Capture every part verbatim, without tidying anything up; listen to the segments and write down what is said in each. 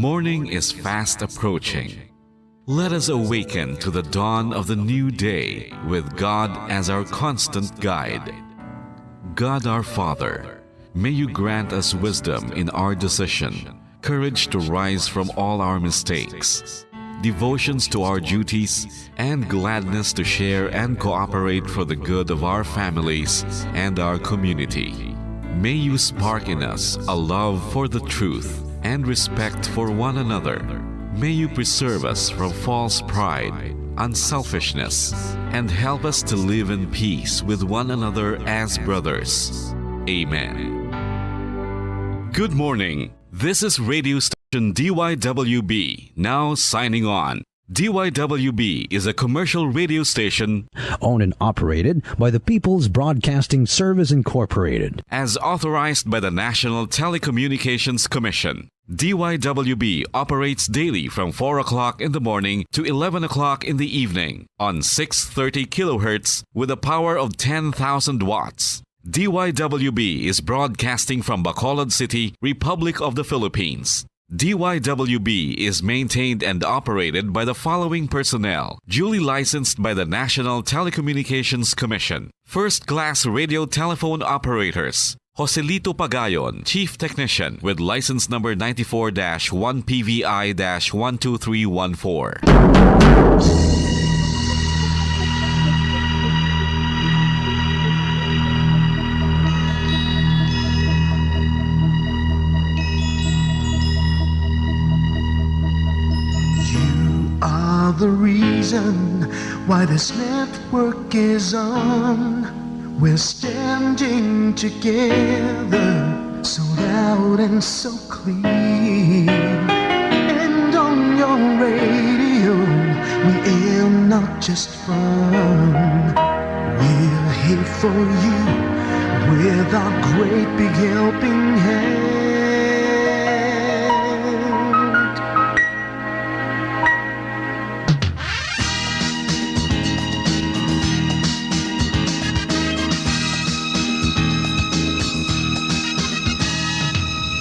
Morning is fast approaching. Let us awaken to the dawn of the new day with God as our constant guide. God our Father, may you grant us wisdom in our decision, courage to rise from all our mistakes, devotions to our duties, and gladness to share and cooperate for the good of our families and our community. May you spark in us a love for the truth and respect for one another. May you preserve us from false pride, unselfishness, and help us to live in peace with one another as brothers. Amen. Good morning. This is radio station D Y W B, now signing on. D Y W B is a commercial radio station owned and operated by the People's Broadcasting Service Incorporated. As authorized by the National Telecommunications Commission. D Y W B operates daily from four o'clock in the morning to eleven o'clock in the evening on six thirty kilohertz with a power of ten thousand watts. D Y W B is broadcasting from Bacolod City, Republic of the Philippines. D Y W B is maintained and operated by the following personnel, duly licensed by the National Telecommunications Commission. First class radio telephone operators, Joselito Pagayon, Chief Technician, with license number ninety-four dash one P V I dash one two three one four. You are the reason why this network is on. We're standing together, so loud and so clear. And on your radio, we aim not just fun. We're here for you with our great big helping hand.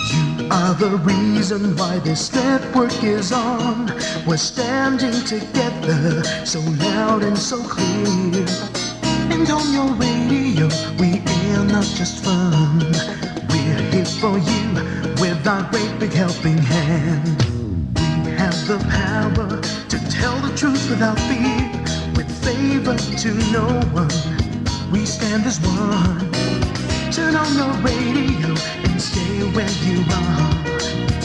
You are the reason why this network is on. We're standing together, so loud and so clear. And on your radio, we air not just fun. We're here for you with our great big helping hand. We have the power to tell the truth without fear. With favor to no one, we stand as one. Turn on your radio and stay where you are.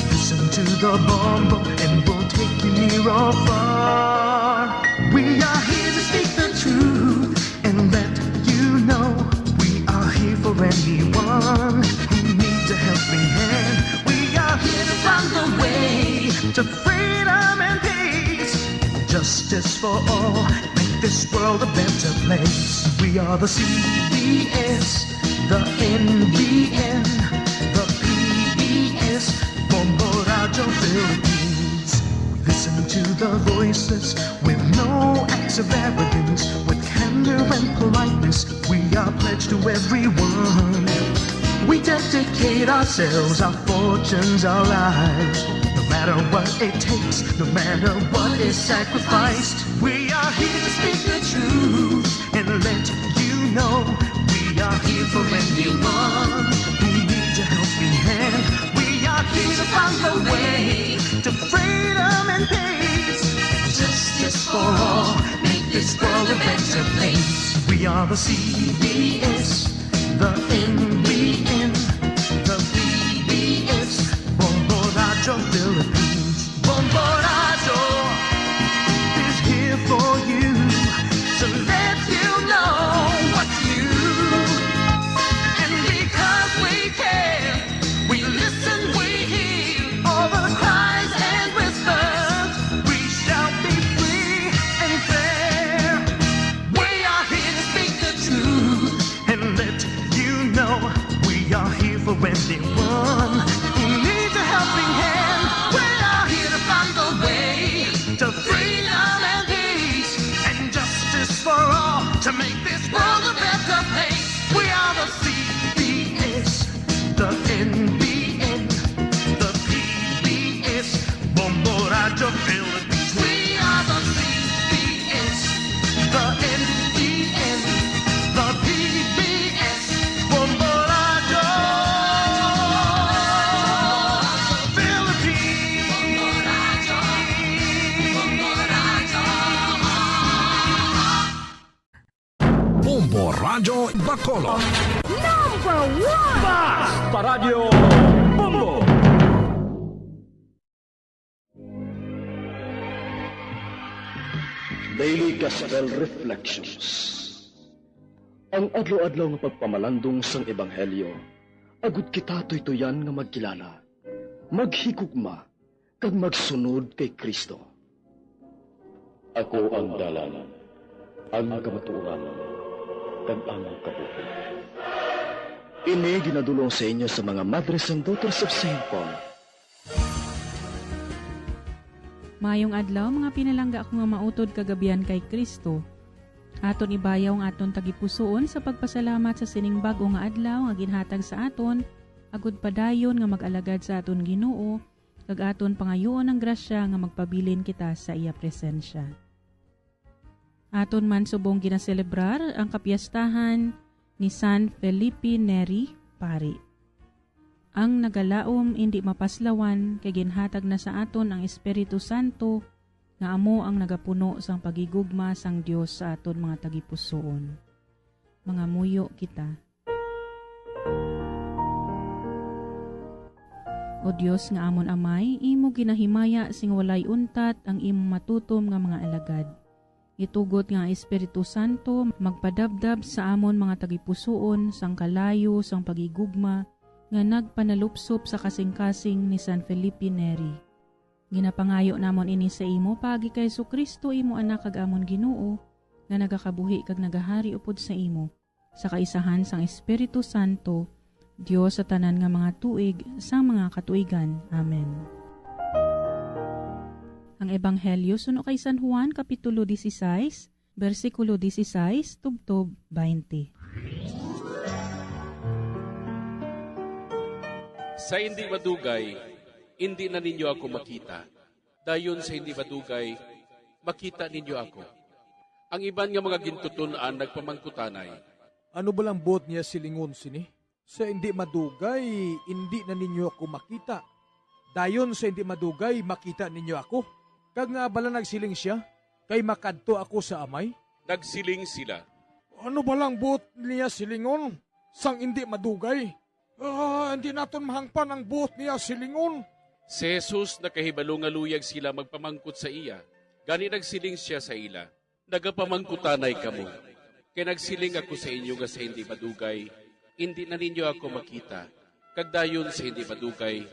Listen to the Bombo and we'll take you near or far. We are here to speak the truth and let you know we are here for anyone who needs a helping hand. We are here to find the way to freedom and peace. Justice for all, make this world a better place. We are the C B S, the N B N, the P B S, Bombo Radio Philippines. We listen to the voices with no acts of arrogance, with candor and politeness. We are pledged to everyone. We dedicate ourselves, our fortunes, our lives. No matter what it takes, no matter what is sacrificed, we are here to speak the truth and let you know we are here for anyone who needs a helping hand. We are here to find a way to freedom and peace and justice for all. Make this world a better place. We are the C B S, the N B N, the P B S, Bombo Radio Philippines. Bombo Radio is here for you to let you know what's new. And because we care, we listen, we hear all the cries and whispers. We shall be free and fair. We are here to speak the truth and let you know we are here for anyone who needs a helping hand. We are here to find the way to freedom and peace and justice for all to make this world a better place. We are the C B S, the N B N, the P B S, Bacolod. Number one! Bas! Paradyo Bombo! Daily Gospel Reflections. Ang adlaw-adlaw nga pagpamalandong sang Ebanghelyo, agud kita tuytuyan nga magkilala, maghigugma, kag magsunod kay Cristo. Ako ang dalan, ang kamatuoran, kag ang kabuhi. Ini ginadul-ong sa inyo sa mga Madres and Daughters of Saint Paul. Maayong adlaw, mga pinalangga ko nga mautod kag abyan kay Cristo. Aton ibayaw ang aton tagipusoon sa pagpasalamat sa sining bag-o nga adlaw nga ginhatag sa aton, agud padayon nga mag-alagad sa aton Ginoo, kag aton pangayuon ang grasya nga magpabilin kita sa iya presensya. Aton man subong ginaselebrar ang kapiyastahan ni San Felipe Neri, Pari. Ang nagalaom indi mapaslawan, kay ginhatag na sa aton ang Espiritu Santo, nga amo ang nagapuno sang paghigugma sang Dios sa aton mga tagipusoon. Mangamuyo kita. O Dios nga amon Amay, imo ginahimaya sing walay untat ang imo matutom nga mga alagad. Itugot nga ang Espiritu Santo magpadabdab sa amon mga tagipusoon sang kalayo sang paghigugma nga nagpanalupsop sa kasingkasing ni San Felipe Neri. Ginapangayo namon ini sa imo paagi kay Jesu-Cristo, imo Anak kag amon Ginoo, nga nagakabuhi kag nagahari upod sa imo, sa kaisahan sang Espiritu Santo, Dios sa tanan nga mga tuig sang mga katuigan. Amen. Ang Ebanghelyo suno kay San Juan, Kapitulo dieciséis, bersikulo dieciséis tubtob twenty. Sa indi madugay, indi na ninyo ako makita. Dayon sa indi madugay, makita ninyo ako. Ang iban nga mga gintuton-an nagpamangkutanay, "Ano bala ang buot niya silingon sini? Sa indi madugay, indi na ninyo ako makita. Dayon sa indi madugay, makita ninyo ako." Kag ngaa bala nagsiling sia, "Kay makadto ako sa Amay"? Nagsiling sila, "Ano bala ang buot niya silingon, 'Sang indi madugay'? Ah, indi naton mahangpan ang buot niya silingon." Si Jesus nakahibalo nga luyag sila magpamangkot sa iya, gani nagsiling sia sa ila, "Nagapamangkutanay kamo, kay nagsiling ako sa inyo nga sa indi madugay, indi na ninyo ako makita, kag dayon sa indi madugay,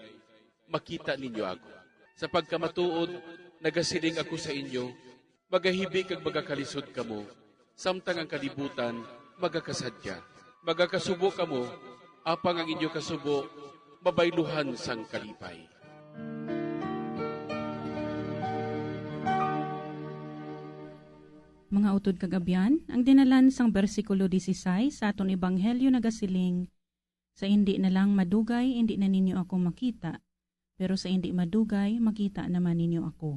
makita ninyo ako. Sa pagkamatuod, nagasiling ako sa inyo, magahibi kag magakalisod kamo, samtang ang kalibutan magakasadya. Magakasubo kamo, apang ang inyo kasubo mabayluhan sang kalipay." Mga utod kag abyan, ang dinalan sang bersikulo dieciséis sa aton ebanghelyo nagasiling, "Sa indi na lang madugay, indi na ninyo ako makita, pero sa indi madugay, makita naman ninyo ako."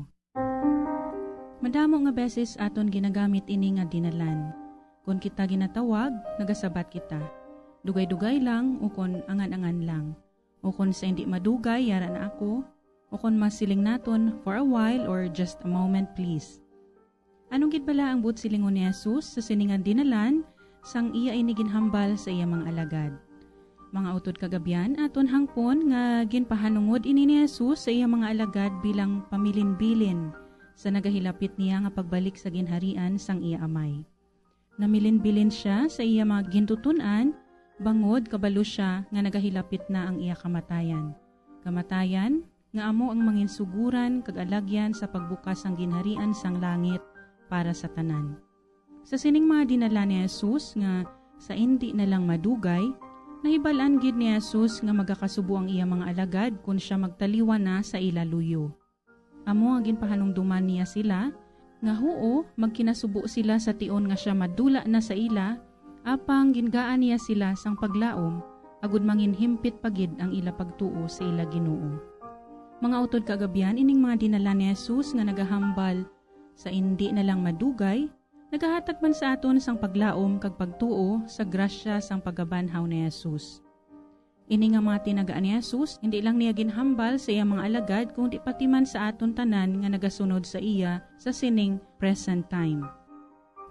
Madamo nga beses aton ginagamit ini nga dinalan. Kon kita ginatawag, nagasabat kita, "Dugay-dugay lang," ukon "Angan-angan lang." O kon sa indi madugay, "Yara na ako." O kon mas siling naton, "For a while," or "Just a moment, please." Ano gid bala ang buot silingon ni Jesus sa sini nga dinalan sang iya ini ginhambal sa iya mga alagad? Mga utod kag abyan, aton hangpon nga ginpahanungod ini ni Jesus sa iya mga alagad bilang pamilinbilin sa nagahilapit niya nga pagbalik sa ginharian sang iya Amay. Namilinbilin sia sa iya mga gintuton-an, bangod kabalo sia nga nagahilapit na ang iya kamatayan. Kamatayan nga amo ang manginsugoran kag alagyan sa pagbukas sang ginharian sang langit para sa tanan. Sa sining mga dinala ni Jesus nga sa indi na lang madugay, nahibal-an gid ni Jesus nga magakasubo ang iya mga alagad kon sia magtaliwan na sa ila luyo. Amo nga ginpahanumdoman niya sila nga huo, magkinasubo sila sa tion nga sia madula na sa ila, apang gingaan niya sila sang paglaom, agud manginhimpit pa gid ang ila pagtuo sa ila Ginoo. Mga utod kag abyan, ining mga dinala ni Jesus nga nagahambal sa indi na lang madugay, nagahatag man sa aton sang paglaom kag pagtuo sa grasya sang pagabanhaw ni Jesus. Ini nga mga tinaga ni Jesus, indi lang niya ginhambal sa iya mga alagad, kundi pati man sa aton tanan nga nagasunod sa iya sa sining present time.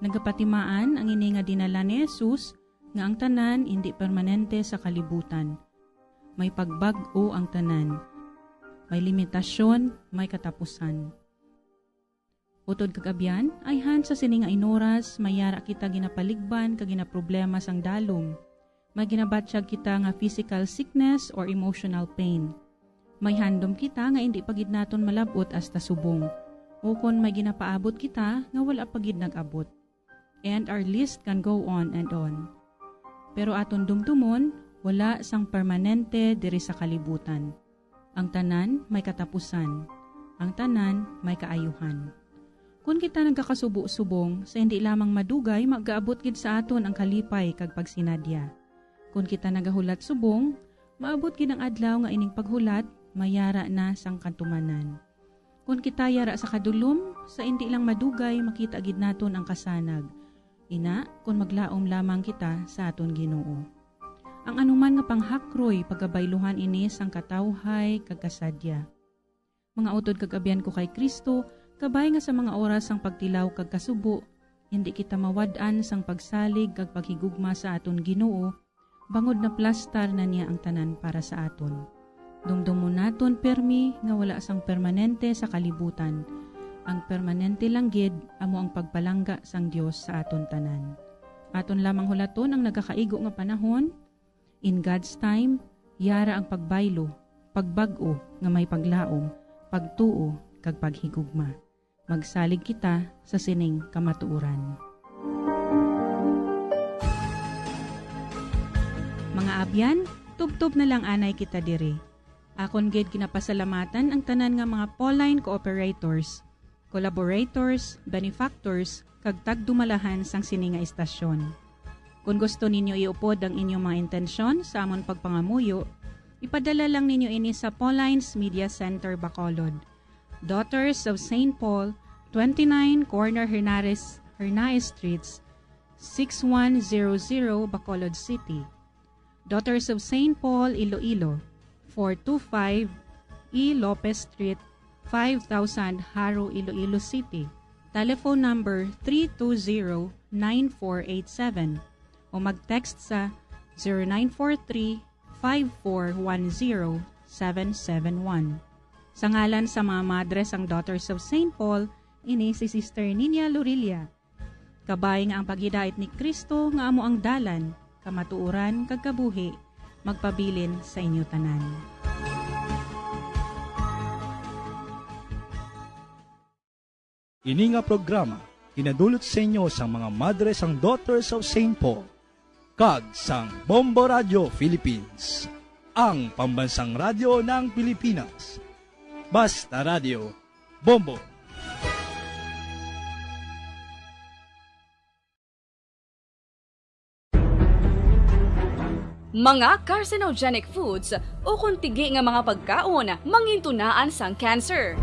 Nagapatimaan ang ini nga dinala ni Jesus nga ang tanan indi permanente sa kalibutan. May pagbag-o ang tanan. May limitasyon, may katapusan. Utod kag abyan, ayhan sa sini nga inoras, may yara kita ginapaligban kag ginaproblema sang dalom. May ginabatyag kita nga physical sickness or emotional pain. May handom kita nga indi pa gid naton malab-ot hasta subong, ukon may ginapaabot kita nga wala pa gid nag-abot. And our list can go on and on. Pero aton dumdumon, wala sang permanente diri sa kalibutan. Ang tanan may katapusan. Ang tanan may kaayuhan. Kon kita nagakasubo subong, sa hindi lamang madugay magaabot gid sa aton ang kalipay kag pagsinadya. Kon kita nagahulat subong, maabot gid ang adlaw nga ining paghulat mayara na sang katumanan. Kon kita yara sa kadulom, sa indi lang madugay makita gid naton ang kasanag. Ina, kon maglaom lamang kita sa aton Ginoo. Ang anuman nga panghakroy pagabayluhan ini sang katawhay kag kasadya. Mga utod kag abyan ko kay Cristo, kabay nga sa mga oras sang pagtilaw kag kasubo, hindi kita mawad-an sang pagsalig kag paghigugma sa aton Ginoo, bangod naplastar na niya ang tanan para sa aton. Dumdumon naton pirmi nga wala sang permanente sa kalibutan. Ang permanente lang gid amo ang pagpalangga sang Dios sa aton tanan. Aton lamang hulaton ang nagakaigo nga panahon. In God's time, yara ang pagbaylo, pagbag-o nga may paglaom, pagtuo, kag paghigugma. Magsalig kita sa sining kamatuoran. Mga abyan, tubtob na lang anay kita diri. Akon gid ginapasalamatan ang tanan nga mga Pauline cooperators, collaborators, benefactors, kag tagdumalahan sang sini nga istasyon. Kon gusto ninyo iupod ang inyong mga intensyon sa amon pagpangamuyo, ipadala lang ninyo ini sa Pauline's Media Center, Bacolod, Daughters of Saint Paul, twenty-nine Corner Hernares, Hernaez Streets, six one zero zero, Bacolod City. Daughters of Saint Paul, Iloilo, four two five E Lopez Street, five thousand, Jaro, Iloilo City. Telephone number three two zero, nine four eight seven, o mag-text sa zero nine four three, five four one zero, seven seven one. Sa ngalan sa mga madre sang Daughters of Saint Paul, ini si Sister Ninia Lorilla. Kabay nga ang paghidait ni Cristo nga amo ang dalan, kamatuoran, kag kabuhi, magpabilin sa inyo tanan. Ini nga programa ginadulot sa inyo sang mga madre sang Daughters of Saint Paul kag sang Bombo Radio Philippines, ang pambansang radyo ng Pilipinas. Basta Radio, Bombo. Mga carcinogenic foods o kon tigi nga mga pagkaon mangintunaan sang cancer.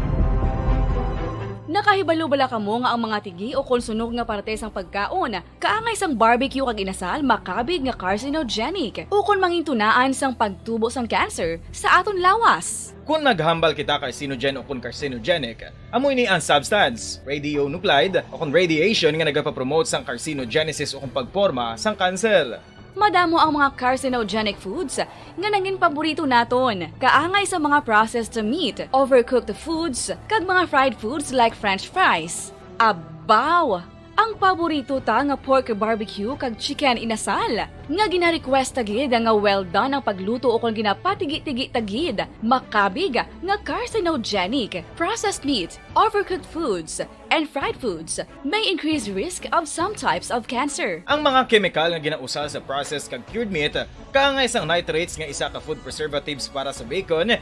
Nakahibalo bala kamo nga ang mga tigi o kon sunog nga parte sang pagkaon kaangay sang barbecue kag inasal makabig nga carcinogenic o kon mangintunaan sang pagtubo sang cancer sa aton lawas? Kon naghambal kita carcinogen o kon carcinogenic, amo ini ang substance, radionuclide, o kon radiation nga nagapapromote sang carcinogenesis o kon pagporma sang kanser. Madamo ang mga carcinogenic foods nga nangin paborito naton, kaangay sa mga processed meat, overcooked foods, kag mga fried foods like French fries. Abaw! Ang paborito ta nga pork barbecue kag chicken inasal, nga gina-request ta gid nga well done ang pagluto ukon ginapatigi-tigi ta gid, makabig nga carcinogenic, processed meat, overcooked foods, and fried foods may increase risk of some types of cancer. Ang mga kemikal nga ginausal sa processed kag cured meat, kaangay sang nitrates nga isa ka food preservatives para sa bacon,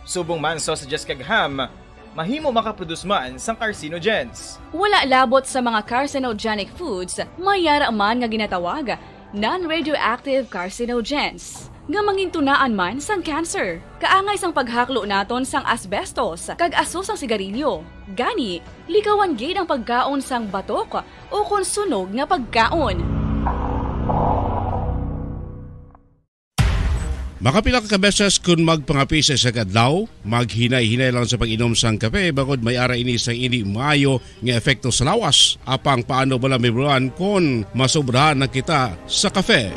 subong man sausages kag ham, mahimo makaproduce man sang carcinogens. Wala labot sa mga carcinogenic foods, may yara man nga ginatawag non-radioactive carcinogens, nga mangintunaan man sang cancer. Kaangay sang paghaklo naton sang asbestos kag aso sang sigarilyo. Gani, likawan gid ang pagkaon sang batok o kon sunog nga pagkaon. Makapila ka beses kon magpangape sa isa ka adlaw, maghinay-hinay lang sa pag-inom sang kape, bangod may ara ini sang indi maayo nga epekto sa lawas. Apang paano bala mahibaluan kon masobrahan na kita sa kape?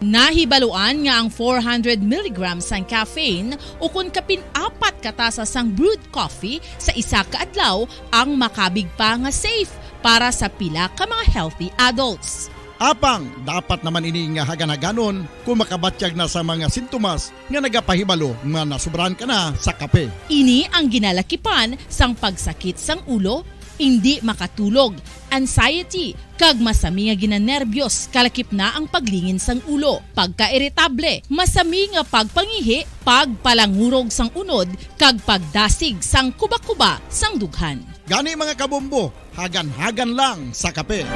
Nahibaluan nga ang four hundred milligrams sang caffeine ukon kapin apat ka tasa sang brewed coffee sa isa ka adlaw ang makabig pa nga safe para sa pila ka mga healthy adults. Apang dapat naman ini nga hagan-haganon kung makabatyag na sa mga sintomas nga nagapahibalo nga nasubrahan ka na sa kape. Ini ang ginalakipan sang pagsakit sang ulo, indi makatulog, anxiety, kag masami nga ginanerbiyos, kalakip na ang paglingin sang ulo, pagkairitable, masami nga pagpangihi, pagpalangurog sang unod, kag pagdasig sang kuba-kuba sang dughan. Gani, mga kabombo, hagan-hagan lang sa kape.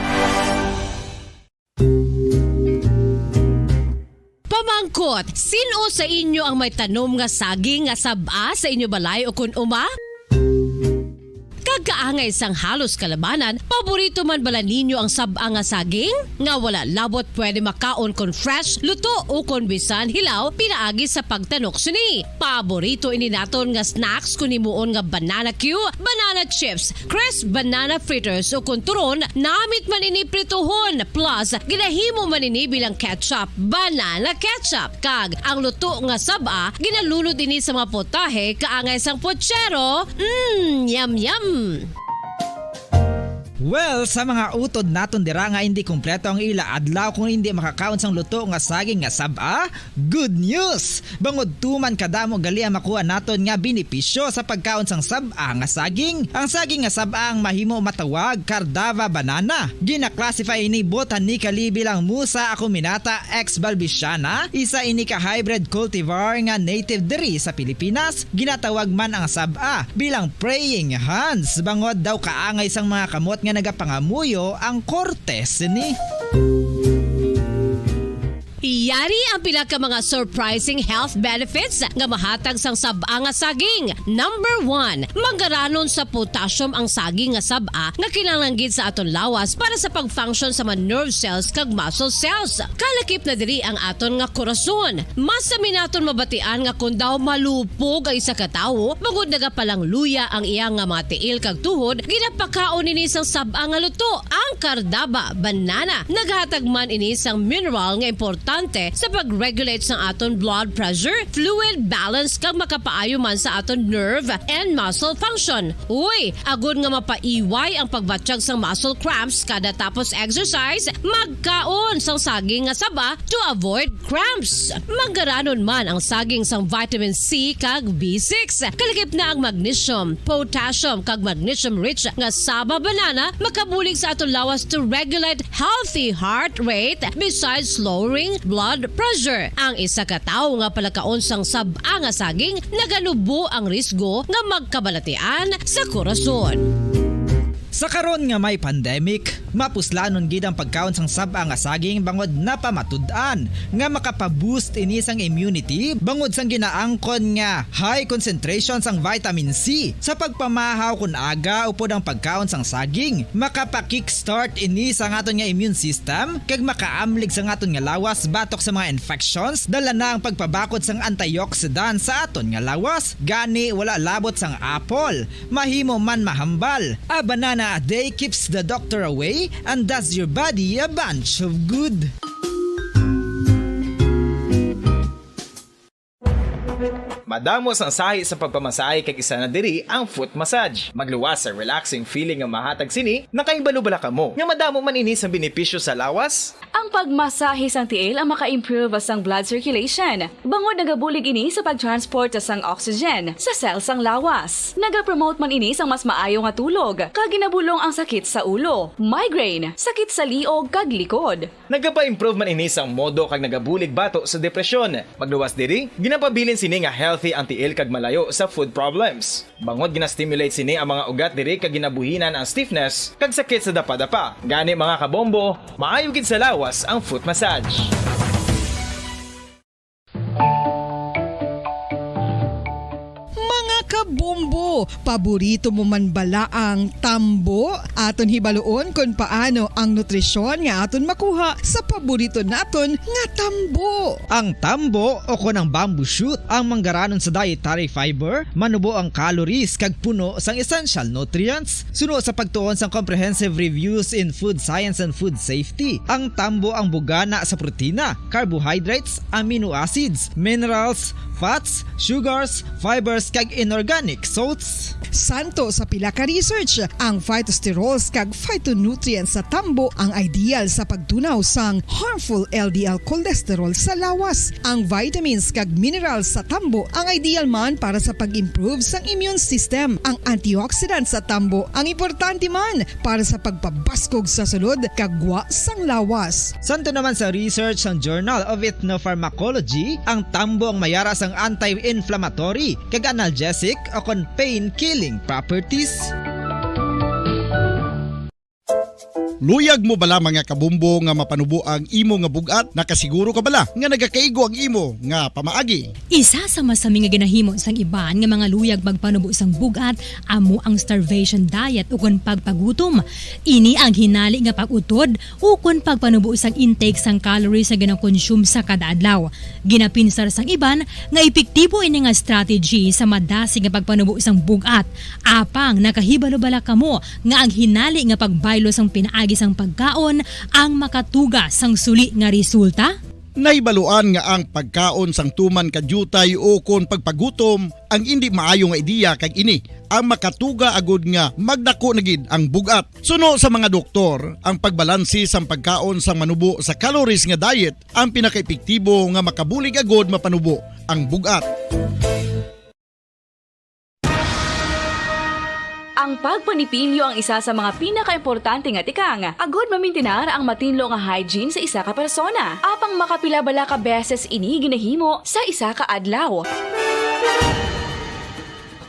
Pamangkot, sin-o sa inyo ang may tanom nga saging nga sab-a sa inyo balay ukon uma? Kag kaangay sang halos kalabanan, paborito man bala ninyo ang sab-a nga saging? Nga wala labot pwede makaon kon fresh, luto, ukon bisan hilaw pinaagi sa pagtanok sini. Paborito ini naton nga snacks kon himuon nga banana cue, banana chips, crisp banana fritters, ukon turon, namit man ini prituhon, plus ginahimo man ini bilang ketchup, banana ketchup. Kag ang luto nga sab-a, ginalunod ini sa mga putahe kaangay sang putsero. Mm, yum, yum! Well, sa mga utod naton dira nga indi kompleto ang ila adlaw kung indi makakaon sang luto nga saging nga sab-a, good news! Bangod tuman kadamo gali ang makuha naton nga benepisyo sa pagkaon sang sab-a nga saging. Ang saging nga sab-a ang mahimo matawag Cardava banana. Gina-classify ini botanically bilang Musa acuminata ex balbisiana, isa ini ka hybrid cultivar nga native diri sa Pilipinas. Ginatawag man ang sab-a bilang praying hands, bangod daw kaangay sang mga kamot nga nagapangamuyo ang korte sini. Yari ang pila ka mga surprising health benefits nga mahatag sang sab-a nga saging. Number one, manggaranon sa potassium ang saging nga sab-a nga kinahanglan gid sa aton lawas para sa pag-function sa mga nerve cells kag muscle cells. Kalakip na diri ang aton nga korason. Masami naton mabatian nga kon daw malupog ang isa ka tawo, bangod nagapalangluya ang iya nga mga tiil kag tuhod, ginapakaon ini sang sab-a nga luto, ang Cardava banana. Naghatag man ini sang mineral nga importante sa pag-regulate sang aton blood pressure, fluid balance, kag makapaayo man sa aton nerve and muscle function. Uy, agod nga mapaiway ang pagbatyag sang muscle cramps kada tapos exercise, magkaon sang saging nga saba to avoid cramps. Manggaranon man ang saging sang vitamin C kag B six. Kalakip na ang magnesium, potassium, kag magnesium-rich nga saba banana makabulig sa aton lawas to regulate healthy heart rate besides lowering blood pressure. Ang isa ka tawo nga palakaon sang sab-a nga saging naganubo ang risgo nga magkabalatian sa korason. Sa karon nga may pandemic, mapuslanon gid ang pagkaon sang sab-a nga saging bangod napamatud-an nga makapa-boost ini sang immunity bangod sang ginaangkon nga high concentration sang vitamin C. Sa pagpamahaw kon aga upod ang pagkaon sang saging, makapa-kickstart ini sang aton nga immune system kag makaamlig sang aton nga lawas batok sa mga infections, dala na ang pagpabakod sang antioxidant sa aton nga lawas. Gani, wala labot sang apple, mahimo man mahambal. A banana a day keeps the doctor away and does your body a bunch of good. Madamo sang sahi sa pagpamasahe kag isa na diri ang foot massage. Magluwas sa relaxing feeling nga mahatag sini, nakahibalo bala kamo nga madamo man ini sang benepisyo sa lawas? Ang pagmasahe sang tiil ang maka-improve sang blood circulation, bangod nagabulig ini sa pag-transport sang oxygen sa cell sang lawas. Nagapromote man ini sang mas maayo nga tulog, kag ginabulong ang sakit sa ulo, migraine, sakit sa liog kag likod. Nagapa-improve man ini sang modo kag nagabulig bato sa depresyon. Magluwas diri, ginapabilin sini nga healthy ang tiil kag malayo sa foot problems. Bangod gina-stimulate sini ang mga ugat diri kag ginabuhinan ang stiffness kag sakit sa dapadapa. Gani, mga kabombo, maayo gid sa lawas ang foot massage. Mga kabombo, Paborito mo man bala ang tambo? Aton hibaluon kon paano ang nutrisyon nga aton makuha sa paborito naton nga tambo. Ang tambo o kon ang bamboo shoot ang manggaranon sa dietary fiber, manubo ang calories kag puno sang essential nutrients. Suno sa pagtuon sang Comprehensive Reviews in Food Science and Food Safety, ang tambo ang bugana sa protina, carbohydrates, amino acids, minerals, fats, sugars, fibers, kag inorganic salts. Santo sa pila ka research, ang phytosterols kag phytonutrients sa tambo ang ideal sa pagtunaw sang harmful L D L cholesterol sa lawas. Ang vitamins kag minerals sa tambo ang ideal man para sa pag-improve sang immune system. Ang antioxidants sa tambo ang importante man para sa pagpabaskog sa sulod kag gwa sang lawas. Santo naman sa research sang Journal of Ethnopharmacology, ang tambo ang mayara sang anti-inflammatory kag analgesic o kon pain-killing properties. Luyag mo bala, mga kabombo, nga mapanubo ang imo nga bug-at? Nakasiguro ka bala nga nagakaigo ang imo nga pamaagi? Isa sa masami nga ginahimo sang iban nga mga luyag magpanubo sang bug-at amo ang starvation diet ukon pagpagutom. Ini ang hinali nga pag-utod ukon pagpanubo sang intake sang calories nga ginakonsume sa kada adlaw. Ginapinsar sang iban nga epektibo ini nga strategy sa madasig nga pagpanubo sang bug-at. Apang nakahibalo bala kamo nga ang hinali nga pagbaylo sang pinaagi sang pagkaon ang makatuga sang suli nga resulta? Nahibaluan nga ang pagkaon sang tuman ka diutay ukon pagpagutom ang indi maayo nga ideya, kag ini ang makatuga agud nga magdako na gid ang bug-at. Suno sa mga doktor, ang pagbalanse sang pagkaon sang manubo sa calories nga diet ang pinakaepektibo nga makabulig agud mapanubo ang bug-at. Ang pagpanipilyo ang isa sa mga pinakaimportante nga tikang agud mamintinar ang matinlo nga hygiene sa isa ka persona. Apang makapila bala ka beses ini ginahimo sa isa ka adlaw?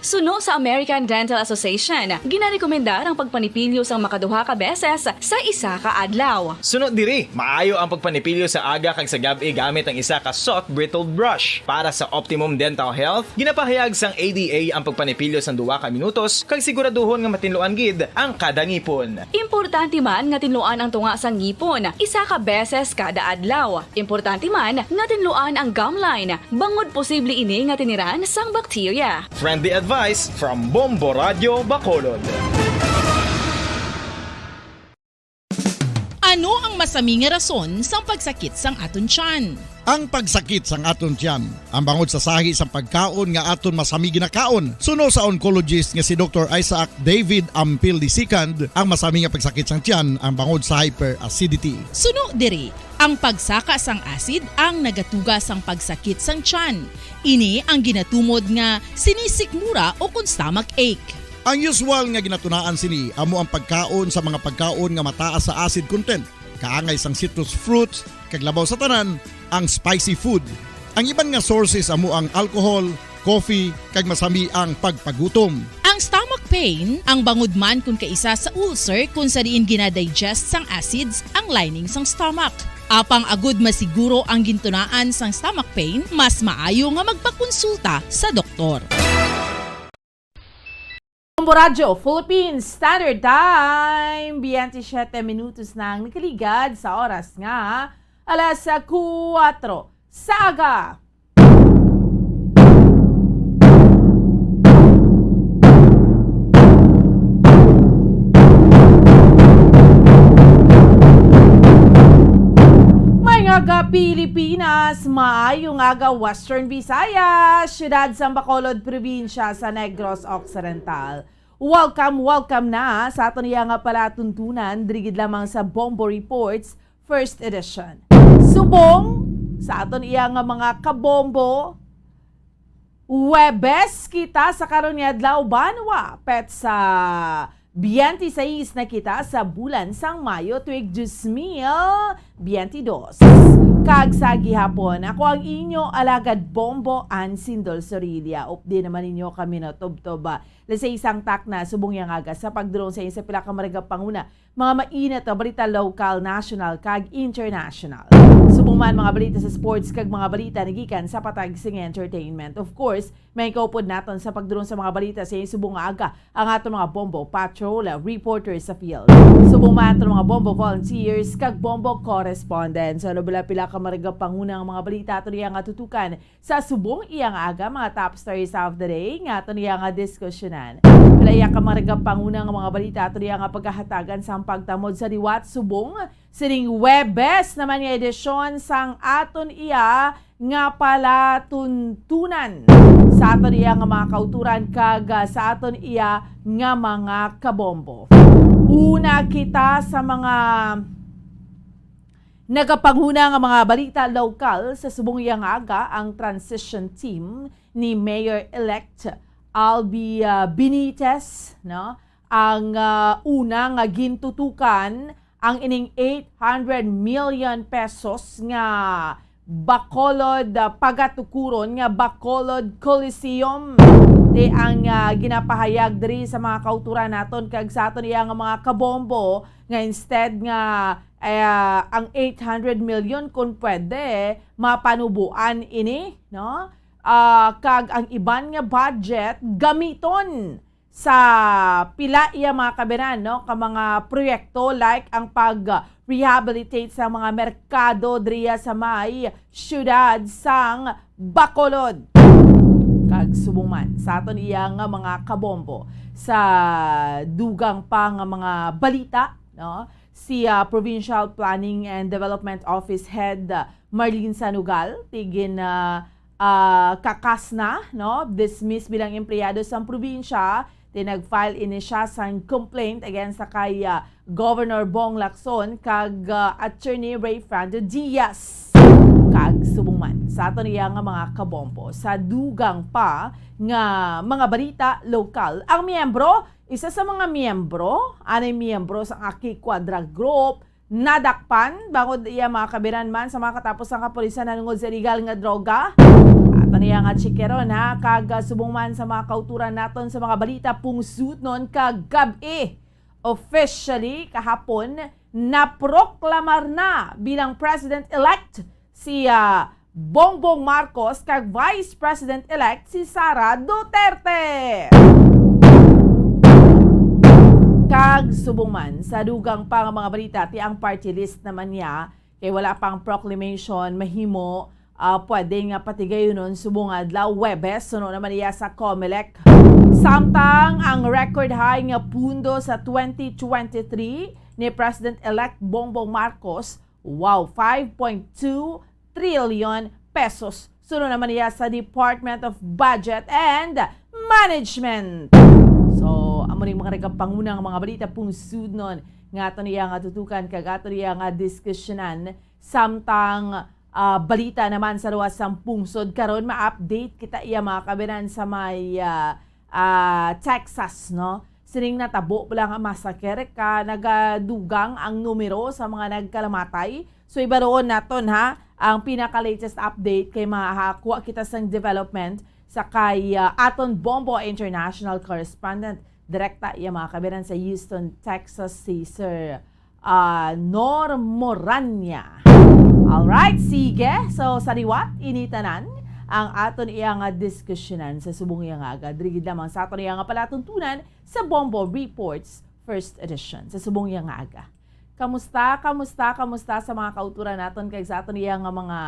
Suno sa American Dental Association, ginarekomendar ang pagpanipilyo sang makaduha ka beses sa isa ka adlaw. Suno diri, maayo ang pagpanipilyo sa aga kag sa gab-i gamit ang isa ka soft bristled brush. Para sa optimum dental health, ginapahayag sang A D A ang pagpanipilyo sang duha ka minutos kag siguraduhon nga matinluan gid ang kada ngipon. Importante man nga tinluan ang tunga sang ngipon isa ka beses kada adlaw. Importante man nga tinluan ang gum line, bangod posible ini nga tiniran sang bakterya. Friendly advice from Bombo Radyo Bacolod. Ano ang masami nga rason sang pagsakit sang aton tiyan? Ang pagsakit sang aton tiyan ang bangod sa sahi sang pagkaon nga aton masami ginakaon. Suno sa oncologist nga si Doktor Isaac David Ampil the second, ang masami nga pagsakit sang tiyan ang bangod sa hyperacidity. Suno diri, ang pagsaka sang acid ang nagatuga sang pagsakit sang tiyan. Ini ang ginatumod nga sinisikmura o kon stomach ache. Ang usual nga ginatunaan sini amo ang pagkaon sa mga pagkaon nga mataas sa acid content, kaangay sang citrus fruits, kag labaw sa tanan, ang spicy food. Ang iban nga sources amo ang alcohol, coffee, kag masami ang pagpagutom. Ang stomach pain ang bangod man kon kaisa sa ulcer, kon sa diin gina-digest sang acids ang lining sang stomach. Apang agud masiguro ang gintunaan sang stomach pain, mas maayo nga magpakonsulta sa doktor. Bombo Radyo Philippines Standard Time, biyente siyete minutos na ang nakaligad sa oras nga alas kuwatro sa aga. Maayong aga, Pilipinas. Maayong aga, Western Visayas, siyudad sang Bacolod, probinsya sa Negros Occidental. Welcome, welcome na sa aton iya nga palatuntunan, diri gid lamang sa Bombo Reports, first edition. Subong sa aton iya nga mga kabombo, Huwebes kita sa karon nga adlaw, banwa, petsa biyente sais na kita sa bulan sang Mayo, tuig dos mil biyente dos. Kag sa gihapon, ako ang inyo alagad bombo, Ann Sindol Sorilla. Updi naman ninyo kami natubtob, ah, alas sais sang takna subong yang aga sa pagdulong sa inyo sa pila ka maragap panguna, mga mainit nga balita lokal, national, kag international. Subong man mga balita sa sports kag mga balita nagikan sa patag sing entertainment. Of course, may kaupod naton sa pagdulong sa mga balita sa subong nga aga ang aton mga Bombo Patrol reporters sa field. Subong man aton mga Bombo volunteers kag Bombo correspondents. Ano bala pila ka maragapanguna nga mga balita aton iya nga tutukan sa subong iya nga aga, mga top stories of the day nga aton iya nga diskusyonan. Pila iya ka maragapanguna nga mga balita aton iya nga pagahatagan sang pagtamod sa liwat subong sining Huwebes naman nga edisyon sang aton iya nga palatuntunan sa aton iya nga mga kauturan kag, ah, sa aton iya nga mga kabombo. Una kita sa mga nagapanguna nga mga balita lokal sa subong iya nga aga, ang transition team ni Mayor-elect Albi, ah, Benitez, no? Ang, ah, una nga gintutukan ang ining eight hundred million pesos nga Bacolod, ah, pagatukuron nga Bacolod Coliseum. Ti ang, ah, ginapahayag diri sa mga kauturan naton kag sa aton iya nga mga kabombo nga instead nga, eh, ang eight hundred million, kung pwede, mapanubuan ini, no? Ah, kag ang iban nga budget gamiton sa pila iya mga kabiran, no, ka mga proyekto, like ang pag-rehabilitate sa mga merkado diriya sa may siyudad sang Bacolod. Kag subong man sa aton iya nga mga kabombo sa dugang pa nga mga balita, no, si, ah, Provincial Planning and Development Office Head, ah, Marlene Sanugal, ti gin, ah, ah, kakas na, no, dismiss bilang empleyado sang probinsya, ti nag-file ini siya sang complaint against sa kay, ah, Governor Bong Lacson kag, ah, Attorney Rayfrando Diaz. Kag subong man sa aton iya nga mga kabombo, sa dugang pa nga mga balita lokal, ang miyembro, isa sa mga miyembro, anay miyembro sa Aki Quadra Group, nadakpan bangod iya mga kabiran man sa mga katapos sang kapulisan nanungod sa illegal nga droga. Aton iya nga tsikeron, ha, kag, ah, subong man sa mga kauturan naton sa mga balita pungsudnon kag gab-i. Officially, kahapon, naproklamar na bilang President-elect si, ah, Bongbong Marcos kag Vice President-elect si Sara Duterte. Kag subong man sa dugang pa nga mga balita, ti ang party list naman niya kay wala pang proclamation mahimo, ah, pwede nga patigayunon subong adlaw Huwebes, suno naman iya sa Comelec. Samtang ang record high nga pundo sa twenty twenty-three ni President-elect Bongbong Marcos, wow, five point two trillion pesos. Suno naman niya sa Department of Budget and Management. So, amo ning mga nagapanguna nga mga balita pungsudnon nga aton iya nga tutukan kag aton iya nga diskusyonan. Samtang, ah, balita naman sa luwas sang pungsod karon, ma-update kita iya mga kabiran sa may, ah, ah, Texas, no? Sining natabo bala nga massacre ka nagadugang ang numero sa mga nagkalamatay. So, ibaroon naton, ha, ang pinaka-latest update kay mahakuha kita sang development sa kay, ah, aton Bombo International correspondent. Direkta iya mga kabiran sa Houston, Texas, si Sir, ah, Nor Moranya. Alright, sige. So, sa liwat, ini tanan ang aton iya nga diskusyonan sa subong iya nga aga. Diri gid lamang sa aton iya nga palatuntunan sa Bombo Reports First Edition sa subong iya nga aga. Kamusta, kamusta, kamusta sa mga kauturan naton kag sa aton iya nga mga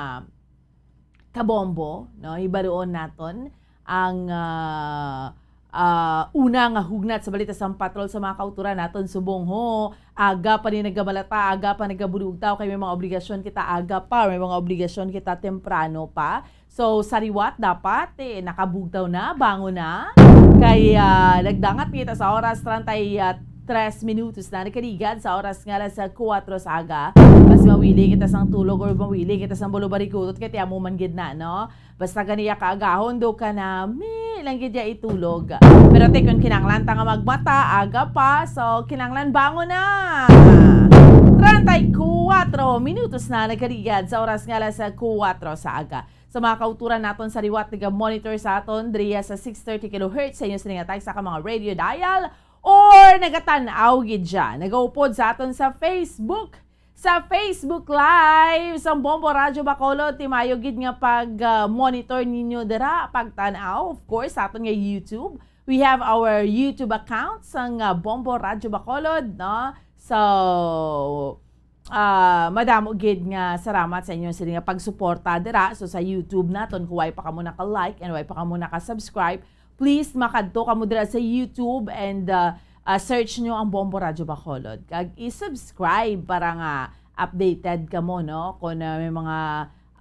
kabombo, no? Hibaluon naton ang, ah, ah, una nga hugnat sa balita sang patrol sa mga kauturan naton subong, ho. Aga pa ni nagabalata, aga pa nagabulugtaw kay may mga obligasyon kita aga pa, may mga obligasyon kita temprano pa. So, sa liwat dapat, eh, nakabugtaw na, bangon na. Kay, ah, nagdangat kita sa oras, treinta y tres minutos na nakaligad sa oras nga alas kuwatro sa aga. Basi mawili kita sang tulog or mawili kita sang bulubarikutot, kay ti amo man gid na, no? Basta ganiya kaagahon, do ka na, mi lang gid ya itulog. Pero ti, kung kinahanglan ta nga magmata, aga pa, so kinahanglan bangon na. Treinta y cuatro minutos na nagkaligad sa oras nga alas kuwatro sa aga. Sa mga kauturan naton sa liwat, naga-monitor sa aton diriya sa six thirty kilohertz sa inyo sining atay sa ka mga radio dial, or nagatan-aw gid siya, nagaupod sa aton sa Facebook, Sa Facebook Live sang Bombo Radyo Bacolod, ti maayo gid nga pag, ah, monitor ninyo dira, pagtan-aw, of course, sa aton nga YouTube. We have our YouTube account sang, ah, Bombo Radyo Bacolod, no? So, ah, madamo gid nga salamat sa inyo sini nga pagsuporta dira. So, sa YouTube naton, kung way pa kamo naka-like and way pa kamo naka-subscribe, please makadto kamo dira sa YouTube and, ah, ah, search nyo ang Bombo Radyo Bacolod. Kag i-subscribe para nga updated kamo, no? Kung, ah, may mga,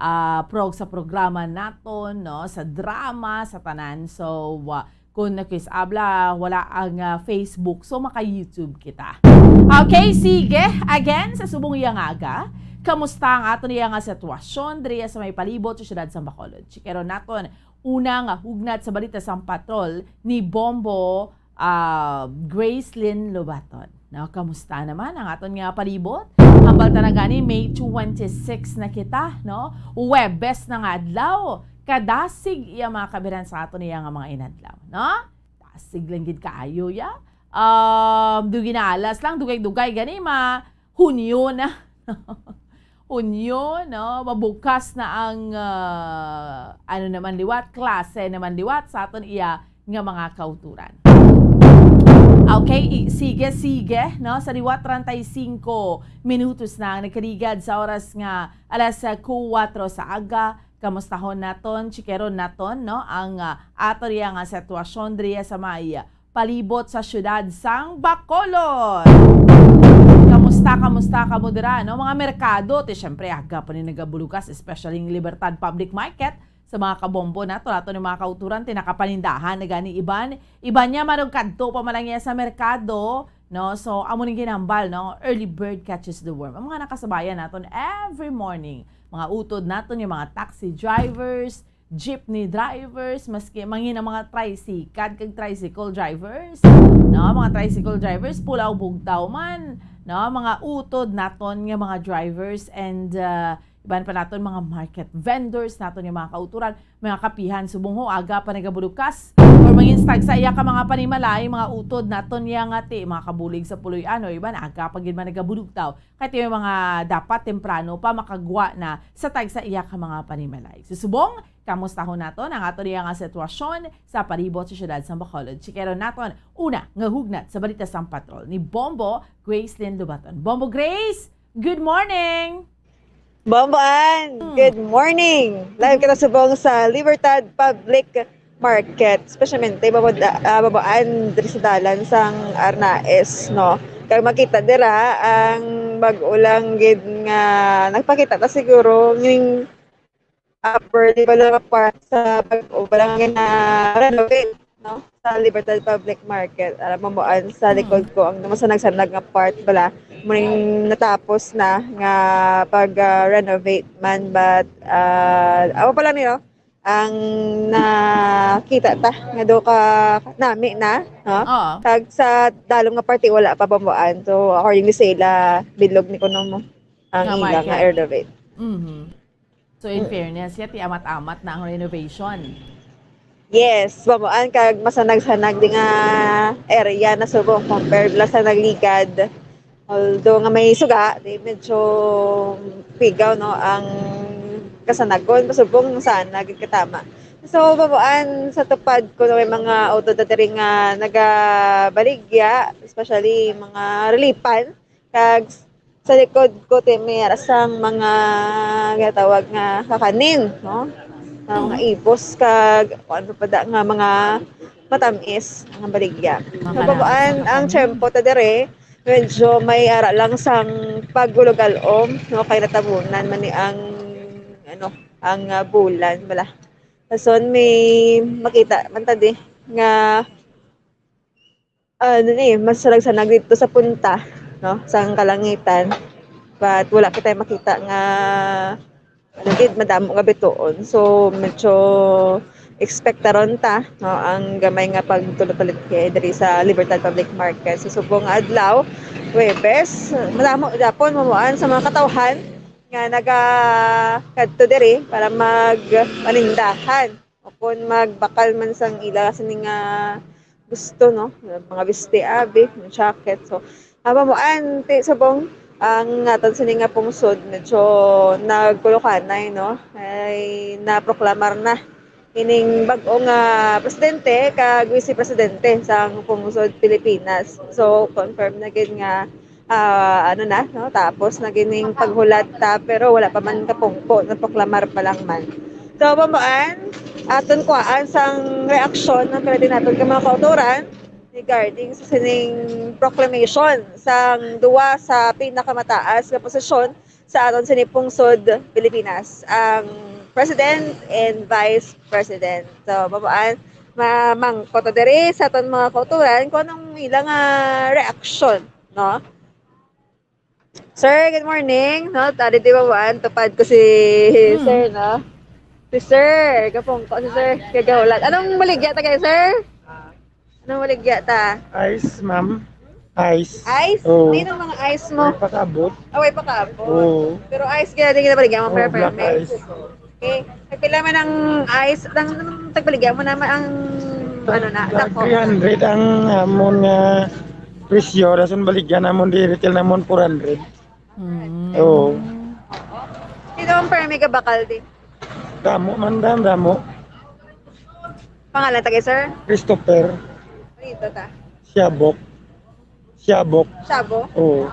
ah, prog sa programa naton, no? Sa drama, sa tanan. So, ah, kung nakis-abla, wala ang, ah, Facebook. So, maka-YouTube kita. Okay, sige. Again, sa subong iya nga aga, kamusta ang aton iya nga sitwasyon diri sa may palibot sa siyudad sa Bacolod? Chikeron naton una nga hugnat sa balita sang patrol ni Bombo, ah, Gracelyn Lobaton. No, kamusta naman ang aton nga palibot? Hambal ta na gani, May twenty-six na kita, no? Huwebes na nga adlaw. Kadasig iya mga kabiran sa aton iya nga mga inadlaw, no? Dasig lang gid kaayo ya. Um, dugay na alas lang, dugay-dugay gani ma Hunyo na. Hunyo, no? Mabukas na ang, ah, ano naman liwat, klase naman liwat sa aton iya nga mga kauturan. Okay, i-, sige, sige, no? Sa liwat, treinta y cinco minutos na ang nagkaligad sa oras nga alas kuwatro sa aga. Kamustahon naton, chikeron naton, no? Ang, ah, aton iya nga sitwasyon diri sa may palibot sa siyudad sang Bacolod. Kamusta, kamusta kamo dira, no? Mga merkado, ti syempre, aga pa ni nagabulukas, especially ang Libertad Public Market. Sa mga kabombo nato, ato ni mga kauturan, ti nakapanindahan na gani iban. Iban niya, marong kadto pa man lang niya sa merkado, no? So, amo ning ginambal, no? Early bird catches the worm. Ang mga nakasabayan naton every morning, mga utod naton, yung mga taxi drivers, jeepney drivers, maski mangin ang mga tricycad kag tricycle drivers, no? Mga tricycle drivers, pulaw bugtaw man, no? Mga utod naton nga mga drivers and, uh, iban pa naton mga market vendors naton nga mga kauturan, mga kapihan subong ho, aga pa nagabulukas or mangin sa tagsa iya ka mga panimalay, mga utod naton nga ti, mga kabulig sa puloy-an, o iban aga pa gid man nagabulugtaw. Kay ti mga dapat temprano pa makagwa na sa tagsa iya ka mga panimalay. Susubong, kamustahon naton ang aton iya nga sitwasyon sa palibot sa siyudad sa Bacolod. Chikeron naton una nga hugnat sa balita sang patrol ni Bombo Gracelyn Lubaton. Bombo Grace, good morning! Bombo Ann, Mm. good morning! Live kita subong sa Libertad Public Market, especially Bombo, ah, Bombo Ann, diri sa dalan sang Arnaez, no? Kag makita dira ang bag-o lang gid nga nagpakita ta siguro ning upper level nga part sa bag-o pa lang nga na-renovate, no? Sa Libertad Public Market. Alam mo, Bombo Ann, sa Hmm. likod ko, ang namasanag-sanag nga part bala, muning natapos na nga pag, ah, renovate man, but, ah, awa pa lang nino, ang nakita ta nga do ka nami na, no? Oo. Kag sa dalom nga parte, wala pa, Bombo Ann. So, accordingly sa ila, bilog ni kuno mo ang Nga ila nga market. renovate. Mhm. So, in Mm. fairness, yati amat-amat na ang renovation. Yes, Bombo Ann, kag masanag-sanag di nga area na subong compared la sa nagligad. Although nga may suga, di medyo pigaw, no, ang kasanagon, pasubong sana gid katama. So, Bombo Ann, sa tupad ko na may mga utod na diri nga nagabaligya, especially mga relipan, kag sa likod ko, ti, may ara sang mga ginatawag nga kakanin, no? Nga mga Mm. ibos kag kung ano pa da nga mga matamis nga baligya. Mga Sa Bombo Ann, matamis nga ang kakanin. tiyempo ta dire, medyo may ara lang sang pagulugalom, no? Kay natabunan man ni ang, ano, ang, ah, bulan, bala. Dason may makita man ta di nga ano ni, masanag-sanag dito sa punta, no, sang kalangitan. But wala kita makita nga, ano gid, madamo nga bituon. So, medyo expectaron ta, no, ang gamay nga pagtulot-tulot kay diri sa Libertad Public Market. Sa subong nga adlaw, Huwebes, madamo gyapon mamuan sa mga katawhan nga naga kadto diri para magpanindahan o kon magbakal man sang ila sini nga gusto, no? Mga bisti abi, mga jacket. So, aba mo, anti subong, Ang aton sini nga pungsod medyo nagkulukanay, no? Ay naproklamar na ining bag-o nga presidente kag vice presidente sang pungsod Pilipinas. So, confirm na gid nga, ah, ano na, no? Tapos na gid ning paghulat ta, pero wala pa man kapungko, naproklamar pa lang man. So, mamuan, aton kuhaan sang reaksyon ng pwede naton ka mga kauturan regarding sa sining proclamation sang duwa sa pinakamataas nga posisyon sa aton sini pungsod Pilipinas, ang President and Vice President. So, mabuan, mamangkot ta diri sa aton mga kauturan kung anong ilang, ah, reaksyon, no? Sir, good morning. No, tadi di ba, tupad ko si Hmm. Sir, no? Si Sir, kapungko si Sir, kagahulat. Anong baligya ta kay Sir? Anong baligya ta? Ice, ma'am. Ice. Ice? Oo. May nang mga ice mo? May pakabot. Ah, way pakabot. Oo. Pero ice kaya din kita baligya mo, Oo, pero black permit. Ice. Okay. Ay, pila man ang ice? Ang, ang tagbaligya mo naman ang, ano na, Tag dako. Three hundred ang amon nga presyo. Dason baligya namon di retail namon four hundred. Mm. Oo. Sino ang permi ka bakal di? Damo man, dam, damo. Pangalan ta kay sir? Christopher Dito ta. Siabok. Siabok. Sabo? Oo.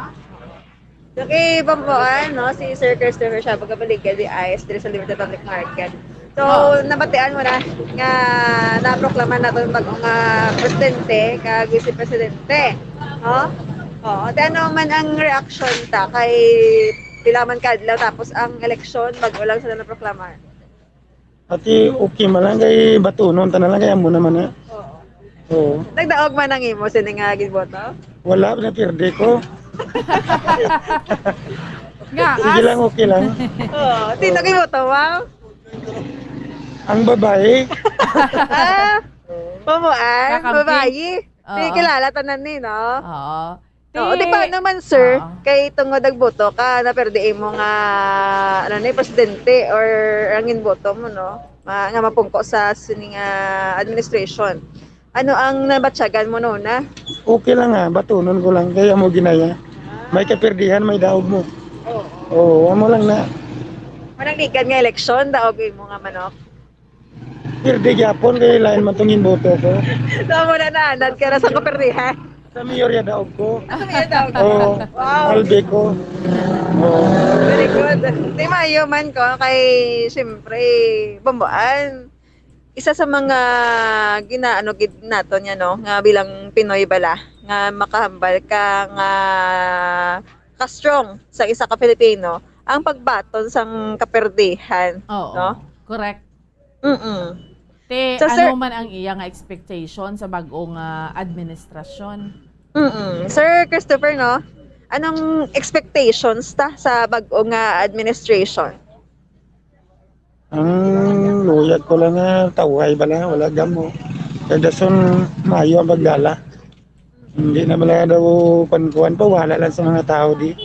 Okay, Bamboan, no? Si Sir Christopher Shabag Abaliga, di I S, diri sa Liberty Public Market. So, Oh. nabatian mo na nga naproklama naton bag-o nga presidente kag vice presidente, no? Oo. Te, ano man ang reaksyon ta kay pila man ka adlaw tapos ang eleksyon bag-o lang sila naproklamar? Ati, okay man lang kay batunon ta na lang kay amo naman na. Oo. Oo. Nagdaog man ang imo sini nga ginboto? Wala, napirdi ko. Nga, Sige as lang, okay lang. Oo. Sino ginboto mo? Ang babae. Ah, pamuan, Kakampi? Babae. Oo. Di kilala tanan ni, no? Oo. Oo, di Ti- ba naman, sir? Oo. Kay tungod nagboto ka, naperde imo nga, ano ni, presidente or ang ginboto mo, no? Ma-, nga mapungko sa sini nga administration. Ano ang nabatyagan mo noon na? Okay lang, ah, batunon ko lang, kaya mo ginaya. May kapirdihan, may daog mo. Oo. Oo, amo lang na. Manang ligan nga eleksyon, daog imo nga manok. Pirdi gyapon kay lain man tong ginboto ko. So, amo na naanad ka na sa kaperdihan. Sa mayor ya daog ko. Ah, sa mayor daog ko. Oo. Wow. Albi ko. Oo. Very good. Di maayo man ko kay, siyempre, Bamboan, isa sa mga ginaano gid naton yan, no, nga bilang Pinoy bala, nga makahambal ka nga ka-strong sa isa ka Filipino ang pagbaton sang kaperdihan, Oo. no? Correct. Mm-mm. Te, So, ano sir man ang iya nga expectation sa bag-o nga administrasyon? Mm-mm. Sir Christopher, no? Anong expectations ta sa bag-o nga administration? Ang luyag ko lang nga tawhay bala, wala gamo. Kay dason maayo ang pagdala. Hindi na bala daw kuan-kuan pa, wala lang sa mga tao di.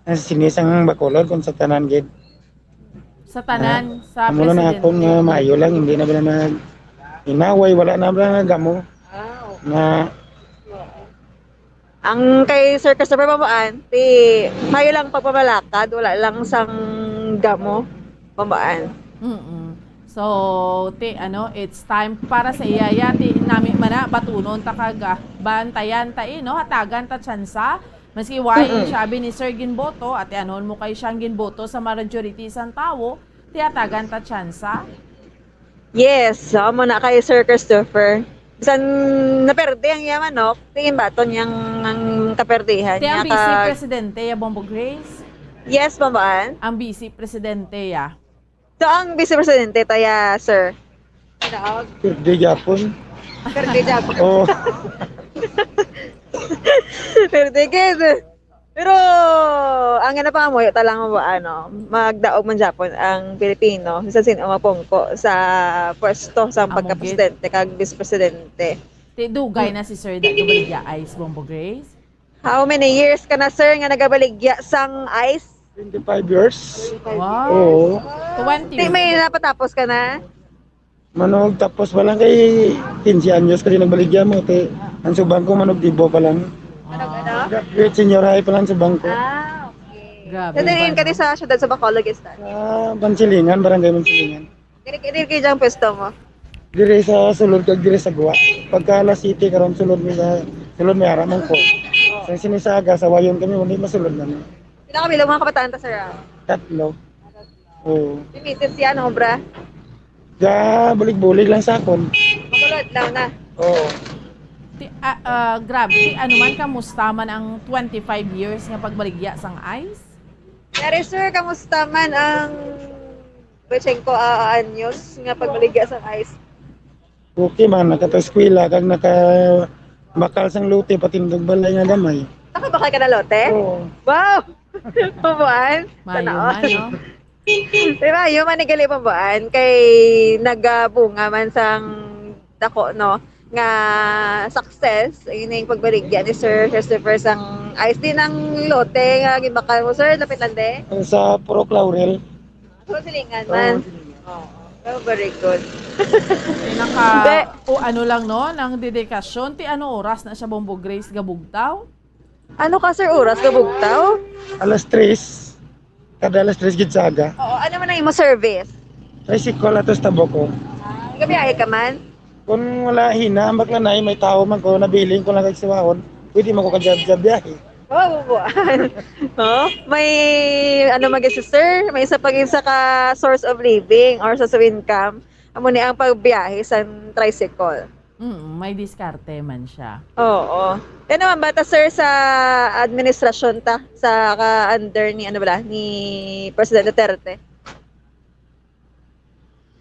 Ang sinis ang Bacolod kung sa tanan gid. Sa tanan, Ah, sa amo na presidente. Akong, ah, maayo lang, hindi na bala nag-inaway, wala na bala nagamo. Ah, okay. Na Ang kay Sir Christopher Bamboan, ti mayo lang pagpamalakad, wala lang sang gamo, Bamboan. Mm-mm. So, ti, ano, it's time para sa iya, ya, ti, nami man na, batunon ta kag, ah, bantayan ta, eh, no? Hatagan ta tsansa. Maski why, Mm-mm. siya abi ni Sir ginboto, ati anon mo kay siyang ginboto sa majority sang tawo, ti hatagan ta tsansa. Yes, amo na kay Sir Christopher. Bisan naperde ang iya manok, tingin ba to niyang ang kaperdihan Ti niya ang vice ka presidente ya, Bombo Grace? Yes, Bamboan. Ang vice presidente ya. So, ang vice presidente ta ya, sir? Daog. Perde gyapon. Perde gyapon. Oo. Perde gid. Pero, ang ginapangamuyo ta lang mo, ano, magdaog man gyapon ang Pilipino sa sin-o mapungko sa pwesto sa Amo gid. Pagkapresidente kag vice presidente. Ti dugay na si Sir nagabaligya ice, Bombo Grace? How many years ka na, sir, nga nagabaligya sang ice? Twenty-five years. Wow. Oo. Twenty. Ti may napatapos ka na? Manog, tapos pa lang kay quince anyos ko din nagbaligya mo, te. Ang subang ko, manog dibo pa lang. Manog ano? Graduate senior high pa lang subang ko. Ah, Grabe. Sa diin ka di sa siyudad sa Bacolod, Gistan? Sa Mansilingan, Barangay Mansilingan. Diri, diri kay diyang pwesto mo? Diri sa sulod kag diri sa Gwa. Pagka alas siyete karon, sulod mi sa, sulod mi ara man ko. Sa sini sa aga, sa Wayon kami, hindi masulod na. Pila ka bilog mga kabataan ta, sir, ah? Tatlo. Oo. Si misis yan, obra? Ga, bulig-bulig lang sa akon. Makulod lang na. Oo. Ti, ah, ah, grabe, ti, ano man, kamusta man ang twenty-five years nga pagbaligya sang ice? Pero sir, kamusta man ang Bachenko, ah, anyos nga pagbaligya sang ice? Okay man, nakataeskwela kag nakabakal sang lote, patindog balay nga gamay. Nakabakal ka na lote? Oo. Wow! Pabuan? Sana all. Maayo man, no? Di ba, yun man ni gali, Pabuan, kay nagabunga man sang dako, no, nga success, yun yung pagbaligya ni Sir Christopher sang ice. Di nang lote nga gibakal mo, sir, lapit lang, de? Sa Purok Laurel. So, silingan man. Oo, silingan. Oo. Oh, very good. Naka, Hindi. O ano lang, no, nang dedikasyon, ti ano oras na siya, Bombo Grace, gabugtaw? Ano ka, sir, oras gabugtaw? Alas tres. Kada alas tres gid sa aga. Oo, ano man ang imo service? Tricycle ato sa Taboco. Ah, gabiyahe ka man? Kung wala hina, ambak lang na may tao man ko, nabiling ko lang kag siwaon, pwede man ko kajab-jab biyahe. Wow, bubuan. Oh, may ano man gid si sir, may isa pag isa ka source of living or source of income. Amo ni ang pagbiyahe sa tricycle. Mm, may diskarte man siya. Oo. Kaya naman, bata, sir, sa administrasyon ta, sa ka-under ni, ano bala, ni President Duterte?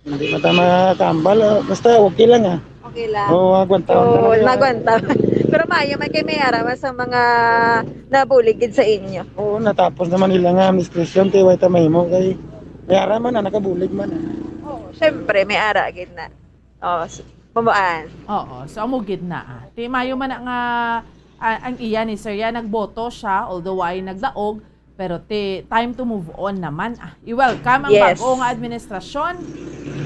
Hindi man ta makakambal, ah, basta okay lang, ah. Okay lang. Oo, agwanta. So, lang. Nagwanta. Pero maayo man kay may ara man sa mga nabulig gid sa inyo. Oo, natapos naman nila nga administrasyon, kay way ta mahimo, kay may ara man na, nakabulig man, ah. Oo, syempre, may ara gid na. Oh, s-, Bambuan. Oo, so amo gid na, ah. Ti maayo man na nga, ah, ang iya ni Sir ya, nagboto siya, although ay nagdaog, pero ti time to move on naman, ah. I-welcome ang Yes. bag-o nga administrasyon.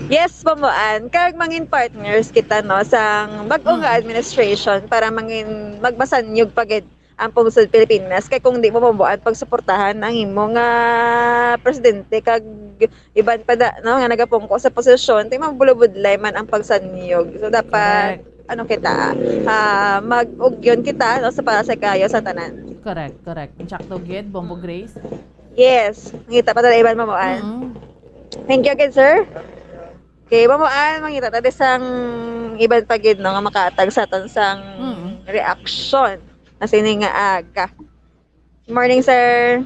Yes, Bambuan. Kag mangin partners kita, no, sang bag-o nga Mm. administration para mangin magmasanyog pa gid ang pungsod Pilipinas. Kay kung di mo, Bambuan, pagsuportahan ang imo nga presidente kag iban pa da, no, nga nagapungko sa posisyon, ti mabulabudlay man ang pagsanyog. So, dapat, Correct. ano kita, ah, mag-ugyon kita, no, sa para sa kayo sa tanan. Correct, correct. Insakto gid, Bombo Grace. Yes. Ngita pa ta iban, Bambuan. Mm. Thank you again, sir. Okay, Bambuan, mangita ta di sang iban pa gid, no, nga makahatag sa aton sang Mm. reaksyon na sini nga aga. Morning, sir.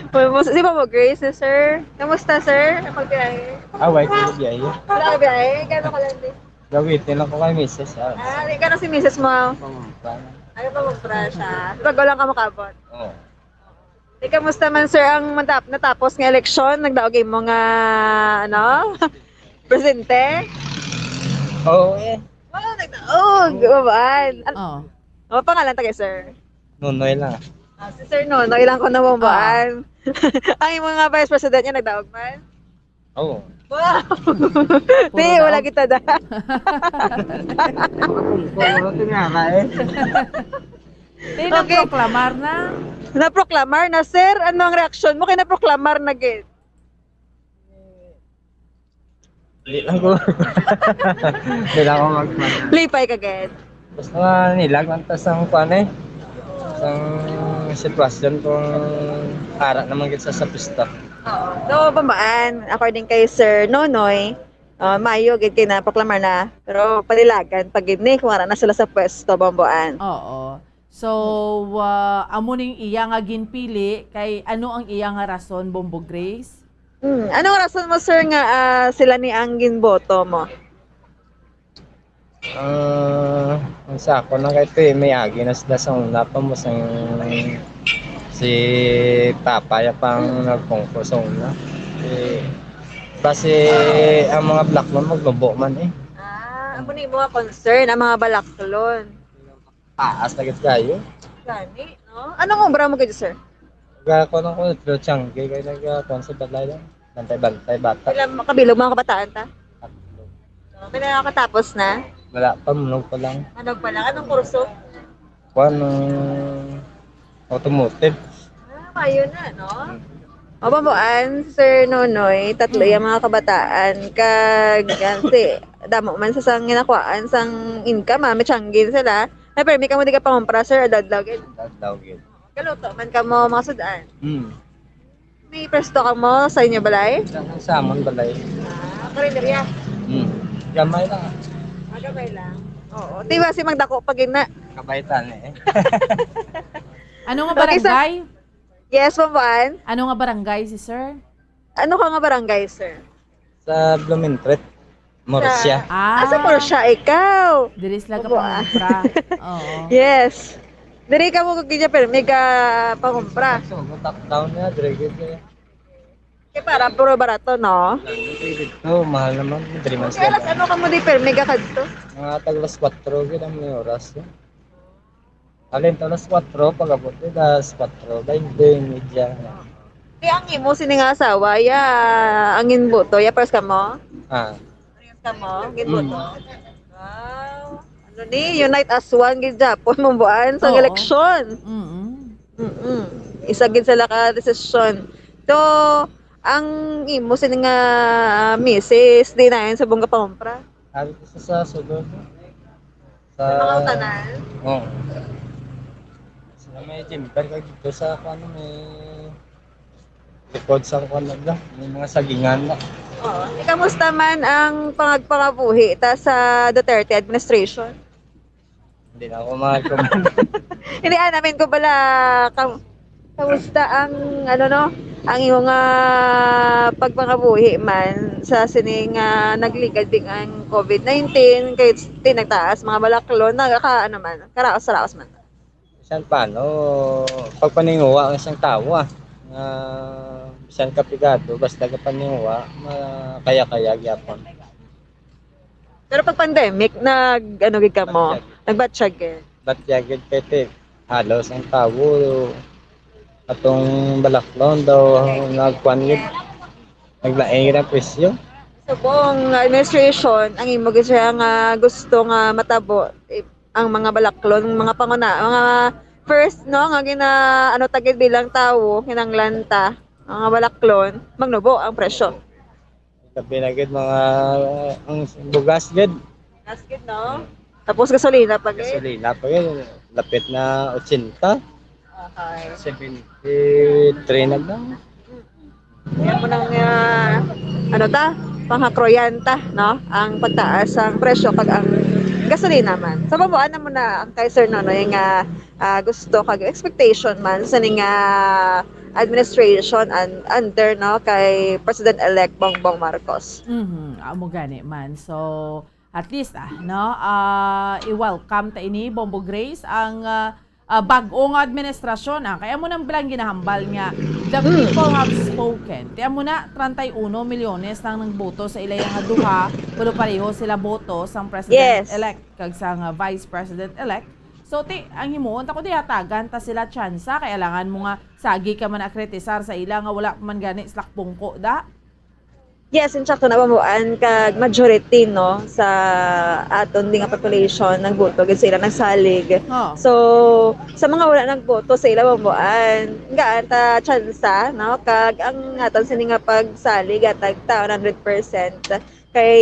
Well, mas-, di ba mo, Grace, sir? Kamusta, sir? Ang pagbiyahe? Ah, wait, ang biyahe. Wala ka biyahe? Gano'n ka lang din? Gawin, tinan ko kay misis, ah. Ah, di ka na si misis mo? Pangumpa. Ano pa, magpra siya? Bago lang ka makabot? Oo. Di, kamusta man, sir, ang matap-, natapos nga eleksyon? Nagdaog imo nga, ano? Presidente? Oo, eh. Wow, nagdaog. Babaan. An-, Oh. Ano pangalan ta kay sir? Nonoy lang. Ah, si Sir Nonoy lang ko nabambaan. Ah. Ang imo nga vice president niya nagdaog man? Oo. Wow! Puro Di, daog. Wala kita da. Puro tingala eh. Di, Okay. Naproklamar na. Naproklamar na, sir. Ano ang reaksyon mo kay naproklamar na gid? Di lang ko. Di lang ko mag- Lipay ka gid. Basta nilag lang ta sang kuan eh. Sang sitwasyon kung ara naman gid sa, sa pista. Oo. So, bambaan, according kay Sir Nonoy, ah, maayo gid kay naproklamar na, pero panilagan pa gid ni kung ara na sila sa pwesto, bambaan. Oo. So, ah, amo ning iya nga ginpili, kay ano ang iya nga rason, Bombo Grace? Hmm, anong rason mo, sir, nga, ah, sila ni ang ginboto mo? Ah, ang sa ako na kay ito eh, may agi na sila sa una pa mo sang si Papa ya pang nagpungko sa una. Eh, basi ang mga black man magnubo man eh. Ah, amo ni mga concern, ang mga balaklon. Taas na gid kayo. Gani, no? Anong obra mo gid, sir? Ga, kuwan ako, pero tiyangge, kaya nag, ah, kuwan sa balay lang. Bantay-bantay, bata. Ilang makabilog, mga kabataan ta? Tatlo. May nakakatapos na? Wala pa, munog pa lang. Munog pa lang. Anong kurso? Kuwan, ah, Automotive. Ah, mayo na, no? O, Bamboan, Sir Nonoy, tatlo yung mga kabataan. Kag, yan, si, damo man sa sang ginakuhaan sang income, ah, may tsanggin sila. Ay, pero may kamo di ka pangumpra, sir, adlaw gid. Adlaw gid. Kaluto man kamo, mga sudan. Hmm. May presto kamo sa inyo balay? Sa, sa amon balay. Ah, karinderya. Hmm. Gamay lang. Magabay lang. Oo. Di ba si Magdako pag ina? Kabaitan eh. Ano nga Okay, sa- barangay? Yes, Bamboan. Ano nga barangay si sir? Ano ka nga barangay, sir? Sa Blumentritt, Murcia. Ah, Asa Murcia ikaw? Diri sila Opo, ah. Kapangumpra. Oo. Yes. Diri ka mo kagidya pero mega pangumpra. So, top down na, dire gid eh. Kaya para puro barato, no? Dito, mahal naman. Diri man Kaya sila. alas ano ka mo di pero mega kadto? Mga tag alas kwatro gid ang may oras. Eh. Alin to alas kwatro, pag-abot dito, alas kwatro, bainte, media. Di ang imo sini nga asawa, ya, ang inbuto, ya, pares ka mo? Ah, Pares ka mo? Ginbuto? Wow. Ano ni? Unite as one, gid Japon, Bamboan, sa Oo. eleksyon. Mm-mm. Mm-mm. Isa gid sila ka desisyon. So, ang imo sini nga misis, di na yun sa bungga pangumpra? Ari ko sa, sa sulod. Sa Sa mga utanan? Oo. Sila may gym, pero dito sa kung ano may likod sa kung ano na, may mga sagingan na. Oo. E, kamusta man ang pangagpangabuhi ta sa Duterte administration? Hindi na ako mahal ko man. Hindi, ah, namin ko pala, kam- kamusta ang, ano, no, ang iyong ah, pagpangabuhi man sa sining ah, nagligad ding ang COVID nineteen, kay ti nagtaas mga balaklon, nagaka, ano man, karaos-raos man. Bisan paano, pagpaninguha ang isang tawo ah. Nga bisan kapigado, basta kapaninguha, makaya-kaya gyapon. Pero pag pandemic, nag, ano, gid ka mo? Nagbatsyag eh. Ba't yagid kay ti halos ang tawo atong balaklon daw nagkuan gid, naglain gid ang presyo. Subong administration, ang imo gid siya nga gusto nga matabo, eh, ang mga balaklon, mga panguna, mga first, no, nga gina, ano, tagid bilang tawo, kinanglan ta, mga balaklon, magnubo ang presyo. Labi na gid mga ang bugas gid. Basket, no? Tapos gasolina pa gid. Gasolina pa gid, lapit na ochenta, Okay. seventy-three na lang. Yan mo nang, ah, ano ta, panghakroyan ta, no? Ang pagtaas ang presyo kag ang gasolina man. Sa babuan na mo na ang kay Sir Nonoy nga ah, gusto kag expectation man sa ning ah, administration and under, no, kay President-elect Bongbong Marcos. Mhm, amo gani man. So, at least ah, no, ah, i-welcome ta ini, Bombo Grace, ang ah, ah, bag-o nga administrasyon, ah. Kaya mo nang bilang ginahambal nga the people have spoken. Kaya mo na treinta y uno milyones nang nagboto sa ilaya nga duha, pero pareho sila boto sang president-elect kag sang ah, vice president-elect. So ti ang himuon ta ko di hatagan ta sila tsansa, kay alangan mo nga sagi ka man akritisar sa ila nga wala pa man gani sila pungko da. Yes, insakto na, Bomboan, kag majority, no, sa aton di nga population nagboto gid sa ila, nagsalig. Oh. So, sa mga wala nagboto sa ila, Bomboan, gaan ta tsansa, no, kag ang aton sini nga pagsalig atag ta one hundred percent kay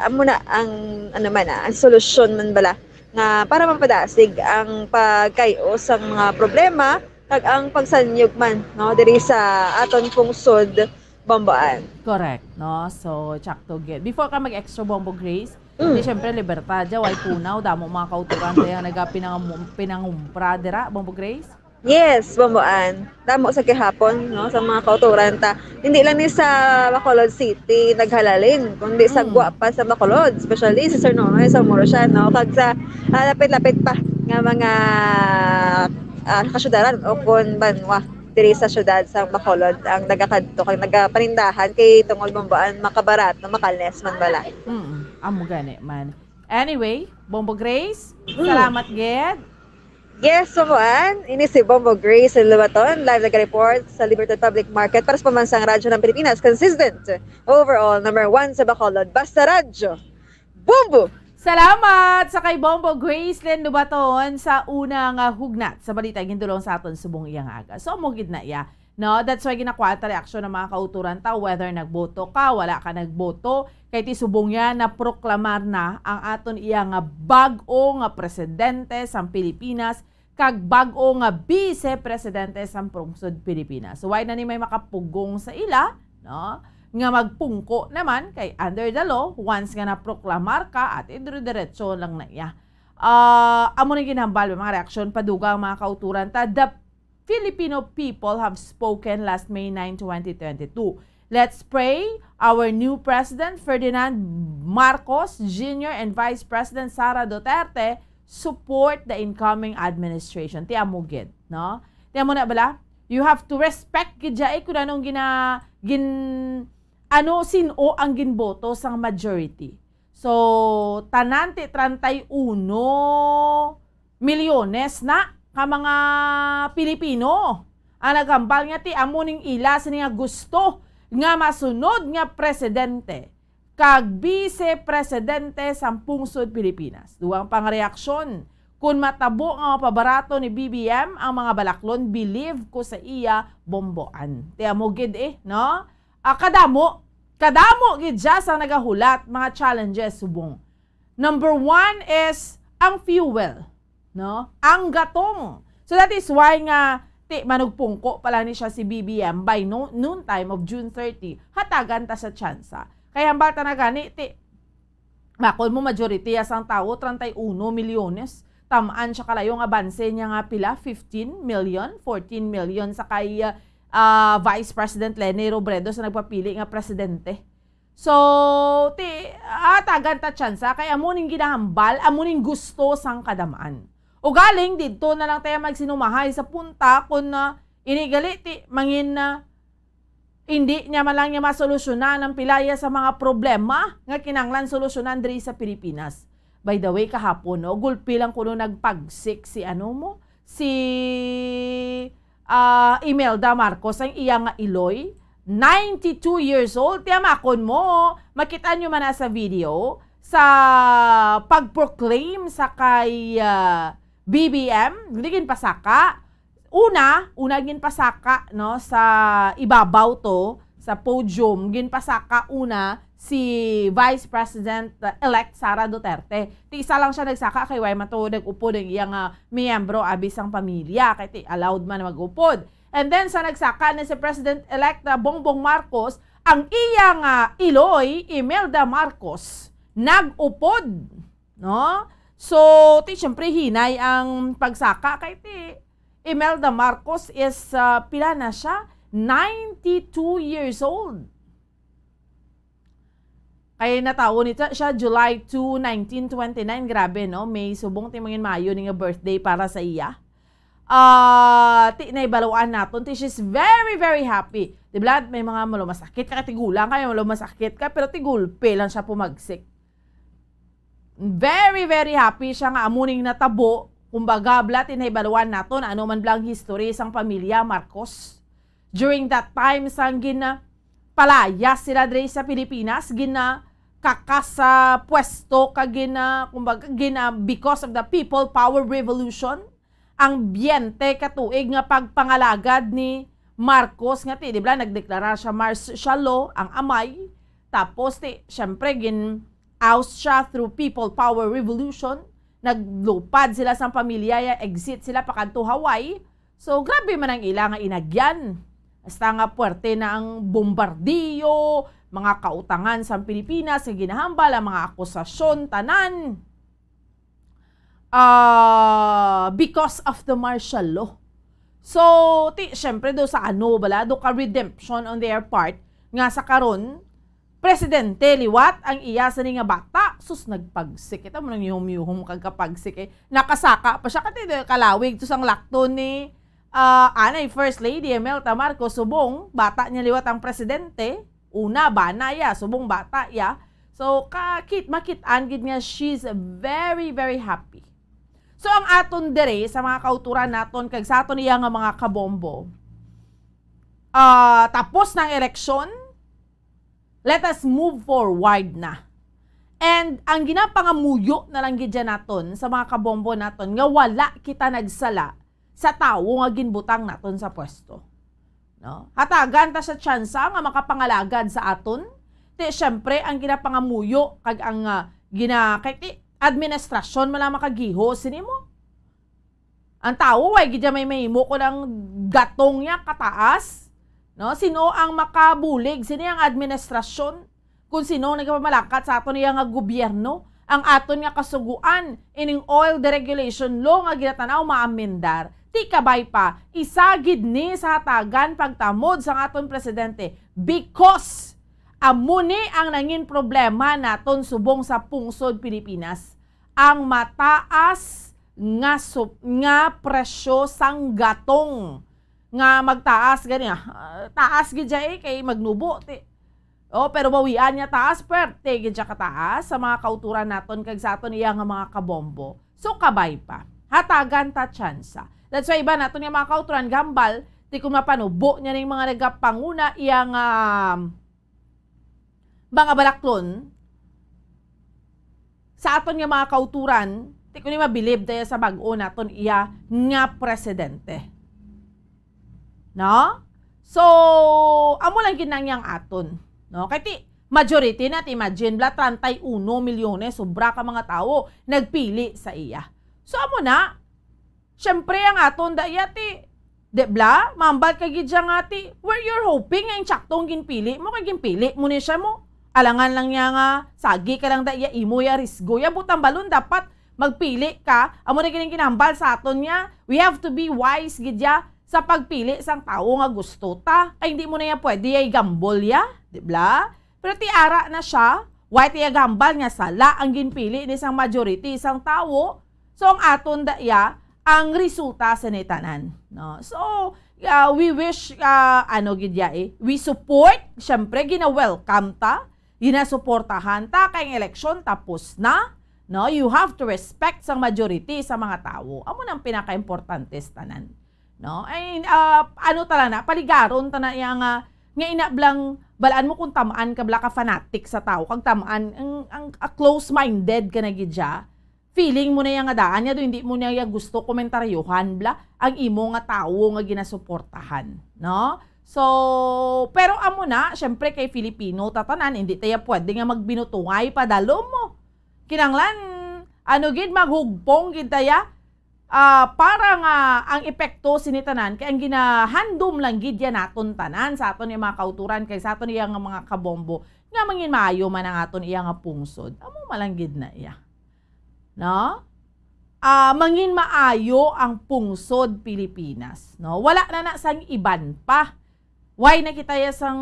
amo na ang, ano man, ah, ang solusyon man bala nga para mapadasig ang pagkay-o sang mga problema kag ang pagsanyog man, no, diri sa aton pungsod, Bomboan. Correct, no? So, tsakto gid. Before ka mag-extra, Bombo Grace, Mm. di syempre libertad dya, way punaw, damo mga kauturan kaya nagapinangum- pinangumpra dira, Bombo Grace? Yes, Bomboan. Damo sa gihapon, no, sa mga kauturan ta. Hindi lang ni sa Bacolod City naghalalin, kundi sa Mm. Guapan sa Bacolod, especially si Sir Nonoy sa Murcia, no, kag sa ah, lapit-lapit pa nga mga ah, kasyudaran o kon banwa diri sa syudad sa Bacolod ang nagakadto kag nagapanindahan kay tungod, Bomboan, makabarato, makalnes man bala. Mm, amo gani man. Anyway, Bombo Grace, Mm. salamat gid. Yes, Bomboan. Ini si Bombo Grace Lubaton, live nag-report sa Libertad Public Market para sa Pambansang Radyo ng Pilipinas. Consistent. Overall, number one sa Bacolod. Basta Radyo. Bombo! Salamat sa kay Bombo Gracelyn Lubaton sa una nga hugnat sa balita gindulong sa aton subong iyang aga. So, amo gid na iya, no? That's why ginakuha ta reaksyon ng mga kauturan ta, whether nagboto ka, wala ka nagboto, kay ti subong niya naproklamar na ang aton iya nga bag-o nga presidente sang Pilipinas, kag bag-o nga bise presidente sang pungsod Pilipinas. So, why na ni may makapugong sa ila, no? Nga magpungko naman kay under the law, once nga naproklamar ka, ate, dire-diretso lang na iya. Ah, amo ni ginhambal, mga reaksyon, padugang mga kauturan ta, the Filipino people have spoken last May nine, twenty twenty-two. Let's pray our new President Ferdinand Marcos Junior and Vice President Sara Duterte support the incoming administration. Ti amo gid, no? Ti amo na bala? You have to respect gid siya, eh, kung anong gina-, gin-, ano, sin-o ang ginboto sang majority. So, tanan ti treinta y uno milyones na ka mga Pilipino ang naghambal nga ti amo ning ila sini nga gusto nga masunod nga presidente kag bise presidente sang pungsod Pilipinas. Dugang pang reaksyon, kun matabo nga mapabarato ni B B M ang mga balaklon, believe ko sa iya, bomboan. Ti amo gid, eh, no? Ah, kadamo, kadamo gid siya sang nagahulat, mga challenges subong. Number one is ang fuel, no? Ang gatong. So that is why nga ti manugpungko pa lang ni siya si B B M by no-, noon time of June thirty, hatagan ta sa tsansa. Kay hambal ta na gani, ti, bakol mo, majority sang tawo, treinta y uno milyones. Tamaan siya kalayo nga abanse niya nga pila, fifteen million, fourteen million sa kay, ah, Vice President Leni Robredo sa nagpapili nga presidente. So, ti, hatagan ta tsansa kay amo ning ginahambal, amo ning gusto sang kadam-an. Ugaling didto na lang tayo magsinumahay sa punta kun, ah, ini gali ti mangin, ah, hindi niya man lang niya masolusyonan ang pilaya sa mga problema nga kinahanglan solusyonan diri sa Pilipinas. By the way, kahapon, no, gulpi lang kuno nagpagsik si ano mo, si, ah, Imelda Marcos, ang iya nga iloy, ninety-two years old. Tiyamakon mo, makita nyo man na sa video, sa pag-proclaim sa kay, ah, B B M, hindi ginpasaka. Una, una ginpasaka, no, sa ibabaw to, sa podium, ginpasaka una si Vice President-elect Sara Duterte. Ti isa lang siya nagsaka kay way man to nag-upod ang iyang, ah, miyembro abi sang pamilya, kay ti allowed man mag-upod. And then sa nagsaka na si President-elect, ah, Bongbong Marcos, ang iya nga iloy, Imelda Marcos, nag-upod, no? So, ti syempre hinay ang pagsaka kay ti Imelda Marcos is, ah, pila na siya? Ninety-two years old. Kay natawo ni siya, siya July two, nineteen twenty-nine. Grabe, no? May subong ti mangin maayo ni nga birthday para sa iya. Ah, ti naibaluan naton, ti she's very, very happy. Di ba, may mga malumasakit ka, tigulang ka, malumasakit ka, pero tigulpe lang siya pumagsik. Very, very happy siya nga amo ning natabo. Kumbaga, bala, ti naibaluan naton ano man bala ang history sang pamilya Marcos. During that time, sang gina-, palayas sila diri sa Pilipinas, ginakakas sa pwesto, kag gina-, kumbaga, gina-, because of the People Power Revolution, ang biyente ka tuig nga pagpangalagad ni Marcos nga ti, di ba, nagdeklara siya martial law ang amay. Tapos, ti, syempre, gin-oust siya through People Power Revolution. Naglupad sila sang pamilya, ya, exit sila pakadto Hawaii. So, grabe man ang ila nga inagyan. Hasta nga puwerte na ang bombardiyo, mga kautangan sa Pilipinas nga ginahambal, ang mga akusasyon, tanan. Ah, because of the martial law. So, ti, syempre, do sa ano, bala, do ka redemption on their part, nga sa karon, presidente liwat ang iya sini nga bata. Sus, nagpagsik. Kita mo nang yuhom-yuhom kag kapagsik, eh. Nakasaka pa siya. Kati, kalawig to sang lakton ni, ah, anay First Lady Imelda Marcos subong, bata niya liwat ang presidente. Una, bana ya, subong bata ya. So, kakit-, makit-an gid nga she's very, very happy. So, ang aton dire sa mga kauturan naton kag sa aton iya nga mga kabombo, ah, tapos ng eleksyon, let us move forward na. And ang ginapangamuyo na lang gid dyan naton sa mga kabombo naton nga wala kita nagsala sa tawo nga ginbutang naton sa pwesto. No? Hatagan ta sa tsansa nga makapangalagad sa aton. Ti, syempre, ang ginapangamuyo kag ang, ah, gina-, kay ti, administrasyon man lang makagihos sini mo. Ang tawo, way gid may mahimo kon ang gatong niya kataas. No? Sino ang makabulig? Sino ang administrasyon? Kung sino ang nagpamalakat sa aton iya nga gobyerno, ang aton nga kasuguan, ining oil deregulation law nga ginatanaw maamendar. Ti kabay pa, isa gid ni sa hatagan pagtamod sang aton presidente because amo ni ang nangin problema naton subong sa pungsod Pilipinas, ang mataas nga sup-, nga presyo sang gatong nga magtaas gani, ah, taas gid siya, eh, kay magnubo ti. Oh, pero bawian niya taas, perte gid siya kataas sa mga kauturan naton kag sa aton iya nga mga kabombo. So, kabay pa. Hatagan ta tsansa. That's why iba naton nga mga kauturan gambal, ti kung mapanubo niya ning mga nagapanguna iya nga mga balaklon, sa aton nga mga kauturan, ti kuno mabilib tayo sa bag-o naton iya nga presidente. No? So, amo lang gid nang yang aton. No? Kay ti, majority na, ti imagine, bla, treinta y uno milyones, sobra ka mga tawo, nagpili sa iya. So, amo na, Siyempre, ang aton da iya ti, di bla? Mambal ka gid siya nga ti, where you're hoping nga intsakto ang ginpili mo, kay ginpili mo ni siya mo. Alangan lang niya nga, sagi ka lang da iya, imo ya risgo ya, butang balon dapat magpili ka. Amo na gid ang ginambal sa aton niya. We have to be wise gid ya sa pagpili sang tawo nga gusto ta. Kay hindi mo na ya pwede ya igambol ya, di bla? Pero ti ara na siya, way ti ya gambal nga sala ang ginpili ni sang majority sang tawo. So, ang aton da iya ang resulta sa nitanan, no? So, ah, we wish, ah, ano gid ya, eh, we support, syempre, gina-welcome ta, ginasuportahan ta, kay ang eleksyon tapos na, no? You have to respect sang majority sa mga tawo. Amo nang pinakaimportante sa tanan, no? Ay, ah, ano ta lang na, paligaron ta na iya nga, nga ina blang, balaan mo kung tamaan ka bla ka fanatic sa tawo, kag tamaan, ang, ang, ah, close-minded ka na gid siya. Feeling mo na iya nga daan niya, do hindi mo niya iya gusto komentaryohan bla ang imo nga tawo nga ginasuportahan, no? So, pero amo na, syempre kay Filipino ta tanan, hindi ta ya pwede nga magbinutungay padalom mo. Kinanglan, ano gid, maghugpong gid ta ya, ah, para nga ang epekto sini tanan kay ang ginahandom lang gid ya naton tanan sa aton iya mga kauturan kag sa aton iya nga mga kabombo nga mangin maayo man ang aton iya nga pungsod. Amo man lang gid na iya. No? Ah, mangin maayo ang pungsod Pilipinas, no? Wala na na sang iban pa. Why na kita ya sang,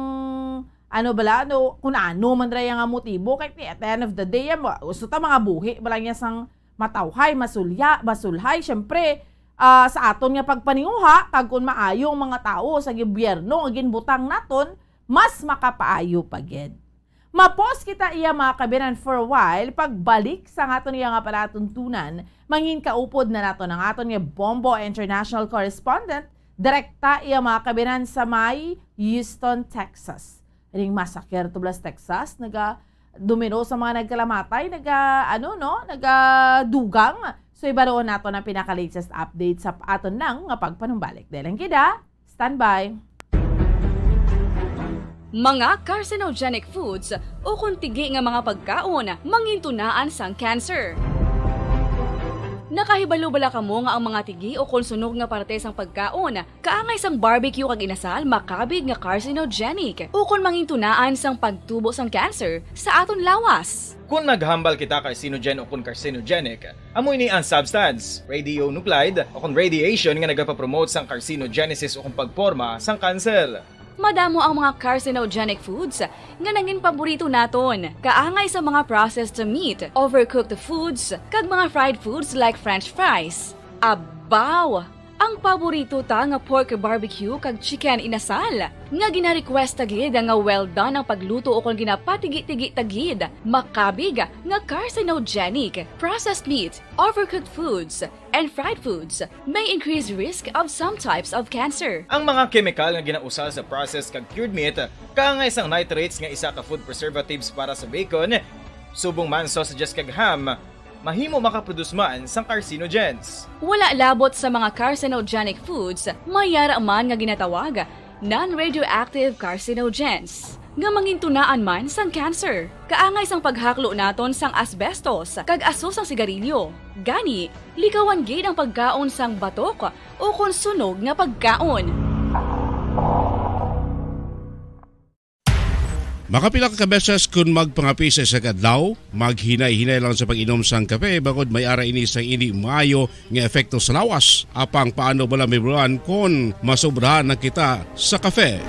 ano bala, ano, kung ano man ra ya nga motibo, kay at the end of the day, ya, ma-, gusto ta mga buhi bala niya sang matawhay, masulya, masulhay. Siyempre, ah, sa aton nga pagpaninguha, kag kung maayo ang mga tawo sa gobyerno nga ginbutang naton, mas makapaayo pa gid. Mapos kita iya, mga kabinan, for a while. Pagbalik sa aton iya nga palatuntunan, mangin kaupod na naton ang aton nga Bombo International Correspondent, direkta iya, mga kabinan, sa may Houston, Texas. Ring massacre to blas Texas, naga domino sa mga nagkalamatay, naga, ano, no, naga dugang. So, ibaroon nato ang pinaka-latest update sa aton nang nga pagpanumbalik. Dahil lang gid, ha? Standby. Mga carcinogenic foods o kung tigi nga mga pagkaon mangintunaan sang cancer. Nakahibalo bala kamo nga ang mga tigi o kon sunog nga parte sang pagkaon kaangay sang barbecue kag inasal makabig nga carcinogenic o kon mangintunaan sang pagtubo sang cancer sa aton lawas? Kon naghambal kita carcinogen o kon carcinogenic, amo ini ang substance, radionuclide, o kon radiation nga nagapapromote sang carcinogenesis o kon pagporma sang kanser. Madamo ang mga carcinogenic foods nga nangin paborito naton, kaangay sa mga processed meat, overcooked foods, kag mga fried foods like french fries. Abaw! Ang paborito ta nga pork barbecue kag chicken inasal, nga gina-request ta gid nga well done ang pagluto o kon ginapatigi-tigi ta gid, makabig nga carcinogenic. Processed meat, overcooked foods, and fried foods may increase risk of some types of cancer. Ang mga kemikal nga ginausal sa processed kag cured meat, kaangay sang nitrates nga isa ka food preservatives para sa bacon, Subong man sausages kag ham, mahimo makaproduce man sang carcinogens. Wala labot sa mga carcinogenic foods, may yara man nga ginatawag non-radioactive carcinogens, nga mangintunaan man sang cancer. Kaangay sang paghaklo naton sang asbestos kag aso sang sigarilyo. Gani, likawan gid ang pagkaon sang batok o kon sunog nga pagkaon. Makapila ka beses kon magpangape sa isa ka adlaw, maghinay-hinay lang sa pag-inom sang kape, bangod may ara ini sang indi maayo nga epekto sa lawas. Apang paano bala mahibaluan kon masobrahan na kita sa kape?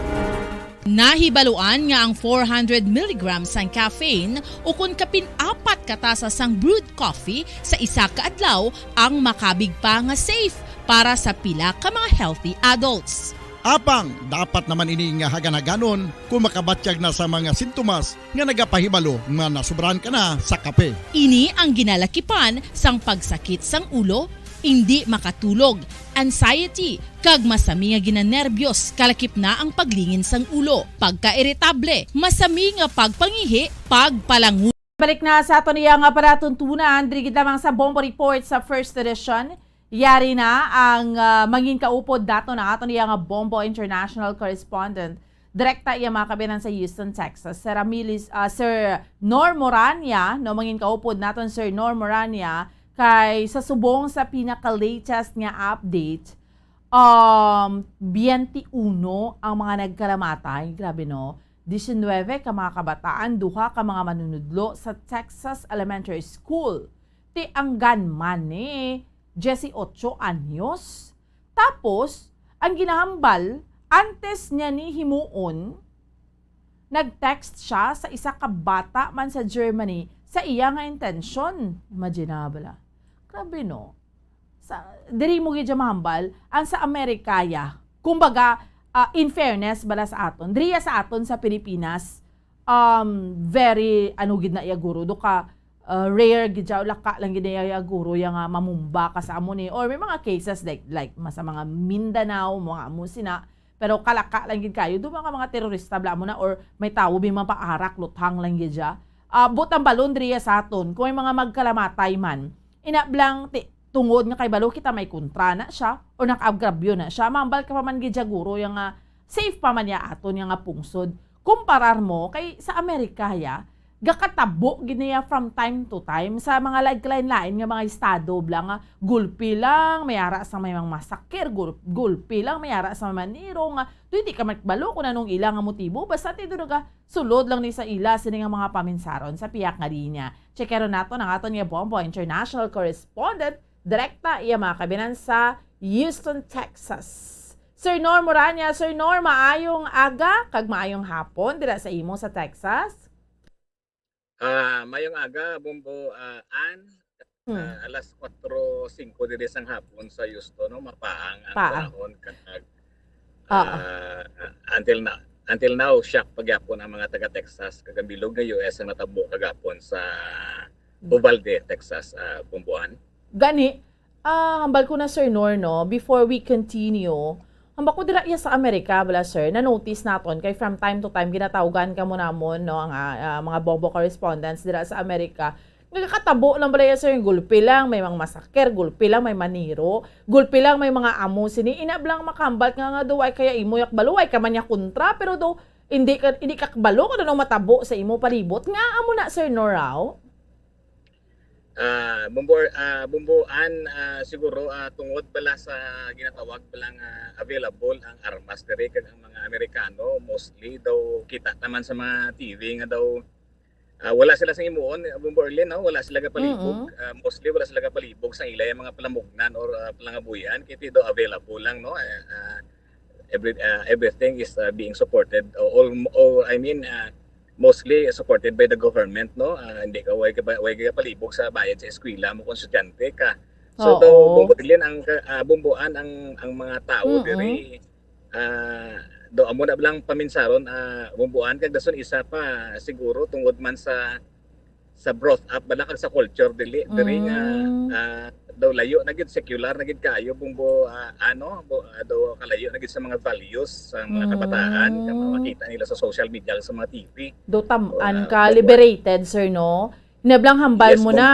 Nahibaluan nga ang four hundred milligrams sang caffeine, o kon kapin apat ka tasa sang brewed coffee sa isa ka adlaw, ang makabig pa nga safe para sa pila ka mga healthy adults. Apang dapat naman ini nga hagan-haganon kung makabatyag na sa mga sintomas nga nagapahibalo nga nasobrahan ka na sa kape. Ini ang ginalakipan sang pagsakit sang ulo, indi makatulog, anxiety, kag masami nga ginanerbiyos, kalakip na ang paglingin sang ulo, pagkairitable, masami nga pagpangihi, pagpalangu- Balik na sa aton iya nga palatuntunan, diri gid lamang sa Bombo Report sa First Edition. Yari na ang, ah, mangin kaupod dato na aton iya nga Bombo International Correspondent. Direkta iya mga kabinan sa Houston, Texas. Sir Amilis, ah, Sir Nor Morania, no, mangin kaupod naton, Sir Nor Morania, kay sa subong sa pinaka-latest nga update, um, twenty-one ang mga nagkalamatay. Grabe, no? Diecinuebe ka mga kabataan, duha ka mga manunudlo sa Texas Elementary School. Ti ang gunman ni dieciocho anyos. Tapos, ang ginahambal, antes niya ni himuon, nag-text siya sa isa ka bata man sa Germany sa iya nga intensyon. Imagine na bala. Grabe, no? Sa, diri mo gid siya mahambal, ang sa Amerika, ya. Kumbaga, ah, in fairness bala sa aton, diri ya sa aton sa Pilipinas, um, very, ano gid na iya guro, do ka, uh, rare gid siya, laka lang gid iya guro, ya nga mamumba ka sa amo ni, or may mga cases like, like, ma-, sa mga Mindanao, mga amo sina, pero kalaka lang gid kayo, do mga, mga terorista bala mo na, or may tawo may mapaarak, luthang lang gid siya. Ah, but ang balon diri sa aton, kung may mga magkalamatay man, ina blang ti-, tungod nga kay balo kita may kontra na siya, or nakaaggrabyo na siya, mambal ka pa man gid siya guro, ya nga safe pa man ya aton ya nga pungsod. Kumparar mo kay sa Amerika, ya, gakatabo gid niya from time to time sa mga lag-, lain-lain nga mga estado bala nga gulpi lang, may ara sa may mga massacre, gul-, gulpi lang, may ara sa may maniro nga, do hindi ka magkabalo kung anong ila nga motibo, basta ti do naga sulod lang ni sa ila sini nga mga paminsaron sa pihak nga linya. Checkeron naton ang aton nga Bombo International Correspondent, direkta iya mga kabinan sa Houston, Texas. Sir Nor Morania, Sir Nor, maayong aga kag maayong hapon dira sa imo sa Texas. Ah, mayong aga, Bombo, ah, Ann. Hmm. Ah, alas kwatro singko diri sang hapon sa Houston, no? Mapaang ang Paang. panahon kag, Ah, ah. ah, until na, until now, shock pa gyapon ang mga taga Texas kag ang bilog nga U S ang natabo kagapon sa Hmm. Uvalde, Texas, ah, Bombo Ann. Gani, ah, hambal ko na, Sir Nor, no, before we continue, hambal ko dira iya sa Amerika, bala, sir, na-notice naton kay from time to time ginatawgan kamo namon, no, ang, ah, ah, mga Bombo correspondents dira sa Amerika. Nagakatabo lang bala iya, sir, yung gulpi lang, may mga massacre, gulpi lang, may maniro, gulpi lang, may mga amo sini. Ina bala nga makahambal nga, nga daw, ay kaya imo yak balo, ay ka man niya kontra, pero daw, hindi ka, hindi ka kabalo kung anong matabo sa imo palibot. Nga amo na, Sir Nor, aw? Ah, Bombo, ah, Bombo Ann, ah, siguro, ah, tungod bala sa ginatawag bala nga available ang armas diri kag ang mga Amerikano, mostly daw kita naman sa mga T V nga daw, ah, wala sila sa imuon, Bombo Arlene, no? Wala sila gapalibog. Mm-mm. Ah, mostly wala sila gapalibog sa ila yung mga palamugnan or, ah, palangabuyan, kay ti daw available lang, no? Ah, ah, every, ah, everything is, ah, being supported, o all, all, I mean, ah, mostly supported by the government, no? Ah, hindi ka, way ka ba, way ka palibog sa bayad sa eskwela mo kung estudyante ka. So, Oo. daw, Bombo Arlene, ang ka-, ah, Bombo Ann ang, ang mga tao Mm-mm. diri, ah, daw amo na lang paminsaron, ah, Bombo Ann, kag dason isa pa, siguro, tungod man sa, sa brought up, bala kag sa culture, dili, diri nga, Mm. ah, daw layo na gid, secular na gid kayo, Bombo, ah, ano, bo-, ah, daw kalayo na gid sa mga values sa mga Oo. kabataan, nga makita nila sa social media, sa mga T V. Do tam-an O, ah, ka, Bombo Ann. liberated, sir, no? Nablang hambal Yes, mo ma'am. Na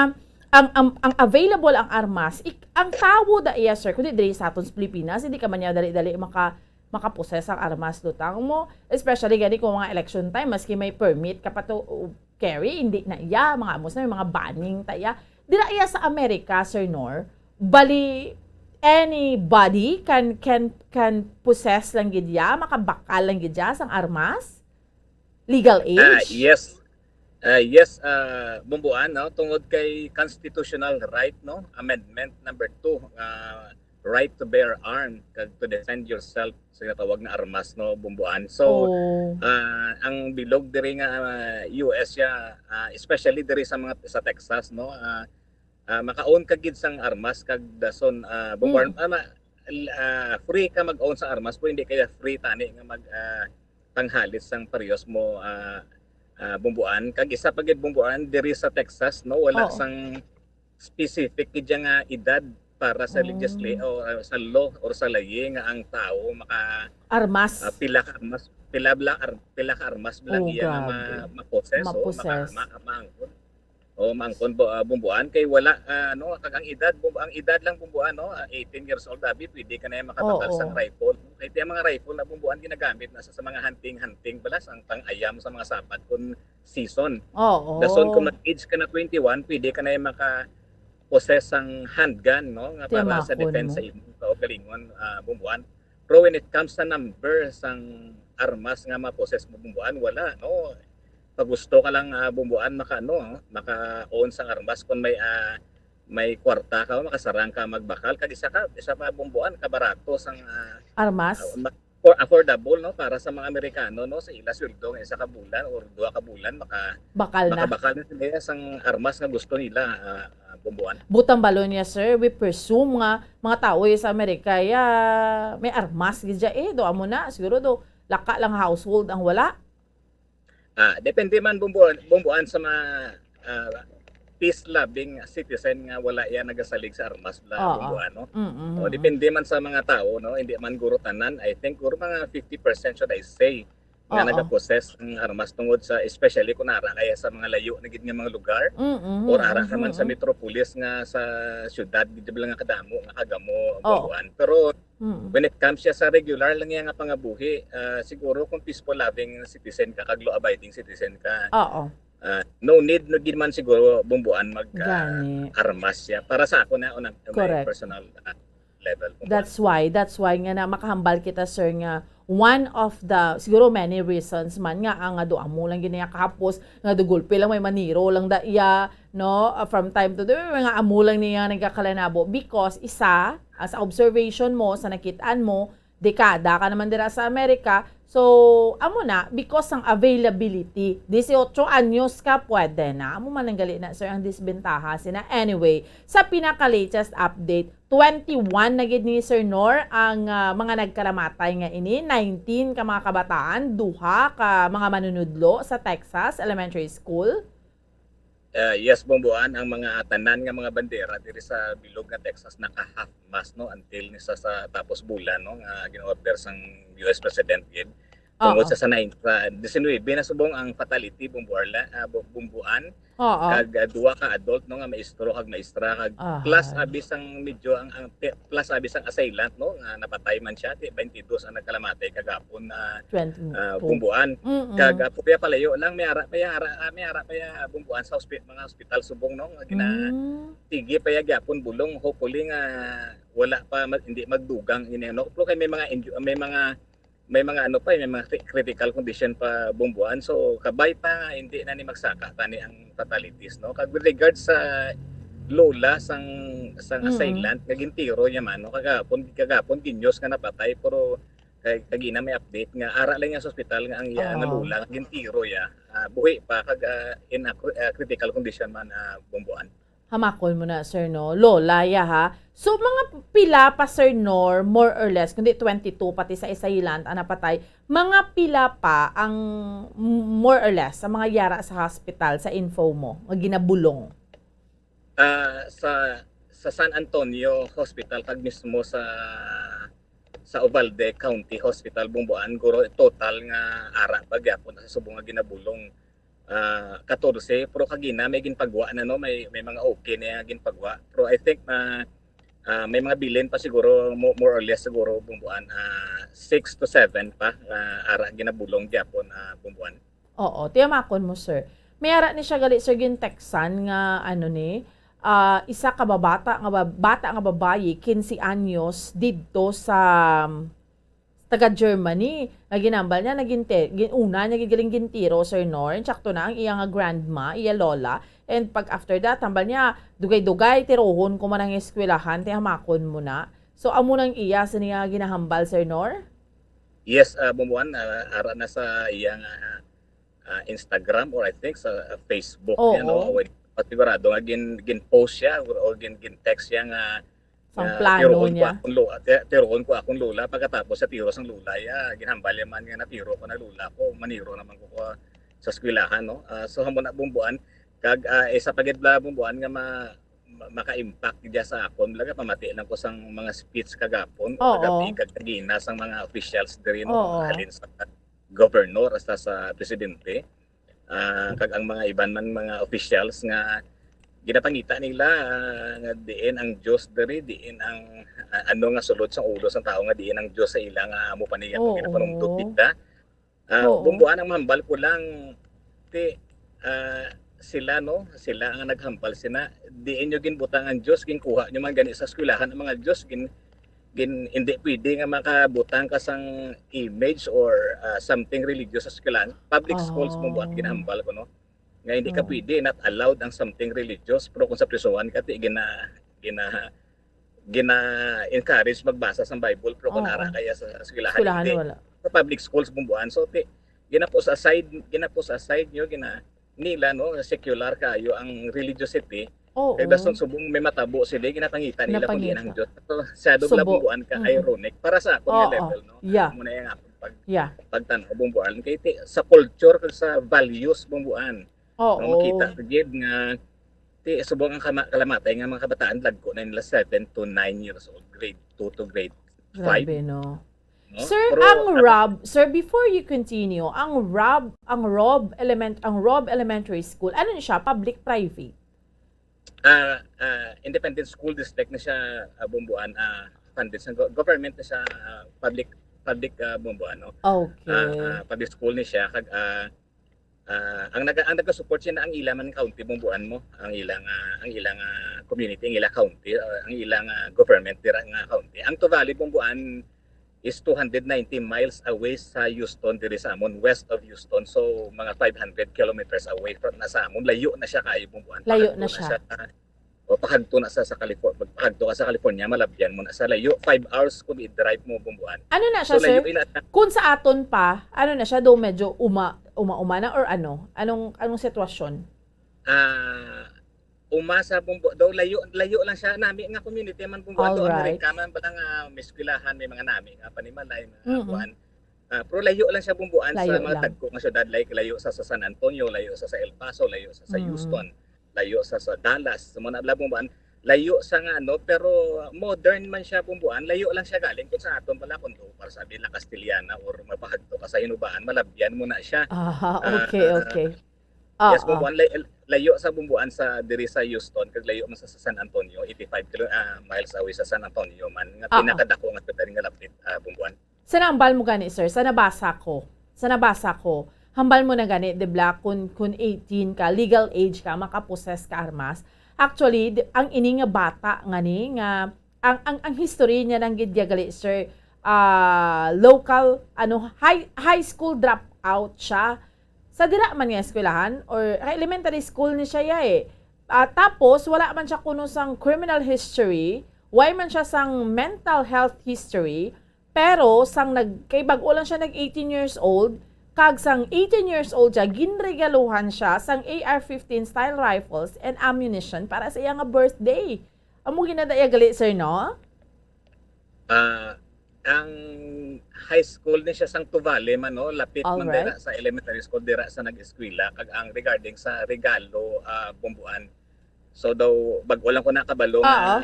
ang, ang, ang available ang armas, ik-, ang tawo da iya, sir, kundi diri sa aton sa Pilipinas, hindi ka man niya dali-dali maka, makaposes ang armas, lutang mo, especially gani kung mga election time, maski may permit ka pa to, uh, carry, hindi na iya, mga amos na, may mga banning ta iya. Dira iya sa Amerika, Sir Nor, bali, anybody can, can, can possess lang gid ya, makabakal lang gid ya sang armas? Legal Ah, age? yes. Ah, yes, ah, Bumbuan, no? Tungod kay constitutional right, no? Amendment number two, ah, right to bear arm, kag to defend yourself sa ginatawag na armas, no, Bumbuan. So, Oh. ah, ang bilog diri nga, ah, U S siya, ah, especially diri sa mga, sa Texas, no? Ah, ah, maka-own ka gid sang armas kag dason, ah, Bumbuan, Mm. ah, ma-, l-, ah, free ka mag-own sa armas, pero hindi kaya free tani nga mag, ah, tanghalit sang parehas mo, ah, ah, Bumbuan. Kag isa pa gid, Bumbuan, diri sa Texas, no, wala Oo. sang specific gid nga edad para sa legisla-, Oh. o, ah, sa law or sa layi nga ang tawo maka, Armas. ah, pila ka armas, pila bla-, ar-, pila ka armas bla Oh, iya nga ma-, grabe. ma-possess, o Ma-possess. maka-, ma-, maangkon. O maangkon, Bu-, ah, Bumbuan, kay wala, ah, no, kag ang edad, Bumbu-, ang edad lang, Bumbuan, no, ah, eighteen years old abi, pwede ka na yung makabakal sang Oo. rifle. Kay ang mga rifle na, Bumbuan, ginagamit na sa, sa mga hunting-hunting bala, sang pang-ayam sa mga Sabat kon season. Oo. Dason kung mag-age ka na twenty-one, pwede ka na yung maka-possess sang handgun, no, nga para sa Timakon defense mo. Sa imong kaugalingon, ah, Bumbuan. Pero when it comes sa number sang armas nga ma-possess mo, Bumbuan, wala, no. Pag gusto ka lang, ah, Bumbuan, maka, ano, maka-own sang armas kung may, ah, may kwarta ka, makasarang ka magbakal. Kag isa ka, isa pa, Bumbuan, kabarato sang, ah, Armas? ah, ma-, for, affordable, no, para sa mga Amerikano, no, sa ila sweldo nga isa ka bulan or duha ka bulan, maka, Bakal na. Makabakal na sila sang armas nga gusto nila, ah, ah, Bumbuan. Butang balon niya, sir, we presume nga mga tao sa Amerika, ya, may armas gid siya eh. Do amo na, siguro do, laka lang household ang wala. Ah, depende man, Bumbuan, Bumbuan, sa mga, ah, peace-loving citizen nga wala yan nagasalig sa armas bla, Oo. Bumbuan, no? Mm-mm. O, depende man sa mga tao, no? Hindi man guro tanan. I think guro mga fifty percent, should I say, nga Oo. Nagapossess ang armas tungod sa, especially kung nara kaya sa mga layo na gid nga mga lugar, Mm-mm, or ara ka man sa mm-mm. Metropolis nga sa syudad, gid lang nga kadamo, nga kagamo, Oo. Bumbuan. Pero Mm. when it comes siya sa regular lang yan nga pangabuhi, ah, siguro kung peaceful loving citizen ka, kag law-abiding citizen ka, Oo. ah, no need na gid man siguro, Bumbuan, mag, ah, Gani. Armas siya. Para sa ako na, unang, my Correct. Personal, ah, level, Bumbuan. That's why, that's why nga na makahambal kita, sir, nga one of the, siguro many reasons man nga, ah, nga do amo lang gid niya kahapos, nga do gulpi lang may maniro lang da iya, no? Ah, from time to time, may mga amo lang niya nagkakalanabo. Because isa, as observation mo, sa nakitaan mo, dekada ka naman dira sa Amerika, so, amo na, because ang availability, dieciocho anyos ka, pwede na. Amo man ang gali na, sir, ang disbentaha sina. Anyway, sa pinaka-latest update, twenty-one na gid ni Sir Nor ang, ah, mga nagkalamatay nga ini, nineteen ka mga kabataan, duha ka mga manunudlo sa Texas Elementary School. Ah, yes, Bumbuan, ang mga tanan nga mga bandera diri sa bilog nga Texas naka-half mast, no, until ni sa, sa tapos bulan, no, nga gin-order sang U S President gid. Tungod Oo. sa, sa nine, sa diecinuebe na subong ang fatality, Bumbuarla, ah, Bu-, Bumbuan, Oo. kag, ah, duha ka adult, no, nga maestro kag maestra, kag plus Ahay. Abi sang medyo ang, ang pi-, plus Abi sang assailant, no, nga napatay man siya, ti twenty-two ang nagkalamatay kagapon, ah, Twenty-two. ah, Bumbuan. Mm-mm. Kag, ah, pia palayo lang, may ara, may ara, ah, may ara, may, ah, Bumbuan sa hospi-, mga hospital subong, no, nga gina-, Mm. sige pa ya gyapon bulong, hopefully nga wala pa mag-, hindi magdugang ini, ano. Pero kay may mga inju-, may mga, may mga ano pa, may mga cri-, critical condition pa, Bumbuan. So, kabay pa nga hindi na ni magsaka tani ang fatalities, no. Kag with regards sa lola sang, sang Mm. assailant nga gintiro niya man, no, kagapon, kagapon ginyos nga napatay, pero kay kagina may update nga ara lang niya sa ospital nga ang iya nga Oo. lola gintiro ya. Ah, buhi pa kag, ah, in a cri-, ah, critical condition man, ah, Bumbuan. Hamakon mo na, sir, no? Lola, ya, ha? So, mga pila pa, Sir Nor, more or less, kundi twenty-two pati sa assailant ang napatay, mga pila pa ang, m-, more or less, sa mga yara sa hospital, sa info mo, nga ginabulong? Ah, sa, sa San Antonio Hospital, kag mismo sa, sa Uvalde County Hospital, Bumbuan, guro, total nga ara pa gyapon sa subong nga ginabulong. ah, katorse, pero kagina may ginpagwa na, no? May, may mga okay na ginpagwa. Pero I think na, ah, may mga bilin pa siguro, mo-, more or less siguro, Bumbuan, ah, six to seven pa, ah, ara ginabulong gyapon, ah, Bumbuan. Oo, tiyamakon mo, sir. May ara ni siya gali, sir, gintextan nga, ano ni, ah, isa ka babata nga ba-, bata nga babayi, quince anyos, didto sa, um, taga Germany, nga ginambal niya, naginte-, gin-, una niya gigaling gintiro, sir, no? And sakto na ang iya nga grandma, iya lola. And pag after that, hambal niya, dugay-dugay, tirohon ko man ang eskwelahan, tiyamakon mo na. So, amo nang iya sa niya ginahambal, sir, Nor? Yes, ah, Bumbuan, ah, ara na sa iya nga, ah, Instagram or I think sa, ah, Facebook niya, no? Oo. Sigurado nga gin-, gin-post siya or, or gin-, gin-text siya nga, Sang nga plano tiroon ko niya. Akong lo-, ti-, tiroon ko akong lola. Pagkatapos sa tiro sang lola, ya, ginhambal niya man nga natiro ko na lola ko, maniro naman ko, ko sa eskwelahan, no? Ah, so, amo na, Bumbuan, kag, ah, isa pa gid bala, Bumbuan, nga ma-, ma-, maka-impact gid sa akon, talaga, pamati lang ko sang mga speech kagapon o Oo. Kagabi, kag kagina sang mga officials diri, no? Oo. Halin sa gobernador hasta sa presidente, ah, kag ang mga iban man mga officials nga ginapangita nila, ah, nga diin ang Dios diri, diin ang, ah, ano nga sulod sang ulo sang tawo nga diin ang Dios sa ila nga amo pa niya kung Oo. Ginapanumdot nila. Ah, Oo. Bumbuan, ang mahambal ko lang, ti, ah, sila, no, sila ang naghambal sina, diin nyo ginbutang ang Dios, ginkuha nyo man gani sa eskwelahan ang mga Dios, gin-, gin-, hindi pwede nga makabutang ka sang image or, ah, something religious sa eskwelahan. Public schools mo buhat Oh. ginahambal ko, no? Nga hindi ka Oh. pwede, not allowed ang something religious, pero kung sa prisuhan ka, ti gina-, gina-, gina-encourage magbasa sang Bible, pero kung Oo. Ara kaya sa eskwelahan, Eskwelahan, hindi. Wala. Sa public schools, Bumbuan. So, ti, gina-post aside, gina-post aside nyo, gina-, nila, no, secular kayo ang religiosity. Oo. Kay dason subong may matabo sila, ginapangita nila kung diin ang Napangita. Diyos. So, sado Subo. Bumbuan ka, Mm. Ironic. Para sa akon nga Oo. Level, no? Yeah. Amo na yung akong pag-, Yeah. Pagtanaw, Bumbuan. Kay ti, sa culture, kag sa values, Bumbuan. Oo. No, makita ka gid nga, ti, subong ang kama-, kalamatay nga mga kabataan, lagko na nila seven to nine years old, grade two to grade five. Grabe, no? No? Sir, pero, ang ah, Rob, sir, before you continue, ang Rob, ang Rob Element-, ang Rob Elementary School, ano ni siya? Public, private? Ah, ah, independent school district na siya, ah, Bumbuan, ah, funded sa go-, government na siya, ah, public, public, ah, Bumbuan, no? Okay. Ah, ah, public school ni siya, kag, ah, ah, ang naga-, ang naga-support siya na ang ila man county, Bumbuan mo, ang ilang, ah, ang ilang, ah, community, ang ilang county, ah, ang ilang, ah, government dira nga county. Ang Tuvalu, Bumbuan is two hundred ninety miles away sa Houston, diri sa amon, west of Houston. So, mga five hundred kilometers away from na sa amon. Layo na siya kayo, Bumbuan. Layo Pahagto na na siya. Siya, ah, o pahagto na sa, sa California. Pag pahagto ka sa California, malabyan mo na sa layo. Five hours kung i-drive mo, Bumbuan. Ano na siya, So, layo sir? Ila na. Kung sa aton pa, ano na siya, do medyo uma-, uma-uma na or ano? Anong, anong sitwasyon? Ah, uma sa Bumbu-, daw layo, layo lang siya. Nami nga community man, Bumbuan. Daw Alright. Amerika man, bala nga may eskwelahan, may mga nami nga panimalay, mga Mm-mm. kuan. Ah, pero layo lang siya, Bumbuan, sa Layo mga lang. Dagko nga syudad, like, layo sa, sa San Antonio, layo sa, sa El Paso, layo sa, sa Mm. Houston, layo sa, sa Dallas, sa mga nabla, Bumbuan, layo sa nga, ano, pero modern man siya, Bumbuan, layo lang siya galing kung sa aton pala, kung do, para sabi, La Castellana or mapahagto ka sa Hinubaan, malabyan mo na siya. Ah, Ah, okay, ah, okay. Yes, Oo. Bumbuan, lay-, layo sa Bumbuan sa, diri sa Houston, kag layo man sa, sa San Antonio, eighty-five kilo-, ah, miles away sa San Antonio man, nga Oo. Pinakadako nga syudad nga lapit, ah, Bumbuan. Sa nahambal mo gani, sir, sa nabasa ko, sa nabasa ko, hambal mo na gani, di ba, kun, kun eighteen ka, legal age ka, makapossess ka armas. Actually, di, ang ini nga bata nga ni, nga, ang, ang, ang history niya nang gid gali, sir, ah, local, ano, high, high school dropout siya. Sa dira man nga eskwelahan or elementary school ni siya ya, eh. Ah, tapos, wala man siya kuno sang criminal history, way man siya sang mental health history, pero sang nag-, kay bag-o lang siya nag eighteen years old, kag sang eighteen years old siya, ginregaluhan siya sang A R fifteen style rifles and ammunition para sa iya nga birthday. Amo ginadaya gali, sir, no? Ah, ang high school ni siya sang Tuvalu man, no? Lapit man Alright. Dira sa elementary school, dira sa nag-eskwela, kag ang regarding sa regalo, ah, Bumbuan. So daw, bag-o lang ko nakabalo nga, Oo.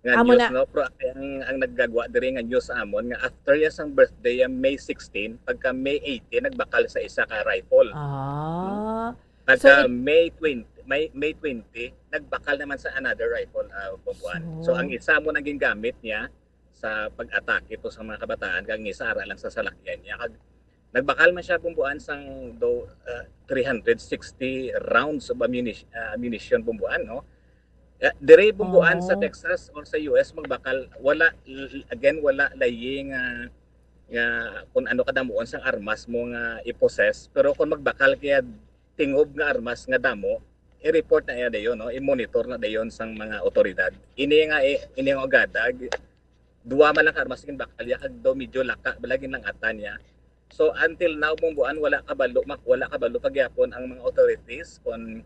Nga Amo news, na. No? Pero ang, ang naggagwa diri nga news sa amon, nga after ya sang birthday, ya May sixteen, pagka May eighteen, nagbakal sa isa ka rifle. Ah. Hmm? So, Pagka it- May twenty, May, May twenty, nagbakal naman sa another rifle, ah, Bombuan. So, ang So, isa mo nang gingamit niya sa pag-atake to sa mga kabataan, kag ang isa ara lang sa salakyan niya. Kag nagbakal man siya, Bombuan, sang do, ah, three hundred sixty rounds of ammuni-, ah, ammunition, Bombuan, no? Ah, dire, Bombuan, sa oh, Texas or sa U S, magbakal, wala, l-, again, wala layi nga, nga kung ano kadamuon sang armas mo nga i-possess. Pero kung magbakal kaya tingob nga armas nga damo, i-report na iya dayon, no? I-monitor na dayon sang mga otoridad. Ini nga, eh, ini nga agada, gi-, duwa man lang ka armas ginbakal iya, kag daw medyo laka bala ginlangatan niya. So, until now, Bombuan, wala kabalo, mak-, wala kabalo pa gyapon ang mga authorities kung,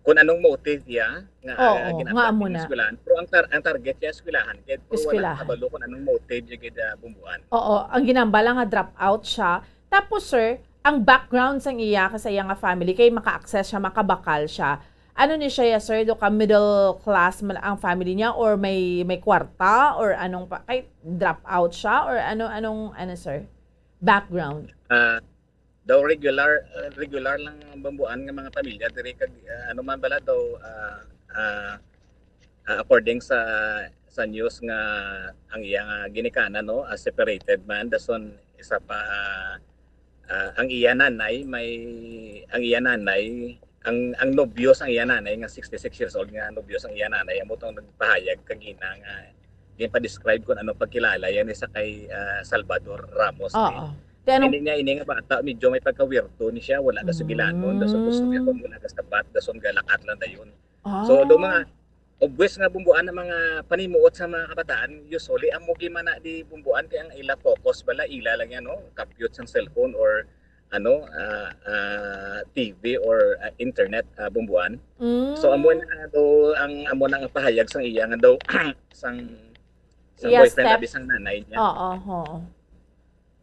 kung anong motive iya nga, ah, Oo, nga amo gin-atake nga na. eskwelahan. Pero ang tar-, ang target niya eskwelahan, kaya, pero wala Eskwelahan. kabalo kung anong motive niya gid, ah, Bombuan. Oo, ang ginambala nga drop out siya. Tapos, sir, ang background sang iya, sa iya nga family, kay maka-access siya, makabakal siya. Ano ni siya, ya, sir? Do ka middle class man ang family niya, or may, may kwarta, or anong pa, kay drop out siya, or ano, anong, ano, sir? Background. Ah, daw regular, ah, regular lang, Bombuan, nga mga pamilya diri, kag, ah, ano man bala daw, ah, ah, ah, according sa, sa news nga ang iya nga ginikanan, no, ah, separated man, dason isa pa, ah, ah, ang iya nanay may, ang iya nanay, ang, ang nobyo sang iya nanay nga sixty-six years old nga nobyo sang iya nanay, amo tong nagpahayag kagina nga ginpa-describe kung ano pagkilala yan isa kay, ah, Salvador Ramos ni. Oo. Ti anong Ini niya, ini nga bata, medyo may pagkawirdo ni siya, wala ka sugilanon, dason gusto niya Mm. kung wala ka sabat, dason galakat lang dayon. So, do mga, Ah. obvious nga, Bombuan, ang mga panimuot sa mga kabataan, usually, amo gid man na di, Bombuan, kay ang ila focus bala, ila lang yan, no? Kapyot sang cellphone or, ano, ah, ah, T V or, ah, internet, ah, Bombuan. So, amo Mm. na do ang, amo na ang pahayag sang iya nga daw, sang, sang Iya boyfriend, step. abi sang nanay niya. Oo, oo.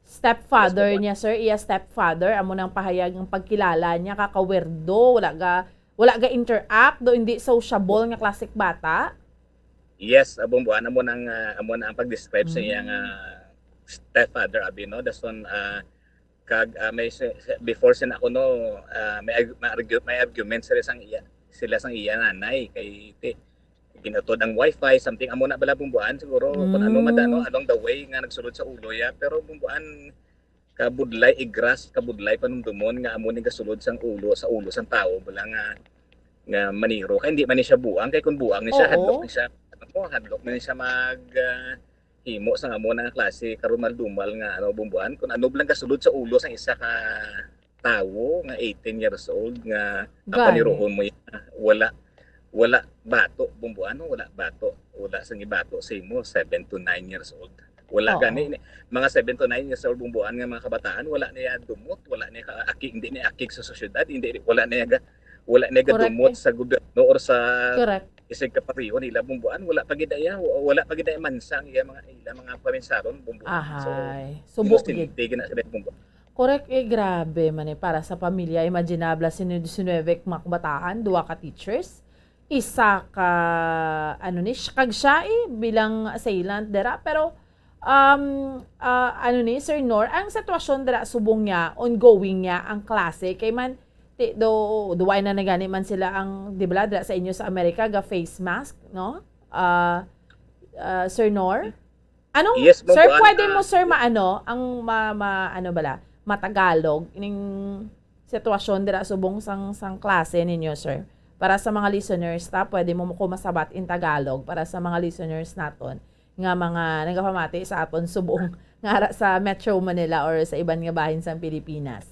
Yes, Stepfather Bombuan. niya, sir, iya stepfather, amo nang pahayag ng pagkilala niya, kakawerdo, wala ga, wala ga interact, do hindi sociable nga klasik bata. Yes, ah, Bombuan, amo nang, ah, amo na ang pag-describe sa iya nga Mm. stepfather, abi, no? Dason, ah, kag, ah, may si-, si-, before sina kuno, ah, may arg-, may argu-, may argument sila sang iya, sila sang iya nanay kay ti-, ginutod ang wifi, something, amo na bala, Bombuan, siguro kung ano madano Mm. along the way nga nagsulod sa ulo ya, pero, Bombuan, kabudlay igras, kabudlay panumdumon nga amo ni gasulod sang ulo, sa ulo sang tawo bala nga, nga maniro. Kay hindi man ni siya buang, kay kung buang ni siya, hadlok Oo. ni siya, ano, hadlok na ni siya mag, ah, himo sang amo na nga klase karumal-dumal nga, ano, Bombuan. Kung ano lang gasulod sa ulo sang isa ka tawo nga eighteen years old nga ang Gani. paniruhon mo yan, wala, wala bato, Bombuan, no? Wala bato. Wala sang ibato sa imo, seven to nine years old. Wala gani, Oo. mga seven to nine years old, Bombuan, nga mga kabataan, wala niya dumot, wala niya kaakig, hindi niya akig sa sosyedad, hindi, wala niya ga-, wala niya Correct, gadumot eh. sa gobyerno or sa Correct. isig ka pareho nila, Bombuan, wala pa gid iya, wala pa gid iya mansa ang iya mga, ila mga paminsaron, Bombuan. So, Ahay. Subok gid. inosente gid na sila, Bombuan. Correct, eh, grabe man, eh, para sa pamilya. Imaginable, sino diecinueve ka mga kabataan, duha ka teachers, isa ka, ano ni, siya, kag siya, eh, bilang assailant dira. Pero, um, ah, ano ni, Sir Nor, ang sitwasyon dira subong niya, ongoing niya ang klase. Kay man, ti-, do, duway na na gani man sila ang, di ba, dira sa inyo sa Amerika, ga face mask, no? Ah, ah, Sir Nor? Anong, Yes, Ma'am sir, Juan, pwede ah, mo, sir, maano, ang ma-, ma-, ano bala, matagalog, ining sitwasyon dira subong sang, sang klase ninyo, sir? Para sa mga listeners ta, pwede mo ko masabat in Tagalog para sa mga listeners naton nga mga nagapamati sa aton subong nga ara sa Metro Manila or sa iban nga bahin sang Pilipinas.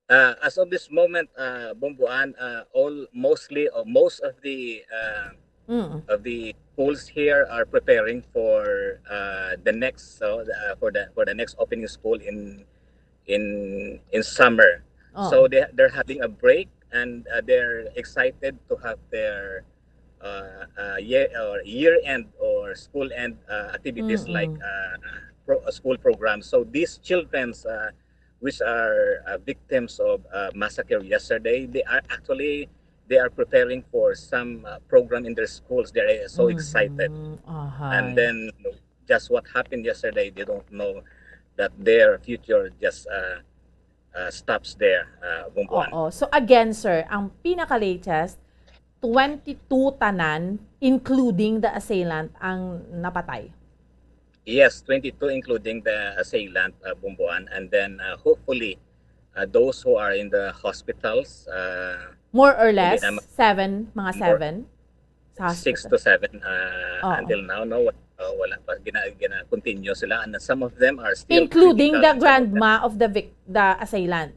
Uh, as of this moment, uh, Bombuan, uh, all, mostly, or most of the, uh, Mm. of the schools here are preparing for, uh, the next, so, uh, for the, for the next opening school in, in, in summer. So Oo. they, they're having a break and, uh, they're excited to have their, uh, uh, year, or year end or school end, uh, activities like, Mm-mm. uh, pro-, uh, school programs. So these children's, uh, which are, uh, victims of, uh, massacre yesterday, they are actually, they are preparing for some, uh, program in their schools. They're so excited. Mm-hmm. And Ahay. then just what happened yesterday, they don't know that their future just, uh, uh, stops there, uh, Bumbuan. Oo. So again, sir, ang pinaka-latest, twenty-two tanan, including the assailant, ang napatay. Yes, twenty-two including the assailant, uh, Bumbuan. And then, uh, hopefully, uh, those who are in the hospitals, uh, More or hindi less, naman seven, mga more seven sa six hospital. To seven, uh, Oo. Until now, no? Wa-, uh, wala pa. Gina-, gina-continue sila. And some of them are still Including critical, the and some of them grandma of the vic-, the assailant.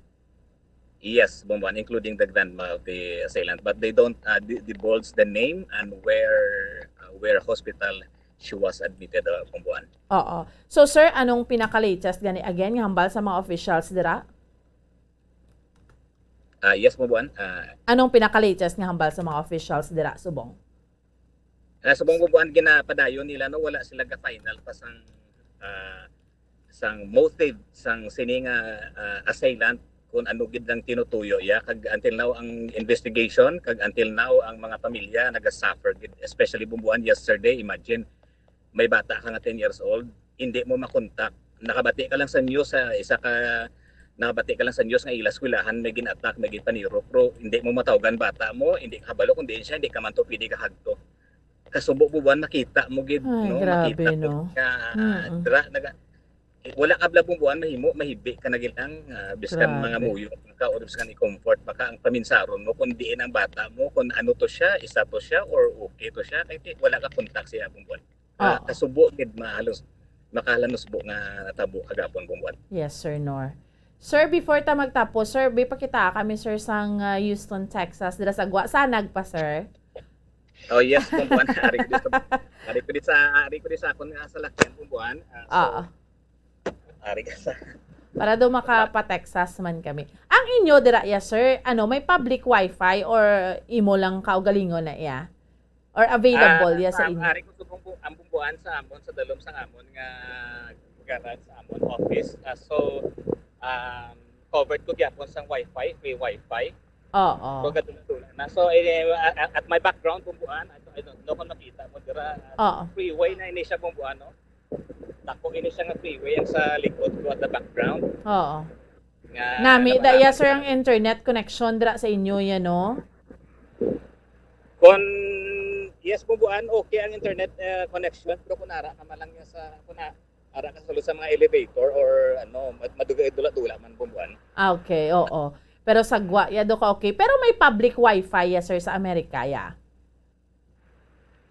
Yes, Bumbuan, including the grandma of the assailant. But they don't, uh, di-, divulge the name and where, uh, where hospital she was admitted, uh, Bumbuan. Oo. So, sir, anong pinaka-latest gani again nga hambal sa mga officials dira? Ah, yes, Bumbuan. Ah, Anong pinaka-latest nga hambal sa mga officials dira subong? Ah, subong, Bumbuan, ginapadayon nila, no, wala sila ga-final pa sang, ah, sang motive sang sini nga, ah, assailant, kung ano gid ang tinutuyo iya. Kag until now ang investigation, kag until now ang mga pamilya naga-suffer gid, especially, Bumbuan, yesterday. Imagine, may bata ka nga ten years old, hindi mo makontak. Nakabati ka lang sa news, sa isa ka, nakabati ka lang sa news nga ila eskwelahan may gin-attack, may ginpanirok, pero hindi mo matawgan bata mo, hindi ka kabalo kung diin siya, hindi ka man to pwede kahagto. Kasubo, Bumbuan, makita mo gid, Ay, no? Grabe, makita mo no? Nga, ah, Mm-mm. Dra-, naga-, wala ka bala, Bumbuan, mahimo, mahibi ka na gid lang, ah, biskan Grabe. Mangamuyo ka or biskan i-comfort baka ang paminsaron mo kung diin ang bata mo, kung ano to siya, isa to siya, or okay to siya, kay ti-, wala ka kontak siya, Bumbuan. Ah, Oo. Kasubo gid mahalos, makahalanusbo nga natabo kagapon, Bumbuan. Yes, Sir Nor. Sir, before ta magtapos, sir, may pakita kami, sir, sang, ah, Houston, Texas, dira sa gwa. Sa nagpa, sir? Oh, yes, Bumbuan. Ari ko di sa, ari ko di sa, ari ko di sa akon nga salakyan, Bumbuan. Ah, so, Oo. Ari ka sa Para daw makapa-Texas man kami. Ang inyo dira, ya, sir, ano, may public wifi or imo lang kaugalingon na, ya? Or available, Ah, ya, sa ah, inyo? Ari ko subong bu-, ang Bumbuan sa amon, sa dalom sa amon nga lugaran, sa amon office. Ah, so, um, covered ko gyapon sang wifi, free wifi. Oo. So, gadula-dula na. So, eh, a-, a-, at my background, Bumbuan, I don't, I don't know kung nakita mo dira, ah, Oo. Freeway na ini siya, Bumbuan, no? Dako ini siya nga freeway ang sa likod ko at the background. Oo. Nga Nami, da, nabala-, ya, sir, ang internet connection dira sa inyo, ya, no? Kon, yes, Bumbuan, okay ang internet, eh, connection, pero kung ara ka man lang ya sa, kung na-, ara ka sulod sa mga elevator or, ano, mad-, madugay dula-dula man, Bumbuan. Ah, okay, oo. Pero sa gwa, ya, do ka okay. Pero may public wifi, ya, sir, sa Amerika, ya?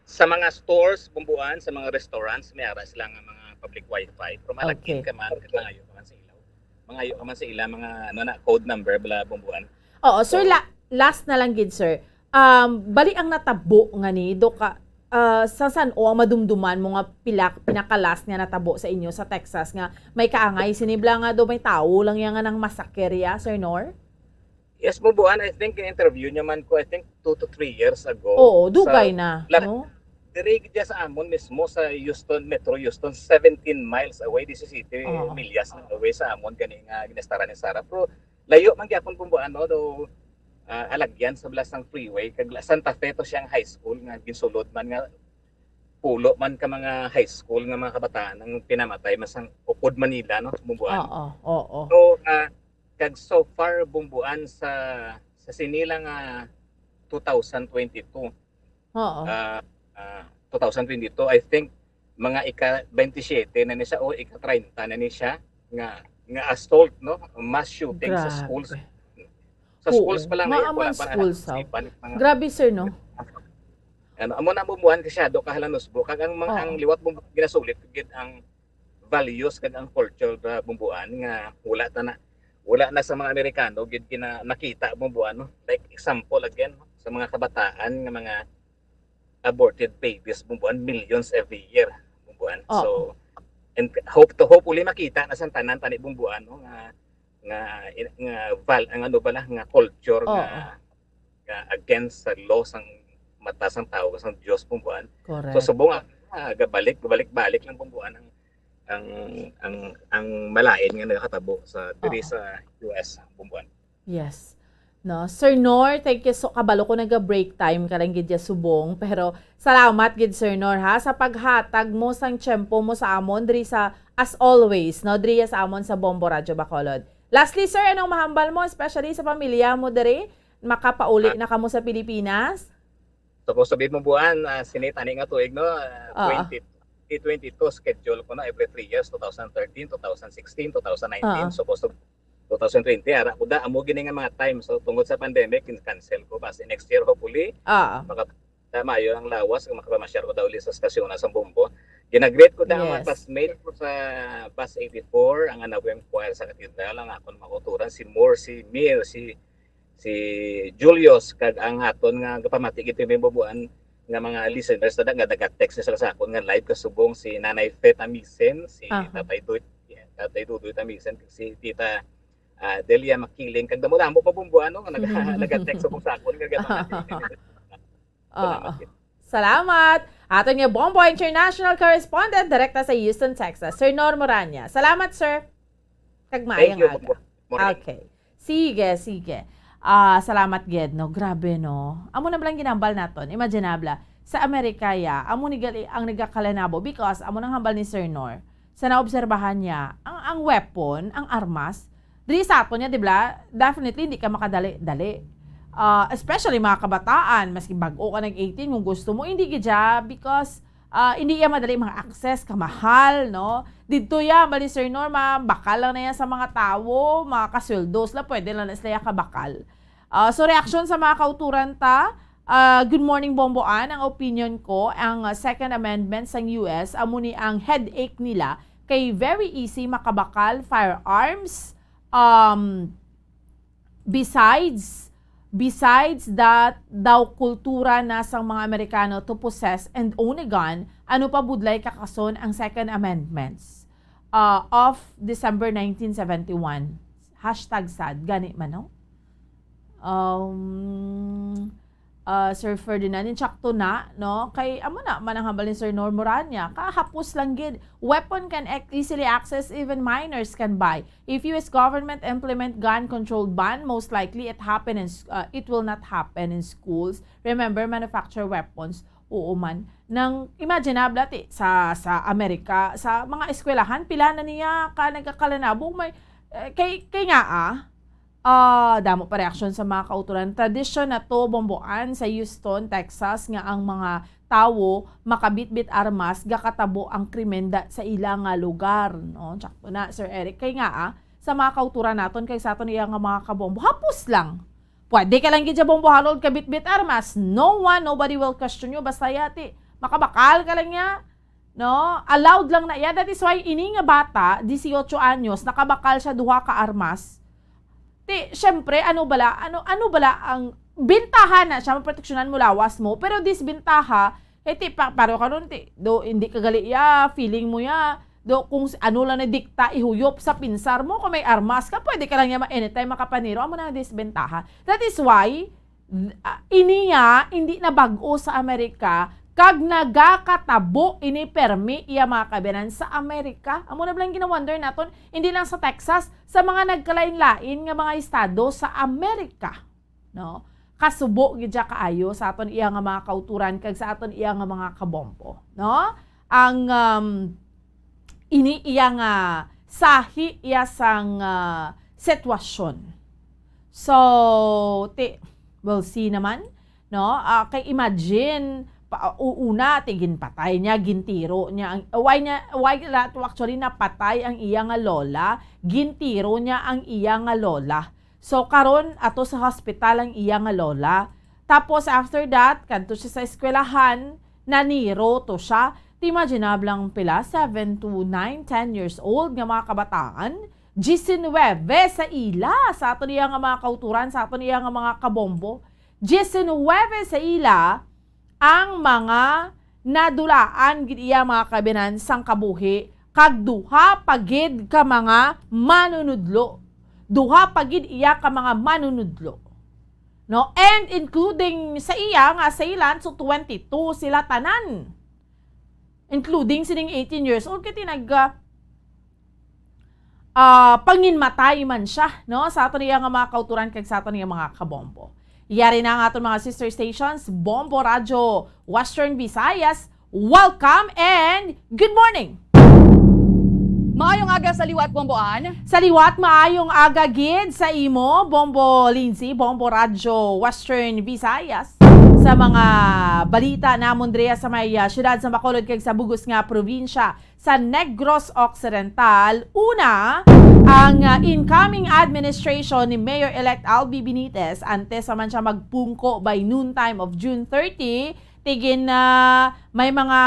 Sa mga stores, Bumbuan, sa mga restaurants, may ara sila nga mga public wifi. Pero malagkit Okay. ka man, kag mangayo ka man sa ilaw. Mangayo ka man sa ila, mga, ano na, code number, bala, Bumbuan. Oo, sir, So, la-, last na lang gid, sir. Um, bali ang natabo nga ni, do ka, ah, sa san-o ang madumduman mo nga pila, pinaka-last nga natabo sa inyo sa Texas nga may kaangay sini bala nga do may tawo lang ya nga nang-massacre ya, Sir Nor? Yes, Bumbuan, I think in-interview niya man ko, I think, two to three years ago. Oo, dugay Sa na, la-, no? Diri gid sa amon mismo sa Houston, Metro Houston, seventeen miles away, diyesisiyete Oo. Milyas na away sa amon gani nga ginastaran ni Sarah. Pero layo man gyapon, Bumbuan, no, do, ah, alagyan sa bala sang freeway, kag la-, Santa Fe to siya ang high school nga ginsulod man nga pulo man ka mga high school nga mga kabataan ang pinamatay man sang ukod Manila, no, Bumbuan. Oo, oo. So, ah, kag so far, Bumbuan, sa, sa sini lang nga two thousand twenty-two, Oo. ah, ah, two thousand twenty-two, I think, mga ika-twenty-seven na ni siya o ika-treinta na ni siya nga, nga assault, no? Mass shooting sa schools. Grabe. Sa Oo. schools pa lang, Nga eh, amang wala pa na schools, sa haw. Iban, mga Grabe, sir, no? Ano, amo na, Bumbuan, kasyado kahalanusbo. Kag ang mga, Oo. ang liwat, Bumbuan, ginasulit gid ang values kag ang culture ba, Bumbuan, nga wala ta na, wala na sa mga Amerikano gid gina-, nakita, Bumbuan, no? Like, example again, no? Sa mga kabataan nga mga aborted babies, Bumbuan, millions every year, Bumbuan. Oo. So, and hope to, hopefully makita na sa tanan tani, Bumbuan, no? Nga, nga, nga val-, ang ano bala, nga culture Oo. nga nga against sa law sang mata sang tawo, sang Dios, Bumbuan. Correct. So, subong nga, ah, gabalik, gabalik-balik lang, Bumbuan, ang, ang, ang, ang malain nga nakatabo sa, diri Oo. sa U S, Bumbuan. Yes. No, Sir Nor, thank you so, kabalo ko naga-break time ka lang gid ya subong, pero salamat gid, Sir Nor, ha, sa paghatag mo sang tiyempo mo sa amon diri sa, as always, no, diri sa amon sa Bombo Radyo Bacolod. Lastly, sir, anong mahambal mo, especially sa pamilya mo diri? Makapauli Ah. na kamo sa Pilipinas? Supposed to be, Bomboan, ah, sini tani nga tuig, no? Ah, Oo. twenty, twenty twenty-two schedule ko na every three years, two thousand thirteen, two thousand sixteen, two thousand nineteen, Oo. supposed to two thousand twenty, ara ko da, amo gini nga mga time. So, tungod sa pandemic, kin-cancel ko. Basi next year, hopefully, Oo. maka-, da, maayo ang lawas, nga makapamasyar ko daw uli sa estasyon na sa Bombo. Ginagreet ko da ang mga Yes. classmate ko sa Bus eighty-four, ang Anabuem Choir sa Katedral, ang akon mga kauturan, si Moore, si Mir, si, si Julius, kag ang aton nga gapamati gid, Bomboan, nga mga listeners na nga naga-text na sila sa akon nga live kasubong si Nanay Fe Tamisen, si Aha. Tatay Doy-, Tatay Dudoy Tamisen, si Tita, ah, Delia Makiling, kag damo-damo pa, Bomboan, no, nga naga-, naga-text subong sa akon nga gapamati. Salamat Oo. gid. Salamat. Aton nga Bombo International Correspondent, direkta sa Houston, Texas, Sir Nor Morania. Salamat, sir. Kag Thank maayong you, aga. Bombo. Morning. Okay. Sige, sige. Ah, salamat gid, no? Grabe, no? Amo na bala ang ginambal naton. Imagine na bala, sa Amerika, ya, amo ni gali ang nagakalanabo because amo nang hambal ni Sir Nor. Sa naobserbahan niya, ang, ang weapon, ang armas, diri sa aton niya, di ba? Definitely, hindi ka makadali-dali. Ah, especially mga kabataan, maski bag-o ka nag eighteen, kung gusto mo, hindi gid siya because, ah, hindi iya madali ma-access, kamahal, no? Didto ya, bali, Sir Norma, bakal lang na yan sa mga tawo, mga kasweldo sila, pwede lang na sila ya kabakal. Ah, so, reaksyon sa mga kauturan ta, ah, good morning, Bomboan. Ang opinion ko, ang, ah, Second Amendment sang U S, amo ni ang headache nila, kay very easy makabakal, firearms, um, besides, besides that daw kultura na sang mga Amerikano to possess and own a gun, ano pa budlay kakason ang Second Amendments, ah, of December nineteen seventy-one. Hashtag sad. Gani man, no? Um, ah, Sir Ferdinand, insakto na, no? Kay, amo na, man ang hambal ni Sir Nor Morania, kahapos lang gid, weapon can ac-, easily access, even minors can buy. If U S government implement gun control ban, most likely it happen in s-, uh, it will not happen in schools. Remember, manufacture weapons. Oo man. Nang, imagine na, Blati, sa, sa Amerika, sa mga eskwelahan, pila na niya ka nagkakalanabo, may, eh, kay, kay nga, ah, ah, damo pa reaksyon sa mga kauturan. Tradisyon na to, Bomboan, sa Houston, Texas, nga ang mga tawo makabitbit armas, gakatabo ang krimen da-, sa ila nga lugar, no? Tsakto na, Sir Eric. Kay nga, ah, sa mga kauturan naton, kay sa aton iya nga mga kabombo, hapos lang. Pwede ka lang gid siya, Bombo Harold, kabitbit armas. No one, nobody will question you. Basta yati, makabakal ka lang niya, no? Allowed lang na iya. That is why ini nga bata, dieciocho anyos, nakabakal siya duha ka armas. Ti, syempre, ano bala, ano, ano bala ang bintaha na siya, maproteksyonan mo lawas mo, pero disbintaha, eh, ti, pa, paro karon, ti, do, hindi ka gali ya, feeling mo ya, do, kung s-, ano lang na dikta, ihuyop sa pinsar mo, kung may armas ka, pwede ka lang ya ma-, anytime makapaniro, amo na ang disbintaha. That is why, ah, ini ya, hindi na bag-o sa Amerika, kag nagakatabo ini permi iya mga kabinan sa Amerika. Amo na bala ang gina-wonder naton, hindi lang sa Texas, sa mga nagkalain-lain nga mga estado sa Amerika, no? Kasubo gid siya kaayo sa aton iya nga mga kauturan kag sa aton iya nga mga kabombo, no? Ang, um, ini iya nga sahi iya sang, ah, sitwasyon. So, ti-, we'll see naman, no? Ah, kay imagine, pa, u-, una, ti ginpatay niya, gintiro niya ang, why niya, why la to actually napatay ang iya nga lola? Gintiro niya ang iya nga lola. So, karon, ato sa hospital ang iya nga lola. Tapos, after that, kadto siya sa eskwelahan, naniro to siya. Ti, imagine na lang pila, seven to nine, ten years old nga mga kabataan, diecinuebe sa ila, sa aton iya nga mga kauturan, sa aton iya nga mga kabombo. Diecinuebe sa ila ang mga nadulaan gid iya mga kabinan sang kabuhi, kag duha pa gid ka mga manunudlo. Duha pa gid iya ka mga manunudlo. No? And including sa iya nga assailant, so twenty-two sila tanan. Including sining eighteen years old, kay ti nag, ah, ah, panginmatay man siya, no? Sa aton iya nga mga kauturan kag sa aton iya mga kabombo. Yari na ang aton mga sister stations, Bombo Radyo Western Visayas. Welcome and good morning! Maayong aga sa liwat, Bombo Ann. Sa liwat, maayong aga gid sa imo, Bombo Lindsay, Bombo Radyo Western Visayas. Sa mga balita namon diri sa may, ah, siyudad sa Bacolod kag sa bug-os nga probinsya sa Negros Occidental, una, ang, ah, incoming administration ni Mayor-elect Albi Benitez, antes pa man siya magpungko by noontime of June thirty, tigin na may mga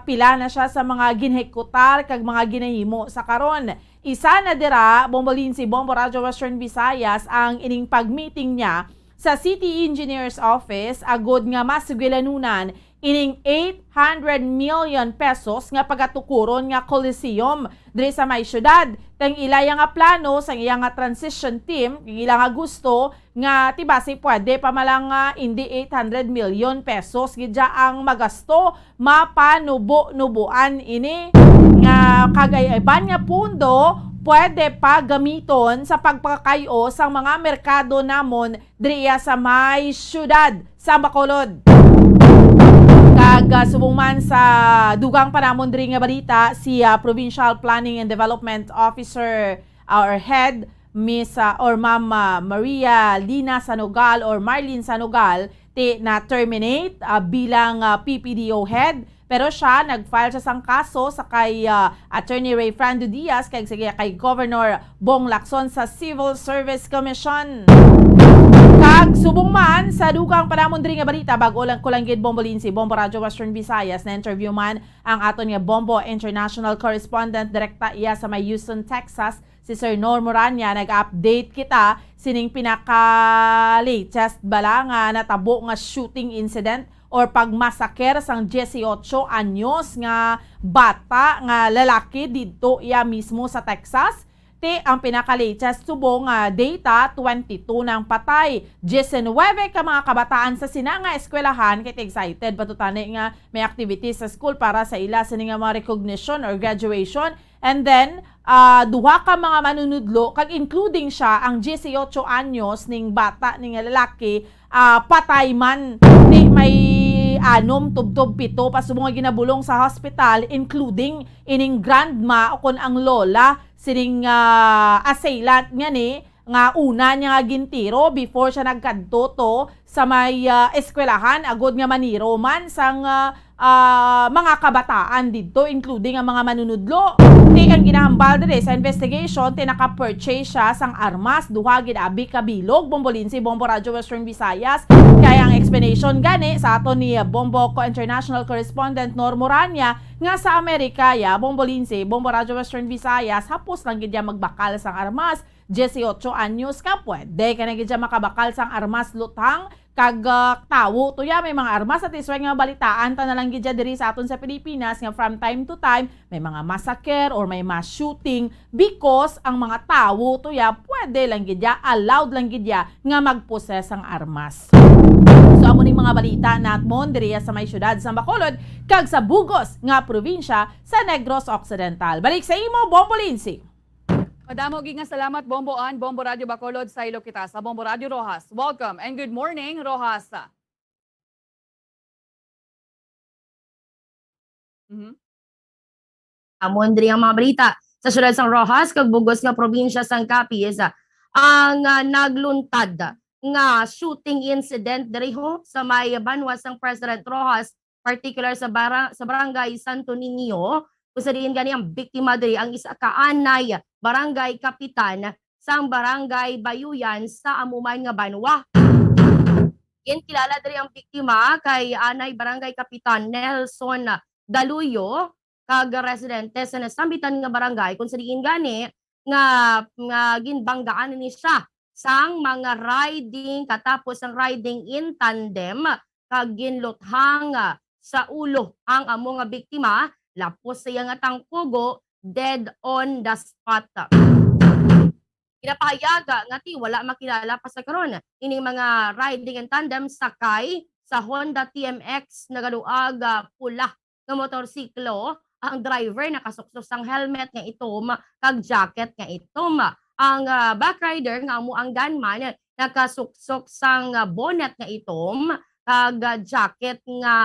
pila na siya sa mga ginhikutar kag mga ginahimo sa karon. Isa na dira, Bombo Lindsay, Bombo Radyo Western Visayas, ang ining pag-meeting niya sa City Engineer's Office agod nga masugilanunan ining eight hundred million pesos nga pagatukuron nga Coliseum diri sa may syudad. Kang ila iya nga plano sang iya nga transition team, kang ila nga gusto nga ti basi pwede pa man lang, ah, indi eight hundred million pesos gid dya ang magasto, mapanubo-nubuan ini nga kag ay iban nga pundo pwede pa gamiton sa pagpakay-o sang mga merkado namon diriya sa may siyudad sa Bacolod. Kag, ah, subong man sa dugang pa namon diri nga balita, si, ah, Provincial Planning and Development Officer, ah, or Head, Miss, ah, or Ma'am, ah, Maria Lina Sanogal or Marlene Sanogal, ti na-terminate, ah, bilang, ah, P P D O Head. Pero siya, nag-file siya sang kaso sa kay, ah, Attorney Rayfrando Diaz kag sige kay Governor Bong Lacson sa Civil Service Commission. Kag subong man sa dugang pa namon diri nga balita, bag-o lang ko lang gid, Bombo Lindsay, Bombo Radyo Western Visayas, na-interview man ang aton nga Bombo International Correspondent, direkta iya sa may Houston, Texas, si Sir Nor Morania. Nag-update kita sining pinaka-latest bala nga natabo nga shooting incident or pagmasaker sang dieciocho anyos nga bata nga lalaki didto iya mismo sa Texas. Ti ang pinaka-latest subong nga data, twenty-two nang patay. Diecinuebe ka mga kabataan sa sina nga eskwelahan kay excited pa to tani nga may activities sa school para sa ila sini nga mga recognition or graduation. And then, ah, duha ka mga manunudlo, kag including siya, ang dieciocho anyos ning bata, ning lalaki, ah, patay man. Ti may anom, tubtob pito pa subong nga ginabulong sa hospital, including ining grandma o kon ang lola sining, ah, assailant nga ni nga una niya nga gintiro before siya nagkadto to sa may, ah, eskwelahan agod nga maniro man sang, ah, ah, mga kabataan didto, including ang mga manunudlo. Ti ang ginahambal diri sa investigation, ti naka-purchase siya sang armas, duha gid abi ka bilog, Bombo Lindsay, Bombo Radyo Western Visayas. Kay ang explanation gani sa aton ni Bombo ko international correspondent Nor Morania nga sa Amerika, ya, Bombo Lindsay, Bombo Radyo Western Visayas, hapos lang gid ya magbakal sang armas, dieciocho anyos ka, pwede ka na gid siya makabakal sang armas, luthang, kag, ah, tawo to ya. May mga armas sa tisway nga balitaan ta na lang gid siya diri sa aton sa Pilipinas nga from time to time may mga massacre or may mass shooting because ang mga tawo to ya pwede lang gid ya, allowed lang gid ya nga magposes ang armas. So amo ning mga balita natmon diri sa may siyudad sa Bacolod kag sa bug-os nga probinsya sa Negros Occidental. Balik sa imo, Bombo Lindsay. Madamo gid nga salamat, Bombo Ann, Bombo Radyo Bacolod, saylo kita sa Bombo Radyo Roxas. Welcome and good morning, Roxas. Mhm. Amon diri ang mga balita. Sa siyudad sang Roxas kag bug-os nga probinsya sang Capiz, ang, ah, nagluntad nga shooting incident diri ho sa may banwa sang President Roxas, particular sa bara-, sa barangay Santo Niño, kung sa diin gani ang biktima diri ang isa ka anay barangay kapitan sang barangay Bayuyan sa amo man nga banwa. Ginkilala diri ang biktima kay anay barangay kapitan Nelson Daluyo, kag residente sa nasambitan nga barangay, kung sa diin gani nga, nga ginbanggaan ni siya sang mga riding, katapos ang riding in tandem, kag ginluthang sa ulo ang amo nga biktima, lapos sa iya nga tangkugo, dead on the spot. Ginapahayag nga ti wala makilala pa sa karon ining mga riding in tandem sakay sa Honda T M X nagaduag, ah, pula nga motorsiklo. Ang driver nakasuksok sang helmet nga itom kag jacket nga itom. Ang, ah, backrider nga amo ang gunman nakasuksok sang, ah, bonnet nga itom kag, ah, jacket nga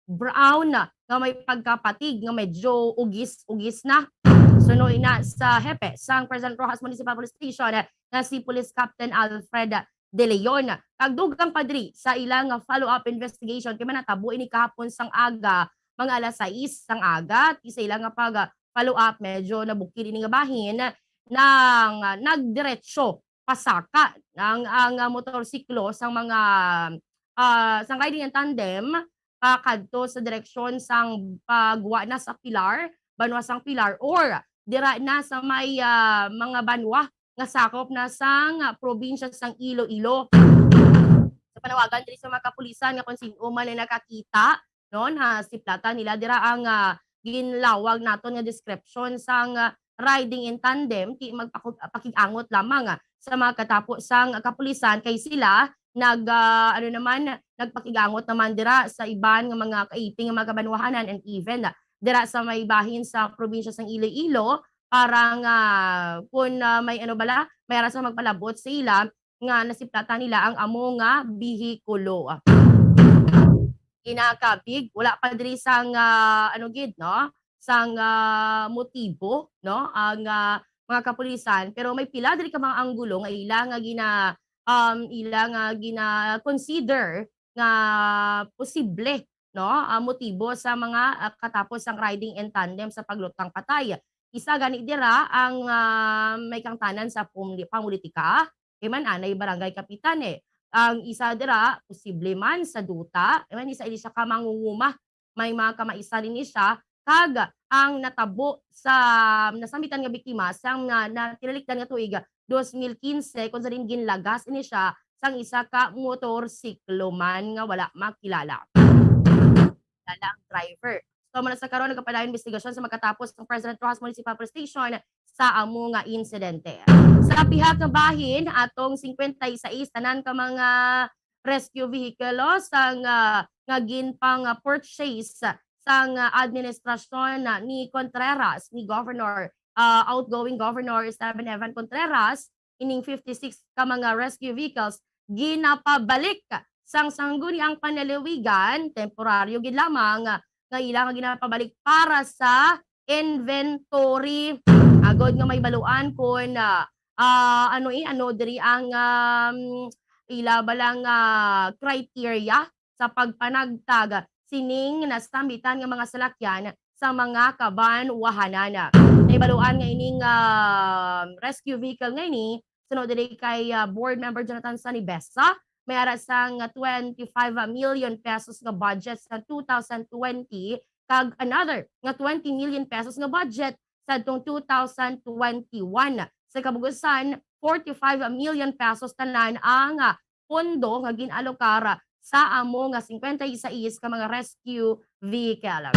brown nga may pagkapatig nga medyo ugis-ugis na. suno ina sa hepe sang President Roxas Municipal Police Station, eh, nga si Police Captain Alfred De Leon. Kag dugang pa diri sa ilang follow-up investigation, kay manatabo ini kahapon sang aga, mga alas sais sang aga, ti sa ilang pag-follow-up, medyo nabukid ini nga bahin nang, ah, nagdiretso pasaka ang, ang, ah, motorsiklo sang mga, ah, sang riding in tandem pakadto sa direksyon sang pagwa na sa Pilar, banwa sang Pilar, or dira na sa may, ah, mga banwa nga sakop na sang, ah, probinsya sang Iloilo. Sa panawagan diri sa mga kapulisan nga kung sino man ang nakakita, no, ha, siplatan nila dira ang, ah, ginlawag naton nga description sang, ah, riding in tandem, ti magpaku-, pakig-angot lamang, ah, sa mga katapo sang kapulisan kay sila nag, ah, ano naman, nagpakig-angot naman dira sa iban nga mga kaiping nga mga kabanwahanan and even, ah, dira sa may bahin sa probinsya sang Iloilo para nga kun, ah, may ano bala, may ara sa magpalabot sa ila nga nasiplatan nila ang amo nga bihikulo. Ginakabig, wala pa diri sang, ah, ano gid, no? Sang, ah, motibo, no? Ang, ah, mga kapulisan, pero may pila diri ka mga anggulo nga ila nga gina-, um, ila nga gina-consider nga posible, no? Ah, motibo sa mga, ah, katapos sang riding in tandem sa paglutang patay. Isa gani dira ang, ah, may kangtanan sa pumli-, pamulitika, kay man anay barangay kapitan, eh. Ang isa dira, posible man sa duta, kay man isa ini siya ka mangunguma, may mga kamaisan ini siya, kag ang natabo sa nasambitan nga biktima sang na, na tinalikdan nga tuig, dos mil quince, kung sa din ginlagas ini siya sang isa ka motorsiklo man nga wala makilala. Kilala ang driver. So, muna sa karon, nagapadayon investigasyon sa magkatapos ang President Roxas Municipal Police Station sa amo nga insidente. Sa pihak nga bahin, atong singkwenta y sais tanan ka mga rescue vehicle, oh, sang, ah, nga ginpang, ah, purchase sang, ah, administrasyon, ah, ni Contreras, ni Governor, ah, outgoing Governor Esteban Evan Contreras, ining fifty-six ka mga rescue vehicles ginapabalik sang sangguniang panlalawigan, temporaryo gid lamang, nga ila nga ginapabalik para sa inventory. Agod nga may baluan kon, ah, ah, ano, eh, ano diri ang, um, ila ba lang, ah, criteria sa pagpanagtag sining nasambitan nga mga salakyan sa mga kabanwahanan. Nahibaluan nga ining, ah, rescue vehicle nga ini, suno diri kay, ah, Board Member Jonathan Sanibesa, may ara sang twenty-five million pesos nga budget sa two thousand twenty kag another nga twenty million pesos nga budget sadtong two thousand twenty-one. Sa kabugusan, forty-five million pesos tanan ang, ah, pondo nga gin-alokar sa amo nga singkwenta y sais ka mga rescue vehicle.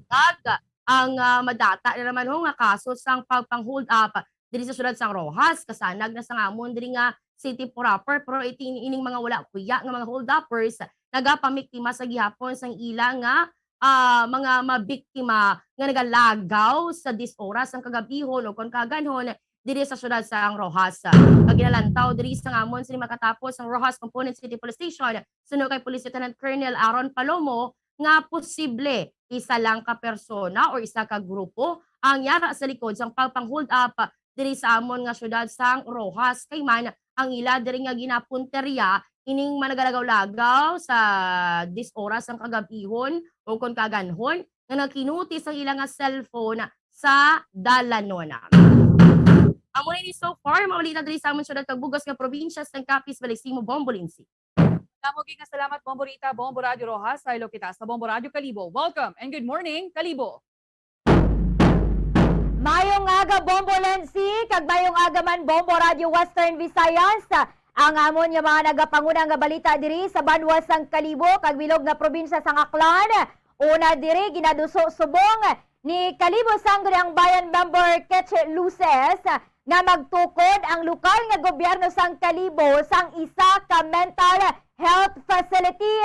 Kag ang, ah, madata na naman ho nga kaso sang pagpang-hold up diri sa siyudad sang Roxas, kasanag na sang amon diri nga city proper, pero iti ining mga wala kuya nga mga hold-uppers nagapamiktima sa gihapon sang ila nga, ah, mga mabiktima nga nagalagaw sa dis oras sang kagabihon o kon kaganhon diri sa siyudad sang Roxas. Ang ginalantaw diri sang amon sini makatapos ang Roxas Component City Police Station, suno kay Police Lieutenant Colonel Aaron Palomo, nga posible isa lang ka persona or isa ka grupo ang yara sa likod sang pagpang-hold up diri sa amon nga siyudad sang Roxas, kay man ang ila diri nga ginapunterya ining managalagaw-lagaw sa dis oras sang kagabihon o kon kaganhon nga nagkinuti sang ila nga cellphone sa dalanon. Amo na ini so far, mga balita diri sa amon siyudad kag bug-os nga probinsya sang Capiz, Balisimo, Bombo Lindsay. Damo gid nga salamat, Bombo Rita, Bombo Radyo Roxas. Saylo kita sa Bombo Radyo Kalibo. Welcome and good morning, Kalibo. Mayong aga, Bombo Lensi, kag mayong aga man, Bombo Radyo Western Visayas. Ang amon nga mga nagapanguna nga balita diri sa banwa sang Kalibo kag bilog nga probinsya sang Aklan. Una diri, ginaduso subong ni Kalibo Sangguniang Bayan Member Keche Luces nga magtukod ang lokal nga gobyerno sang Kalibo sang isa ka mental health facility.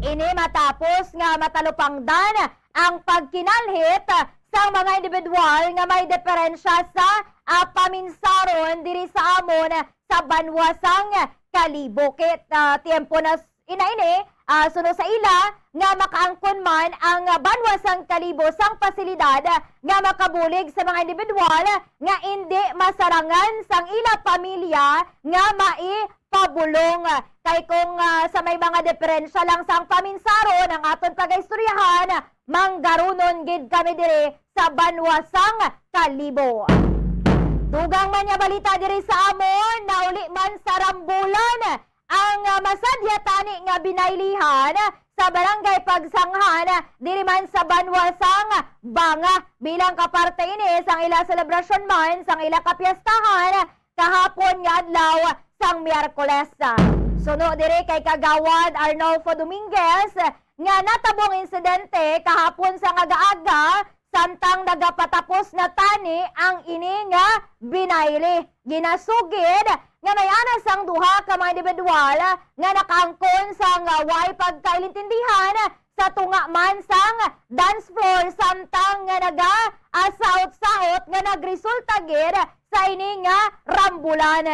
Ini matapos nga matalupangdan ang pagkinalhit sang mga individual nga may diferensya sa, ah, paminsaron diri sa amon sa banwa sang Kalibo. Kit, ah, tiempo na s-, ina ini ah, suno sa ila nga makaangkon man ang, ah, banwa sang Kalibo sang pasilidad nga makabulig sa mga individual nga indi masarangan sang ila pamilya nga maipabulong. Kay kung, ah, sa may mga diferensya lang sang paminsaron ang aton pagaistoryahan, manggarunon gid kami diri sa banwa sang Kalibo. Dugang man nga balita diri sa amon, nauli man sa rambulan ang, ah, masadya tani nga binaylihan sa Barangay Pagsanghan, diri man sa banwa sang Banga, bilang kaparte ini sang ila selebrasyon man sang ila kapiestahan kahapon nga adlaw sang Miyerkules. Suno diri kay Kagawad Arnolfo Dominguez nga natabong insidente kahapon sang aga-aga samtang nagapatapos na tani ang ini nga binayli. Ginasugid nga may ana sang duha ka mga individual nga nakaangkon sang, ah, way pagkailintindihan sa tunga man sang dance floor samtang nga naga-asaot-saot nga nagresulta gid sa ini nga rambulan.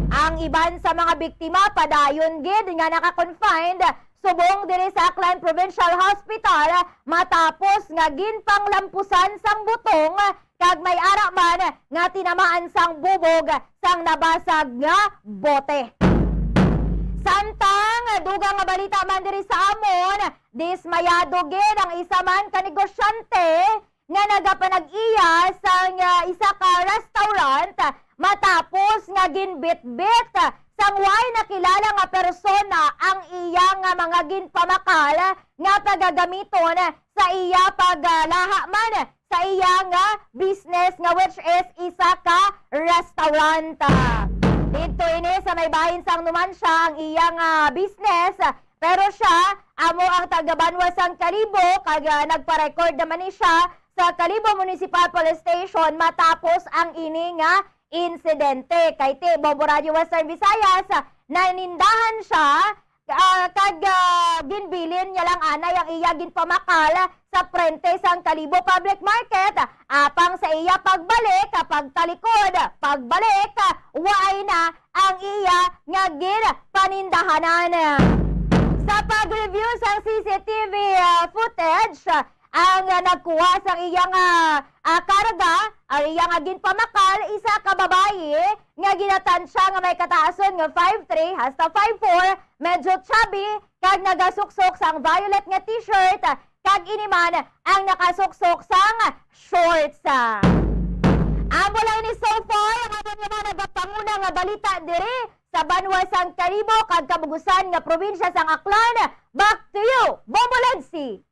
Ang iban sa mga biktima padayon gid nga naka-confined subong diri sa Aklan Provincial Hospital matapos nga ginpanglampusan sang butong kag may ara man nga tinamaan sang bubog sang nabasag nga bote. Samtang dugang nga balita man diri sa amon, dismayado gid ang isa man ka negosyante nga nagapanag-iya sang, ah, isa ka restaurant matapos nga ginbitbit sang way nakilala nga persona ang iya nga mga ginpamakal nga pagagamiton sa iya paglaha man sa iya nga business nga which is isa ka restaurant. Didto ini sa may bahin sang Numancia ang iya nga business, pero siya amo ang taga-banwa sang Kalibo kag, ah, nagpa-record naman ni siya sa Kalibo Municipal Police Station matapos ang ini nga insidente. Kay ti Bombo Radio Western Visayas, nanindahan siya, ah, kag, ah, ginbilin niya lang anay ang iya ginpamakal sa frente sang Kalibo Public Market, apang sa iya pagbalik, ah, pagtalikod, pagbalik, ah, waay na ang iya nga ginpanindahanan. Sa pag-review sang C C T V, ah, footage, ang, ah, nagkuha sang iya nga, ah, karga, ang iya nga ginpamakal, isa ka babayi nga ginatansya nga may kataason nga five three hasta five four, medyo chubby, kag nagasuksok sang violet nga t-shirt, kag ini man ang nakasuksok sang shorts. Amo lang ini so far ang aton nga mga nagapanguna nga balita diri sa banwa sang Kalibo kag kabugusan nga probinsya sang Aklan. Back to you, Bombo Lensi.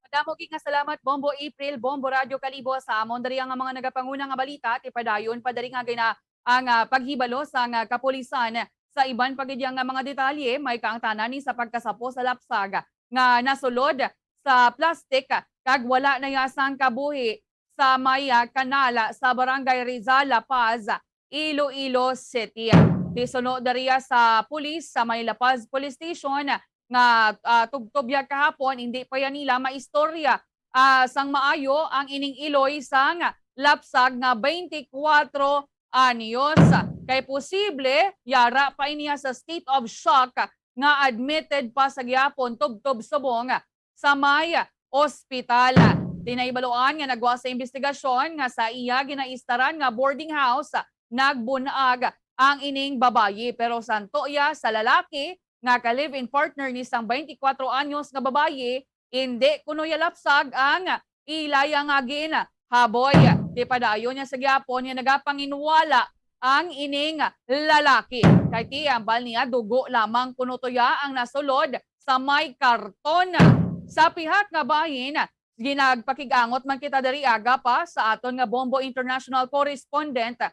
Madamo gid nga salamat, Bombo April, Bombo Radyo Kalibo, sa amon diri nga mga nagapanguna nga balita. Ti padayon pa diri nga gina-, ang, ah, paghibalo sang, ah, kapulisan. Sa iban pa gid nga mga detalye, may kaangtanan ni sa pagkasapo sa lapsag nga nasulod sa plastik kag wala na ya sang kabuhi sa may, ah, kanal sa Barangay Rizal, La Paz, Iloilo City. Ti suno diriya sa pulis sa may La Paz Police Station nga, ah, tubtob ya kahapon, hindi pa ya nila maistorya, ah, sang maayo ang ining iloy sang lapsag nga twenty-four anyos. Kay posible, yara pa ini sa state of shock nga admitted pa sa gihapon tubtob subong sa may ospital. Ti nahibaluan nga nagwa sa imbestigasyon nga sa iya ginaistaran nga boarding house, nagbun-ag ang ining babayi, pero santo iya sa lalaki nga ka-live-in partner ni sang twenty-four anyos nga babayi, indi kuno ya lapsag ang ilaya nga ginhaboy. Ti padayon niya sa gihapon nga nagapanginwala ang ining lalaki. Kay ti ambal niya, dugo lamang kuno to ya ang nasulod sa may karton. Sa pihak nga bahin, ginagpakig-angot man kita diri aga pa sa aton nga Bombo International correspondent,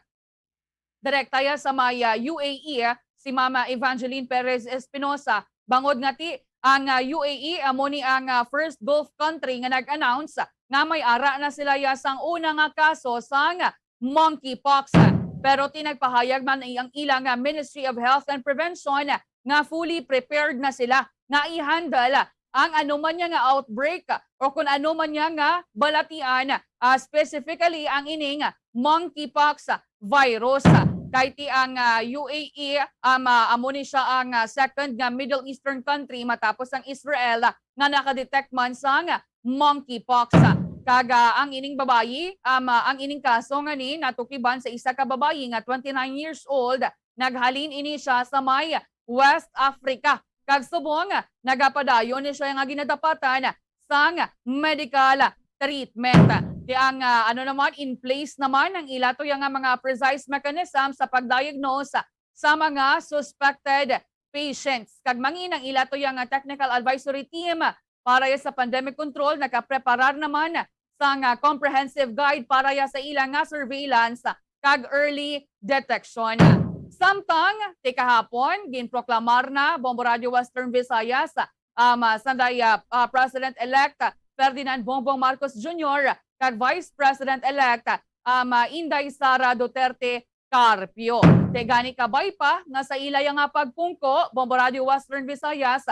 direkta ya sa may, ah, U A E, si Mama Evangeline Perez Espinosa, bangod nga ti ang, ah, U A E amo ni ang, ah, first Gulf country nga nag-announce nga may ara na sila ya sang una nga kaso sang monkeypox. Pero ti nagpahayag man ang ilang, ah, Ministry of Health and Prevention nga fully prepared na sila nga i-handle ang ano man niya nga outbreak o kung ano man niya nga balatian, ah, specifically ang ining monkeypox virus. Kay ti ang, ah, U A E, um, ah, amo ni siya ang, ah, second nga Middle Eastern country matapos ang Israel, ah, nga nakadetect man sang monkeypox. Kag, ah, ang ining babayi, um, ah, ang ining kaso nga ni natukiban sa isa ka babayi nga twenty-nine years old, naghalin ini siya sa may West Africa. Kag subong, nagapadayon ni siya nga ginadapatan sang medical treatment. Ti ang, ah, ano naman, in place naman ang ila tuya nga mga precise mechanism sa pag-diagnose sa mga suspected patients. Kag mangin ang ila tuya nga technical advisory team para ya sa pandemic control nakapreparar naman sang, ah, comprehensive guide para ya sa ila nga surveillance kag early detection. Samtang ti kahapon, ginproklamar na Bombo Radio Western Visayas, um, ah, sanday, ah, ah, President-elect Ferdinand Bongbong Marcos Junior kag Vice President-elect, um, ah, Inday Sara Duterte Carpio. Ti gani kabay pa nga sa ila ya nga pagpungko, Bombo Radio Western Visayas,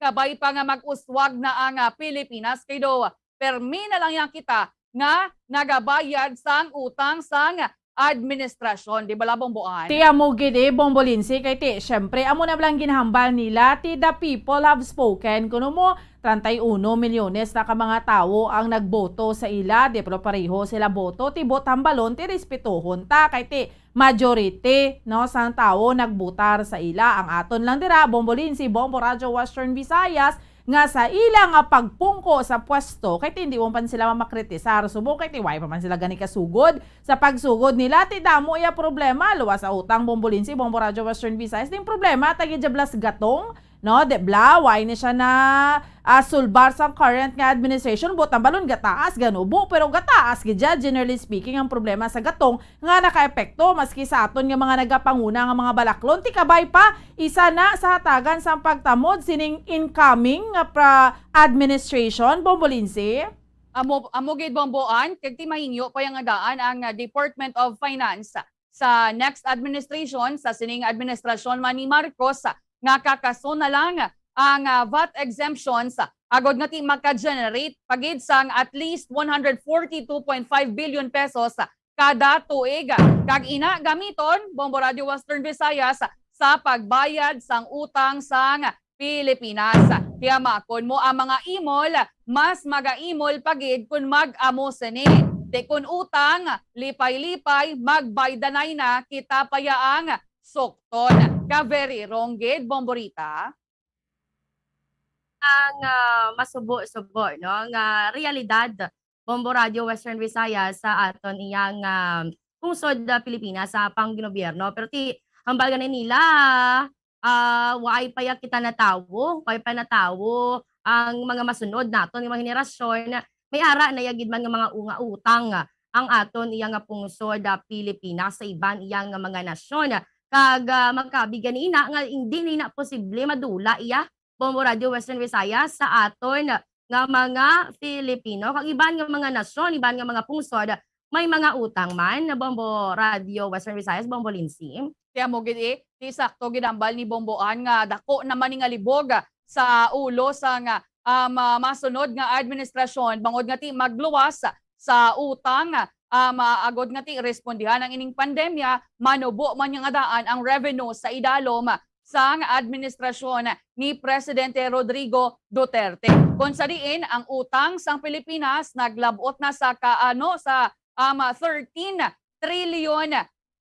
kabay pa nga mag-uswag na ang, ah, Pilipinas kay do permi na lang yan kita nga nagabayad sang utang sang administrasyon, di bala, Bomboan? Ti amo gid, eh, Bombo Lindsay, kay ti, syempre, amo na lang ginhambal nila, ti the people have spoken. Kuno mo, treinta y uno milyones na ka mga tawo ang nagboto sa ila, di, pero pareho sila boto, ti bot hambalon, ti respetohon ta, kay ti majority, no, sang tawo nagbotar sa ila. Ang aton lang dira, Bombo Lindsay, Bombo Radyo Western Visayas, nga sa ila nga pagpungko sa pwesto, kay ti hindi man sila makritisar, subong kay ti way pa man sila gani kasugod sa pagsugod nila, ti damo iya problema, luwas sa utang, Bombo Lindsay, Bombo Radyo Western Visayas, ning problema, tagi jablas gatong, no, di bala, way ni siya na, ah, sulbar sang current nga administration, bot hambalon gataas ganubo, pero gataas gid siya, generally speaking, ang problema sa gatong nga nakaepekto maski sa aton nga mga nagapanguna nga mga balaklon. Ti kabay pa, isa na sa hatagan sang pagtamod sining incoming nga pra-, administration, Bombo Lindsay. Amo, amo gid, Bomboan, kag ti mahingyo pa yang daan ang, ah, Department of Finance sa next administration, sa sining administrasyon man ni Marcos, nga kakaso na lang ang, ah, vat exemptions, agod nga ti maka-generate pa gid sang at least one hundred forty-two point five billion pesos kada tuig, kag ina gamiton, Bombo Radio Western Visayas, sa pagbayad sang utang sang Pilipinas. Kaya makon mo ang mga imol, mas magaimol pa gid kun mag-amo sini. Ti kun utang, lipay-lipay, magbaydanay na kita pa ya ang sukton. Ka very wrong gid, Bomborita. Ang, ah, masubo-subo, no, nga realidad, Bombo Radio Western Visayas, sa aton iyang, ah, pungsod, ah, Pilipinas sa panggobyerno. Pero ti, hambal gani nila, ah, waay pa ya kita natawo, waay pa natawo ang mga masunod naton nga mga henerasyon. May ara na ya gid man nga mga u-, nga utang ang aton iya nga pungsod, ah, Pilipinas sa iban iya nga mga nasyon. Kag, ah, makabi gani ina nga hindi na ina posible madula iya, Bombo Radio Western Visayas, sa aton nga mga Filipino kag iban nga mga nasyon, iban nga mga pungsod, may mga utang man, Bombo Radio Western Visayas, Bombo Lindsay. Kaya mo gid, eh, ti sakto gid hambal ni Bomboan nga dako naman ni nga libog sa ulo sang, um, ah, masunod nga administrasyon, bangod nga ti magluwas sa utang, um, ah, agod nga ti respondihan ang ining pandemya, manubo man nga daan ang revenue sa idalom sang administrasyon ni Presidente Rodrigo Duterte. Kung sa diin ang utang sang Pilipinas naglab-ot na sa kaano sa, um, thirteen trillion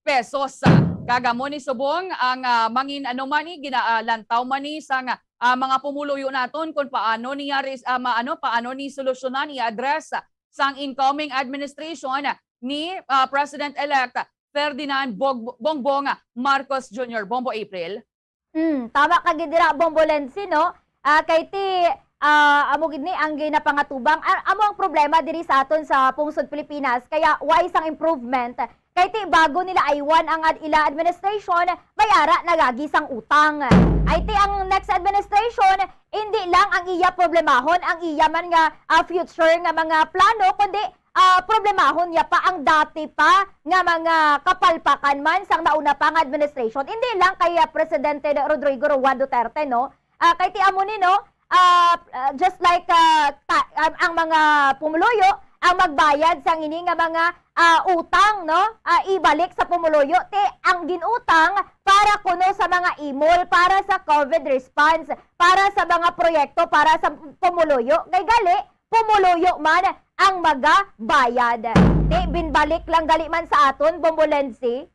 pesos. Kag amo ni subong ang, ah, mangin ano man ni gina-, ah, lantaw man ni sang, ah, mga pumuluyo naton kung paano niya ris-, ah, ma-, ano, paano ni solusyonan, i-address sang incoming administration ni, ah, President-elect Ferdinand Bog-, Bongbong Marcos Junior. Bombo April. Mm, tama ka gid dira, Bombo Lency, no? Ah, kay ti, ah, amo gid ni ang ginapangatubang. A-, amo ang problema diri sa aton sa pungsod Pilipinas, kaya way sang improvement. Kay ti bago nila aywan ang ad-, ila administration, may ara nagagi sang utang. Ay ti ang next administration, hindi lang ang iya problemahon ang iya man nga, ah, future nga mga plano, kundi, ah, problemahon niya pa ang dati pa nga mga kapalpakan man sang nauna pa nga administration. Hindi lang kay, ah, Presidente Rodrigo Roa Duterte, no? Ah, kay ti amo ni, no? Ah, ah, just like, ah, ta-, ang, ang mga pumuluyo ang magbayad sang ini nga mga, ah, utang, no? Ah, ibalik sa pumuluyo, ti ang ginutang para kuno sa mga imol, para sa COVID response, para sa mga proyekto, para sa pumuluyo. Kay gali, pumuluyo man ang magabayad. Ti binbalik lang gali man sa aton, Bombo Lenzi.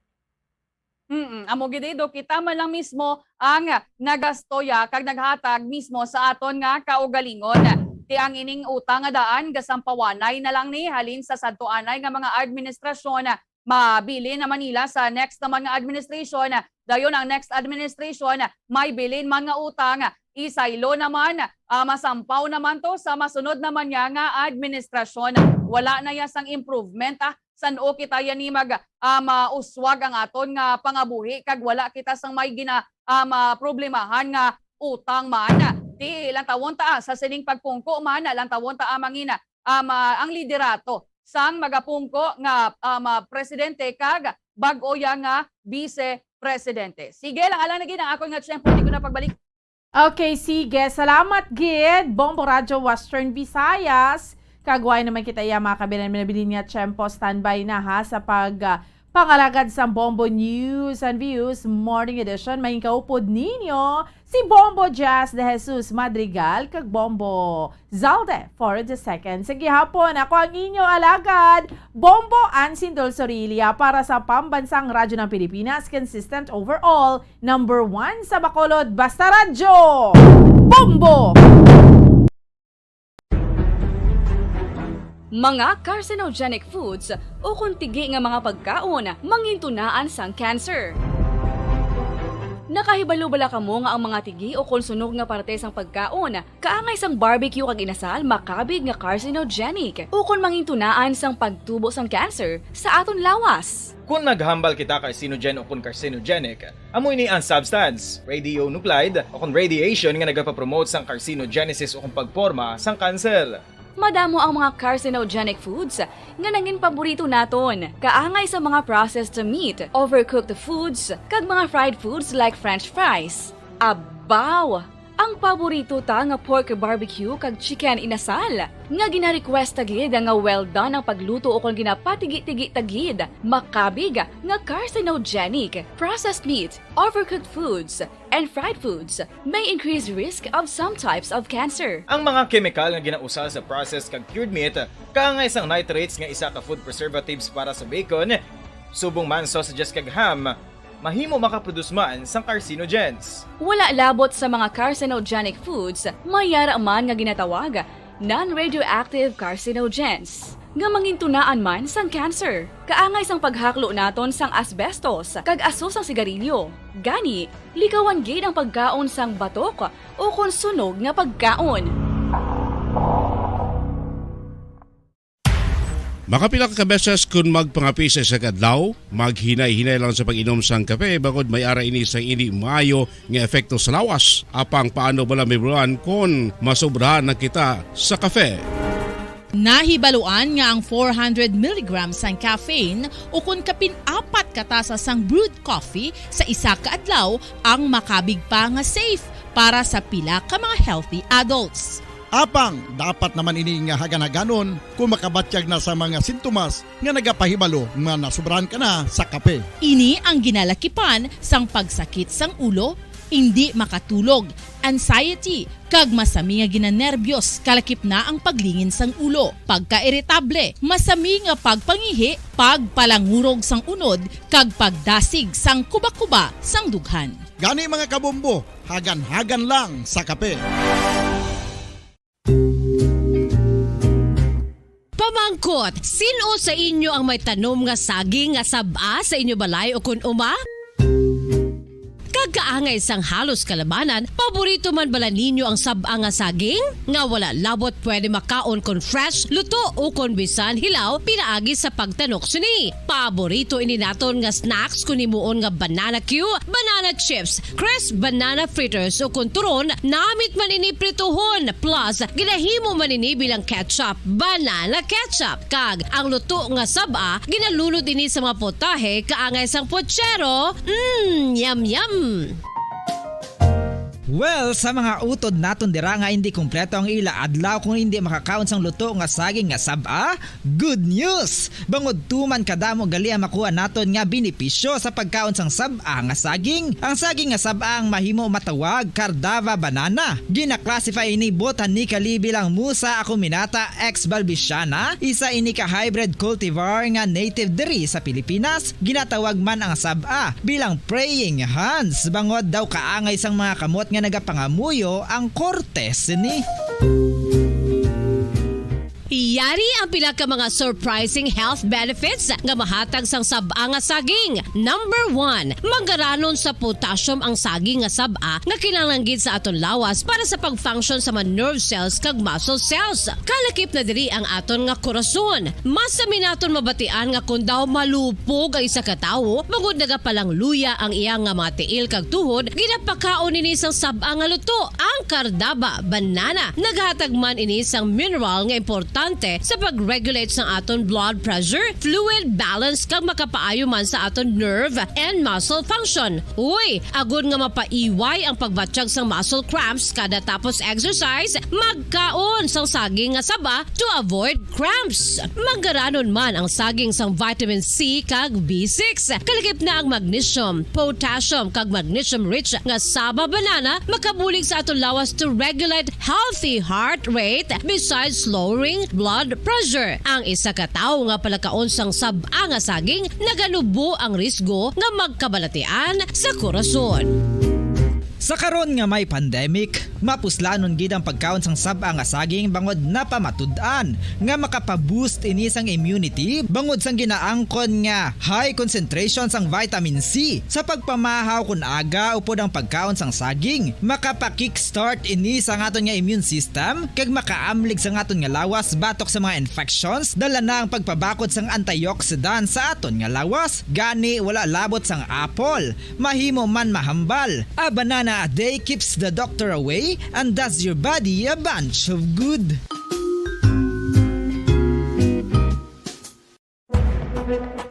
Mm, amo gid, eh, do kita man lang mismo ang nagastoya kag naghatag mismo sa aton nga kaugalingon. Ti ang ining utang nga daan, gasampawanay na lang ni halin sa sadto anay nga mga administrasyon, mabilin na man nila sa next naman nga administration. Dayon ang next administration, may bilin man nga utang, isaylo naman, ah, masampaw naman to sa masunod naman niya nga administrasyon. Wala na ya sang improvement, ah, san-o kita yani mag, ah, mauswag ang aton nga pangabuhi kag wala kita sang may gina, ah, maproblemahan nga utang man. Ti lantawon ta, ah, sa sining pagpungko man, lantawon ta, ah, mangin, ah, ma-, ang liderato sang magapungko nga, ah, ma-, presidente kag bag-o ya nga vice presidente. Sige lang, alang na gid ang akon nga tiyempo, di ko na pagbalik. Okay, sige. Salamat gid, Bombo Radyo Western Visayas. Kag wala naman kita iya, mga kabilan, minabilin nga tiyempo. Standby na, ha, sa pag, ah, pangalagad sang Bombo News and Views Morning Edition. May kaupod ninyo si Bombo Jazz de Jesus Madrigal kag Bombo Zalde for the second. Sa gihapon, ako ang inyo alagad, Bombo Ansin Dulzorilia, para sa Pambansang Radyo ng Pilipinas, consistent overall, number one sa Bacolod, basta radyo, Bombo! Mga carcinogenic foods ukon tigi nga mga pagkaon mangintunaan sang cancer. Nakahibalo bala kamo nga ang mga tigi ukon sunog nga parte sang pagkaon kaangay sang barbecue kag inasal makabig nga carcinogenic ukon mangintunaan sang pagtubo sang cancer sa aton lawas? Kon naghambal kita carcinogen ukon carcinogenic, amo ini ang substance, radionuclide ukon radiation, nga nagapapromote sang carcinogenesis ukon pagporma sang kanser. Madamo ang mga carcinogenic foods nga nangin paborito naton, kaangay sa mga processed meat, overcooked foods, kag mga fried foods like French fries. Abaw! Ang paborito ta nga pork barbecue kag chicken inasal, nga gina-request ta gid nga well done ang pagluto ukon ginapatigi-tigi ta gid, makabig nga carcinogenic. Processed meat, overcooked foods, and fried foods may increase risk of some types of cancer. Ang mga kemikal nga ginausar sa processed kag cured meat, kaangay sang nitrates nga isa ka food preservatives para sa bacon, subong man sausages kag ham, mahimo makaproduce man sang carcinogens. Wala labot sa mga carcinogenic foods, may yara man nga ginatawag non-radioactive carcinogens, nga mangintunaan man sang cancer, kaangay sang paghaklo naton sang asbestos kag aso sang sigarilyo. Gani, likawan gid ang pagkaon sang batok ukon sunog nga pagkaon. Makapila ka beses kon magpangape sa isa ka adlaw, maghinay-hinay lang sa pag-inom sang kape, bangod may ara ini sang indi maayo nga epekto sa lawas. Apang paano bala mahibaluan kon masobrahan na kita sa kape? Nahibaluan nga ang four hundred milligrams sang caffeine ukon kapin apat ka tasa sang brewed coffee sa isa ka adlaw ang makabig pa nga safe para sa pila ka mga healthy adults. Apang dapat naman ini nga hagan-haganon kon makabatyag na sa mga sintomas nga nagapahibalo nga nasobrahan ka na sa kape. Ini ang ginalakipan sang pagsakit sang ulo, indi makatulog, anxiety, kag masami nga ginanerbyos, kalakip na ang paglingin sang ulo, pagkairitable, masami nga pagpangihi, pagpalangurog sang unod, kag pagdasig sang kubakuba sang dughan. Gani, mga kabombo, hagan-hagan lang sa kape. Pamangkot, sin-o sa inyo ang may tanom nga saging nga sab-a sa inyo balay o kun uma? Kag kaangay sang halos kalabanan, paborito man bala ninyo ang sab-a nga saging? Nga wala labot pwede makaon kon fresh, luto, o kon bisan hilaw pinaagi sa pagtanok sini. Paborito ini naton nga snacks kon himuon nga banana cue, banana chips, crisp banana fritters, o kon turon, namit man ini prituhon, plus ginahimo man ini bilang ketchup, banana ketchup. Kag ang luto nga sab-a, ginalunod ini sa mga potahe kaangay sang puchero. Mm, yum, yum! Well, sa mga utod naton dira nga hindi kompleto ang ila adlaw kung hindi makakaon sang luto nga saging nga sab-a, good news! Bangod tuman kadamo gali ang makuha naton nga benepisyo sa pagkaon sang sab-a nga saging. Ang saging nga sab-a ang mahimo matawag Cardava banana. Gina-classify ini botanically bilang Musa acuminata ex balbisiana, isa ini ka hybrid cultivar nga native diri sa Pilipinas. Ginatawag man ang sab-a bilang praying hands, bangod daw kaangay sang mga kamot nga nagapangamuyo ang korte sini. Yari ang pila ka mga surprising health benefits nga mahatag sang sab-a nga saging. Number one, manggaranon sa potassium ang saging nga sab-a nga kinahanglan gid sa aton lawas para sa pag-function sa mga nerve cells kag muscle cells. Kalakip na diri ang aton nga korason. Mas sami naton mabatian nga kon daw malupog ang isa ka tawo, bangod nagapalangluya ang iya nga mga tiil kag tuhod, ginapakaon ini sang sab-a nga luto, ang Cardaba banana. Naghatag man ini sang mineral nga importante sa pag-regulate sang aton blood pressure, fluid balance, kag makapaayo man sa aton nerve and muscle function. Uy, agod nga mapaiway ang pagbatyag sang muscle cramps kada tapos exercise, magkaon sang saging nga saba to avoid cramps. Manggaranon man ang saging sang vitamin C kag B six. Kalakip na ang magnesium, potassium, kag magnesium-rich nga saba banana makabulig sa aton lawas to regulate healthy heart rate besides lowering blood pressure. Ang isa ka tawo nga palakaon sang sab-a nga saging naganubo ang risgo nga magkabalatian sa korason. Sa karon nga may pandemic, mapuslanon gid ang pagkaon sang sab-a nga saging bangod napamatud-an nga makapa-boost ini sang immunity bangod sang ginaangkon nga high concentration sang vitamin C. Sa pagpamahaw kon aga upod ang pagkaon sang saging, makapa-kickstart ini sa aton nga immune system kag makaamlig sa aton nga lawas batok sa mga infections, dala na ang pagpabakod sang antioxidant sa aton nga lawas. Gani, wala labot sang apple, mahimo man mahambal. A banana a day keeps the doctor away and does your body a bunch of good.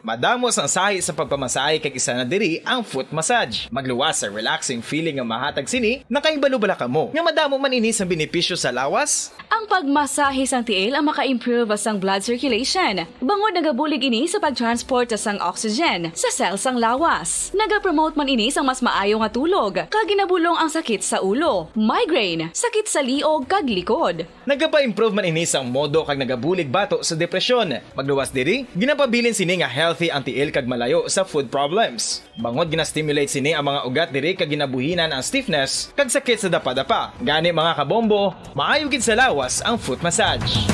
Madamo sang sahi sa pagpamasahe kag isa na diri ang foot massage. Magluwas sa relaxing feeling nga mahatag sini, nakahibalo bala kamo nga madamo man ini sang benepisyo sa lawas? Ang pagmasahe sang tiil ang maka-improve sang blood circulation, bangod nagabulig ini sa pag-transport sang oxygen sa cell sang lawas. Nagapromote man ini sang mas maayo nga tulog, kag ginabulong ang sakit sa ulo, migraine, sakit sa liog, kag likod. Nagapa-improve man ini sang modo kag nagabulig bato sa depresyon. Magluwas diri, ginapabilin sini nga healthy ang tiil kag malayo sa foot problems. Bangod gina-stimulate sini ang mga ugat diri kag ginabuhinan ang stiffness kag sakit sa dapadapa. Gani, mga kabombo, maayo gid sa lawas ang foot massage.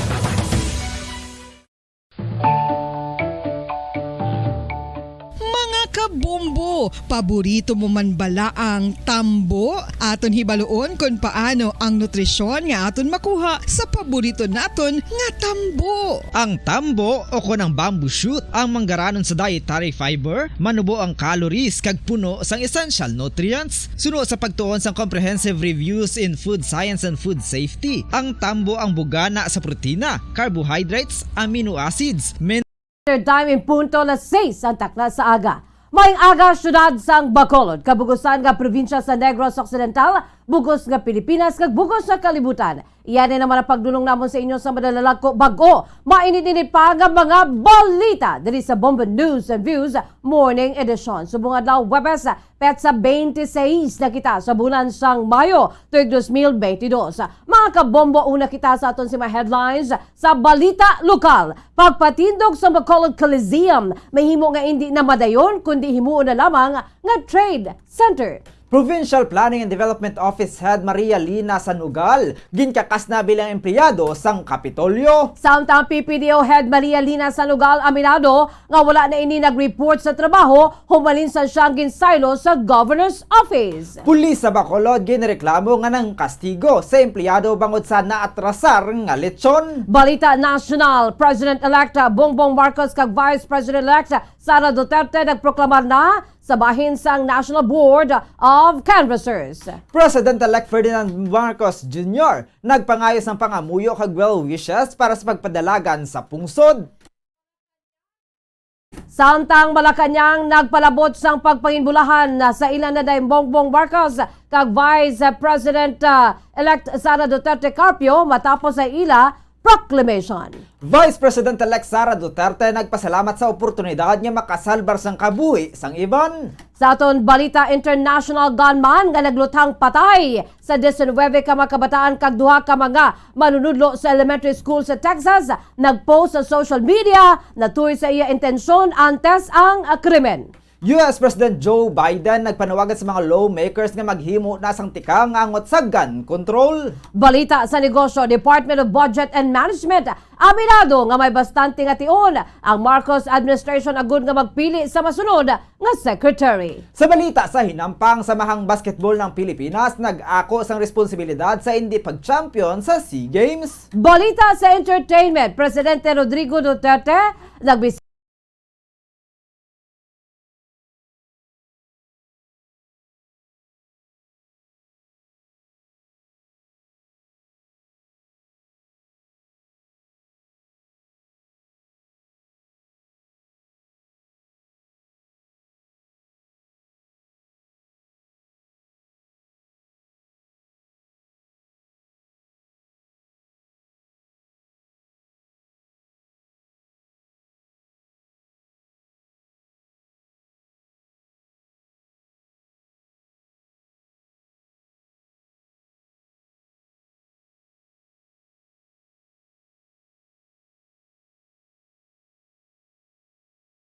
Mga kabombo, paborito mo man bala ang tambo? Aton hibaluon kon paano ang nutrisyon nga aton makuha sa paborito naton nga tambo. Ang tambo, o kon ang bamboo shoot, ang manggaranon sa dietary fiber, manubo ang calories kag puno sang essential nutrients. Suno sa pagtuon sang Comprehensive Reviews in Food Science and Food Safety, ang tambo ang bugana sa protina, carbohydrates, amino acids, min- Time in punto, las seis ang takna sa aga. Maayong aga, siyudad sang Bacolod, kabugusan nga probinsya sa Negros Occidental, bugos nga Pilipinas, kag bugos nga kalibutan. Iya ni naman ang pagdulong namon sa inyo sa madalalag ko bago mainit-init pa nga mga balita diri sa Bombo News and Views Morning Edition. Subong adlaw, Huwebes, petsa twenty-six na kita sa bulan sang Mayo, tuig dos mil benti dos. Mga kabombo, una kita sa aton sima headlines sa balita lokal. Pagpatindog sa Bacolod Coliseum, mahimo nga indi na madayon, kundi himuon na lamang nga trade center. Provincial Planning and Development Office Head Maria Lina Sanugal ginkakas na bilang empleyado sang Kapitolyo. Samtang P P D O Head Maria Lina Sanugal aminado nga wala na ini nag-report sa trabaho humalin sa siyang ginsaylo sa Governor's Office. Pulis sa Bacolod ginreklamo nga nangkastigo sa empleyado bangod sa naatrasar nga lechon. Balita nasyonal, President-elect Bongbong Marcos kag Vice President-elect Sara Duterte nagproklamar na sa bahin sang National Board of Canvassers. President-elect Ferdinand Marcos Junior nagpangayo sang pangamuyo kag well wishes para sa pagpadalagan sa pungsod. Samtang Malacañang nagpalabot sang pagpanginbulahan sa ila Nanay Bongbong Marcos kag Vice President, ah, elect Sara Duterte Carpio matapos sa ila proclamation. Vice President-elect Sara Duterte nagpasalamat sa oportunidad nga makasalbar sang kabuhi sang iban. Sa aton balita international, gunman nga nagluthang patay sa diecinuebe ka mga kabataan kag duha ka mga manunudlo sa elementary school sa Texas nagpost sa social media na tuod sa iya intensyon antes ang, ah, krimen. U S President Joe Biden nagpanawagan sa mga lawmakers nga maghimo na sang tikang angot sa gun control. Balita sa negosyo, Department of Budget and Management aminado nga may bastante nga tion ang Marcos administration agud nga magpili sa masunod nga secretary. Sa balita sa hinampang, samahang basketball ng Pilipinas nag-ako sang responsibilidad sa hindi pag-champion sa SEA Games. Balita sa entertainment, Presidente Rodrigo Duterte nagbis-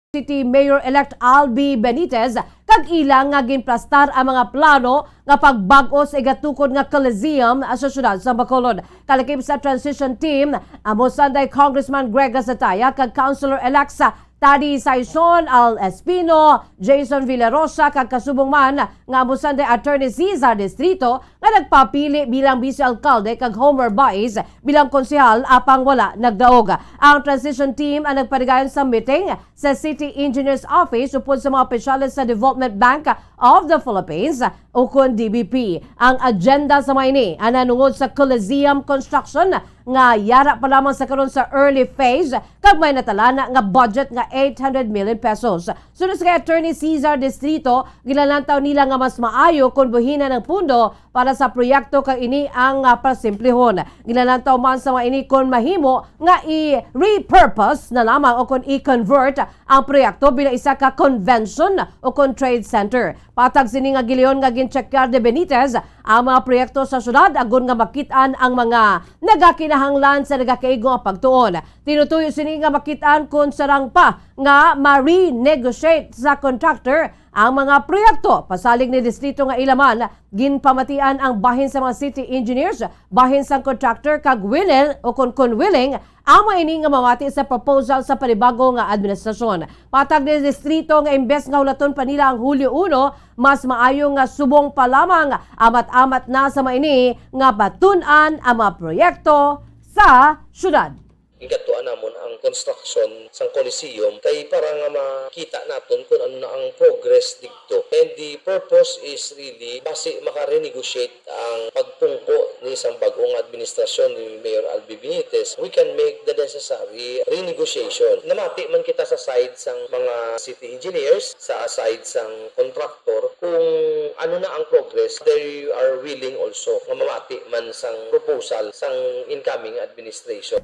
City Mayor-elect Albi Benitez kag ila nga ginplastar ang mga plano nga pagbag-o sa igatukod nga Coliseum sa siyudad sa Bacolod. Kalakip sa transition team, amo sanday Congressman Greg Gatzatea kag Councilor-elect sa Tadi Saison, Al Espino, Jason Villarosa kag kasubong man nga amo sanday Attorney Cesar Distrito nga nagpapili bilang vice alkalde kag Homer Baiz bilang konsehal apang wala nagdaog. Ang transition team ang nagpaligayon sa meeting sa City Engineer's Office upod sa mga opisyales sa Development Bank of the Philippines ukon D B P. Ang agenda sa mga ini ang nanungod sa Coliseum construction nga yara pa lamang sa karon sa early phase kag may natalana nga budget nga eight hundred million pesos. Suno kay Attorney Cesar Distrito, ginalantaw nila nga mas maayo kon buhinan ang pundo para sa proyekto kag ini ang, ah, pasimplihon. Ginalantaw man sa mga ini kon mahimo nga i-repurpose na lamang o kon i-convert ang proyekto bilang isa ka convention o kon trade center. Patag sini nga gileon nga ginchekyar ni Benitez ang mga proyekto sa syudad agod nga makit-an ang mga nagakinahanglan sa nagakaigo nga pagtuon. Tinutuyo sini nga makit-an kon sarang pa nga ma-renegotiate sa contractor ang mga proyekto. Pasalig ni Distrito nga ila man ginpamatian ang bahin sa mga city engineers, bahin sang contractor kag willing o kon, kon willing, amo ini nga mamati sa proposal sa panibago nga administrasyon. Patag ni Distrito nga imbes nga hulaton pa nila ang Hulyo uno, mas maayo nga subong pa lamang amat-amat na sa mga ini nga batun-an ang mga proyekto sa syudad. Gingadtuan namon ang construction sang Coliseum kay para nga makita naton kung ano na ang progress didto. And the purpose is really basi maka-renegotiate ang pagpungko ni sang bag-ong administrasyon ni Mayor Albi Benitez. We can make the necessary renegotiation. Namati man kita sa side sang mga city engineers, sa side sang contractor, kung ano na ang progress. They are willing also nga mamati man sang proposal sang incoming administration.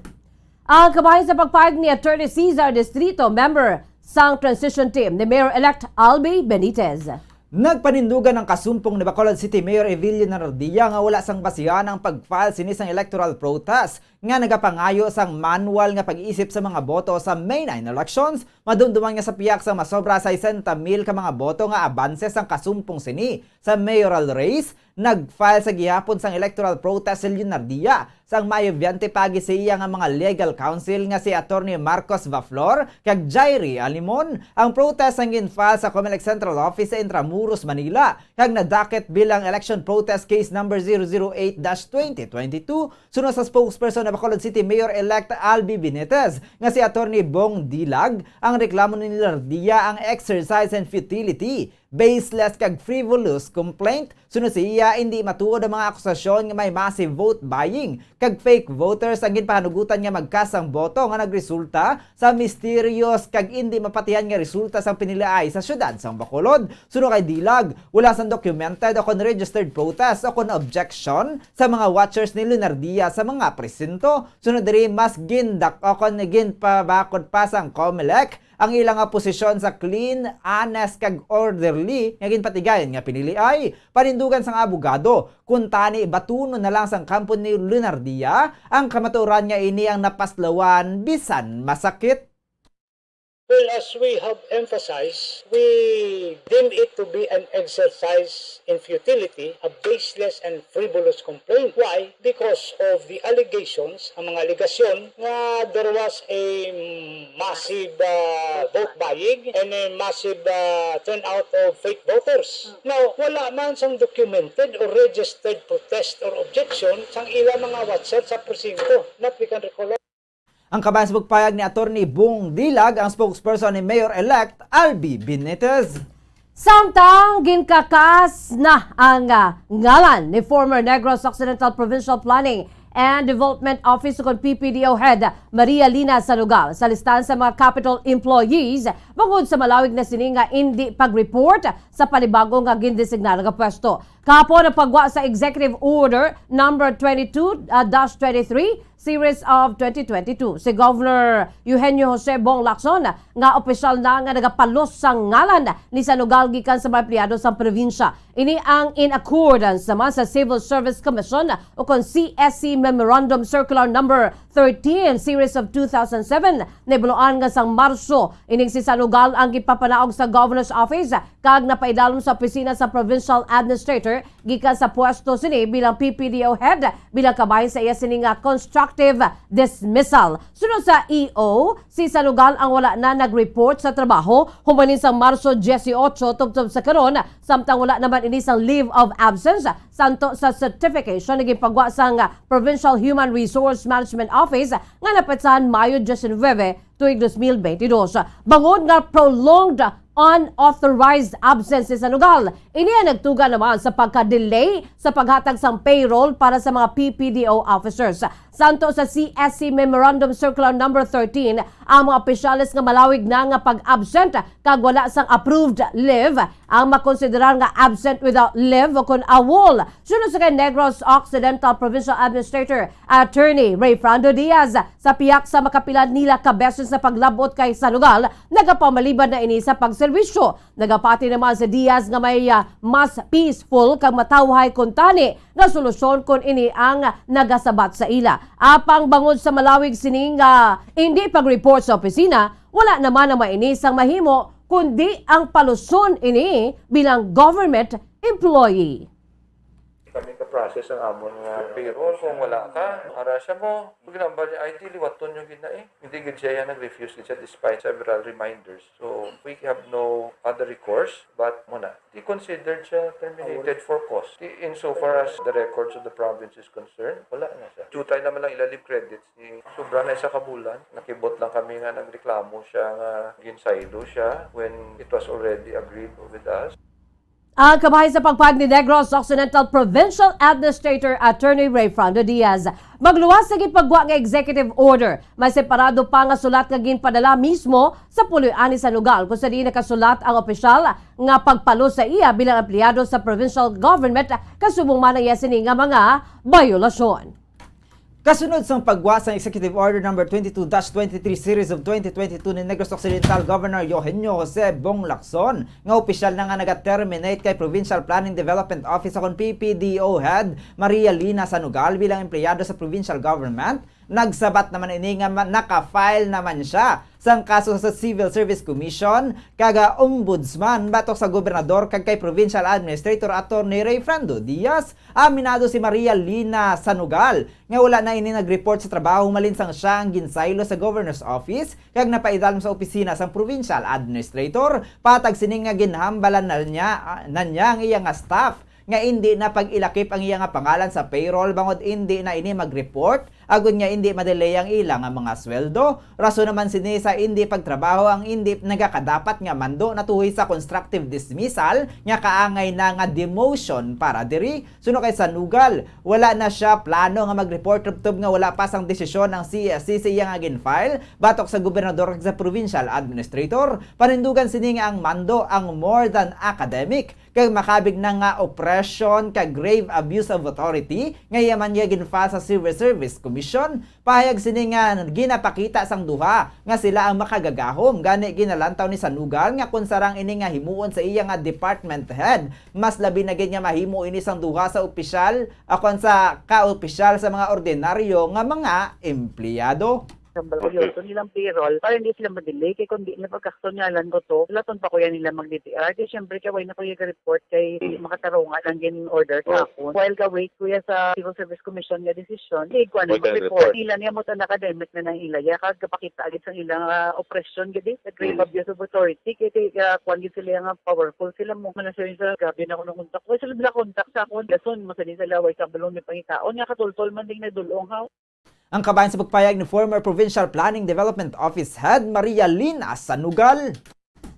Ang kabahin sa pagpahayag ni Attorney Cesar Distrito, member sang transition team ni Mayor-elect Albi Benitez. Nagpanindugan ang kasumpong ni Bacolod City Mayor Evelyn Nardia nga wala sang basihan ang pag-file sini sang electoral protest nga nagapangayo sang manual nga pag-isip sa mga boto sa May nine elections, madumduman nga sa pihak sang masobra sesenta mil ka mga boto nga abanse sang kasumpong sini sa mayoral race, nag-file sa gihapon sang electoral protest si Leonardia sang maayo biyente paagi sa iya nga mga legal counsel nga si Attorney Marcos Vaflor kag Jairi Alimon. Ang protest ang gin-file sa Comelec Central Office sa Intramuros, Manila, kag nadakit bilang Election Protest Case Number zero zero eight dash twenty twenty-two. Suno sa spokesperson ni Bacolod City Mayor-elect Albi Benitez nga si Attorney Bong Dilag, ang reklamo ni Leonardia ang exercise in futility baseless kag frivolous complaint. Suno sa iya, indi matuod ang mga akusasyon nga may massive vote buying kag fake voters ang ginpahanugutan nga magkasang boto nga nagresulta sa misterious kag indi mapatihan nga resulta sang piniliay sa siyudad sang Bacolod. Suno kay Dilag, wala sang documented o kon registered protest o kon objection sa mga watchers ni Leonardia sa mga presinto. Suno diri, mas gindak o kon ginpabakod pa sang Comelec ang ila nga posisyon sa clean, honest, kag orderly nga ginpatigayon nga piniliay. Panindugan sang abogado, kuntani batunon na lang sang kampo ni Leonardia ang kamatuoran nga ini ang napaslawan bisan masakit. Well, as we have emphasized, we deem it to be an exercise in futility, a baseless and frivolous complaint. Why? Because of the allegations, ang mga alegasyon nga there was a massive uh, vote buying and a massive uh, turnout of fake voters. Now, wala man sang documented or registered protest or objection sang ila mga watcher sa presinto that we can recall. Ang kabahin sa pagpayag ni Attorney Bong Dilag, ang spokesperson ni Mayor-elect Albi Benitez. Samtang ginkakas na ang ah, ngalan ni former Negros Occidental Provincial Planning and Development Office ukon P P D O Head Maria Lina Sanugal sa listahan sa mga Capitol employees bangod sa malawig na sini nga indi pag-report sa panibago nga gindesignar nga pwesto. Kahapon, nagpagwa sa Executive Order number twenty-two dash twenty-three, Series of twenty twenty-two, si Governor Eugenio Jose Bong Lacson nga opisyal na nga nagapalos sa ngalan ni Sanugal gikan sa mga empleyado sa probinsya. Ini ang in accordance naman sa Civil Service Commission ukon C S C Memorandum Circular Number thirteen, Series of two thousand seven. Nahibaluan nga sang Marso, ining si Sanugal ang gipapanaog sa Governor's Office kag napaidalom sa opisina sa Provincial Administrator gikan sa pwesto sini bilang P P D O head bilang kabahin sa iya sini nga constructive dismissal. Sunod sa E O, si Sanugal ang wala na nag-report sa trabaho human sa Marso dieciocho tubtob sa karon, samtang wala naman ini sang leave of absence santo sa certification nga gipagwa sang Provincial Human Resource Management Office nga napetsahan Mayo diecinuebe, tuig dos mil bentidós. Bangod nga prolonged unauthorized absence ni Sanugal, ini ang nagtuga naman sa pagka-delay sa paghatag sang payroll para sa mga P P D O officers. Santo sa C S C Memorandum Circular Number thirteen, ang mga opisyales nga malawig na nga pag-absent kag wala sang approved leave ang makonsiderar nga absent without leave o kon AWOL. Suno sa kay Negros Occidental Provincial Administrator Attorney Rayfrando Diaz, sa pihak sa makapila nila ka beses na paglabot kay Sanugal, nagapamaliban na ini sa pagserbisyo. Nagapati naman si Diaz nga may ah, mas peaceful kag matawhay kuntani nga solusyon kon ini ang nagasabat sa ila. Apang bangod sa malawig sini nga indi pag-report sa opisina, wala naman ang mainisang mahimo kundi ang paluson ini bilang government employee. Kami ka-process ang amon nga payroll. Kung wala ka, ara siya mo. Ginambal niya, "Ay, di, liwaton niyo gid na eh." Hindi gid siya yan, nag-refuse gid siya despite several reminders. So, we have no other recourse but muna. Di considered siya terminated for cause. Di, insofar as the records of the province is concerned, wala na siya. Jutay naman lang ilalim credits ni sobra na isa ka bulan. Nakibot lang kami nga nagreklamo siya nga ginsaylo siya when it was already agreed with us. Ang kabahin sa pagpag ni Negros Occidental Provincial Administrator Attorney Rayfrando Diaz. Magluwas sa gipagwa nga executive order, may separado pa nga sulat nga ginpadala mismo sa puloy-an ni Sanugal, kung sa diin nakasulat ang opisyal nga pagpalos sa iya bilang empleyado sa provincial government, kasubong man ang iya sini nga mga bayolasyon. Kasunod sang pagwa sang Executive Order Number twenty-two dash twenty-three Series of twenty twenty-two ni Negros Occidental Governor Eugenio Jose Bong Lacson, nga opisyal na nga naga-terminate kay Provincial Planning Development Office ukon P P D O Head Maria Lina Sanugal bilang empleyado sa provincial government, nagsabat naman ini nga ma-, naka-file naman siya sang kaso sa Civil Service Commission kag, ah, Ombudsman batok sa gobernador kag kay Provincial Administrator Attorney Rayfrando Diaz. Aminado si Maria Lina Sanugal nga wala na ini nag-report sa trabaho malin sang siya ang ginsaylo sa Governor's Office kag napaidalom sa opisina sang Provincial Administrator. Patag sini nga ginhambalan na niya, ah, na niya ang iya nga staff nga indi na pag-ilakip ang iya nga pangalan sa payroll bangod indi na ini mag-report, agod nga indi ma-delay ang ila nga mga sweldo. Rason naman sini sa indi pagtrabaho ang indi nagakadapat nga mando natuhoy sa constructive dismissal nga kaangay na nga demotion para diri. Suno kay Sanugal, wala na sia plano nga mag-report tubtob nga wala pa sang desisyon ang C S C sa iya nga gin-file batok sa gobernador kag sa provincial administrator. Panindugan sini nga ang mando ang more than academic kag makabig na nga oppression kag grave abuse of authority nga iya man iya gin-file sa Civil Service Commission. Pahayag sini nga ginapakita sang duha nga sila ang makagagahom, gani ginalantaw ni Sanugal nga kon sarang ini nga himuon sa iya nga department head, mas labi na gid nga mahimo ini sang duha sa opisyal, akon sa kaopisyal sa mga ordinaryo nga mga empleyado. Tambal ko Okay. yun. So, nilang payroll, para hindi sila ma-delay. Kay kung di na pagkakto niya lang ko to, laton pa ko yan nila mag-D T R. Kay syempre, kay why na ko yung report kay Mm. makatarungan ang gin-order sa Oh. akon. While ka-wait ko ya sa Civil Service Commission nga decision, di ko Why na ka mag-report. report? Nila niya mo to nakademit na nang ilaya. Kag kapakita agad sa ilang ah, oppression gid eh. Sa grave Mm. abuse of authority. Kay kay ah, kwan gid sila nga powerful sila mo. Mana siya sa gabi na ko nang kontak. Why sila bila kontak sa akon? Gason, masali sa laway sa balong ni pangitaon. Nga katultol man ding nadulong ha. Ang kabahin sa pagpayag ni former Provincial Planning Development Office Head Maria Lynn Asanugal.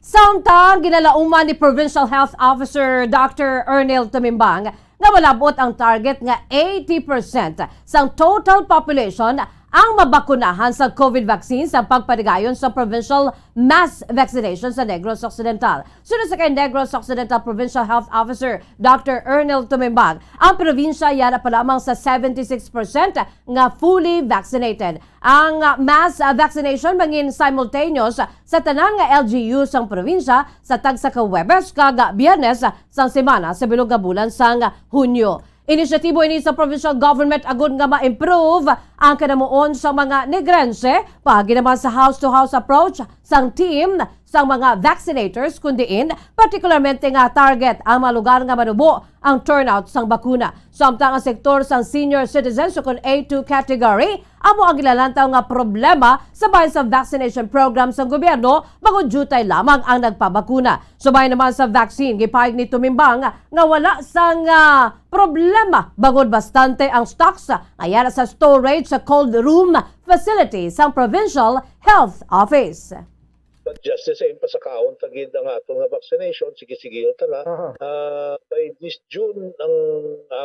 Samtang ginalauman ni Provincial Health Officer Doctor Ernel Tumimbang nga malabot ang target nga eighty percent sang total population ang mabakunahan sa COVID vaccine sa pagpatigayon sa provincial mass vaccination sa Negros Occidental. Suno sa kay Negros Occidental Provincial Health Officer Doctor Ernel Tumimbang, ang probinsya yara pa lamang sa seventy-six percent nga fully vaccinated. Ang, ah, mass, ah, vaccination mangin simultaneous sa tanan nga L G U sang probinsya sa tagsa ka Huwebes kag Biyernes sang semana sa bilog nga bulan sang Hunyo. Inisyatibo ini sa provincial government agud nga ma-improve ang kinamuon sa mga Negrense, paagi naman sa house-to-house approach sang team sang mga vaccinators, kun diin partikularmente nga target ang mga lugar nga manubo ang turnout sang bakuna. Samtang ang sektor sang senior citizens, ukon A two category, amo ang gilalantaw nga problema sa bahin sa vaccination program sang gobyerno, bangod diutay lamang ang nagpabakuna. Subay naman sa vaccine, gipahayag ni Tumimbang nga wala sang, ah, problema bangod bastante ang stocks nga yara sa storage sa cold room facility sang Provincial Health Office. But just the same, pasakaon ta gid ang aton nga vaccination, sige-sige ta na. Aha. Ah, by this June, ang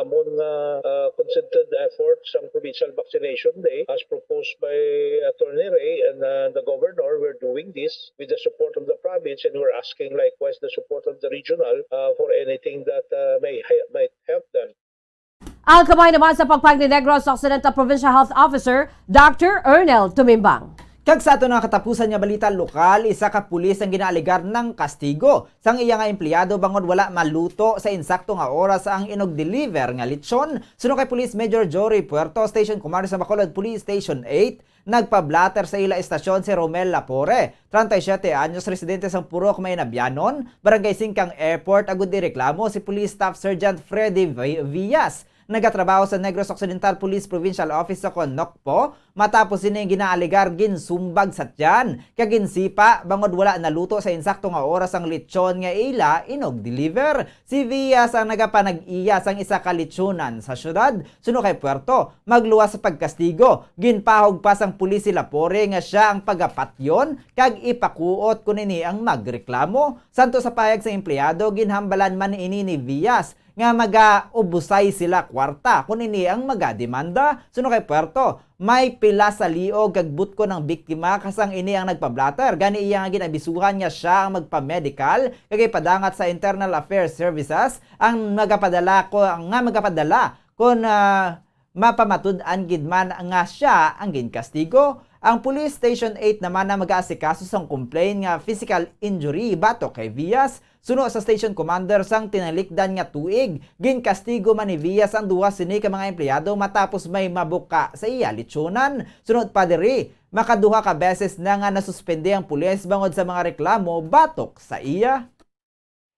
amon nga, ah, concerted effort sang Provincial Vaccination Day, as proposed by Attorney Ray and, ah, the Governor, we're doing this with the support of the province, and we're asking likewise the support of the regional, ah, for anything that, ah, may he-, might help them. Ang kamay naman sa pagpahayag ni Negros Occidental Provincial Health Officer, Doctor Ernel Tumimbang. Kag sa aton nga katapusan nga balita lokal, isa ka pulis ang ginaalegar nang kastigo sang iya nga empleyado bangod wala maluto sa insakto nga oras ang inog-deliver nga lechon. Suno kay Police Major Jory Puerto, Station Commander sa Bacolod Police Station eight, nagpablatter sa ila estasyon si Romel Lapore, treinta y siete anyos, residente sang Purok Mainabyanon, Barangay Singkang Airport, agud ireklamo si Police Staff Sergeant Freddy Vi-, Villas, nagatrabaho sa Negros Occidental Police Provincial Office sa Conocpo, matapos sini ginaalegar ginsumbag sa tiyan kag ginsipa bangod wala naluto sa insakto nga oras ang lechon nga ila inog-deliver. Si Villas ang nagapanag-iya sang isa ka lechonan sa syudad. Suno kay Puerto, magluwas sa pagkastigo, ginpahog pa sang pulis si Lapore nga sia ang pagapatyon kag ipakuot kon ini ang magreklamo. Santo sa payag sa empleyado, ginhambalan man ini ni Villas nga magaubusay sila kwarta kon ini ang magademanda. Suno kay Puerto, may pila sa liog kag butkon ang biktima kasang ini ang nagpablatter. Gani iya nga ginabisuhan nga sia ang magpamedikal kag ipadangat sa Internal Affairs Services ang magapadala ko, nga magapadala kon, ah, mapamatud-an gid man nga sia ang ginkastigo. Ang Police Station eight naman ang mag-aasikaso sang complaint nga physical injury batok kay Villas. Suno sa station commander, sang tinalikdan nga tuig, ginkastigo man ni Villas ang duha sini ka mga empleyado matapos may mabuka sa iya lechonan. Sunod pa diri, makaduha ka beses na nga nasuspende ang pulis bangod sa mga reklamo batok sa iya.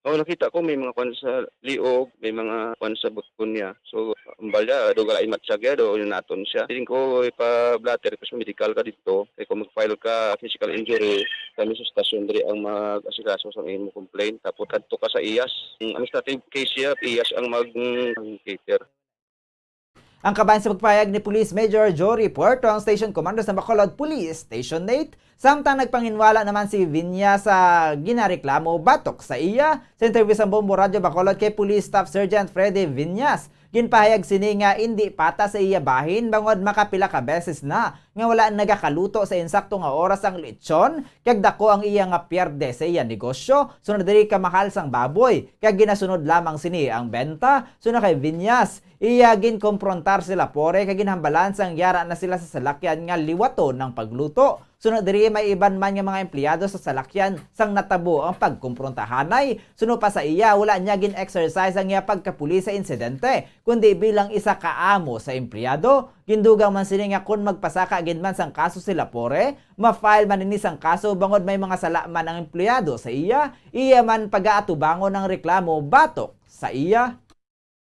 Oh, nakita ko may mga kwan sa liog, may mga kwan sa butkon niya. So, ang balya, do galay matsyag ya, do naton siya. Tingin ko ipa-blood test, tapos medical ka dito. Kay kung mag-file ka physical injury, kami sa stasyon diri ang mag-asikaso sa imo complaint. Tapos kadto ka sa iyas. Ang administrative case siya, iyas ang mag-cater. Ang kabahin sa pagpahayag ni Police Major Jory Puerto, ang Station Commander sa Bacolod Police Station eight, samtang nagpanginwala naman si Viñas sa ginareklamo batok sa iya. Sa interview sa Bombo Radyo Bacolod kay Police Staff Sergeant Freddy Viñas, ginpahayag sini nga indi patas sa iya bahin bangod makapila ka beses na nga wala nagakaluto sa insakto nga oras ang lechon, kag dako ang iya nga pierde sa iya negosyo. Sunod diri, kamahal sang baboy, kag ginasunod lamang sini ang benta. Sunod kay Viñas, iya ginkomprontar si Lapore kag ginhambalan sang yara na sila sa salakyan nga liwaton ang pagluto. Sunod diri, may iban man nga mga empleyado sa salakyan sang natabo ang pagkomprontahanay. Suno pa sa iya, wala niya gin-exercise ang iya pagkapulis sa insidente, kundi bilang isa ka amo sa empleyado. Gindugang man sini nga kon magpasaka gid man sang kaso si Lapore, ma-file man ini sang kaso bangod may mga sala man ang empleyado sa iya. Iya man pagaatubangon ang reklamo batok sa iya.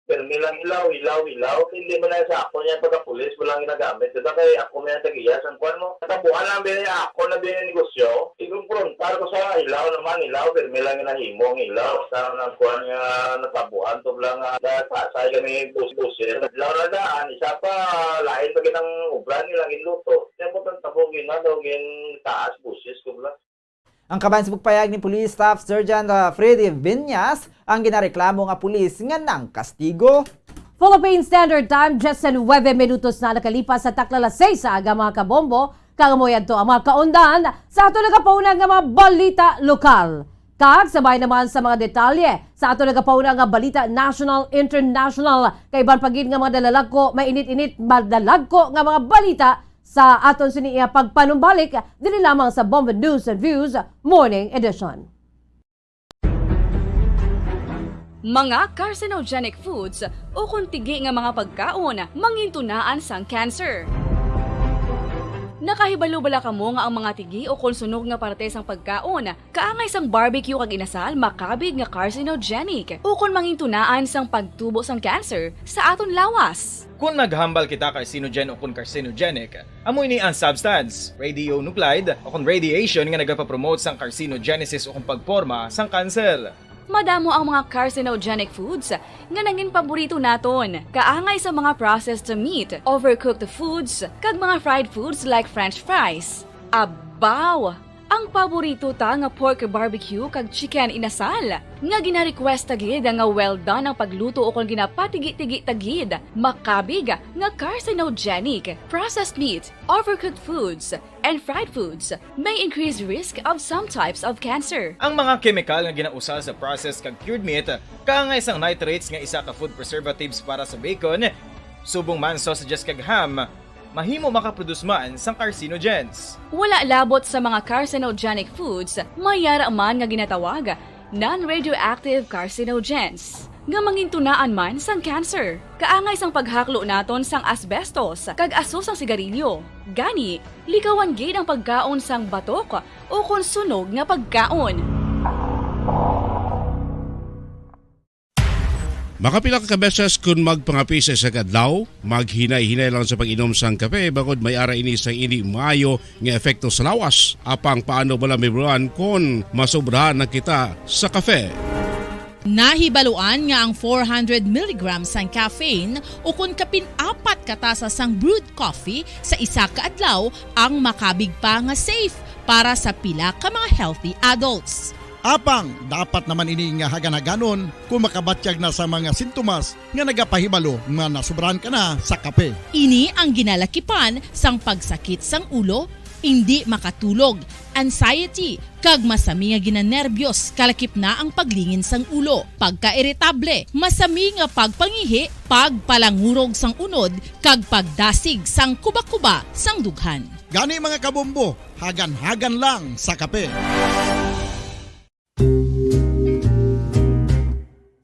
Pirmi lang hilaw, hilaw, hilaw. Hindi man na sa ako niya pagkapulis, walang ginagamit. Diba kay ako may tag-iya, sang kuwan mo. Natabuan lang din niya ako na din yung negosyo. Ikumprontar ko sa hilaw naman, hilaw. Pirmi lang yung nahimo ang hilaw. Sa nagkuwan nga natabuan, to lang nga, sa, sa kami bus-, busil. Hilaw na daan, isa pa, lain pa ginang ubra nila, ginluto. Kaya po, tabo, gina, daw, gin taas, busis, ko bla. Ang kaban sa pagpayag ni Police Staff Sergeant, ah, Freddy Viñas, ang ginareklamo nga pulis nga nangkastigo. Philippine Standard Time, diyes nuwebe minutos na nakalipas sa takla alas seis sa aga, mga kabombo. Kag amo yadto ang mga kaundan sa ato nagapauna nga mga balita lokal. Kag sabay naman sa mga detalye sa ato nagapauna nga balita national, international, kay iban pa gid nga mga dalalagko, mainit-init, madalagko nga mga balita sa aton sini, ah, pagpanumbalik diri lamang sa Bombo News and Views Morning Edition. Mga carcinogenic foods ukon tigi nga mga pagkaon mangintunaan sang cancer. Nakahibalo bala kamo nga ang mga tigi ukon sunog nga parte sang pagkaon kaangay sang barbecue kag inasal makabig nga carcinogenic ukon mangintunaan sang pagtubo sang cancer sa aton lawas? Kon maghambal kita carcinogen ukon carcinogenic, amo ini ang substance, radionuclide, ukon radiation nga nagapapromote sang carcinogenesis ukon pagporma sang kanser. Madamo ang mga carcinogenic foods nga nangin paborito naton, kaangay sa mga processed meat, overcooked foods, kag mga fried foods like French fries. Abaw! Ang paborito ta nga pork barbecue kag chicken inasal, nga gina-request ta gid nga well done ang pagluto ukon ginapatigi-tigi ta gid, makabig nga carcinogenic. Processed meat, overcooked foods, and fried foods may increase risk of some types of cancer. Ang mga kemikal nga ginausal sa processed kag cured meat, kaangay sang nitrates nga isa ka food preservatives para sa bacon, subong man sausages kag ham, mahimo makaproduce man sang carcinogens. Wala labot sa mga carcinogenic foods, may yara man nga ginatawag non-radioactive carcinogens, nga mangintunaan man sang cancer, kaangay sang paghaklo naton sang asbestos kag aso sang sigarilyo. Gani, likawan gid ang pagkaon sang batok ukon sunog nga pagkaon. Makapila ka beses kon magpangape sa isa ka adlaw, maghinay-hinay lang sa pag-inom sang kape, bangod may ara ini sang indi maayo nga epekto sa lawas. Apang paano bala mahibaluan kon masobrahan na kita sa kape? Nahibaluan nga ang four hundred milligrams sang caffeine ukon kapin apat ka tasa sang brewed coffee sa isa ka adlaw ang makabig pa nga safe para sa pila ka mga healthy adults. Apang dapat naman ini nga hagan-haganon kung makabatyag na sa mga sintomas nga nagapahibalo nga nasobrahan ka na sa kape. Ini ang ginalakipan sang pagsakit sang ulo, indi makatulog, anxiety, kag masami nga ginanerbiyos, kalakip na ang paglingin sang ulo, pagkairitable, masami nga pagpangihi, pagpalangurog sang unod, kag pagdasig sang kubakuba sang dughan. Gani, mga kabombo, hagan-hagan lang sa kape.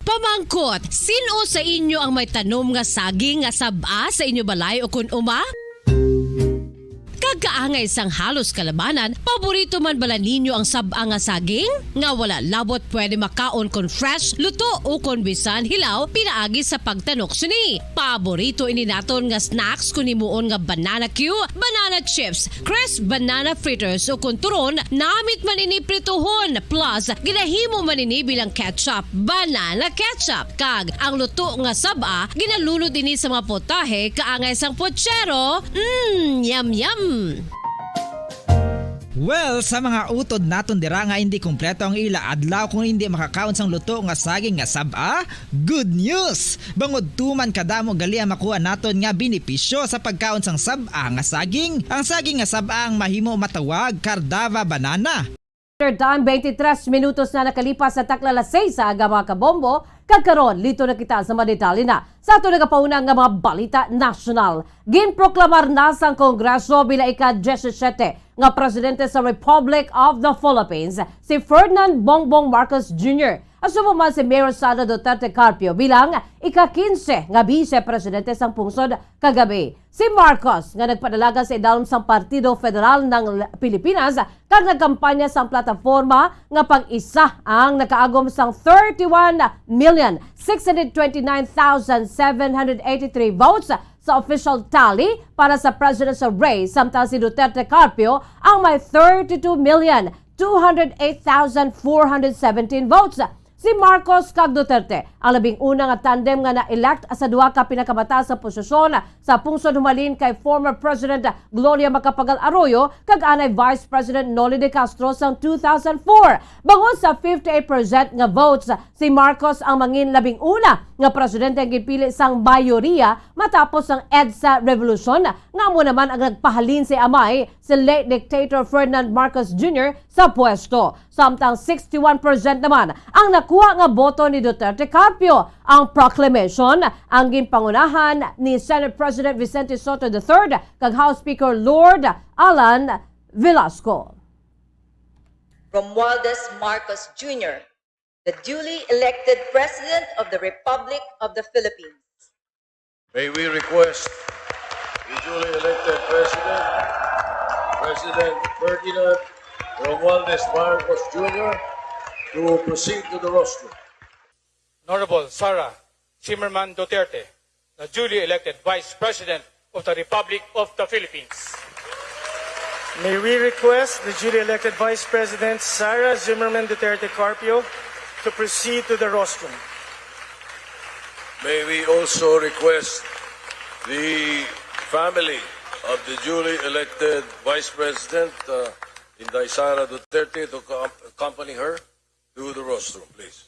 Pamangkot, sin-o sa inyo ang may tanom nga saging nga sab-a sa inyo balay ukon uma? Pagkaangay sang halos kalabanan, paborito man bala ninyo ang sab-a nga saging? Nga wala labot pwede makaon kon fresh, luto o kon bisan hilaw pinaagi sa pagtanok sini. Paborito ini naton nga snacks kon himuon nga banana cue, banana chips, crisp banana fritters o kon turon, namit man ini prituhon, plus ginahimo man ini bilang ketchup, banana ketchup, kag ang luto nga sab-a ginalunod ini sa mga potahe kaangay sang pochero. Mm, yum yum! Well, sa mga utod naton dira nga hindi kompleto ang ila adlaw kung hindi makakaon sang luto nga saging nga sab-a, good news! Bangod tuman kadamo gali ang makuha naton nga benepisyo sa pagkaon sang sab-a nga saging. Ang saging nga sab-a ang mahimo matawag Cardava banana. Time, twenty-three minutos na nakalipas sa takla alas seis sa aga, mga kabombo. Kag karon, lito na kita sa mga detalye na sa ato nagapauna nga mga balita nasyonal. Ginproklamar na sang Kongreso bilang ika-diyesisete nga presidente sa Republic of the Philippines si Ferdinand Bongbong Marcos Junior, asubo man si Mayor Sara Duterte Carpio bilang ika-kinse nga bise presidente sang pungsod kagabi. Si Marcos, nga nagpadalagan sa idalom sang Partido Federal ng Pilipinas kag nagkampanya sang plataporma nga pag-isa, ang nakaagom sang thirty-one million six hundred twenty-nine thousand seven hundred eighty-three votes sa official tally para sa presidential race, samtang si Duterte Carpio ang may thirty-two million two hundred eight thousand four hundred seventeen votes. Si Marcos kag Duterte ang labing una nga tandem nga na-elect sa duha ka pinakamataas nga posisyon sa pungsod, humalin kay former President Gloria Macapagal Arroyo kag anay Vice President Noli de Castro sang two thousand four. Bangod sa fifty-eight percent nga votes, si Marcos ang mangin labing una nga presidente ang ginpili sang mayoriya matapos ang EDSA Revolution, nga amo naman ang nagpahalin sa amay, si late dictator Ferdinand Marcos Junior, sa pwesto. Samtang sixty-one percent naman ang nakuha nga boto ni Duterte Carpio. Ang proclamation ang ginpangunahan ni Senate President Vicente Sotto the third kag House Speaker Lord Alan Velasco. Romualdez Marcos Junior, the duly elected President of the Republic of the Philippines. May we request the duly elected President, President Ferdinand Romualdez Marcos Junior, to proceed to the rostrum. Honorable Sara Zimmerman Duterte, the duly elected Vice President of the Republic of the Philippines. May we request the duly elected Vice President Sara Zimmerman Duterte Carpio to proceed to the rostrum. May we also request the family of the duly elected Vice President, uh, Inday Sara Duterte, to co-, accompany her to the rostrum, please.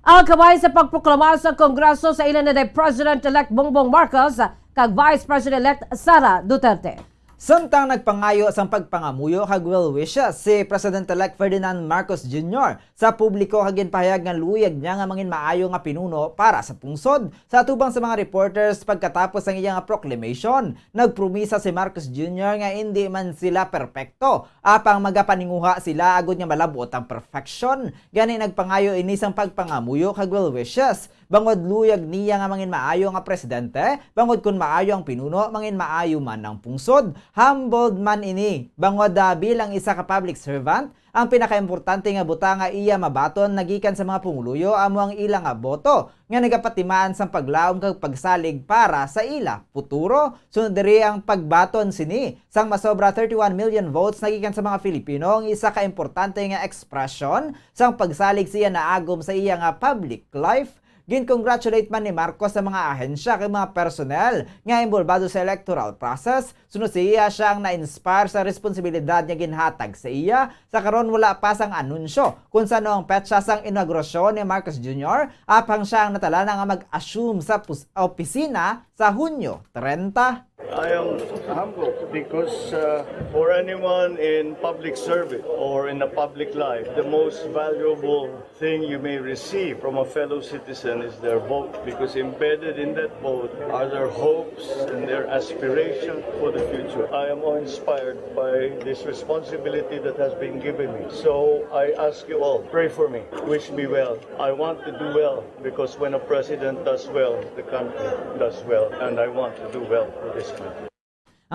Ang kamay sa pagproklama sa Kongreso sa ila na day President-elect Bongbong Marcos kag Vice President-elect Sara Duterte. Samtang nagpangayo sang pagpangamuyo kag well wishes si President-elect Ferdinand Marcos Junior sa publiko kag ginpahayag nga luyag niya nga mangin maayo nga pinuno para sa pungsod. Sa atubang sa mga reporters pagkatapos sang iya nga proclamation, nagpromisa si Marcos Junior nga indi man sila perpekto, apang magapaninguha sila agod nga malab-ot ang perfection. Gani nagpangayo ini sang pagpangamuyo kag well wishes, bangod luyag niya nga mangin maayo nga presidente, bangod kon maayo ang pinuno, mangin maayo man ang pungsod. Humbled man ini, bangod, ah, bilang isa ka public servant, ang pinakaimportante nga butang nga iya mabaton nagikan sa mga pumuluyo amo ang ila nga boto nga nagapatimaan sang paglaom kag pagsalig para sa ila futuro. Sunod diri ang pagbaton sini sang masobra thirty-one million votes nagikan sa mga Filipino, ang isa ka importante nga ekspresyon sang pagsalig sa iya naagom sa iya nga public life. Gin-congratulate man ni Marcos ang mga ahensya kag mga personnel nga inbolbado sa electoral process. Suno siya, siya ang na-inspire sa responsibilidad nga ginhatag sa iya. Sa karon, wala pa sang anunsyo kung san-o ang petsa sang inaugurasyon ni Marcos Junior, apang siya ang natalana nga mag-assume sa pus-, opisina sa Hunyo trenta. I am humbled because, uh, for anyone in public service or in a public life, the most valuable thing you may receive from a fellow citizen is their vote, because embedded in that vote are their hopes and their aspirations for the future. I am awe-inspired by this responsibility that has been given me. So I ask you all, pray for me, wish me well. I want to do well, because when a president does well, the country does well, and I want to do well for this country.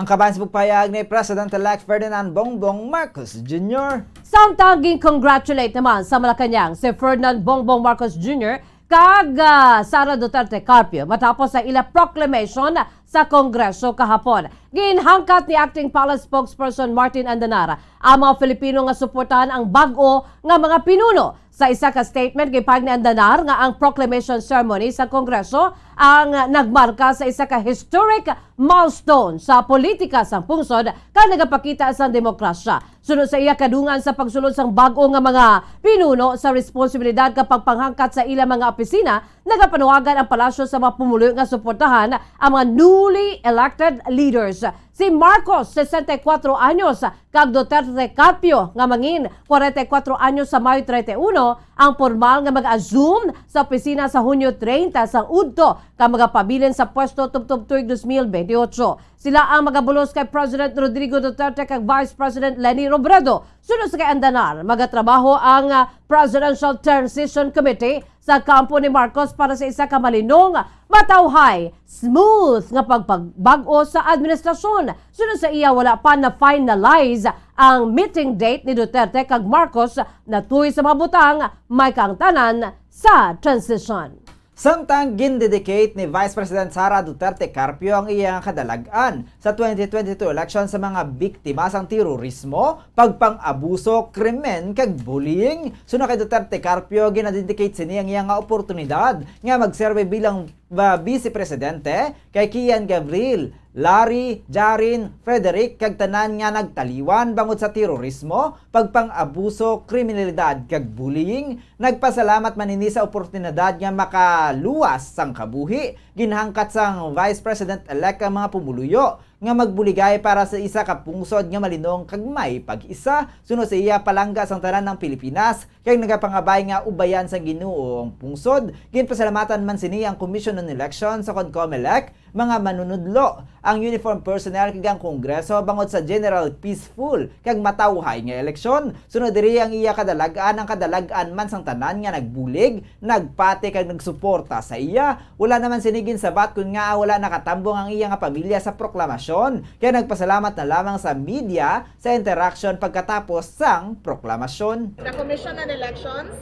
Ang kabahin sa pagpahayag ni President-elect Ferdinand Bongbong Marcos Junior. Samtang gin-congratulate naman sa Malacañang si Ferdinand Bongbong Marcos Junior kag, ah, Sara Duterte Carpio matapos sa ila proclamation sa Kongreso kahapon. Ginhangkat ni Acting Palace Spokesperson Martin Andanar ang mga Filipino nga suportahan ang bag-o nga mga pinuno. Sa isa ka statement, gipahayag ni Andanar nga ang proclamation ceremony sa Kongreso ang nagmarka sa isa ka historic milestone sa politika sang pungsod kag nagapakita sang demokrasya. Suno sa iya kadungan sa pagsulod sang bag-o nga mga pinuno sa responsibilidad kag pagpanghangkat sa ila mga opisina, nagapanuwagan ang palasyo sa mga pumuluyo nga suportahan ang mga newly elected leaders. Si Marcos, sesenta y cuatro anyos, kag Duterte Carpio nga mangin kwarenta y kuwatro anyos sa Mayo treinta y uno ang pormal nga mag-assume sa opisina sa Hunyo treinta sang udto kag magapabilin sa pwesto tubtob tuig dos mil bentiocho. Sila ang magabulos kay President Rodrigo Duterte kag Vice President Leni Robredo. Suno sa kay Andanar, magatrabaho ang, ah, Presidential Transition Committee sa kampo ni Marcos para sa isa ka malinong, matawhay, smooth nga pagpagbag-o sa administrasyon. Suno sa iya, wala pa na-finalize ang meeting date ni Duterte kag Marcos natuy sa mga butang may kaangtanan sa transition. Samtang gindedicate ni Vice President Sara Duterte Carpio ang iyang kadalag-an sa twenty twenty-two election sa mga biktima sang terorismo, pagpang-abuso, krimen, kag bullying. Suno kay Duterte Carpio, ginadedicate sini ang iya nga oportunidad nga magserbe bilang, ah, Vice Presidente kay Kian Gabriel, Larry, Jaren, Frederick, kag tanan nga nagtaliwan bangod sa terorismo, pagpang-abuso, kriminalidad, kag bullying. Nagpasalamat man ini sa oportunidad nga makaluwas sang kabuhi. Ginhangkat sang Vice President-elect ang mga pumuluyo nga magbuligay para sa isa ka pungsod nga malinong kag may pag-isa. Suno sa iya, palangga sang tanan ang Pilipinas, kag nagapangabay nga ubayan sang Ginoo ang pungsod. Ginpasalamatan man sini ang Commission on Elections sa COMELEC, mga manunudlo, ang uniform personnel kag ang Kongreso bangod sa general peaceful kag matawhay nga eleksyon. Suno diri ang iya kadalag-an, ang kadalag-an man sang tanan nga nagbulig, nagpati kag nagsuporta sa iya. Wala naman sini ginsabat kon ngaa wala nakatambong ang iya nga pamilya sa proklamasyon, kay nagpasalamat na lamang sa media sa interaksyon pagkatapos sang proklamasyon. The Commission on Elections,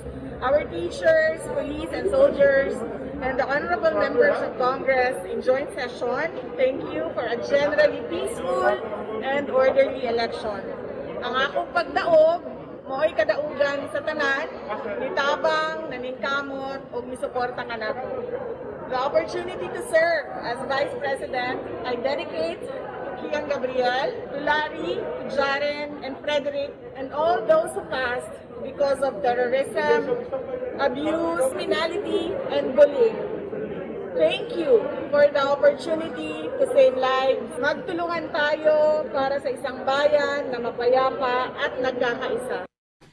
our teachers, police, and soldiers, and the honorable members of Congress in joint session, thank you for a generally peaceful and orderly election. Ang akong pagdaog mao'y kadaugan sa tanan, nitabang, naningkamot, ug misuporta kanato. The opportunity to serve as Vice President, I dedicate to Kian Gabriel, to Larry, to Jaren, and Frederick, and all those who passed because of terrorism, abuse, criminality, and bullying. Thank you for the opportunity to save lives. Magtulungan tayo para sa isang bayan na mapayapa at nagkakaisa.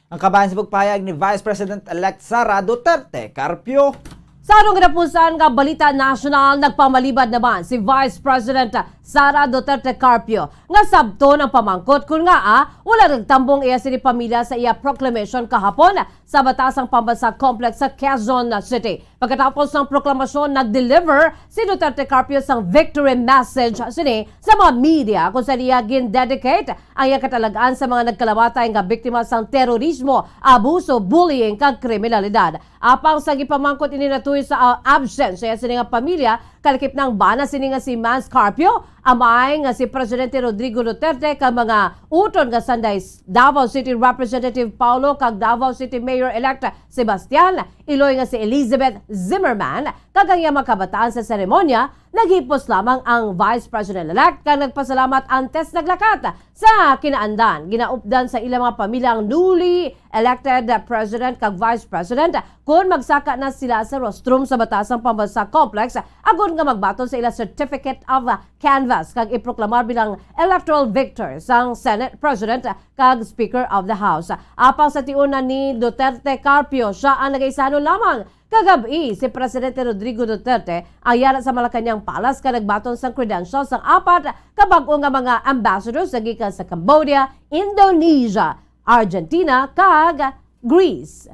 Ang kabahin sa pagpahayag ni Vice President-elect Sara Duterte Carpio. Sa atong katapusan nga balita nasyonal, nagpamalibad naman si Vice President Sara Duterte Carpio nga sabton ang pamangkot kon ngaa wala nagtambong iya sini pamilya sa iya proclamation kahapon sa Batasang Pambansa Complex sa Quezon City. Pagkatapos sang proklamasyon, nag-deliver si Duterte Carpio sang victory message sini sa mga media, kung sa iya gin-dedicate ang iya katalag-an sa mga nagkalamatay nga biktima sang terorismo, abuso, bullying, kag kriminalidad. Apang sa gipamangkot ini natuyo sa, ah, absence sa iya sini nga pamilya, kalakip na ang bana sini nga si Mans Carpio, amay nga si Presidente Rodrigo Duterte, kag mga utod nga sanday Davao City Representative Paulo kag Davao City Mayor-elect Sebastian, iloy nga si Elizabeth Zimmerman, kag ang iyang mga kabataan. Sa seremonya, naghipos lamang ang Vice President-elect kag nagpasalamat antes naglakat. Sa kinaandan, ginaupdan sa ilang mga pamilya ang newly elected President kag Vice President kon magsaka na sila sa rostrum sa Batasang Pambansa Complex agod nga magbaton sa ila Certificate of Canvass kag iproklamar bilang electoral victor sang Senate President kag Speaker of the House. Apang sa tion na ni Duterte Carpio, siya ang nagaisanon lamang. Kagab-i, si Presidente Rodrigo Duterte ang yara sa Malacañang Palace kag nagbaton sang credentials sang apat ka bag-o nga mga ambassadors nga gikan sa Cambodia, Indonesia, Argentina, kag Greece.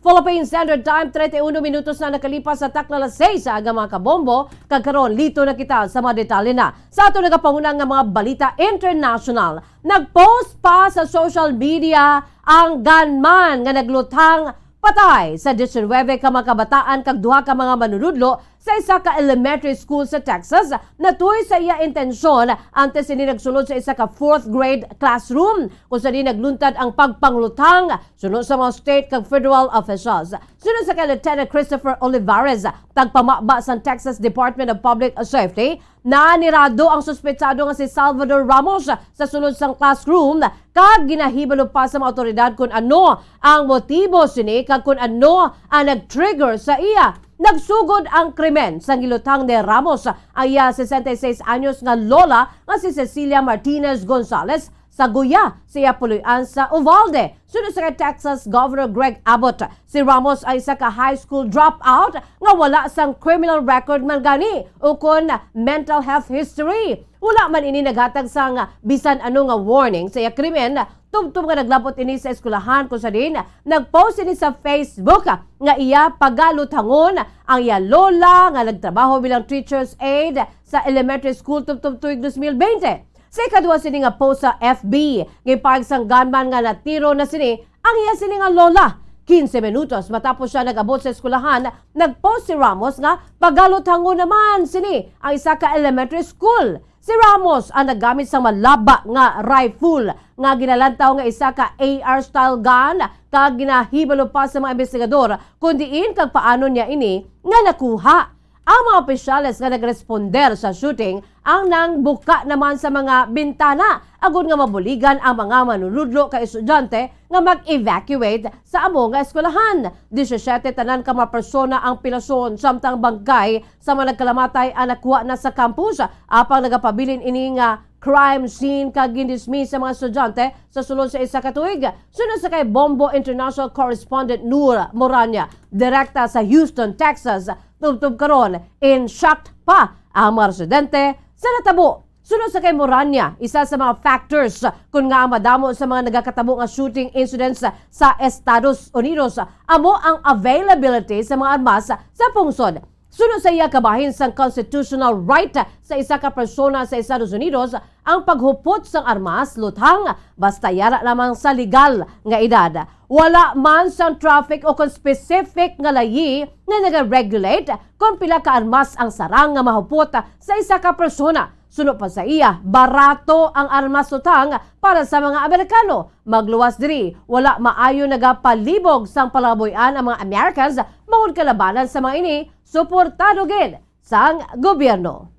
Philippine Standard Time, treinta y uno minutos na nakalipas sa takna alas seis sa aga, mga kabombo. Kag karon, lito na kita sa mga detalye na sa ato nagapanguna nga mga balita international. Nag-post pa sa social media ang gunman nga nagluthang patay sa diecinuebe ka mga kabataan kag duha ka mga manunudlo sa isa ka elementary school sa Texas. Natuy sa iya intensyon, antes ini nagsulod sa isa ka fourth grade classroom, kung sa diin nagluntad ang pagpangluthang, suno sa mga state kag federal officials. Suno sa kay Lieutenant Christopher Olivares, tagpamaba sang Texas Department of Public Safety, nanirado ang suspetsado nga si Salvador Ramos sa sulod sang classroom, kag ginahibalo pa sa mga awtoridad kon ano ang motibo sini kag kon ano ang nag-trigger sa iya. Nagsugod ang krimen sang giluthang ni Ramos ang iya sesenta y seis anyos nga lola nga si Cecilia Martinez Gonzalez sa Guya sa iya puloy-an sa Uvalde. Suno sa kay Texas Governor Greg Abbott, si Ramos ay isa ka high school dropout nga wala sang criminal record man gani ukon mental health history. Wala man ini naghatag sang bisan ano nga warning sa iya krimen, tubtob nga naglabot ini sa eskwelahan, kung sa diin nag-post ini sa Facebook nga iya pagaluthangon ang iya lola nga nagtrabaho bilang teacher's aide sa elementary school tubtob tuig dos mil bente. Sa ikaduha sini nga post sa F B, gipahayag sang gunman nga natiro na sini ang iya sini nga lola. Quince minutos matapos siya nag-abot sa eskwelahan, nag-post si Ramos nga pagaluthangon naman sini ang isa ka elementary school. Si Ramos ang naggamit sang malaba nga rifle nga ginalantaw nga isa ka A R style gun, kag ginahibalo pa sa mga investigador kon diin kag paano niya ini nga nakuha. Ang mga opisyales nga nagresponder sa shooting ang nangbuka naman sa mga bintana agod nga mabuligan ang mga manunudlo kag estudyante nga mag-evacuate sa amo nga eskwelahan. Disisyete tanan ka mga persona ang pilason, samtang bangkay sa mga nagkalamatay ang nakuha na sa campus, apang nagapabilin ini nga crime scene kag gindismiss sa mga estudyante sa sulod sa isa ka tuig. Suno sa kay Bombo International Correspondent Nur Moranya, direkta sa Houston, Texas, tubtob karon, in shock pa ang mga residente sa natabo. Suno sa kay Moranya, isa sa mga factors kon ngaa madamo sa mga nagakatabo nga shooting incidents sa Estados Unidos amo ang availability sa mga armas sa pungsod. Suno sa iya, kabahin sang constitutional right sa isa ka persona sa Estados Unidos ang paghupot sang armas, luthang, basta yara lamang sa legal nga edad. Wala man sang traffic o kon specific nga layi nga nagaregulate kon pila ka armas ang sarang nga mahupot sa isa ka persona. Suno pa sa iya, barato ang armas, luthang, para sa mga Amerikano. Magluwas diri, wala maayo nagapalibog sang palaboy-an ang mga Americans bangod kalabanan sa mga ini, suportado gid sang gobyerno.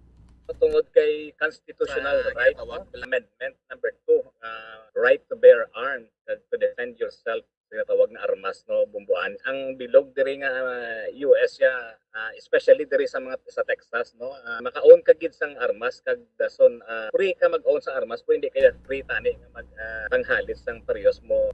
Tungod kay constitutional Sa right, ginatawag no? Amendment number two, ah, right to bear arms, uh, to defend yourself, ginatawag na armas, no, bumbuan. Ang bilog diri nga, ah, U S siya, ah, especially diri sa mga, sa Texas, no, ah, maka-own ka gid sang armas kag dason, ah, free ka mag-own sa armas, pero hindi kaya free tani nga mag, ah, panghalit sang parehas mo.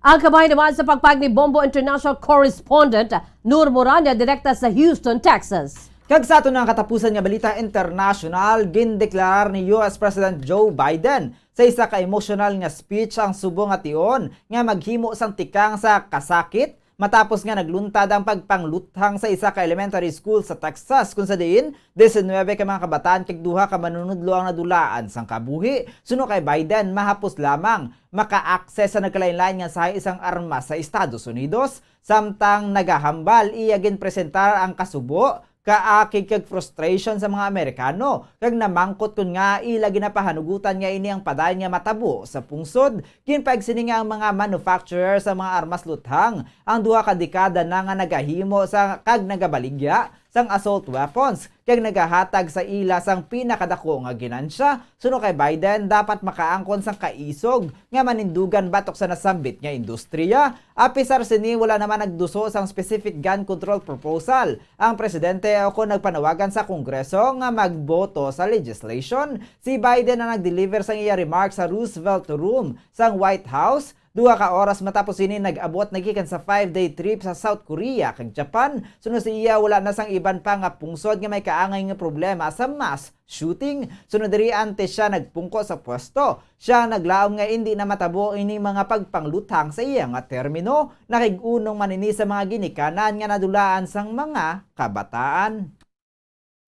Ang kamay naman sa pagpag ni Bombo International Correspondent Nur Moranya, direkta sa Houston, Texas. Kag sa aton nga katapusan nga balita international, gindeklarar ni U S President Joe Biden sa isa ka emosyonal nga speech ang subong nga tion nga maghimo sang tikang sa kasakit matapos nga nagluntad ang pagpangluthang sa isa ka elementary school sa Texas, kung sa diin diecinuebe ka mga kabataan kag duha ka manunudlo ang nadulaan sang kabuhi. Suno kay Biden, mahapos lamang maka-access sa nagkalainlain nga sahi sang armas sa Estados Unidos, samtang nagahambal iya ginpresentar ang kasubo, kaakig kag frustration sa mga Amerikano, kag namangkot kon ngaa ila ginapahanugutan nga ini ang padayon nga matabo sa pungsod. Ginpahayag sini nga ang mga manufacturer sa mga armas luthang ang duha ka dekada na nga nagahimo sa kag nagabaligya sang assault weapons kag nagahatag sa ila sang pinakadako nga ginansya. Suno kay Biden, dapat makaangkon sang kaisog nga manindugan batok sa nasambit nga industriya. Apisar sini, wala naman nagduso sang specific gun control proposal ang presidente o kon nagpanawagan sa Kongreso nga magboto sa legislation. Si Biden ang nag-deliver sang iya remark sa Roosevelt Room sang White House Duha ka oras matapos ini, nag-abot na gikan sa five-day trip sa South Korea kag Japan. Suno sa iya, wala na sang iban pa nga pungsod nga may kaangay nga problema sa mass shooting. Sunod diri, antes siya nagpungko sa pwesto, siya naglaom nga indi na matabo ini mga pagpangluthang sa iya nga termino. Nakig-unong man ini sa mga ginikanan nga nadulaan sang mga kabataan.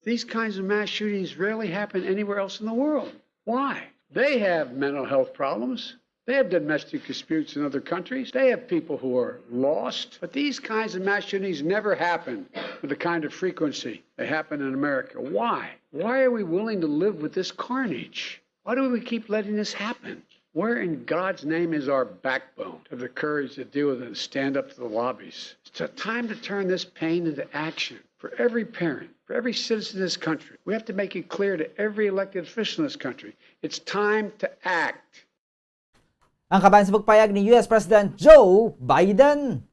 These kinds of mass shootings rarely happen anywhere else in the world. Why? They have mental health problems. They have domestic disputes in other countries. They have people who are lost. But these kinds of mass shootings never happen with the kind of frequency they happen in America. Why? Why are we willing to live with this carnage? Why do we keep letting this happen? Where in God's name is our backbone to have the courage to deal with it and stand up to the lobbies? It's time to turn this pain into action. For every parent, for every citizen in this country, we have to make it clear to every elected official in this country, it's time to act. Ang kaban sa pagpayag ni U S President Joe Biden.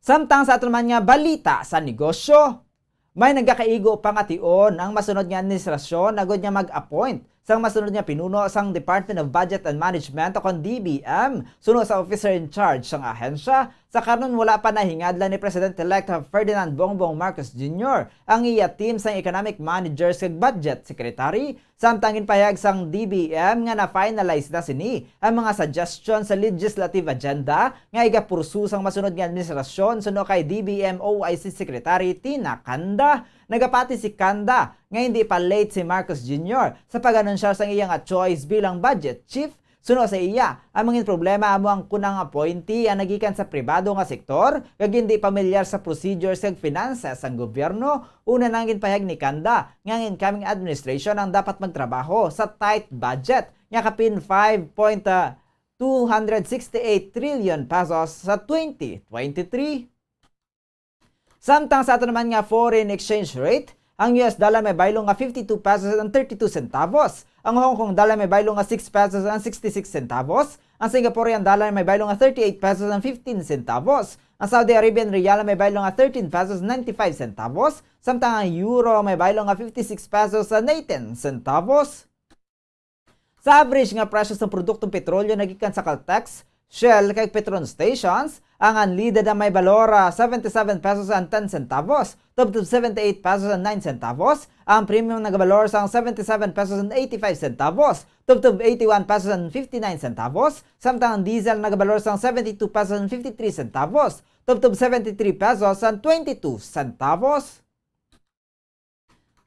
Samtang sa aton man nga balita sa negosyo, may nagakaigo pa nga tion ang masunod nga administrasyon agud nga mag-appoint sang masunod nga pinuno sang Department of Budget and Management o kon D B M, suno sa officer in charge sang ahensya. Sa karon, wala pa nahingadlan ni President-elect Ferdinand Bongbong Marcos Junior ang iya team sang economic managers kag budget secretary, samtang ginpahayag sang D B M nga na-finalize na sini ang mga suggestion sa legislative agenda nga igapursu sang masunod nga administrasyon, suno kay D B M O I C Secretary Tina Canda. Nagapati si Canda nga hindi pa late si Marcos Junior sa pag-anunsyar sang iya nga choice bilang budget chief. Suno sa iya, ang mga problema amo ang kun ang appointee ang nagikan sa pribado nga sektor kag hindi pamilyar sa procedures kag finances sang gobyerno. Una na, ginpahayag ni Canda nga ang incoming administration ang dapat magtrabaho sa tight budget nga kapin five point two hundred sixty-eight trillion pesos sa twenty twenty-three. Samtang sa ato naman nga foreign exchange rate, ang U S dollar may baylo nga fifty-two pesos and thirty-two centavos. Ang Hong Kong dollar may baylo nga six pesos and sixty-six centavos. Ang Singaporean dollar may baylo nga thirty-eight pesos and fifteen centavos. Ang Saudi Arabian riyal may baylo nga thirteen pesos and ninety-five centavos. Samtang ang euro may baylo nga fifty-six pesos and eighteen centavos. Sa average nga presyo sang produktong petrolyo nagikan sa Caltex, Shell, kag Petron stations, ang unleaded ang may balor, ah, seventy-seven pesos and ten centavos, tubtob seventy-eight pesos and nine centavos, ang premium nagabalor sang seventy-seven pesos and eighty-five centavos, tubtob eighty-one pesos and fifty-nine centavos, samtang ang diesel nagabalor sang seventy-two pesos and fifty-three centavos, tubtob seventy-three pesos and twenty-two centavos.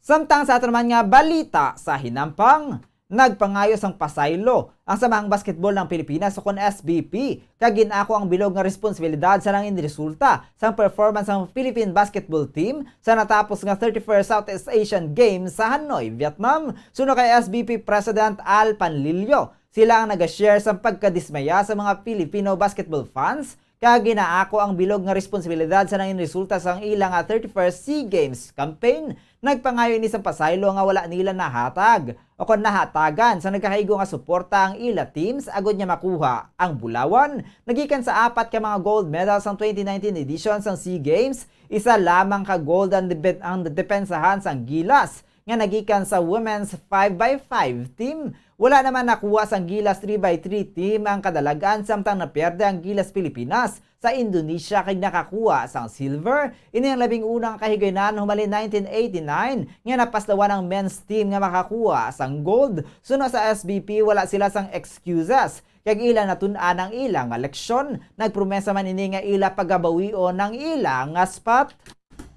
Samtang sa aton man nga balita sa hinampang, nagpangayo sang pasaylo ang Samahang Basketball ng Pilipinas o kon S B P, kag gin-ako ang bilog nga responsibilidad sa nangin resulta sang performance sang Philippine basketball team sa natapos nga thirty-first Southeast Asian Games sa Hanoi, Vietnam. Suno kay S B P President Al Panlilio, sila ang naga-share sang pagkadismaya sa mga Filipino basketball fans kag ginaako ang bilog nga responsibilidad sa nangin resulta sang ila nga thirty-first SEA Games campaign. Nagpangayo ini sang pasaylo nga wala nila nahatag o kon nahatagan sa nagkakaigo nga suporta ang ila teams agud nga makuha ang bulawan. Nagikan sa apat ka mga gold medals sang twenty nineteen edition sang SEA Games, isa lamang ka gold ang debe-, ang depensahan sang Gilas nga nagikan sa women's five by five team. Wala naman nakuha sang Gilas three by three team ang kadalag-an, samtang napierde ang Gilas Pilipinas sa Indonesia kag nakakuha sang silver. Ini ang labing unang kahigayonan humalin nineteen eighty-nine nga napaslawan ang men's team nga makakuha sang gold. Suno sa S B P, wala sila sang excuses kag ila natun-an ang ila nga leksyon. Nagpromesa man ini nga ila pagabawion ang ila nga spot.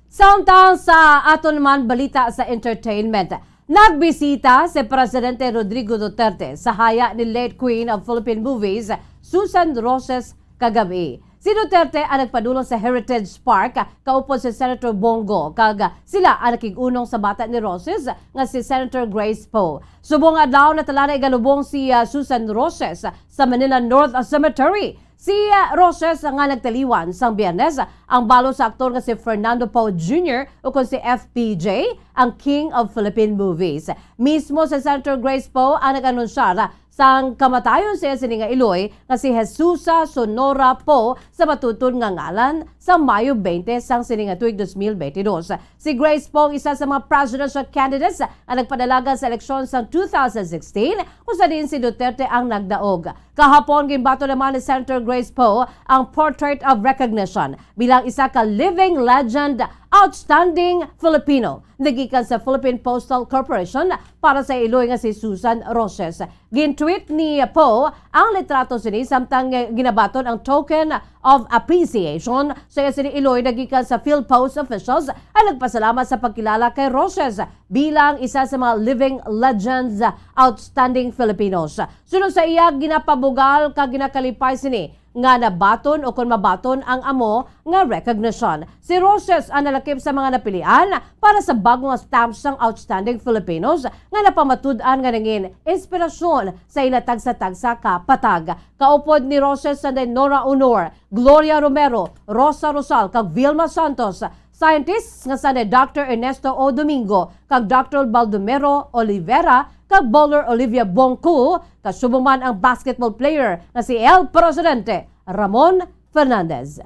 Samtang sa aton man balita sa entertainment, nagbisita si Presidente Rodrigo Duterte sa haya ni late Queen of Philippine Movies, Susan Roses, kagabi. Si Duterte ang nagpadulong sa Heritage Park kaupod si Senator Bong Go, kag sila ang nakig-unong sa bata ni Roses nga si Senator Grace Poe. Subong nga adlaw, natala na igalubong si, ah, Susan Roses sa Manila North Cemetery. Si, ah, Roses nga nagtaliwan sang Biyernes ang balo sa aktor nga si Fernando Poe Junior, o kon si F P J, ang King of Philippine Movies. Mismo si Senator Grace Poe ang nag-anunsyar sang kamatayon sa iya sini nga iloy nga si Jesusa Sonora Poe sa matuod nga ngalan sa Mayo twenty sang sini nga tuig dos mil bentidós. Si Grace Poe isa sa mga presidential candidates nga nagpadalagan sa eleksyon sa two thousand sixteen, kung sa diin si Duterte ang nagdaog. Kahapon, ginbaton naman ni Senator Grace Poe ang Portrait of Recognition bilang isa ka living legend, outstanding Filipino, nagikan sa Philippine Postal Corporation para sa iloy nga si Susan Roces. Gin-tweet ni Poe ang litrato sini samtang ginabaton ang token of appreciation sa iya sini iloy nagikan sa PhilPost officials ang nagpasalamat sa pagkilala kay Roces bilang isa sa mga living legends, outstanding Filipinos. Suno sa iya, ginapabugal kag ginakalipay sini nga nabaton o kon mabaton ang amo nga recognition. Si Roces ang nalakip sa mga napilian para sa bag-o nga stamp sang Outstanding Filipinos nga napamatud-an nga nangin inspirasyon sa ila tagsa-tagsa ka patag. Kaupod ni Roces sanday Nora Honor, Gloria Romero, Rosa Rosal, kag Vilma Santos. Scientists nga sanday Doctor Ernesto O. Domingo kag Doctor Baldomero Olivera kag bowler Olivia Bongku, kasubong man ang basketball player nga si El Presidente Ramon Fernandez.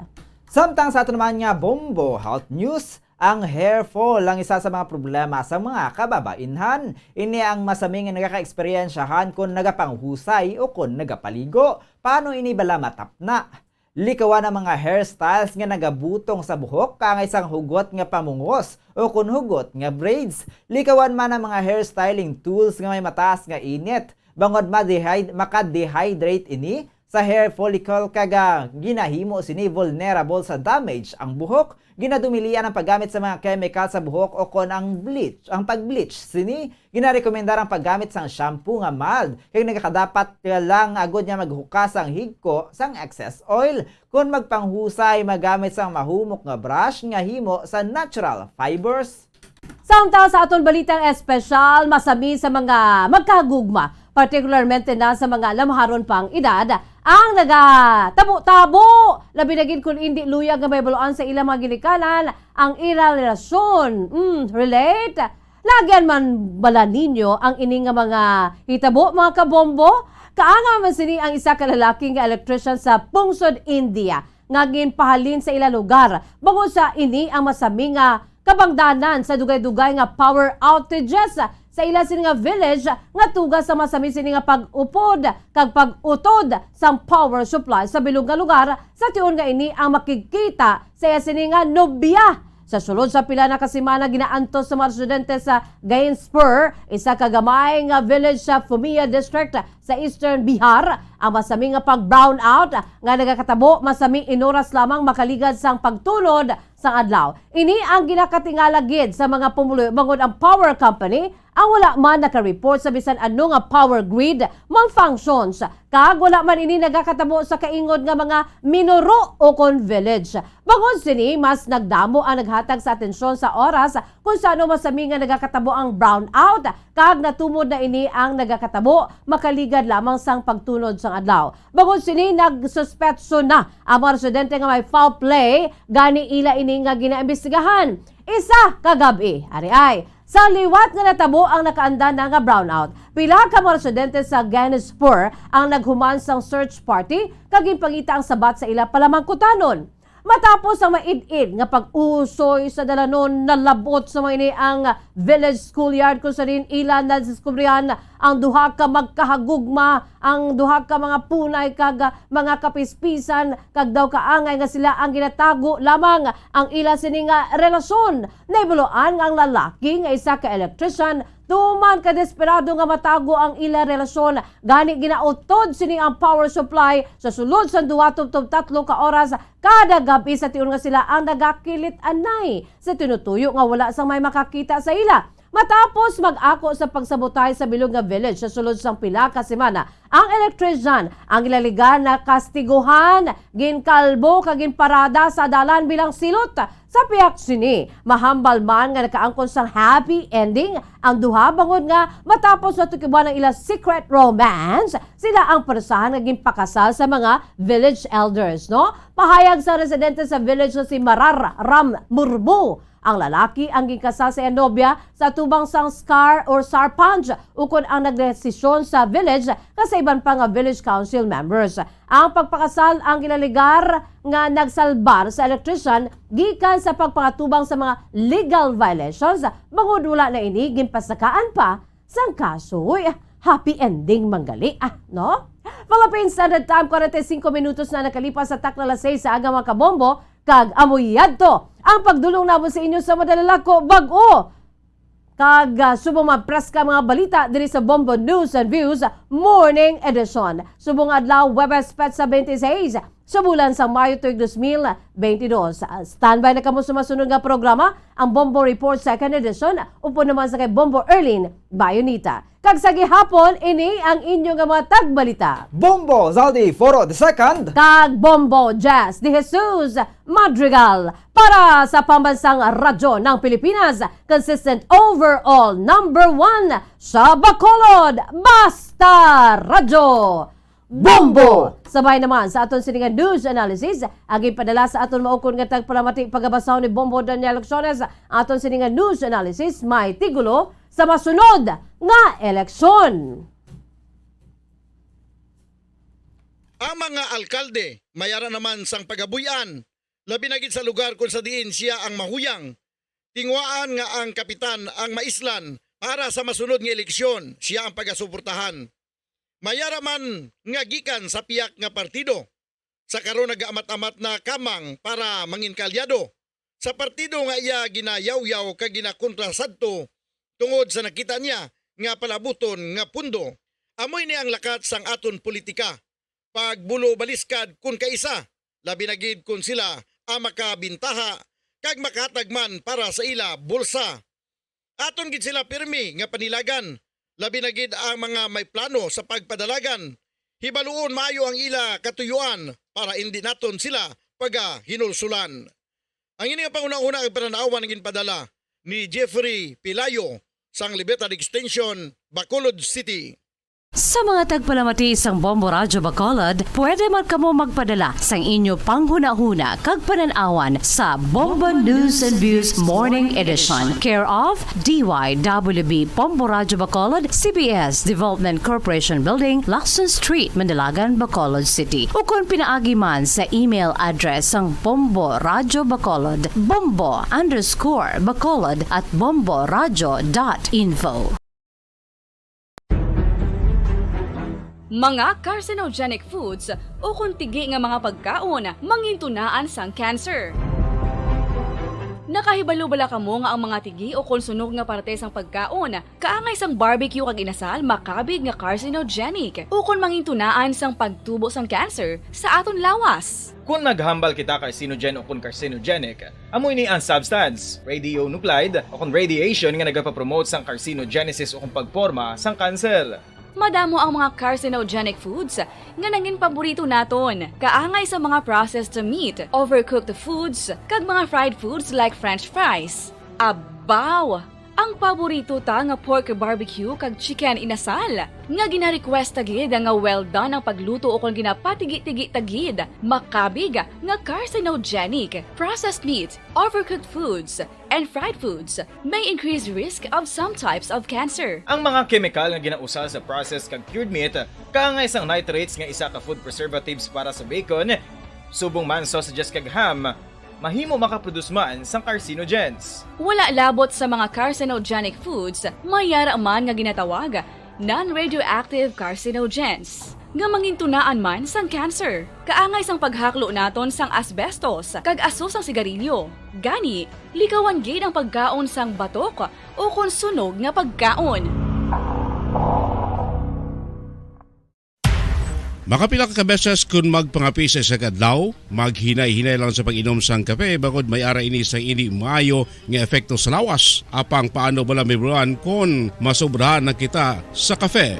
Samtang sa ato naman nga Bombo Health News, ang hair fall ang isa sa mga problema sa mga kababainhan. Ini ang masami nga nagaka-eksperyensyahan kon nagapanghusay o kon nagapaligo. Paano ini bala matapna? Likawan ang mga hairstyles nga nagabutong sa buhok, kaangay sang hugot nga pamungos o kon hugot nga braids. Likawan man ang mga hair styling tools nga may mataas nga init, bangod ma-dehy-, maka-dehydrate ini sa hair follicle kag, ah, ginahimo sini vulnerable sa damage ang buhok. Ginadumilian ang paggamit sa mga chemical sa buhok o kon ang bleach, ang pag-bleach sini. Ginarekomendar ang paggamit sang shampoo nga mild kag nagakadapat lang agud nga maghukas ang higko sang excess oil. Kon magpanghusay, magamit sang mahumok nga brush nga himo sa natural fibers. Samtang sa aton balitang espesyal, masami sa mga magkagugma, partikularmente na sa mga lamharon pang edad, ang nagatabo-tabo, labi na gid kun indi luyag nga mahibaluan sa ilang mga ginikanan ang ila relasyon. Mm, relate? Lagyan man bala ninyo ang ini nga mga hitabo, mga kabombo? Kaanga man sini ang isa ka lalaki nga electrician sa pungsod India nga ginpahalin sa ila lugar, bangod sa ini ang masami nga kabangdanan sa dugay-dugay nga power outages sa ila sini nga village, nga tuga sa masami sini nga pag-upod kag pag-utod sang power supply sa bilog nga lugar, sa tion nga ini ang makikita sa iya sini nga nobya. Sa sulod sa pila na ka semana, ginaantos sa mga residente sa Gainspur, isa ka gamay nga village sa Fumia District sa Eastern Bihar, ang masami nga pag-brownout nga nagakatabo masami in oras lamang makaligad sang pagtunod sang adlaw. Ini ang ginakatingala gid sa mga pumuluyo, bangod ang power company ang wala man naka-report sa bisan ano nga power grid malfunctions, kag wala man ini nagakatabo sa kaingod nga mga minuro o kon village. Bangod sini, mas nagdamo ang naghatag sa atensyon sa oras kung sa ano masami nga nagakatabo ang brownout, kag natumod na ini ang nagakatabo makaligad lamang sang pagtunod sang adlaw. Bangod sini, nagsuspetso na ang mga residente nga may foul play, gani ila ini nga ginaimbestigahan. Isa ka gab-i, ari ay, sa liwat nga natabo ang nakaandan na nga brownout, pila ka mga residente sa Gainspur ang naghuman sang search party kag ginpangita ang sabat sa ila palamangkutanon. Matapos ang maid-id nga pag-usoy sa dalanon, nalabot sa mga ini ang village schoolyard, kung sa diin ila nadiskubrihan ang duha ka magkahagugma, ang duha ka mga punay kag mga kapispisan, kag daw kaangay nga sila ang ginatago lamang ang ila sini nga relasyon. Nahibaluan nga ang lalaki nga isa ka electrician, tuman ka desperado nga matago ang ila relasyon, gani ginautod sini ang power supply sa sulod sang duha tubtob tatlo ka oras kada gab-i, sa tion nga sila ang nagakilit-anay sa tinutuyo nga wala sang may makakita sa ila. Matapos mag-ako sa pagsabotay sa bilog nga village sa sulod sang pila ka semana, ang electrician ang ginaligan na kastiguhan, ginkalbo kag ginparada sa dalan bilang silot. Sa pihak sini, mahambal man nga nakaangkon sang happy ending ang duha, bangod nga matapos natukibuan ang ila secret romance, sila ang paresahan nga ginpakasal sa mga village elders, no? Pahayag sa residente sa village nga si Marar Ram Murmu, Ang lalaki ang ginkasal sa iyang nobya sa atubang sang scar or sarpanch ukon ang nagdesisyon sa village kag sa iban pa nga village council members. Ang pagpakasal ang ginalegar nga nagsalbar sa electrician gikan sa pagpangatubang sa mga legal violations, bangod wala na ini ginpasakaan pa sang kaso. Uy, happy ending man gali, ah, no? Philippine Standard Time, kwarenta y cinco minutos na nakalipas sa takna alas seis sa aga, mga kabombo, kag amo yadto ang pagdulong namo sa inyo sa madalalako bag-o kag, ah, subong mga preska mga balita diri sa Bombo News and Views Morning Edition. Subong adlaw, Huwebes, petsa twenty-six sa bulan sa Mayo tuig dos mil twenty-dos. Ah, standby na kamo sa masunod nga programa, ang Bombo Report Second Edition, upod naman sa kay Bombo Erlin Bayonita. Kag sa gihapon, ini ang inyo nga mga tagbalita. Bombo Zaldi Foro the Second. Kag Bombo Jazz de Jesus Madrigal para sa Pambansang Radyo ng Pilipinas, consistent overall number one sa Bacolod. Basta Radyo Bombo! Sabay naman sa aton sini nga news analysis, ang ipadala sa aton maukon nga tagpalamati, pagabasahon ni Bombo Daniel Lacciones. Aton sini nga news analysis may titulo, Sa Masunod nga Eleksyon. Ang mga alkalde may ara naman sang pagabuy-an, labi na gid sa lugar kon sa diin sia ang mahuyang. Tinguhaan nga ang kapitan ang maislan para sa masunod nga eleksyon, sia ang pagasuportahan. May ara man nga gikan sa pihak nga partido, sa karon nagaamat-amat na kamang para mangin kaalyado sa partido nga iya ginayawyaw kag ginakontra sadto, tungod sa nakita niya nga palabuton nga pundo. Amo ini ang lakat sang aton politika, pagbulo-baliskad kon kaisa, labi na gid kon sila ang makabintaha kag makahatag man para sa ila bulsa. Aton gid sila pirmi nga panilagan, labi na gid ang mga may plano sa pagpadalagan. Hibaluon maayo ang ila katuyuan para indi naton sila pagahinulsulan. Ang ini nga panghunahuna kag panan-awan ginpadala ni Jeffrey Pilayo sang Libertad Extension, Bacolod City. Sa mga tagpalamati sang Bombo Radyo Bacolod, pwede man kamo magpadala sang inyo panghunahuna kag panan-awan sa Bombo News and Views Morning Edition, care of D Y W B Bombo Radyo Bacolod, C B S Development Corporation Building, Lacson Street, Mandalagan, Bacolod City. Ukon pinaagi man sa email address sang Bombo Radyo Bacolod, bombo underscore bacolod at bomboradyo dot info. Mga carcinogenic foods ukon tigi nga mga pagkaon mangintunaan sang cancer. Nakahibalo bala kamo nga ang mga tigi ukon sunog nga parte sang pagkaon kaangay sang barbecue kag inasal makabig nga carcinogenic ukon mangintunaan sang pagtubo sang cancer sa aton lawas? Kon naghambal kita carcinogen ukon carcinogenic, amo ini ang substance, radionuclide, o kon radiation nga nagapapromote sang carcinogenesis o kon pagporma sang kanser. Madamo ang mga carcinogenic foods nga nangin paborito naton, kaangay sa mga processed meat, overcooked foods, kag mga fried foods like French fries. Abaw! Ang paborito ta nga pork barbecue kag chicken inasal, nga gina-request ta gid nga well done ang pagluto ukon ginapatigi-tigi ta gid, makabig nga carcinogenic. Processed meat, overcooked foods, and fried foods may increase risk of some types of cancer. Ang mga kemikal nga ginausa sa processed kag cured meat, kaangay sang nitrates nga isa ka food preservatives para sa bacon, subong man sausages kag ham, mahimo makaproduce man sang carcinogens. Wala labot sa mga carcinogenic foods, may ara man nga ginatawag non-radioactive carcinogens, nga mangintunaan man sang cancer. Kaangay sang paghaklo naton sang asbestos kag aso sang sigarilyo. Gani, likawan gid ang pagkaon sang batok o kon sunog nga pagkaon. Makapila ka beses kon magpangape sa isa ka adlaw, maghinay-hinay lang sa pag-inom sang kape, bangod may ara ini sang indi maayo nga epekto sa lawas. Apang paano bala mahibaluan kon masobrahan na kita sa kape?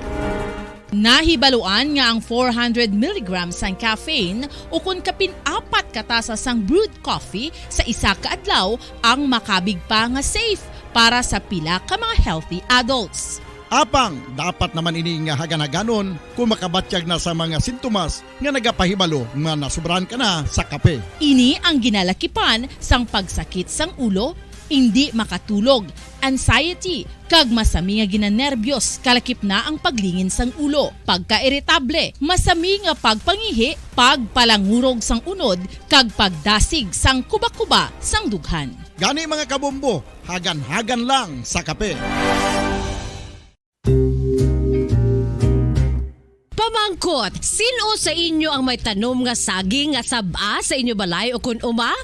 Nahibaluan nga ang four hundred milligrams sang caffeine ukon kapin apat ka tasa sang brewed coffee sa isa ka adlaw ang makabig pa nga safe para sa pila ka mga healthy adults. Apang dapat naman ini nga hagan-haganon kon makabatyag na sa mga sintomas nga nagapahibalo nga nasobrahan ka na sa kape. Ini ang ginalakipan sang pagsakit sang ulo, Indi makatulog, anxiety, kag masami nga ginanerbyos, kalakip na ang paglingin sang ulo, pagkairitable, masami nga pagpangihi, pagpalangurog sang unod, kag pagdasig sang kuba-kuba sang dughan. Gani, mga kabombo, hagan-hagan lang sa kape. Pamangkot, sin-o sa inyo ang may tanom nga saging nga sab-a sa inyo balay ukon uma?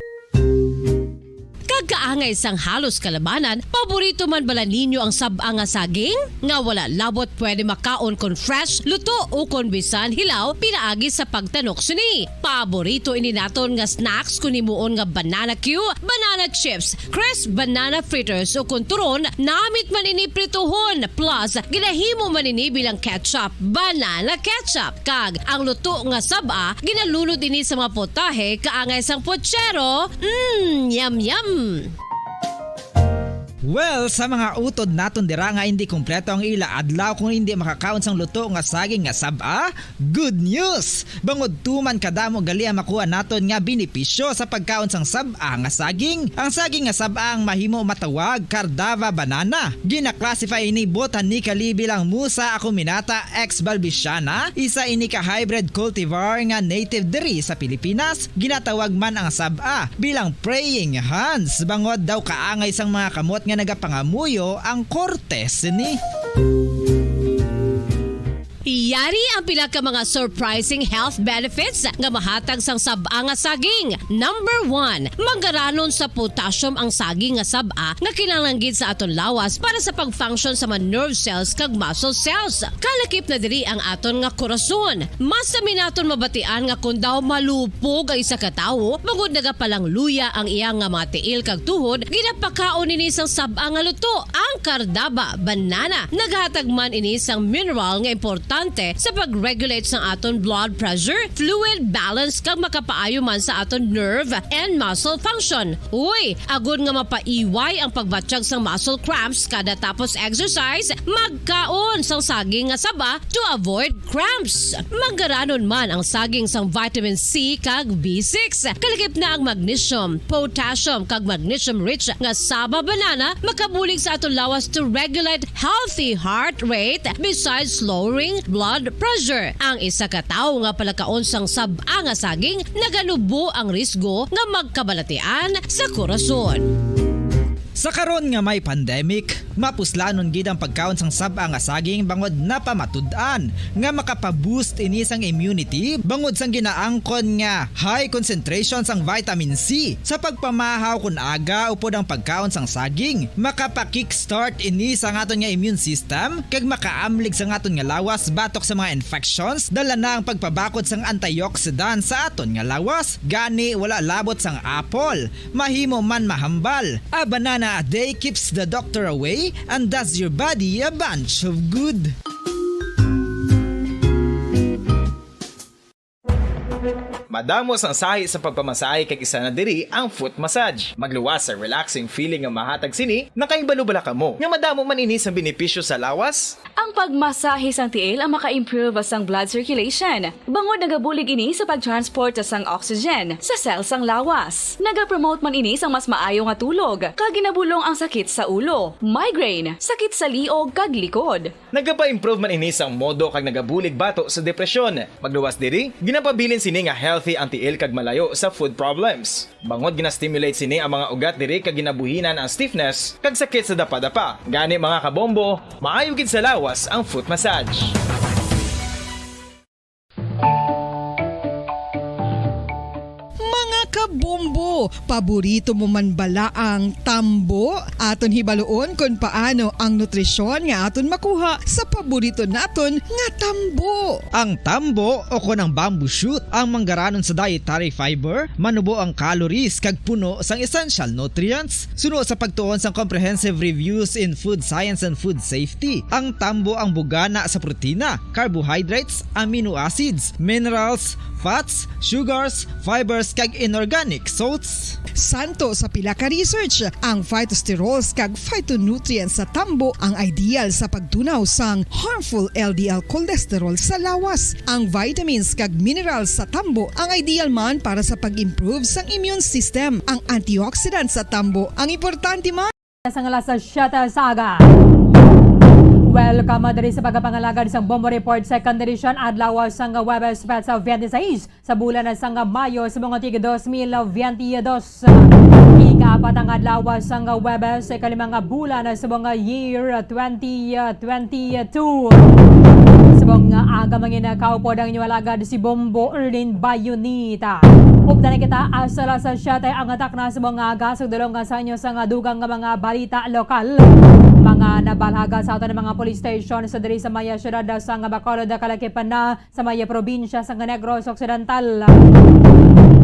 Kag kaangay sang halos kalabanan, paborito man bala ninyo ang sab-a nga saging? Nga wala labot pwede makaon kon fresh, luto, ukon bisan hilaw pinaagi sa pagtanok sini. Paborito ini naton nga snacks kon himuon nga banana cue, banana chips, crisp banana fritters, ukon turon, namit man ini prituhon, plus ginahimo man ini bilang ketchup, banana ketchup. Kag ang luto nga sab-a, ginalunod ini sa mga potahe kaangay sang pochero. Mm, yum, yum! Well, sa mga utod naton dira nga indi kompleto ang ila adlaw kung indi makakaon sang luto nga saging nga sab-a, good news! Bangod tuman kadamo gali ang makuha naton nga benepisyo sa pagkaon sang sab-a nga saging. Ang saging nga sab-a ang mahimo matawag Cardava banana. Gina-classify ini botanically bilang Musa acuminata ex balbisiana, isa ini ka hybrid cultivar nga native diri sa Pilipinas. Ginatawag man ang sab-a bilang praying hands, bangod daw kaangay sang mga kamot nga nagapangamuyo ang korte sini. Yari ang pila ka mga surprising health benefits nga mahatag sang sab-a nga saging. Number one, manggaranon sa potassium ang saging nga sab-a nga kinahanglan gid sa aton lawas para sa pag-function sa mga nerve cells kag muscle cells. Kalakip na diri ang aton nga korason. Masami naton mabatian nga kon daw malupog ang isa ka tawo, bangod nagapalangluya ang iya nga mga tiil kag tuhod, ginapakaon ini sang sab-a nga luto, ang Cardava banana. Naghatag man ini sang mineral nga importante sa pag-regulate sang aton blood pressure, fluid balance, kag makapaayo man sa aton nerve and muscle function. Uy, agod nga mapaiway ang pagbatyag sang muscle cramps kada tapos exercise, magkaon sang saging nga saba to avoid cramps. Manggaranon man ang saging sang vitamin C kag B six. Kalakip na ang magnesium, potassium, kag magnesium-rich nga saba banana makabulig sa aton lawas to regulate healthy heart rate besides lowering blood pressure. Ang isa ka tawo nga palakaon sang sab-a nga saging naganubo ang risgo nga magkabalatian sa korason. Sa karon nga may pandemic, mapuslanon gid ang pagkaon sang sab-a nga saging bangod napamatud-an nga makapa-boost ini sang immunity bangod sang ginaangkon nga high concentration sang vitamin C. Sa pagpamahaw kon aga upod ang pagkaon sang saging, makapa-kickstart ini sa aton nga immune system kag makaamlig sa aton nga lawas batok sa mga infections, dala na ang pagpabakod sang antioxidant sa aton nga lawas. Gani, wala labot sang apple, mahimo man mahambal. A banana a day keeps the doctor away and does your body a bunch of good. Madamo sang sahi sa pagpamasahe kag isa na diri ang foot massage. Magluwas sa relaxing feeling nga mahatag sini, nakahibalo bala kamo nga madamo man ini sang benepisyo sa lawas? Ang pagmasahe sang tiil ang maka-improve sang blood circulation, bangod nagabulig ini sa pag-transport sang oxygen sa cell sang lawas. Nagapromote man ini sang mas maayo nga tulog, kag ginabulong ang sakit sa ulo, migraine, sakit sa liog, kag likod. Nagapa-improve man ini sang modo kag nagabulig bato sa depresyon. Magluwas diri, ginapabilin sini nga healthy ang tiil kag malayo sa food problems. Bangod gina-stimulate sini ang mga ugat diri kag ginabuhinan ang stiffness kag sakit sa dapadapa. Gani, mga kabombo, maayo gid sa lawas ang foot massage. Mga kabombo, paborito mo man bala ang tambo? Aton hibaluon kon paano ang nutrisyon nga aton makuha sa paborito naton nga tambo. Ang tambo o kon ang bamboo shoot ang manggaranon sa dietary fiber, manubo ang calories kag puno sang essential nutrients. Suno sa pagtuon sang Comprehensive Reviews in Food Science and Food Safety, ang tambo ang bugana sa protina, carbohydrates, amino acids, minerals, fats, sugars, fibers, kag inorganic salts. Santo sa pila ka research, ang phytosterols kag phytonutrients sa tambo ang ideal sa pagtunaw sang harmful L D L cholesterol sa lawas. Ang vitamins kag minerals sa tambo ang ideal man para sa pag-improve sang immune system. Ang antioxidant sa tambo ang importante man. Sa nga alas siyete sa aga. Welcome diri sa pagpangalagad sang Bombo Report Second Edition, adlaw sang Huwebes, Petsa twenty-six sa bulan sang Mayo sa mga tig dos mil veintidós. Ikaapat ang adlaw sang Huwebes, ikalima nga bulan sa mga year twenty twenty-two. Sa mga aga, mangin kaupod ang inyo alagad si Bombo Erlin Bayunita. Updan na kita, asa alas siyete ang atak na sa mga aga sa dulong nga sa inyo sa nga dugang nga mga balita lokal. Mga nabalhaga sa aton nga mga police station sa diri sa maya siyudad sa nga Bacolod, kalakipan na sa maya probinsya sa Negros Occidental.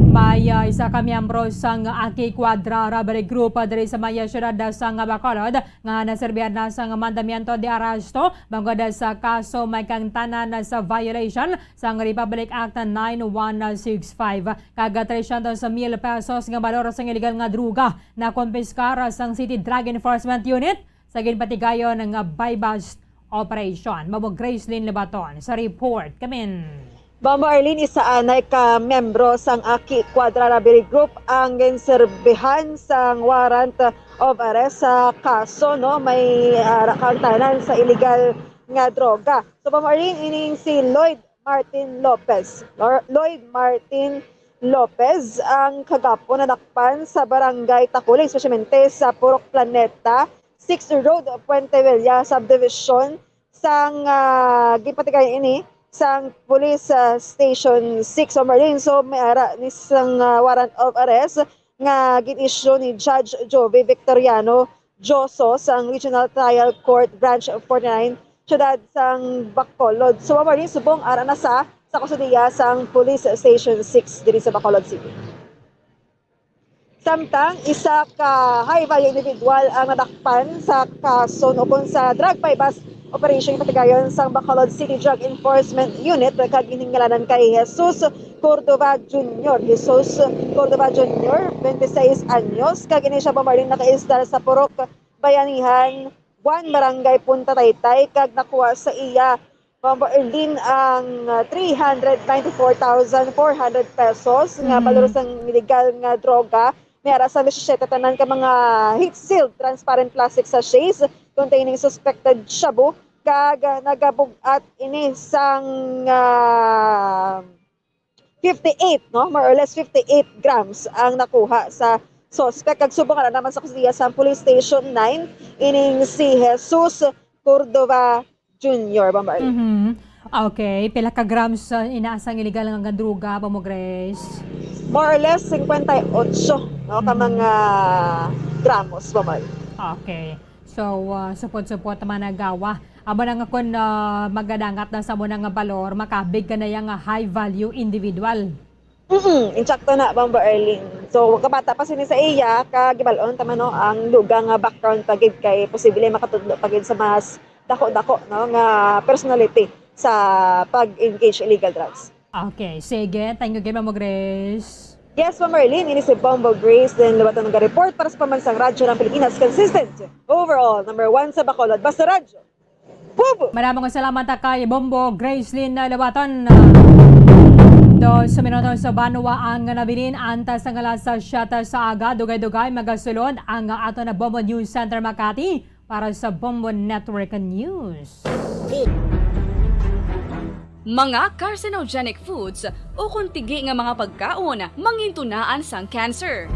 May, ah, isa ka miyembro sang Aki Cuadra Robbery Group diri sa maya siyudad sa nga Bacolod nga naserbihan na sang mandamiento de arresto bangod sa kaso may kaangtanan sa violation sang Republic Act nine one six five. Kag trescientos mil pesos nga balor sang illegal nga droga na kumpiskar sang City Drug Enforcement Unit sa ginpatigayon nga buy-bust operation. Mao mo Gracelyn Lebaton sa report. Kamin. Bombo Arlene, isa anay ka membro sang Aki Cuadra Robbery Group ang ginserbihan sang warrant of arrest sa kaso, no, may, ah, kaangtanan sa illegal nga droga. So, Bombo Arlene, ining si Lloyd Martin Lopez. Lor-, Lloyd Martin Lopez ang kagapon nadakpan sa Barangay Taculing, espesiyalmente sa Purok Planeta, sixth Road, Puente Villa Subdivision, sang, ah, ginpatigayon ini sang Police, ah, Station six, Bombo Arlene. So, may ara ni sang, ah, warrant of arrest nga gin-issue ni Judge Jove Victoriano Joso sang Regional Trial Court Branch forty-nine, siyudad sang Bacolod. So, Bombo Arlene, subong ara na sa, sa kustodiya sang Police Station six diri sa Bacolod City. Samtang isa ka high-value individual ang nadakpan sa kaso ukon sa drug buy-bust operation, ginpatigayon sang Bacolod City Drug Enforcement Unit kag ginhingalanan kay Jesus Cordova Junior. Jesus Cordova Junior, twenty-seis anyos, kag ini siya, Bombo Arlene, nakaistar sa Purok Bayanihan one, Barangay Punta Taytay, kag nakuha sa iya, Bombo Arlene, ang, ah, three hundred ninety-four thousand four hundred pesos nga, mm, balor sang illegal nga droga. May ara sa disisiete tanan ka mga heat-sealed transparent plastic sachets containing suspected shabu, kag, ah, nagabug-at ini sang, ah, fifty-eight, no? More or less fifty-eight grams ang nakuha sa suspect. Kag subong ara naman sa kustodiya sa Police Station nine, ining si Jesus Cordova Junior, Bombo Arlene. Mhm. Okay, pila ka grams, uh, ina sang illegal nga droga, Bombo Grace? More or less, cincuenta y ocho, no, ka, mhm, mga gramos, Bombo Arlene. Okay. So, uh, supot-supot man nagawa. Amo na nga kun, uh, magadangat na sa amo na nga balor, makabig ka na yang, uh, high value individual. Mm, insakto na, Bombo Arlene. So, kabata pa sini sa iya, kag gibal-on ta man, no, ang dugang nga background pa gid kay posible makatudlo pa gid sa mas dako-dako, no, nga personality sa pag-engage illegal drugs. Okay, sige. Thank you gid, Bombo Grace. Yes, Bombo Arlene, ini si Bombo Grace, then Lebaton naga-report para sa Pambansang Radyo ng Pilipinas, consistent, overall, number one sa Bacolod. Basta Radyo. Bobo! Maraming salamat kay Bombo Gracelyn Lebaton. Dos minutos sa banwa ang nabilin, antas nga alas siyete sa aga, dugay-dugay magasulod ang aton Bombo News Center Makati para sa Bombo Network News. Mga carcinogenic foods ukon tigi nga mga pagkaon mangintunaan sang cancer.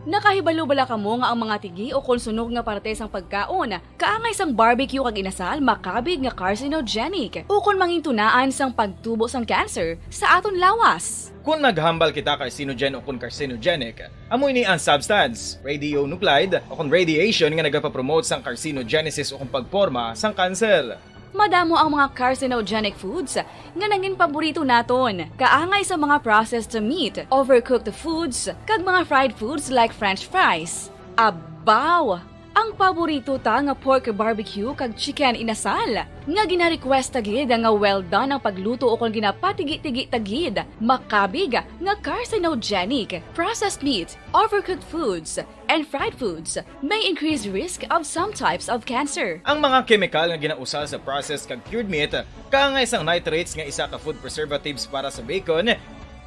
Nakahibalo bala kamo nga ang mga tigi ukon sunog nga parte sang pagkaon kaangay sang barbecue kag inasal makabig nga carcinogenic ukon mangintunaan sang pagtubo sang cancer sa aton lawas? Kon naghambal kita carcinogen ukon carcinogenic, amo ini ang substance, radionuclide ukon radiation, nga nagapapromote sang carcinogenesis ukon pagporma sang kanser. Madamo ang mga carcinogenic foods nga nangin paborito naton, kaangay sa mga processed meat, overcooked foods, kag mga fried foods like French fries. Abaw! Ang paborito ta nga pork barbecue kag chicken inasal, nga gina-request ta gid nga well done ang pagluto ukon ginapatigi-tigi ta gid, makabig nga carcinogenic. Processed meat, overcooked foods, and fried foods may increase risk of some types of cancer. Ang mga kemikal nga ginausa sa processed kag cured meat, kaangay sang nitrates nga isa ka food preservatives para sa bacon,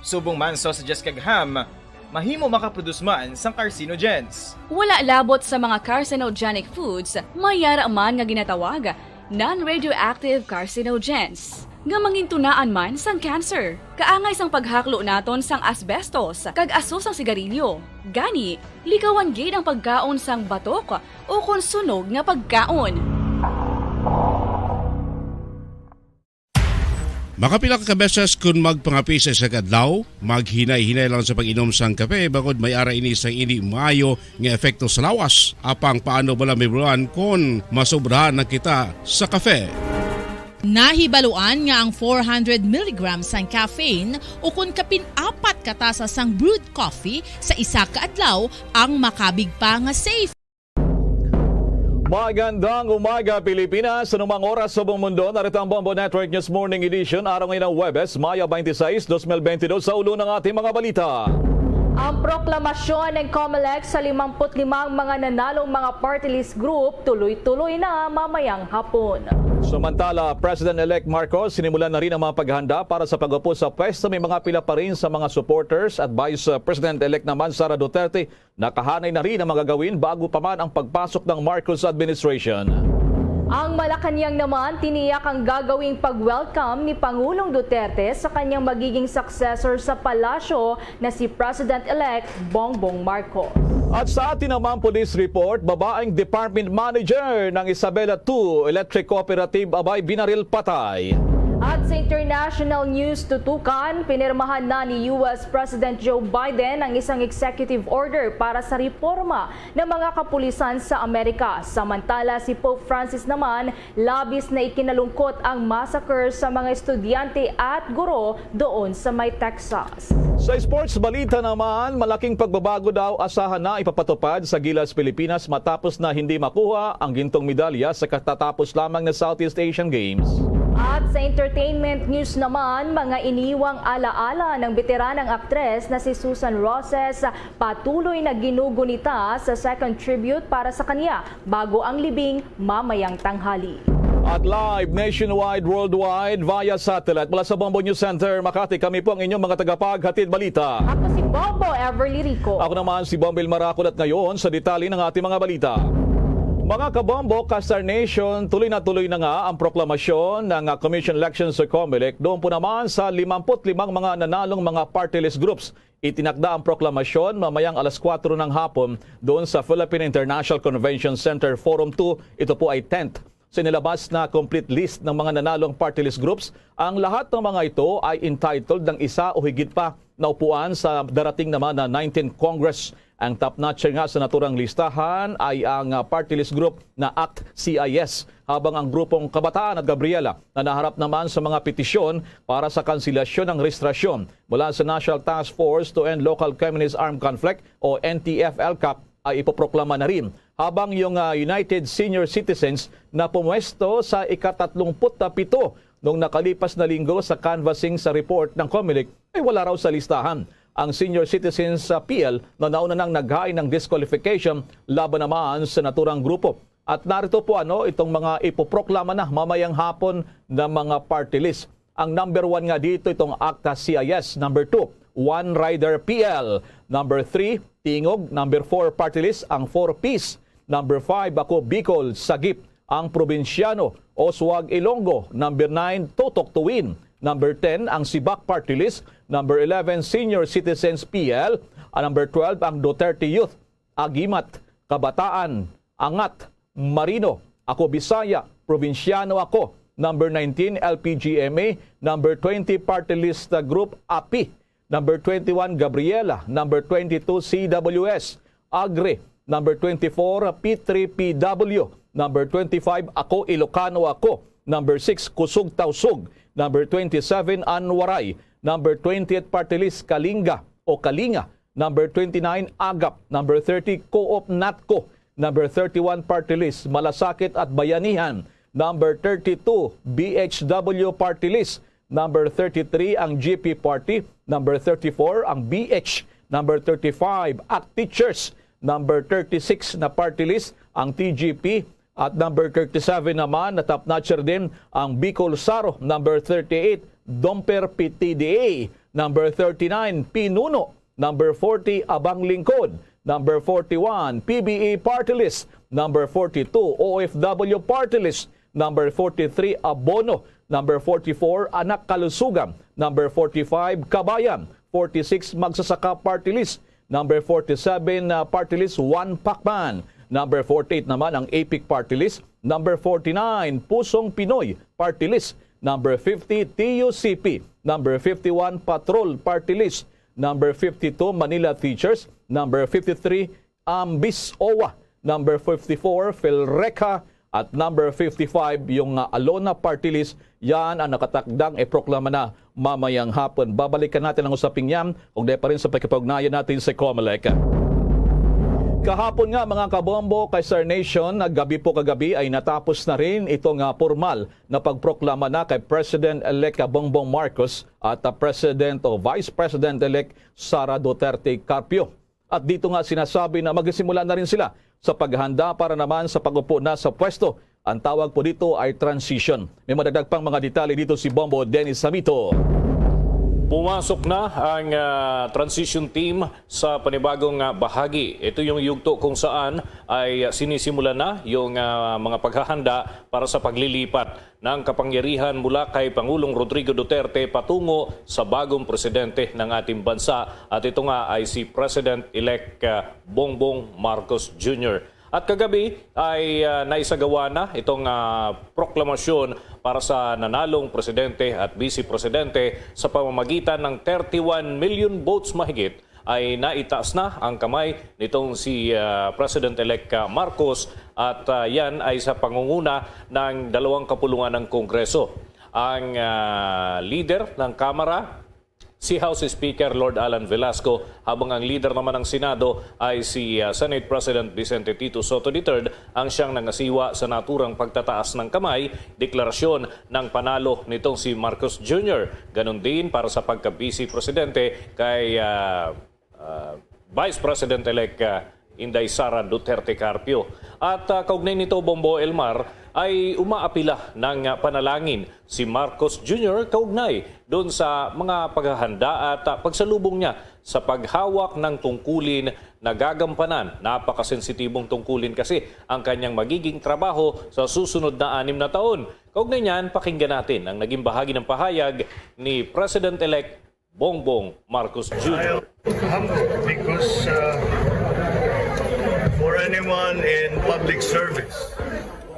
subong man sausages kag ham, mahimo makaproduce man sang carcinogens. Wala labot sa mga carcinogenic foods, may yara man nga ginatawag non-radioactive carcinogens, nga mangintunaan man sang cancer. Kaangay sang paghaklo naton sang asbestos kag aso sang sigarilyo. Gani, likawan gid ang pagkaon sang batok ukon sunog nga pagkaon. Makapila ka beses kon magpangape sa isa ka adlaw, maghinay-hinay lang sa pag-inom sang kape, bangod may ara ini sang indi maayo nga epekto sa lawas. Apang paano bala, Ma'am Ron, kon masobrahan na kita sa kape? Nahibaluan nga ang four hundred milligrams sang caffeine, ukon kapin apat ka tasa sang brewed coffee sa isa ka adlaw, ang makabig pa nga safe. Magandang umaga, Pilipinas. Sa anumang oras sa buong mundo, narito ang Bombo Network News Morning Edition. Araw ngayon ang Huwebes, Mayo twenty-six, twenty twenty-two. Sa ulo ng ating mga balita. Ang proklamasyon ng Comelec sa limampu't limang mga nanalong mga party list group tuloy-tuloy na mamayang hapon. Samantala, President-elect Marcos, sinimulan na rin ang mga paghahanda para sa pag-upo sa pwesto. May mga pila pa rin sa mga supporters at Vice President-elect naman Sara Duterte nakahanay na rin ang mga gagawin bago pa man ang pagpasok ng Marcos administration. Ang Malacañang naman tiniyak ang gagawing pag-welcome ni Pangulong Duterte sa kanyang magiging successor sa palasyo na si President-elect Bongbong Marcos. At sa atin naman police report, babaeng department manager ng Isabela two Electric Cooperative abay binaril patay. At sa international news tutukan, pinirmahan na ni U S President Joe Biden ang isang executive order para sa reforma ng mga kapulisan sa Amerika. Samantala, si Pope Francis naman, labis na ikinalungkot ang massacre sa mga estudyante at guro doon sa may Texas. Sa sports balita naman, malaking pagbabago daw asahan na ipapatupad sa Gilas Pilipinas matapos na hindi makuha ang gintong medalya sa katatapos lamang na Southeast Asian Games. At sa entertainment news naman, mga iniwang alaala ng beteranang aktres na si Susan Roses, patuloy na ginugunita sa second tribute para sa kanya bago ang libing mamayang tanghali. At live nationwide, worldwide, via satellite mula sa Bombo News Center, Makati, kami po ang inyong mga tagapaghatid balita. Ako si Bombo Everly Rico. Ako naman si Bombo Ilmar Aculat. Ngayon, sa detalye ng ating mga balita. Mga kabombo, ka-Star Nation, tuloy na tuloy na nga ang proklamasyon ng, ah, Commission Elections o Comelec doon po naman sa limampu't limang mga nanalong mga party list groups. Itinakda ang proklamasyon mamayang alas kuwatro ng hapon doon sa Philippine International Convention Center Forum two. Ito po ay tent. Sa inilabas na complete list ng mga nanalong party list groups, ang lahat ng mga ito ay entitled ng isa o higit pa na upuan sa darating naman na nineteenth Congress. Ang top notcher nga sa naturang listahan ay ang, ah, party list group na ACT-CIS, habang ang grupong Kabataan at Gabriela na naharap naman sa mga petisyon para sa kanselasyon ng rehistrasyon mula sa National Task Force to End Local Communist Armed Conflict o N T F L CAC ay ipoproklama na rin, habang yung, ah, United Senior Citizens na pumwesto sa ikatatlumput pito nung nakalipas na linggo sa canvassing sa report ng Comelec ay wala raw sa listahan. Ang Senior Citizens, ah, P L na nauna nang naghain ng disqualification laban naman sa naturang grupo. At narito po ano itong mga ipoproklama na mamayang hapon na mga party list. Ang number one nga dito, itong ACT-CIS. Number two, One Rider P L. Number three, Tingog. Number four, party list, ang Four Ps. Number five, Ako Bicol, Sagip, ang Probinsyano, Oswag Ilonggo. Number nine, Tutok Tuwin. Number ten, ang Sibak Party List. Number eleven, Senior Citizens P L. Ah, number twelve, ang Duterte Youth, Agimat, Kabataan, Angat, Marino, Ako Bisaya, Probinsyano Ako. Number nineteen, L P G M A. Number twenty, Party List, uh, Group, API. Number twenty-one, Gabriela. Number twenty-two, C W S, Agri. Number twenty-four, P three P W. Number twenty-five, Ako Ilocano Ako. Number six, Kusog Tausug. Number twenty-seven, Anwaray. Number twenty-eight, Party List, Kalinga o Kalinga. Number twenty-nine, AGAP. Number thirty, Co-op Natco. number thirty-one party list, Malasakit at Bayanihan, number thirty-two, B H W party list, number thirty-three ang G P party, number thirty-four ang B H, number thirty-five ACT Teachers, number thirty-six na party list ang T G P, at number thirty-seven naman na top notcher din ang Bicol Saro, number thirty-eight Domper P T D A, number thirty-nine Pinuno, number forty Abang Lingkod, number forty-one P B E party list, number forty-two O F W party list, number forty-three Abono, number forty-four Anak Kalusugan, number forty-five Kabayan, forty-six Magsasaka party list, number forty-seven na party list, One Pacman, number forty-eight naman ang APIC party list, number forty-nine Pusong Pinoy party list, number fifty T U C P, number fifty-one Patrol party list, number fifty-two Manila Teachers, number fifty-three Ambis OWWA, number fifty-four PhilReCa, at number fifty-five yung, ah, ALONA party list. Yan ang nakatakdang iproklama na mamayang hapon. Babalikan natin ang usaping yan, ugnayan pa rin sa pakipag-ugnayan natin sa Comelec. Kahapon nga, mga kabombo, kay Star Nation, naggabi po kagabi ay natapos na rin ito nga formal na pagproklama na kay President-elect Bongbong Marcos at, ah, President o Vice President-elect Sara Duterte Carpio. At dito nga sinasabi na magsisimula na rin sila sa paghanda para naman sa pag-upo na sa pwesto. Ang tawag po dito ay transition. May madagdag pang mga detalye dito si Bombo Dennis Samito. Pumasok na ang, ah, transition team sa panibagong, ah, bahagi. Ito yung yugto kung saan ay, ah, sinisimula na yung, ah, mga paghahanda para sa paglilipat ng kapangyarihan mula kay Pangulong Rodrigo Duterte patungo sa bagong presidente ng ating bansa, at ito nga ay si President-elect, ah, Bongbong Marcos Junior. At kagabi ay, ah, naisagawa na itong, ah, proklamasyon para sa nanalong presidente at vice presidente sa pamamagitan ng thirty-one million votes mahigit ay naitaas na ang kamay nitong si, ah, President-elect, ah, Marcos, at, ah, yan ay sa pangunguna ng dalawang kapulungan ng Kongreso. Ang, ah, leader ng Kamara, si House Speaker Lord Alan Velasco, habang ang leader naman ng Senado ay si, ah, Senate President Vicente Tito Soto the third, ang siyang nangasiwa sa naturang pagtataas ng kamay, deklarasyon ng panalo nitong si Marcos Junior. Ganun din para sa pagka-vice presidente kay, ah, ah, Vice President-elect, ah, Inday Sara Duterte Carpio. At, ah, kaugnay nito, Bombo Elmar, ay umaapila ng, ah, panalangin si Marcos Junior kaugnay doon sa mga paghahanda at, ah, pagsalubong niya sa paghawak ng tungkulin na gagampanan. Napakasensitibong tungkulin kasi ang kanyang magiging trabaho sa susunod na anim na taon. Kaugnay niyan, pakinggan natin ang naging bahagi ng pahayag ni President-elect Bongbong Marcos Junior. I am humbled because, uh, for anyone in public service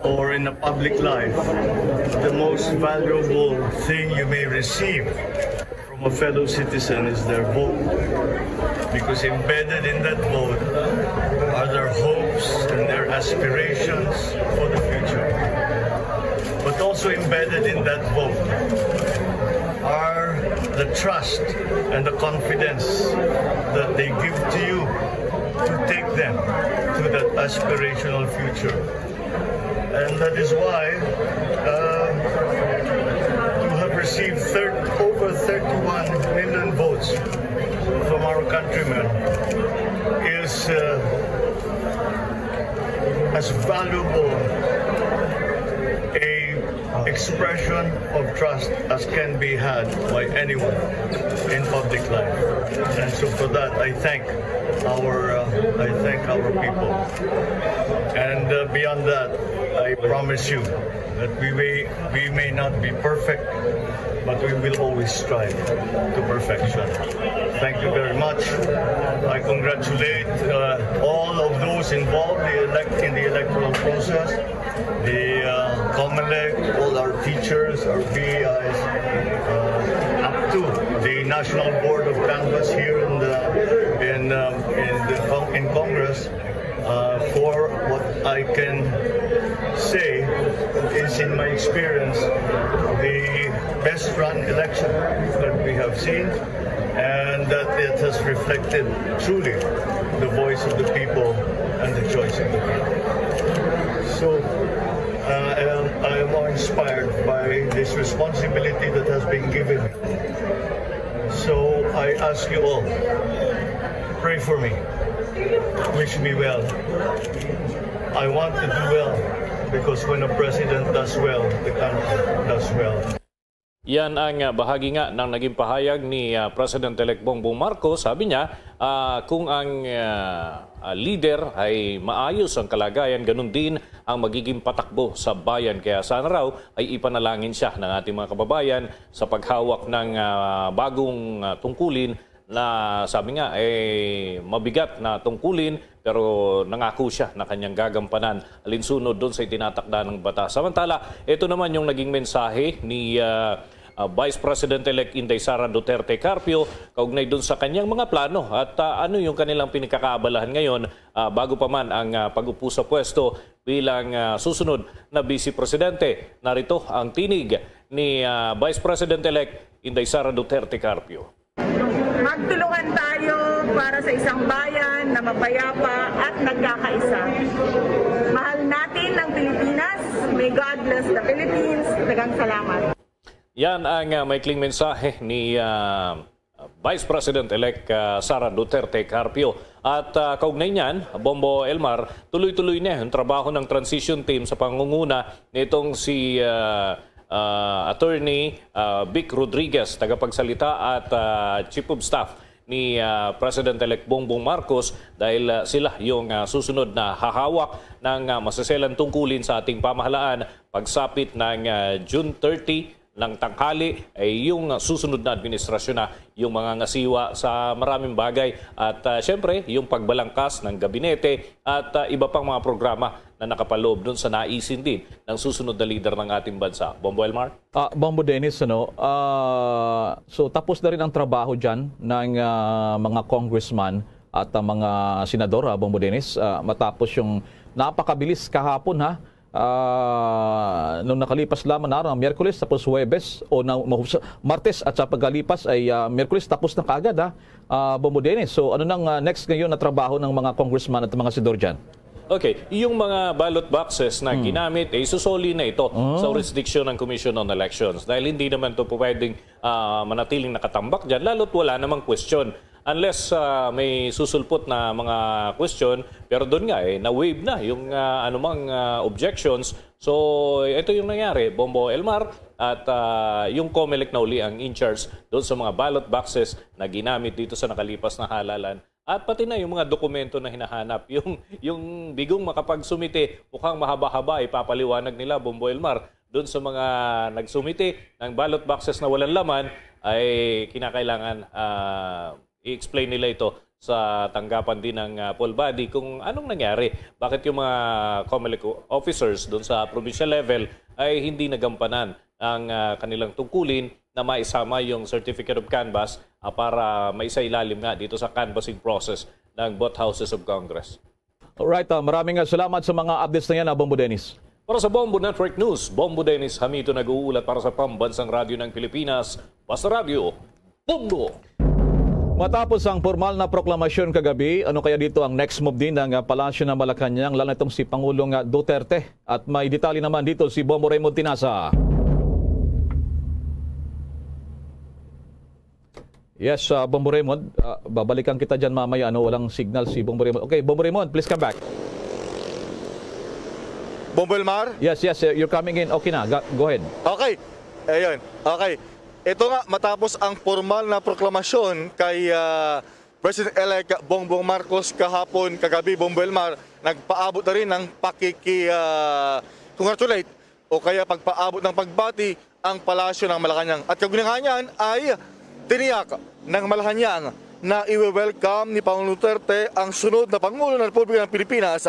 or in a public life, the most valuable thing you may receive from a fellow citizen is their vote. Because embedded in that vote are their hopes and their aspirations for the future. But also embedded in that vote are the trust and the confidence that they give to you to take them to that aspirational future. And that is why, uh, to have received thir- over thirty-one million votes from our countrymen is, uh, as valuable a expression of trust as can be had by anyone in public life. And so for that, I thank our, uh, I thank our people. And, uh, beyond that, I promise you that we may, we may not be perfect, but we will always strive to perfection. Thank you very much. I congratulate, uh, all of those involved, the elect-, in the electoral process, the, uh, Comelec, all our teachers, our B Is, uh, up to the National Board of Canvass here in the, in, um, in the Con-, in Congress, uh, for what I can say is, in my experience, the best run election that we have seen, and that it has reflected truly the voice of the people and the choice of the people. So, uh, I am, I am awe-inspired by this responsibility that has been given me. So, I ask you all, pray for me. Wish me well. I want to do well because when a president does well, the country does well. Yan ang, ah, bahagi nga ng naging pahayag ni, ah, President-elect Bongbong Marcos. Sabi niya, ah, kung ang, ah, ah, leader ay maayos ang kalagayan, ganun din ang magiging patakbo sa bayan. Kaya sana raw ay ipanalangin siya ng ating mga kababayan sa paghawak ng, ah, bagong, ah, tungkulin na, sabi nga, eh, mabigat na tungkulin, pero nangako siya na kanyang gagampanan alinsunod doon sa itinatakda ng batas. Samantala, ito naman yung naging mensahe ni, ah, ah, Vice President-elect Inday Sara Duterte Carpio kaugnay doon sa kanyang mga plano at, ah, ano yung kanilang pinagkakaabalahan ngayon, ah, bago pa man ang, ah, pag-upo sa pwesto bilang, ah, susunod na Vice Presidente. Narito ang tinig ni, ah, Vice President-elect Inday Sara Duterte Carpio. Magtulungan tayo para sa isang bayan na mapayapa at nagkakaisa. Mahal natin ang Pilipinas. May God bless the Philippines. Daghang salamat. Yan ang, ah, maikling mensahe ni, ah, Vice President-elect, ah, Sara Duterte Carpio. At, ah, kaugnay niyan, Bombo Elmar, tuloy-tuloy na ang trabaho ng transition team sa pangunguna nitong si, ah, ah, Attorney, ah, Vic Rodriguez, tagapagsalita at, ah, Chief of Staff ni, ah, President-elect Bongbong Marcos, dahil, ah, sila yung, ah, susunod na hahawak ng, ah, maseselang tungkulin sa ating pamahalaan pagsapit ng, ah, June thirty ng tanghali. Ay yung, ah, susunod na administrasyon na yung mga ngasiwa sa maraming bagay at, ah, syempre yung pagbalangkas ng gabinete at, ah, iba pang mga programa na nakapaloob dun sa naisin din ng susunod na lider ng ating bansa. Bombo Elmar? Ah, Bombo Dennis, ano, ah, so tapos na rin ang trabaho dyan ng, ah, mga congressman at ang mga senador, ha, Bombo Dennis, ah, matapos yung napakabilis kahapon, ha, ah, nung nakalipas lamang na araw, Miyerkules, tapos Huwebes, o na, mahus- Martes at sa pagkalipas ay, ah, Miyerkules, tapos na kaagad, ha, ah, Bombo Dennis. So ano nang, ah, next ngayon na trabaho ng mga congressman at mga senador dyan? Okay, yung mga ballot boxes na ginamit, eh, isusoli na ito sa jurisdiction ng Commission on Elections dahil hindi naman ito po pwedeng, ah, manatiling nakatambak dyan, lalo't wala namang question. Unless, ah, may susulpot na mga question, pero doon nga, eh, na-waive na yung, ah, anumang, ah, objections. So, ito yung nangyari, Bombo Elmar, at, ah, yung Comelec na uli ang in-charge doon sa mga ballot boxes na ginamit dito sa nakalipas na halalan. At pati na yung mga dokumento na hinahanap. Yung, yung bigong makapagsumite, mukhang mahaba-haba, ipapaliwanag nila, Bombo Elmar, doon sa mga nagsumite ng ballot boxes na walang laman, ay kinakailangan, ah, i-explain nila ito sa tanggapan din ng, ah, poll body kung anong nangyari. Bakit yung mga Comelec officers doon sa provincial level ay hindi nagampanan ang, ah, kanilang tungkulin na maisama yung certificate of canvass, ah, para maisailalim nga dito sa canvassing process ng both houses of Congress. Alright, ah, maraming, ah, salamat sa mga updates na yan, ah, Bombo Dennis. Para sa Bombo Network News, Bombo Dennis Hamito nag-uulat para sa Pambansang Radyo ng Pilipinas, Basta Radyo, Bombo! Matapos ang formal na proklamasyon kagabi, ano kaya dito ang next move din ng, ah, Palasyo ng Malacañang, lalo na itong si Pangulong, ah, Duterte? At may detalye naman dito si Bombo Raymond Tinasa. Yes, ah, Bombo Raymond, ah, babalikan kita dyan mamaya, ano, walang signal si Bombo Raymond. Okay, Bombo Raymond, please come back. Bombo Elmar? Yes, yes, uh, you're coming in. Okay na, ga- go ahead. Okay. Ayun. Okay. Ito nga, matapos ang formal na proklamasyon kay ah, President-elect Bongbong Marcos kahapon, kagabi, Bombo Elmar, nagpaabot na rin ng pakiki ah, congratulate o kaya pagpaabot ng pagbati ang Palasyo ng Malacañang. At kaugnay niyan ay tiniyak ng Malacañang na iwe-welcome ni Pangulong Duterte ang sunod na Pangulo ng Republika ng Pilipinas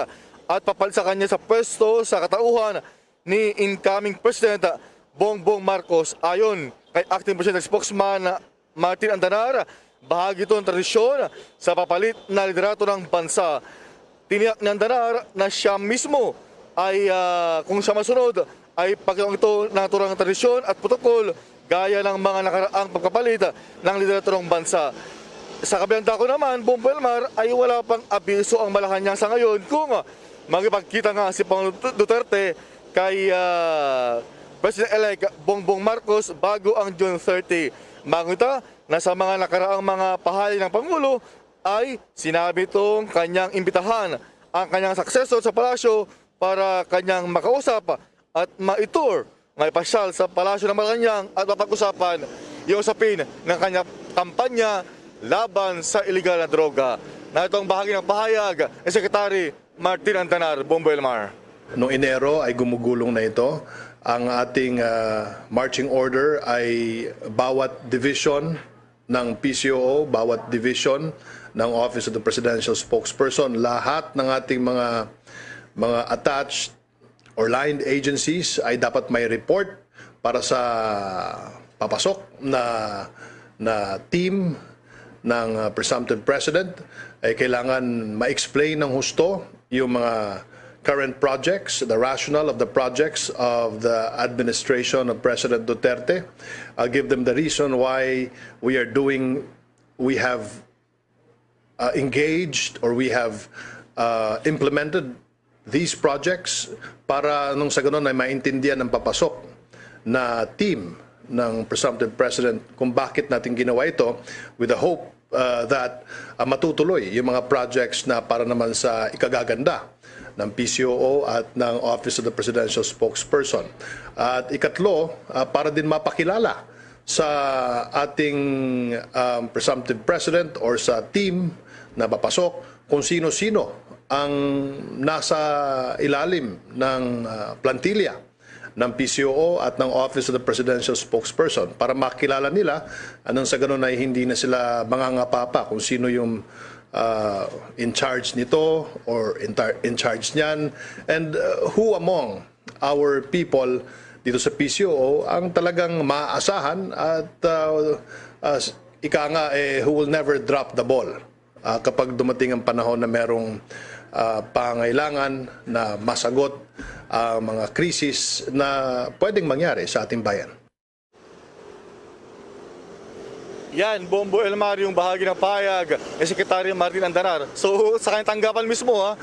at papalit sa kanya sa pwesto sa katauhan ni incoming President Bongbong Marcos. Ayon kay Acting President Spokesman Martin Andanar, bahagi ito ng tradisyon sa papalit na liderato ng bansa. Tiniyak ni Andanar na siya mismo ay, ah, kung siya masunod, ay pagkakaroon ito ng naturang tradisyon at protokol gaya ng mga nakaraang pagpapalit ng liderato ng bansa. Sa kabilang dako naman, Bombo Elmar, ay wala pang abiso ang Malacañang sa ngayon kung makipagkita nga si Pangulong Duterte kay, ah, President-elect Bongbong Marcos bago ang June thirty. Makita na sa mga nakaraang mga pahayag ng Pangulo ay sinabi itong kanyang imbitahan ang kanyang successor sa palasyo para kanyang makausap at ma-tour nga ipasyal sa Palasyo ng Malacañang at mapag-usapan yung usapin ng kanyang kampanya laban sa iligal na droga. Na itong bahagi ng pahayag ni Secretary Martin Andanar, Bombo Elmar. Noong Enero ay gumugulong na ito. Ang ating, ah, marching order ay bawat division ng P C O O, bawat division ng Office of the Presidential Spokesperson, lahat ng ating mga, mga attached or line agencies ay dapat may report para sa papasok na, na team ng, uh, presumptive president. Ay kailangan ma-explain ng husto yung mga current projects, the rationale of the projects of the administration of President Duterte. Uh, give them the reason why we are doing, we have, uh, engaged or we have, uh, implemented these projects para nung sa ganun ay maintindihan ng papasok na team ng presumptive president kung bakit natin ginawa ito, with the hope, uh, that, uh, matutuloy yung mga projects na para naman sa ikagaganda ng P C O O at ng Office of the Presidential Spokesperson. At ikatlo, uh, para din mapakilala sa ating, um, presumptive president or sa team na papasok kung sino-sino ang nasa ilalim ng, uh, plantilla ng P C O O at ng Office of the Presidential Spokesperson para makilala nila, anong sa ganun ay hindi na sila mangangapa pa kung sino yung, uh, in charge nito or in, tar- in charge niyan, and, uh, who among our people dito sa P C O O ang talagang maaasahan at, uh, uh, ika nga, eh, who will never drop the ball, uh, kapag dumating ang panahon na merong, uh, pangailangan na masagot ang mga krisis na pwedeng mangyari sa ating bayan. Yan, Bombo Elmar, yung bahagi ng pahayag ni Secretary Martin Andanar. So, sa kanyang tanggapan mismo, ha,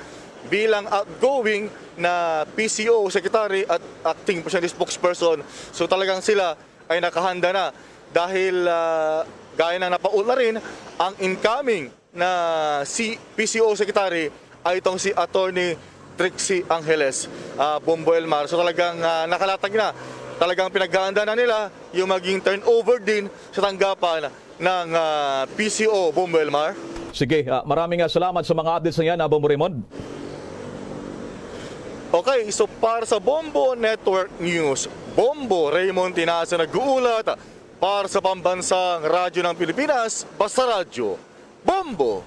bilang outgoing na P C O secretary at acting pa siya ni spokesperson, so talagang sila ay nakahanda na dahil, ah, gaya ng napaul na rin, ang incoming na si P C O secretary ay itong si Attorney Trixie Angeles, ah, Bombo Elmar. So talagang, ah, nakalatag na. Talagang pinaghahanda na nila yung maging turnover din sa tanggapan ng, ah, P C O, Bombo Elmar. Sige, ah, maraming, ah, salamat sa mga updates na yan, ah, Bombo Raymond. Okay, so para sa Bombo Network News, Bombo Raymond Tinaza nag-uulat para sa Pambansang Radyo ng Pilipinas, Basta Radyo, Bombo!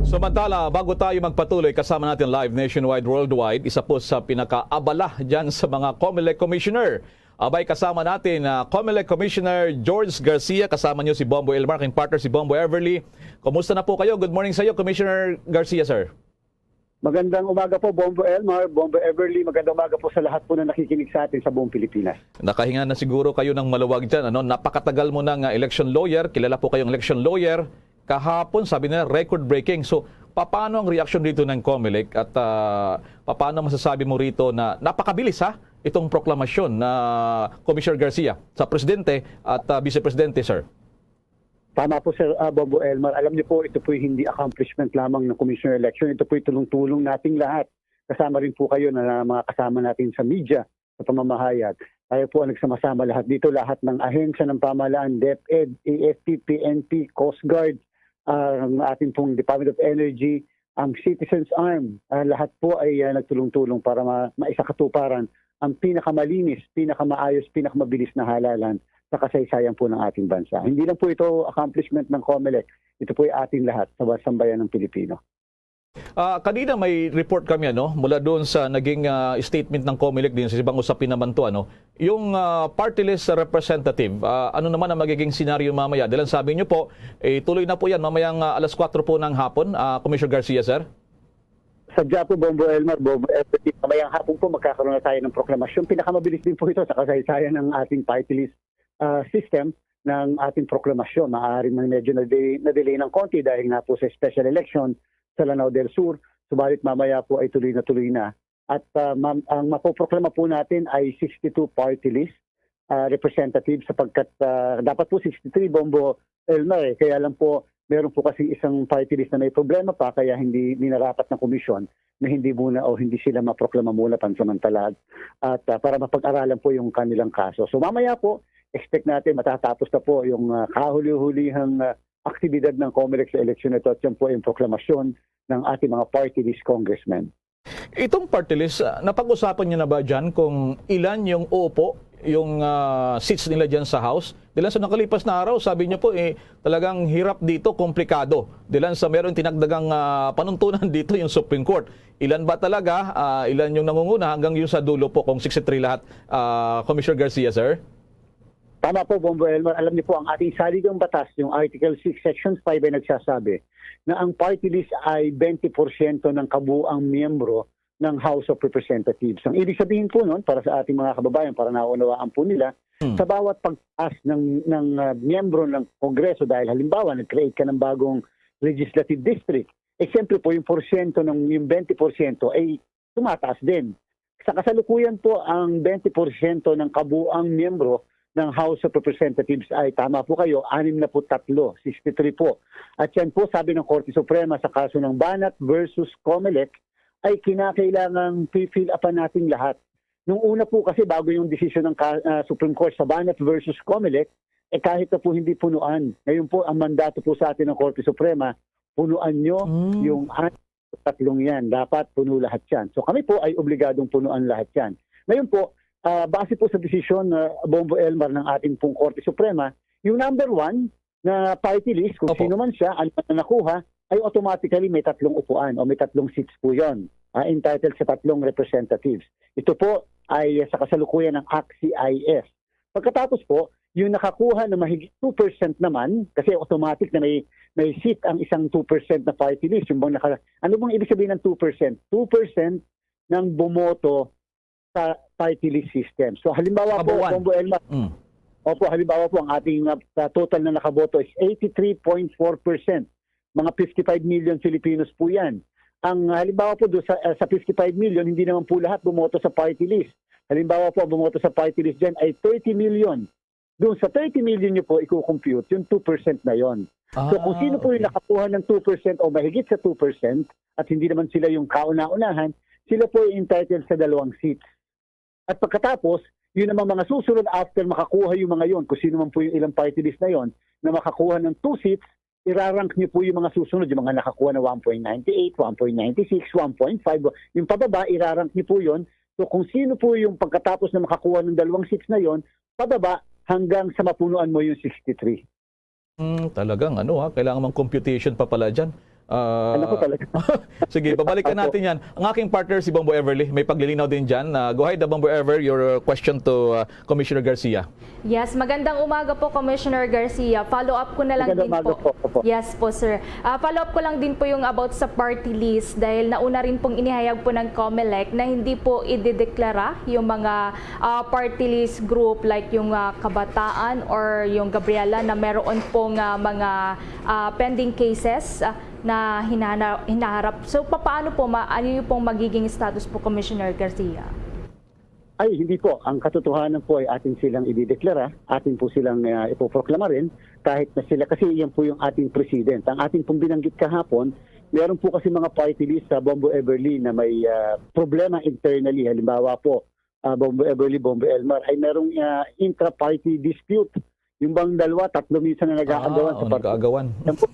Samantala, bago tayo magpatuloy, kasama natin live nationwide, worldwide, isa po sa pinakaabala dyan sa mga Comelec Commissioner. Abay, kasama natin, ah, Comelec Commissioner George Garcia, kasama niyo si Bombo Elmar, aking partner si Bombo Everly. Kumusta na po kayo? Good morning sa iyo, Commissioner Garcia, sir. Magandang umaga po, Bombo Elmar, Bombo Everly. Magandang umaga po sa lahat po na nakikinig sa atin sa buong Pilipinas. Nakahinga na siguro kayo ng maluwag dyan, ano? Napakatagal mo ng, ah, election lawyer. Kilala po kayong election lawyer. Kahapon, sabi nila, record-breaking. So, paano ang reaksyon dito ng Comelec? At, ah, paano masasabi mo rito na napakabilis, ha, itong proklamasyon na Commissioner Garcia sa Presidente at, ah, Vice Presidente, sir? Tama po, Sir, ah, Bombo Elmar. Alam niyo po, ito po'y hindi accomplishment lamang ng Commissioner Election. Ito po'y tulong-tulong nating lahat. Kasama rin po kayo na mga kasama natin sa media, sa pamamahayag. Tayo po ang nagsama-sama lahat dito, lahat ng ahensya ng pamahalaan, DepEd, A F P, P N P, Coast Guard, ah, ang ating pong Department of Energy, ang Citizens Arm, ah, lahat po ay, ah, nagtulong-tulong para ma-, maisakatuparan ang pinakamalinis, pinakamaayos, pinakamabilis na halalan sa kasaysayan po ng ating bansa. Hindi lang po ito accomplishment ng Comelec, ito po ay ating lahat sa sambayan ng Pilipino. Ah, kanina may report kami, ano, mula doon sa naging, ah, statement ng Comelec din sa ibang usapin naman to, ano, yung, ah, party list representative, ah, ano naman ang magiging senaryo mamaya? Dahil ang sabi niyo po, eh, tuloy na po yan mamayang, ah, alas kwatro po ng hapon, ah, Commissioner Garcia, sir? Sadya po, Bombo Elmar, Bombo Everly, mamayang hapon po magkakaroon na tayo ng proklamasyon. Pinakamabilis din po ito sa kasaysayan ng ating party list, ah, system ng ating proklamasyon. Maaari man medyo na-delay, na-delay ng konti dahil nga po sa special election sa Lanao del Sur, subalit mamaya po ay tuloy na tuloy na. At, ah, ma-, ang mapoproklama po natin ay sixty-two party list, ah, representatives sapagkat, ah, dapat po sixty-three, Bombo Elmer, eh. Kaya lang po, meron po kasi isang party list na may problema pa, kaya hindi minarapat ng komisyon na hindi muna o hindi sila maproklama muna pansamantala at, ah, para mapag-aralan po yung kanilang kaso. So mamaya po, expect natin matatapos na po yung, ah, kahuli-hulihang, ah, aktibidad ng Comelec sa eleksyon na ito at yan po yung proklamasyon ng ating mga party list congressmen. Itong party list, ah, napag-usapan niyo na ba dyan kung ilan yung uupo, yung, ah, seats nila dyan sa House? Dilan sa nakalipas na araw, sabi niyo po, eh, talagang hirap dito, komplikado. Dilan sa meron tinagdagang, ah, panuntunan dito yung Supreme Court. Ilan ba talaga? Ah, ilan yung nangunguna hanggang yung sa dulo po kung sixty-three lahat, ah, Commissioner Garcia, sir? Tama po, Bombo Elmer. Alam niyo po, ang ating saligang batas, yung Article six, Section five ay nagsasabi na ang party list ay twenty porsyento ng kabuuang miyembro ng House of Representatives. Ang ibig sabihin po nun, para sa ating mga kababayan, para naunawaan po nila, Hmm. sa bawat pagtaas ng, ng, ah, miyembro ng Kongreso, dahil halimbawa, nag-create ka ng bagong legislative district, eh, siyempre po, yung porsyento ng, yung twenty porsyento ay tumataas din. Sa kasalukuyan po, ang twenty porsyento ng kabuang miyembro ng House of Representatives ay, tama po kayo, anim na po tatlo, sixty-three po. At yan po, sabi ng Korte Suprema sa kaso ng Banat versus Comelec, ay kinakailangang fill upan natin lahat. Nung una po kasi, bago yung desisyon ng ka-, ah, Supreme Court sa Banat versus Comelec, eh, kahit na po hindi punuan. Ngayon po, ang mandato po sa atin ng Korte Suprema, punuan nyo Mm. yung tatlong yan. Dapat puno lahat yan. So kami po ay obligadong punuan lahat yan. Ngayon po, ah, base po sa desisyon, ah, Bombo Elmar, ng ating pong Korte Suprema, yung number one na party list, kung Opo. sino man siya, ano man ang nakuha, ay automatically may tatlong upuan o may tatlong seats po yon, ah, entitled sa tatlong representatives. Ito po ay sa kasalukuyan ng ACT-CIS. Pagkatapos po, yung nakakuha na mahigit two percent naman, kasi automatic na may, may seat ang isang two percent na party list. Yung bang naka-, ano bang ibig sabihin ng two percent? Two percent ng bumoto sa party list system. So, halimbawa po, Kabuuan. Bombo Elmar, Mm. opo, halimbawa po, ang ating, uh, uh, total na nakaboto is eighty-three point four percent. Mga fifty-five million Filipinos po yan. Ang, uh, halimbawa po, do sa, uh, sa fifty-five million, hindi naman po lahat bumoto sa party list. Halimbawa po, ang bumoto sa party list dyan ay thirty million. Doon sa thirty million nyo po, i-compute yung two percent na yon. So, kung Ah, sino po yung okay. nakakuha ng two percent o mahigit sa two percent, at hindi naman sila yung kauna-unahan, sila po ay entitled sa dalawang seats. At pagkatapos, yun namang mga susunod after makakuha yung mga yon, kung sino man po yung ilang party list na yon, na makakuha ng two seats, irarank niyo po yung mga susunod, yung mga nakakuha na one point nine eight, one point nine six, one point five, yung pababa, irarank niyo po yon. So, kung sino po yung pagkatapos na makakuha ng dalawang seats na yon, pababa hanggang sa mapunuan mo yung sixty-three. Hmm, talagang ano, ha, kailangan mang computation pa pala dyan. Ah, Ano po talaga? Sige, babalikan Opo. natin yan. Ang aking partner, si Bombo Everly, may paglilinaw din dyan. Ah, go ahead, ah, Bombo Ever, your, uh, question to, uh, Commissioner Garcia. Yes, magandang umaga po, Commissioner Garcia. Follow up ko na lang Magandang din umaga po. po. Opo. Yes po, sir. Ah, follow up ko lang din po yung about sa party list dahil nauna rin pong inihayag po ng Comelec na hindi po idideklara yung mga, ah, party list group like yung, ah, Kabataan or yung Gabriela na meron pong, ah, mga, ah, pending cases, ah, na hinahana-, hinaharap. So, papaano po, ma-, ano yung pong magiging status po, Commissioner Garcia? Ay, hindi po. Ang katotohanan po ay atin silang idideklara, atin po silang, ah, ipoproklama rin, kahit na sila, kasi yan po yung ating president. Ang ating pong binanggit kahapon, meron po kasi mga party list sa Bombo Everly na may, ah, problema internally. Halimbawa po, ah, Bombo Everly, Bombo Elmar, ay merong, ah, intra-party dispute. Yung bang dalawa, tatlo minsan na nag-aagawan Ah, sa oh, party. nag-aagawan. Yan po.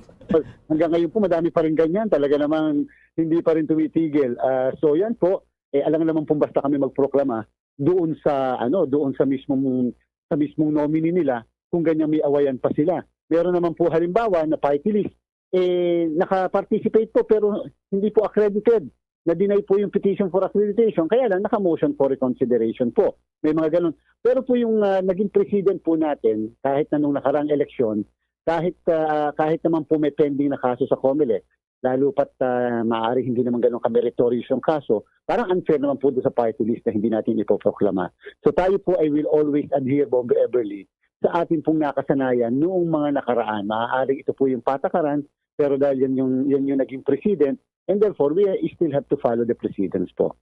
Hanggang ngayon po, madami pa rin ganyan. Talaga namang hindi pa rin tumitigil. Ah, so yan po, eh, alang naman po basta kami magproklama doon sa, ano, doon sa mismong, sa mismong nominee nila kung ganyan may awayan pa sila. Meron naman po halimbawa na party list, eh, naka-participate po pero hindi po accredited. Na-deny po yung petition for accreditation, kaya lang naka-motion for reconsideration po. May mga ganun. Pero po yung, ah, naging precedent po natin, kahit na nung nakarang eleksyon, kahit, ah, kahit naman po may pending na kaso sa Comelec, lalo pat, ah, maaari hindi naman ganun ka-meritorious yung kaso, parang unfair naman po doon sa party list na hindi natin ipoproklama. So tayo po ay will always adhere, Bombo Everly, sa ating pong nakasanayan noong mga nakaraan. Maaaring ito po yung patakaran, pero dahil yan yung, yan yung naging precedent, and therefore we still have to follow the precedents po.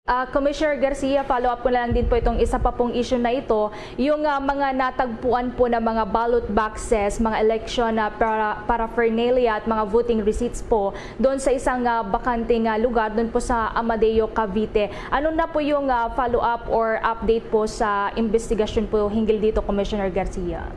Ah, Commissioner Garcia, follow up ko na lang din po itong isa pa pong issue na ito, yung ah, mga natagpuan po na mga ballot boxes, mga election na para, paraphernalia at mga voting receipts po doon sa isang ah, bakanteng ah, lugar doon po sa Amadeo, Cavite. Ano na po yung ah, follow up or update po sa investigasyon po hinggil dito, Commissioner Garcia?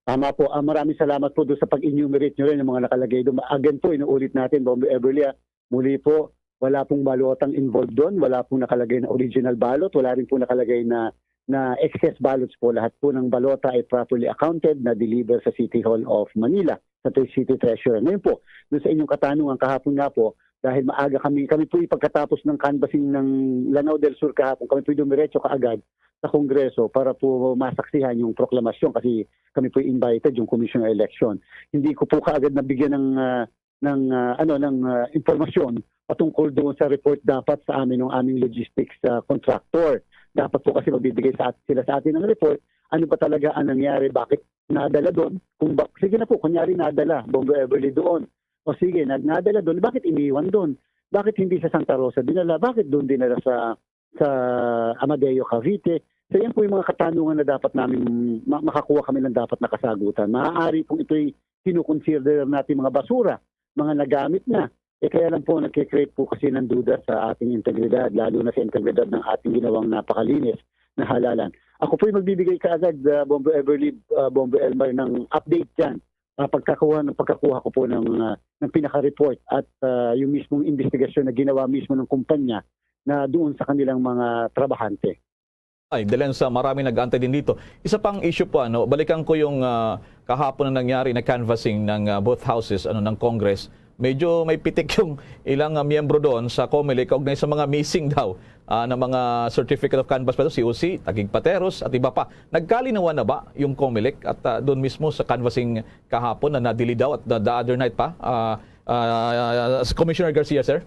Tama po. Ah, maraming salamat po doon sa pag-enumerate nyo rin ng mga nakalagay doon. Again po, inuulit natin, Bombo Everly, ah, muli po, wala pong balotang involved doon, wala pong nakalagay na original ballot, wala rin po nakalagay na na excess ballots po. Lahat po ng balota ay properly accounted, na deliver sa City Hall of Manila, sa Tre- City Treasurer. Ngayon po, doon sa inyong katanungan kahapon nga po, dahil maaga kami, kami po pagkatapos ng canvassing ng Lanao del Sur kahapon, kami po dumiretso kaagad sa Kongreso para po masaksihan yung proklamasyon kasi kami po invited, yung Commission on Election. Hindi ko po kaagad nabigyan ng ah, ng ah, ano ng ah, impormasyon patungkol doon sa report dapat sa amin ng aming logistics ah, contractor. Dapat po kasi magbibigay sa at- sila sa atin ng report, ano ba talaga ang nangyari, bakit nadala doon, kung ba, sige na po, kunyari nadala, Bombo Everly doon. O sige, nag nadala doon, bakit iniwan doon? Bakit hindi sa Santa Rosa dinala? Bakit doon dinala sa sa Amadeo, Cavite? So yan po yung mga katanungan na dapat namin ma- makakuha kami ng dapat na kasagutan. Maaari pong ito'y kinukonsider natin mga basura, mga nagamit na. Eh kaya lang po nagkikreate po kasi ng duda sa ating integridad, lalo na sa integridad ng ating ginawang napakalinis na halalan. Ako po'y magbibigay kaagad, ah, Bombo Everly, ah, Bombo Elmar, ng update dyan. Ah, pagkakuha ng pagkakuha ko po ng ah, ng pinaka-report at ah, yung mismong investigasyon na ginawa mismo ng kumpanya na doon sa kanilang mga trabahante. Ay, Delensa, maraming nag-aantay din dito. Isa pang issue po, ano, balikan ko yung ah, kahapon na nangyari na canvassing ng ah, both houses, ano, ng Congress. Medyo may pitik yung ilang ah, miyembro doon sa Comelec kaugnay sa mga missing daw ah, ng mga certificate of canvass pa ito, C O C, Taguig Pateros, at iba pa. Nagkalinawan na ba yung Comelec at ah, doon mismo sa canvassing kahapon na nadili daw at the, the other night pa, ah, ah, Commissioner Garcia, sir?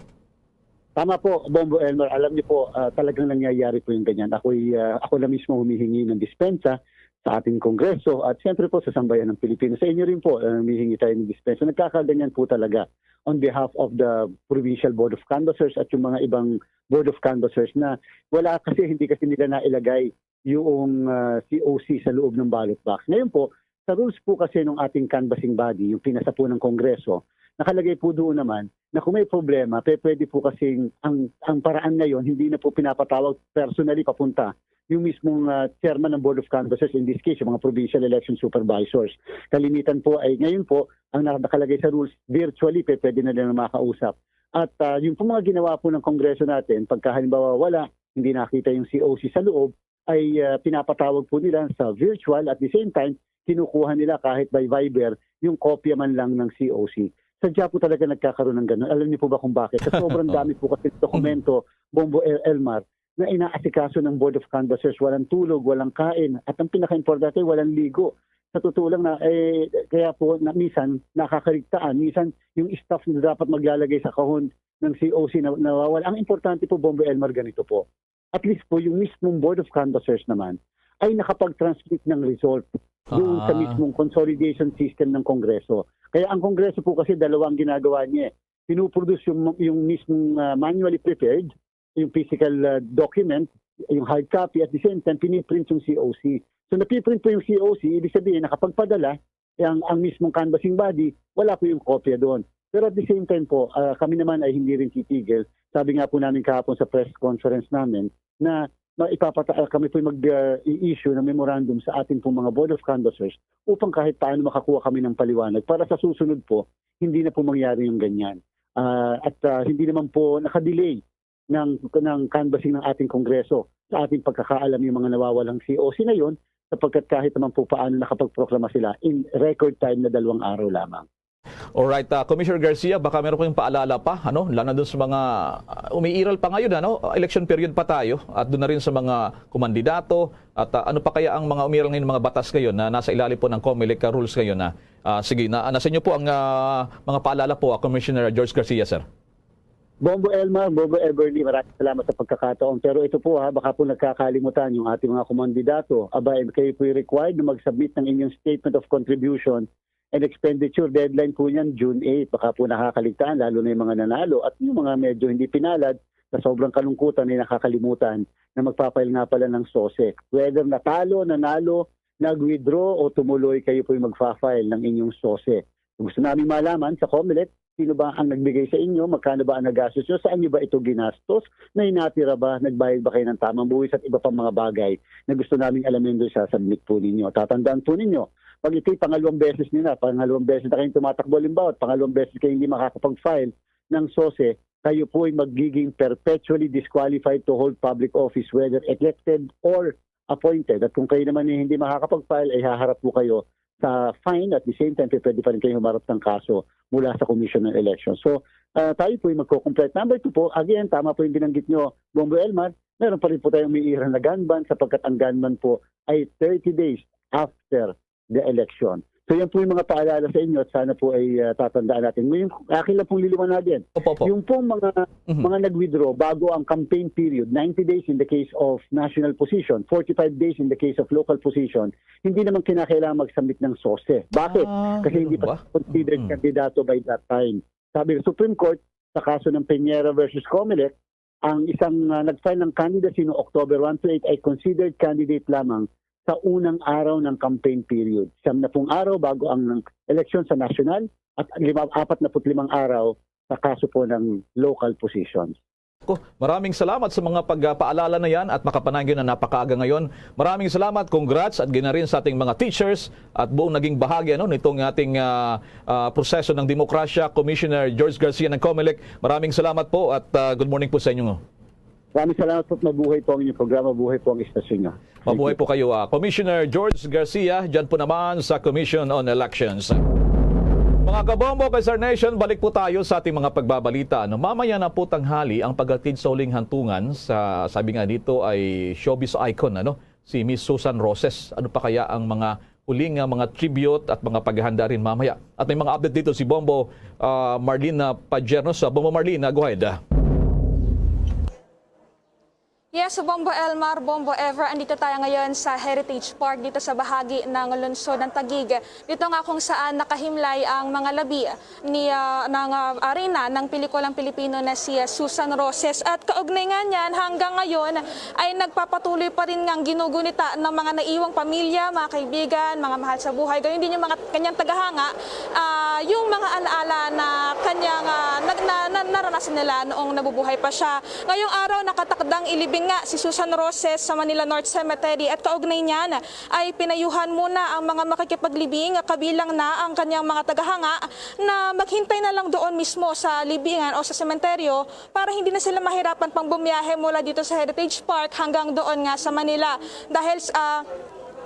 Tama po, Bombo Elmar. Alam niyo po, ah, talagang nangyayari po yung ganyan. Ako'y, ah, ako na mismo humihingi ng dispensa sa ating Kongreso at siyempre po sa sambayan ng Pilipinas. Sa inyo rin po, ah, humihingi tayo ng dispensa. Nagkakaganyan po talaga on behalf of the Provincial Board of Canvassers at yung mga ibang Board of Canvassers na wala kasi, hindi kasi nila nailagay yung ah, C O C sa loob ng ballot box. Ngayon po, sa rules po kasi ng ating canvassing body, yung pinasa po ng Kongreso, nakalagay po doon naman na kung may problema, pe, pwede po kasing ang, ang paraan ngayon, hindi na po pinapatawag personally papunta yung mismong ah, chairman ng Board of Canvassers, in this case, yung mga provincial election supervisors. Kalimitan po ay ngayon po, ang na- nakalagay sa rules, virtually, pe, pwede na nila makausap. At ah, yung po mga ginawa po ng Kongreso natin, pagka halimbawa wala, hindi nakita yung C O C sa loob, ay ah, pinapatawag po nila sa virtual, at the same time, kinukuha nila kahit by Viber yung kopya man lang ng C O C. Sadya po talaga nagkakaroon ng ganun. Alam niyo po ba kung bakit? Sa sobrang dami po kasi ng dokumento, Bombo El Elmar, na inaasikaso ng Board of Canvassers, walang tulog, walang kain, at ang pinakaimportante, walang ligo. Sa totoo lang, na, eh, kaya po na, minsan nakakarigtaan, minsan yung staff na dapat maglalagay sa kahon ng C O C na nawawala. Ang importante po, Bombo Elmar, ganito po. At least po, yung mismong Board of Canvassers naman ay nakapag-transmit ng result doon sa Ah. mismong consolidation system ng Kongreso. Kaya ang Kongreso po kasi dalawa ang ginagawa niya eh. Pinuproduce yung, yung mismong ah, manually prepared, yung physical ah, document, yung hard copy, at the same time, piniprint yung C O C. So napiprint po yung C O C, ibig sabihin nakapagpadala, eh, ang, ang mismong canvassing body, wala po yung kopya doon. Pero at the same time po, ah, kami naman ay hindi rin titigil. Sabi nga po namin kahapon sa press conference namin na ma- ipapata- ah, kami po mag-issue ng memorandum sa ating pong mga Board of Canvassers upang kahit paano makakuha kami ng paliwanag para sa susunod po, hindi na po mangyari yung ganyan. Ah, at ah, hindi naman po nakadelay ng, ng canvassing ng ating Kongreso. Sa ating pagkakaalam, yung mga nawawalang C O C na yun, sapagkat kahit naman po paano nakapagproklama sila in record time na dalawang araw lamang. Alright, ah, Commissioner Garcia, baka meron kayong paalala pa, ano? Lalo na dun sa mga ah, umiiral pa ngayon, ano? Election period pa tayo at doon na rin sa mga kumandidato at ah, ano pa kaya ang mga umiiral ngayon, mga batas ngayon na nasa ilalim po ng Comelec rules ngayon na ah, sige, na, nasa inyo po ang ah, mga paalala po, ah, Commissioner George Garcia, sir. Bombo Elmar, Bombo Everly, maraming salamat sa pagkakataon. Pero ito po ha, baka po nagkakalimutan yung ating mga kumandidato. Aba, eh, kayo po required na mag-submit ng inyong statement of contribution and expenditure. Deadline po niyan, June eight. Baka po nakakaligtaan, lalo na yung mga nanalo at yung mga medyo hindi pinalad sa sobrang kalungkutan ay nakakalimutan na magpa-file nga pala ng sose. Whether natalo, nanalo, nag-withdraw o tumuloy, kayo po yung magpa-file ng inyong sose. Gusto namin malaman sa Comelec, sino ba ang nagbigay sa inyo, magkano ba ang nagastos nyo, saan nyo ba ito ginastos, may natira ba, nagbayad ba kayo ng tamang buwis at iba pang mga bagay na gusto naming alamin doon sa submit po ninyo. Tatandaan po ninyo, pag ito'y pangalawang beses nyo na, pangalawang beses na kayong tumatakbo, halimbawa, at pangalawang beses kayo hindi makakapag-file ng sose, kayo po ay magiging perpetually disqualified to hold public office, whether elected or appointed. At kung kayo naman ay hindi makakapag-file, ay haharap po kayo sa fine. At the same time, pwede pa rin kayo humarap ng kaso mula sa Commission on Elections. So, ah, tayo po ay magko-comply. Number two po, again, tama po yung binanggit nyo, Bombo Elmar, meron pa rin po tayong umiiral na gun ban sapagkat ang gun ban po ay thirty days after the election. So, yan po yung mga paalala sa inyo at sana po ay, ah, tatandaan natin. Ngayon, akin lang pong liliwanagin. Opo, opo. Yung pong mga Mhm. mga nag-withdraw bago ang campaign period, ninety days in the case of national position, forty-five days in the case of local position, hindi naman kinakailangan mag-submit ng sose. Bakit? Ah, Kasi hindi ganun ba? pa considered Mhm. kandidato by that time. Sabi ng Supreme Court, sa kaso ng Peñera versus Comelec, ang isang, ah, nag-file ng candidacy noong October one to eight ay considered candidate lamang sa unang araw ng campaign period. Siyam na pung araw bago ang eleksyon sa nasyonal at lima, apat na put limang araw sa kaso po ng local positions. Ko, maraming salamat sa mga pagpaalala na yan at makapanayam na napakaaga ngayon. Maraming salamat, congrats at ginarin sa ating mga teachers at buong naging bahagi, ano, nitong ating, ah, ah, proseso ng demokrasya, Commissioner George Garcia ng Comelec. Maraming salamat po at, ah, good morning po sa inyo. Maraming salamat po. Mabuhay po ang inyong programa. Mabuhay po ang istasyon nyo. Mabuhay po kayo, ah, Commissioner George Garcia, dyan po naman sa Commission on Elections. Mga kabombo, K S R Nation, balik po tayo sa ating mga pagbabalita. Ano, mamaya na po tanghali ang paghatid sa huling hantungan sa, sabi nga dito, ay showbiz icon, ano, si Miss Susan Roses. Ano pa kaya ang mga huling, ah, mga tribute at mga paghahanda rin mamaya? At may mga update dito si Bombo, ah, Marlene, ah, Pagernos. Ah, Bombo Marlene, ah, go ahead. Ah. Yes, Bombo Elmar, Bombo Ever, andito tayo ngayon sa Heritage Park dito sa bahagi ng lungsod ng Taguig. Dito nga kung saan nakahimlay ang mga labi ni, ah, ng, ah, arena ng pelikulang Pilipino na si, ah, Susan Roses. At kaugnay nga niyan, hanggang ngayon ay nagpapatuloy pa rin nga ang ginugunita ng mga naiwang pamilya, mga kaibigan, mga mahal sa buhay, gayon din yung mga kanyang tagahanga, ah, yung mga alaala na kanyang, ah, nag-, na, na, naranasan nila noong nabubuhay pa siya. Ngayong araw, nakatakdang ilibing nga si Susan Roses sa Manila North Cemetery at kaugnay niyan ay pinayuhan muna ang mga makikipaglibing, kabilang na ang kanyang mga tagahanga, na maghintay na lang doon mismo sa libingan o sa sementeryo para hindi na sila mahirapan pang bumiyahe mula dito sa Heritage Park hanggang doon nga sa Manila. Dahil, ah,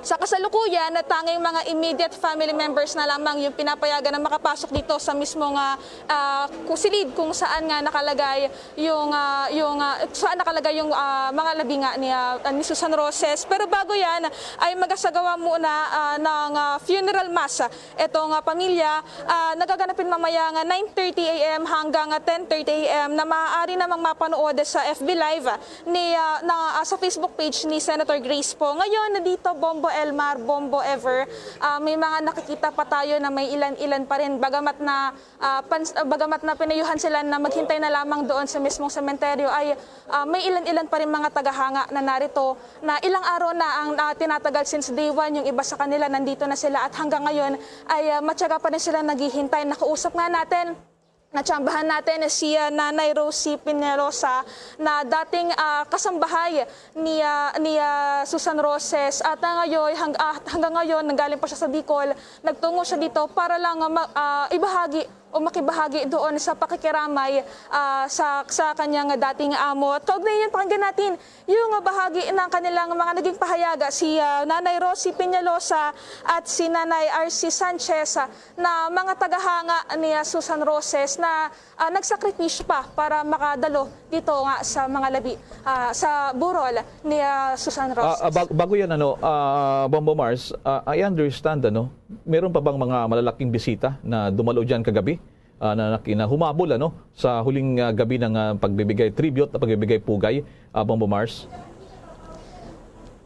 sa kasalukuyan, na tanging mga immediate family members na lamang yung pinapayagan na makapasok dito sa mismong, ah, ah, ku-, silid kung saan nga nakalagay yung, ah, yung, ah, saan nakalagay yung, ah, mga labi nga ni, ah, ni Susan Roses. Pero bago yan, ay magasagawa muna, ah, ng, ah, funeral mass itong, ah, pamilya. Ah, nagaganapin mamaya nga nine thirty A M hanggang, ah, ten thirty A M na maaari namang mapanood sa F B Live ni, ah, na, ah, sa Facebook page ni Senator Grace po. Ngayon, dito, Bombo Elmar, Bombo Ever, ah, may mga nakikita pa tayo na may ilan-ilan pa rin. Bagamat na, ah, pans-, ah, bagamat na pinayuhan sila na maghintay na lamang doon sa mismong sementeryo, ay, ah, may ilan-ilan pa rin mga tagahanga na narito na ilang araw na ang, ah, tinatagal since day one. Yung iba sa kanila nandito na sila at hanggang ngayon ay, ah, matyaga pa rin sila naghihintay. Nakausap nga natin, natsambahan natin si, ah, Nanay Rosie Peñalosa na dating, ah, kasambahay ni, ah, ni, ah, Susan Roses. At, ah, ngayon, hang-, ah, hanggang ngayon, nanggaling pa siya sa Bicol, nagtungo siya dito para lang, ah, ma-, ah, ibahagi o makibahagi doon sa pakikiramay, ah, sa, sa kanyang dating amo. At kaugnay niyan, pakinggan natin yung bahagi ng kanilang mga naging pahayag, si, ah, Nanay Rosie Peñalosa at si Nanay R C Sanchez, ah, na mga tagahanga ni, ah, Susan Roses na, ah, nagsakripisyo pa para makadalo dito nga sa mga labi, ah, sa burol ni, ah, Susan Roses. Ah, ah, bag-, bago yan, ano, ah, Bombo Mars, ah, I understand, ano, meron pa bang mga malalaking bisita na dumalo dyan kagabi? ah, na, na, na humabol, ano, sa huling, ah, gabi ng, ah, pagbibigay tribute, pagbibigay pugay, ah, Bombo Mars.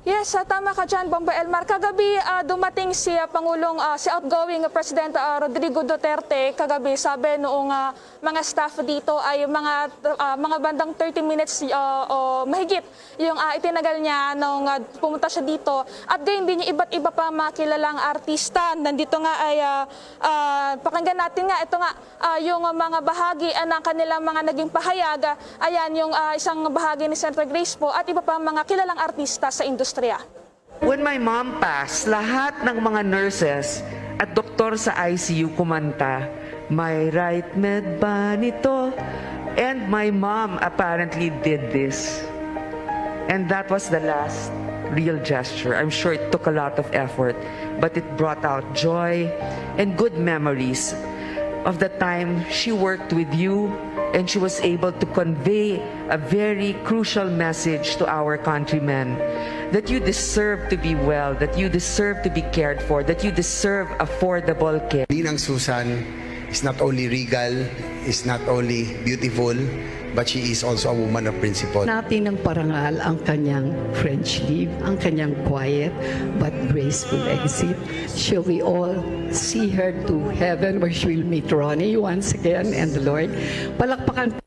Yes, ah, tama ka dyan, Bombo Elmar. Kagabi, ah, dumating si, ah, Pangulong, ah, si outgoing President, ah, Rodrigo Duterte. Kagabi, sabi noong, ah, mga staff dito ay mga, ah, mga bandang thirty minutes, ah, o mahigit yung, ah, itinagal niya nung, ah, pumunta siya dito. At gayon din yung iba't iba pa mga kilalang artista. Nandito nga ay, ah, ah, pakinggan natin nga ito nga, ah, yung mga bahagi, ah, ng kanilang mga naging pahayag. Ayan yung, ah, isang bahagi ni Senator Grace Poe at iba pa mga kilalang artista sa industriya. When my mom passed, lahat ng mga nurses at doktor sa I C U kumanta, "May right med ba nito?" And my mom apparently did this. And that was the last real gesture. I'm sure it took a lot of effort, but it brought out joy and good memories of the time she worked with you, and she was able to convey a very crucial message to our countrymen, that you deserve to be well, that you deserve to be cared for, that you deserve affordable care. Ninang Susan is not only regal, is not only beautiful, but she is also a woman of principle. Natin ng parangal ang kanyang French leave, ang kanyang quiet but graceful exit. Shall we all see her to heaven where she will meet Ronnie once again and the Lord? Palakpakan.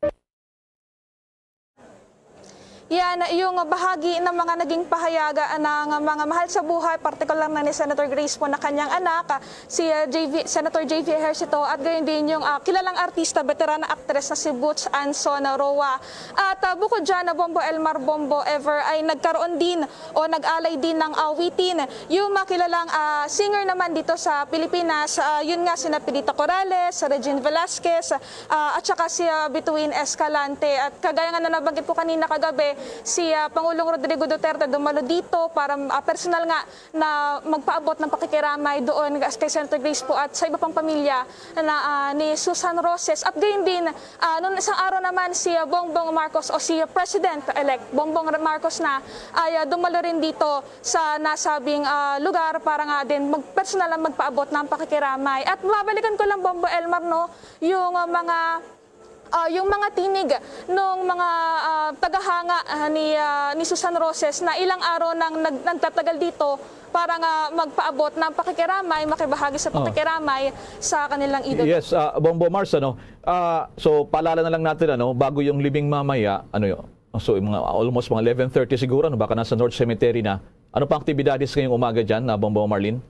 Yan yung bahagi ng mga naging pahayag ng mga mahal sa buhay, partikular na ni Senator Grace Poe na kanyang anak, si, uh, J V, Senator J V Ejercito, at gayon din yung, uh, kilalang artista, veterana actress na si Boots Anson Roa. At, uh, bukod dyan, na Bombo Elmar, Bombo Ever, ay nagkaroon din o nag-alay din ng awitin yung mga kilalang, uh, singer naman dito sa Pilipinas. Uh, yun nga, sina Pilita Corrales, Regine Velasquez, ah, at saka si, ah, Bituin Escalante. At kagaya nga na nabanggit ko kanina kagabi, si, ah, Pangulong Rodrigo Duterte dumalo dito para, ah, personal nga na magpaabot ng pakikiramay doon kay Senator Grace Poe at sa iba pang pamilya na, ah, ni Susan Roces. At gayon din, ah, noon isang araw naman si, ah, Bongbong Marcos o si President-elect Bongbong Marcos na ay, ah, dumalo rin dito sa nasabing, ah, lugar para nga din mag-, personal na magpaabot ng pakikiramay. At mabalikan ko lang, Bombo Elmar, no, yung, ah, mga, ah, yung mga tinig nung mga, ah, tagahanga, ah, ni, ah, ni Susan Roces na ilang araw nang nag-, nagtatagal dito para nga magpaabot ng pakikiramay, makibahagi sa Oh. pakikiramay sa kanilang idolo. Yes, ah, Bombo Mars, ano, ah, so paalala na lang natin, ano, bago yung libing mamaya, ano yun? So, yung mga, almost mga eleven thirty siguro, ano, baka nasa North Cemetery na. Ano pa aktibidades ngayong umaga dyan, ah, Bombo Marlene?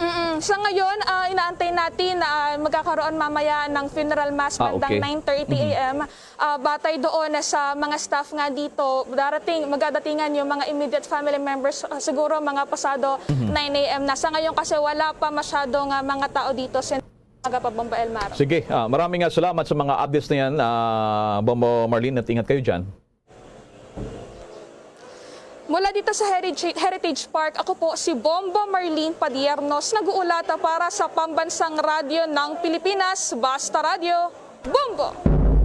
Mm, sa ngayon, ah, inaantay natin na, ah, magkakaroon mamaya ng funeral mass Ah, bandang okay. nine thirty Mhm. A M. Ah, batay doon na sa mga staff nga dito, darating, magdadatingan yung mga immediate family members, ah, siguro mga pasado Mhm. nine A M na. Sa ngayon kasi wala pa masyado nga mga tao dito. Sin-, aga pa, Bombo Elmar. Sige, ah, maraming, ah, salamat sa mga updates na yan, ah, Bombo Marlene, at ingat kayo dyan. Mula dito sa Heritage, Heritage Park, ako po si Bombo Marlene Padiernos, nag-uulat para sa Pambansang Radyo ng Pilipinas, Basta Radyo, Bombo!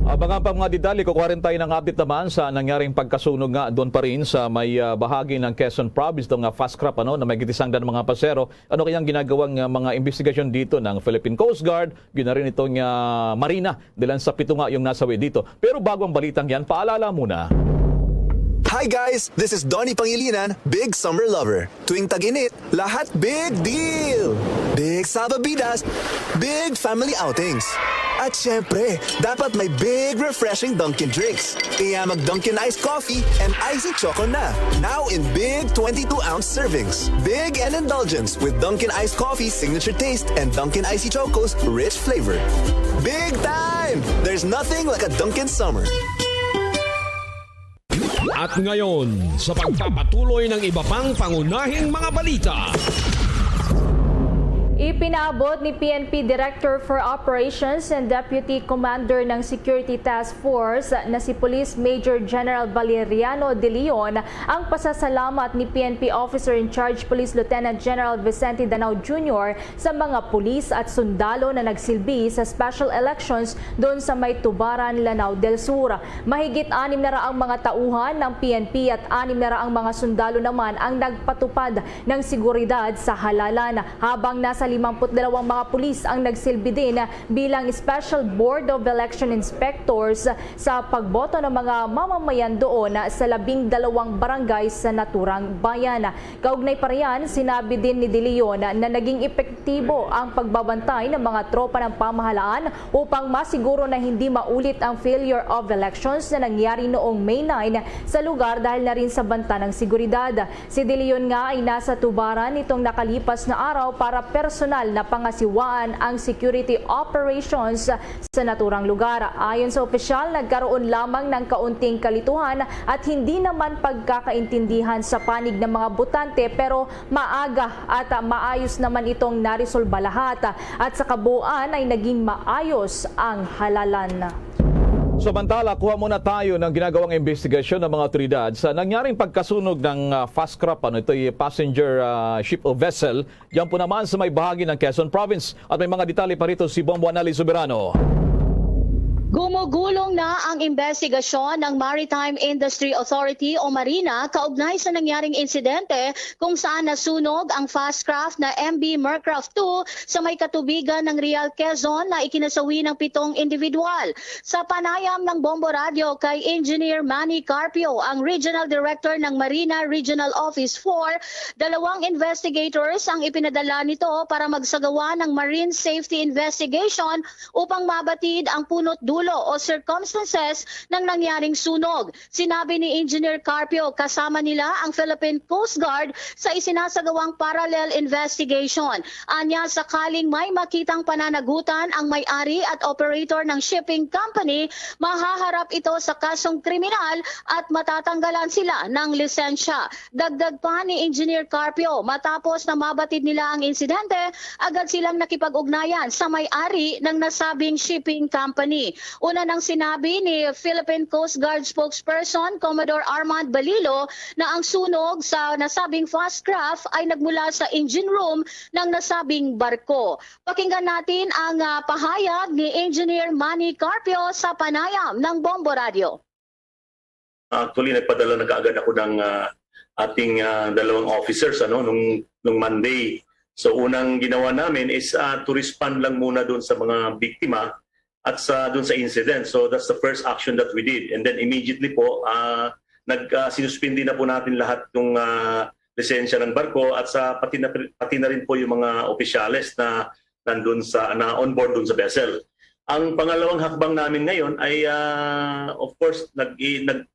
Abangan pa ang mga detalye, kukuha rin tayo ng update naman sa nangyaring pagkasunog nga doon pa rin sa may, ah, bahagi ng Quezon Province, ito nga fast crop, ano, na may gitisangdan ng mga pasero. Ano kaya ang ginagawang, ah, mga investigasyon dito ng Philippine Coast Guard? Yun na rin itong, ah, Marina, dahil sa pito nga yung nasawi dito. Pero bago ang balitang yan, paalala muna. Hi guys! This is Donnie Pangilinan, big summer lover. Tuwing tag-init, lahat big deal! Big salbabidas, big family outings. At syempre, dapat may big refreshing Dunkin' drinks. Kaya mag Dunkin' Ice Coffee and Icy Choco na. Now in big twenty-two ounce servings. Big and indulgence with Dunkin' Ice Coffee's signature taste and Dunkin' Icy Choco's rich flavor. Big time! There's nothing like a Dunkin' Summer. At ngayon, sa pagpapatuloy ng iba pang pangunahing mga balita. Ipinaabot ni P N P Director for Operations and Deputy Commander ng Security Task Force na si Police Major General Valeriano De Leon ang pasasalamat ni P N P Officer in Charge Police Lieutenant General Vicente Danao Junior sa mga pulis at sundalo na nagsilbi sa special elections doon sa may Tubaran, Lanao del Sur. Mahigit anim na raang mga tauhan ng P N P at anim na raang mga sundalo naman ang nagpatupad ng seguridad sa halalan, habang nasa limampu't dalawang mga pulis ang nagsilbi din bilang Special Board of Election Inspectors sa pagboto ng mga mamamayan doon sa labing dalawang barangay sa naturang bayan. Kaugnay pa riyan, sinabi din ni De Leon na naging epektibo ang pagbabantay ng mga tropa ng pamahalaan upang masiguro na hindi maulit ang failure of elections na nangyari noong May nine sa lugar dahil na rin sa banta ng seguridad. Si De Leon nga ay nasa Tubaran nitong nakalipas na araw para personal na pangasiwaan ang security operations sa naturang lugar. Ayon sa opisyal, nagkaroon lamang ng kaunting kalituhan at hindi naman pagkakaintindihan sa panig ng mga botante, pero maaga at maayos naman itong naresolba lahat at sa kabuuan ay naging maayos ang halalan. Samantala, kuha muna tayo ng ginagawang investigasyon ng mga otoridad sa nangyaring pagkasunog ng ah, fast craft, ano ito, yung passenger ah, ship o vessel, diyan po naman sa may bahagi ng Quezon Province. At may mga detalye pa rito si Bombo Anali Soberano. Gumugulong na ang investigasyon ng Maritime Industry Authority o MARINA kaugnay sa nangyaring insidente kung saan nasunog ang fast craft na M V Mercraft two sa may katubigan ng Real Quezon na ikinasawi ng pitong individual. Sa panayam ng Bombo Radio kay Engineer Manny Carpio, ang Regional Director ng MARINA Regional Office four, dalawang investigators ang ipinadala nito para magsagawa ng marine safety investigation upang mabatid ang punot dulo o circumstances ng nangyaring sunog. Sinabi ni Engineer Carpio, kasama nila ang Philippine Coast Guard sa isinasagawang parallel investigation. Anya, sakaling may makitang pananagutan ang may-ari at operator ng shipping company, mahaharap ito sa kasong kriminal at matatanggalan sila ng lisensya. Dagdag pa ni Engineer Carpio, matapos na mabatid nila ang insidente, agad silang nakipag-ugnayan sa may-ari ng nasabing shipping company. Una nang sinabi ni Philippine Coast Guard spokesperson Commodore Armand Balilo na ang sunog sa nasabing fast craft ay nagmula sa engine room ng nasabing barko. Pakinggan natin ang ah, pahayag ni Engineer Manny Carpio sa panayam ng Bombo Radio. Actually, nagpadala na kaagad ako ng ah, ating ah, dalawang officers ano nung nung Monday. So unang ginawa namin is ah, to respond lang muna doon sa mga biktima at sa doon sa incident. So that's the first action that we did. And then immediately po, ah, nag ah, sinuspindi na po natin lahat ng ah, lisensya ng barko at sa pati na, pati na rin po yung mga opisyales na nandun sa na on board dun sa vessel. Ang pangalawang hakbang namin ngayon ay ah, of course nag, i- nag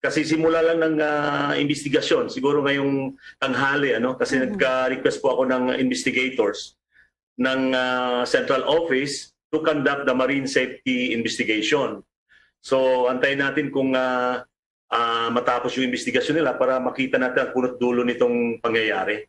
kasi simula lang ng ah, investigasyon siguro ngayong tanghali ano kasi nagka-request po ako ng investigators ng ah, central office to conduct the marine safety investigation. So antayin natin kung ah, ah, matapos yung investigasyon nila para makita natin ang punot dulo nitong pangyayari.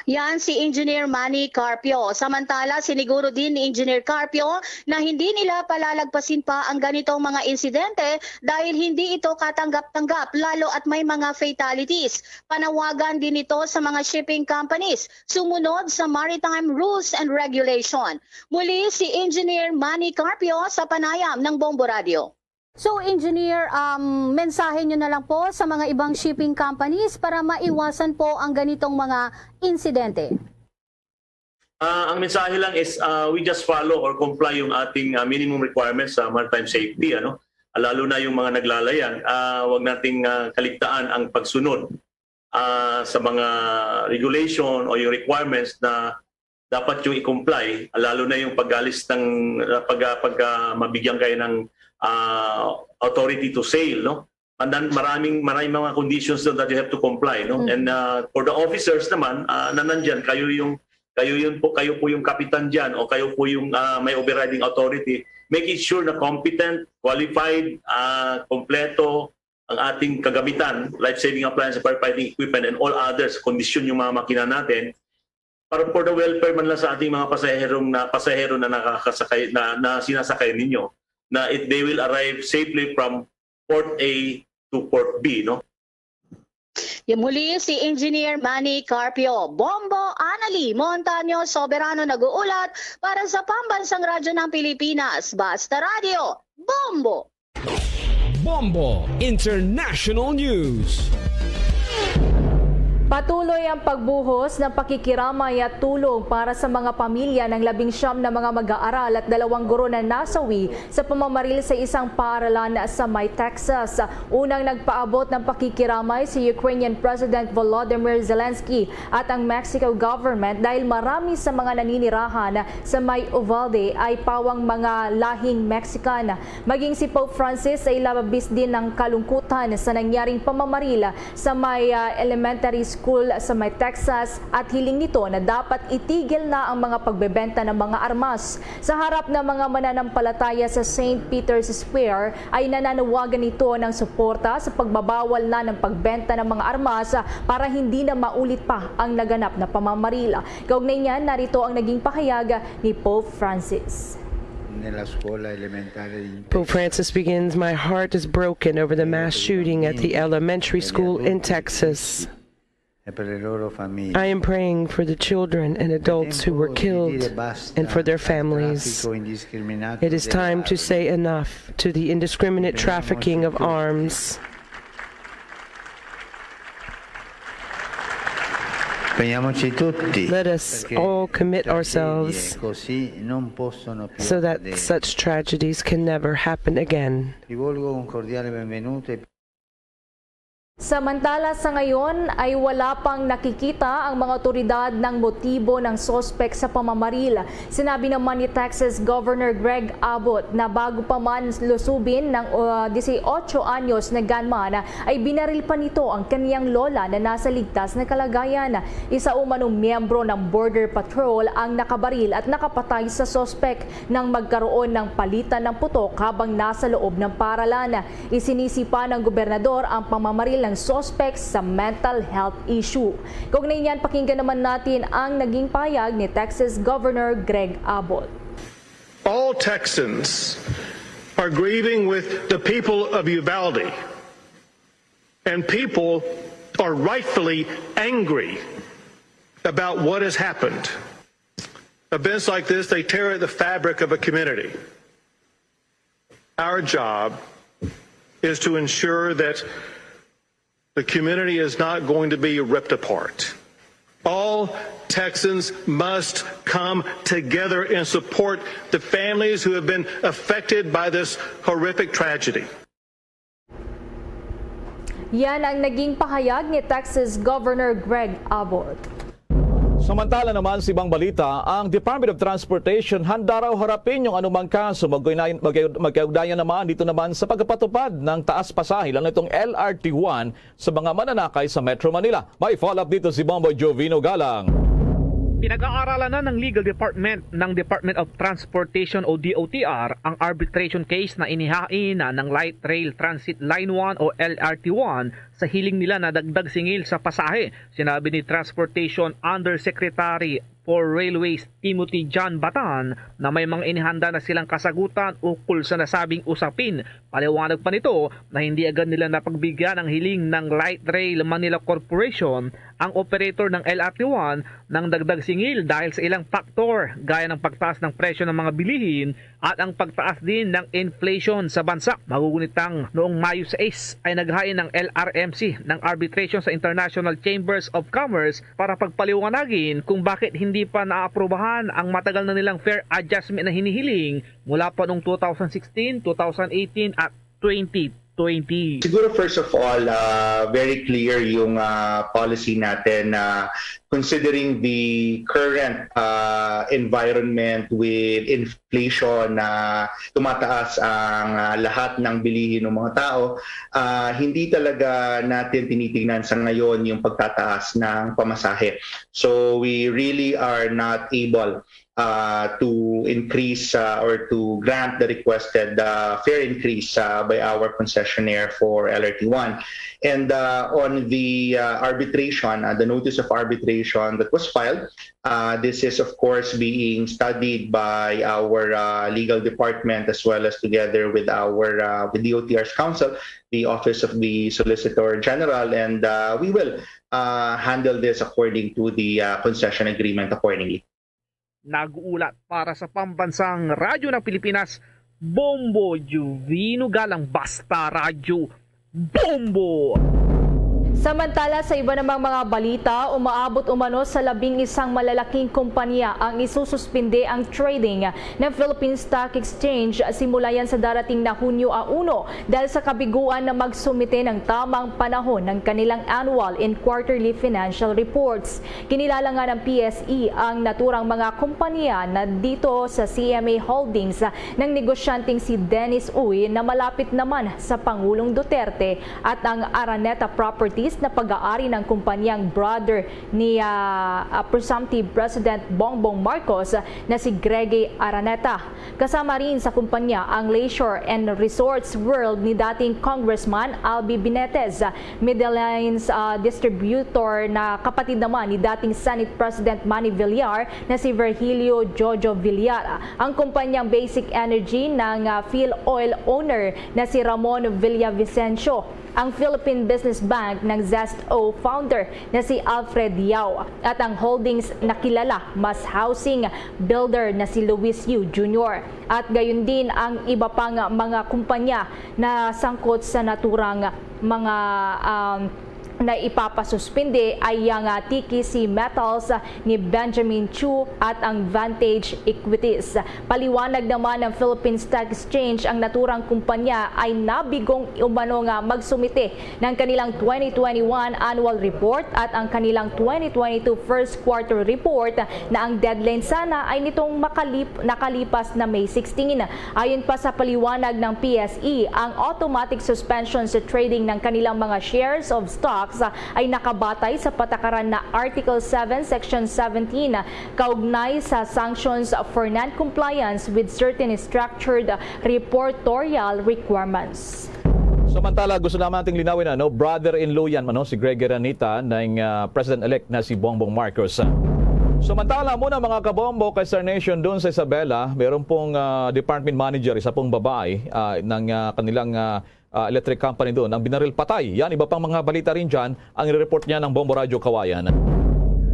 Yan si Engineer Manny Carpio. Samantala, siniguro din ni Engineer Carpio na hindi nila palalagpasin pa ang ganitong mga insidente dahil hindi ito katanggap-tanggap lalo at may mga fatalities. Panawagan din ito sa mga shipping companies sumunod sa maritime rules and regulation. Muli si Engineer Manny Carpio sa panayam ng Bombo Radio. So, Engineer, um, mensahe nyo na lang po sa mga ibang shipping companies para maiwasan po ang ganitong mga insidente. Ah, ang mensahe lang is ah, we just follow or comply yung ating ah, minimum requirements sa maritime safety ano. Ah, lalo na yung mga naglalayag, ah, wag nating ah, kaligtaan ang pagsunod ah, sa mga regulation o yung requirements na dapat yung i-comply, lalo na yung pag-alis ng ah, pag ah, pag ah, mabigyan kayo ng ah, authority to sail, no? And then maraming maraming mga conditions doon that you have to comply, no? And uh, for the officers naman uh, na nandyan, kayo yung kayo yun po kayo po yung kapitan diyan o kayo po yung uh, may overriding authority. Make it sure na competent, qualified, uh, kompleto ang ating kagamitan, life-saving appliance, firefighting equipment, and all others, kondisyon yung mga makina natin. Para for the welfare man lang sa ating mga pasaherong na pasahero na nakakasakay na, na sinasakay ninyo, na it, they will arrive safely from Port A to Port B, no? Muli si Engineer Manny Carpio. Bombo Anali Montaño Soberano nag-uulat para sa Pambansang Radyo ng Pilipinas, Basta Radyo, Bombo! Bombo International News. Patuloy ang pagbuhos ng pakikiramay at tulong para sa mga pamilya ng labing siyam na mga mag-aaral at dalawang guro na nasawi sa pamamaril sa isang paaralan sa may Texas. Unang nagpaabot ng pakikiramay si Ukrainian President Volodymyr Zelensky at ang Mexico government dahil marami sa mga naninirahan sa may Uvalde ay pawang mga lahing Mexican. Maging si Pope Francis ay labis din ng kalungkutan sa nangyaring pamamaril sa may, ah, elementary school sa may Texas at hiling nito na dapat itigil na ang mga pagbebenta ng mga armas. Sa harap ng mga mananampalataya sa Saint Peter's Square ay nananawagan ito ng suporta sa pagbabawal na ng pagbenta ng mga armas para hindi na maulit pa ang naganap na pamamaril. Kaugnay niyan, narito ang naging pahayag ni Pope Francis. Pope Francis begins, "My heart is broken over the mass shooting at the elementary school in Texas. I am praying for the children and adults who were killed and for their families. It is time to say enough to the indiscriminate trafficking of arms." Let us all commit ourselves so that such tragedies can never happen again. Samantala, sa ngayon ay wala pang nakikita ang mga otoridad ng motibo ng suspek sa pamamaril. Sinabi naman ni Texas Governor Greg Abbott na bago pa man lusubin ng, uh, dieciocho anyos na gunman, ay binaril pa nito ang kaniyang lola na nasa ligtas na kalagayan. Isa umanong miyembro ng Border Patrol ang nakabaril at nakapatay sa suspek nang magkaroon ng palitan ng putok habang nasa loob ng paralan. Isinisi pa ng gobernador ang pamamaril ng suspek sa mental health issue. Kaugnay niyan, pakinggan naman natin ang naging pahayag ni Texas Governor Greg Abbott. All Texans are grieving with the people of Uvalde, and people are rightfully angry about what has happened. Events like this, they tear at the fabric of a community. Our job is to ensure that the community is not going to be ripped apart. All Texans must come together and support the families who have been affected by this horrific tragedy. Yan ang naging pahayag ni Texas Governor Greg Abbott. Samantala naman sa ibang balita, ang Department of Transportation handa raw harapin yung anumang kaso magkaugnayan naman dito naman sa pagpatupad ng taas pasahe, lalo nitong L R T one sa mga mananakay sa Metro Manila. May follow-up dito si Bombo Jovino Galang. Pinag-aaralan na ng Legal Department ng Department of Transportation o D O T R ang arbitration case na inihain ng Light Rail Transit Line one o L R T one sa hiling nila na dagdag singil sa pasahe. Sinabi ni Transportation Undersecretary for Railways Timothy John Batan na may mga inihanda na silang kasagutan ukol sa nasabing usapin. Paliwanag pa nito na hindi agad nila napagbigyan ng hiling ng Light Rail Manila Corporation ang operator ng L R T one ng dagdag singil dahil sa ilang faktor gaya ng pagtaas ng presyo ng mga bilihin at ang pagtaas din ng inflation sa bansa. Magugunitang noong Mayo sais ay naghain ng L R M C ng arbitration sa International Chambers of Commerce para pagpaliwanagin kung bakit hindi pa naaprubahan ang matagal na nilang fare adjustment na hinihiling mula pa noong two thousand sixteen, two thousand eighteen at twenty twenty. Siguro first of all, uh, very clear yung uh, policy natin na considering the current uh, environment with inflation na tumataas ang uh, lahat ng bilihin ng mga tao, uh, hindi talaga natin tinitingnan sa ngayon yung pagtataas ng pamasahe. So we really are not able uh, to increase uh, or to grant the requested uh, fare increase uh, by our concessionaire for L R T one. And uh, on the uh, arbitration, uh, the notice of arbitration that was filed, uh, this is of course being studied by our uh, legal department as well as together with our uh, with D O T R's counsel, the Office of the Solicitor General, and uh, we will uh, handle this according to the uh, concession agreement accordingly. Nag-uulat para sa Pambansang Radyo ng Pilipinas, Bombo Juvino Galang, Basta Radyo, Bombo! Samantala, sa iba namang mga balita, umaabot umano sa labing isang malalaking kumpanya ang isususpinde ang trading ng Philippine Stock Exchange simula yan sa darating na Hunyo a uno dahil sa kabiguan na magsumite ng tamang panahon ng kanilang annual and quarterly financial reports. Kinilala nga ng P S E ang naturang mga kumpanya na dito sa C M A Holdings ng negosyanteng si Dennis Uy na malapit naman sa Pangulong Duterte at ang Araneta Properties na pag-aari ng kumpanyang brother ni, ah, ah, presumptive President Bongbong Marcos na si Greggy Araneta. Kasama rin sa kumpanya ang Leisure and Resorts World ni dating Congressman Albi Benitez, Medellines, ah, distributor na kapatid naman ni dating Senate President Manny Villar na si Virgilio Jojo Villar, ang kumpanyang Basic Energy ng, ah, Phil Oil owner na si Ramon Villavicencio, ang Philippine Business Bank ng Zest O founder na si Alfred Yao, at ang holdings na kilala mas housing builder na si Luis Yu Junior, at gayon din ang iba pang mga kumpanya na sangkot sa naturang mga, um, na ipapasuspindi ay ang, ah, T K C Metals, ah, ni Benjamin Chu at ang Vantage Equities. Paliwanag naman ng Philippine Stock Exchange, ang naturang kumpanya ay nabigong umano nga magsumite ng kanilang twenty twenty-one annual report at ang kanilang twenty twenty-two first quarter report na ang deadline sana ay nitong makalip-, nakalipas na May sixteen. Ayon pa sa paliwanag ng P S E, ang automatic suspension sa trading ng kanilang mga shares of stocks ay nakabatay sa patakaran na Article seven, Section seventeen, kaugnay sa sanctions for non-compliance with certain structured reportorial requirements. Samantala, gusto naman nating linawin, ano, brother-in-law yan, ano, si Greggy Araneta ng, ah, President-elect na si Bongbong Marcos. Samantala muna, mga kabombo, kay Star Nation, doon sa Isabela, meron pong, ah, department manager, isa pong babae, ah, ng, ah, kanilang, ah, ah, electric company doon, ang binaril patay. Yan, iba pang mga balita rin dyan ang i-report niya ng Bombo Radyo Kawayan.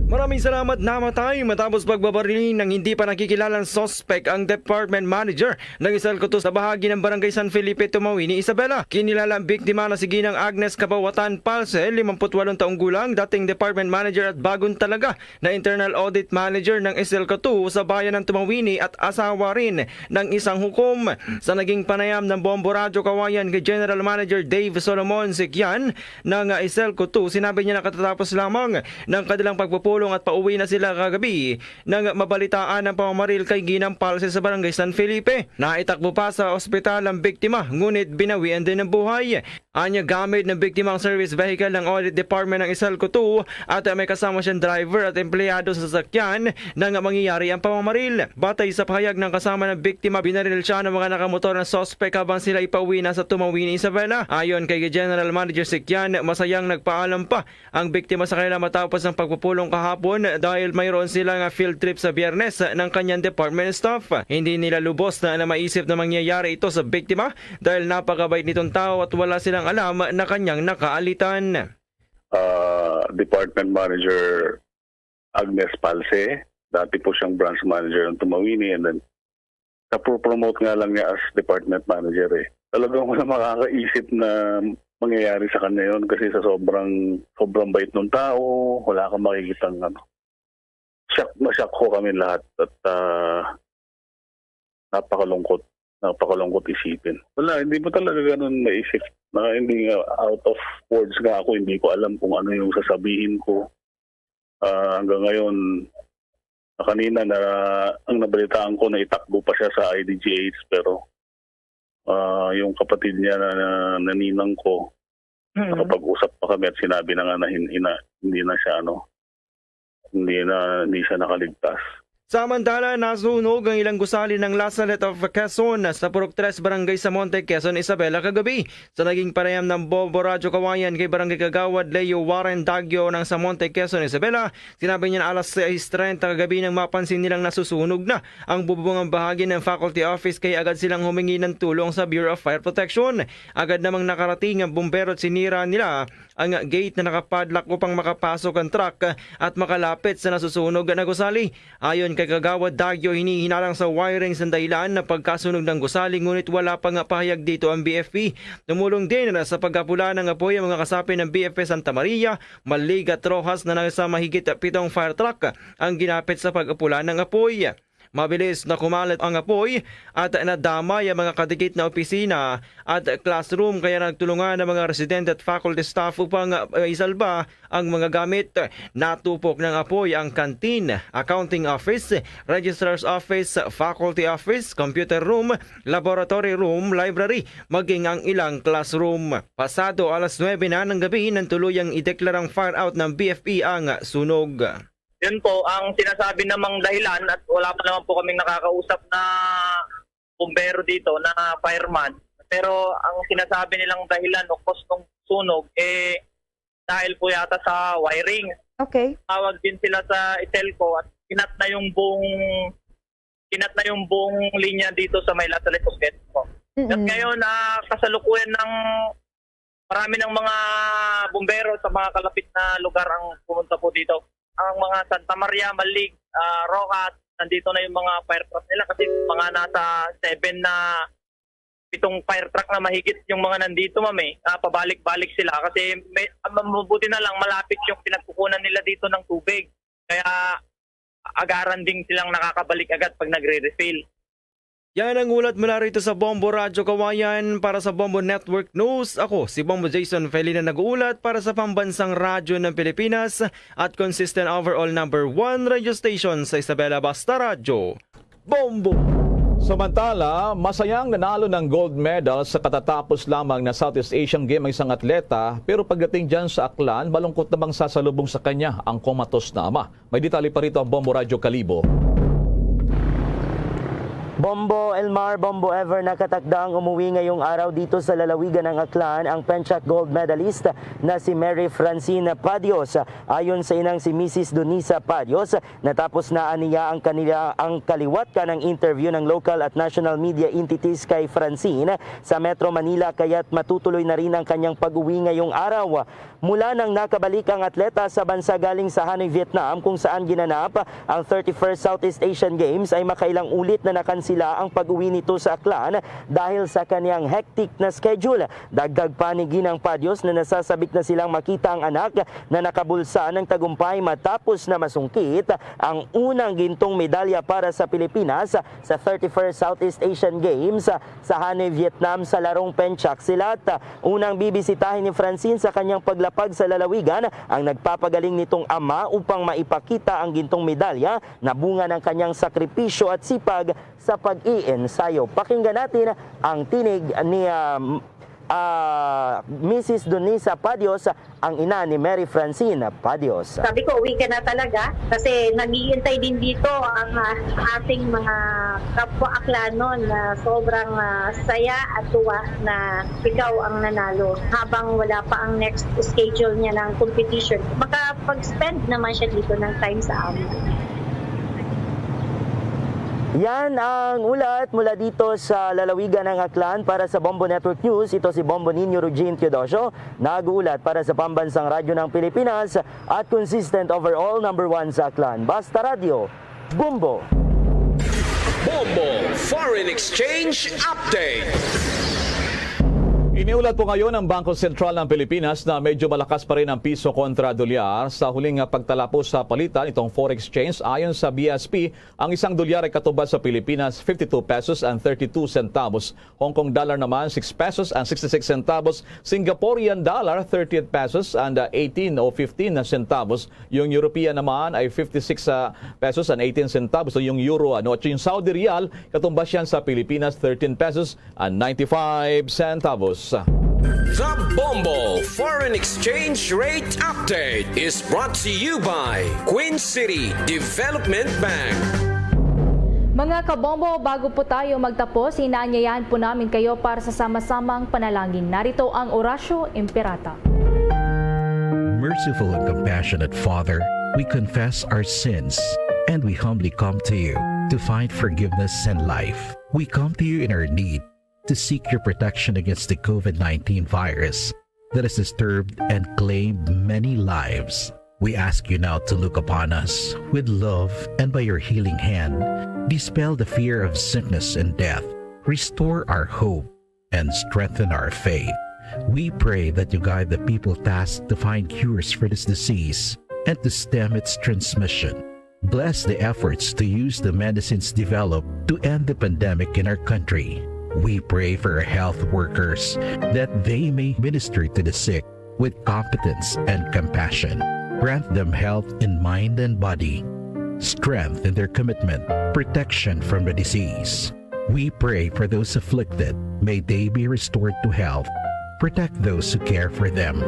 Maraming salamat. Namatay matapos pagbabaril ng hindi pa nakikilalang suspect ang department manager ng Isalco two sa bahagi ng Barangay San Felipe, Tumawini, Isabela. Kinilala ang biktima na si Ginang Agnes Kabawatan Palse, limampu't walong taong gulang, dating department manager at bagon talaga na internal audit manager ng Isalco two sa bayan ng Tumawini at asawa rin ng isang hukom. Sa naging panayam ng Bombo Radyo Kawayan kay General Manager Dave Solomon Sikian ng Isalco two, sinabi niya na katatapos lamang ng kanilang pagpupulong at pauwi na sila kagabi nang mabalitaan ang pamamaril kay Ginang Palse sa Barangay San Felipe. Naitakbo pa sa ospital ang biktima, ngunit binawian din ng buhay. Anya, gamit ng biktima ang service vehicle ng Audit Department ng Isalco two at may kasama siyang driver at empleyado sa sasakyan nang mangyayari ang pamamaril. Batay sa pahayag ng kasama ng biktima, binaril siya ng mga nakamotor na suspek habang sila ipauwi na sa Tumawini, Isabela. Ayon kay General Manager Sikian, masayang nagpaalam pa ang biktima sa kanila matapos ang pagpupulong kahapon dahil mayroon sila nga field trip sa Biyernes ng kanyang department staff. Hindi nila lubos na, na maisip na mangyayari ito sa biktima dahil napakabait nitong tao at wala silang alam na kanyang nakaalitan. Ah, Department Manager Agnes Palse, dati po siyang branch manager ng Tumawini, and then napopromote nga lang niya as department manager eh. Talagang wala makakaisip na mangyayari sa kanya yun kasi sa sobrang sobrang bait ng tao, wala kang makikitang ano. Shock na shock ko kami lahat at ah, napakalungkot, napakalungkot isipin. Wala, hindi mo talaga ganun maisip na hindi nga out of words nga ako, hindi ko alam kung ano yung sasabihin ko. Ah, hanggang ngayon, na kanina na ang nabalitaan ko na itakbo pa siya sa I D G H pero ah, yung kapatid niya na, na naninang ko, nakapag-usap pa kami at sinabi na nga na hin- ina- hindi na siya ano, hindi na hindi siya nakaligtas. Samantala, nasunog ang ilang gusali ng La Salette of Quezon sa Purok Tres Barangay Samonte, Quezon, Isabela kagabi. Sa naging panayam ng Bombo Radyo Kawayan kay Barangay Kagawad Leo Warren Dagyo ng Samonte, Quezon, Isabela, sinabi niya na alas sais treinta kagabi nang mapansin nilang nasusunog na ang bubong ang bahagi ng faculty office kaya agad silang humingi ng tulong sa Bureau of Fire Protection. Agad namang nakarating ang bumbero at sinira nila ang gate na nakapadlock upang makapasok ang truck at makalapit sa nasusunog na gusali. Ayon Kay Kagawad Dagyo, hinihinalang sa wiring sang dahilan na pagkasunog ng gusali, ngunit wala pa nga pahayag dito ang B F P. Tumulong din sa pag-apula ng apoy ang mga kasapi ng B F P Santa Maria, Maligat, Roxas na nasa mahigit pitong fire truck ang ginapit sa pag-apula ng apoy. Mabilis na kumalat ang apoy at nadamay ang mga kadikit na opisina at classroom, kaya nagtulungan ang mga residente at faculty staff upang, uh, isalba ang mga gamit. Natupok ng apoy ang canteen, accounting office, registrar's office, faculty office, computer room, laboratory room, library, maging ang ilang classroom. Pasado alas nuebe na ng gabi nang tuluyang ideklarang fire out ng B F P ang sunog. Yun po ang sinasabi namang dahilan at wala pa naman po kaming nakakausap na bumbero dito, na fireman. Pero ang sinasabi nilang dahilan o cause ng sunog, eh, dahil po yata sa wiring. Okay. Tawag din sila sa Ecelco at kinat na yung buong, kinat na yung buong linya dito sa may Lazalete Bukid po. Mm-mm. At ngayon, ah, kasalukuyan ng marami ng mga bumbero sa mga kalapit na lugar ang pumunta po dito. Ang mga Santa Maria, Malig, ah, Roxas, nandito na yung mga fire truck nila kasi mga nasa seven na pitong fire truck na mahigit yung mga nandito, ma'am, eh. Ah, pabalik-balik sila kasi may, ah, mabuti na lang malapit yung pinagkukunan nila dito ng tubig. Kaya agaran din silang nakakabalik agad pag nagre-refill. Yan ang ulat mula rito sa Bombo Radyo Kawayan. Para sa Bombo Network News, ako si Bombo Jason Felina, nag-uulat para sa Pambansang Radyo ng Pilipinas at consistent overall number one radio station sa Isabela. Basta Radyo, Bombo! Samantala, masayang nanalo ng gold medal sa katatapos lamang na Southeast Asian Game ang isang atleta, pero pagdating dyan sa Aklan, malungkot namang sasalubong sa kanya ang komatos na ama. May detalye pa rito ang Bombo Radyo Kalibo. Bombo Elmar, Bombo Ever, nakatakda ang umuwi ngayong araw dito sa lalawigan ng Aklan ang Penchak gold medalist na si Mary Francine Padios. Ayon sa inang si Missus Donisa Padios, natapos na aniya ang kanila, ang kaliwat ka ng interview ng local at national media entities kay Francine sa Metro Manila, kaya't matutuloy na rin ang kanyang pag-uwi ngayong araw. Mula nang nakabalik ang atleta sa bansa galing sa Hanoi, Vietnam, kung saan ginanap ang thirty-first Southeast Asian Games, ay makailang ulit na nakansila ang pag-uwi nito sa Aklan dahil sa kaniyang hectic na schedule. Dagdag pa ni Ginang Padios na nasasabik na silang makita ang anak na nakabulsa ng tagumpay matapos na masungkit ang unang gintong medalya para sa Pilipinas sa thirty-first Southeast Asian Games sa Hanoi, Vietnam, sa larong Penchak Silat. Unang bibisitahin ni Francine sa kanyang paglapag sa lalawigan ang nagpapagaling nitong ama upang maipakita ang gintong medalya na bunga ng kanyang sakripisyo at sipag sa pag-iensayo. Pakinggan natin ang tinig ni, ah, ah, Missus Donisa Padios, ang ina ni Mary Francine Padios. Sabi ko, "Uwi ka na talaga." Kasi naghihintay din dito ang, ah, ating mga kapwa Aklanon na sobrang, ah, saya at tuwa na ikaw ang nanalo. Habang wala pa ang next schedule niya ng competition, makapag-spend naman siya dito ng time sa amin. Yan ang ulat mula dito sa lalawigan ng Aklan. Para sa Bombo Network News, ito si Bombo Ninyo Rugin Teodosio, nag-uulat para sa Pambansang Radyo ng Pilipinas at consistent overall number one sa Aklan. Basta Radyo, Bombo! Bombo Foreign Exchange Update. Iniulat po ngayon ng Bangko Sentral ng Pilipinas na medyo malakas pa rin ang piso kontra dolyar sa huling pagtalapos sa palitan nitong forex exchange. Ayon sa B S P, ang isang dolyar ay katumbas sa Pilipinas fifty-two pesos and thirty-two centavos, Hong Kong dollar naman six pesos and sixty-six centavos, Singaporean dollar thirty-eight pesos and, uh, eighteen o fifteen centavos, yung European naman ay fifty-six, uh, pesos and eighteen centavos, so yung euro, ano, at yung Saudi riyal, katumbas yan sa Pilipinas, thirteen pesos and ninety-five centavos. The Bombo Foreign Exchange Rate Update is brought to you by Queen City Development Bank. Mga kabombo, bago po tayo magtapos, inaanyayahan po namin kayo para sa sama-samang panalangin. Narito ang Oratio Imperata. Merciful and compassionate Father, we confess our sins and we humbly come to you to find forgiveness and life. We come to you in our need to seek your protection against the COVID nineteen virus that has disturbed and claimed many lives. We ask you now to look upon us with love and by your healing hand, dispel the fear of sickness and death, restore our hope, and strengthen our faith. We pray that you guide the people tasked to find cures for this disease and to stem its transmission. Bless the efforts to use the medicines developed to end the pandemic in our country. We pray for our health workers that they may minister to the sick with competence and compassion. Grant them health in mind and body, strength in their commitment, protection from the disease. We pray for those afflicted. May they be restored to health. Protect those who care for them.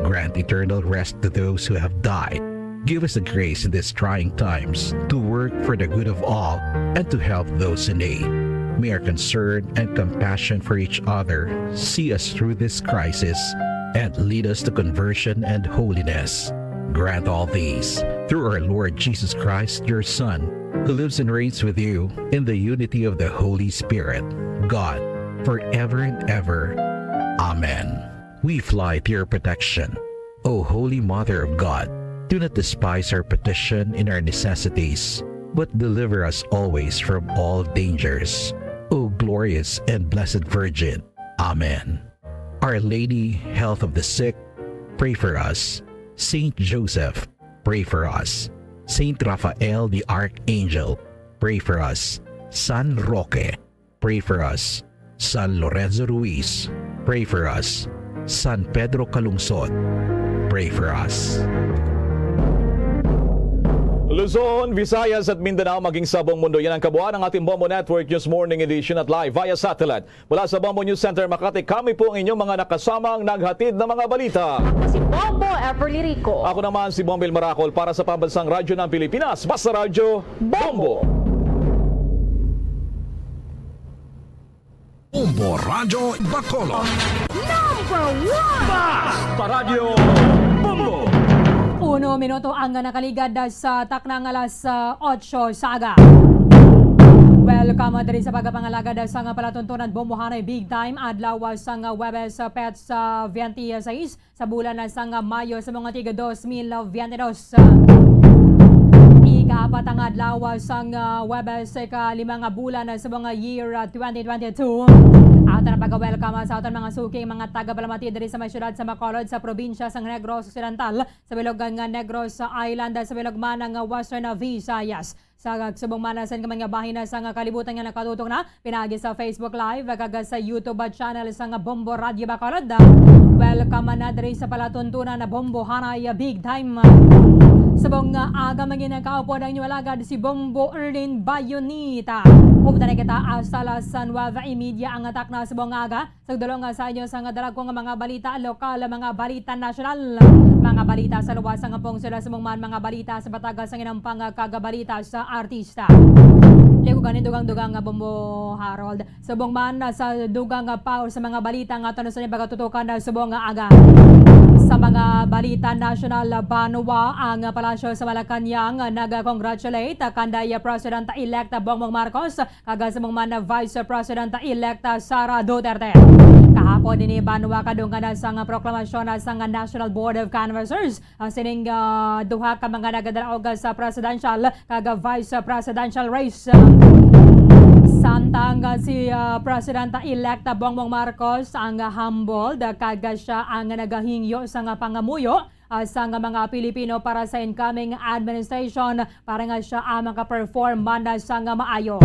Grant eternal rest to those who have died. Give us the grace in these trying times to work for the good of all and to help those in need. May our concern and compassion for each other see us through this crisis and lead us to conversion and holiness. Grant all these through our Lord Jesus Christ, your Son, who lives and reigns with you in the unity of the Holy Spirit, God, forever and ever. Amen. We fly to your protection, O Holy Mother of God. Do not despise our petition in our necessities, but deliver us always from all dangers, O glorious and blessed Virgin. Amen. Our Lady, Health of the Sick, pray for us. Saint Joseph, pray for us. Saint Raphael the Archangel, pray for us. San Roque, pray for us. San Lorenzo Ruiz, pray for us. San Pedro Calungsod, pray for us. Luzon, Visayas, at Mindanao, maging sa buong mundo. Yan ang kabuuan ng ating Bombo Network News Morning Edition at live via satellite. Mula sa Bombo News Center Makati, kami po ang inyong mga nakasamang naghatid ng mga balita. Ako si Bombo Everly Rico. Ako naman si Bombil Maracol para sa Pambansang Radyo ng Pilipinas, Basta Radyo Bombo. Bombo Radyo Bacolod. Number one! Basta Radyo Bombo! Uno minuto ang nakaligad sa taknang alas, ah, otso sa aga. Welcome diri sa pagpangalagad sa nga palatuntunan, Bombohanay Big Time, adlaw sa nga Huwebes, ah, Pets, ah, twenty-six sa bulan na sang Mayo sa mga tiga dos mil veinte dos. Ikaapat ang adlaw sang, ah, Huwebes, ikalima nga bulan sa mga year, ah, twenty twenty-two. Ato na pagka-welcome sa aton mga suking mga tagapalamati diri sa may siyudad sa Bacolod, sa probinsya sang Negros Occidental, sa bilog nga Negros Island, sa bilog man nga Western Visayas. Sa subong man sa mga bahin sa nga kalibutan nga nakatutok na pinaagi sa Facebook Live kag sa YouTube channel sa nga Bombo Radyo Bacolod. Welcome na diri sa palatuntunan na Bombohanay Big Time. Subong nga aga, mangin ang kaupod ang inyo alagad si Bombo Erlin Bayonita. Upod na kita hasta las nueve y media ang atak na subong nga aga. Sa dulong nga sa inyo sa nga dalagko nga mga balita lokal, mga balita nasyonal, mga balita sa luwas nga pungsod, subong man mga balita sa bataga sa ginampang kag balita sa artista. Ligo ganin dugang-dugang nga Bombo Harold. Subong man sa dugang nga paw sa mga balita nga aton sa pagatutukan na subong nga aga. Sa mga balita nasyonal, banwa ang palasyo sa Malacañang nag-congratulate kanday President-elect Bongbong Marcos kag subong man Vice President-elect Sara Duterte. Kahapon ini banwa kadungan sa nga proklamasyon sa nga National Board of Canvassers, ah, sining, ah, duha ka mga nagdalaog sa presidential kag vice presidential race. Samtang, ah, si, ah, President-elect Bongbong Marcos ang humbled kag siya ang nagahingyo sa nga pangamuyo ah, sang mga Pilipino para sa incoming administration para nga siya, ah, maka-perform man na sang maayo.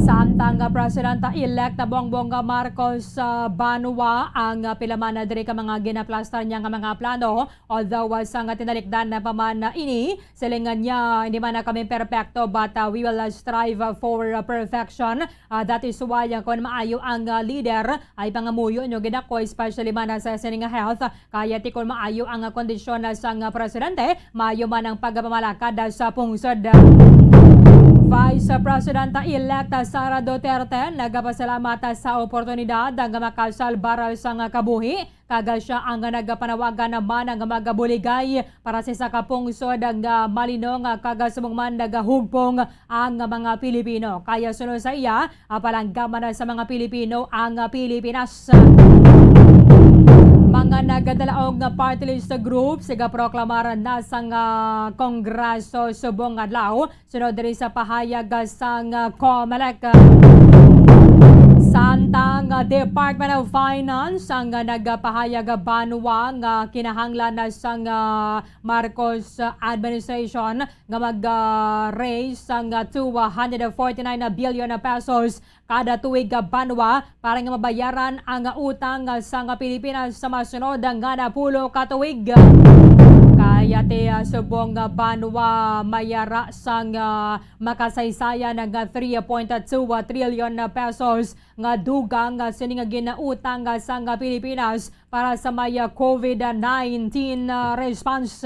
Samtang, ah, President-elect Bongbong Marcos, ah, banwa ang, ah, pila man na diri ka mga ginaplastar niya nga mga plano, although, ah, sa nga tinalikdan na pa man na ini, silingan niya, "Hindi man na kami perpekto, but, ah, we will, ah, strive, ah, for, ah, perfection." Ah, that is why, ah, kung maayo ang, ah, leader, ay pangamuyo nyo gid ako, especially man, ah, sa sini nga health, ah, kaya ti kung maayo ang, ah, kondisyon, ah, sang, ah, presidente, maayo man ang pagpamalakad, ah, sa pungsod. Vice President-elect, ah, Sara Duterte nagapasalamat, ah, sa oportunidad nga makasalbar, ah, sang, ah, kabuhi kag siya ang nagapanawagan naman nga magabuligay para sa isa ka pungsod nga malinong kag subong man nagahugpong ang mga Pilipino. Kaya suno sa iya, ah, palanggaman sa mga Pilipino ang Pilipinas. Nga nagadalaog nga party list group, sigaproklamar na sang, ah, Kongreso subong adlaw, sunod diri sa pahayag sang, ah, Comelec. Samtang, ah, Department of Finance ang, ah, nagpahayag, ah, banwa nga kinahanglan na sang, ah, Marcos, ah, administration nga mag, ah, raise sang, ah, two hundred forty-nine billion pesos kada tuig, ah, banwa para nga mabayaran ang utang, ah, sang Pilipinas sa masunod nga napulo ka tuig. Kaya ti, ah, subong nga banwa mayara sang, ah, makasaysayan nga three point two trillion pesos nga dugang, ah, sini nga ginautang, ah, sang Pilipinas para sa may, ah, COVID nineteen, ah, response.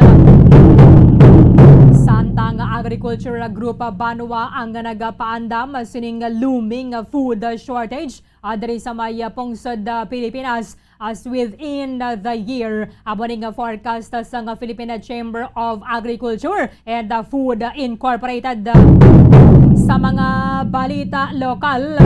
Samtang agricultural group, ah, banwa ang nagapaandam, ah, sining looming, ah, food, ah, shortage, ah, diri sa may, ah, pungsod, ah, Pilipinas, as within, ah, the year. Amo ni nga forecast, ah, sa nga Philippine Chamber of Agriculture and, ah, Food Incorporated. Sa mga balita lokal,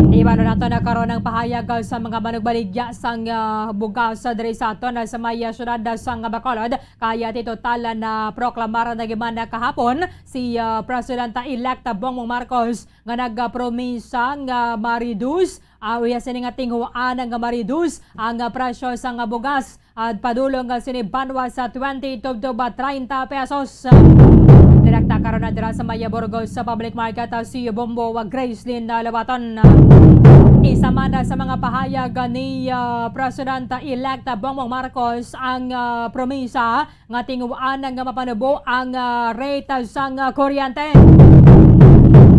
ibalo nato na karon ang pahayag, ah, sa mga manugbaligya sang, ah, bugas, ah, diri sa aton, ah, sa may, ah, syudad, ah, sang Bacolod. Kaya ti total, ah, na proklamar na giman na kahapon si, ah, Presidenta-elect Bongbong Marcos nga nagpromisa nga ma-reduce, ah, uya sini nga tinguhaan nga ma-reduce ang, ah, presyo sang, ah, bugas. At padulong nga sini banwa sa twenty tubtob treinta pesos. Direkta karon na dira sa may Burgos sa public market, ah, si Bombo, ah, Gracelyn, ah, Labaton. Isa man, ah, sa mga pahayag, ah, ni, ah, President-elect Bongbong Marcos ang, ah, promisa nga tinguhaan nga mapanubo ang, ah, rate sang, ah, kuryente.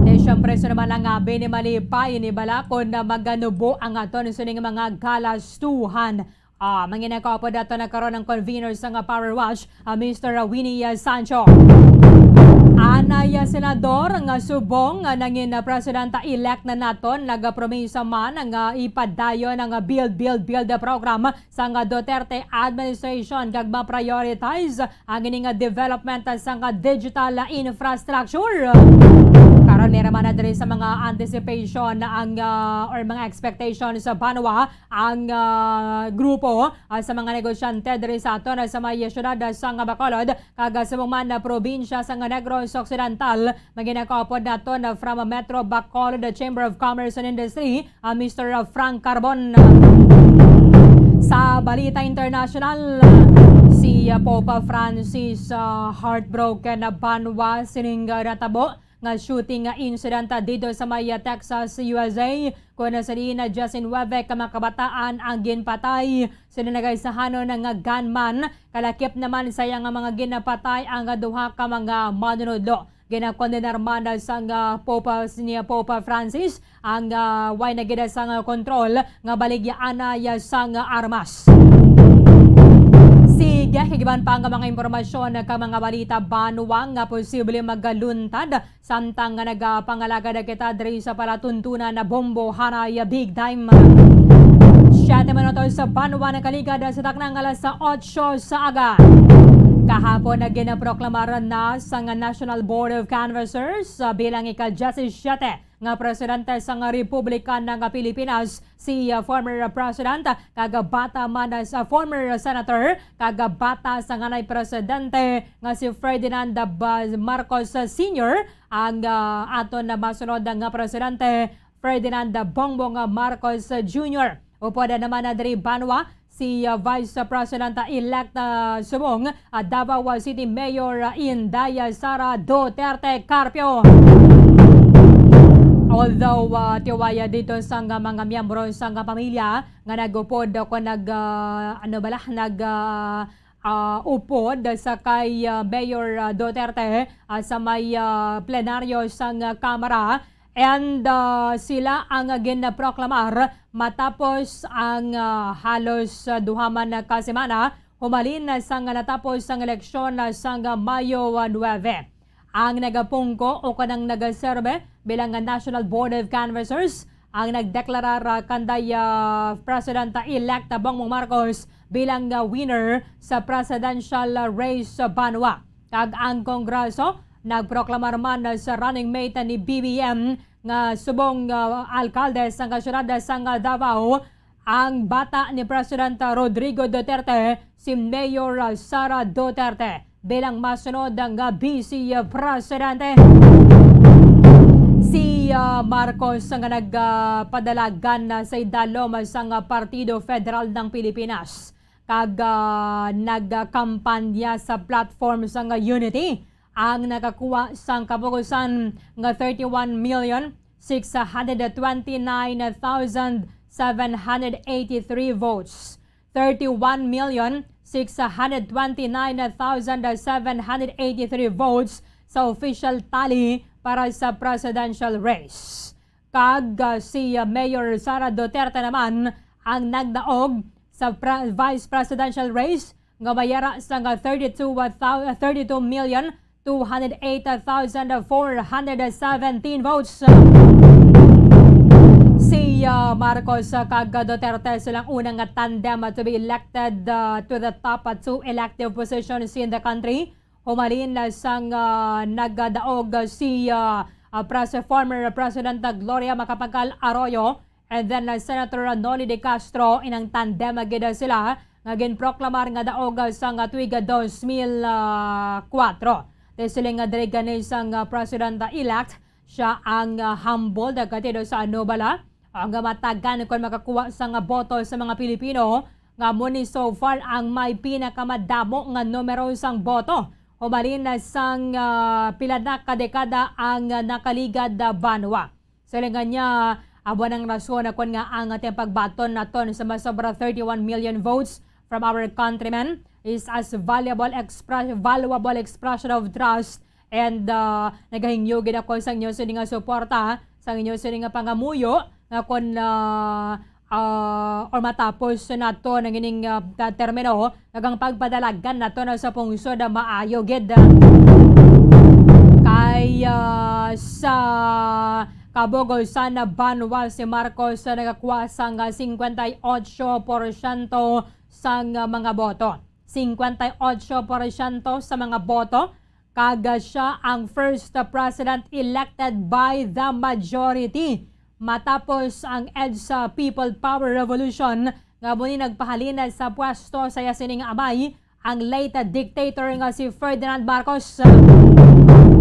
Di siyempre, sino man ang, ah, binimalipay ni bala kon, ah, maganubo ang aton sining mga galastuhan. Ah, manginakaupod ato na karon ang convener sang, ah, Power Watch, ah, Mister Winnie, ah, Sancho. Anay, ah, senador nga subong nga nangin, ah, presidenta-elect na naton, nagapromisa man nga ipadayon ang, ah, build, build, build program sang, ah, Duterte administration kag ma-prioritize ang ini nga development sang, ah, digital, ah, infrastructure. Karon, meron man na diri sa mga anticipation ang, ah, or mga expectations sa banwa ang, ah, grupo, ah, sa mga negosyante diri sa aton, ah, sa may siyudad, ah, sang Bacolod kag, ah, sa mga probinsya sang Negros Occidental. Manginakaupod naton, ah, from Metro Bacolod Chamber of Commerce and Industry, ah, Mister Frank Carbon. Sa balita international, si, ah, Pope Francis, ah, heartbroken na banwa sining, ah, natabo nga shooting nga incident, ah, dito sa may, ah, Texas, U S A, kung sa diin na diyes nuwebe ka mga kabataan ang ginpatay. Sila nagaisahanon nga gunman, kalakip naman sa iya nga mga ginapatay ang duha ka mga manunodlo. Ginakondenar man sang, ah, Pope, ah, ni Pope Francis ang, ah, way na gid sang, ah, kontrol nga baligyaanay sang, ah, armas. Sige, kag iban pa nga mga impormasyon kag mga balita banwa nga posible magaluntad samtang nga nagapangalagad kita diri sa palatuntunan na Bombo Hanay Big Time. Siyete minutos sa banwa nakaligad sa taknang alas otso sa aga. Kahapon na ginaproklamar na sang National Board of Canvassers, ah, bilang ika-diyesisiete nga presidente sang Republika nga Pilipinas si, ah, former president kag bata man sa former senator kag bata sang anay presidente nga si Ferdinand Ba-, Marcos Senior ang, ah, aton na masunod nga presidente, Ferdinand Bongbong Marcos Junior. Upod naman na diri banwa si, ah, Vice President-elect, ah, subong, ah, Davao City Mayor, ah, Inday Sara Duterte Carpio. Although, ah, tiwaya dito sang mga miyembro sang pamilya nga nagupod o kung nag, ah, ano bala, nag, ah, ah, upod sa kay, ah, Mayor, ah, Duterte, ah, sa may, ah, plenaryo sang, ah, Kamara. And, ah, sila ang ginproklamar matapos ang, ah, halos, ah, duha man ka semana humalin sang natapos ang eleksyon, ah, sang, ah, Mayo, ah, nuwebe. Ang nagapungko o kanang nagaserbe bilang nga National Board of Canvassers ang nagdeklarar, ah, kanday, ah, Presidenta-elect Bongbong Marcos bilang, ah, winner sa presidential, ah, race sa banwa. Kag ang Kongreso nagproklamar man, ah, sa running mate ni B B M nga subong, ah, alkalde sang syudad sang, ah, Davao, Ang bata ni President Rodrigo Duterte, si Mayor Sara Duterte, bilang masunod nga Vice Presidente. Si, ah, Marcos nga nagpadalagan na sa idalom sang Partido Federal ng Pilipinas kag, ah, nagkampanya sa platform sang Unity ang nakakuha sang kapugusan nga thirty-one million six hundred twenty-nine thousand seven hundred eighty-three votes. Thirty-one million six hundred twenty-nine thousand seven hundred eighty-three votes sa official tally para sa presidential race. Kag, ah, si, ah, Mayor Sara Duterte naman ang nagdaog sa pra-, vice presidential race nga may ara sang thirty-two, ah, thou-, ah, thirty-two million two hundred eight thousand four hundred seventeen votes. Si, ah, Marcos, ah, kag Duterte silang unang nga tandem, ah, to be elected, ah, to the top, ah, two elective positions in the country. Humalin, ah, sang, ah, nagadaog, ah, si, ah, ah, pres-, former President, ah, Gloria Macapagal Arroyo and then, ah, Senator Noli De Castro, inang tandem, ah, gid sila nga ginproklamar nga daog, ah, sang, ah, tuig, ah, dos mil kuwatro. Ti siling nga diri gani sang, ah, President-elect, siya ang, ah, humbled, ah, katido sa ano bala, ang, ah, matagan kon makakuha sang, ah, boto sa mga Pilipino, nga amo ni so far ang may pinakamadamo nga numero sang boto. Hubalin na sang, ah, pila na ka dekada ang, ah, nakaligad na banwa. Silingan niya, amo ang rason kon ngaa ang ating pagbaton naton sa masobra thirty-one million votes from our countrymen is as valuable expre-, valuable expression of trust and, ah, nagahingyo gid ako sa inyo sini nga suporta, sa inyo sini nga pangamuyo, nga kon, ah, ah, or matapos nato ang ining, ah, ta-, termino, kag ang pagpadalagan nato na sa pungsod, ah, maayo gid. Kay, ah, sa kabugusan na banwa si Marcos, ah, nagakuha sang, ah, cincuenta y ocho por ciento sang, ah, mga boto. Cincuenta y ocho por ciento sa mga boto, kag, ah, siya ang first, ah, president elected by the majority matapos ang EDSA People Power Revolution nga amo ni nagpahalin sa pwesto sa iya sining amay, ang late dictator nga si Ferdinand Marcos.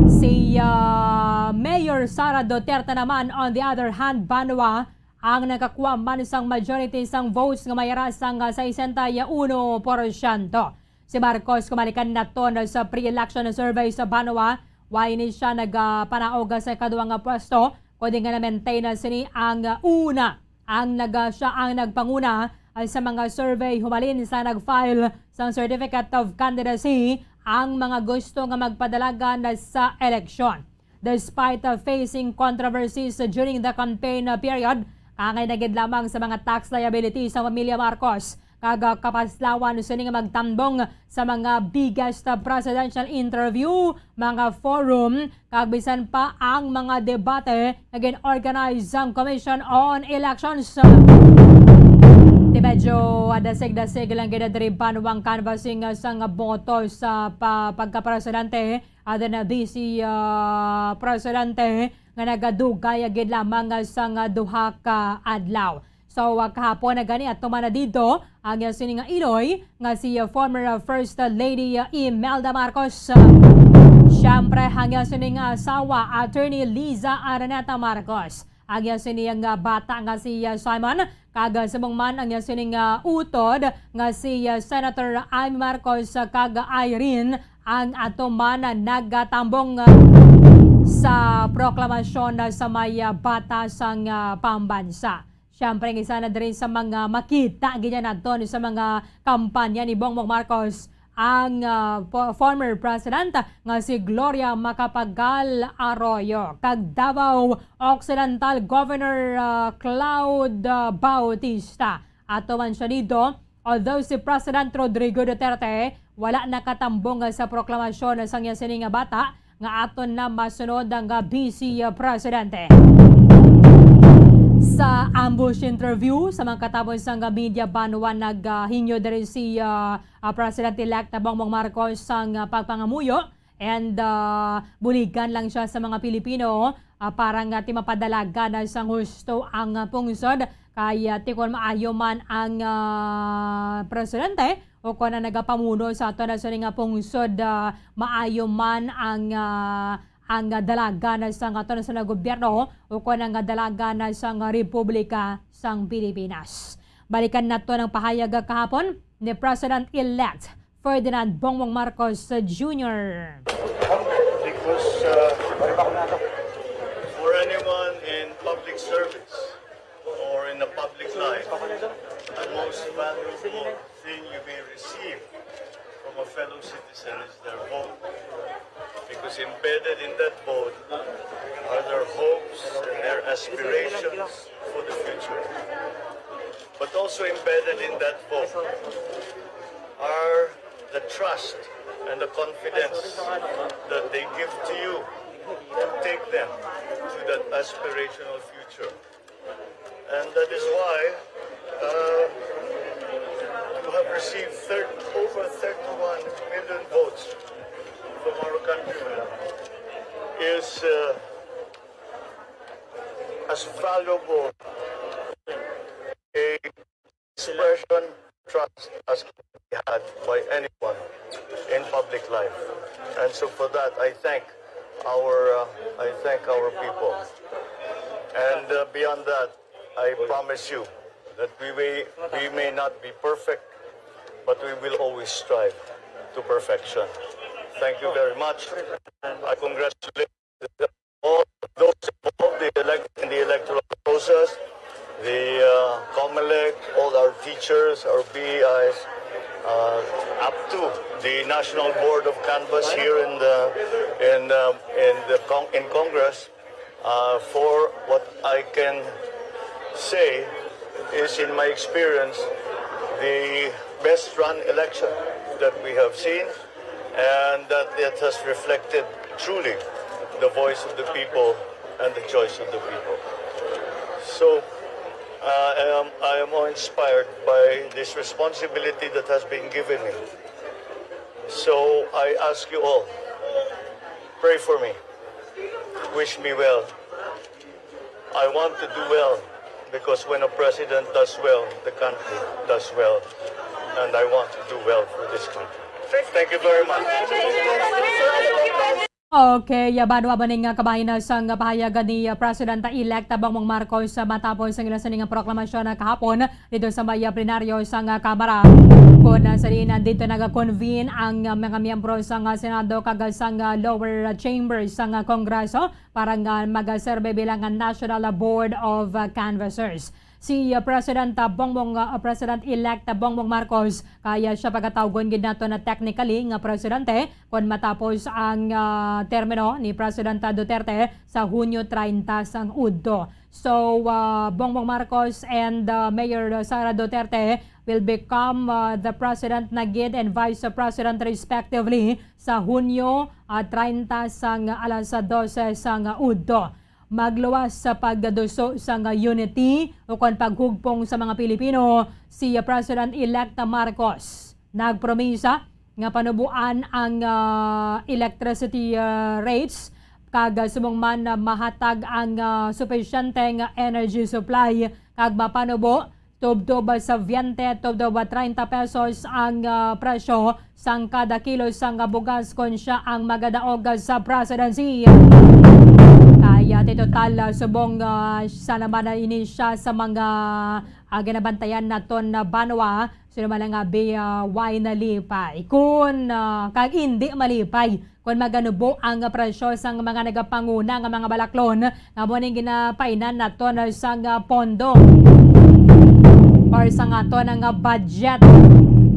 Si, ah, Mayor Sara Duterte naman, on the other hand, banwa, ang nakakuha man sang majority sang votes nga may ara sang sesenta y uno por ciento. Si Marcos, kumalikan naton sa pre-election survey sa banwa, wa ini siya nagapanaog sa ikaduha nga pwesto, kundi nga na-maintain na sini ang una. Ang nag-, siya ang nagpanguna, ah, sa mga survey hubalin sa nag-file sang certificate of candidacy ang mga gusto nga magpadalagan sa eleksyon. Despite, uh, facing controversies during the campaign, uh, period, kaangay na gid lamang sa mga tax liability sa pamilya Marcos, kag, uh, kapaslawan sini nga magtambong sa mga biggest, uh, presidential interview, mga forum, kag bisan pa ang mga debate nga gin-organize sang Commission on Elections. Ti medyo, uh, dasig-dasig lang gid diri banwang canvassing, uh, sang boto sa pa-, pagkapresidente. Ada na busy, ah, presidente nga nagadugay gid lamang sang duha ka adlaw. So, ah, kahapon na gani, ato man na dito ang, ah, sini nga iloy nga si, ah, former, ah, First Lady, ah, Imelda Marcos. Siyempre, ang, ah, sini nga asawa, Attorney Liza Araneta Marcos. Ang iya sini nga bata nga si, ah, Simon, kag, ah, subong man ang iya sini nga utod nga si, ah, Senator Imee Marcos, ah, kag Irene ang ato man nagatambong, ah, sa proklamasyon, ah, sa may, ah, bata sang, ah, pambansa. Siyempre, ang isa na diri sa mga makita gid naton sa mga kampanya ni Bongbong Marcos, ang, ah, po-, former president nga si Gloria Macapagal Arroyo kag Davao Occidental Governor, ah, Cloud, ah, Bautista. Ato man siya dito, although si President Rodrigo Duterte wala nakatambong sa proklamasyon sang iya sini nga bata, nga aton na masunod ang, ah, Vice Presidente. Sa ambush interview sa mga katapos sang media banwa, nag, ah, hingyo diri si, ah, ah, President-elect Bongbong Marcos sang, ah, pagpangamuyo and, ah, buligan lang siya sa mga Pilipino, ah, para nga ti mapadalagan sang husto ang, ah, pungsod. Kay, ah, ti kon maayo man ang, ah, presidente o kon ang nagapamuno sa aton na sini nga pungsod, ah, maayo man ang, ah, ang dalagan sang aton sa gobyerno o kon ang dalagan sang Republika sang Pilipinas. Balikan nato ang pahayag kahapon ni President-elect Ferdinand Bongbong Marcos Junior. Because, uh, for anyone in public service or in a public life, the most valuable thing you may receive from a fellow citizen is their vote. Because embedded in that vote are their hopes and their aspirations for the future. But also embedded in that vote are the trust and the confidence that they give to you to take them to that aspirational future. And that is why, uh, to have received thir-, over thirty-one million votes from our countrymen is, uh, as valuable a expression of trust as can be had by anyone in public life. And so for that, I thank our, uh, I thank our people. And, uh, beyond that, I promise you that we may, we may not be perfect, but we will always strive to perfection. Thank you very much. I congratulate all those involved in the elect-, in the electoral process, the, uh, COMELEC, all our teachers, our B Is, uh, up to the National Board of Canvass here in the, in, uh, in the Cong-, in Congress, uh, for what I can say is, in my experience, the best run election that we have seen, and that it has reflected truly the voice of the people and the choice of the people. So, uh, I am, I am awe-inspired by this responsibility that has been given me. So, I ask you all, pray for me, wish me well. I want to do well, because when a president does well, the country does well. And I want to do well for this country. Thank you very much. Okay, ya, banwa ba ning, ah, kabahin na sang pahayag ni, ah, President-elect Bongbong Marcos, ah, matapos ang ila sining proklamasyon na kahapon dito sa may, ah, plenaryo sang, ah, Kamara, kung, ah, sa diin nandito nag-convene ang, ah, mga miyembro sang, ah, Senado kag sang, ah, lower, ah, chamber sang, ah, Kongreso para nga magaserbe bilang, ah, National Board of, ah, Canvassers. Si, ah, President, ah, Bongbong, ah, President-elect Bongbong Marcos, kaya siya pagatawgon gid nato na technically nga presidente kon matapos ang, ah, termino ni President Duterte sa Hunyo treinta sang udto. So, ah, Bongbong Marcos and, ah, Mayor Sara Duterte will become, ah, the president na gid and vice president respectively sa Hunyo, ah, treinta sang alas dose sang udto. Magluwas sa pagduso sang unity ukon paghugpong sa mga Pilipino, si President-elect Marcos nagpromisa nga panuboan ang, ah, electricity, ah, rates kag, ah, subong man, ah, mahatag ang, ah, supisyente nga energy supply kag mapanubo tubtob sa veinte, tubtob treinta pesos ang, ah, presyo sang kada kilo sang bugas kon siya ang magadaog sa presidency. Kaya ti total, ah, subong, ah, sa naman na ini siya sa mga, ah, ginabantayan naton na banwa, sino man nga bi, ah, way nalipay. Kun, ah, kag indi malipay, kon maganubo ang presyo sang mga nagapanguna nga mga balaklon, nga amo ning ginapainan naton sang, ah, pondo or sang aton nga budget.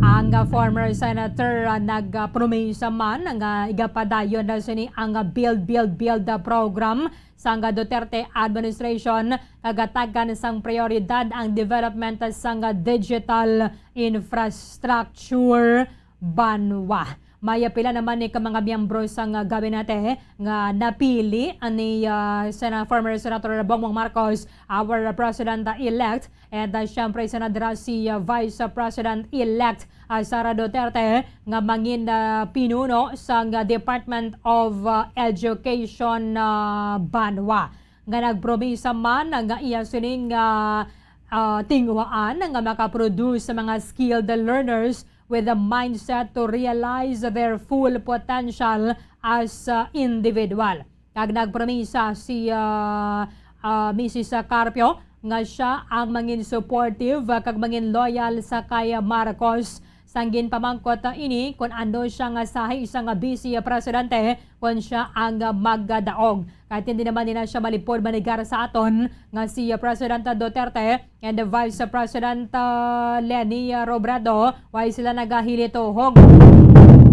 Ang, ah, former senator, ah, nagpromisa man nga igapadayon na sini ang, ah, Build, Build, Build, ah, program sang, ah, Duterte administration, kag hatagan sang prioridad ang development sang, ah, digital infrastructure banwa. May pila naman ni ka mga miyembro sang gabinete nga napili ni, ah, Sena-, former Senator Bongbong Marcos, our President-elect, and, ah, siyempre, Senadora si, ah, Vice President-elect, ah, Sara Duterte nga mangin, ah, pinuno sang, ah, Department of, ah, Education, ah, banwa, nga nagpromisa man nga iya sining, ah, ah, tinguhaan nga makaproduce sa mga skilled learners with a mindset to realize their full potential as, ah, individual. Kag nagpromisa si, ah, ah, Misis Carpio nga siya ang mangin supportive, ah, kag mangin loyal sa kay Marcos. Sang ginpamangkot, ah, ini kon ano siya nga sahi sa nga Vice Presidente kon siya ang, ah, magdaog. Kahit hindi naman nila siya malipod manigar sa aton nga si, ah, President Duterte and the Vice President, ah, Leni, ah, Robredo, way sila nagahilituhog.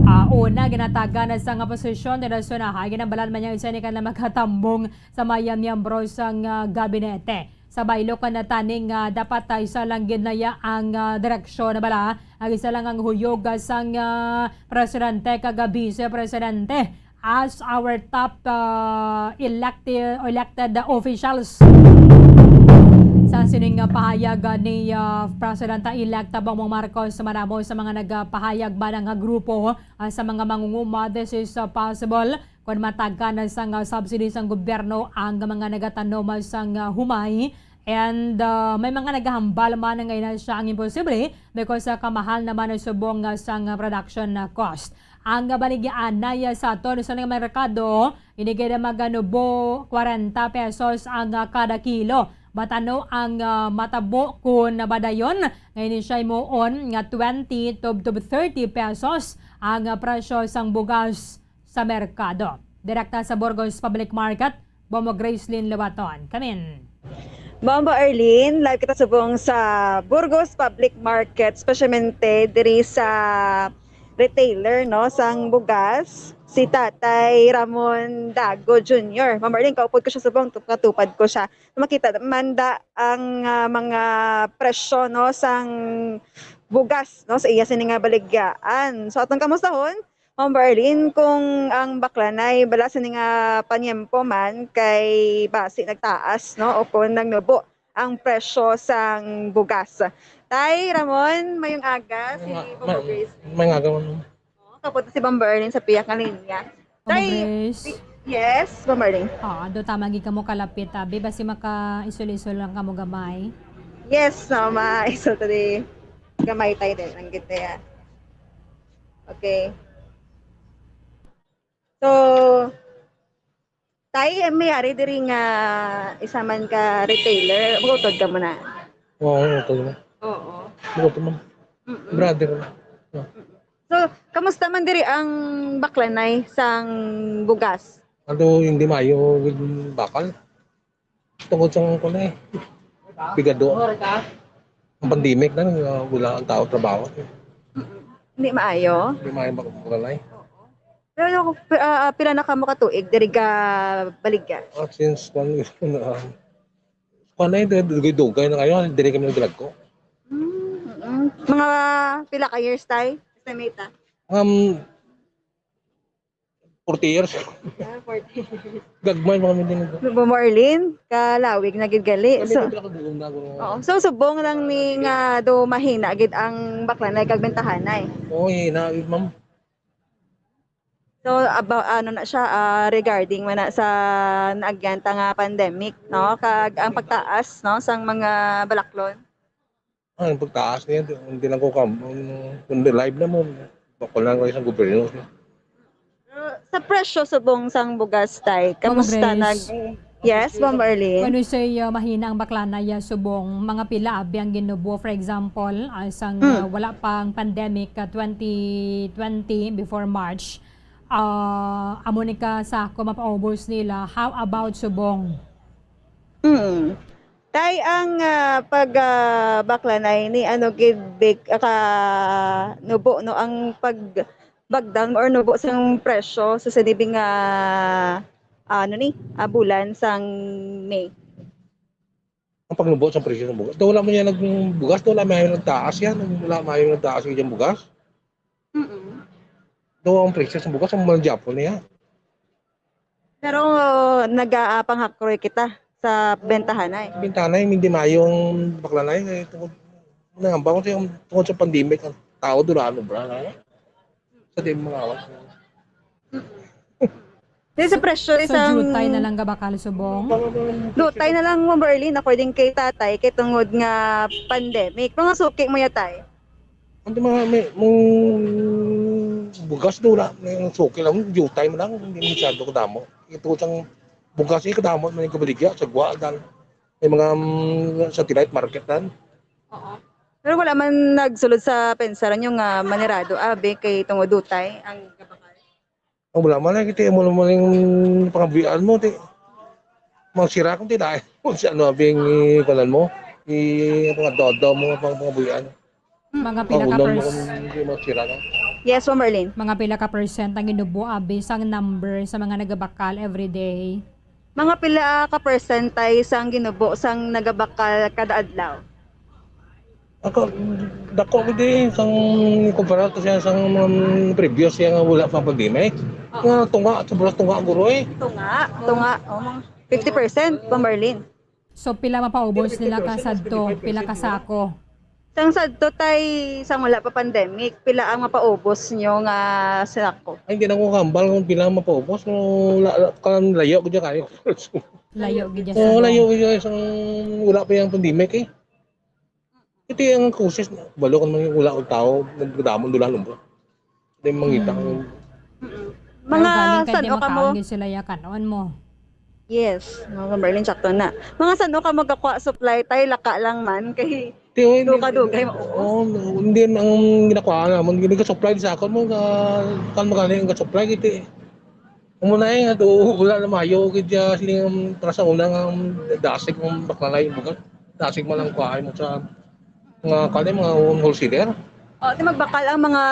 Ah, una, ginatagan na sa nga posisyon nila sa unahay, ginambalan man niya isa ni kanang makatambong sa mga miyembro sang, ah, gabinete. Sa baylo ka na tani nga dapat, ah, isa lang gid na ya ang, ah, direksyon na bala, ang isa lang ang huyog, ah, sang, ah, presidente kag, ah, vice presidente as our top, ah, elected, elected officials. Sa sining, ah, pahayag, ah, ni, ah, Presidenta-elect Bongbong Marcos, manamo sa mga nagapahayag man nga grupo, ah, sa mga mangunguma, this is, ah, possible kon matagan sang, ah, subsidy sang gobyerno ang mga nagatanom sang, ah, humay. And, ah, may mga nagahambal man nga ina siya ang imposible because, ah, kamahal naman ang subong, ah, sang, ah, production, ah, cost. Ang, ah, baligya anay, ah, sa aton sa mga merkado, ini gid maganubo kwarenta pesos ang, ah, kada kilo. Batano ang, ah, matabo kon nabadayon nga ini siya himuon nga twenty to, to thirty pesos ang, ah, presyo sang bugas sa merkado. Direkta sa Burgos Public Market, Bombo Gracelyn Lubaton. Kamin. Bombo Arlene, live kita subong sa Burgos Public Market, spesyalmente diri sa retailer, no, sang bugas, si Tatay Ramon Dago Junior. Ma'am Arlene, kaupod ko siya subong, tup-, katupad ko siya. Makita, manda ang, ah, mga presyo, no, sang bugas, no, sa iya sini nga baligyaan. So, atong kamustahon, Ma'am Berlin, kung ang baklanay bala sini nga panyempo man kay basi nagtaas, no, o kung nagnubo ang presyo sang bugas. Tay Ramon, mayong aga, si Ma'am Grace. Mayong aga, ma'am. Oh, kapot si Ma'am Berlin sa pihak nga linya. Tay, yes, Ma'am Berlin. Ah, do tama gid kamo kalapit, abi, basi maka-isol-isol lang kamo gamay. Yes, no, ma-isol to di gamay tayo din, ang gitaya. Okay. So, tay, may ari diri nga isa man ka retailer, bukod ka mo na? Oo, utod mo. Oo. Bukod mo. Mm-mm. Brother mo. Oo. Mm-mm. So, kamusta man diri ang baklanay sang bugas? Ano, hindi maayo gid bakal. Tungod sa kuno eh. Pigado. Ang pandemic na, uh, wala ang tao trabaho. Mm-mm. Hindi maayo? Hindi maayo bak-, baklanay. Pero, ah, pila na kamo ka tuig diri ka baligya? Ah, since one, uh, kuan na, dugay-dugay na kayo, diri kami nagdalagko. Mm, mm. Mga pila ka years, tay? Estimate, ah. Um, forty years. Ah, forty years. Gagmay mga kami din. Bo Marlin, kalawig na gid gali. Kami So, din pala kagulang na ako. Oo. So, subong lang ni nga do mahina gid ang baklanay kag bentahanay. Oo, hina gid, ma'am. So, aba-, ano na siya, ah, regarding man na sa naagyan ta nga pandemic, no? Kag ang pagtaas, no, sang mga balaklon. Ah, ang pagtaas niya, hindi lang ko kam-, um, kung live na mo, bakal lang ko sa gobyerno. Pero sa presyo subong sang bugas, tay, Ma'am kamusta Grace? nag-, yes, Ma'am Arlene? When we say, uh, mahina ang baklanay, uh, subong, mga pila abi ang ginubo, for example, uh, sang, uh, Mm. wala pang pandemic, uh, twenty twenty, before March, uh, amo ni ka sako mapaubos nila. How about subong? Mm. Tay, ang, ah, pag, ah, baklanay ni ano gid big, ah, ka nubo, no, ang pagbagdang or nubo sang presyo sa sinibing, ah, ano ni, ah, bulan sang May. Ang pagnubo sang presyo sang bugas. Daw wala man yan nagbugas, daw wala man nagtaas yan. Wala man nagtaas yung bugas. Mm-mm. Daw ang presyo sang bugas, ang mahal gyapon niya. Pero nagapanghakroy kita sa bentahanay. Bentahanay, hindi maayo ang baklanay. Eh, tungod, nangamba ko sa, tungod sa pandemic, ang tao doon, ano, bra, ano? Sa di mga awas. Di sa presyo, so, isang jutay na lang gabakal subong? Jutay na lang, Ma'am Berlin, according kay tatay, kay tungod nga pandemic. Mga suki mo ya, tay? Ang mga may, mong bugas do na, may suki lang, jutay mo lang, hindi masyado kadamo. Ito sang bugas, eh, kadamo man yung kabaligya, sa gwa, dal. May mga, mm, satellite market dan. Oo. Pero wala man nagsulod sa pensar nyo nga manirado, abi, kay tungod jutay ang gabakal? Oh, wala man, eh, kiti mo naman yung pangabuhian mo, ti. Magsira kung ti dahil mo si ano, abing, eh, kanan mo, i-, mga dodo mo, pang-, pangabuhian. Mga pila ka Pangunon mo pers-, kung hindi magsira, no? Yes, Ma'am Marlene. Mga pila ka percent ang ginubo, abi, sang number sa mga nagabakal everyday? Mga pila ka percent, tay, sang ginubo sang nagabakal kada adlaw? Ako, dako gid eh, sang kumpara to siya sang, um, previous siya nga wala pa pandemic. Oo. Nga tunga, sobra tunga guro eh. Tunga, tunga, oh, mga fifty percent, Ma'am Marlene. So, pila mapaubos nila ka sadto? Pila ka sako? Sang sadto, tay, sang wala pa pandemic, pila ang mapaubos nyo nga sako? Ay, hindi na ko kambal kung pila ang mapaubos. No, la-, la-, kan layo ko dyan kayo. Layo gid siya. Oo, layo gid siya. Sang wala pa yung pandemic eh. Ito yung kusis, balo ka naman yung wala ang tao, nagdamo, dula, lumbo. Hindi mangita. Mm. Mm-mm. Pero mga galing kay san-o kamo? Makaon gid sila ya, kanon mo. Yes, mga ka-Merlin, sakto na. Mga san-o kamo gakuha supply, tay, laka lang man, kay Ti, oh, hindi. Dugay-dugay mo. Oo, hindi, ang ginakuha naman, hindi ka supply sa akon mo, ka, kan mo galing ang supply, ito eh. Amo na eh, ato, wala na mayo, gid siya, siling, um, para sa una nga, um, dasig, um, baklalay, bugat. Dasig man lang kuhain mo sa mga, kani, mga wholesaler. Oh, ti magbakal ang mga,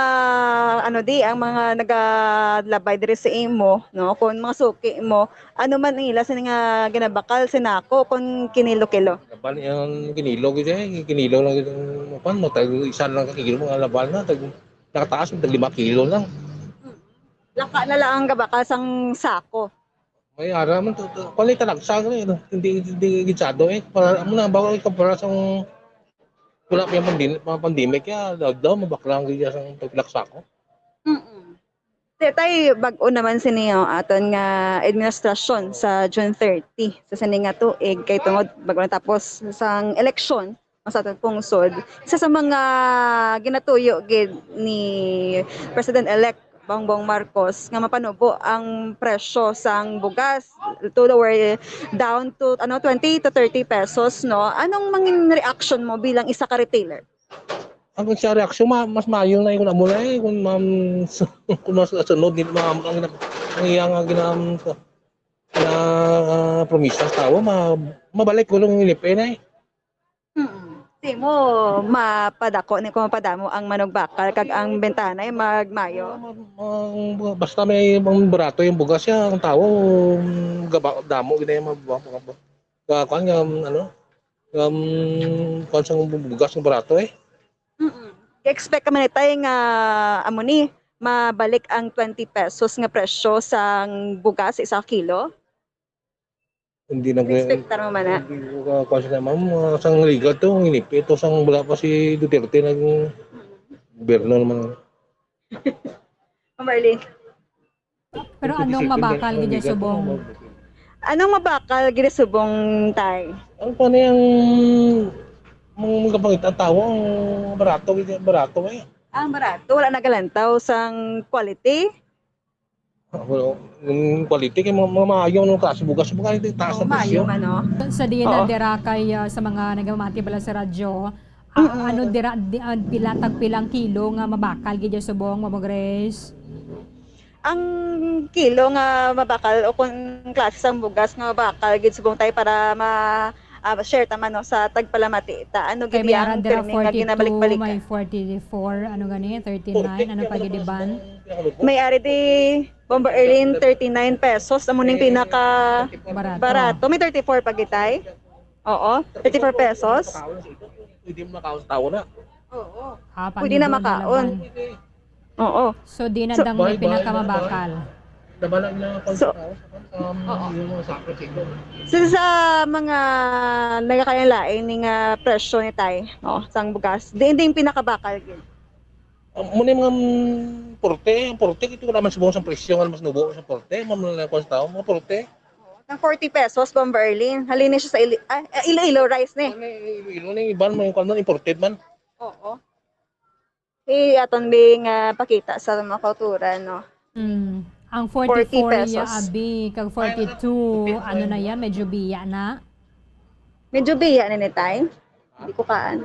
ano, di, ang mga nagalabay diri sa imo, no? Kung mga suki mo, ano man ang ila sini nga ginabakal, sinako, kung kinilo-kilo? Laban ang kinilo, gid eh, kinilo lang gid ang, kuwan mo, tag isa lang ka kilo, mga laban na, tag, nakataas, tag lima kilo lang. Laka na lang ang gabakal sang sako. May ara man to, to. Kuwan, talagsa gani, no? Hindi, hindi gitsado eh. Para, amo na, bago ikumpara sang wala pa yung pandin-, mga pandemic, ya, daw, daw, mabaklang gid ya sang pagpilak sako. Mm-mm. Te, tay, bag-o naman sini, oh, aton nga administrasyon sa June thirty. Sa sini nga tuig, kay tungod bag-o natapos sang eleksyon, sa aton pungsod. Isa sa mga ginatuyo gid ni President-elect Bongbong Marcos nga mapanubo ang presyo sang bugas to lower down to, ano, twenty to thirty pesos, no? Anong mangin reaction mo bilang isa ka retailer? Ang sa reaksyon, ma-, mas maayo na yung amo na eh, kung, ma'am, kung mas sunod, di, ma'am, ang, ang iyang, ah, ginam-, na, ah, promisa sa tawo, ma-, mabalik ko lang yung ilipi na eh. Mm. Di mo mapadako ni kung mapadamo ang manugbakal kag ang bentahanay magmayo? Ang, ang, basta may, ang barato yung bugas siya, ang tao, mm, gaba-, damo gid yung mab-, mab-, mab-, ga-, kuwan nga, ano, um, kuwan sa bugas ng barato eh. Mm-mm. Expect ka man itay nga amo ni mabalik ang twenty pesos nga presyo sang bugas sa isa ka kilo? Hindi na. Respectar mo man na? Hindi ko ka-, kasi na, ma'am, ah, sang legal to, ang inipi ito sang wala pa si Duterte nag-gobyerno naman. Ma'am Arlene. Pero anong mabakal gid subong? Anong mabakal gid subong, tay? Ang pa na yung mga kapangit ang tawo, ang barato, gid, barato eh. Ang barato, wala nagalantaw sang quality? Ah, well, yung quality kay mga, mga maayo, no, klase bugas, mga hindi taas. Oo, ang presyo. Maayo man, no? Sa diin na dira kay, ah, sa mga nagmamati bala sa radyo, ah, ano dira, di, ah, pila, tag pilang kilo nga mabakal gid subong, Ma'am Grace? Ang kilo nga mabakal o kung klase sang bugas nga mabakal gid subong, tay, para ma-, ah, share ta man, no, sa tagpalamati ta. Ano gid ang pirmi nga ginabalik-balikan? Kay may ara dira forty-two, may forty-four, ano gani, thirty-nine, ano pa gid iban? May ari di, Bomber Erlin, thirty-nine pesos, amo ning pinaka barato. Barato. May thirty-four pa gid, tay? Oo, thirty-four pesos. Pwede mo makaon sa tawo na. Oo. Ah, pwede na makaon. Oo. So, di na dang may pinakamabakal. So, oo. So, sa mga nagakalain-lain ni nga presyo ni tay, no, sang bugas, di, di yung pinakabakal gid. Amo ni mga, mm, forty, ang forty, ito naman subong sa presyo nga mas nubo sa forty, ma'am, na kuwan sa tao, mga forty. Ang forty pesos, Bomber Erlin. Halin siya sa Ili- ah, ah, Iloilo rice ni. Ano, Iloilo ni iban, mga kuwan man, imported man. Oo. I aton bi nga pakita sa mga kauturan, no? Mm. Ang forty forty-four ya pesos. Abi, kag forty-two, ano na yan, medyo biya na. Medyo biya na ni, tay. Hindi ko kaan.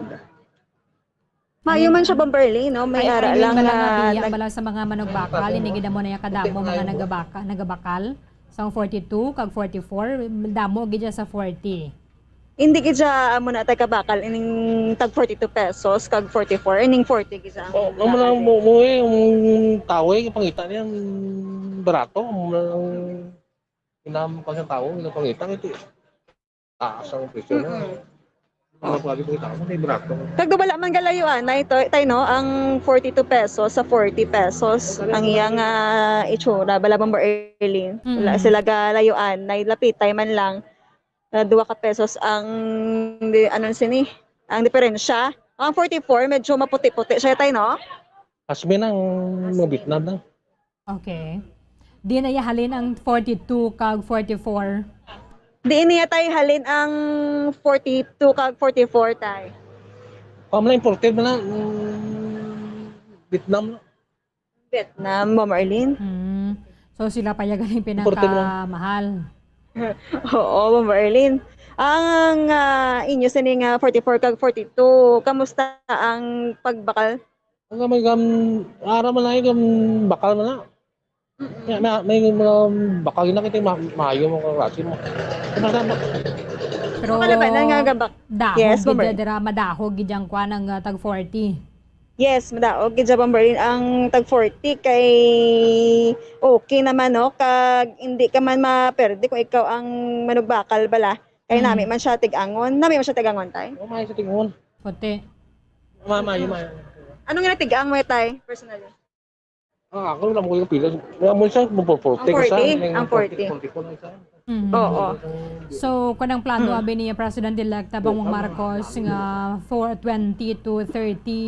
Mayo man siya, Bomber Erlin, no? May Ay, ara I mean, lang bala na nga biya, nag- bala sa mga manugbakal, hindi gid mo na yung kadamo mga nagabaka, nagabakal. So, ang forty-two, kag forty-four, damo gid siya sa forty. Hindi gid siya amo na tay kabakal ining tag forty-two pesos kag forty-four, ining forty gid siya ang Oh, ang mga kabakal. mo, mo eh, ang tao eh, pangita niya, ang barato, ang, ang inam pa sa tao, ang pangita, ito, taas ang presyo na. Mm-mm. Ang pwede pangita, ang barato. Kag wala man galayuan na ito, tay, no, ang forty-two pesos sa forty pesos ang iyang ah, itsura, bala, Bomber Erlin. Wala Mm. sila galayuan, na lapitay man lang na duha ka pesos ang di, ano sini, ang diferensya. Ang forty-four medyo maputi-puti siya, tay, no? Asmin ang mga Vietnam na. Okay. Di na ya halin ang forty-two kag forty-four. Di niya, tay, halin ang forty-two kag forty-four, tay. Pamela imported man na, mm, Vietnam na. Vietnam, Bomber Erlin. Mm. So, sila pa ya galing Imported mo. pinakamahal. Oo, Bomber Erlin. Ang ah, inyo sini nga forty-four kag forty-two, kamusta ang pagbakal? Ang may gam, ara man ay gam, bakal man na. May, may, may mga bakal na kita ma, maayo mo kaklase mo. Basta ma, Pero Ano ba na nga gabak? dahog Yes, gid Bomber. Dira, madahog gid ang kwan ang ah, tag forty. Yes, madaog gid siya, Bomber Erlin, ang tag forty kay okay naman, no? Kag hindi ka man maperde kung ikaw ang manugbakal bala. Kay Mm. nami man siya tigangon. Nami man siya tigangon, tay? O, maayo sa tingon. Puti. Ma, maayo, maayo. Ano nga natigang mo, tay, personally? Ah, ako lang ko yung pila. May amo siya, mo forty Ang ko sa, forty, may ang forty. forty-four lang sa. Mm. Oo. So, kung ang plano Mm. abi ni President-elect Bongbong Marcos nga for twenty to thirty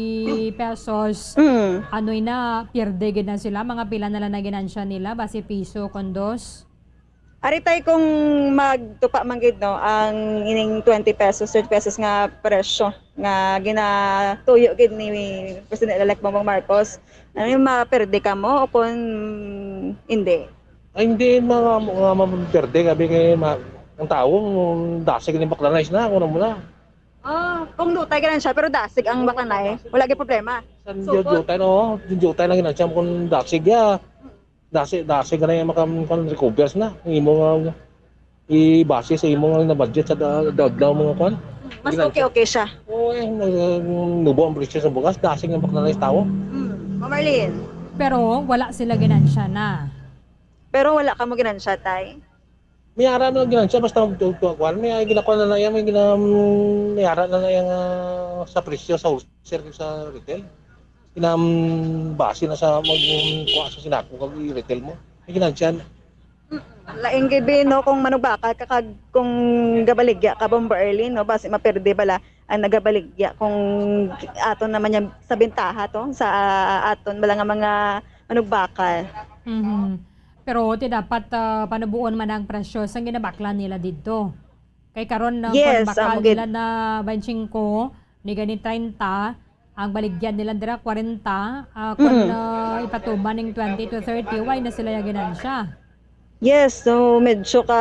pesos, Mm. ano na, pierde gid na sila, mga pila na lang na ginansya nila, basi piso kon dos. Ari, tay, kung magtupa man gid, no, ang ining twenty pesos, thirty pesos nga presyo nga ginatuyo gid ni President-elect Bongbong Marcos, ano yung maperde ka mo o kung hindi? Ay, hindi, mga, mga maperde, gabi kay ma, ang tao, dasig ni baklanay na, kung ano mo na. Ah, kung dutay ka lang siya, pero dasig ang baklanay, wala gyud problema. Sa So, jutay, no? Jutay lang ginansya mo kung dasig ya. Dasig, dasig ka na yung makam, kung recovers na. Ang imo nga, ibase sa imo nga na-budget sa da, da, da, mga kwan. Mas okay-okay siya. Oo, eh, nag-, nubo ang presyo sa bugas, dasig ang baklanay sa tao. Mm. Ma'am Marlene, Pero wala sila ginansya na. pero wala ka mo ginansya, tay? May ara na ginansya, basta ang tu-, tu-, kuwan, may ginakuha na na yan, may gina-, may ara na na yan, ah, sa presyo sa wholesale, sa retail. Ginam-, base na sa mag-, kuha sa sinako, kag i-retail mo. May ginansya na. Lain gid bi, no, kung manugbakal ka kag kung gabaligya ka, Bomber Erlin, no, basi maperde bala ang nagabaligya kung aton naman yan sa bentaha to sa aton bala nga mga manugbakal. Mhm. Pero ti dapat ah, panubuon man ang presyo sang ginabaklan nila didto. Kay karon ang Yes, kung bakal amo gid. Nila na twenty-five, ni gani thirty, ang baligyan nila dira forty, ah, kung Mm. ah, ipatuman ning twenty to thirty, why na sila yung ginansya? Yes, so medyo ka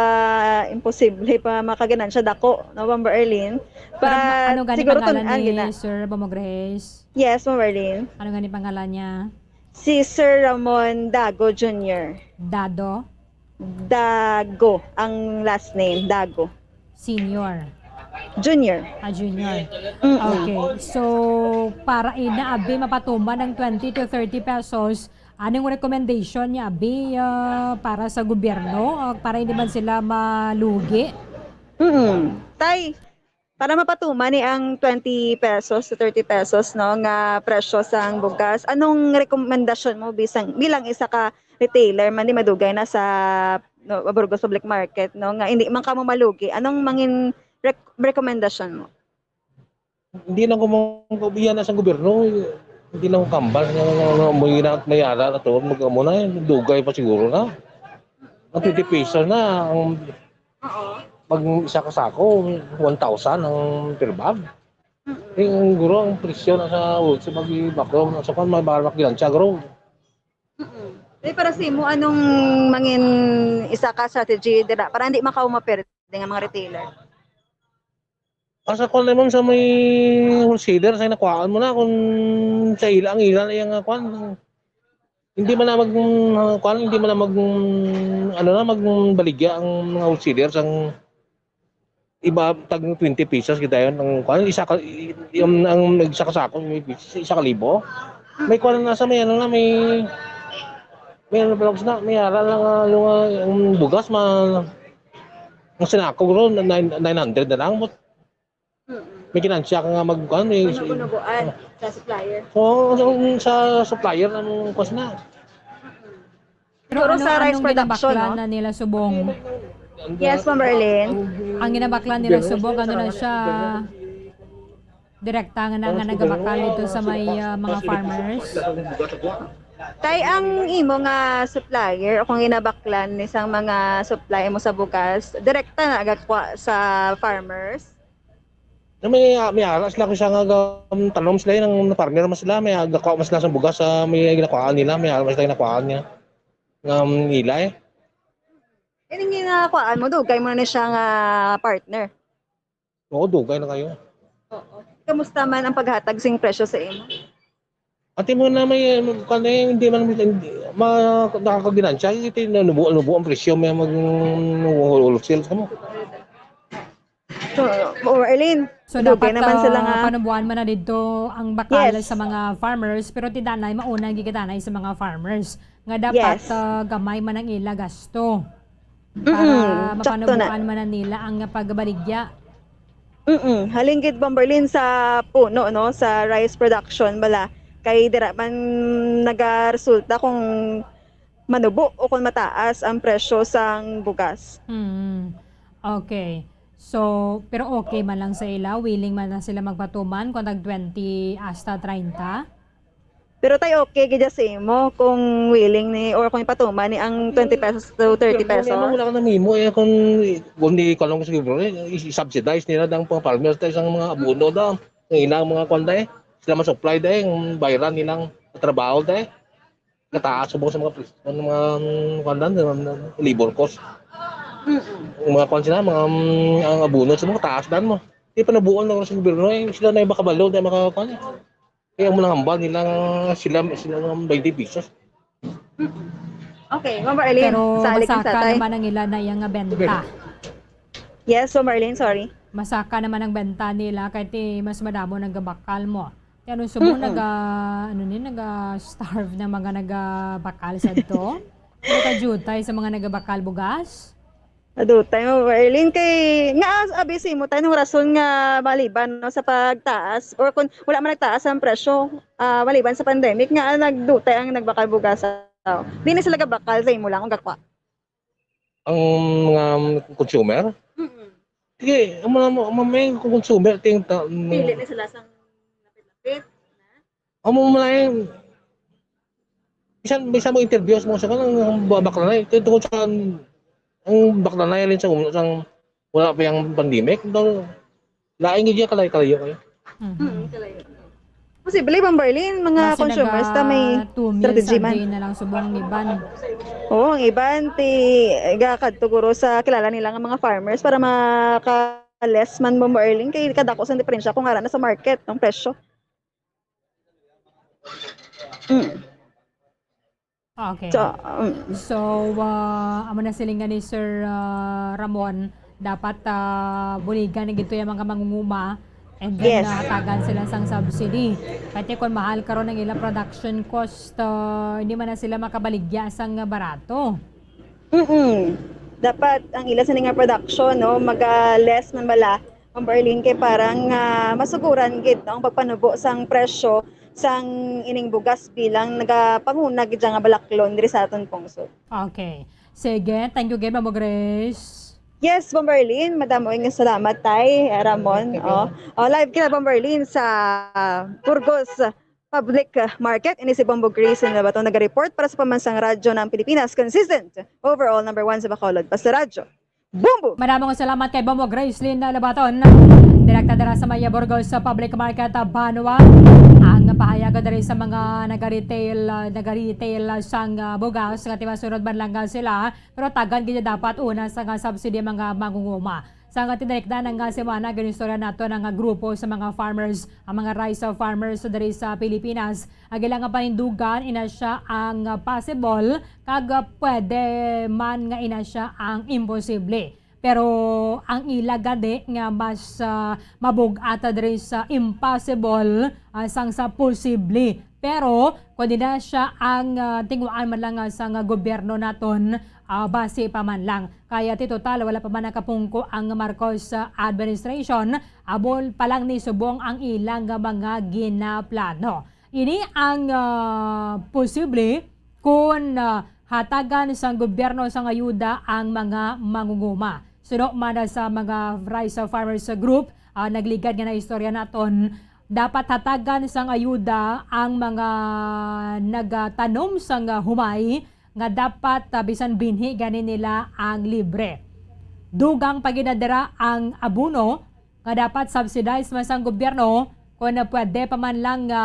imposible pa makaganansya dako, no, Bomber Erlin. Pero ma- But ano gani siguro pangalan tun-an ni gina. Sir Bomber Grace? Yes, Bomber Erlin. Ano gani pangalan niya? Si Sir Ramon Dago Junior. Dado? Dago ang last name, Dago. Senior? Junior. Ah, junior. Mm-mm. Okay. So, para ina abi mapatuman ang twenty to thirty pesos, anong recommendation niya abi ah, para sa gobyerno ah, para hindi man sila malugi? Mm. Tay, para mapatuman ni ang twenty pesos to thirty pesos, no, nga presyo sang bugas, anong rekomendasyon mo bisang bilang isa ka retailer man di madugay na sa, no, Burgos Public Market, no, nga hindi man kamo malugi? Anong mangin rek- rekomendasyon mo? Hindi lang ko mangkubiya na sa gobyerno. Hindi lang kambal nga, nga, nga, may na-, may ara na to, mag-, amo na, dugay pa siguro na. Ang twenty pesos na, ang Oo. pag isa ka sako, one thousand ang per bag. Mm-mm. Eh, ang guro, ang presyo na sa wholesale, mag-, baklog na sa kwan, may barak ginansya, guro. Mm-mm. Eh, para sa imo, anong mangin isa ka strategy dira para hindi makaw maperde nga mga retailer? Asa ko na, ma'am, sa may wholesaler, sa nakuhaan mo na, kung sa ila, ang ila na yung, ah, kwan. Hindi man na mag, ah, kwan, hindi man na mag, ano na, magbaligya ang mga wholesaler sang iba, tag twenty pesos kita yun. Ang kwan, isa ka, yung, ang isa ka sako, may isa ka libo. May kwan na sa may, ano na, may, may ano pala na, may ara lang, ah, yung, ah, yung bugas, ma, ang sinako, guro, nine, nine hundred na lang. But Mm. may ginansya ka nga mag, kwan, may Ano, bunubuan sa supplier? Oo, sa, sa supplier, ang kwas na. Pero Siguro ano, sa rice anong production, ginabaklan no? na nila subong? Yes, Ma'am Arlene. Ang ginabaklan nila subong, ano na siya, direkta nga na, nga nagabakal dito sa may, ah, mga farmers? Kay ang imo nga supplier o kung ginabaklan ni sang mga supply mo sa bugas, direkta na gakwa sa farmers? Na may, may ara sila kung siya nga, um, tanom sila, yung farmer man sila, may gakwa man sila sa bugas, sa may ginakwaan nila, may ara man sila ginakwaan niya. Nga, um, nila eh. Ining ginakwaan mo, dugay mo na siya nga partner? Oo, dugay na kayo. Oo. Kamusta man ang paghatag sing presyo sa imo? Ate mo na may, um, kan-, eh, hindi man, hindi, ma-, nakakaginansya, ito yung nanubo, nanubo ang presyo, may mag-, wholesale sa mo. So, Ma'am Arlene, So, dugay dapat, naman sila ah, nga panubuan man na dito ang bakal Yes. sa mga farmers, pero ti danay, mauna ang gigitanay sa mga farmers. Nga dapat, Yes. ah, gamay man ang ila gasto para Mm-mm, sakto na. mapanubuan man na nila ang pagbaligya. Mm-mm. Halin gid, Ma'am Arlene, sa puno, no, sa rice production bala, kay dira man nagaresulta kung manubo o kung mataas ang presyo sang bugas. Hmm. Okay. So, pero okay man lang sa ila, willing man lang sila magpatuman kung tag twenty hasta treinta? Pero tay, okay gid sa imo kung willing ni or kung ipatuman ni ang twenty pesos to thirty Pero pesos? Wala ka namimo, eh, kung, kung di ka lang sa gobyerno, eh, i-subsidize nila ang mga farmers, tayo sa mga abono daw. Ang ilang mga kwan, eh. Sila ma-supply, eh, ang bayaran nilang trabaho, eh. Kataas subong sa mga pres-, ang mga, um, kwan lang, um, labor cost. Mm-mm. Ang mga kwan sila, mga, um, ang abono sa mga taas dan mo. Di pa nabuo na sa gobyerno, eh. Sila na yung makabalo, na makakuan, eh. Kaya ang mga hambal nila nga sila, sila ng twenty pesos. Mm-mm. Okay, Ma'am Arlene, Pero sa alik ang masaka satay. naman ang ila na iya nga benta. Yes, so Marlene, sorry. Masaka naman ang benta nila kay ti mas madamo nagabakal mo. Ti ano, sumo Mm-mm. naga, ano ni, naga-starve ng mga nagabakal sa to? Nagajutay sa mga nagabakal bugas? Adutay mo, Marlene, kay nga abi sa imo tayo ng rason nga maliban, no, sa pagtaas or kung wala man nagtaas ang presyo, ah, maliban sa pandemic nga nagdutay ang nagbakal bugas. Di na sila gabakal sa imo lang, ang gakwa. Ang mga consumer? Mm-mm. Sige, ang mga, mga may consumer, ting ta-, Pili na sila sa lapit-lapit. Amo man lang, bisan, bisan mo interview sa mga sa kanang ba-, bakla na, eh. Tungkol sa, ang bakla na yun sa, sa wala pa yung pandemic, daw, lain gid yung kalayo-kalayo kayo. Mhm. Mm, kalayo. Posible, Ma'am Marlene, mga Kasi consumers ta may naga-two meals strategy a man. day na lang subong ang iban. Oo, ang iban, ti, gakadto guro sa kilala nila nga mga farmers para maka-less man, Ma'am Marlene, kay kadako sa diferensya kung ara na sa market, ang presyo. Mm. Okay. So, mm. So, ah, amo na silingan ni Sir, ah, Ramon, dapat, ah, buligan na gito yung mga mangunguma and then, Yes. ah, hatagan sila sang subsidy. Kaya kung mahal karon ang ilang production cost, ah, hindi man na sila makabaligya sang barato. Mm-mm. Dapat ang ila sini nga production, no, maga-less man bala, Ma'am Arlene, kay parang, ah, masuguran gid, no, ang pagpanubo sang presyo sang ining bugas bilang nagapanguna gid siya nga balaklon diri sa aton pungsod. Okay. Sige, thank you gid, Ma'am Grace. Yes, Ma'am Arlene, madamo nga salamat, Tay Ramon. Thank you. Oh. Oh, live kita, Ma'am Arlene, sa Burgos, Public, uh, Market. Ini si Bombo Grace Lobaton, naga-report para sa Pambansang Radyo ng Pilipinas, consistent, overall number one sa Bacolod. Basta Radyo, Bombo! Madamong salamat kay Bombo Gracelyn Lobaton, direkta dira sa Maya Burgos sa Public Market, uh, Banwa. Ang pahayag diri sa mga naga-retail, uh, naga-retail, uh, sang, uh, bugas nga timasunod man lang nga sila, pero tagan gid dapat una sa nga subsidy mga mangunguma. Sa nga tinarikdan nga semana, ginistorya nato na nga grupo sa mga farmers, ang mga rice farmers diri sa Pilipinas. Ang ila nga panindugan, ina siya ang possible, kag pwede man nga ina siya ang imposible. Pero ang ila gani nga mas, ah, mabug-at diri sa impossible, ah, sang sa posible. Pero kung di na siya ang, ah, tinguhaan man lang, ah, sang gobyerno naton, ah, basi pa man lang. Kaya ti total, wala pa man nakapungko ang Marcos, ah, administration, amo pa lang ni subong ang ilang mga ginaplano. Ini ang, ah, posible kon, ah, hatagan sang gobyerno sang ayuda ang mga mangunguma. Suno man sa mga rice farmers group, ah, nagligad nga naistorya naton, dapat hatagan sang ayuda ang mga nagatanom sang humay nga dapat, ah, bisan binhi gani nila ang libre. Dugang pa gid na dira ang abono nga dapat subsidized man sang gobyerno, kon pwede pa man lang nga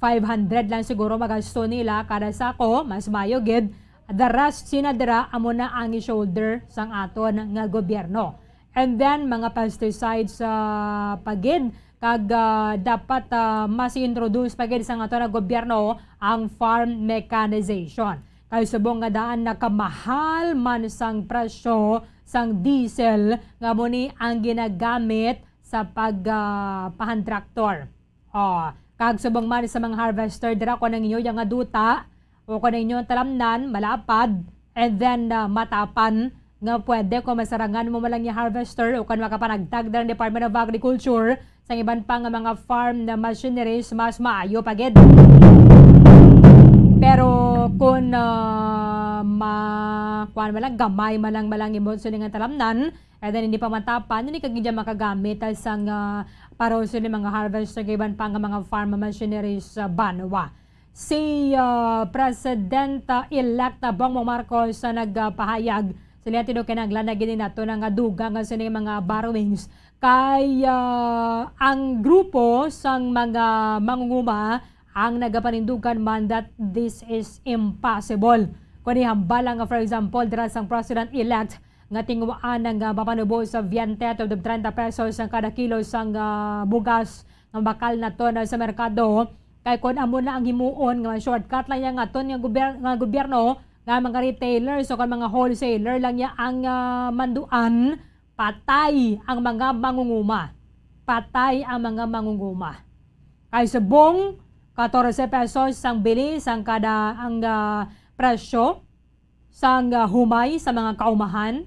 five hundred lang siguro magasto nila kada sako, mas maayo gid. The rest sina dira amo na ang i-shoulder sang aton nga gobyerno. And then, mga pesticides, ah, pa gid, kag, ah, dapat, ah, mas i-introduce pa gid sang aton nga gobyerno ang farm mechanization. Kay subong nga daan nakamahal man sang presyo sang diesel nga amo ni ang ginagamit sa pag, ah, pa-hand tractor. Oh, kag subong man sa mga harvester dira, kung ang inyo nga duta o kung ang inyo talamnan malapad, and then, ah, matapan nga pwede kung masarangan mo man lang yung harvester o kung makapanagtag dira ang Department of Agriculture, sang iban pa nga mga farm na machineries, mas maayo pa gid. Pero kung, ah, ma-, kuwan man lang, gamay man lang, man lang imong sini nga talamnan, and then hindi pa matapan, hindi ka gid makagamit, ah, sang, ah, pareho sini mga harvester, kag iban pa nga mga farm machineries sa banwa. Si, ah, President, ah, elect, ah, Bongbong Marcos, ah, nagpahayag, sila tinuod kinahanglan na gid nato na nga dugang nga sini mga borrowings. Kay, ah, ang grupo sang mga mangunguma ang nagapanindugan man that this is impossible. Kung ihambal lang, for example, dira sang President-elect nga tinguhaan nga mapanubo sa veinte to treinta pesos ang kada kilo sang, ah, bugas nga bakal naton sa merkado. Kay kung amo na ang himuon nga shortcut lang niya nga aton nga gobyerno, nga gobyerno, nga mga retailers o kung mga wholesaler lang niya ang, ah, manduan, patay ang mga mangunguma. Patay ang mga mangunguma. Kay subong, catorce pesos sang bili sang kada ang, ah, presyo sang, ah, humay sa mga kaumahan.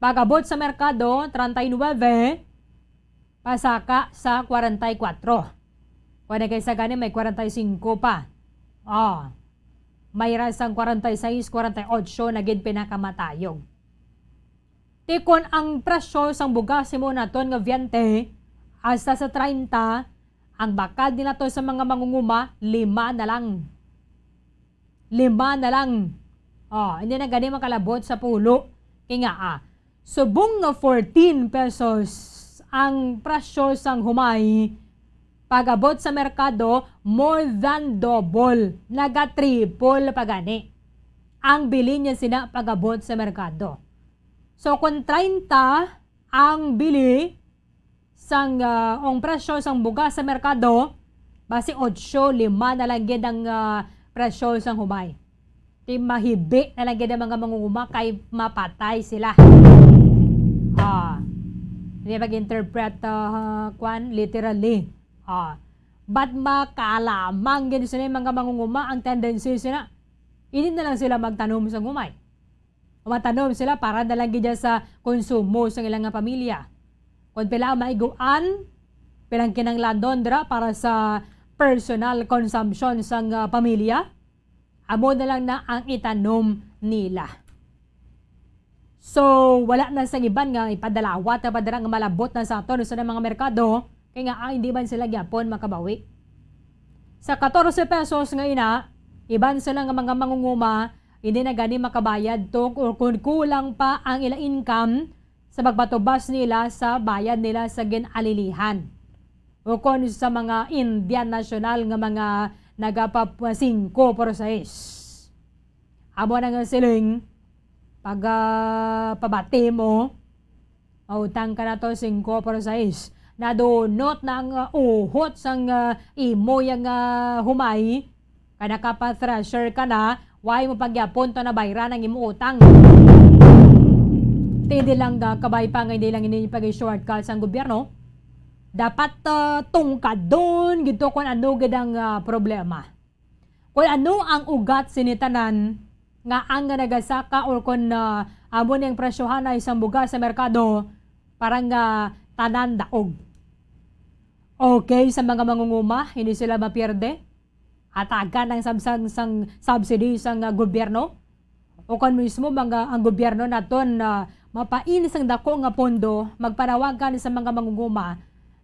Pag-abot sa merkado, treinta y nueve, pasaka sa kwarenta y kuwatro. Kung nagkaysa gani, may kwarenta y singko pa. Oh, may ra sang kwarenta y seis, kwarenta y ocho na gid pinakamatayog. Ti kon ang presyo sang bugas himo naton nga veinte hasta sa treinta, ang bakal din nato sa mga mangunguma, lima na lang. Lima na lang. Oh, hindi na gani makalabot sa pulo. Kay nga, ah, subong nga fourteen pesos ang presyo sang humay, pag-abot sa merkado, more than double, naga-triple pa gani ang bili niya sina pag-abot sa merkado. So, kung treinta ang bili sang, ah, ang presyo sang bugas sa merkado, basi ocho lima na lang gid ang, ah, presyo sang humay. Ti mahibi na lang gid ang mga mangunguma kay mapatay sila. Ah, hindi mag-interpret, ah, kwan, literally. Ah, but makalamang gid sila yung mga mangunguma, ang tendency sila, hindi na lang sila magtanom sang humay. Matanom sila para na lang gid sa konsumo sang ilang nga pamilya. Kung pila ang maiguan, pilang kinahanglanon dira para sa personal consumption sang, ah, pamilya, amo na lang na ang itanom nila. So, wala na sa iban nga ipadalawat na pa dira nga malabot na sa aton sa mga merkado, kay nga, ah, hindi man sila gyapon makabawi. Sa katorse pesos nga ina, iban sila nga mga mangunguma, hindi na gani makabayad to or kun kulang pa ang ila income sa pagpatubas nila sa bayad nila sa ginalilihan. Ukon sa mga Indian national nga mga nagapa-, singko por sais. Amo na nga siling, pag, ah, pabati mo, mautang ka na to singko por sais. Nadunot na ang, ah, uhot sang, ah, imo yang, ah, humay. Kay nakapa-thresher ka na, why mo pagyapon to na bayran ang imo utang? Ti di lang, ah, kabay pa nga hindi lang ini pag-shortcut sang gobyerno. Dapat, ah, tungkadon gid to kung ano gid ang, ah, problema. Kung ano ang ugat sini tanan nga ang nga nagasaka or kung, ah, amo ni ang presyohan ay isang bugas sa merkado, parang, ah, tanan daog. Okay sa mga mangunguma, hindi sila mapierde. Hatagan ang samsang sang subsidy sang, ah, gobyerno. O kon mismo mga, ang gobyerno naton na mapain sang dako nga pondo, magpanawagan sa mga mangunguma.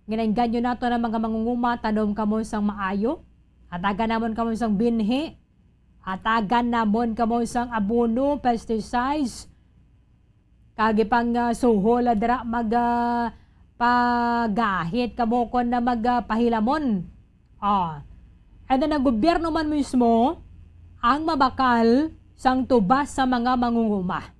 Ginainganyo nato ang mga mangunguma, tanom kamo sang maayo, hatagan namon kamo sang binhi, hatagan namon kamo sang abono, pesticides, kag ipang, ah, suhol, ah, dira mag, ah, pagahit kamo kon na mag, ah, pahilamon. Ah. And then, ang gobyerno man mismo ang mabakal sang tubas sa mga mangunguma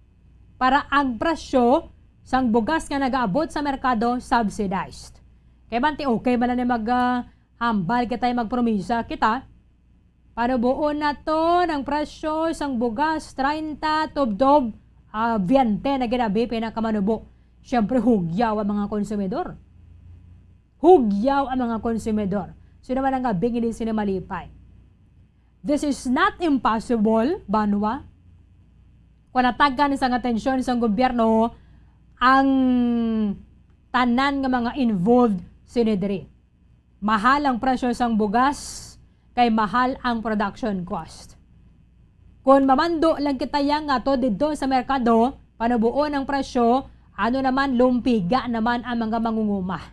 para ang presyo sang bugas nga nagaabot sa merkado subsidized. Kay man ti okay man na ni mag, ah, hambal kita, magpromisa kita. Panubuon naton ang presyo sang bugas, treinta, tubtob, ah, veinte na gid abi pinakamanubo. Siyempre, hugyaw ang mga konsumidor. Hugyaw ang mga konsumidor. Sino man ang abing hindi sila malipay? This is not impossible, banwa. Kung natagan sang atensyon sang gobyerno ang tanan nga mga involved sini diri. Mahal ang presyo sang bugas, kay mahal ang production cost. Kon mamando lang kita yang ato didto sa merkado, panubuon ang presyo, ano naman, lumpiga naman ang mga mangunguma.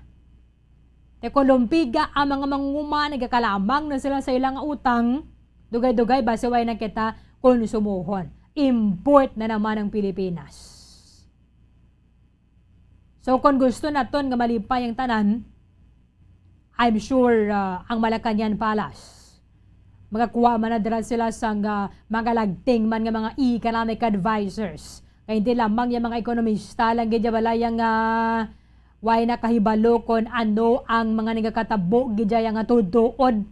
Te, kon lumpiga ang mga mangunguma, nagakalamang na sila sa ilang utang, dugay-dugay, basi way na kita konsumohon. Import na naman ang Pilipinas. So, kung gusto naton nga malipay ang tanan, I'm sure, ah, ang Malacañang Palace, makakuha man na dira sila sang, ah, mga lagting man nga mga economic advisors. Kay hindi lamang yung mga ekonomista lang gid ya balay ang, ah, way nakahibalo kon ano ang mga nagakatabo gid ya nga tuod-tuod.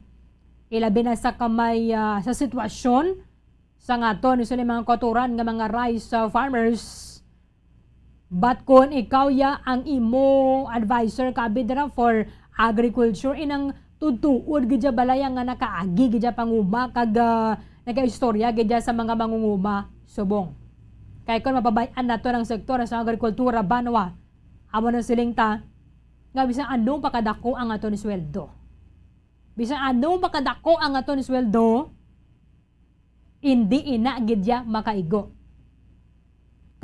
Ilabi na sa kamay, ah, sa sitwasyon sa nga aton sila mga kauturan nga mga rice, ah, farmers. But kung ikaw ya ang imo advisor ka abi dira for agriculture, inang tuod-tuod gid ya balay nga nakaagi gid ya panguma kag, ah, nagaistorya gid ya sa mga mangunguma, subong. Kay kung mapabay-an nato ang sektor sa agrikultura, banwa, amo na siling ta nga bisan ano pa kadako ang aton sweldo, bisan ano pa kadako ang aton sweldo, hindi ina gid ya makaigo.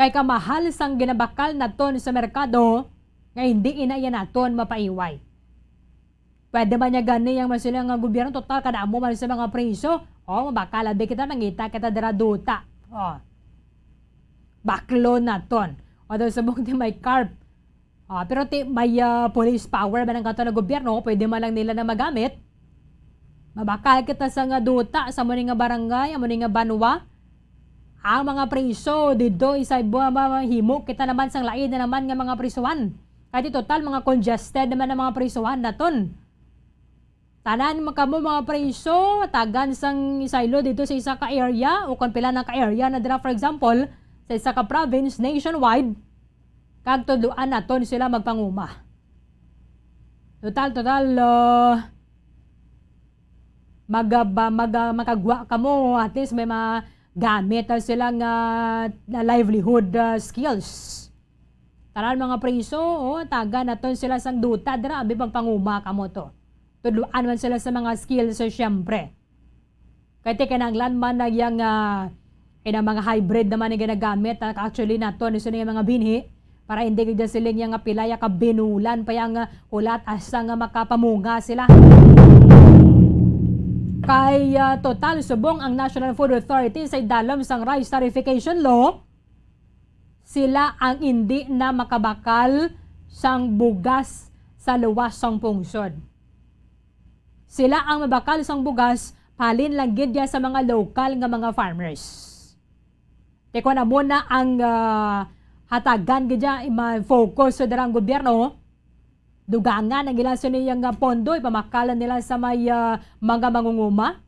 Kay kamahal sang ginabakal naton sa merkado nga hindi ina ya naton mapaiway. Pwede man niya gani yang masila nga gobyerno, total kada amo man sa mga priso. O, mabakal abi kita, mangita kita dira duta. O. Baklo naton. O, daw subong ti may carp. Ah, pero ti may, ah, police power man ang kato na gobyerno, pwede man lang nila na magamit. Mabakal kita sa nga duta, sa amo ni nga barangay, amo ni nga banwa. Ang mga priso, didto, isay bu-, ma-, mahimo kita naman sang lain na naman nga mga prisuhan. Kay ti total, mga congested naman ang mga prisuhan naton. Tanan man kamo mga priso, tagan sang isaylo dito sa isa ka area, o kon pila na ka area na dira, for example, sa isa ka province nationwide, kag tudloan naton sila magpanguma. Total, total, ah, maga-, ba-, maga-, makagwa kamo, at least may mga gamit na sila nga, na livelihood, ah, skills. Tanan mga priso, o, tagan naton sila sang duta dira, abi magpanguma kamo to. Tudloan man sila sa mga skills, so, syempre. Kay ti kinahanglan man na yang, ah, ina mga hybrid naman ang ginagamit, ah, actually naton, iso na yung mga binhi, para hindi gid siling yang pila ya ka binulan pa yang, ah, hulat asa nga makapamunga sila. Kay, ah, total subong ang National Food Authority sa idalom sang rice tariffication law, sila ang indi na makabakal sang bugas sa luwas sang pungsod. Sila ang mabakal sang bugas, halin lang gid ya sa mga lokal nga mga farmers. Ti kon amo na ang, ah, hatagan gid ya, ma-focus sa darang gobyerno, dugangan ang ila sini nga pondo, ipamakalan nila sa may, ah, mga mangunguma.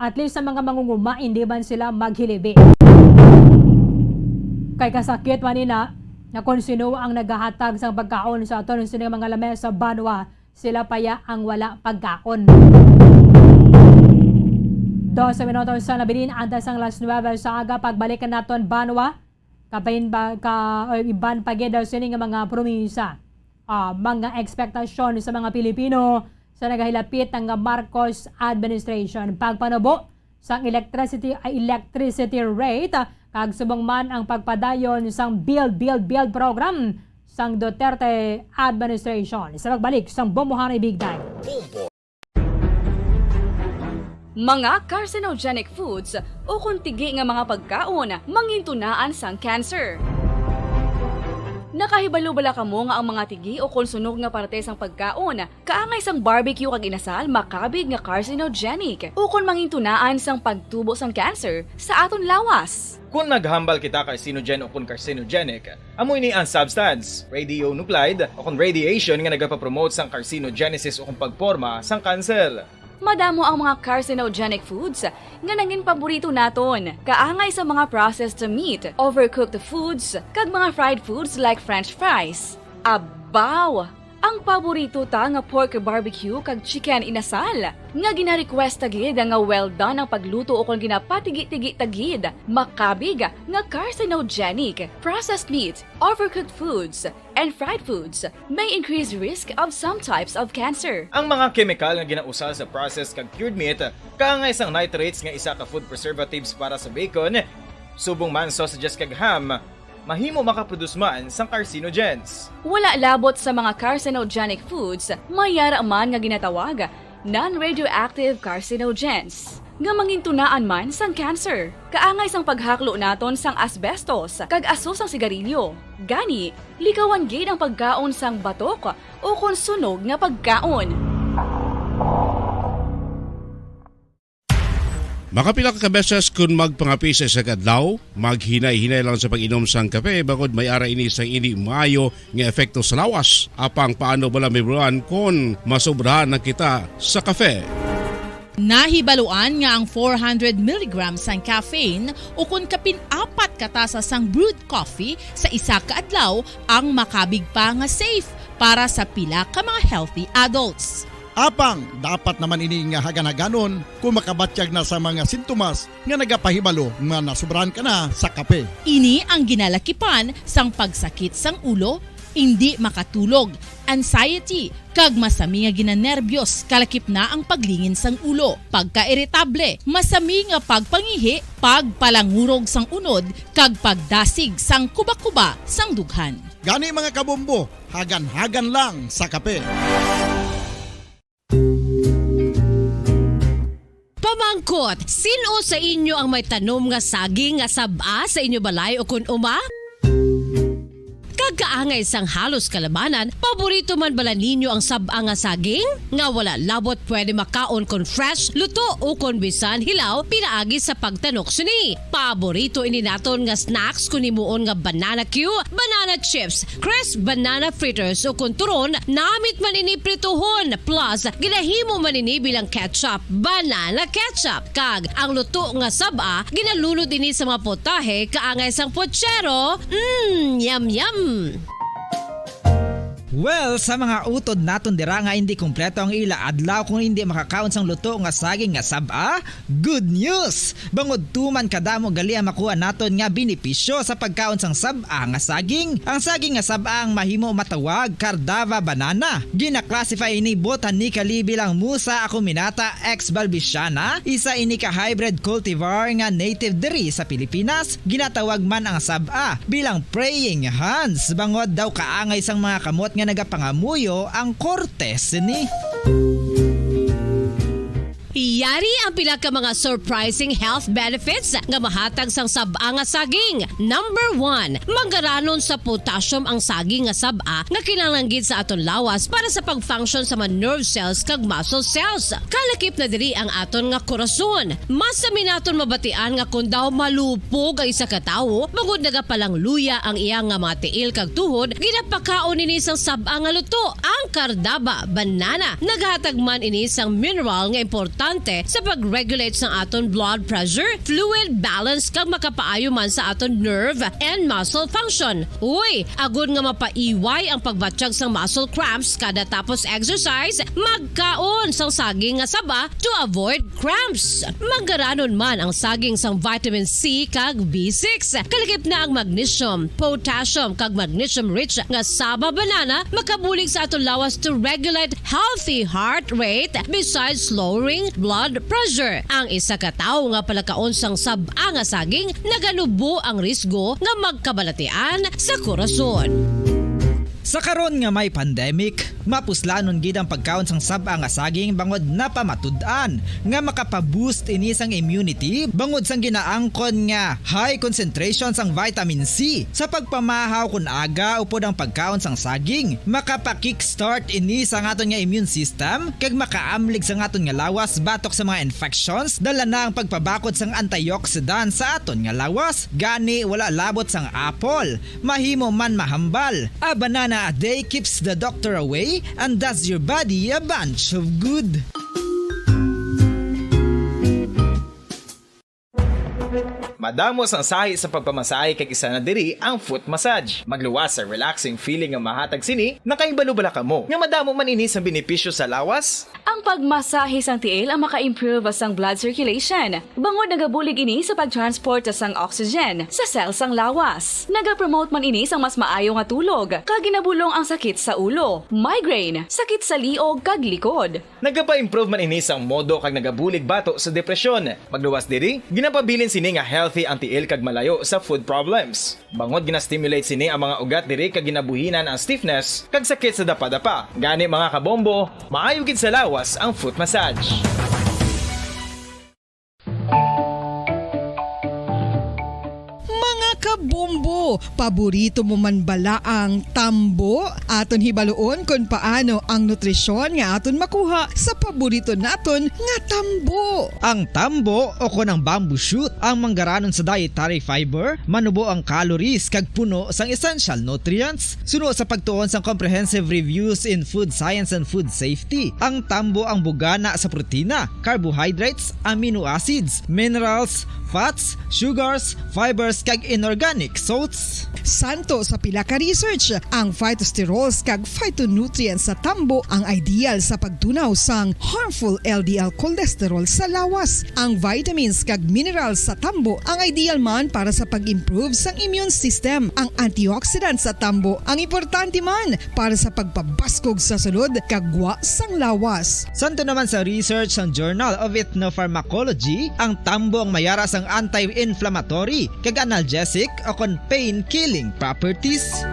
At least sa mga mangunguma, hindi man sila maghilibi. Kay kasakit man ina, na kung sino ang nagahatag sang pagkaon sa aton sini nga mga lamesa, banwa, sila pa ya ang wala pagkaon. Dose minutos sa nabilin, antes ang las nuebe sa aga, pagbalik naton, banwa, kabahin ba ka, o iban pa gid daw sini nga mga prominsya. Ah, mga ekspektasyon sa mga Pilipino sa nagahilapit nga Marcos administration. Pagpanubo sang electricity, ay, electricity rate, kag subong man ang pagpadayon sang Build, Build, Build program sang Duterte administration. Sa pagbalik sang Bombohanay Big Time. Mga carcinogenic foods ukon tigi nga mga pagkaon mangintunaan sang cancer. Nakahibalo bala kamo nga ang mga tigi ukon sunog nga parte sang pagkaon kaangay sang barbecue kag inasal makabig nga carcinogenic ukon mangintunaan sang pagtubo sang cancer sa aton lawas? Kon naghambal kita carcinogen ukon carcinogenic, amo ini ang substance, radionuclide, o kon radiation nga nagapapromote sang carcinogenesis o kon pagporma sang kanser. Madamo ang mga carcinogenic foods nga nangin paborito naton, kaangay sa mga processed meat, overcooked foods, kag mga fried foods like French fries. Abaw! Ang paborito ta nga pork barbecue kag chicken inasal, nga gina-request ta gid nga well done ang pagluto ukon ginapatigi-tigi ta gid, makabig nga carcinogenic. Processed meat, overcooked foods, and fried foods may increase risk of some types of cancer. Ang mga kemikal nga ginausal sa processed kag cured meat, kaangay sang nitrates nga isa ka food preservatives para sa bacon, subong man sausages kag ham, mahimo makaproduce man sang carcinogens. Wala labot sa mga carcinogenic foods, may ara man nga ginatawag non-radioactive carcinogens, nga mangintunaan man sang cancer. Kaangay sang paghaklo naton sang asbestos kag aso sang sigarilyo. Gani, likawan gid ang pagkaon sang batok ukon sunog nga pagkaon. Makapila ka beses kon magpangape sa isa ka adlaw, maghinay-hinay lang sa pag-inom sang kape, bangod may ara ini sang indi maayo nga epekto sa lawas. Apang paano bala mahibaluan kon masobrahan na kita sa kape? Nahibaluan nga ang four hundred milligrams sang caffeine ukon kapin apat ka tasa sang brewed coffee sa isa ka adlaw ang makabig pa nga safe para sa pila ka mga healthy adults. Apang dapat naman ini nga hagan-haganon kung makabatyag na sa mga sintomas nga nagapahibalo nga nasobrahan ka na sa kape. Ini ang ginalakipan sang pagsakit sang ulo, indi makatulog, anxiety, kag masami nga ginanerbiyos, kalakip na ang paglingin sang ulo, pagkairitable, masami nga pagpangihi, pagpalangurog sang unod, kag pagdasig sang kubakuba sang dughan. Gani, mga kabombo, hagan-hagan lang sa kape. Pamangkot, sin-o sa inyo ang may tanom nga saging nga sab-a sa inyo balay ukon uma? Kag kaangay sang halos kalabanan, paborito man bala ninyo ang sab-a nga saging? Nga wala labot pwede makaon kon fresh, luto, ukon bisan hilaw pinaagi sa pagtanok sini. Paborito ini naton nga snacks kon himuon nga banana cue, banana chips, crisp banana fritters, ukon turon, namit man ini prituhon, plus ginahimo man ini bilang ketchup, banana ketchup. Kag ang luto nga sab-a, ginalunod ini sa mga putahe kaangay sang puchero. Mm, yum, yum! Well, sa mga utod naton dira nga indi kompleto ang ila adlaw kung indi makakaon sang luto nga saging nga sab-a, good news! Bangod tuman kadamo gali ang makuha naton nga benepisyo sa pagkaon sang sab-a nga saging. Ang saging nga sab-a ang mahimo matawag Cardava banana. Gina-classify ini botanically bilang Musa acuminata ex balbisiana, isa ini ka hybrid cultivar nga native diri sa Pilipinas. Ginatawag man ang sab-a bilang praying hands, bangod daw kaangay sang mga kamot nga nagapangamuyo ang korte sini. Yari ang pila ka mga surprising health benefits nga mahatag sang sab-a nga saging. Number one, manggaranon sa potassium ang saging nga sab-a nga kinahanglan gid sa aton lawas para sa pag-function sa mga nerve cells kag muscle cells. Kalakip na diri ang aton nga korason. Mas sami naton mabatian nga kon daw malupog ang isa ka tawo, bangod nagapalangluya ang iya nga mga tiil kag tuhod, ginapakaon ini sang sab-a nga luto. Ang kardaba, banana, naghatag man ini sang mineral nga importante sa pag-regulate sang aton blood pressure, fluid balance, kag makapaayo man sa aton nerve and muscle function. Uy, agod nga mapaiway ang pagbatyag sang muscle cramps kada tapos exercise, magkaon sang saging nga saba to avoid cramps. Manggaranon man ang saging sang vitamin C kag B six. Kalakip na ang magnesium, potassium, kag magnesium-rich nga saba banana makabulig sa aton lawas to regulate healthy heart rate besides lowering blood pressure. Ang isa ka tawo nga palakaon sang sab-a nga saging naganubo ang risgo nga magkabalatian sa korason. Sa karon nga may pandemic, mapuslanon gid ang pagkaon sang sab-a nga saging bangod napamatud-an nga makapa-boost ini sang immunity bangod sang ginaangkon nga high concentration sang vitamin C. Sa pagpamahaw kon aga upod ang pagkaon sang saging, makapa-kickstart ini sa aton nga immune system kag makaamlig sa aton nga lawas batok sa mga infections. Dala na ang pagpabakod sang antioxidant sa aton nga lawas, gani wala labot sang apple. Mahimo man mahambal. A banana a day keeps the doctor away and does your body a bunch of good. Madamo sang sahi sa pagpamasahe kag isa na diri ang foot massage. Magluwas sa relaxing feeling nga mahatag sini, nakahibalo bala kamo nga madamo man ini sang benepisyo sa lawas? Ang pagmasahe sang tiil ang maka-improve sang blood circulation, bangod nagabulig ini sa pag-transport sang oxygen sa cell sang lawas. Nagapromote man ini sang mas maayo nga tulog, kag ginabulong ang sakit sa ulo, migraine, sakit sa liog kag likod. Nagapa-improve man ini sang modo kag nagabulig bato sa depresyon. Magluwas diri, ginapabilin sini nga healthy ang tiil kag malayo sa foot problems. Bangod gina-stimulate sini ang mga ugat diri kag ginabuhinan ang stiffness kag sakit sa dapadapa. Gani, mga kabombo, maayo gid sa lawas ang foot massage. Mga kabombo, paborito mo man bala ang tambo? Aton hibaloon kon paano ang nutrisyon nga aton makuha sa paborito naton nga tambo. Ang tambo o kon ang bamboo shoot, ang manggaranon sa dietary fiber, manubo ang calories kag puno sang essential nutrients. Suno sa pagtuon sang Comprehensive Reviews in Food Science and Food Safety, ang tambo ang bugana sa protina, carbohydrates, amino acids, minerals, fats, sugars, fibers, kag inorganic salts. Santo sa pila ka research, ang phytosterols kag phytonutrients sa tambo ang ideal sa pagtunaw sang harmful L D L cholesterol sa lawas. Ang vitamins kag minerals sa tambo ang ideal man para sa pag-improve sang immune system. Ang antioxidants sa tambo ang importante man para sa pagpabaskog sa sulod kag gwa sang lawas. Santo naman sa research sang Journal of Ethnopharmacology, ang tambo ang may ara sang anti-inflammatory kag analgesic o kon pain-killing properties.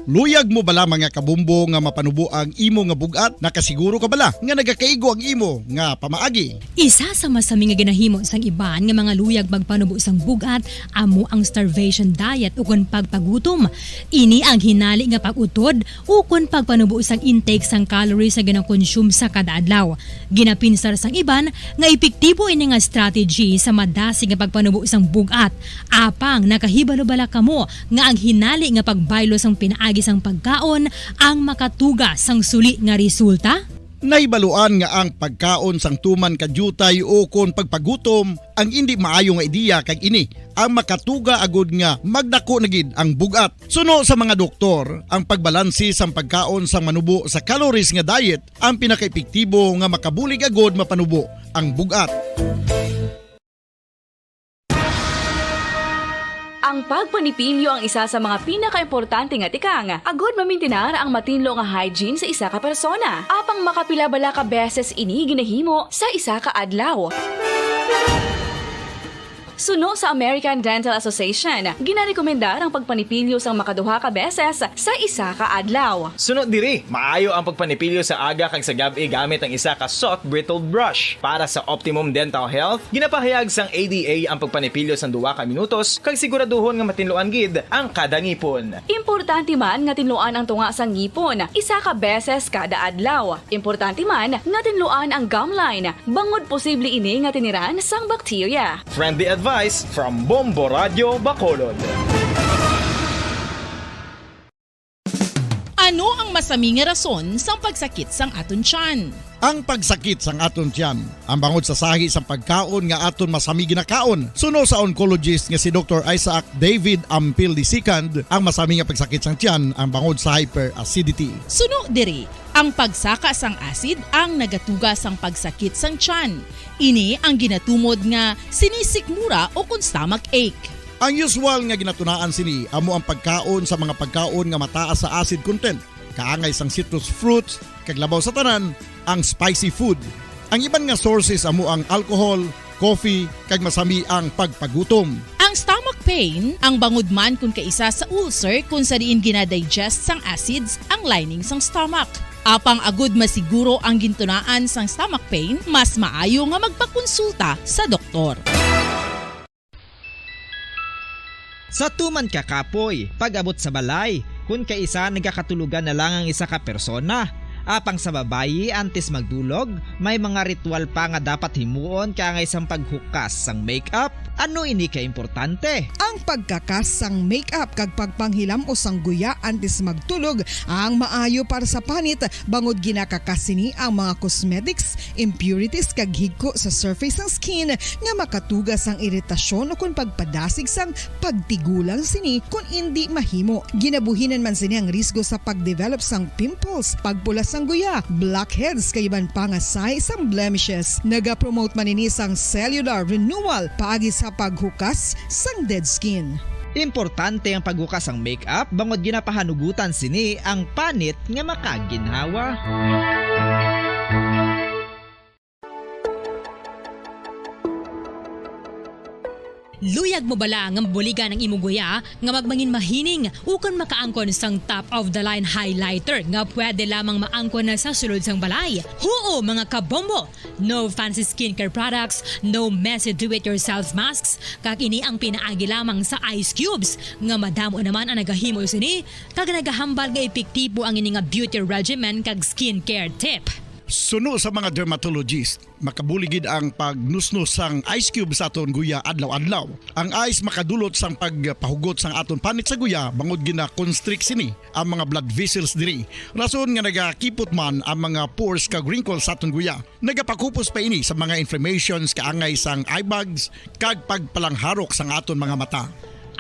Luyag mo bala, mga kabombo, nga mapanubo ang imo nga bug-at? Nakasiguro ka bala nga nagakaigo ang imo nga pamaagi? Isa sa masami nga ginahimo sang iban nga mga luyag magpanubo sang bug-at amo ang starvation diet ukon pagpagutom. Ini ang hinali nga pag-utod ukon pagpanubo sang intake sang calories nga ginakonsume sa kada adlaw. Ginapinsar sang iban nga epektibo ini nga strategy sa madasig nga pagpanubo sang bug-at. Apang nakahibalo bala kamo nga ang hinali nga pagbaylo sang pinaagi sang pagkaon ang makatuga sang suli nga resulta? Nahibaluan nga ang pagkaon sang tuman ka diutay ukon pagpagutom ang indi maayo nga ideya, kag ini ang makatuga agud nga magdako na gid ang bug-at. Suno sa mga doktor, ang pagbalanse sang pagkaon sang manubo sa calories nga diet ang pinakaepektibo nga makabulig agud mapanubo ang bug-at. Ang pagpanipilyo ang isa sa mga pinakaimportante nga tikang agud mamintinar ang matinlo nga hygiene sa isa ka persona. Apang makapila bala ka beses ini ginahimo sa isa ka adlaw? Suno sa American Dental Association, ginarekomendar ang pagpanipilyo sang makaduha ka beses sa isa ka adlaw. Suno diri, maayo ang pagpanipilyo sa aga kag sa gab-i gamit ang isa ka soft bristled brush. Para sa optimum dental health, ginapahayag sang A D A ang pagpanipilyo sang duha ka minutos kag siguraduhon nga matinluan gid ang kada ngipon. Importante man nga tinluan ang tunga sang ngipon isa ka beses kada adlaw. Importante man nga tinluan ang gum line, bangod posible ini nga tiniran sang bakterya. Friendly advice from Bombo Radio Bacolod. Ano ang masami nga rason sang pagsakit sang aton tiyan? Ang pagsakit sang aton tiyan, ang bangod sa sahi sang pagkaon nga aton masami ginakaon. Suno sa oncologist nga si Doktor Isaac David Ampil the second, ang masami nga pagsakit sang tiyan ang bangod sa hyperacidity. Suno diri, ang pagsaka sang acid ang nagatuga sang pagsakit sang tiyan. Ini ang ginatumod nga sinisikmura o kon stomach ache. Ang usual nga ginatunaan sini amo ang pagkaon sa mga pagkaon nga mataas sa acid content, kaangay sang citrus fruits, kag labaw sa tanan, ang spicy food. Ang iban nga sources amo ang alcohol, coffee, kag masami ang pagpagutom. Ang stomach pain, ang bangod man kon kaisa sa ulcer kon sa diin gina-digest sang acids ang lining sang stomach. Apang agud masiguro ang gintunaan sang stomach pain, mas maayo nga magpakonsulta sa doktor. Sa tuman ka kapoy, pag-abot sa balay, kun kaisa nagakatulogan na lang ang isa ka persona. Apang sa babayi, antes magdulog, may mga ritual pa nga dapat himuon kaangay sang paghukas sang makeup. Ano ini ka importante? Ang pagkakas sang makeup kag pagpanghilam-os sang guya antes magtulog ang maayo para sa panit, bangod ginakakas sini ang mga cosmetics, impurities, kag higko sa surface sang skin nga makatuga sang iritasyon ukon pagpadasig sang pagtigulang sini kon indi mahimo. Ginabuhinan man sini ang risgo sa pag-develop sang pimples, pagpula sang guya, blackheads, kag iban pa nga sahi sang blemishes. Nagapromote man ini sang cellular renewal paagi sa paghukas sang dead skin. Importante ang paghukas sang makeup bangod ginapahanugutan sini ang panit nga makaginhawa. Luyag mo bala nga mabuligan ang imo guya nga magmangin mahining ukon makaangkon sang top of the line highlighter nga pwede lamang maangkon na sa sulod sang balay? Huo, mga kabombo! No fancy skincare products, no messy do-it-yourself masks, kag ini ang pinaagi lamang sa ice cubes nga madamo naman ang nagahimo sini kag nagahambal nga epektibo ang ini nga beauty regimen kag skincare tip. Suno sa mga dermatologist, makabulig gid ang pagnusnos sang ice cube sa aton guya adlaw-adlaw. Ang ice makadulot sang pagpahugot sang aton panit sa guya bangod gina-constrict sini ang mga blood vessels diri, rason nga nagakipot man ang mga pores kag wrinkles sa aton guya. Nagapakupos pa ini sa mga inflammations kaangay sang eye bags kag pagpalangharok sang aton mga mata.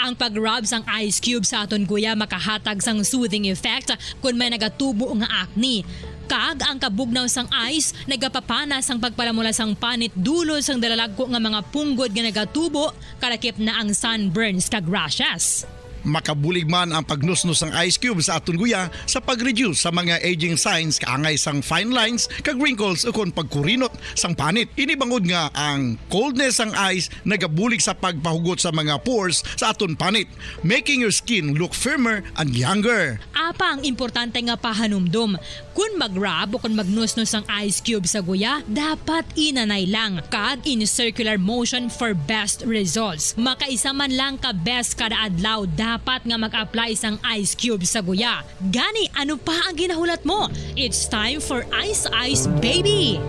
Ang pag-rub sang ice cube sa aton guya makahatag sang soothing effect kon may nagatubo nga acne. Kag ang kabugnaw sang ice nagapapana sang pagpalamula sang panit dulot sang dalalagko nga mga punggod nga nagatubo, kalakip na ang sunburns kag rashes. Makabulig man ang pagnusnos sang ice cube sa aton guya sa pag-reduce sa mga aging signs kaangay sang fine lines kag wrinkles ukon pagkurinot sang panit. Ini bangod nga ang coldness sang ice nagabulig sa pagpahugot sa mga pores sa aton panit, making your skin look firmer and younger. Apang importante nga pahanumdom, kon mag-rub o kon magnusnos ang ice cube sa guya, dapat inanay lang kag in circular motion for best results. Makaisa man lang ka beses kada adlaw dapat nga mag-apply sang ice cube sa guya. Gani, ano pa ang ginahulat mo? It's time for Ice Ice Baby!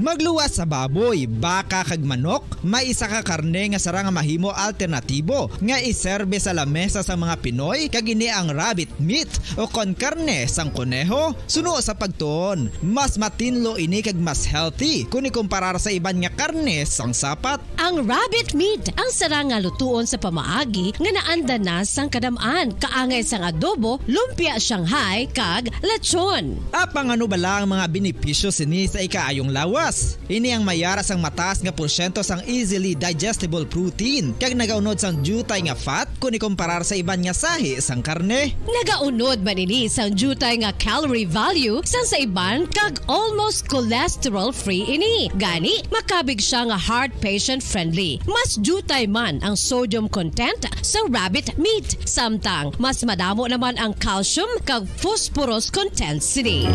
Magluwas sa baboy, baka, kag manok, may isa ka karne nga sarang nga mahimo alternatibo nga iserbe sa lamesa sang mga Pinoy, kag ini ang rabbit meat o kon karne sang koneho. Suno sa pagtuon, mas matinlo ini kag mas healthy kon ikumparar sa iban nga karne sang sapat. Ang rabbit meat ang sarang nga lutuon sa pamaagi nga naanda na sang kadam-an, kaangay sang adobo, lumpia Shanghai, kag lechon. Apang ano bala ang mga benepisyo sini sa ikaayong lawas? Ini ang may ara sang mataas nga porsyento sang easily digestible protein kag nagaunod sang diutay nga fat kon ikumparar sa iban nga sahi sang karne. Nagaunod man ini sang diutay nga calorie value sang sa iban kag almost cholesterol-free ini. Gani, makabig siya nga heart patient-friendly. Mas diutay man ang sodium content sa rabbit meat, samtang mas madamo naman ang calcium kag phosphorus content sini.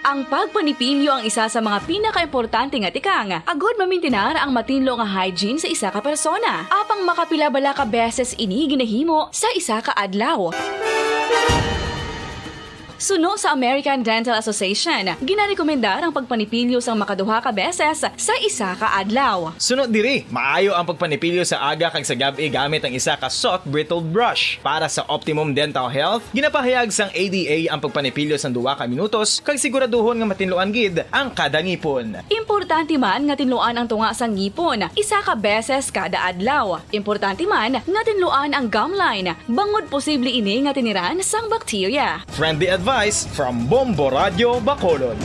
Ang pagpanipilyo ang isa sa mga pinakaimportante nga tikang agod mamintinar ang matinlo nga hygiene sa isa ka persona. Apang makapila bala ka beses ini ginahimo sa isa ka adlaw? Suno sa American Dental Association, ginarekomendar ang pagpanipilyo sang makaduha ka beses sa isa ka adlaw. Suno diri, maayo ang pagpanipilyo sa aga kag sa gab-i gamit ang isa ka soft bristle brush. Para sa optimum dental health, ginapahayag sang A D A ang pagpanipilyo sang duha ka minutos kag siguraduhon nga matinluan gid ang kada ngipon. Importante man nga tinluan ang tunga sang ngipon isa ka beses kada adlaw. Importante man nga tinluan ang gum line, bangod posible ini nga tiniran sang bakterya. Friendly advice from Bombo Radio Bacolod.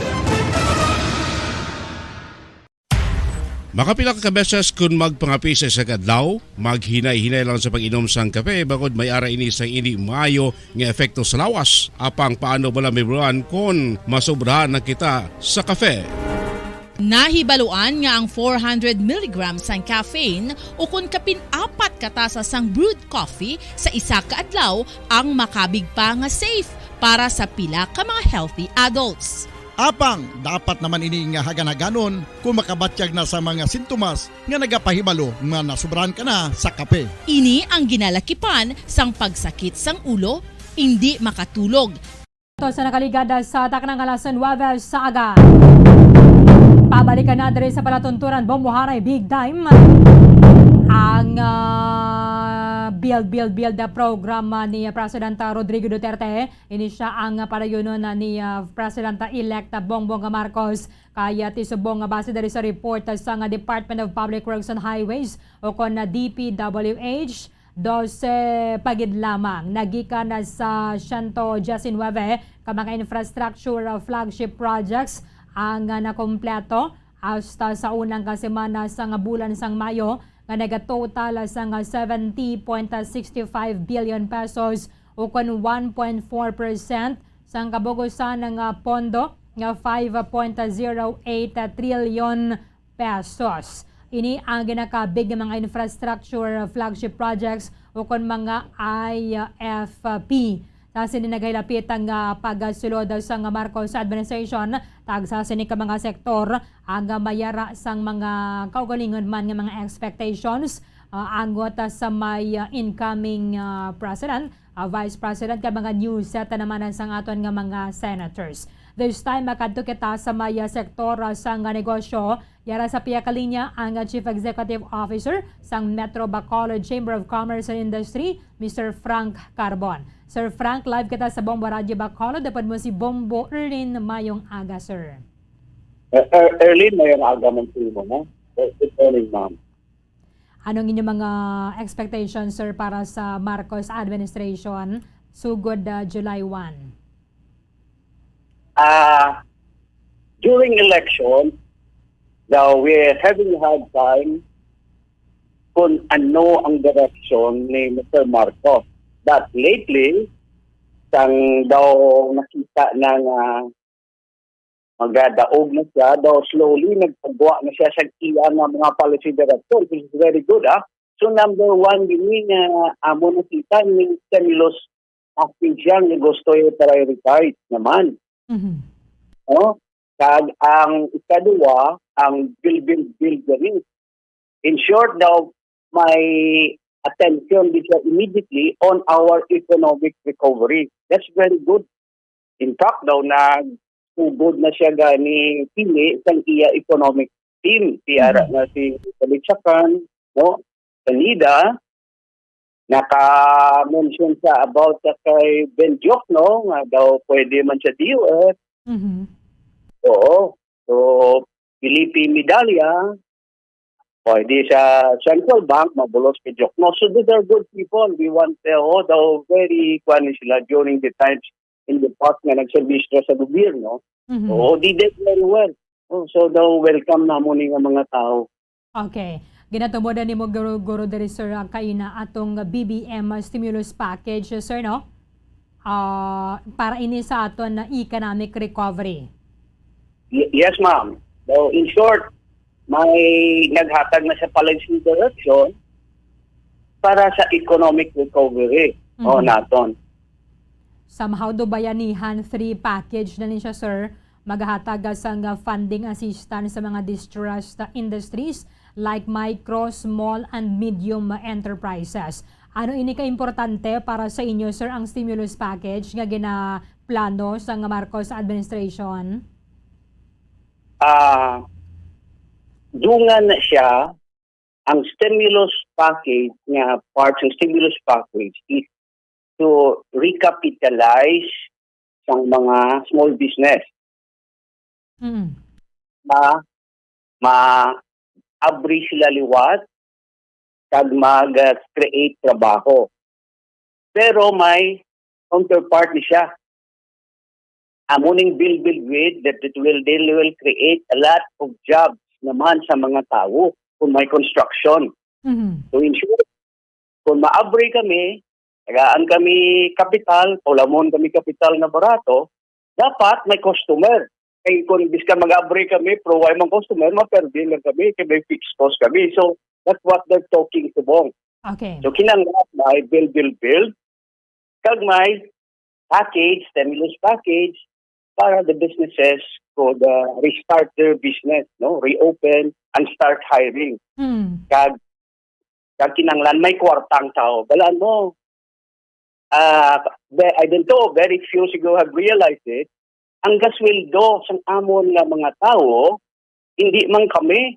Makapila ka beses kun magpangape sa isa ka adlaw, maghinay-hinay lang sa pag-inom sang kape, bangod may ara ini sang indi maayo nga epekto sa lawas. Apang paano bala mahibaluan kon masobrahan na kita sa kape? Nahibaluan nga ang four hundred milligrams sang caffeine ukon kapin apat ka tasa sang brewed coffee sa isa ka adlaw ang makabig pa nga safe para sa pila ka mga healthy adults. Apang dapat naman ini nga hagan-haganon kung makabatyag na sa mga sintomas nga nagapahibalo nga nasubrahan ka na sa kape. Ini ang ginalakipan sang pagsakit sang ulo, indi makatulog. Ato sa nakaligad sa taknang alas nuebe sa aga. Pabalikan na diri sa palatunturan, Bombo Haray Big Time. Ang ah, Build, Build, Build the program ah, ni President ah, Rodrigo Duterte. Ini sia ang ah, padayunon ah, ni ah, President-elect Bongbong Marcos. Kaya ti subong nga base diri sa report ah, sang Department of Public Works and Highways o kon na D P W H, dose pa gid lamang nagikan na sa siyento diecinuebe ka mga infrastructure flagship projects ang ah, nakompleto hasta sa unang kasemana sang bulan sang Mayo, nga nagatotal sang seventy point six five billion pesos, ukon one point four percent sang kabugusan nga pondo nga five point zero eight trillion pesos. Ini ang ginakabig nga mga infrastructure flagship projects ukon mga I F P. Sa sini nagahilapit ang ah, pagsulod sang Marcos administration, tagsa sini ka mga sektor ang ah, mayara sang mga kaugalingon man nga mga expectations ah, angot ah, sa may ah, incoming ah, president, ah, vice president, kag mga new set na naman sang aton nga mga senators. This time, makadto kita sa may ah, sektor ah, sang ah, negosyo. Yara sa pia ka linya ang ah, Chief Executive Officer sang Metro Bacolod Chamber of Commerce and Industry, Mister Frank Carbon. Sir Frank, live kita sa Bombo Radyo Bacolod. Dapat mo si Bombo Erlin. Mayong aga, sir. Eh, eh, Erlin, mayong aga man po mo, no? Eh, good morning, ma'am. Anong inyong mga expectations, sir, para sa Marcos administration sugod ah, July one? Ah, during election, daw we having a hard time kung ano ang direction ni Mister Marcos. But lately, sang daw nakita na nga magadaog na siya, daw slowly nagpagawa na siya sa iya nga mga policy direction, which is very good, ah. So number one din nga amo nakita ni Canilos Aspisyang nga gusto i-prioritize naman. Mhm. No? Kag ang ikaduha, ang build, build, build gani. In short daw, may attention di siya immediately on our economic recovery. That's very good. In fact daw, nagsugod na siya gani pili sang iya economic team. Tiara Mhm. na si Balichakan, no? Kanida, naka-mention siya about sa kay Ben Diokno, nga daw pwede man siya D O F. Mhm. Oo. So, Felipe Medalla, pwede sa Central Bank, mabulos kay Diokno. So, these are good people. We want, uh, oh, daw very, kuwan ni sila during the times in the past nga nagserbisyo sa gobyerno, Mhm. oo, they did very well. Oh, so, daw welcome namon ni nga mga tao. Okay. Ginatubod na nimo guro, guro diri, sir, ang kaina atong B B M stimulus package, sir, no? Ah, para ini sa aton na economic recovery. Y- yes, ma'am. So, in short, may naghatag na sa policy direction para sa economic recovery o Mhm. naton. Somehow do bayanihan three package na ni siya, sir. Maghatag sang funding assistance sa mga distressed industries like micro, small, and medium enterprises. Ano ini ka importante para sa inyo, sir, ang stimulus package nga ginaplano sang Marcos administration? Ah, dungan na siya, ang stimulus package nga part ng stimulus package is to recapitalize sang mga small business Mm. na ma-abri sila liwat kag mag-create trabaho. Pero may counterpart ni siya. Amo ning build, build, build that it will, they will create a lot of jobs naman sa mga tawo kung may construction. Mhm. So, in short, kung maabri kami, tagaan kami kapital, paulamon kami kapital na barato, dapat may customer. Kay kung biskan mag-abri kami, pero way mang customer, maperde lang kami, kay may fixed cost kami. So, that's what they're talking, Subong. Okay. So, kinanglan may build, build, build. Kag may package, stimulus package, para the businesses could uh, restart their business, no? Reopen and start hiring. Mm. Kag, kag kinanglan may kwartang tao. Balaan mo, ah, be- I don't know, very few siguro have realized it. Ang gasweldo sang amon nga mga tawo, hindi man kami,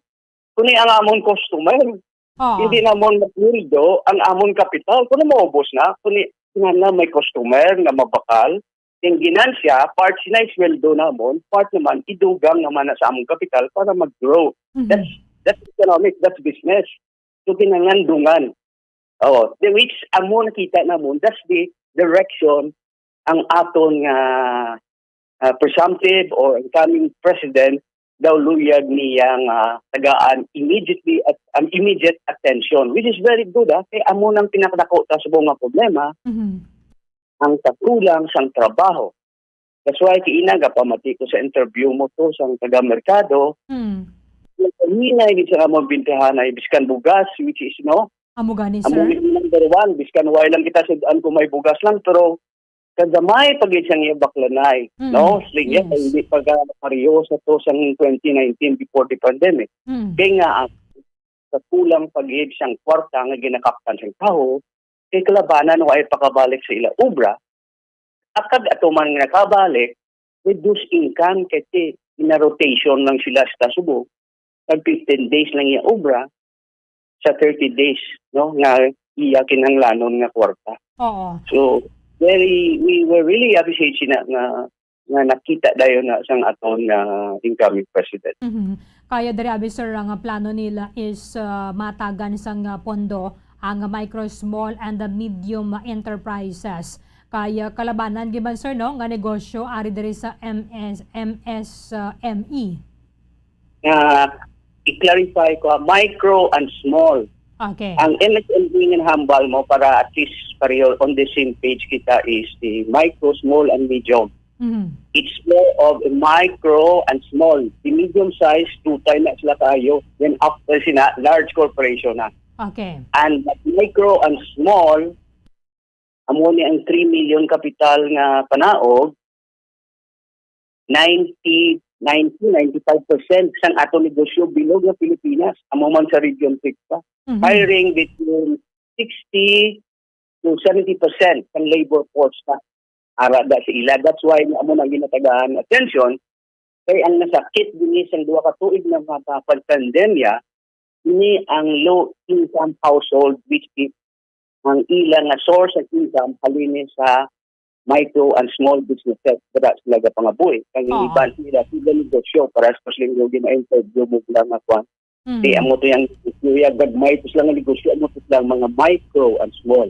kundi ang amon customer. Oo. Hindi namon masweldo ang amon kapital. Kuno maubos na, kundi nga na may customer nga mabakal, ang ginansya, part sina sweldo namon, part naman idugang naman na sa amon kapital para mag-grow. Mhm. That's that's economic, that's business. So kinahanglan dungan. Oh, the which amo nakita namon, that's the direction ang aton nga ah, presumptive or incoming president daw luyag niya nga tagaan immediately at ang immediate attention, which is very good, ha, kay amo nang pinakadako ta subong nga problema, Mhm. ang kakulang sang trabaho. That's why kiina gapamati ko sa interview mo to sang taga merkado, Mm. ang hinay gid sa among bintahanay biskan bugas, which is, no, Amo gani, amo sir. gid number one, biskan way lang kita sud-an kung may bugas lang, pero kagamay pa gid sang iya baklanay, Mm, no? Sige, yes. Hindi pa ka pareho sa to sang twenty nineteen before the pandemic. Mm. Kay nga, ah, sa kulang pa gid sang kwarta nga ginakaptan sang tawo, kay kalabanan wa ay pakabalik sa ila obra. At kag ato man nga nakabalik, reduce income kay ti, gina-rotation lang sila sa subong. Tag fifteen days lang iya obra sa thirty days, no, nga iya kinahanglanon nga kwarta. Oo. So, very, we were really appreciate sina nga, nga nakita dayon na sang aton nga incoming president. Mhm. Kaya diri abi, sir, ang plano nila is, ah, matagan sang, ah, pondo ang micro, small, and the medium enterprises. Kaya kalabanan gid man, sir, no, nga negosyo ari diri sa M S, M S, ah, M E. Nga i-clarify ko, ah, micro and small. Okay. Ang M S M E nga hambal mo para at least pareho on the same page kita is the micro, small, and medium. Mhm. It's more of a micro and small. The medium size, two time na sila tayo. Then after sina, large corporation na. Okay. And micro and small, amo ni ang three million kapital nga panaog, ninety, ninety, ninety-five percent sang ato negosyo bilog nga Pilipinas, amo man sa Region six pa. Mhm. Hiring between sixty to seventy percent sang labor force na ara da sa ila. That's why amo nang ginatagaan attention kay ang nasakit dinhi sang duha ka tuig na mga pag-pandemya, ni ang low income household, which is ang ila nga source of income halin ni sa micro and small businesses, dira sila gapangabuhi. Kag ang Oo. iban sila, sila negosyo, para sa paslinggo, gina-interview mo lang nga kwan. Mhm. Di, amo to yung negosyo, ya, gagmay to sila nga negosyo, amo to sila mga micro and small.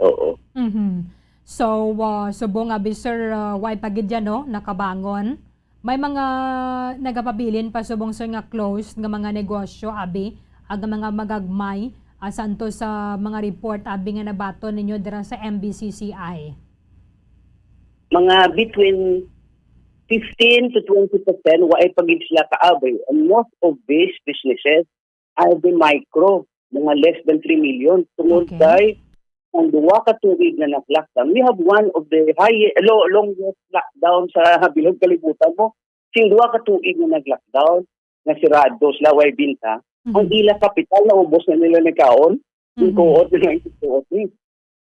Oo. Mhm. So, ah, subong abi, sir, ah, way pa gid yan, no, nakabangon. May mga nagapabilin pa subong, sir, nga closed nga mga negosyo abi, ag mga magagmay, ah, santo sa mga report abi nga nabaton ninyo dira sa M B C C I. Mga between fifteen to twenty percent wa ay pa gid sila kaabri. And most of these businesses are the micro, mga less than three million. Tungod Okay. kay ang duwa ka tuig nga nag-lockdown, we have one of the high, lo-, longest lockdown sa bilog kalibutan mo. Sing duwa ka tuig nga nag-lockdown, nga sirado sila, way binta, ang Mhm. ila kapital naubos na nila nagkaon, yung Mhm. kuot na lang yung kuot ni.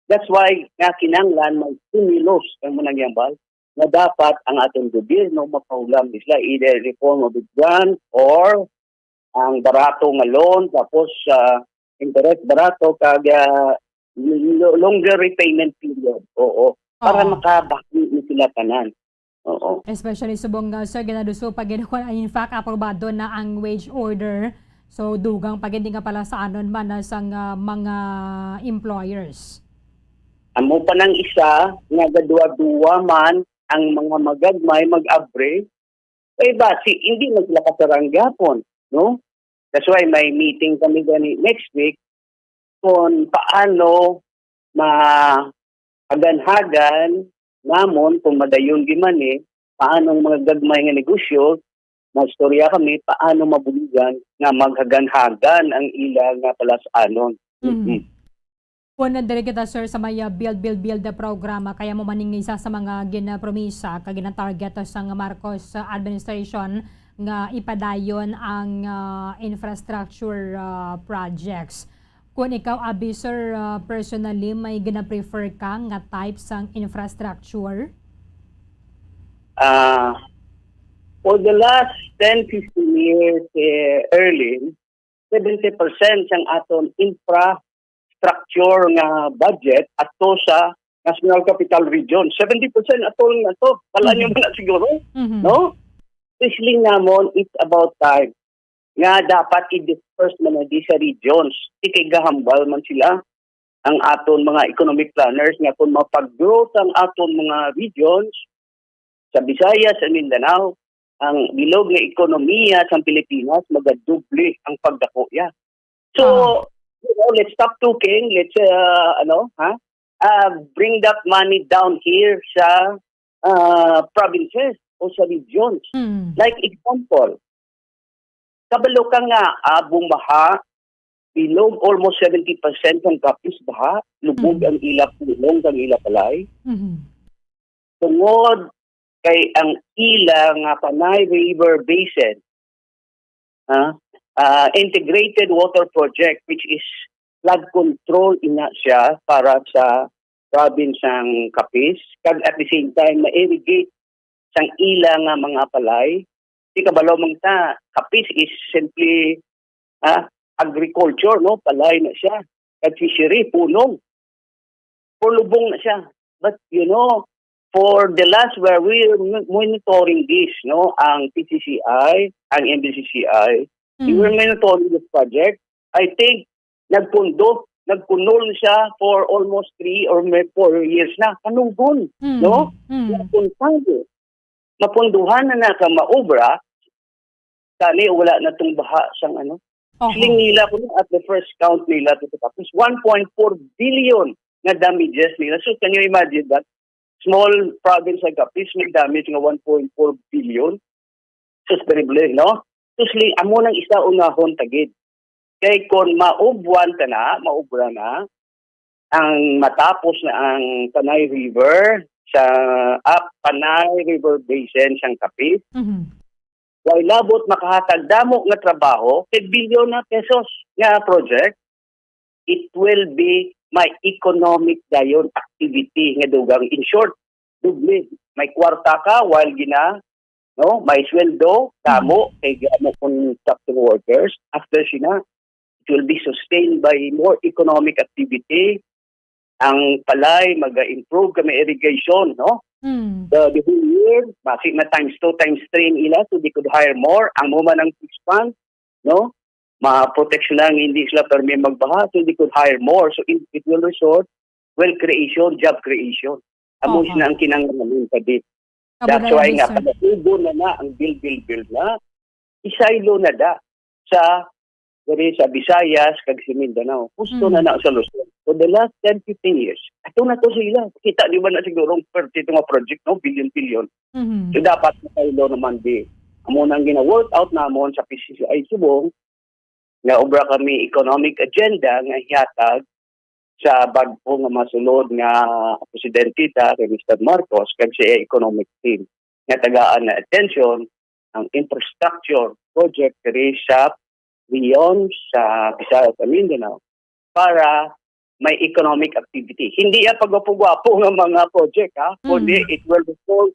That's why nga kinahanglan may stimulus ang manangyambal na dapat ang aton gobyerno mapahulam sila either in the form of a grant or ang barato nga loan, tapos, ah, interest barato, kag, ah, lo-, longer repayment period. Oo. Para Oo. makabaki ni sila tanan. Oo. Especially subong nga, sir, ginaduso pa gid, kung in fact, aprobado na ang wage order. So, dugang pa gid nga palasanon man na sang, ah, mga employers. Amo pa nang isa nga gaduwa-duwa man ang mga magagmay mag-abri, kay basi hindi man sila kasarang gyapon, no? That's why may meeting kami gani next week kung paano mahaganhagan namon, kung madayon gyud man ni, paano ang mga gagmay nga negosyo, maistorya kami paano mabuligan nga maghaganhagan ang ila nga palasanon. Mhm. Mm. Kung diri kita, sir, sa may, ah, Build, Build, Build na programa, kaya mo man ning isa sa mga ginapromisa kag ginatarget sang Marcos, ah, administration nga ipadayon ang, ah, infrastructure, ah, projects. Kung ikaw, abi, sir, ah, personally, may gina-prefer ka nga type sang infrastructure? Ah, for the last ten, fifteen years, eh, Erlyn, seventy percent sang aton infrastructure nga budget ato sa National Capital Region. Seventy percent ato lang na to. Balaan nyo Mhm. man na siguro, Mhm. no? Especially namon, it's about time nga dapat i-disperse man na di sa regions. Di kay gahambal man sila ang aton mga economic planners nga kung mapag-growth ang aton mga regions, sa Visayas, sa Mindanao, ang bilog nga ekonomiya sa Pilipinas magadoble ang pagdako ya. So, Ah. you know, let's stop talking. Let's, uh, ano, ha? Uh, bring that money down here sa, uh, provinces o sa regions. Mm. Like example, kabalo ka nga, ah, bumaha, bilog almost seventy percent ang Capiz baha, lubog Mm. ang ila pulong kag ila balay. Mhm. Tungod kay ang ila nga Panay River Basin, ah, ah, integrated water project, which is flood control ina siya para sa province sang Capiz, kag at the same time ma-irrigate sang ila nga mga palay. Di kabalo man ta, Capiz is simply, ah, agriculture, no? Palay na siya. Kag fishery, punong. Pulubong na siya. But, you know, for the last where we are mo-, monitoring this, no, ang P C C I, ang M B C C I, we were Mm. monitoring this project. I think, nagpundo, nagkunol siya for almost three or may four years na. Kanugon, Mm. no? Mm. Nagpuntado. Mapunduhan na na ka maobra, kani wala na tong baha sang ano. Oho. Siling nila ko at the first count nila to, tapos one point four billion nga damages nila. So, can you imagine that? Small province like Capiz may damage nga one point four billion. Sus, terrible, no? Sus, li-, amo nang isa unahon tagid. Kay kon maubwan ka na, maubra na, ang matapos na ang Panay River sa, ah, Panay River Basin sang Capiz, Mhm. way labot makahatag damo nga trabaho kay bilyon na pesos nga project, it will be my economic dayon activity nga dugang. In short, doble. May kwarta ka while gina, no? May sweldo, damo, Mhm. kay gamo construction workers. After sina, it will be sustained by more economic activity. Ang palay, maga-improve kami irrigation, no? Mm. The, the whole year, basi na times two, times three ang ila, so they could hire more. Ang mo man ang fish pond, no? Ma-protection lang, hindi sila permi magbaha, so they could hire more. So it, it will result wealth creation, job creation. Amo Aha. na ang kinahanglan sa di. Amo That's na why lang, nga, sir. Pag-ubo na na ang build, build, build na, isaylo na da sa diri sa Visayas kag sa Mindanao. Gusto Mm. na na sa Luzon. For the last ten, fifteen years, ato na to sila. Kita di ba na siguro ang perte ito nga project, no? Billion-billion. Mhm. So, dapat masaylo naman di. Amo nang gina-work out namon sa P C C I Subong, nga obra kami economic agenda nga ihatag sa bag-o nga masulod nga presidente ta kay Mister Marcos kag sa iya economic team nga tagaan na attention ang infrastructure project diri sa rehiyon sa Visayas ug Mindanao para may economic activity. Hindi yan pagwapo-gwapo nga mga project, ha, kundi Mm. it will result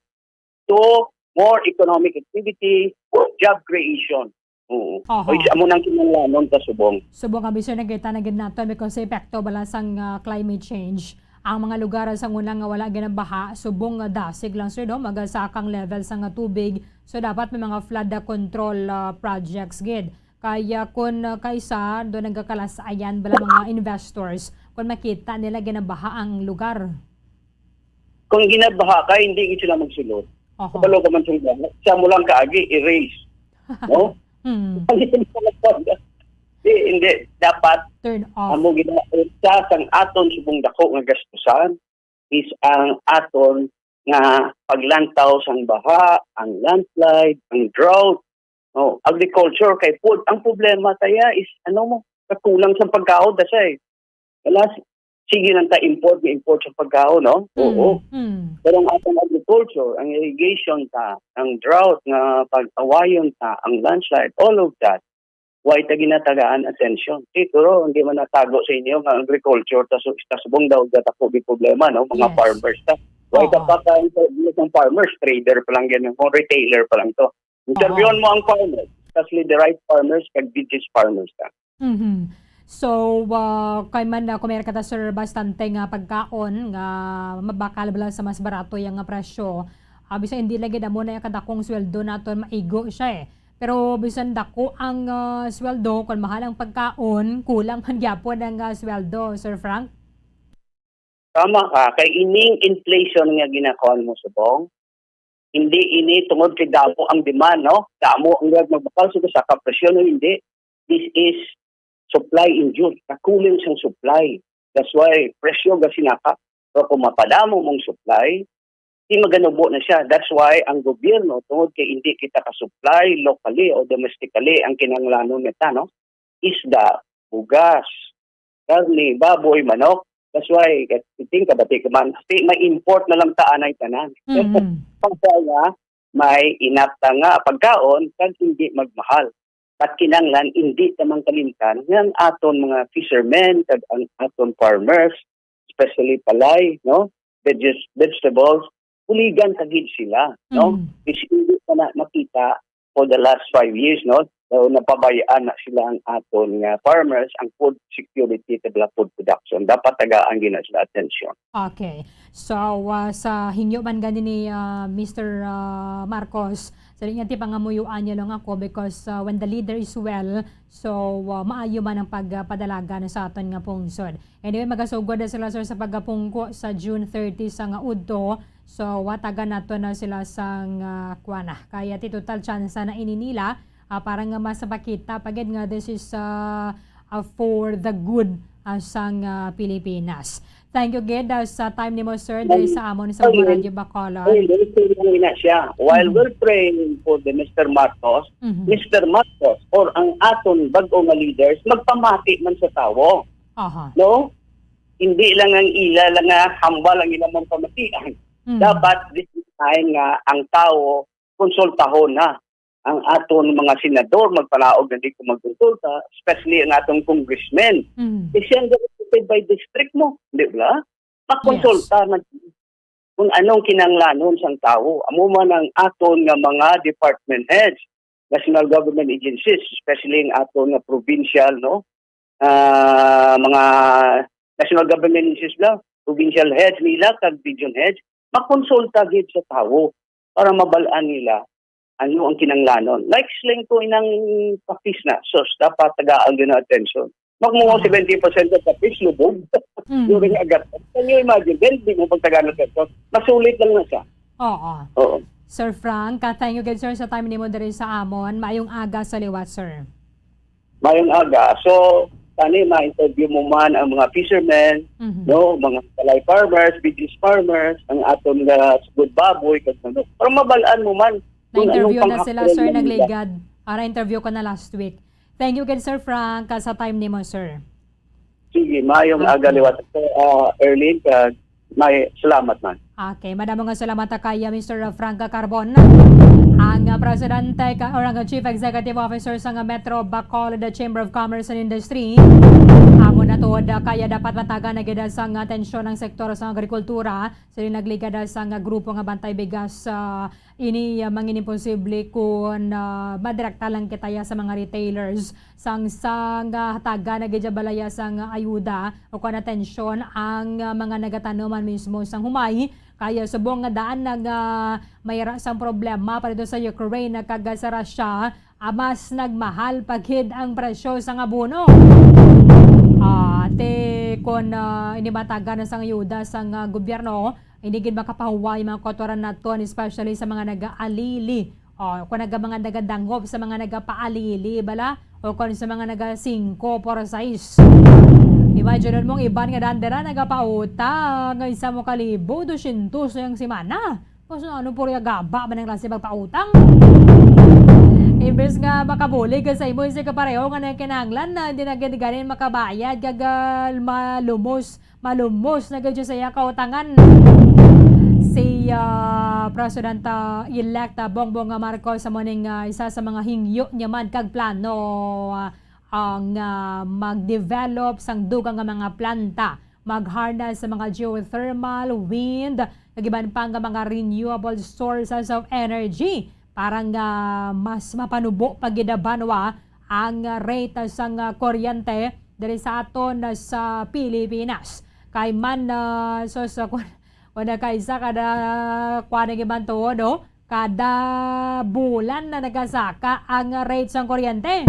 to more economic activity, job creation. Oo. Aha. O, isa mo nang kinahanglanon sa subong. Subong nga, Mister, nakita na gid nato because sa epekto bala sang, ah, climate change, ang mga lugar sa una nga wala ginabaha, subong nga dasig lang, sir, no? Magasakang level sang tubig. So, dapat may mga flood control, ah, projects gid. Kaya kung, ah, kaisa, doon nagkakalas-ayan bala mga investors kung makita nila ginabaha ang lugar. Kung ginabaha ka, hindi gid sila magsulod. Aha. Kabalo ka man sa baha. Sa mo lang kaagi, erase. No? Hmm. Di, hindi. Dapat Turn off. Amo gina-, isa sang aton subong dako nga gastusan is ang aton nga paglantaw sang baha, ang landslide, ang drought. No, agriculture kay food. Ang problema taya is, ano mo, kakulang sa pagkaon, dasay. Alas, sige lang ta import, import sa pagkaon, no? Mm, Oo. mm. Pero ang atong agriculture, ang irrigation ta, ang drought nga pag-awayon ta, ang landslide, all of that, why ta ginatagaan attention? Siguro, hindi man natago sa inyo nga agriculture, ta su-, ta subong daw, dako di problema, no? Mga Yes. farmers ta. Why ta Oo. pa ka, sa farmers, trader pa lang yan, kung retailer pa lang to. Interviewon Oo. mo ang farmers, especially the rice farmers, kag veggies farmers, ha? Mhm. So, ah, kay man, ah, kung meron ka ta, sir, bastante nga pagkaon nga mabakal bala sa mas barato yang nga presyo, ah, bisan hindi lagi damo na yung kadakong sweldo naton, maigo siya eh. Pero bisan dako ang, ah, sweldo, kung mahal ang pagkaon, kulang man gyapon ang, ah, sweldo, Sir Frank? Tama ka, kay ining inflation nga ginakuan mo subong, hindi ini tungod kay damo ang demand, no? Damo ang nag-, magbakal sa usa ka presyo, no? Hindi. This is supply induced, kakulang sang supply. That's why presyo gasinaka. Pero kung mapadamo mong supply, di maganubo na siya. That's why ang gobyerno, tungod kay hindi kita ka-supply locally o domestically, ang kinahanglanon nita, no? Isda, bugas, karne, baboy, manok. That's why, I think, kabati ka man, ti, may import na lang ta anay tanan. Mm. Pagkaya, may inapta nga pagkaon, kag hindi magmahal. But kinanglan, hindi ta man kalimtan nga ang aton mga fishermen, kag ang aton farmers, especially palay, no? Veggies, vegetables, buligan ta gid sila, no? Mm. Is hindi pa na makita for the last five years, no? So, napabayaan na sila ang aton nga farmers, ang food security, kag food production. Dapat tagaan gid na sila atensyon. Okay. So, ah, sa hingyo man gani ni, ah, Mister, ah, Marcos, sa linya ti pangamuyuan niya lang ako because, ah, when the leader is well, so, ah, maayo man ang pagpadalagan sa aton nga pungsod. Anyway, magasugod na sila, sir, sa pagapungko sa June thirty sa nga udto. So, watagan nato na sila sang, ah, kuwan na. Kaya ti total chance na ini nila, ah, para nga mas makita pa gid nga this is, ah, ah, for the good, ah, sang, ah, Pilipinas. Thank you gid, ah, sa time nimo, sir, diri sa amon sa Radyo Bacolod. Ay, diri sa ina siya. While Mhm. we're praying for the Mister Marcos, Mhm. Mister Marcos or ang aton bag-o nga leaders, magpamati man sa tawo. Aha. No? Hindi lang ang ila lang nga hambal ang ilang mga pamatian. Mm. Dapat this is time nga ang tawo konsultahon na ang aton mga senador, magpalaog na di ko magkonsulta, especially ang atong congressmen. Mm. Kasi ang elected by district mo, di ba? Makonsulta Yes. na kung anong kinanglanon sang tawo. Amo man ang aton nga mga department heads, national government agencies, especially ang aton nga provincial, no? Ah, mga national government agencies na, provincial heads nila, kag region heads, makonsulta gid sa tawo para mabal-an nila ano ang kinanglanon. Like, siling ko inang pakis na, sus, dapat tagaan gyud ng atensyon. Mag-, mga Oo. seventy percent of the fish, lubog. Mm. During agat. Can you imagine? Then, di mo pagtagalan sa ito. Masulit lang na siya. Oo. Oo. Sir Frank, ah, thank you again, sir, sa time nimo diri sa amon. Maayong aga sa liwat, sir. Maayong aga. So, tani, ma-interview mo man ang mga fishermen, Mhm. no? Mga palay farmers, veggies farmers, ang aton nga sugod baboy, kag manok. Para mabalaan mo man kung Na-interview anong na sila, panghakron sir, nila. Nagligad. Ah, na-interview ko na last week. Thank you again, Sir Frank, ah, sa time nimo, sir. Sige, maayong Okay. aga liwat, sir, ah, Erlene, kag may salamat man. Okay, madamo nga salamat kay, ah, Mister Frank Carbon, ang, ah, presidente ka, or ang Chief Executive Officer sa nga Metro Bacolod Chamber of Commerce and Industry. Amo na tuod, ah, kaya dapat matagan na gid sang atensyon ang sektor sa agrikultura, sa nagligad sa nga grupo nga Bantay Bigas, ah, Ini, ah, mangin imposible kon, ah, madirekta lang kita ya sa mga retailers. Sang, sang, ah, hatagan na gid balaya sang, ah, ayuda o kon atensyon ang, ah, mga nagatanom man mismo sang humay. Kaya subong nga daan nag, ah, mayra sang problema pa dito sa Ukraine kag sa Russia, ah, mas nagmahal pa gid ang presyo sang abono. Ah, ti kon, ah, ini matagan na sang ayuda sang, ah, gobyerno, Hindi gid makapahuway ang mga kautoran naton, especially sa mga nagaalili. O, kung naga-, mga nagadangop sa mga nagapaalili, bala, o kung sa mga naga-singko por sais. Imagine mo, ang iban nga daan dira nagapautang nga isa mo kalibo, dosyentos na yung simana. Kung sa ano, puro ya gaba man ang klase magpautang. Imbes nga makabulig ka sa imo, isa ka pareho nga nagkinahanglan na hindi na gid ganin makabayad, kag, ah, malumos malumos na gid sa iya kautangan. Si, ah, President, ah, elect, ah, Bongbong Marcos amo ning, ah, isa sa mga hingyo niya man kag plano, ah, ang, ah, mag-develop sang dugang nga mga planta, mag-harness sa mga geothermal, wind, kag iban pa nga mga renewable sources of energy para nga mas mapanubo pa gid, ah, banwa ang, ah, rate sang, ah, kuryente diri sa aton, ah, sa Pilipinas. Kay man, ah, sus, ah, kun, kun nakaisa kada, kuwan ang iban tuod, no? Kada bulan na nagasaka ang, ah, rate sang kuryente.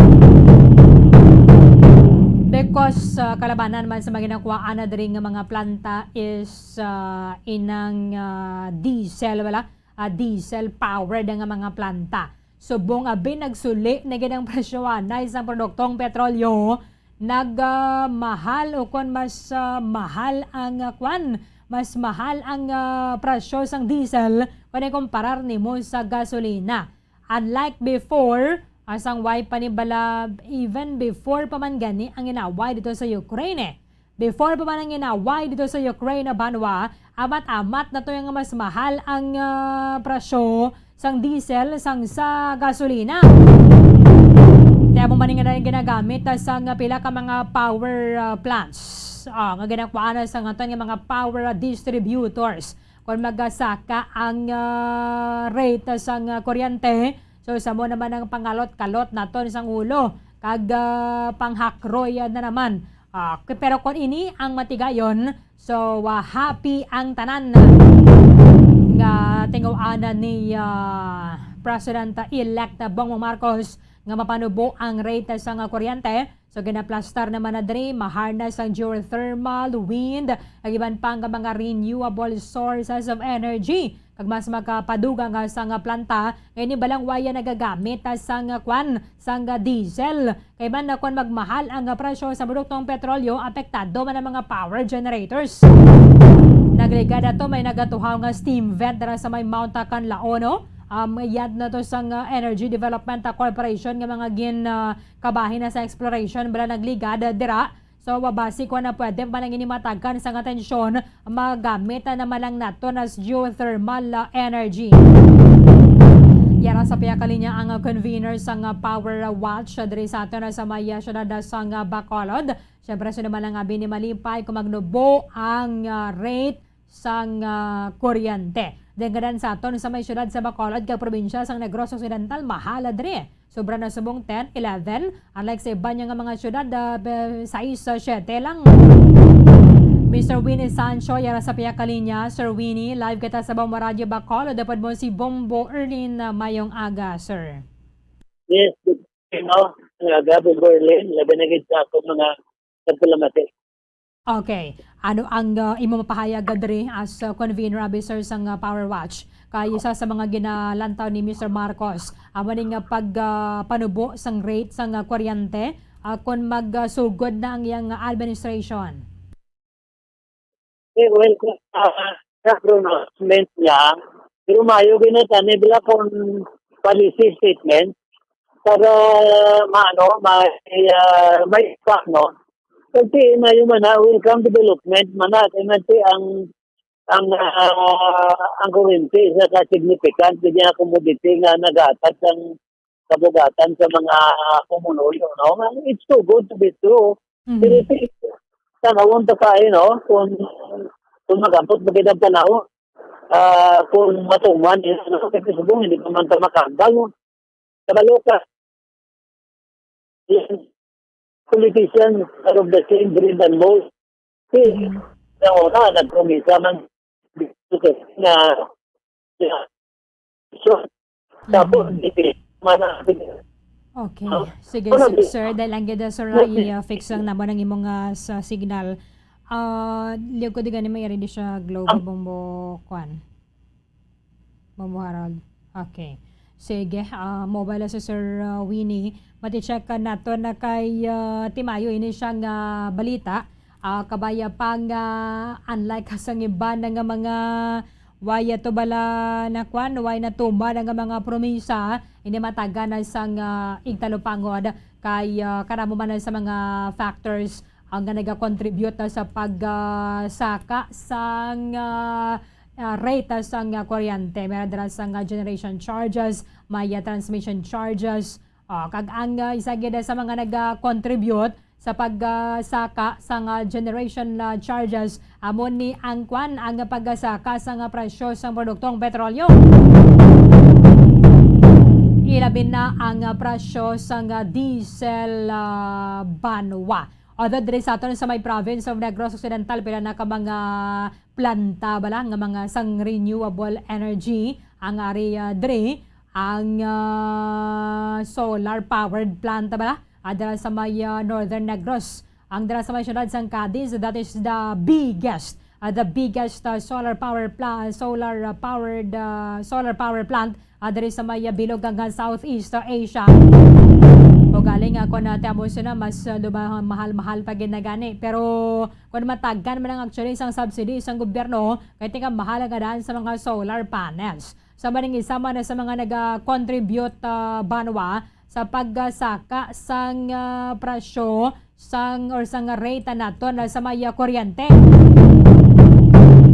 Because, ah, kalabanan man sa mga ginakuhaan na diri nga mga planta is, ah, inang, ah, diesel, wala? ah, diesel powered nga mga planta. Subong abi nagsuli na gid ang presyo anay sang produktong petrolyo, nag, ah, mahal o kon mas, ah, mahal ang, ah, kwan, mas mahal ang, ah, presyo sang diesel kon ikumparar nimo sa gasolina. Unlike before, ah, sang way pa ni bala, even before pa man gani ang inaway dito sa Ukraine, eh. Before pa man ang inaway dito sa Ukraine, banwa, amat-amat na to yung mas mahal ang, ah, presyo sang diesel sang sa gasolina. Kaya mo man nga na yung ginagamit, ah, sang pila ka mga power, ah, plants, ah, nga ginakuhaan na sa aton nga mga power, ah, distributors. Kung magasaka ang, ah, rate sang, ah, kuryente, so, sa mo naman ang pangalot-kalot naton sang ulo, kag, ah, panghakroy na naman. Ah, k-, pero kung ini ang matigayon, so, ah, happy ang tanan nga tinguanan ni, ah, President-elect Bongbong Marcos nga mapanubo ang rate sang kuryente. So, ginaplastar naman na diri, maharness ang geothermal, wind, kag iban pa nga mga renewable sources of energy. Kag mas makapadugang nga sang planta, nga ini balang waya nagagamit sang kwan, sang diesel. Kay man na kung magmahal ang presyo sa produktong petrolyo, apektado man ang mga power generators. Nagligad ato, may nagatuhaw nga steam vent dira sa may Mount Kanlaon, no? Um, yad na to sang Energy Development Corporation nga mga gin, ah, kabahin na sa exploration, bala nagligad, ah, dira. So, wa basi ko na pwede pa nang inimatagan sang atensyon, magamit na naman lang nato na geothermal, ah, energy. Yara sa pihak kalinya ang, ah, convener sang, ah, Power Watch, ah, diri sa aton, ah, sa may, ah, syudad, ah, sang, ah, Bacolod. Siyempre, sino man ang abi ni malipay kung magnubo ang, ah, rate sang, ah, kuryente. Dengganan sa aton sa may syudad sa Bacolod kag probinsya sang Negros Occidental, mahala diri. Sobra na subong ten, eleven, unlike sa iban niya nga mga syudad, ah, be-, sais, ah, siyete lang. Mister Winnie Sancho, yara sa pihak kalinya. Sir Winnie, live kita sa Bombo Radyo Bacolod. Dapat mo si Bombo Erlin, ah, mayong aga, sir. Yes, good morning, no? Ang aga, Bombo Erlin. Labi na gid sa akong mga Nagpalamati. Okay. Ano ang, ah, imo mapahayag, ah, diri as, ah, convener, abi, sir, sang, ah, Power Watch? Kay isa sa mga ginalantaw ni Mister Marcos, amo ni nga pag, ah, panubo sang rate sang, ah, kuryente, ah, kon mag, ah, sugod na ang iyang, ah, administration. Eh, well, kung, ah, sa pronouncement niya, pero maayo ginatani bila kung policy statement para maano, may, ah, may impact, no? Kasi maayo man na, welcome development man na, kaya man si ang, ang, ah, ang kuryente isa ka significant gid nga commodity nga nagahatag sang kabugatan sa mga pumuluyo, no? It's too good to be true. Mhm. Pero si, tanawon ta sa, eh, no? Kung, kung mag-abot ba gid ang panahon, ah, kung matuman, eh, ano, kasi subong, hindi pa man ta makambal, no? Kabalo ka. Yan. Politicians are of the same breed and mold. Si, Mhm. sa una, nagpromisa man na, na, so, tapos, Mhm. di, mana, Okay. Ah, Sige, ano, sir, di, sir, dahil ang gida, sir, okay. I-, uh, fix lang naman ang imong, uh, sa signal. Ah, liog ko di gani may rin di siya globe Ah. Bombo, kwan. Ma'am Harold. Okay. Sige, ah, mobile si Sir, ah, Winnie. Mati-check ka nato na kay, ah, timayo ini siya nga balita. Ah, kabaya pa nga, unlike sa iban nga mga way ato bala na kwan, way natuman nga mga promisa, ini matagan na sang, ah, igtalupangod kay, ah, karamo man na sa mga factors ang nga nagakontribute na sa pag, ah, saka sang, ah, ah, rate sang, ah, kuryente. Meron dira sang, ah, generation charges, may, ah, transmission charges. Ah, kag ang, ah, isa gid sa mga nag-contribute sa pag, ah, saka sang, ah, generation, ah, charges, amo ni ang kwan, ang pagsaka sang, ah, presyo sang produktong petrolyo. Ilabi na ang, ah, presyo sang, ah, diesel, ah, banwa. Although diri sa aton sa may province of Negros Occidental, pila na ka mga planta bala nga mga sang renewable energy ang ari, ah, diri, ang, ah, solar powered plant bala, ah, dira sa may, ah, Northern Negros. Ang dira sa may siyudad sang Cadiz, that is the biggest, ah, the biggest, ah, solar power pla-, solar, ah, powered, ah, solar power plant ah, diri sa may, ah, bilog nga Southeast Asia. Ugaling nga kon, ah, ti amo sina, mas, ah, duba-, mahal-mahal pa gid na gani. Pero kon matagan man ang actually sang subsidy sang gobyerno, kay ti nga mahal ang daan sa mga solar panels. Sa maning isa man sa mga naga-contribute, ah, banwa sa pagsaka sang, ah, presyo sang or sang rate naton sa may, ah, kuryente.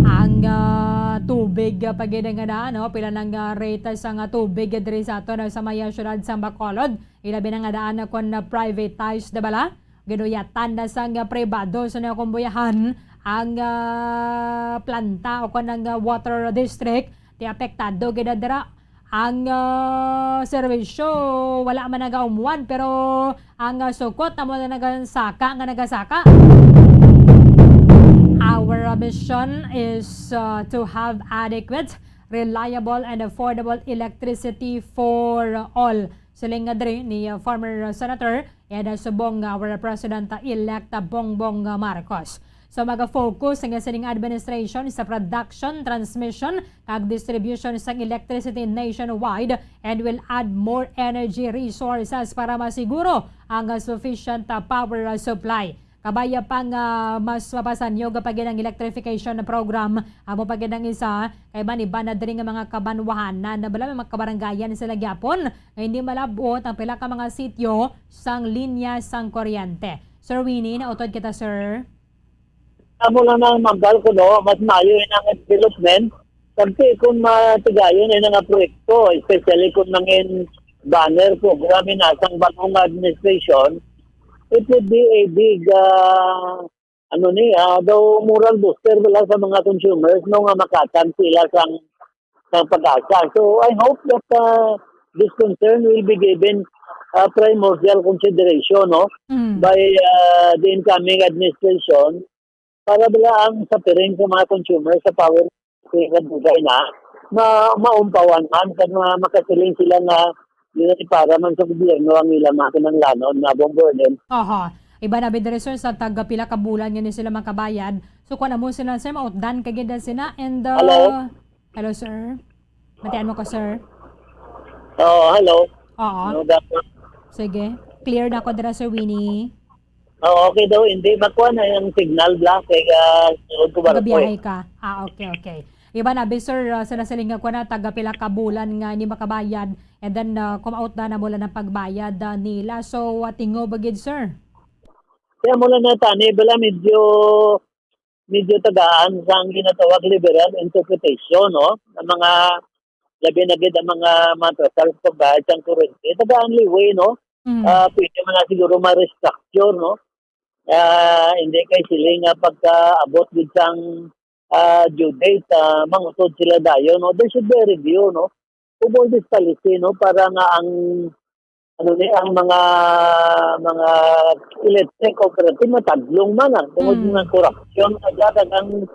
Ang, ah, tubig, ah, pagid nga na, no? Pila nang, ah, rate sang, ah, tubig diri sa aton, ah, sa may, ah, siyudad sa Bacolod. Ilabi na nga daan na kon, ah, privatized na bala. Ginuyatan na sang, ah, pribado sa nakumbuyahan ang, ah, planta o kon ang, ah, water district. Ti apektado gid dira. Ang, ah, serbisyo, wala man nagaumuan, pero ang, ah, sukot amo na nagasaka nga nagasaka. Our, ah, mission is, ah, to have adequate, reliable, and affordable electricity for all. Siling nga diri ni, ah, former Senator Eda Subong, ah, our President-elect, ah, Bongbong, ah, Marcos. So, maga-focus ang sining administration sa production, transmission, kag distribution sang electricity nationwide and will add more energy resources para masiguro ang, ah, sufficient, ah, power, ah, supply. Kabaya pa nga mas mapasanyog pa gid ang electrification program, amo pa gid ang isa kay man iba na diri nga mga kabanwahanan na bala, mga kabarangayan sila gyapon nga hindi malab-ot ang pila ka mga sityo sang linya sang kuryente. Sir Winnie, nautod kita, sir. Amo lang nang mambal ko, no, mas maayo yun ang development. Kasi kung matigayon yun ang proyekto, especially kung mangin banner program yun na sang bagong administration, it would be a big, ah, ano ni, ah, daw moral booster wala sa mga consumers, no, nga makatan sila sang, sang pag-asa. So, I hope that, ah, this concern will be given, ah, primordial consideration, no, Mm. by, ah, the incoming administration para bala ang suffering sa mga consumers sa power sa dugay na ma-, maumpawan man kag ma-, makasiling sila nga dili para man sa gobyerno ang ilang mga kinahanglanon nga bombornen. Aha. Iban abi diri, sir, sa taga pila ka bulan nga ni sila makabayad. So, kung amo sila, sir, mautdan ka gid sila. And, uh, Hello? Hello, sir. Matian mo ko, sir. Oo, hello. Oo. Ano dapat? Sige. Clear na ko dira, Sir Winnie. Oo, okay daw. Hindi, makuha na yung signal, bla. Kaya, sunod ko ba, Gabiyahe ka. Ah, okay, okay. Iban abi, sir, uh, sila siling nga kuwan na, taga pila ka bulan nga ni makabayad. And then, uh, kumautdan na mo lang ang pagbayad, uh, nila. So, uh, tingo ba gid, sir? Kaya mo lang na tani, bala medyo, medyo tagaan sa ang ginatawag liberal interpretation, no? Ang mga, labi na gid ang mga, mga trespass sa pagbayad sang kurente. Tagaan liway, no? Mm. Ah, pwede man na siguro ma-restructure, no? Ah, hindi kay sila nga pagkaabot gid sang, ah, due date, ah, mangutod sila dayon, no? There should be a review, no? Of all this policy, no? Para nga ang, ano ni, ang mga, mga electric operative matadlong man, ah, tungod Mm. nga korupsyon, kag ang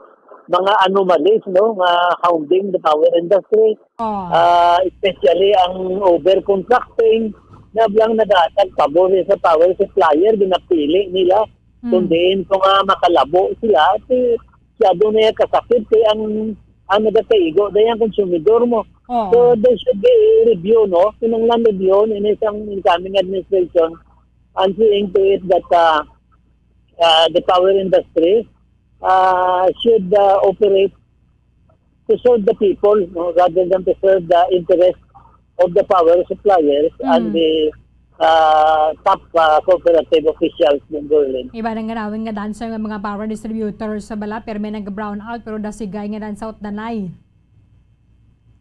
mga anomalies, no? Nga hounding the power industry. Oh. Ah, especially ang overcontracting, na biyang nagahatag pabor sa power supplier, ginapili nila. Mm. Kung diin ko nga makalabo sila, si, si Ado na yung kasakit, kay ang, ang nagataigo, dahil ang konsumidor mo. Oh. So, there should be a review, no? Kinahanglan review, in isang incoming administration, and seeing to it that, uh, uh, the power industry, uh, should, uh, operate to serve the people, no, rather than to serve the interest of the power suppliers and Mm. the, uh, top, uh, cooperative officials in Berlin. Iba nang ganawin nga dancer nga mga power distributors sa bala, pero may nag-brown out, pero dasigay nga dan sa utdanay.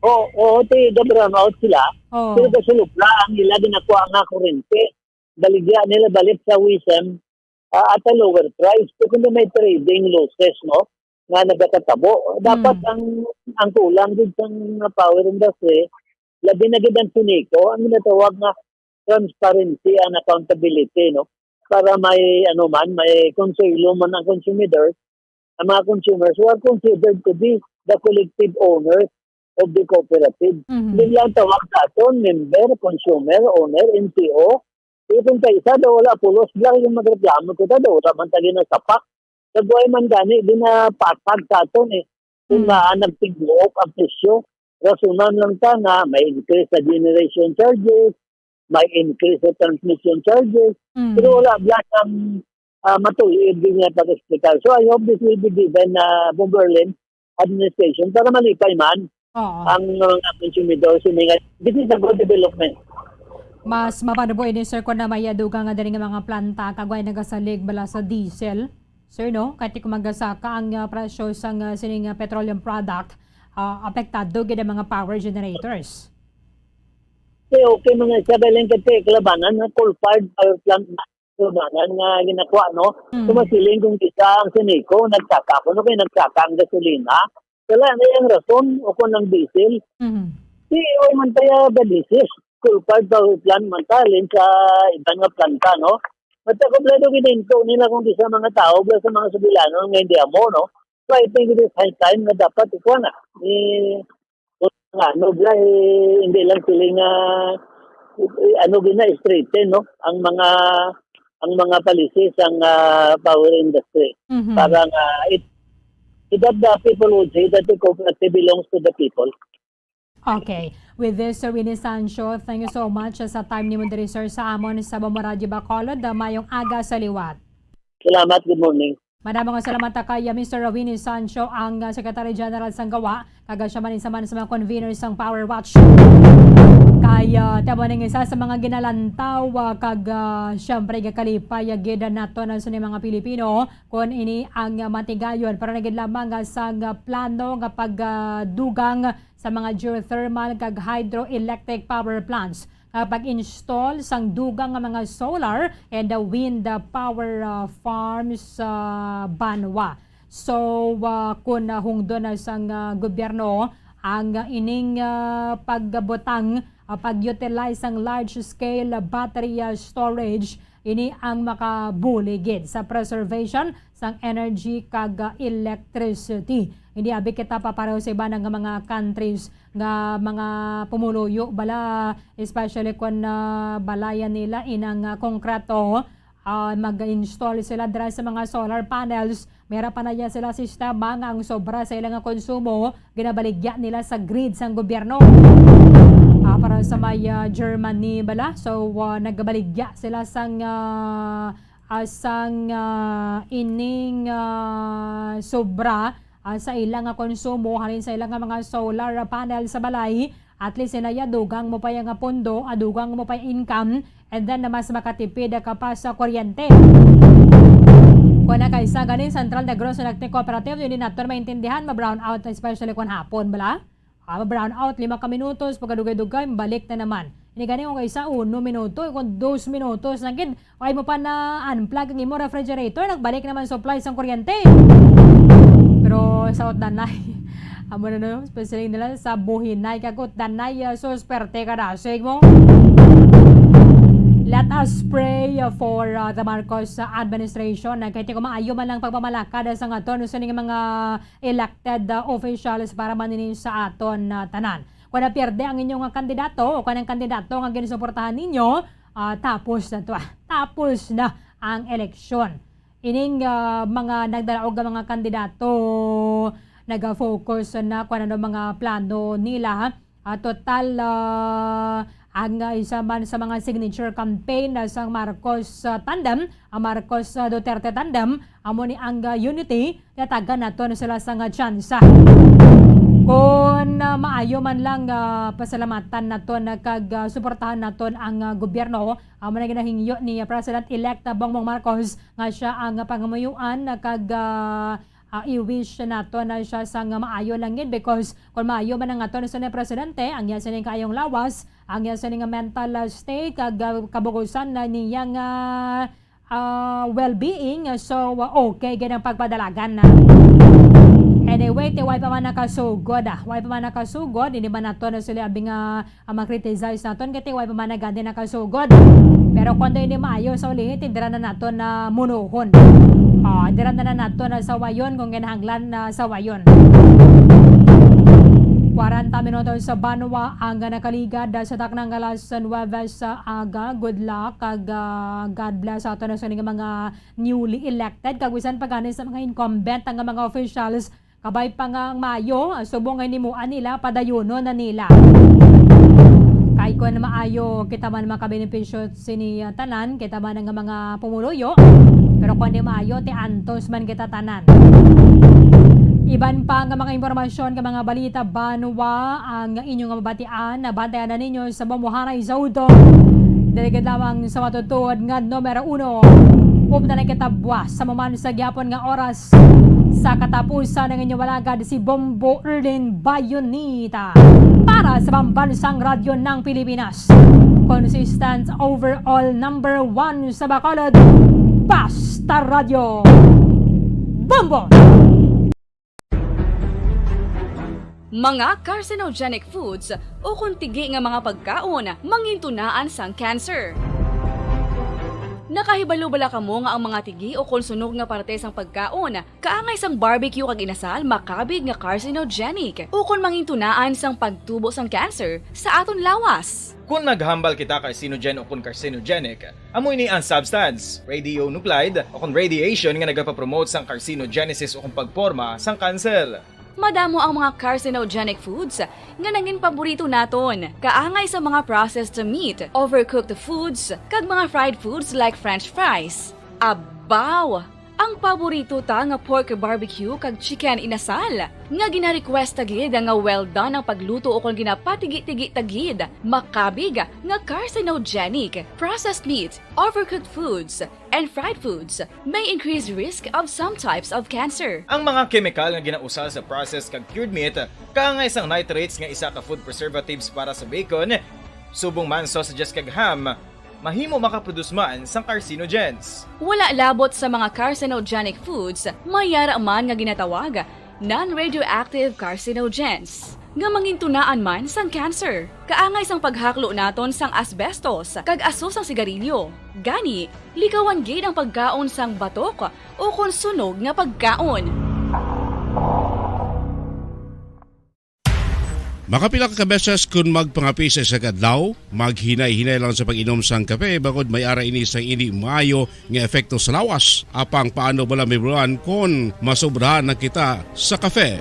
Oo, oo, ti, ga-brown out sila. Oo. Pero kasulog na ang ila ginakuha nga kurente. Baligya nila balik sa WISM, ah, at a lower price. So, kung may trading losses, no, nga nagakatabo, dapat Mm. ang, ang kulang gid sang power industry, labi na gid ang SENECO, ang ginatawag nga transparency and accountability, no? Para may, ano man, may konsuelo man ang consumidor, ang mga consumers who are considered to be the collective owners of the cooperative. Mhm. Hindi lang tawag sa aton, member, consumer, owner, N P O. Kung sa isa daw wala pulos, bla, yung magreklamo kita daw, wala man tayo nasapak. Sa buhay man gani, di na patag sa aton eh. Kung Mm. nga nagtiguok ang presyo, rasunan lang ta nga may increase sa generation charges, may increase sa transmission charges, Mm. pero wala bla sang, ah, matuod din nga pag-explicar. So, I hope this will be given, ah, Bomberlin administration para malipay man Oo. ang mga konsumidor. Sini nga, this is a good development. Mas mapanubo ini, sir, kung na may dugang nga diri nga mga planta kag way nagasalig bala sa diesel, sir, no? Kay ti kung magasaka ang, ah, presyo sang, ah, sining, ah, petroleum product, ah, apektado gid ang mga power generators. Okay, okay, mga isa, galing ka, te, kalabanan nga coal-fired power plant na kalabanan nga ginakuha, no? Mm. So, masiling kung kita ang SENECO, nagsaka ko, no, kay nagsaka ang gasolina. Wala na yung rason o kung ang diesel. Mhm. Di, way man tayo, the disease. Coal-fired power plant man ta, halin sa iban nga planta, no? At ako, plano, ginhinto nila kung di sa mga tao, bala sa mga sugilanon nga hindi amo, no? So, I think it is high time na dapat ikuha na. Eh, kung ano, bla, eh, hindi lang sila nga, eh, ano, gina-straighten, no? Ang mga, ang mga policies ang, ah, power industry. Mhm. Para nga, it, it that the people would say that the cooperative belongs to the people. Okay. With this, Sir Winnie Sancho, thank you so much sa time nimo diri, sir, sa amon sa Bombo Radyo Bacolod. Mayong aga sa liwat. Salamat. Good morning. Madamo nga salamat ta kay, uh, Mister Winnie Sancho, ang, uh, Secretary General sang GAWA, kag, uh, siya man isa man sa mga conveners sang Power Watch. Kay, uh, tamo ning isa sa mga ginalantaw, uh, kag, uh, siyempre, gakalipay, uh, gid nato na sa mga Pilipino, kung ini ang, uh, matigayon. Pero nagid lamang, uh, sang, uh, plano nga pag, uh, dugang sa mga geothermal kag hydroelectric power plants, nga pag-install sang dugang nga mga solar and, uh, wind, uh, power, uh, farms sa banwa. So, uh, kung, uh, hungdon na sang, uh, gobyerno ang, uh, ining, uh, pagbutang, uh, pag-utilize sang large-scale, uh, battery, uh, storage, ini ang makabulig gid sa preservation sang energy kag, ah, electricity. Hindi abi kita papareho sa iban nga mga countries nga mga pumuluyo bala, especially kung, ah, balayan nila inang, ah, konkreto ah, mag-install sila dira sa mga solar panels. May ra pa na iya sila sistema nga ang sobra sa ila nga konsumo ginabaligya nila sa grid sang gobyerno. Ah, para sa may, ah, Germany bala, so, ah, nagabaligya sila sang, ah, ah, sang, ah, ining, ah, sobra, ah, sa ila nga konsumo halin sa ila nga mga solar panel sa balay. At least, inaya, dugang mo pa iya nga pondo, ah, dugang mo pa iya income, and then na mas makatipid ka pa sa kuryente. Kung na kaysa ganing Central Negros Electric Cooperative, yun din naton maintindihan, ma-brown out, especially kung hapon, bala? Ah, ma-brown out, lima ka minutos, pagkadugay-dugay, balik na naman. Ini gani kung kaysa uno minuto, kung dos minutos, nagid, ay mo pa na unplug ang imo refrigerator, nagbalik naman supply sang kuryente. Pero sa Utdanay, amo na no, especially nila sa Buhinay, kag Utdanay, ah, susperte ka na. Sige mo. Let us pray, uh, for, uh, the Marcos, uh, administration. Nagkahiti ko maayo man lang pagpamalakad sa nga aton, sa ning mga elected, uh, officials para maninin sa aton, uh, tanan. Kung napierde ang inyong, uh, kandidato o kanang kandidato nga ginsuportahan ninyo, ah, tapos na to, ah. Tapos na ang eleksyon. Ining, ah, mga nagdalaog nga mga kandidato naga-focus na kung ano mga plano nila. Ah, total, ah, ang, ah, isa man sa mga signature campaign na sang Marcos, ah, tandem, ang Marcos, ah, Duterte tandem, amo ni ang, ah, unity, tatagan naton sila sang tsansa. Kon, ah, maayo man lang, ah, pasalamatan naton kag, ah, suportahan naton ang, ah, gobyerno, amo na ginahingyo ni, ah, President-elect Bongbong Marcos nga siya ang, ah, pangamuyuan kag, ah, ah, i-wish naton na siya sang maayo lang gid, because kon maayo man ang aton sa ni presidente, ang iya sining kaayong lawas, ang iya sining mental, ah, state, kag, ah, kabugusan na niya nga, ah, well-being, so, ah, okay gid ang pagpadalagan na. Anyway, ti way pa man nakasugod, ah. Way pa man nakasugod, hindi man nato na sila abi nga, ah, ma-criticize naton, kay ti way pa man na gani nakasugod. Pero kung hindi maayo sa ulihi, ti dira na nato na munuhon. Ah, dira na, na nato na sawayon kung kinahanglan na sawayon. Kwarenta minutos sa banwa ang nakaligad sa taknang alas nuwebe sa aga. Good luck kag, ah, God bless sa ato na sa mga newly elected, kag bisan pa gani sa mga incumbent nga mga officials, kabay pa nga ang maayo, ah, subong nga himuan nila, padayonon na nila. Kay kon maayo, kita man makabenepisyo sini, ah, tanan, kita man nga mga pumuluyo, pero kon di maayo, ti antos man kita tanan. Iban pa nga mga impormasyon nga mga balita banwa ang inyong mabatian, nabantayan na ninyo sa Mamuhanay sa Udto. Dili gid lamang sa matutuod nga numero uno. Upda na kita buwas sa maman sa gyapon nga oras. Sa katapusan ng inyong walagad, si Bombo Erlin Bayonita para sa Pambansang Radyo ng Pilipinas. Consistent overall number one sa Bacolod. Basta Radyo. Bombo! Mga carcinogenic foods ukon tigi nga mga pagkaon mangintunaan sang cancer. Nakahibalo bala kamo nga ang mga tigi ukon sunog nga parte sang pagkaon kaangay sang barbecue kag inasal makabig nga carcinogenic ukon mangintunaan sang pagtubo sang cancer sa aton lawas? Kon naghambal kita carcinogen ukon carcinogenic, amo ini ang substance, radionuclide, ukon radiation nga nagapapromote sang carcinogenesis ukon pagporma sang kanser. Madamo ang mga carcinogenic foods nga nangin paborito naton, kaangay sa mga processed meat, overcooked foods, kag mga fried foods like French fries. Abaw! Ang paborito ta nga pork barbecue kag chicken inasal, nga gina-request ta gid nga well done ang pagluto ukon ginapatigi-tigi ta gid, makabig nga carcinogenic. Processed meat, overcooked foods, and fried foods may increase risk of some types of cancer. Ang mga kemikal nga ginausal sa processed kag cured meat, kaangay sang nitrates nga isa ka food preservatives para sa bacon, subong man sausages kag ham, mahimo makaproduce man sang carcinogens. Wala labot sa mga carcinogenic foods, may yara man nga ginatawag non-radioactive carcinogens, nga mangintunaan man sang cancer. Kaangay sang paghaklo naton sang asbestos kag aso sang sigarilyo. Gani, likawan gid ang pagkaon sang batok ukon sunog nga pagkaon. Makapila ka beses kun magpangape sa isa ka adlaw, maghinay-hinay lang sa pag-inom sang kape, bangod may ara ini sang indi maayo nga epekto sa lawas. Apang paano bala mahibaluan kon masobrahan na kita sa kape?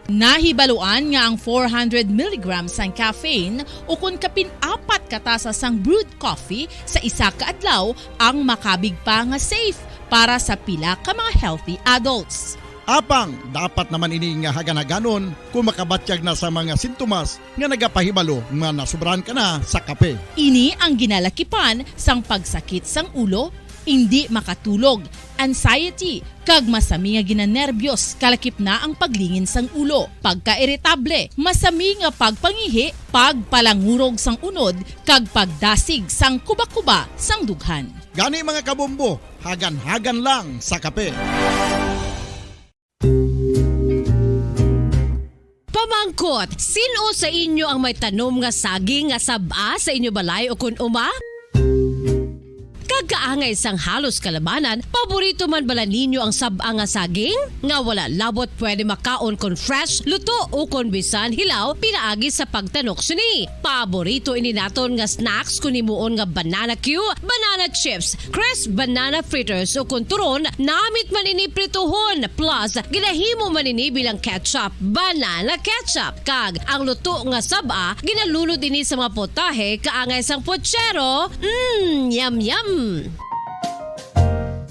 Nahibaluan nga ang four hundred milligrams sang caffeine, ukon kapin apat ka tasa sang brewed coffee sa isa ka adlaw, ang makabig pa nga safe para sa pila ka mga healthy adults. Apang dapat naman ini nga hagan-haganon kung makabatyag na sa mga sintomas nga nagapahibalo nga nasubrahan ka na sa kape. Ini ang ginalakipan sang pagsakit sang ulo, indi makatulog, anxiety, kag masami nga ginanerbyos, kalakip na ang paglingin sang ulo, pagkairitable, masami nga pagpangihi, pagpalangurog sang unod, kag pagdasig sang kuba-kuba sang dughan. Gani, mga kabombo, hagan-hagan lang sa kape. Pamangkot, sin-o sa inyo ang may tanom nga saging nga sab-a sa inyo balay ukon uma? Kag kaangay sang halos kalabanan, paborito man bala ninyo ang sab-a nga saging? Nga wala labot pwede makaon kon fresh, luto, ukon bisan hilaw pinaagi sa pagtanok sini. Paborito ini naton nga snacks kon himuon nga banana cue, banana chips, crisp banana fritters, ukon turon, namit man ini prituhon, plus ginahimo man ini bilang ketchup, banana ketchup. Kag ang luto nga sab-a, ginalunod ini sa mga putahe kaangay sang puchero. Mm, yum, yum!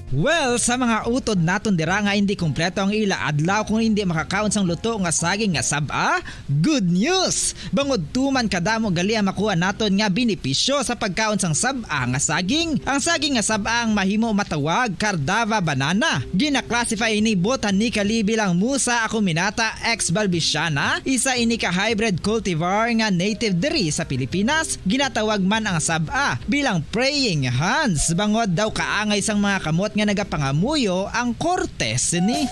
Well, sa mga utod naton dira nga indi kompleto ang ila adlaw kung indi makakaon sang luto nga saging nga sab-a, good news! Bangod tuman kadamo gali ang makuha naton nga benepisyo sa pagkaon sang sab-a nga saging. Ang saging nga sab-a ang mahimo matawag Cardava banana. Gina-classify ini botanically bilang Musa acuminata exbalbiciana, isa ini ka hybrid cultivar nga native diri sa Pilipinas. Ginatawag man ang sab-a bilang praying hands, bangod daw kaangay sang mga kamot nga nagapangamuyo ang korte sini.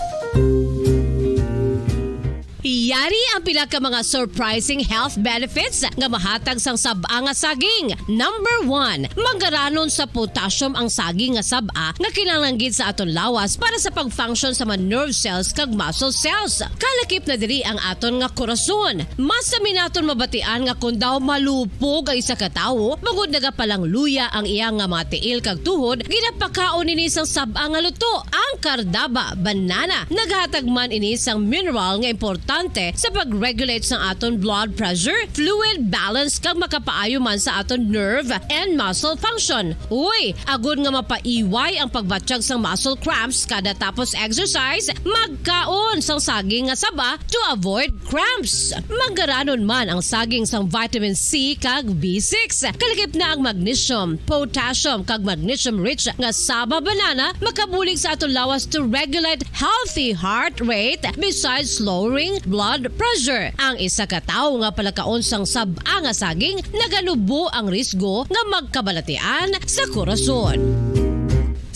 Yari ang pila ka mga surprising health benefits nga mahatag sang sab-a nga saging. Number one, manggaranon sa potassium ang saging nga sab-a nga kinahanglan gid sa aton lawas para sa pag-function sa mga nerve cells kag muscle cells. Kalakip na diri ang aton nga korason. Masami naton mabatian nga kon daw malupog ang isa ka tawo, bangod nagapalangluya ang iya nga mga tiil kag tuhod, ginapakaon nini sang sab-a nga luto, ang Cardaba banana. Naghatag man ini sang mineral nga importante sa pag-regulate sang aton blood pressure, fluid balance, kag makapaayo man sa aton nerve and muscle function. Uy, agod nga mapaiway ang pagbatyag sang muscle cramps kada tapos exercise, magkaon sang saging nga saba to avoid cramps. Manggaranon man ang saging sang vitamin C kag B six. Kalakip na ang magnesium, potassium, kag magnesium-rich nga saba banana makabulig sa aton lawas to regulate healthy heart rate besides lowering blood pressure. Ang isa ka tawo nga palakaon sang sab-a nga saging naganubo ang risgo nga magkabalatian sa korason.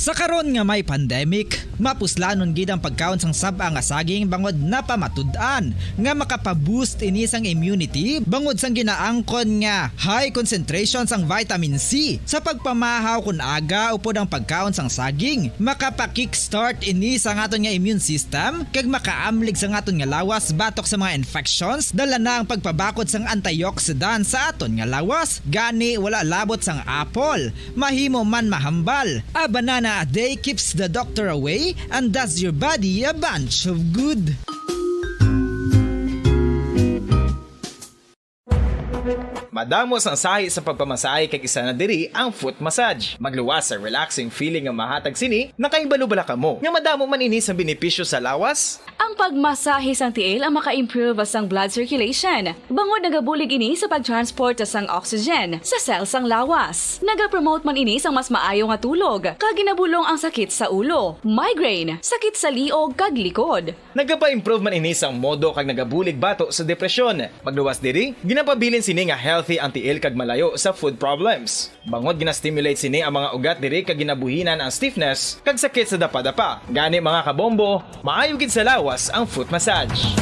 Sa karon nga may pandemic, mapuslanon gid ang pagkaon sang sab-a nga saging bangod napamatud-an nga makapa-boost ini sang immunity bangod sang ginaangkon nga high concentration sang vitamin C. Sa pagpamahaw kon aga upod ang pagkaon sang saging, makapa-kickstart ini sa aton nga immune system kag makaamlig sa aton nga lawas batok sa mga infections. Dala na ang pagpabakod sang antioxidant sa aton nga lawas. Gani, wala labot sang apple, mahimo man mahambal. A banana a day keeps the doctor away and does your body a bunch of good. Madamo sang sahi sa pagpamasahe kag isa na diri ang foot massage. Magluwas sa relaxing feeling nga mahatag sini, nakahibalo bala kamo nga madamo man ini sa benepisyo sa lawas? Ang pagmasahe sang tiil ang maka-improve sang blood circulation, bangod nagabulig ini sa pag-transport sang oxygen sa cell sang lawas. Nagapromote man ini sang mas maayo nga tulog, kag ginabulong ang sakit sa ulo, migraine, sakit sa liog kag likod. Nagapa-improve man ini sang modo kag nagabulig bato sa depresyon. Magluwas diri, ginapabilin sini nga healthy ang tiil kag malayo sa foot problems. Bangod gina-stimulate sini ang mga ugat diri kag ginabuhinan ang stiffness kag sakit sa dapadapa. Gani, mga kabombo, maayo gid sa lawas ang foot massage.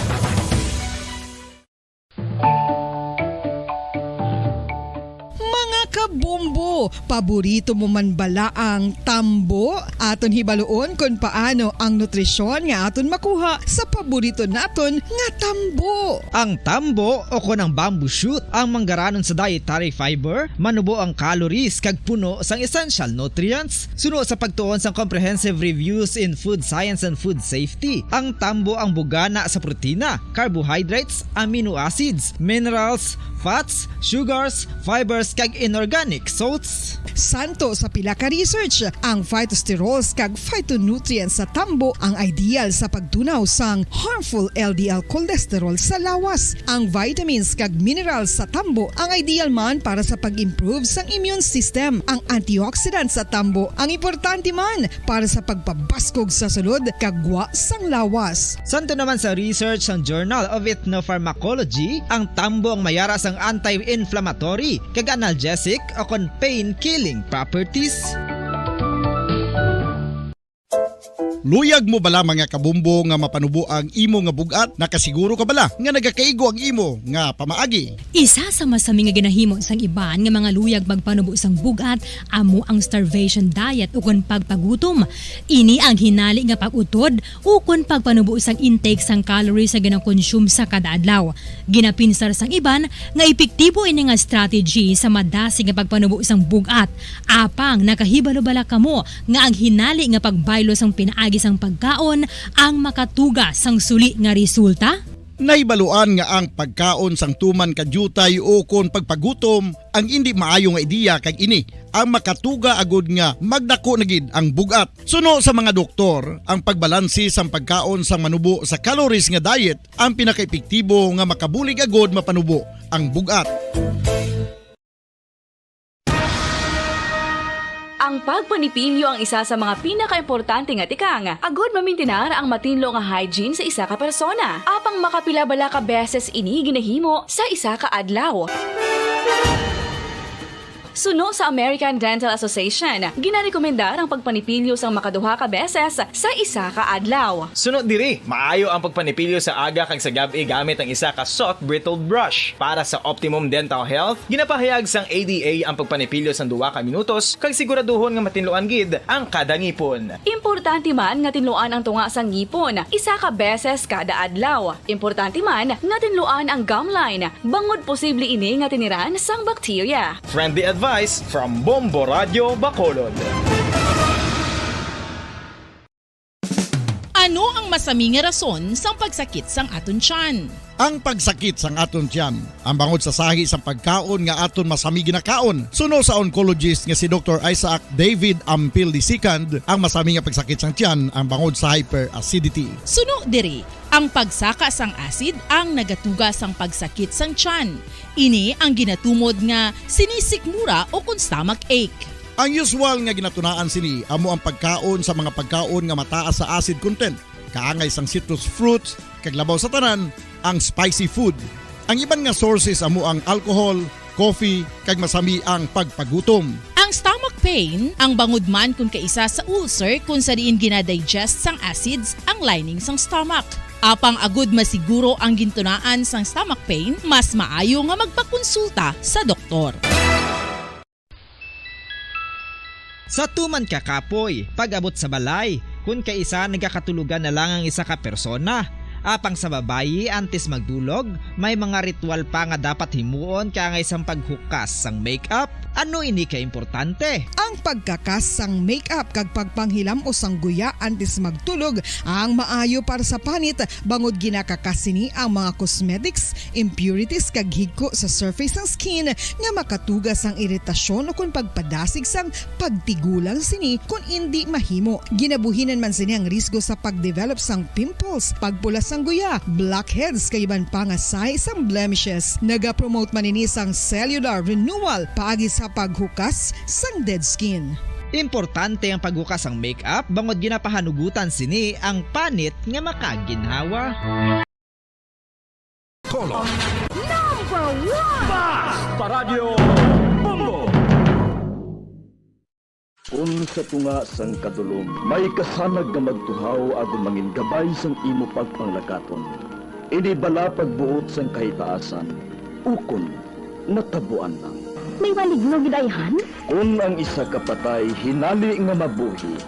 Mga kabombo, Paborito mo man bala ang tambo? Aton hibaluon kon paano ang nutrisyon nga aton makuha sa paborito naton nga tambo. Ang tambo, o kon ang bamboo shoot, ang manggaranon sa dietary fiber, manubo ang calories kag puno sang essential nutrients. Suno sa pagtuon sang Comprehensive Reviews in Food Science and Food Safety, ang tambo ang bugana sa protina, carbohydrates, amino acids, minerals, fats, sugars, fibers, kag inorganic salts. Santo sa pila ka research, ang phytosterols kag phytonutrients sa tambo ang ideal sa pagtunaw sang harmful L D L cholesterol sa lawas. Ang vitamins kag minerals sa tambo ang ideal man para sa pag-improve sang immune system. Ang antioxidants sa tambo ang importante man para sa pagpabaskog sa sulod kag gwa sang lawas. Santo naman sa research sang Journal of Ethnopharmacology, ang tambo ang mayara sang anti-inflammatory kag analgesic o kon pain-killing properties. Luyag mo bala, mga kabombo, nga mapanubo ang imo nga bug-at? Nakasiguro ka bala nga nagakaigo ang imo nga pamaagi? Isa sa masami nga ginahimo sang iban nga mga luyag magpanubo sang bug-at amo ang starvation diet, ukon pagpagutom. Ini ang hinali nga pag-utod ukon pagpanubo sang intake sang calories nga ginakonsume sa kada adlaw. Ginapinsar sang iban nga epektibo ini nga strategy sa madasig nga pagpanubo sang bug-at. Apang nakahibalo bala kamo nga ang hinali nga pagbaylo sang pinaagi sang pagkaon ang makatuga sang suli nga resulta? Nahibaluan nga ang pagkaon sang tuman ka diutay ukon pagpagutom ang indi maayo nga ideya, kag ini ang makatuga agud nga magdako na gid ang bug-at. Suno sa mga doktor, ang pagbalanse sang pagkaon sang manubo sa calories nga diet ang pinakaepektibo nga makabulig agud mapanubo ang bug-at. Ang pagpanipilyo ang isa sa mga pinakaimportante nga tikang agud mamintinar ang matinlo nga hygiene sa isa ka persona. Apang makapila bala ka beses ini ginahimo sa isa ka adlaw? Suno sa American Dental Association, ginarekomendar ang pagpanipilyo sang makaduha ka beses sa isa ka adlaw. Suno diri, maayo ang pagpanipilyo sa aga kag sa gab-i gamit ang isa ka soft bristled brush. Para sa optimum dental health, ginapahayag sang A D A ang pagpanipilyo sang duha ka minutos kag siguraduhon nga matinluan gid ang kada ngipon. Importante man nga tinluan ang tunga sang ngipon isa ka beses kada adlaw. Importante man nga tinluan ang gum line, bangod posible ini nga tiniran sang bakterya. Friendly advice from Bombo Radyo Bacolod. Ano ang masami nga rason sang pagsakit sang aton tiyan? Ang pagsakit sang aton tiyan, ang bangod sa sahi sang pagkaon nga aton masami ginakaon. Suno sa oncologist nga si Doktor Isaac David Ampil the second, ang masami nga pagsakit sang tiyan ang bangod sa hyperacidity. Suno diri, ang pagsaka sang acid ang nagatuga sang pagsakit sang tiyan. Ini ang ginatumod nga sinisikmura o kon stomach ache. Ang usual nga ginatunaan sini amo ang pagkaon sa mga pagkaon nga mataas sa acid content, kaangay sang citrus fruits, kag labaw sa tanan, ang spicy food. Ang iban nga sources amo ang alcohol, coffee, kag masami ang pagpagutom. Ang stomach pain, ang bangod man kon kaisa sa ulcer, kon sa diin ginadigest sang acids ang lining sang stomach. Apang agud masiguro ang gintunaan sang stomach pain, mas maayo nga magpakonsulta sa doktor. Sa tuman ka kapoy, pag-abot sa balay, kon kaisa nagakatulogan na lang ang isa ka persona. Apang sa babayi, antes magdulog, may mga ritual pa nga dapat himuon kaangay sang paghukas sang makeup. Ano ini ka importante? Ang pagkakas sang makeup kag pagpanghilam-os sang guya antes magtulog ang maayo para sa panit, bangod ginakakas sini ang mga cosmetics, impurities kag higko sa surface sang skin nga makatuga sang iritasyon ukon pagpadasig sang pagtigulang sini kon indi mahimo. Ginabuhinan man sini ang risgo sa pagdevelop sang pimples, pagpula sang guya, blackheads kag iban pa nga sahi sang blemishes. Nagapromote man ini sang cellular renewal paagi sa paghukas sang dead skin. Importante ang paghukas sang makeup bangod ginapahanugutan sini ang panit nga makaginhawa. Color. Number one! Basta Radyo Bombo! Kon sa tunga sang kadulom may kasanag nga magtuhaw agud mangin gabay sang imo pagpanglakaton, ini bala pagbuot sang kahitaasan, ukon natabuan lang? May maligno gid, ayhan? Kon ang isa ka patay hinali nga mabuhi,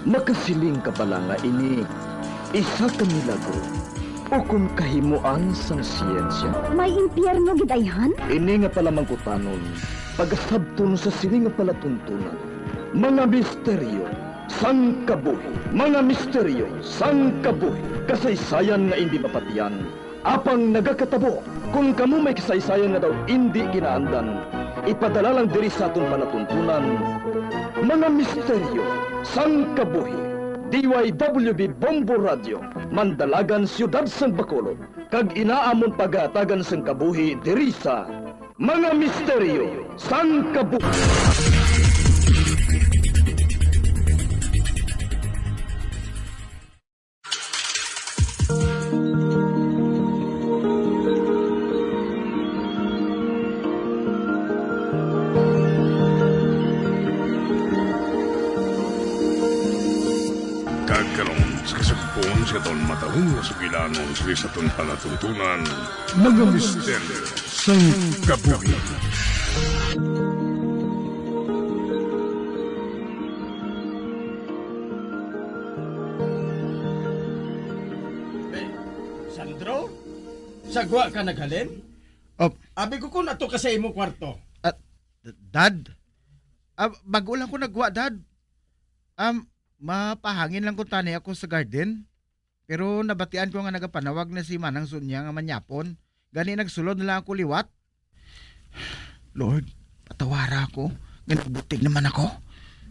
makasiling ka bala nga ini isa ka milagro ukon kahimoan sang siyensya? May impyerno gid, ayhan? Ini nga palamangkutanon pagasabton sa sini nga palatuntunan, mga misteryo sang kabuhi, mga misteryo sang kabuhi, kasaysayan nga indi mapatian, apang nagakatabo. Kon kamo may kasaysayan nga daw indi ginaandan, ipadala lang diri sa aton palatuntunan, mga misteryo sang kabuhi. D Y W B Bombo Radio, Mandalagan, Siyudad sang Bacolod, kag ina amon pagahatagan sang kabuhi diri sa mga misteryo sang kabuhi. Kag karon, sa kasugpon sa aton matahong nga sugilanon sa aton palatuntunan, mga misteryo sang kabuhi. Eh, Sandro? Sa gwa ka naghalin? Op. Abi ko kung ato ka sa imo kwarto. Ah, d-, Dad? Ah, bago lang ko nagwa, Dad. Um, mapahangin lang ko tani ako sa garden. Pero nabatian ko nga nagapanawag na si Manang Sonia nga manyapon. Gani nagsulod na lang ako liwat. Lord, patawara ako nga nagbutig naman ako.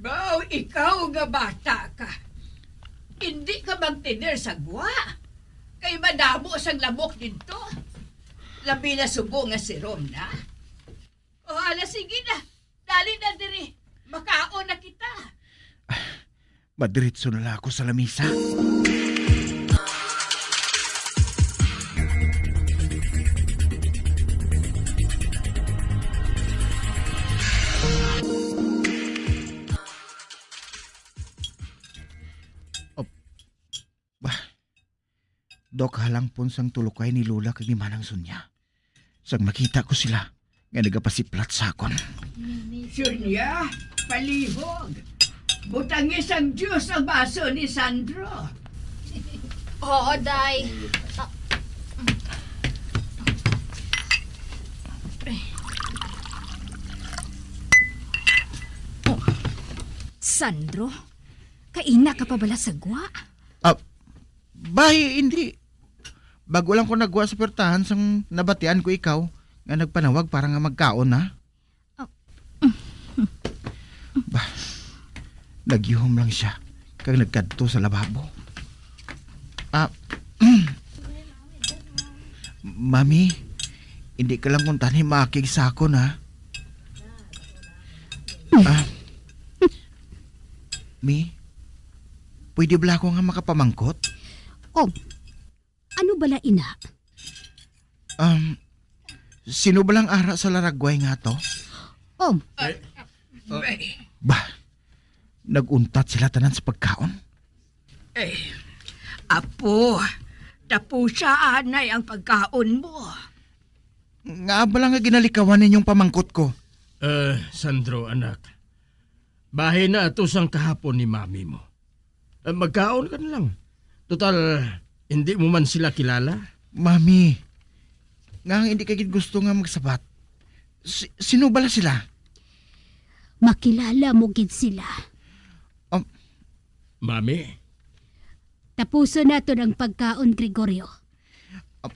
Baw, ikaw nga bata ka. Hindi ka magtener sa gwa. Kay madamo sang lamok didto. Labi na subo nga si Rom na. O, ala, sige na. Dali na diri. Makaon na kita. Madiretso na lang ako sa lamisa. Op. Bah, Dok, halangpon sang tulukay ni Lola kag ni Manang Sonia. Sang makita ko sila nga nagapasiplat sa akon. Sonia, palihog. Butangi sang juice ang baso ni Sandro. Oo, Day. Ah. Sandro, kaina ka pa bala sa gwa? Ah, bay, hindi. Bago lang ko nagwa sa puwertahan sang nabatian ko ikaw nga nagpanawag para nga magkaon na. Ah. Bah, nagyuhom lang siya kag nagkadto sa lababo. Ah, Mami, hindi ka lang kuntani maakig sa akon, ha? Ah, Mi, pwede bala ako nga makapamangkot? Oh, ano bala ina? Um, sino ba lang ara sa laragway nga to? Oh. Eh, oh. Bah, nag-untat sila tanan sa pagkaon? Eh, apo, tapusa anay ang pagkaon mo. Nga bala nga ginalikawan ninyong pamangkot ko? Eh, Sandro, anak. Bahin na ato sang kahapon ni mami mo. Eh, magkaon ka na lang. Total, hindi mo man sila kilala. Mami, nga ang hindi ka gid gusto nga magsabat. Si-, sino bala sila? Makilala mo gid sila. Um, Mami? Tapuson naton ang pagkaon, Gregorio. Um,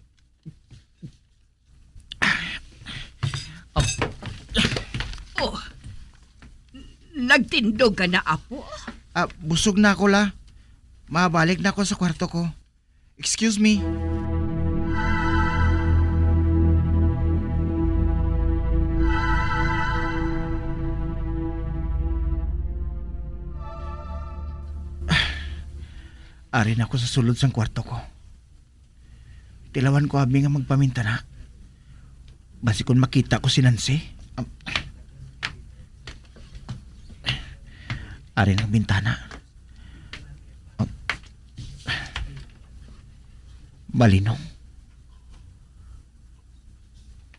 Oh, nagtindog ka na, apo? Ah, busog na ako, la. Mabalik na ako sa kwarto ko. Excuse me. Ari na ako sa sulod sang kwarto ko. Tilawan ko abi nga magpamintana. Basi kon makita ko si Nancy. Am-, ari ang bintana. Am-, malinong.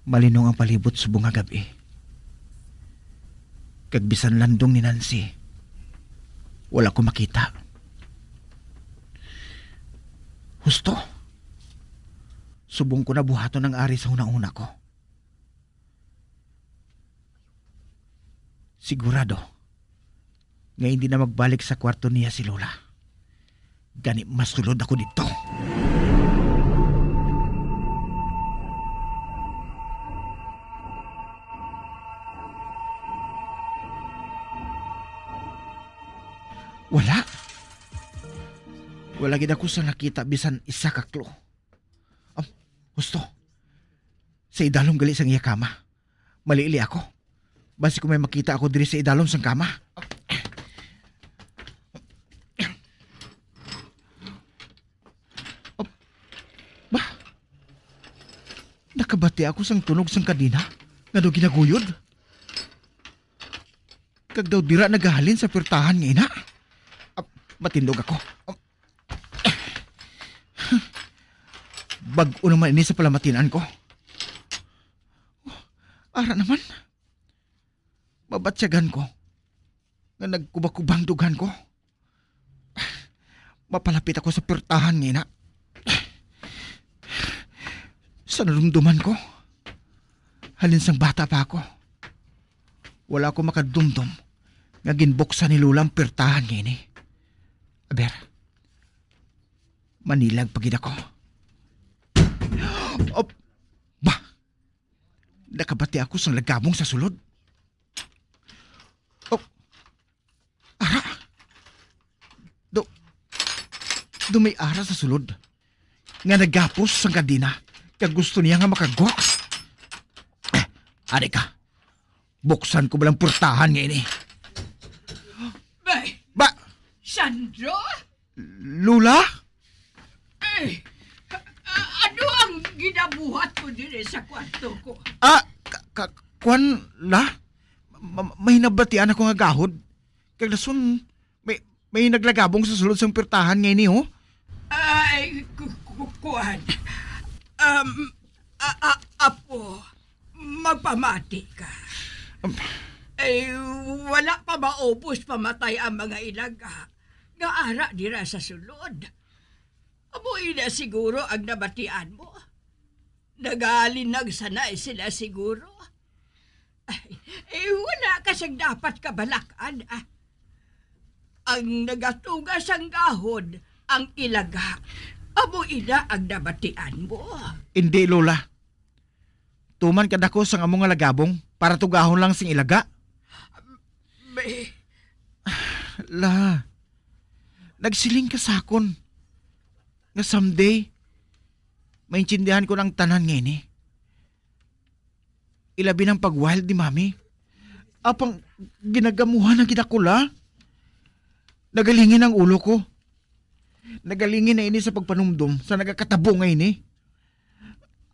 Malinong ang palibot subong nga gab-i. Kag bisan landong ni Nancy, wala ko makita. Husto, subong ko na buhaton ang ari sa hunahuna ko. Sigurado nga hindi na magbalik sa kwarto niya si Lola. Gani masulod ako didto. Wala. Wala gid ako sa nakita bisan isa ka clue. Um, husto. Sa idalom gali sang iya kama. Maliili ako. Basi kung may makita ako diri sa idalom sang kama. Oh, ba? Nakabati ako sang tunog sang kadena nga daw ginaguyod. Kag daw dira nagahalin sa puwertahan nga ina. Ah, matindog ako. Ah, bag-o naman ini sa palamatinan ko. Ara naman. Mabatyagan ko nga nagkubakubang dughan ko. Mapalapit ako sa puwertahan nga ina. Sa narumduman ko, halin sang bata pa ako, wala ako makadumdom nga ginbuksan ni Lola ang puwertahan nga ini. Aber, manilag pa gid ako. Op, ba? Nakabati ako sang lagabong sa sulod. Oh, ara. Do, do may ara sa sulod nga nagapos sang kadena kag gusto niya nga makagwa. Eh, ari ka. Buksan ko ba lang purtahan nga ini? Bay! Ba? Sandro? Lola? Eh, a-, ano ang ginabuhat ko diri sa kwarto ko? Ah, ka, ka, kwan, La? Ma-, may nabatian ako nga gahod. Kag dason, may, may naglagabong sa sulod sang pirtahan nga ini, oh. Ay, ku-, ku-, kuwan. Um, a-, a-, apo, magpamati ka. Um, Ay, wala pa maubos pamatay ang mga ilaga nga ara dira sa sulod. Amo ina siguro ang nabatian mo. Nagalinag sanay sila siguro. Ay, eh, wala ka sang dapat kabalak-an, ah. Ang nagatuga sang gahod, ang ilaga. Amo ina ang nabatian mo. Indi, Lola. Tuman kadako sang amo nga lagabong para tugahon lang sing ilaga. May La, nagsiling ka sa akon nga someday, maintindihan ko na ang tanan nga ini. Ilabi na ang pag-wild ni Mami. Apang ginagamuhan na gid ako, La. Nagalingin ang ulo ko. Nagalingin na ini sa pagpanumdom sa nagakatabo nga ini.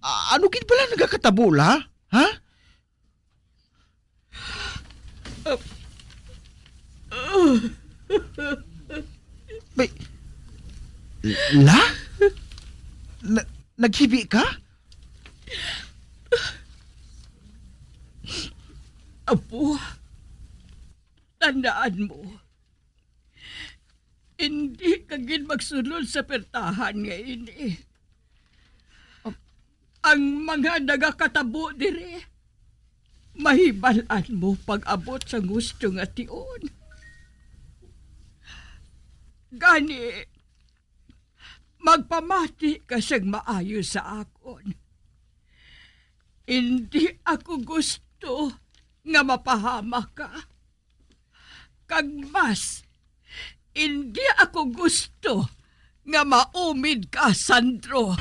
A-, ano gid pala nagakatabo, La? Ha? May, La? Na, naghibi ka? Apo, tandaan mo, hindi ka gid magsulod sa pertahan nga ini. Ang mga nagakatabo diri, mahibal-an mo pag-abot sa gusto nga tion. Gani, magpamati ka sang maayo sa akon. Indi ako gusto nga mapahamak ka. Kag mas, indi ako gusto nga maumid ka, Sandro.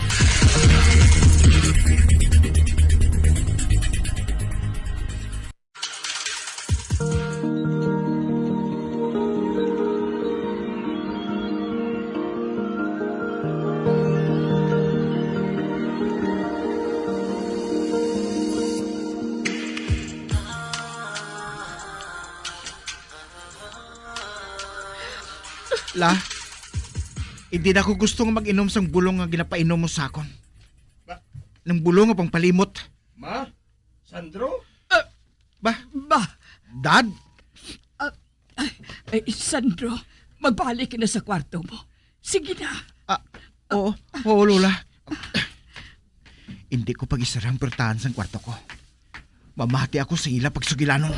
La, hindi na ako gusto nga mag-inom sang bulong nga ginapainom mo sa akon. Ba- Nang bulong nga pangpalimot. Ma? Sandro? Ah, ba? Ba? Dad, Eh, Sandro, magbalik na sa kwarto mo. Sige na. Ah, oo, oo, Lola. Hindi ko pag-isara ang portahan sang kwarto ko. Mamati ako sa ila pagsugilanon.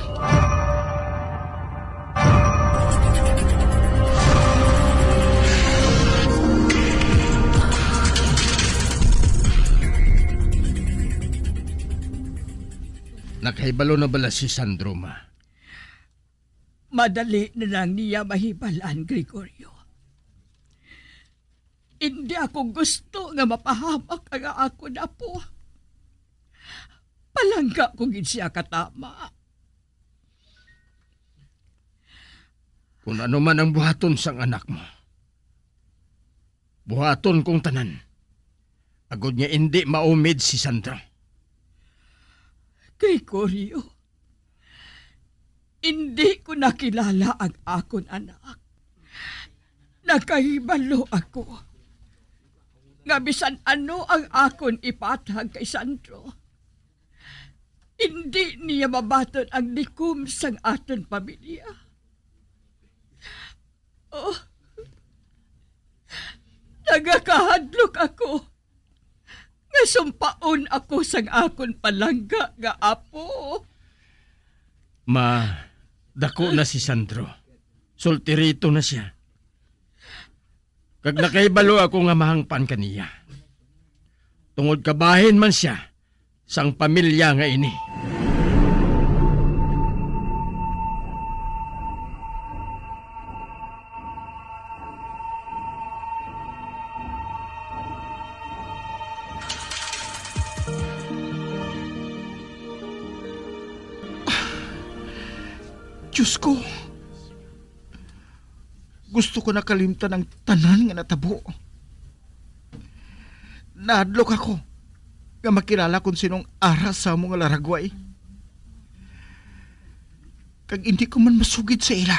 Nakahibalo na bala si Sandro, ma? Madali na lang niya mahibal-an, Gregorio. Indi ako gusto nga mapahamak ang akon apo. Palangga ko gid sia katama. Kung ano man ang buhaton sang anak mo, buhaton kong tanan, agod nga indi maumid si Sandro. Gregorio, indi ko nakilala ang akon anak. Nakahibalo ako nga bisan ano ang akon ipatag kay Sandro, indi niya mabaton ang likom sang aton pamilya. Oh, nagakahadlok ako nga sumpaon ako sang akon palangga nga apo. Ma, dako na si Sandro. Solterito na sia. Kag nakahibalo ako nga mahangpan kaniya, tungod kabahin man sia sang pamilya nga ini. Diyos ko, gusto ko na kalimtan ang tanan nga natabo. Nahadlok ako nga makilala kon sinong ara sa amo nga laragway. Kag indi ko man masugid sa ila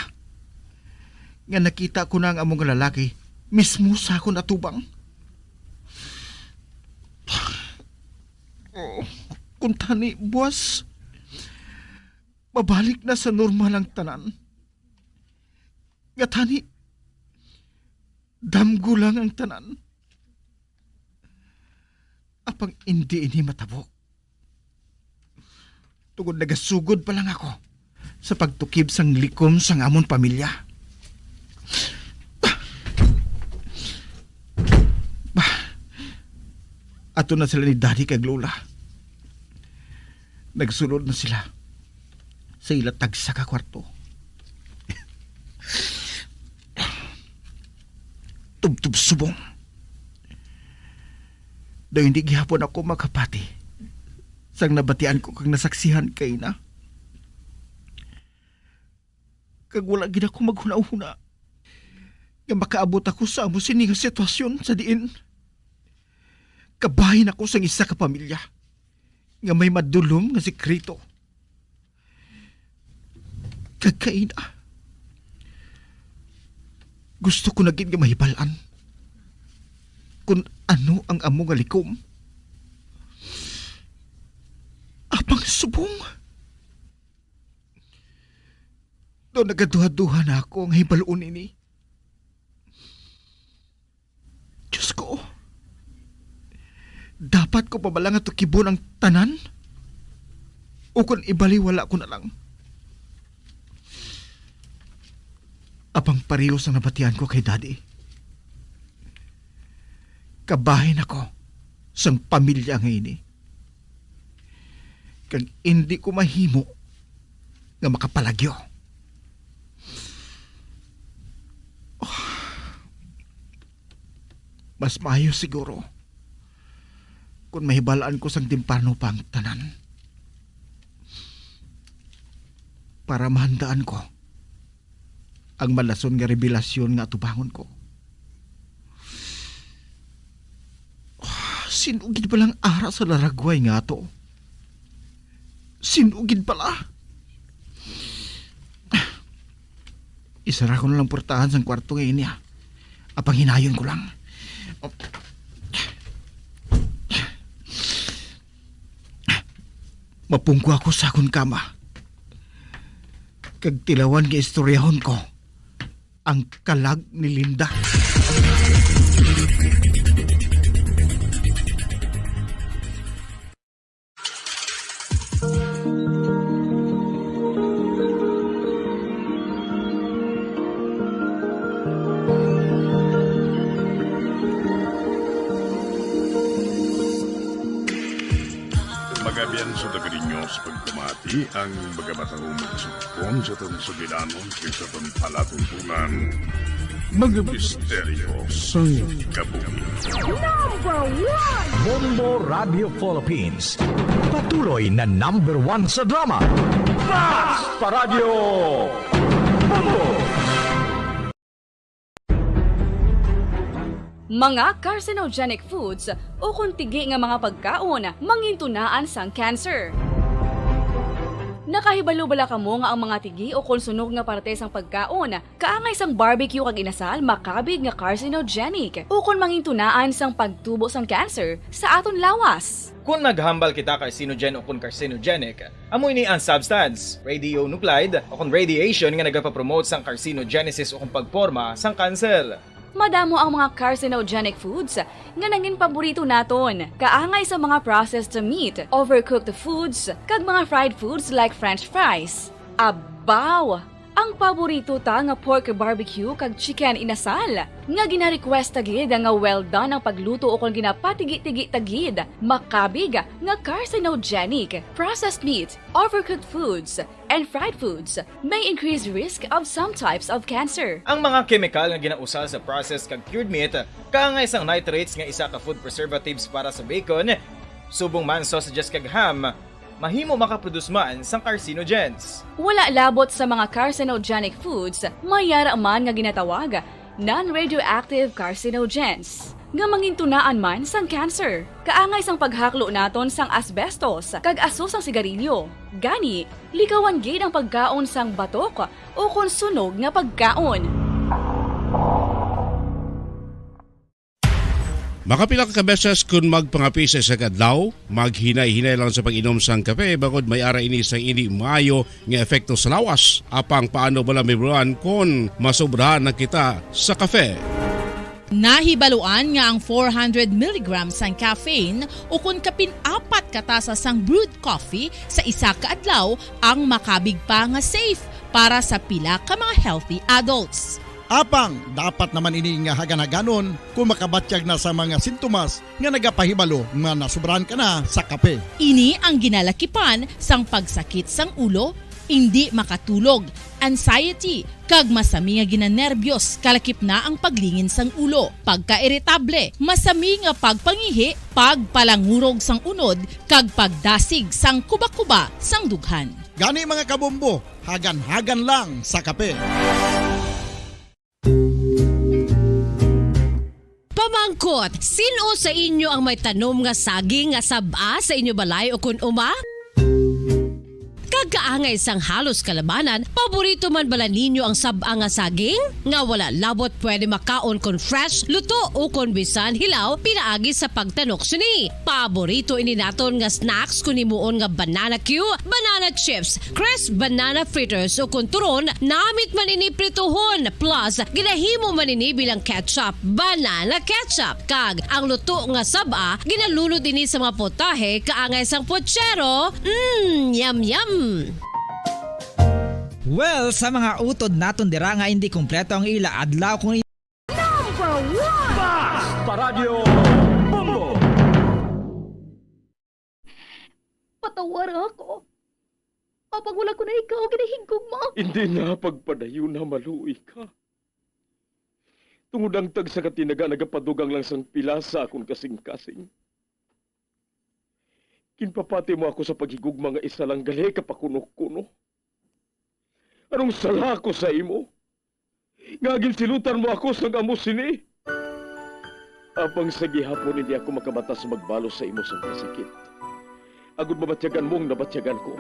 nga nakita ko na ang amo nga lalaki mismo sa akon atubang. Oh, kung tani, buwas, mabalik na sa normal ang tanan. Nga tani, damgo lang ang tanan. Apang indi ini matabo, tungod nagasugod pa lang ako sa pagtukib sang likom sang amon pamilya. Bah, ato na sila ni Daddy kag Lola. Nagsulod na sila sa ila tagsa ka kwarto. Tubtob subong. Daw hindi gihapon ako makapati sang nabatian ko kag nasaksihan kay na. Kag wala gid ako maghunahuna nga makaabot ako sa amo sini nga sitwasyon sa diin kabahin ako sang isa ka pamilya nga may madulom nga sikreto. Kag kaina, gusto ko na gid nga mahibal-an kon ano ang amo nga likom. Apang subong, daw nagaduha-duha na ako nga hibal-on ini. Diyos ko, dapat ko pa bala nga tukibon ang tanan? Ukon ibaliwala ko na lang? Apang pareho sa nabatian ko kay Daddy, kabahin ako sang pamilya nga ini. Kag indi ko mahimo nga makapalagyo. Mas maayo siguro kon mahibal-an ko sang temprano pa ang tanan, para mahandaan ko ang malason nga rebelasyon nga atubangon ko. Sin-o gid bala ang ara sa laragway nga ato? Sin-o gid bala? Isara ko na lang portahan sang kwarto nga ini, ah. Apang hinayon ko lang. Mapungko ako sa akon kama kag tilawan nga istoryahon ko ang kalag ni Linda. Magabian sa taga ninyo sa pagpamati ang mga matahumang sugpon sa atong sugilanon kay sa atong palatuntunan. Mga misteryo sang kabuhi. Number one! Bombo Radio Philippines. Patuloy na number one sa drama. Mas pa Radyo Bombo! Mga carcinogenic foods ukon tigi nga mga pagkaon mangintunaan sang cancer. Nakahibalo bala kamo nga ang mga tigi ukon sunog nga parte sang pagkaon kaangay sang barbecue kag inasal makabig nga carcinogenic ukon mangintunaan sang pagtubo sang cancer sa aton lawas? Kon naghambal kita carcinogen ukon carcinogenic, amo ini ang substance, radionuclide, ukon radiation nga nagapapromote sang carcinogenesis ukon pagporma sang cancer. Madamo ang mga carcinogenic foods nga nangin paborito naton, kaangay sa mga processed meat, overcooked foods, kag mga fried foods like french fries. Abaw! Ang paborito ta nga pork barbecue kag chicken inasal, nga gina-request ta gid nga well done ang pagluto ukon ginapatigi-tigi ta gid, makabig nga carcinogenic. Processed meat, overcooked foods, and fried foods may increase risk of some types of cancer. Ang mga kemikal nga ginausal sa processed kag cured meat, kaangay sang nitrates nga isa ka food preservatives para sa bacon, subong man sausages kag ham, mahimo makaproduce man sang carcinogens. Wala labot sa mga carcinogenic foods, may yara man nga ginatawag non-radioactive carcinogens, nga mangintunaan man sang cancer, kaangay sang paghaklo naton sang asbestos kag aso sang sigarilyo. Gani, likawan gid ang pagkaon sang batok ukon sunog nga pagkaon. Makapila ka beses kon magpangape sa isa ka adlaw, maghinay-hinay lang sa pag-inom sang kape, bangod may ara ini sang indi maayo nga epekto sa lawas. Apang paano bala, May Bulan, kon masobrahan na kita sa kape? Nahibaluan nga ang four hundred milligrams sang caffeine ukon kapin apat ka tasa sang brewed coffee sa isa ka adlaw ang makabig pa nga safe para sa pila ka mga healthy adults. Apang dapat naman ini nga hagan-haganon kon makabatyag na sa mga sintomas nga nagapahibalo nga nasobrahan ka na sa kape. Ini ang ginalakipan sang pagsakit sang ulo, indi makatulog, anxiety, kag masami nga ginanerbiyos, kalakip na ang paglingin sang ulo, pagkairitable, masami nga pagpangihi, pagpalangurog sang unod, kag pagdasig sang kubakuba sang dughan. Gani, mga kabombo, hagan-hagan lang sa kape. Pamangkot, sin-o sa inyo ang may tanom nga saging nga sab-a sa inyo balay ukon uma? Kag kaangay sang halos kalabanan, paborito man bala ninyo ang sab-a nga saging? Nga wala labot pwede makaon kon fresh, luto, ukon bisan hilaw pinaagi sa pagtanok sini. Paborito ini naton nga snacks kon himuon nga banana cue, banana chips, crisp banana fritters, o kon turon, namit man ini prituhon, plus ginahimo man ini bilang ketchup, banana ketchup, kag ang luto nga sab-a ginalunod ini sa mga potahe kaangay sang putsero. Mm, yum yum. Well, sa mga utod naton dira nga indi kompleto ang ila adlaw kung Number one! Basta Radyo Bombo! Patawara ako. Apang wala ko na ikaw ginahigugma. Hindi na pagpadayon na maluoy ka. Tungod ang tagsa ka tinaga nagapadugang lang sang pila sa akon kasing-kasing. Ginpapati mo ako sa paghigugma nga isa lang gali ka pakuno-kuno. Anong sala ko sa imo? Nga ginsilutan mo ako sang amo sini? Apang sa gihapon hindi ako makabata sa magbalo sa imo sang kasakit. Agod mabatyagan mo ang nabatyagan ko.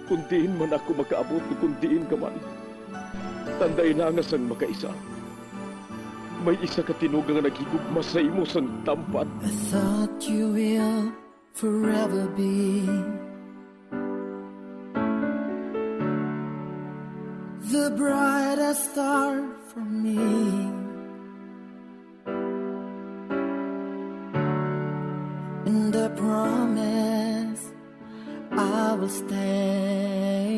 Kung diin man ako makaabot, kung diin ka man, tandai na nga sang makaisa, may isa ka tinuga nga naghigugma sa imo sang tampad. I thought you will forever be The brightest star for me, and I promise I will stay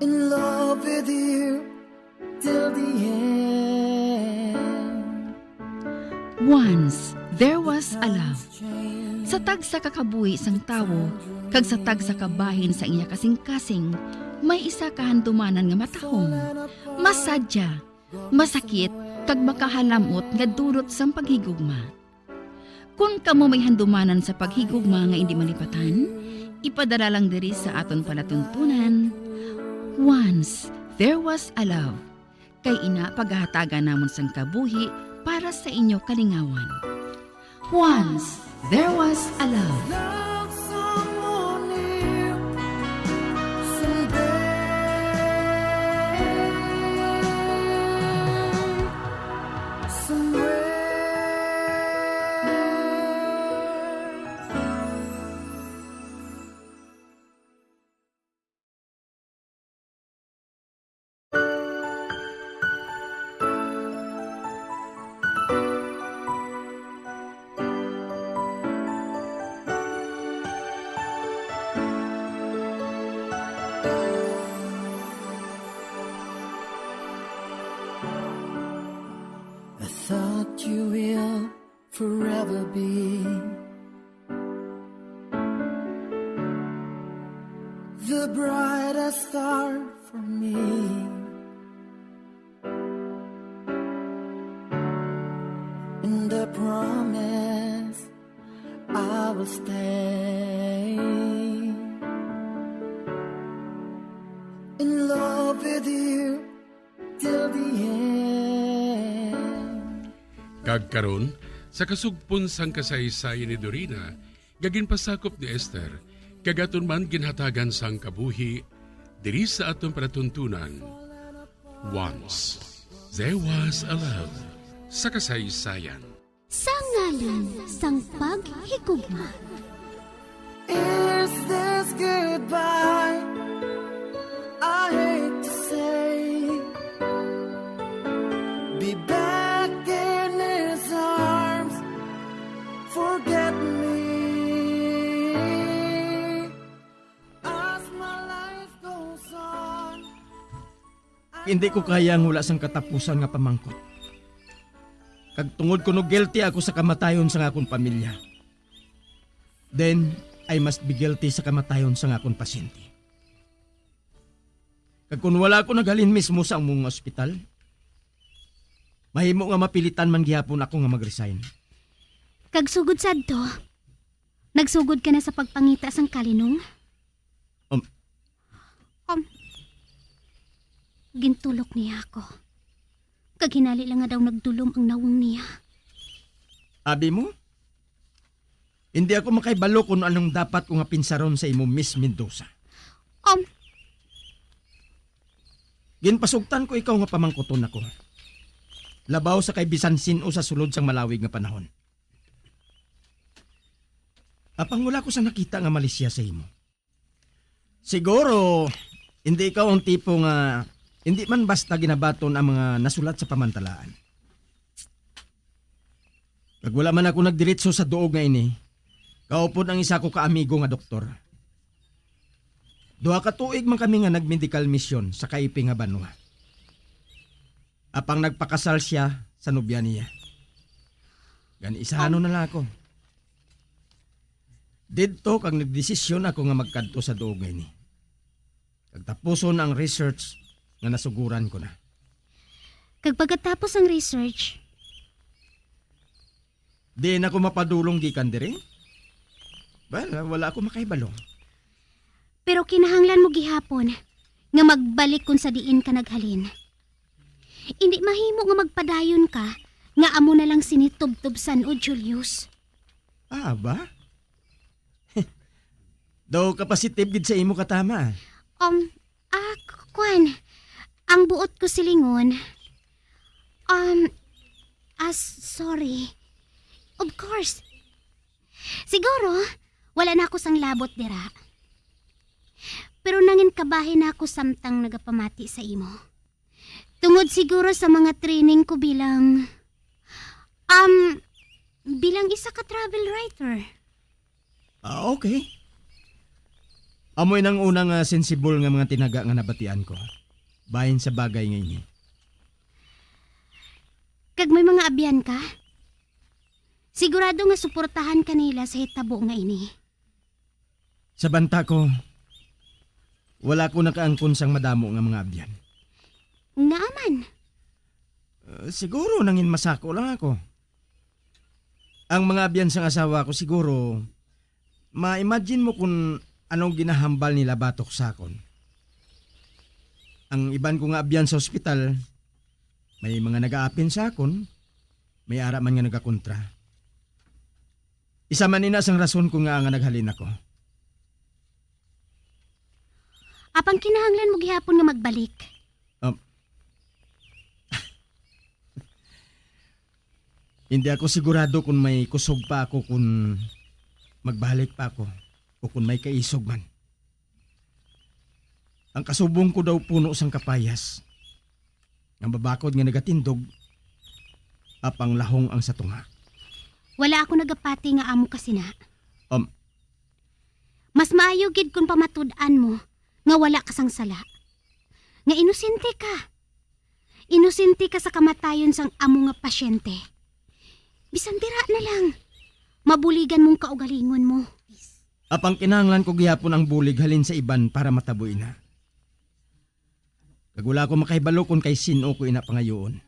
in love with you till the end. Once, there was a love. Sa tagsa ka kabuhi sang tawo, kag sa tagsa ka bahin sa iya kasing-kasing, may isa ka handumanan nga matahom, masadya, masakit, kag makahalam-ot nga dulot sang paghigugma. Kon kamo may handumanan sa paghigugma nga indi malipatan, ipadala lang diri sa aton palatuntunan. Once, there was a love. Kay ina, pagahatagan namon sang kabuhi para sa inyo kalingawan. Once, there was a love. Love someone new someday, somewhere. I thought you will forever be the brightest star for me, and I promise I will stay in love with you till the end. Kag karon, sa kasugpon sang kasaysayan ni Dorina, nga ginpasakop ni Esther, kag aton man ginhatagan sang kabuhi diri sa aton palatuntunan. Once, there was a love sa kasaysayan. Sa ngalan sang paghigugma. Is this goodbye? I hate to say, be back in his arms. Forget me as my life goes on. Hindi ko kaya ang wala sang katapusan nga pamangkot. Kag tungod kuno guilty ako sa kamatayon sang akon pamilya, then I must be guilty sa kamatayon sang akon pasyente. Kag kun wala ako naghalin mismo sa among ospital, mahimo nga mapilitan man gihapon ako nga mag-resign. Kag sugod sadto, nagsugod ka na sa pagpangita sang kalinong? Um. Um. Gintulok niya ako. Kag hinali lang nga daw nagdulom ang nawong niya. Abi mo? Hindi ako makahibalo kung anong dapat ko nga pinsaron sa imo, Miss Mendoza. Um. Ginpasugtan ko ikaw nga pamangkuton ako. Labaw sa kay bisan sin-o sa sulod sang malawig nga panahon. Apang wala ko sa nakita nga malisya sa imo. Siguro, hindi ikaw ang tipo nga hindi man basta ginabaton ang mga nasulat sa pamantalaan. Kag wala man ako nagdiretso sa duog nga ini, kaupod ang isa ko ka amigo nga doktor. Duha ka tuig man kami nga nagmedical mission sa kaipi nga banwa. Apang nagpakasal siya sa nobya niya. Gani, isahanon na lang ako. Didto kag nagdesisyon ako nga magkadto sa duog nga ini. Kag tapuson ang research nga nasuguran ko na. Kag pagkatapos ang research, Diin ako mapadulong gikan diri? Well, wala ako makahibalo. Pero kinahanglan mo gihapon nga magbalik kun sa diin ka naghalin. Indi mahimo nga magpadayon ka nga amo na lang sini tubtob san-o, Julius. Ah, ba? Daw ka positive gid sa imo katama. Um, ah, k- kwan. Ang buot ko silingon. Um, ah, sorry. Of course. Siguro, wala na ako sang labot dira. pero nangin kabahin ako samtang nagapamati sa imo. Tungod siguro sa mga training ko bilang, um, bilang isa ka travel writer. Ah, okay. Amoy nang una nga sensible nga mga tinaga nga nabatian ko. Bahin sa bagay nga ini. Kag may mga abyan ka? Sigurado nga suportahan ka nila sa hitabo nga ini. Sa banta ko, wala ko nakaangkon sang madamo nga mga abyan. Ngaa man? Uh, siguro nangin masako lang ako. Ang mga abyan sang asawa ko siguro, ma-imagine mo kung anong ginahambal nila batok sa akon. Ang iban ko nga abyan sa ospital, may mga nagaapin sa akon, may ara man nga nagakontra. Isa man ina sang rason ko nga nga naghalin ako. Apang kinahanglan mo gihapon nga magbalik. Um, hindi ako sigurado kung may kusog pa ako kung magbalik pa ako o kung may kaisog man. Ang kasubong ko daw puno sang kapayas, nga mabakod nga nagatindog, apang lahong ang sa tunga. Wala ako nagapati nga amo ka sina. Um, Mas maayo gid kon pamatud-an mo nga wala ka sang sala, nga inosente ka. Inosente ka sa kamatayon sang amo nga pasyente. Bisan dira na lang, mabuligan mong kaugalingon mo. Apang kinahanglan ko gihapon ang bulig halin sa iban para matabo ina. Kag wala ko makahibalo kon kay sin-o ko ina pangayoon.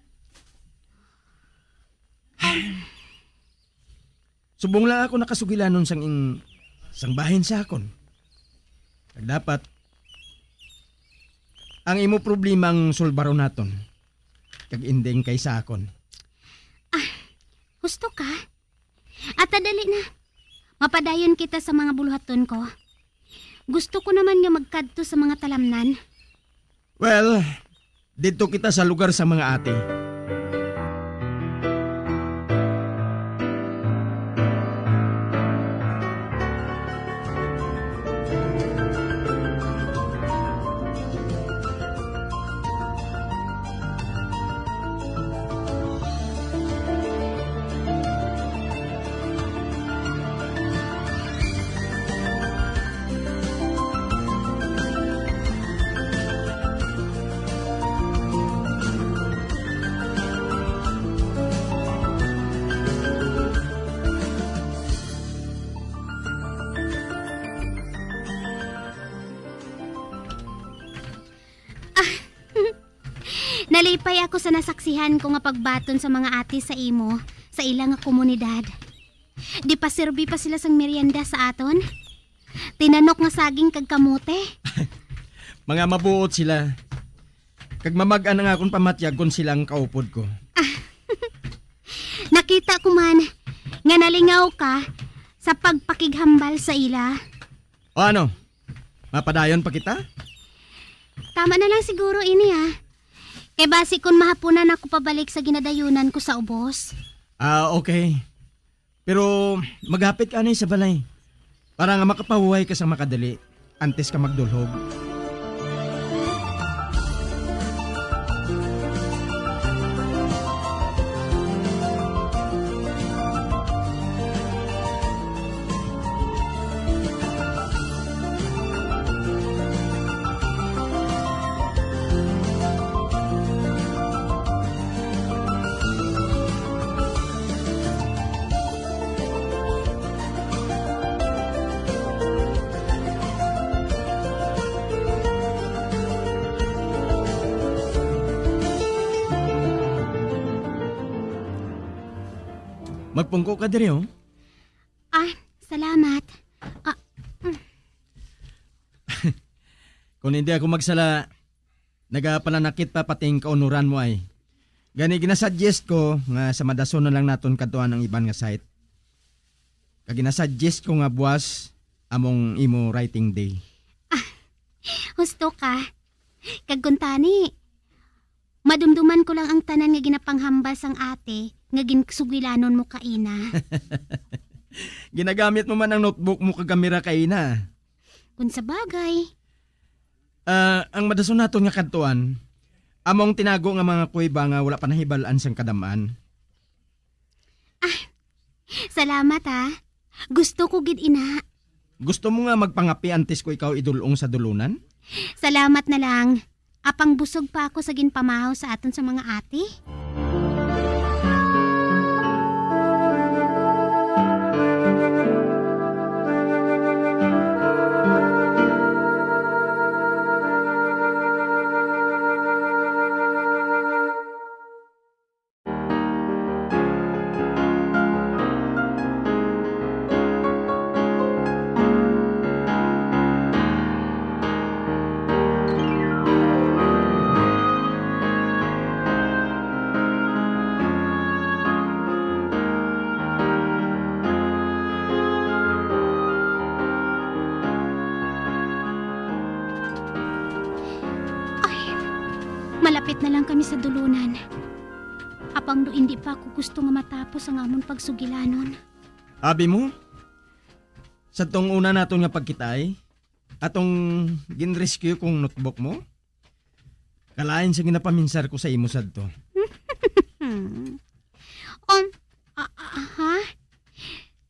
Subong lang ako nakasugilanon sang ing-, sang bahin sa akon. Kag dapat, ang imo problema ang sulbaron naton, kag ending kay sa akon. Ah, husto ka? Ata dali na. Mapadayon kita sa mga buluhaton ko. Gusto ko naman nga magkadto sa mga talamnan. Well, didto kita sa lugar sa mga ate. Nalipay ako sa nasaksihan ko nga pagbaton sa mga ate sa imo sa ila nga komunidad. Di pa serbi pa sila sang merienda sa aton? Tinanok nga saging kag kamote. Mga mabuot sila. Kag mamag-an ang akon pamatyag kon sila ang kaupod ko. Nakita ko man nga nalingaw ka sa pagpakighambal sa ila. O ano? Mapadayon pa kita? Tama na lang siguro ini, ah. Kay basi kon mahapunan ako pabalik sa ginadayunan ko sa ubos. Ah, okay. Pero maghapit ka anay sa balay para nga makapahuway ka sa makadali antes ka magdulhog. Magpungko ka diri, oh. Ah, salamat. Ah, mm. Kung hindi ako magsala, nagapananakit pa pati ang kaunuran mo ay. Gani, ginasuggest ko nga sa madason na lang naton kadtuan ang iban nga site. Kag ginasuggest ko nga buwas among imo writing day. Ah, husto ka. Kag kuntani, madumduman ko lang ang tanan nga ginapanghambal sang ate nga ginsugilanon mo kaina. Ginagamit mo man ang notebook mo kag kamera kaina. Kung sa bagay. Ah, ang madason naton nga kadtuan, amo ang tinago nga mga kuweba nga wala pa nahibal-an sang kadam-an. Ah, salamat, ha. Gusto ko gid ina. Gusto mo nga magpangapi antes ko ikaw idul-ong sa dulunan? Salamat na lang. Apang busog pa ako sa ginpamahaw sa aton sa mga ate. Ay, malapit na lang kami sa dulunan. Apang do indi pa ako gusto nga matapos ang amon pagsugilanon. Abi mo? Sa tong una naton nga pagkitaay, atong gin-rescue kong notebook mo, kalain sa ginapaminsar ko sa imo sadto. Um, ah, ah, ha?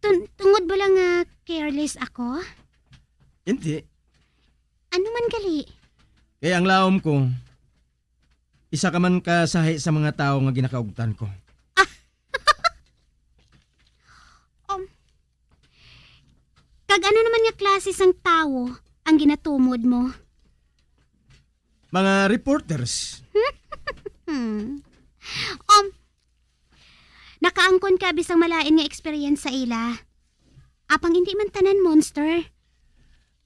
Tun-, tungod ba lang nga careless ako? Hindi. Ano man gali? Kaya ang laom ko, isa ka man ka sahi sa mga tawo nga ginakaugtan ko. Um, kag ano naman nga klase sang tawo ang ginatumod mo? Mga reporters. Hmm. Um, nakaangkon ka bisang malain nga experience sa ila. Apang hindi man tanan monster.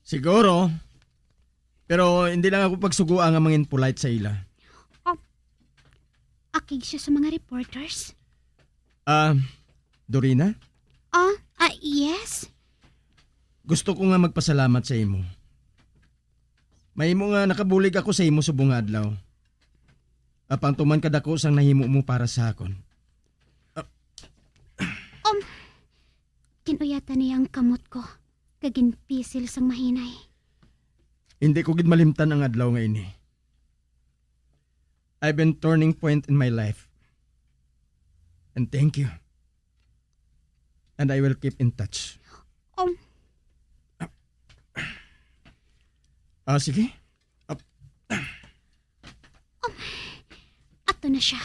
Siguro. Pero hindi lang ako pagsugoa nga mangin polite sa ila. Oh. Akig siya sa mga reporters? Ah, Dorina? Ah, ah, yes? Gusto ko nga magpasalamat sa imo. Mahimo nga nakabulig ako sa imo subong nga adlaw. Apang tuman kadako sang nahimo mo para sa akon. Ah. Um, kinuyatan niya ang kamot ko, kag ginpisil sang mahinay. Hindi ko gid malimtan ang adlaw nga ini. I've been turning point in my life. And thank you. And I will keep in touch. Um. Ah, sige. Ap- Um, ato na siya.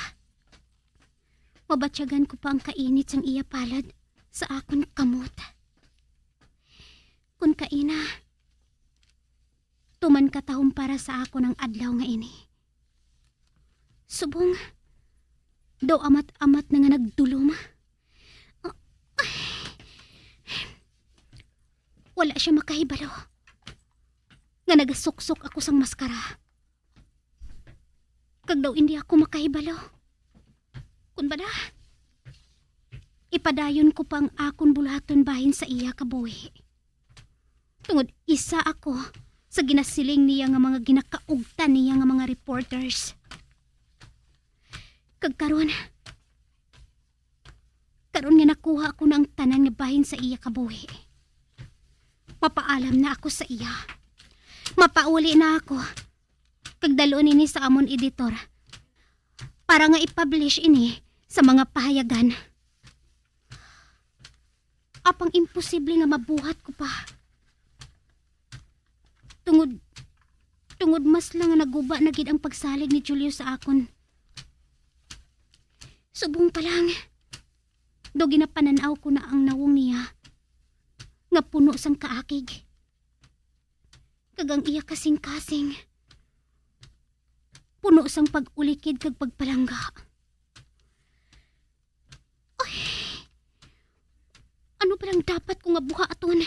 Mabatyagan ko pa ang kainit sang iya palad sa akon kamot. Kun kaina, tuman katahom para sa akon ang adlaw nga ini. Subong, daw amat-amat na nga nagdulom. Wala siya makahibalo nga nagasuksok ako sang maskara. Kag daw indi ako makahibalo. Kun bala, ipadayon ko pa ang akon buluhaton bahin sa iya kabuhi. Tungod isa ako sa ginasiling niya nga mga ginakaugtan niya nga mga reporters. Kag karon, karon nga nakuha ko na ang tanan nga bahin sa iya kabuhi, mapaalam na ako sa iya. Mapauli na ako, kag dalon ini sa amon editor para nga i-publish ini sa mga pahayagan. Apang imposible nga mabuhat ko pa. Tungod, tungod mas lang nga naguba na gid ang pagsalig ni Julio sa akon. Subong pa lang, daw ginapanan-aw ko na ang nawong niya nga puno sang kaakig. Kag ang iya kasing-kasing puno sang pag-ulikid kag pagpalangga. Ay, ano ba lang dapat ko nga buhaton?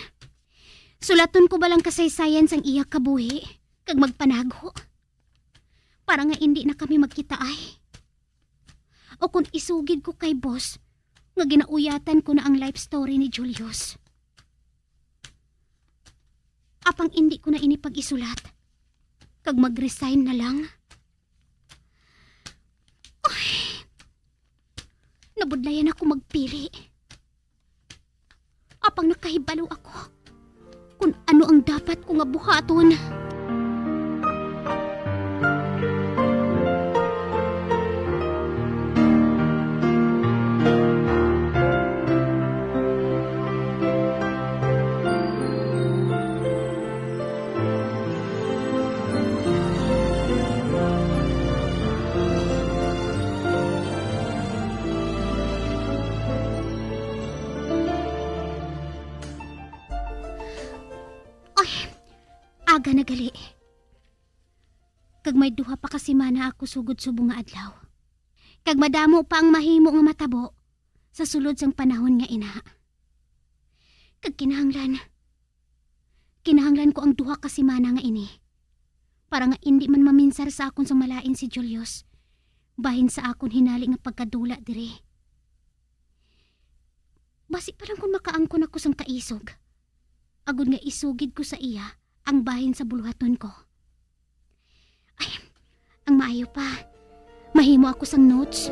Sulaton ko ba lang kasaysayan sang iya kabuhi kag magpanago? Para nga indi na kami magkitaay. O kung isugid ko kay boss nga ginauyatan ko na ang life story ni Julius. Apang indi ko na ini pag-isulat, kag mag-resign na lang. Ay, nabudlayan ako magpili. Apang nakahibalo ako kung ano ang dapat ko nga buhaton. Gana gali. Kag may duha pa ka semana ako sugod subong nga adlaw. Kag madamo pa ang mahimo nga matabo sa sulod sang panahon nga ina. Kag kinahanglan, kinahanglan ko ang duha ka semana nga ini para nga indi man maminsar sa akon sang malain si Julius bahin sa akon hinali nga pagkadula diri. Basi pa lang kon makaangkon ako sang kaisog, agod nga isugid ko sa iya ang bahin sa buluhaton ko. Ay, ang maayo pa, mahimo ako sang notes.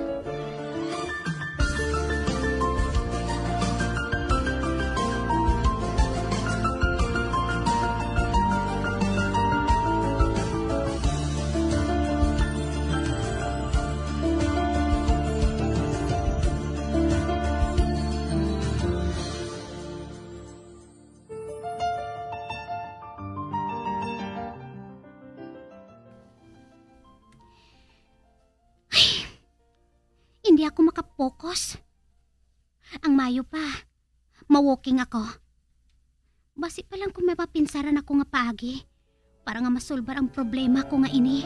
Ay, hindi ako makapokus. Ang mayo pa, ma-walking ako. Basi pa lang kung may mapinsaran ako nga paagi para nga masulbar ang problema ko nga ini.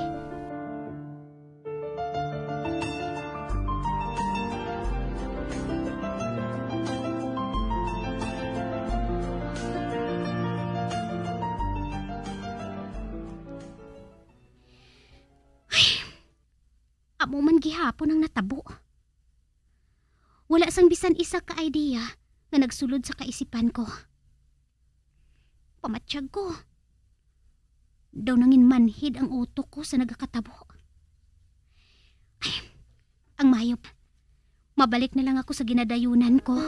Ay, amo man gihapon ang natabo. Wala sang bisan isa ka idea nga nagsulod sa kaisipan ko. Pamatyag ko, daw nangin manhid ang utok ko sa nagakatabo. Ay, ang mayop. Mabalik na lang ako sa ginadayunan ko.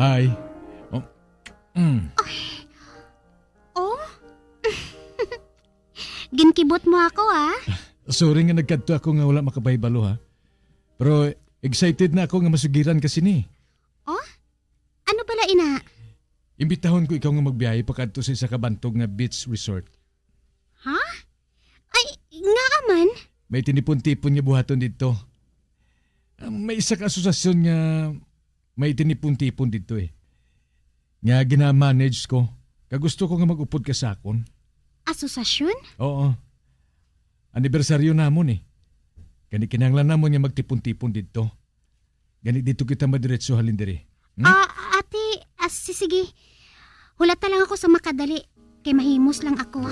Hi. Oh. Mm. Oh? Ginkibot mo ako, ah. Sorry nga nagkadto ako nga wala makabahibalo, ha. Pero excited na ako nga masugiran ka sini. Oh? Ano bala ina? Imbitahon ko ikaw nga magbiyahe pakadto sa isa ka bantog nga beach resort. Ha? Ay, ngaa man? May tinipon-tipon nga buhaton didto. Ah, may isa ka asosasyon nga may tinipon-tipon didto, eh. Nga gina-manage ko. Kag gusto ko nga mag-upod ka sa akon. Asosasyon? Oo. Anibersaryo namon, eh. Gani kinahanglan namon nga magtipon-tipon didto. Gani didto kita madiretso halin diri. Hmm? Ah, ate, ah, si-, sige. Hulata lang ako sa makadali, kay mahimos lang ako.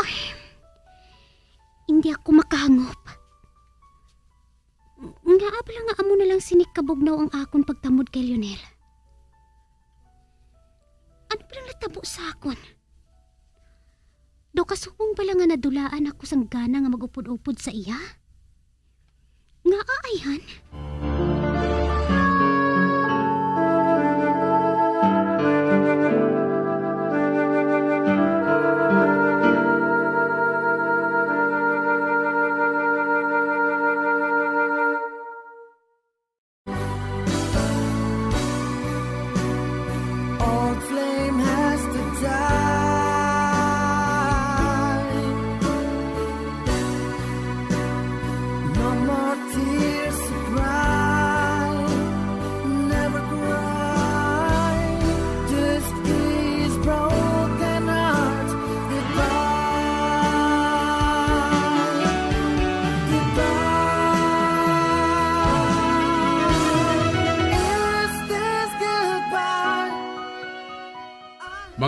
Ay, hindi ako makahangop. Ngaa bala nga amo na lang sini kabugnaw ang akon pagtamod kay Lionel? Ano bala natabo sa akon? Daw kasubong bala nga nadulaan ako sang gana nga mag-upod-upod sa iya? Ngaa ayhan? Old flame has to die.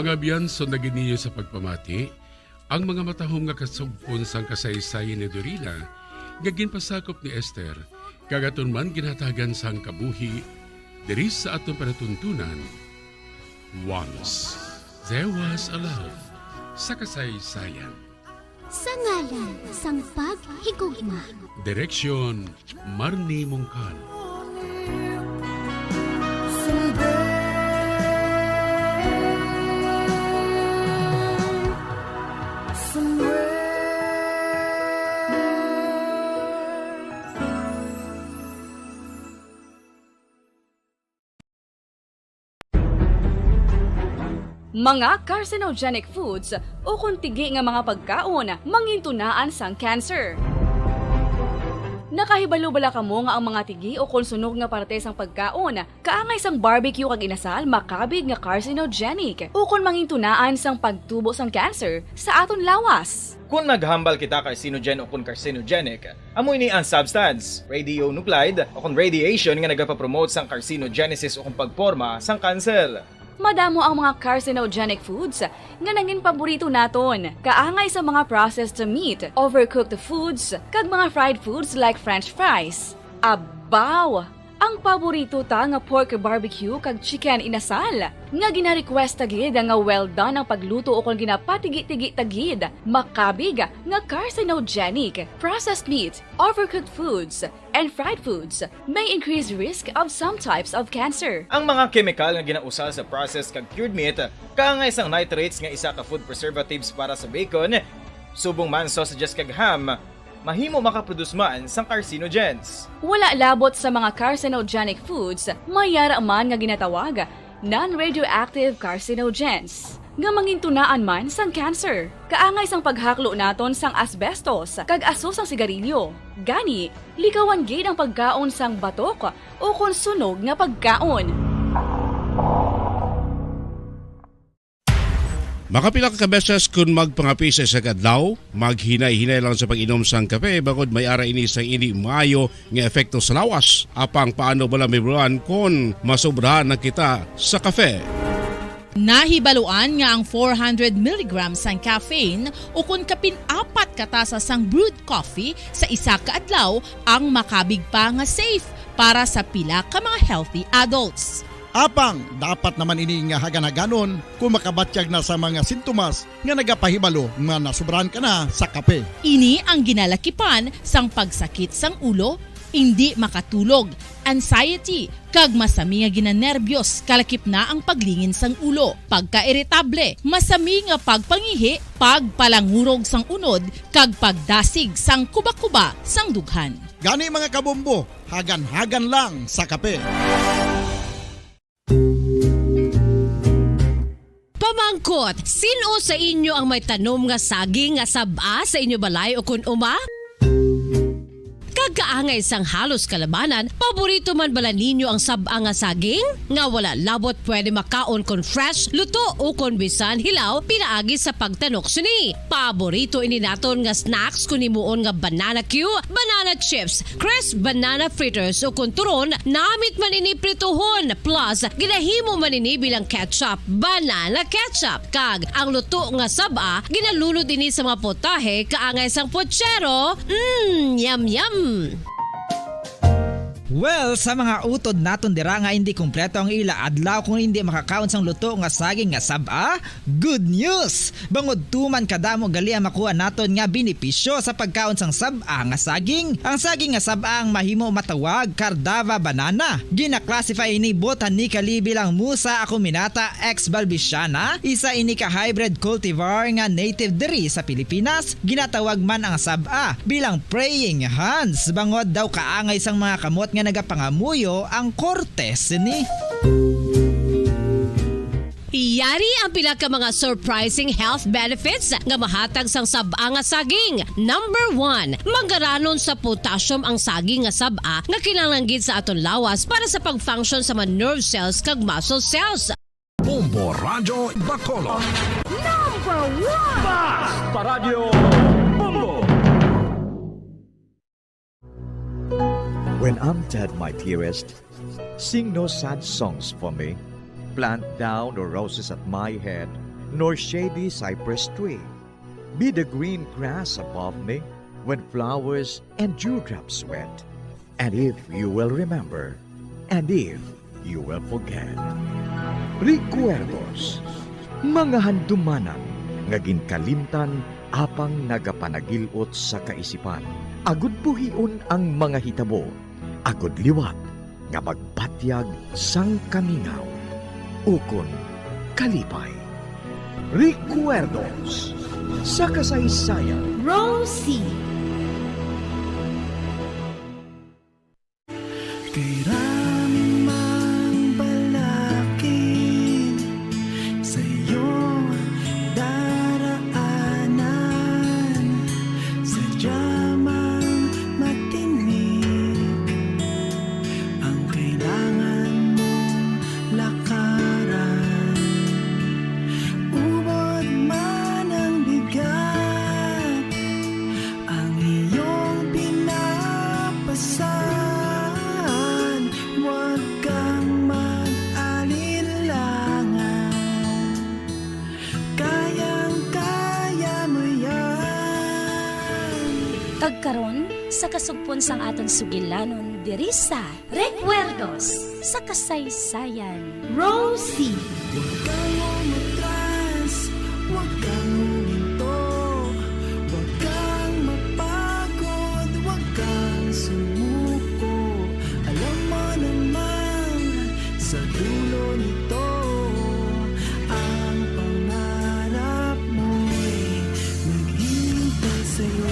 Mga abyan, sunda gid ninyo sa pagpamati ang mga matahom nga kasugpon sang kasaysayan ni Dorina nga ginpasakop ni Esther, kag aton man ginhatagan sang kabuhi diri sa aton palatuntunan. Once there was a love sa kasaysayan. Sa ngalan sang paghigugma. Direksyon, Marnie Mongkal. Mga carcinogenic foods ukon tigi nga mga pagkaon mangintunaan sang cancer. Nakahibalo bala kamo nga ang mga tigi ukon sunog nga parte sang pagkaon, kaangay sang barbecue kag inasal, makabig nga carcinogenic ukon mangintunaan sang pagtubo sang cancer sa aton lawas? Kon naghambal kita carcinogen ukon carcinogenic, amo ini ang substance, radionuclide, o kon radiation nga nagapapromote sang carcinogenesis o kon pagporma sang kanser. Madamo ang mga carcinogenic foods nga nangin paborito naton, kaangay sa mga processed meat, overcooked foods, kag mga fried foods like french fries. Abaw! Ang paborito ta nga pork barbecue kag chicken inasal, nga gina-request ta gid nga well done ang pagluto ukon ginapatigi-tigi ta gid, makabig nga carcinogenic. Processed meat, overcooked foods, and fried foods may increase risk of some types of cancer. Ang mga kemikal nga ginausal sa processed kag cured meat, kaangay sang nitrates nga isa ka food preservatives para sa bacon, subong man sausages kag ham, mahimo makaproduce man sang carcinogens. Wala labot sa mga carcinogenic foods, may yara man nga ginatawag non-radioactive carcinogens, nga mangintunaan man sang cancer. Kaangay sang paghaklo naton sang asbestos kag aso sang sigarilyo. Gani, likawan gid ang pagkaon sang batok ukon sunog nga pagkaon. Makapila ka beses kon magpangape sa isa ka adlaw, maghinay-hinay lang sa pag-inom sang kape, bangod may ara ini sang indi maayo nga epekto sa lawas. Apang paano bala, May Bulan, kon masobra na kita sa kape? Nahibaluan nga ang four hundred milligrams sang caffeine ukon kapin apat ka tasa sang brewed coffee sa isa ka adlaw ang makabig pa nga safe para sa pila ka mga healthy adults. Apang dapat naman ini nga hagan-haganon kung makabatyag na sa mga sintomas nga nagapahibalo nga nasobrahan ka na sa kape. Ini ang ginalakipan sang pagsakit sang ulo, indi makatulog, anxiety, kag masami nga ginanerbyos, kalakip na ang paglingin sang ulo, pagkairitable, masami nga pagpangihi, pagpalangurog sang unod, kag pagdasig sang kubakuba sang dughan. Gani, mga kabombo, hagan-hagan lang sa kape. Pamangkot, sin-o sa inyo ang may tanom nga saging nga sab-a sa inyo balay ukon uma? Kag kaangay sang halos kalabanan, paborito man bala ninyo ang sab-a nga saging? Nga wala labot pwede makaon kon fresh, luto, ukon bisan hilaw pinaagi sa pagtanok sini. Paborito ini naton nga snacks kon himuon nga banana cue, banana chips, crisp banana fritters, ukon turon, namit man ini prituhon, plus ginahimo man ini bilang ketchup, banana ketchup. Kag ang luto nga sab-a, ginalunod ini sa mga potahe kaangay sang pochero. Mm, yum, yum! Well, sa mga utod naton dira nga indi kompleto ang ila adlaw kon indi makakaon sang luto nga saging nga sab-a, good news! Bangod tuman kadamo gali ang makuha naton nga benepisyo sa pagkaon sang sab-a nga saging. Ang saging nga sab-a ang mahimo matawag Cardava banana. Gina-classify ini botanically bilang Musa acuminata ex balbisiana, isa ini ka hybrid cultivar nga native diri sa Pilipinas. Ginatawag man ang sab-a bilang praying hands, bangod daw kaangay sang mga kamot nga nagapangamuyo ang korte sini. Yari ang pila ka mga surprising health benefits nga mahatag sang sab-a nga saging. Number one, mangaranon sa potassium ang saging nga sab-a nga kinahanglan gid sa aton lawas para sa pag-function sa mga nerve cells kag muscle cells. Bombo Radyo Bacolod. Number one! Bas Paradyo Bombo! When I'm dead, my dearest, sing no sad songs for me. Plant thou no roses at my head, nor shady cypress tree. Be the green grass above me when flowers and dewdrops wet. And if you will remember, and if you will forget. Recuerdos, mga handumanan nga ginkalimtan apang nagapanagil-ot sa kaisipan, agud buhion ang mga hitabo, agud liwat nga magbatyag sang kamingaw ukon kalipay. Recuerdos sa kasaysayan. Rosie. Kay rami mang balakid sa iyong daraanan, sadya mang matinik ang kailangan mong lakaran. Ubod man ang bigat, ang iyong pinapasan, huwag kang mag-alinlangan. Kayang-kaya mo yan. Kag karon, sa kasugpon sang aton sugilanon diri sa Recuerdos sa Kasaysayan. Rosie. Huwag kang umatras, huwag kang huminto, huwag kang mapagod, huwag kang sumuko. Alam mo naman, sa dulo nito, ang pangarap mo'y naghihintay sa'yo.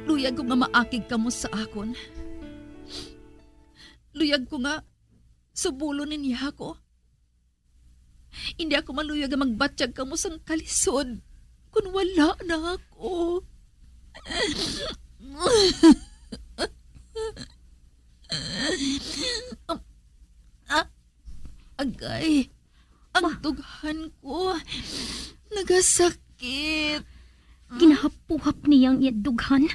Luyag ko nga maakig kamo sa akon. Luyag ko nga subulon ninyo ako. Hindi ako maluyag nga magbatyag kamo sang kalisod kon wala na ako. Ah, agay, ang Ma- dughan ko nagasakit. Ginahapuhap niya ang iya dughan.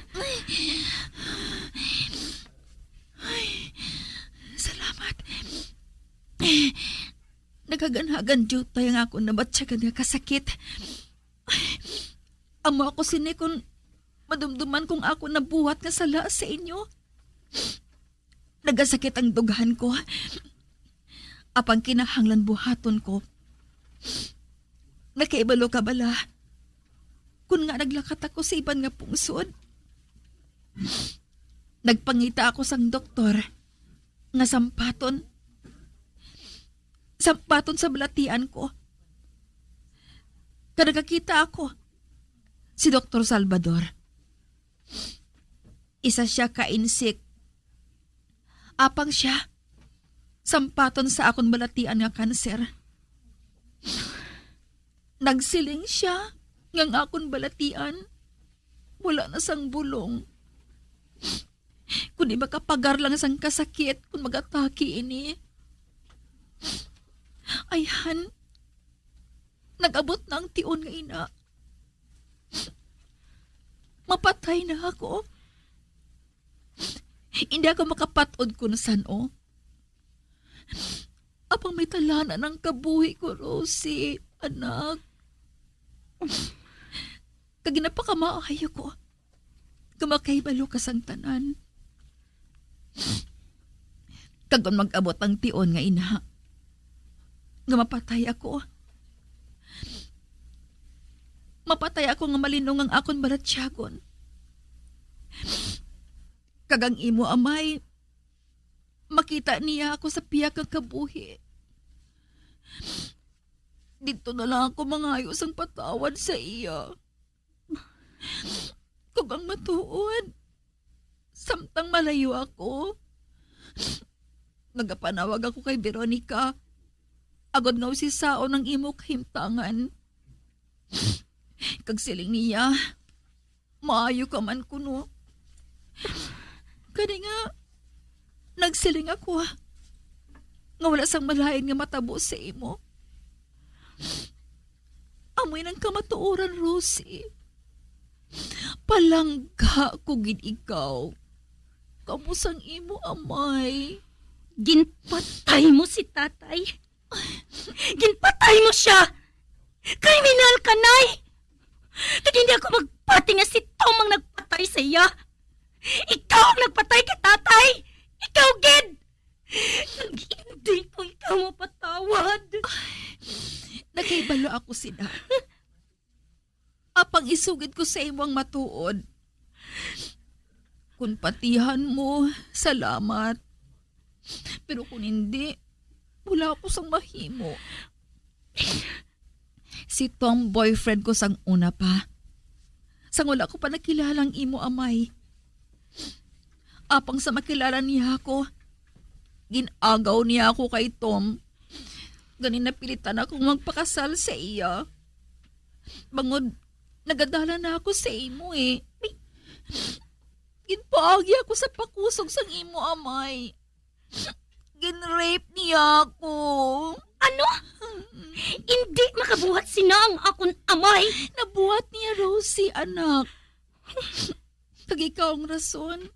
Ay, salamat. Naghaganhagan diutay ang akon nabatyagan nga kasakit. Amo ako sini kon madumduman kong akon nabuhat nga sala sa inyo. Nagasakit ang dughan ko. Apang kinahanglan buhaton ko. Nakahibalo ka bala kon ngaa naglakat ako sa iban nga pungsod? Nagpangita ako sang doktor nga sampaton, sampaton sa balatian ko. Kag nakakita ako si Doktor Salvador. Isa sia ka insik. Apang sia, sampaton sa akon balatian nga kanser. Nagsiling sia nga ang akon balatian wala na sang bulong, kundi makapagar lang sang kasakit kon magatake ini. Ayhan, nag-abot na ang tion nga ina. Mapatay na ako. Hindi ako makapat-od kon san-o. Apang may talanan ang kabuhi ko, Rosie, anak. Kag ginapakamaayo ko nga makahibalo ka sang tanan. Kag kon mag-abot ang tion nga ina nga mapatay ako, mapatay ako nga malinong ang akon balatyagon. Kag ang imo amay, makita niya ako sa pihak nga kabuhi. Didto na lang ako mangayo sang patawad sa iya. Kag ang matuod, samtang malayo ako, nagapanawag ako kay Veronica, agod nga usisaon ang imo kahimtangan. Kag siling niya, "Maayo ka man kuno." Kani nga, nagsiling ako, ah, nga wala sang malain nga matabo sa imo. Amoy nang kamatuoran, Rosie. Palangga ko gid ikaw. Kamo sang imo amay. Ginpatay mo si tatay. Ginpatay mo siya. Kriminal ka, Nay. Kag hindi ako magpati nga si Tom ang nagpatay sa iya. Ikaw ang nagpatay kay tatay. Ikaw gid. Kag hindi ko ikaw mapatawad. Nakahibalo ako sina. Apang isugid ko sa imo ang matuod. Kung patihan mo, salamat. Pero kung hindi, wala ako sang mahimo. Si Tom boyfriend ko sang una pa. Sang wala ko pa nakilala ang imo amay. Apang sa makilala niya ako, gin-agaw niya ako kay Tom. Gani napilitan akong magpakasal sa iya. Bangod, nagadalan na ako sa imo eh. Ginpaagi ako sa pakusog sang imo amay. Ginrape niya ako. Ano? Hindi makabuhat sina ang akon amay. Nabuhat niya, Rosie, anak. Kag ikaw ang rason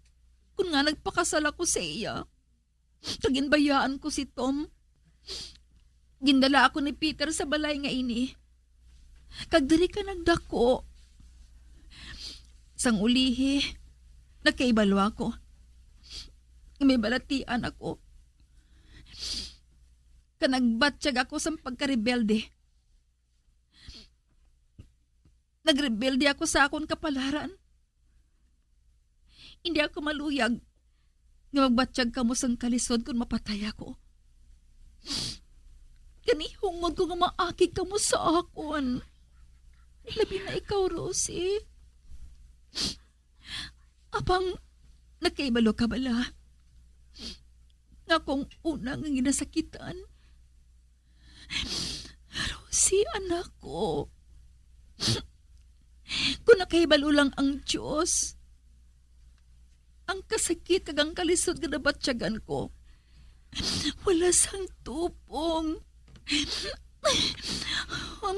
kung nga nagpakasal ako sa iya. Kag ginbayaan ko si Tom. Gindala ako ni Peter sa balay nga ini. Kag diri ka nagdako. Sang ulihi, nakaibalo ako nga may balatian ako. Kag nagbatyag ako sang pagkarebelde. Nagrebelde ako sa akon kapalaran. Hindi ako maluyag nga magbatyag kamo sang kalisod kon mapatay ako. Gani, hungod ko nga maakig kamo sa akon. Labi na ikaw, Rosie. Apang, nakaibalo ka bala nga akong una nga ginasakitan? Rosie, anak ko, kung nakahibalo lang ang Dios, ang kasakit kag ang kalisod nga nabatyagan ko, wala sang tupong. Um,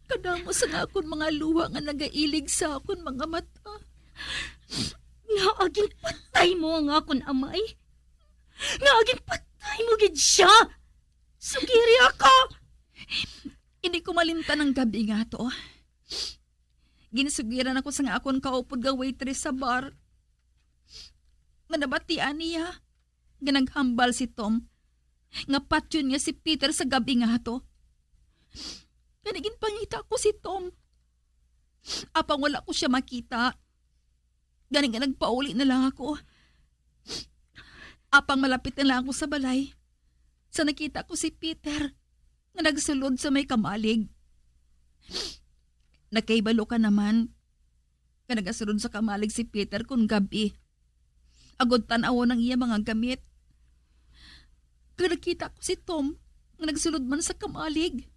kadamo sang akon mga luha nga nagailig sa akon mga mata. Ngaa ginpatay mo ang akon amay? Ngaa ginpatay mo gid sia? Sugiri ako! Hindi ko malimtan ang gab-i nga to. Ginsugiran ako sang akon kaupod nga waitress sa bar nga nabatian niya nga naghambal si Tom nga patyon niya si Peter sa gab-i nga to. Gani ginpangita ko si Tom. Apang wala ko sia makita. Gani nga nagpauli na lang ako. Apang malapit na lang ako sa balay, sa nakita ko si Peter nga nagsulod sa may kamalig. Nakahibalo ka naman nga nagasulod sa kamalig si Peter kon gab-i, agod tan-awon ang iya mga gamit. Kag nakita ko si Tom nga nagsulod man sa kamalig.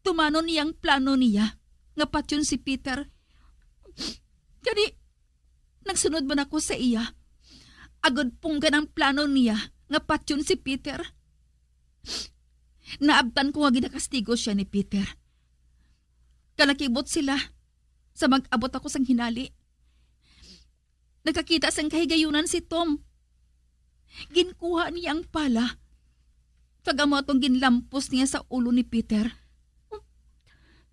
Tumanon niya ang plano niya nga patyon si Peter. Gani, nagsunod man ako sa iya, agod punggan ang plano niya nga patyon si Peter. Naabtan ko nga ginakastigo sia ni Peter. Kalakibot sila sa mag-abot ako sang hinali. Nagakita sang kahigayunan si Tom. Ginkuha niya ang pala, kag amo atong ginlampos niya sa ulo ni Peter.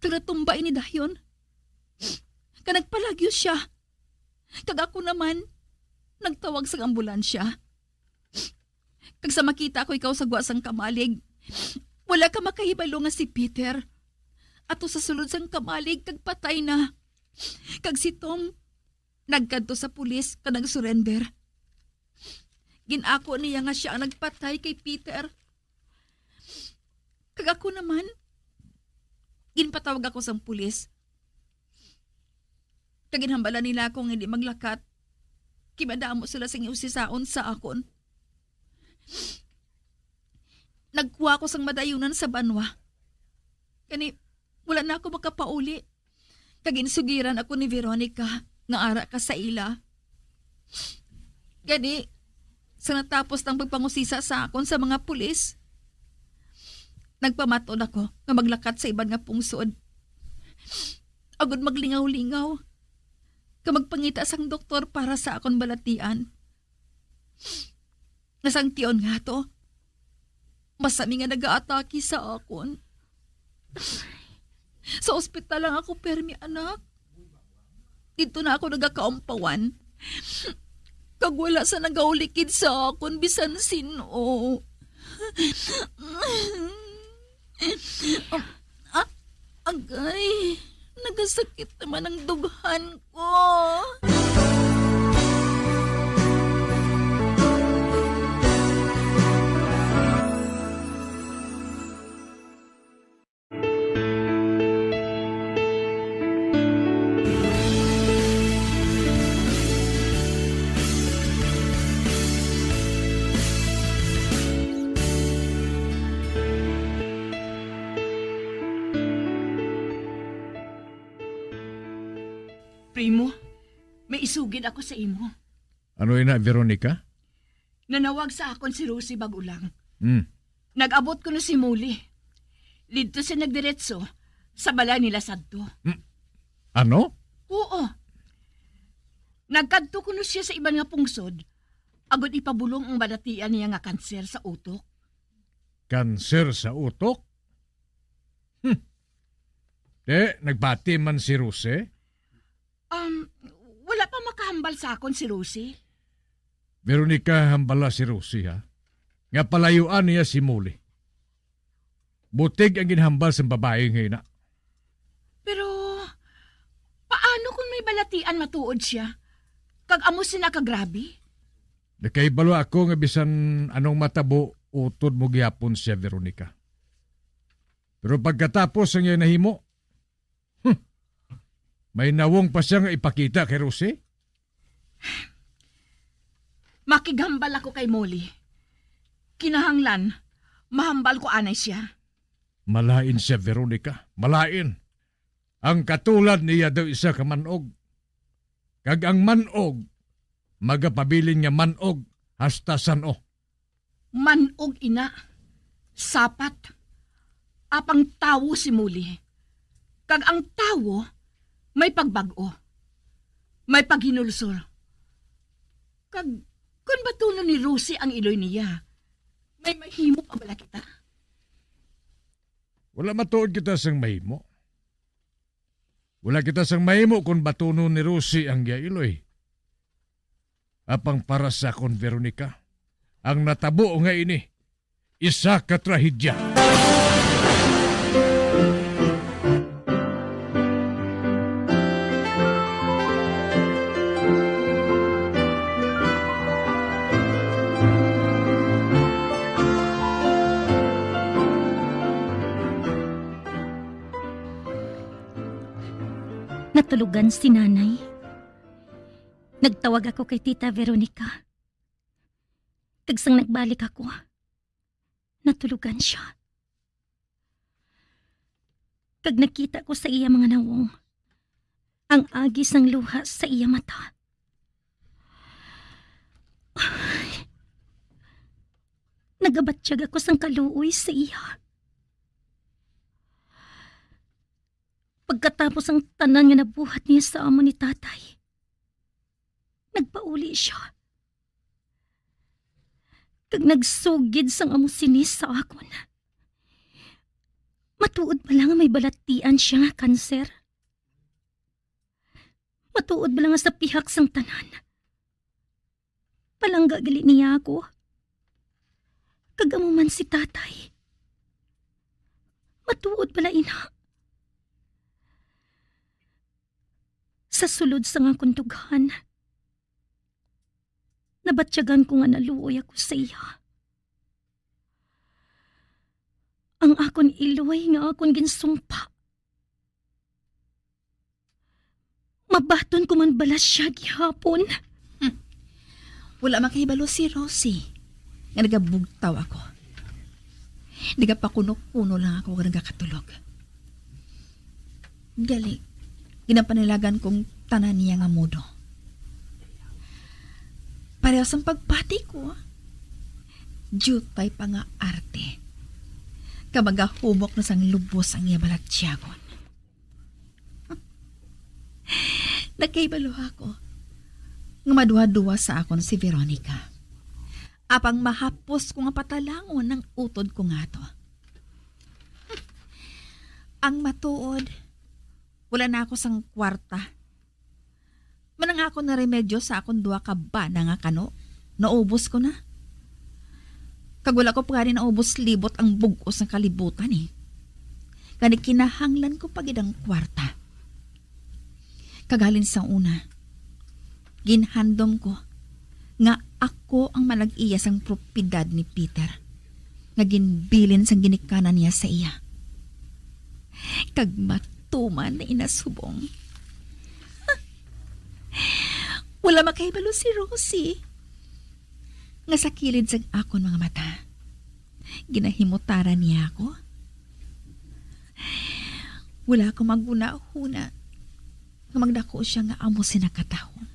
Kag natumba ini dayon. Kag nagpalagyo sia. Kag ako naman, nagtawag sang ambulansya. Kag sa makita ko ikaw sa gwa sang kamalig, wala ka makahibalo nga si Peter ato sa sulod sang kamalig kag patay na. Kag si Tom nagkadto sa pulis kag nag-surrender. Gin-ako niya nga sia ang nagpatay kay Peter. Kag ako naman, ginpatawag ako sang pulis. Kag ginhambalan nila ako nga hindi maglakat, kay madamo sila sing usisaon sa akon. Nagkuha ako sang madayunan sa banwa. Gani, wala na ako makapauli. Kag ginsugiran ako ni Veronica nga ara ka sa ila. Gani, sa natapos ang pagpangusisa sa akon sa mga pulis, Nagpamatud ako nga maglakat sa iban nga pungsod, agud maglingaw-lingaw, kag magpangita sang doktor para sa akon balatian. Nga sang tion nga to, masami nga nagaatake sa akon. Sa ospital lang ako permi, anak. Didto na ako nagakaumpawan. Kag wala sa nagaulikid sa akon bisan sin-o. Ah, agay, nagasakit naman ang dughan ko. Primo, may isugid ako sa imo. Ano ina, Veronica? Nanawag sa akon si Rosie bag-o lang. Hmm. Nag-abot kuno si Molly. Didto siya nagdiretso sa balay nila Santo. Hmm. Ano? Oo. Nagkadto kuno siya sa iban nga pungsod, agod ipabulong ang balatian niya nga kanser sa utok. Kanser sa utok? Hmm. Te, nagbati man si Rosie? Um, wala pa makahambal sa akon si Rosie. Veronica, hambala si Rosie, ha? Nga palayuan niya si Molly. Butig ang ginhambal sang babayi nga ina. Pero, paano kung may balatian matuod siya? Kag amo sina kagrabe? Nakahibalo ako nga bisan anong matabo, utod mo gihapon siya, Veronica. Pero pagkatapos ang iyang nahimo, hmm, may nawong pa siya nga ipakita kay Rosie? Makighambal ako kay Molly. Kinahanglan, mahambal ko anay siya. Malain siya, Veronica. Malain. Ang katulad niya daw isa ka man-og. Kag ang man-og, magapabilin nga man-og hasta san-o. Man-og ina, sapat. Apang tawo si Molly. Kag ang tawo may pagbag-o, may paghinulsol. Kag kon batunon ni Rosie ang iloy niya, may mahimo pa bala kita? Wala matuod kita sang mahimo. Wala kita sang mahimo kon batunon ni Rosie ang iya iloy. Apang para sa akon, Veronica, ang natabo nga ini isa ka trahedya. Natulugan si Nanay. Nagtawag ako kay Tita Veronica. Kag sang nagbalik ako, natulugan siya. Kag nakita ko sa iya mga nawong ang agi sang luha sa iya mata. Nagabatyag ako sang kaluoy sa iya. Pagkatapos ang tanan nga nabuhat niya sa amon ni Tatay, nagpauli sia. Kag nagsugid sang amo sini sa akon. Matuod bala nga may balatian sia nga kanser? Matuod bala nga sa pihak sang tanan, palangga gali niya ako? Kag amo man si Tatay. Matuod bala ina? Sa sulod sang akon dughan, nabatyagan ko nga naluoy ako sa iya. Ang akon iloy nga akon ginsumpa, mabaton ko man bala sia gihapon? Hmm. Wala makahibalo si Rosie nga nagabugtaw ako. Nagapakuno-kuno lang ako nga nagakatulog. Gali, ginapanilagan kong tanan niya nga modo. Pareho sang pagpati ko, diutay pa nga arte. Ka magahumok na sang lubos ang iya balatyagon. Nakahibalo ako nga maduha-duha sa akon si Veronica. Apang mahapos ko nga patalangon ang utod ko nga ato. Ang matuod, wala na ako sang kwarta. Manang ako na remedyo sa akon duha ka bana nga kano, naubos ko na. Kag wala ko pa gani naubos libot ang bug-os nga kalibutan, eh. Gani kinahanglan ko pa gid ang kwarta. Kag halin sa una, ginhandom ko nga ako ang manag-iya sang propiedad ni Peter, nga ginbilin sang ginikanan niya sa iya. Kag matuman na inasubong. Wala makahibalo si Rosie nga sa kilid sang akon mga mata, ginahimutaran niya ako. Wala ako maghunahuna nga magdako siya nga amo sina katahom,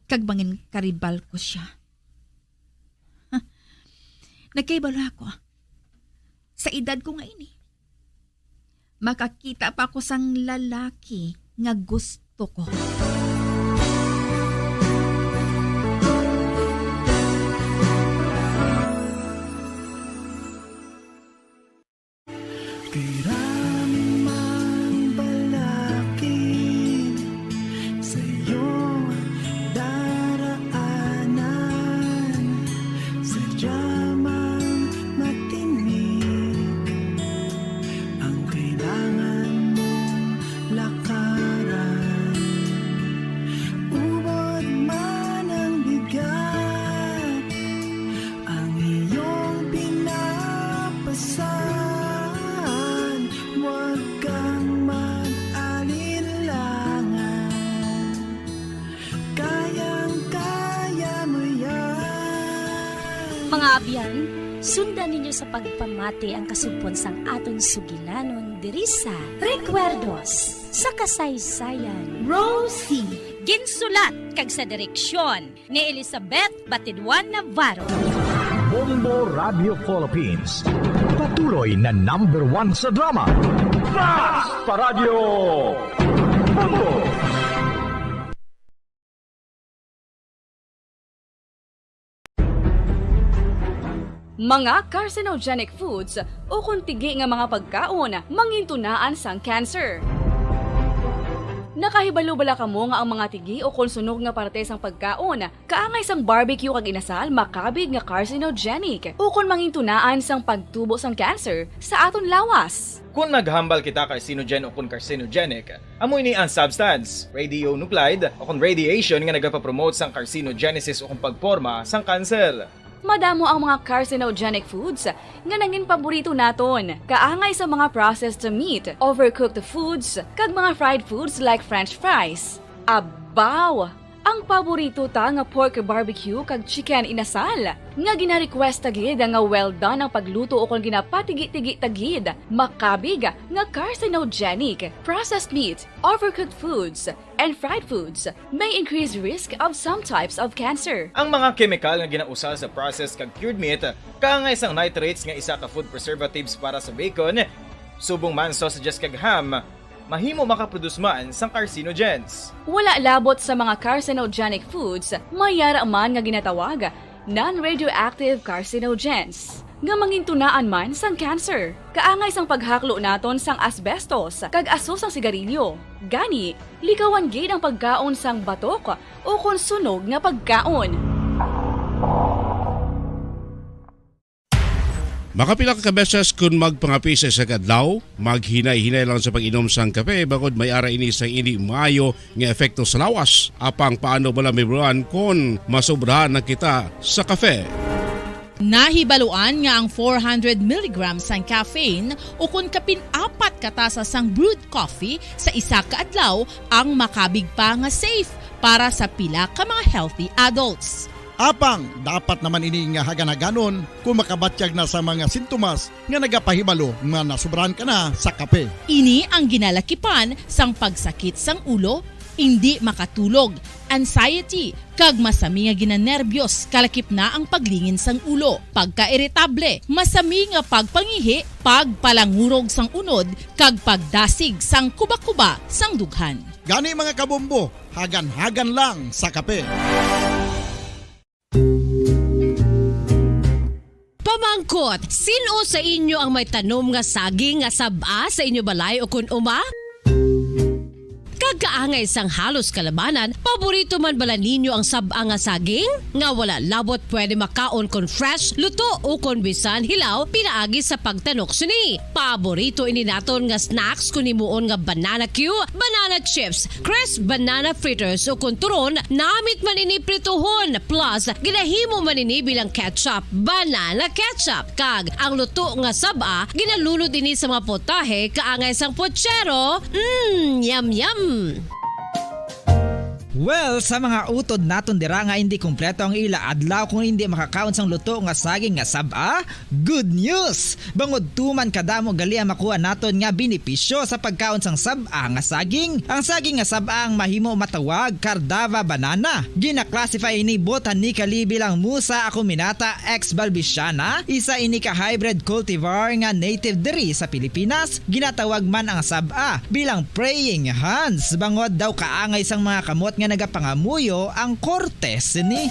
kag manginkaribal ko siya. Nakahibalo ako, sa edad ko nga ini, makakita pa ako sang lalaki nga gusto ko. Kay dami mang balakid sa iyong daraanan, sadya mang matinik ang kailangan mong lakaran. Ubod man ang bigat, ang iyong pinapasan, huwag kang mag-alinlangan. Kayang-kaya mo yan. Mga abyan, sundan ninyo sa pagpamati ang kasugpon sang aton sugilanon diri sa Recuerdos sa Kasaysayan. Rosie. Ginsulat kag sa direksyon ni Elizabeth Batiduan Navarro. Bombo Radio Philippines. Patuloy na number one sa drama. Fast pa Radyo Bombo! Mga carcinogenic foods ukon tigi nga mga pagkaon mangintunaan sang cancer. Nakahibalo bala kamo nga ang mga tigi ukon sunog nga parte sang pagkaon kaangay sang barbecue kag inasal makabig nga carcinogenic ukon mangintunaan sang pagtubo sang cancer sa aton lawas? Kon maghambal kita carcinogen ukon carcinogenic, amo ini ang substance, radionuclide, ukon radiation nga nagapapromote sang carcinogenesis ukon pagporma sang kanser. Madamo ang mga carcinogenic foods nga nangin paborito naton, kaangay sa mga processed meat, overcooked foods, kag mga fried foods like French fries. Abaw! Ang paborito ta nga pork barbecue kag chicken inasal, nga gina-request ta gid nga well done ang pagluto ukon ginapatigi-tigi ta gid, makabig nga carcinogenic. Processed meat, overcooked foods, and fried foods may increase risk of some types of cancer. Ang mga kemikal nga ginausar sa processed kag cured meat, kaangay sang nitrates nga isa ka food preservatives para sa bacon, subong man sausages kag ham, mahimo makaproduce man sang carcinogens. Wala labot sa mga carcinogenic foods, may yara man nga ginatawag non-radioactive carcinogens, nga mangintunaan man sang cancer, kaangay sang paghaklo naton sang asbestos kag aso sang sigarilyo. Gani, likawan gid ang pagkaon sang batok ukon sunog nga pagkaon. Makapila ka beses kon magpangape sa isa ka adlaw, maghinay-hinay lang sa pag-inom sang kape, bangod may ara ini sang indi maayo nga epekto sa lawas. Apang paano bala, Ma'am Ron, kon masobrahan na kita sa kape? Nahibaluan nga ang four hundred milligrams sang caffeine ukon kapin apat ka tasa sang brewed coffee sa isa ka adlaw ang makabig pa nga safe para sa pila ka mga healthy adults. Apang dapat naman ini nga hagan-haganon kon makabatyag na sa mga sintomas nga nagapahibalo nga nasobrahan ka na sa kape. Ini ang ginalakipan sang pagsakit sang ulo, indi makatulog, anxiety, kag masami nga ginanerbyos, kalakip na ang paglingin sang ulo, pagkairitable, masami nga pagpangihi, pagpalangurog sang unod, kag pagdasig sang kuba-kuba sang dughan. Gani, mga kabombo, hagan-hagan lang sa kape. Pamangkot, sin-o sa inyo ang may tanom nga saging nga sab-a sa inyo balay ukon uma? Kag kaangay sang halos kalabanan, paborito man bala ninyo ang sab-a nga saging? Nga wala labot pwede makaon kon fresh, luto, ukon bisan hilaw pinaagi sa pagtanok sini. Paborito ini naton nga snacks kon himuon nga banana cue, banana chips, crisp banana fritters, ukon turon, namit man ini prituhon, plus ginahimo man ini bilang ketchup, banana ketchup, kag ang luto nga sab-a ginalunod ini sa mga potahe kaangay sang pochero. Mm, yum, yum! Well, sa mga utod naton dira nga indi kompleto ang ila adlaw kung indi makakaon sang luto nga saging nga sab-a, good news! Bangod tuman kadamo gali ang makuha naton nga benepisyo sa pagkaon sang sab-a nga saging. Ang saging nga sab-a ang mahimo matawag Cardava banana. Gina-classify ini botanically bilang Musa acuminata ex balbisiana, isa ini ka hybrid cultivar nga native diri sa Pilipinas. Ginatawag man ang sab-a bilang praying hands, bangod daw kaangay sang mga kamot nga nagapangamuyo ang korte sini.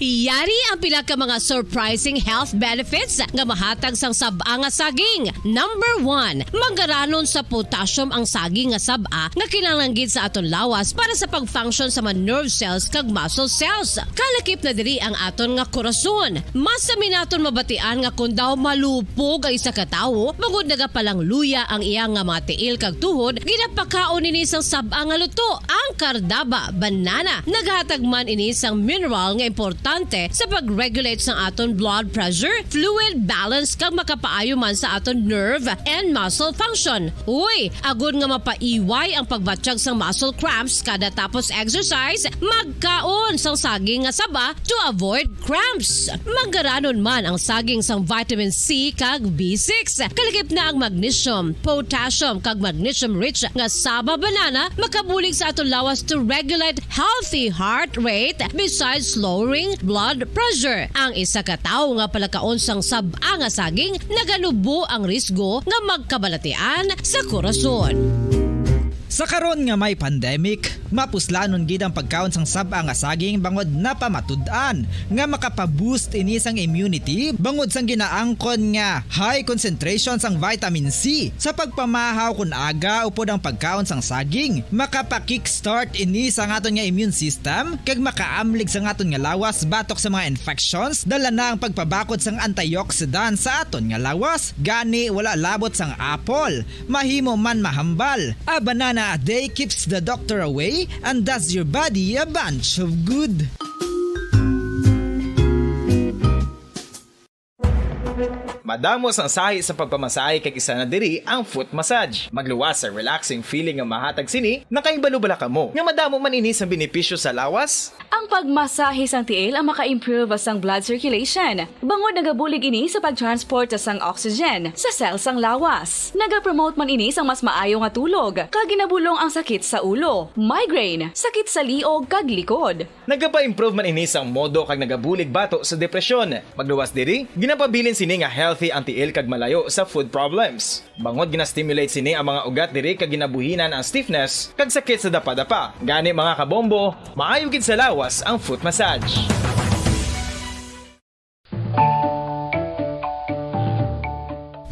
Yari ang pila ka mga surprising health benefits nga mahatag sang sab-a nga saging. Number one, manggaranon sa potassium ang saging nga sab-a nga kinahanglan gid sa aton lawas para sa pag-function sa mga nerve cells kag muscle cells. Kalakip na diri ang aton nga korason. Masami naton mabatian nga kon daw malupog ang isa ka tawo, bangod nagapalangluya ang iya nga mga tiil kag tuhod, ginapakaon ini sang sab-a nga luto, ang Cardava banana. Naghatag man ini sang mineral nga importante sa pag-regulate sang aton blood pressure, fluid balance, kag makapaayo man sa aton nerve and muscle function. Uy, agod nga mapaiway ang pagbatyag sang muscle cramps kada tapos exercise, magkaon sang saging nga saba to avoid cramps. Manggaranon man ang saging sang vitamin C kag B six. Kalakip na ang magnesium, potassium, kag magnesium-rich nga saba banana makabulig sa aton lawas to regulate healthy heart rate besides lowering blood pressure. Ang isa ka tawo nga palakaon sang sab-a nga saging naganubo ang risgo nga magkabalatian sa korason. Sa karon nga may pandemic, mapuslanon gid ang pagkaon sang sab-a nga saging bangod napamatud-an nga makapa-boost ini sang immunity bangod sang ginaangkon nga high concentration sang vitamin C. Sa pagpamahaw kon aga upod ang pagkaon sang saging, makapa-kickstart ini sa aton nga immune system kag makaamlig sa aton nga lawas batok sa mga infections, dala na ang pagpabakod sang antioxidant sa aton nga lawas. Gani, wala labot sang apple, mahimo man mahambal. A banana a day keeps the doctor away and does your body a bunch of good. Madamo sang sahi sa pagpamasahe kag isa na diri ang foot massage. Magluwas sa relaxing feeling nga mahatag sini. Nakahibalo bala kamo nga madamo man ini sa benepisyo sa lawas? Ang pagmasahe sang tiil ang maka-improve sang blood circulation, bangod nagabulig ini sa pag-transport sang oxygen sa cell sang lawas. Nagapromote man ini sang mas maayo nga tulog, kag ginabulong ang sakit sa ulo, migraine, sakit sa liog, kag likod. Nagapa-improve man ini sang modo kag nagabulig bato sa depresyon. Magluwas diri, ginapabilin sini nga healthy ang tiil kag malayo sa food problems. Bangod gina-stimulate sini ang mga ugat diri kag ginabuhinan ang stiffness kag sakit sa dapadapa. Gani, mga kabombo, maayo gid sa lawas ang foot massage.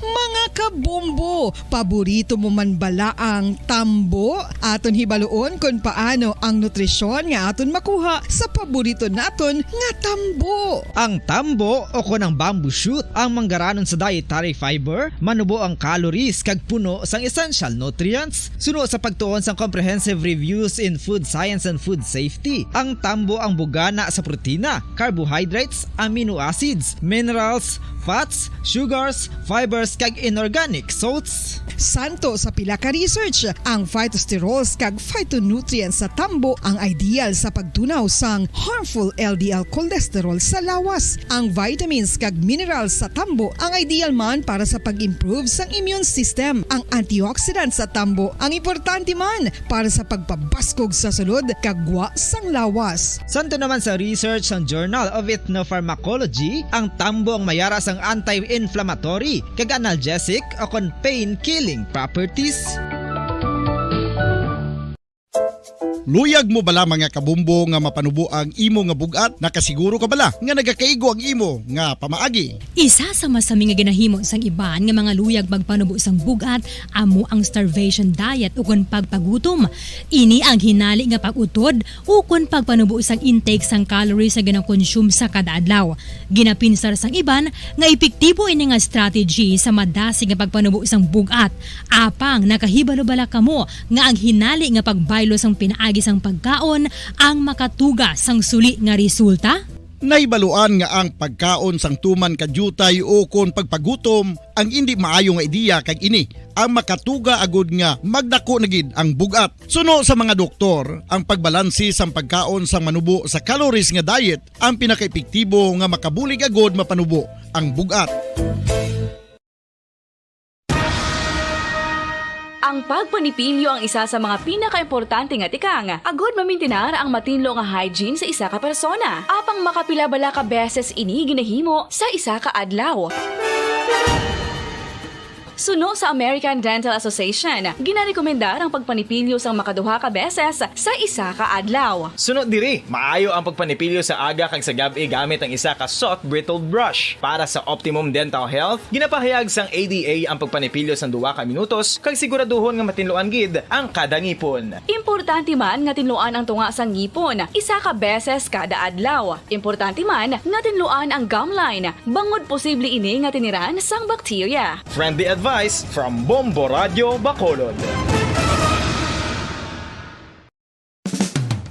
Mga kabombo, paborito mo man bala ang tambo? Aton hibaluon kon paano ang nutrisyon nga aton makuha sa paborito naton nga tambo. Ang tambo, o kon ang bamboo shoot, ang manggaranon sa dietary fiber, manubo ang calories kag puno sang essential nutrients. Suno sa pagtuon sang Comprehensive Reviews in Food Science and Food Safety, ang tambo ang bugana sa protina, carbohydrates, amino acids, minerals, fats, sugars, fibers, kag inorganic salts. Santo sa pila ka research, ang phytosterols kag phytonutrients sa tambo ang ideal sa pagtunaw sang harmful L D L cholesterol sa lawas. Ang vitamins kag minerals sa tambo ang ideal man para sa pag-improve sang immune system. Ang antioxidants sa tambo ang importante man para sa pagpabaskog sa sulod kag gwa sang lawas. Santo naman sa research sang Journal of Ethnopharmacology, ang tambo ang mayara sang anti-inflammatory kag analgesic o kon pain-killing properties. Luyag mo bala, mga kabombo, nga mapanubo ang imo nga bug-at? Nakasiguro ka bala nga nagakaigo ang imo nga pamaagi? Isa sa masami nga ginahimo sang iban nga mga luyag magpanubo sang bug-at amo ang starvation diet ukon pagpagutom. Ini ang hinali nga pag-utod ukon pagpanubo sang intake sang calories nga ginakonsume sa kada adlaw. Ginapinsar sang iban nga epektibo ini nga strategy sa madasig nga pagpanubo sang bug-at. Apang nakahibalo bala kamo nga ang hinali nga pagbaylo sang pinaagi sang pagkaon ang makatuga sang suli nga resulta? Nahibaluan nga ang pagkaon sang tuman ka diutay ukon pagpagutom ang indi maayo nga ideya, kag ini ang makatuga agud nga magdako na gid ang bug-at. Suno sa mga doktor, ang pagbalanse sang pagkaon sang manubo sa calories nga diet ang pinakaepektibo nga makabulig agud mapanubo ang bug-at. Ang pagpanipilyo ang isa sa mga pinakaimportante nga tikang agud mamintinar ang matinlo nga hygiene sa isa ka persona. Apang makapila bala ka beses ini ginahimo sa isa ka adlaw? Suno sa American Dental Association, ginarekomendar ang pagpanipilyo sang makaduha ka beses sa isa ka adlaw. Suno diri, maayo ang pagpanipilyo sa aga kag sa gab-i gamit ang isa ka soft bristled brush. Para sa optimum dental health, ginapahayag sang A D A ang pagpanipilyo sang duha ka minutos kag siguraduhon nga matinluan gid ang kada ngipon. Importante man nga tinluan ang tunga sang ngipon isa ka beses kada adlaw. Importante man nga tinluan ang gum line, bangod posible ini nga tiniran sang bakterya. Friendly advice from Bombo Radyo Bacolod.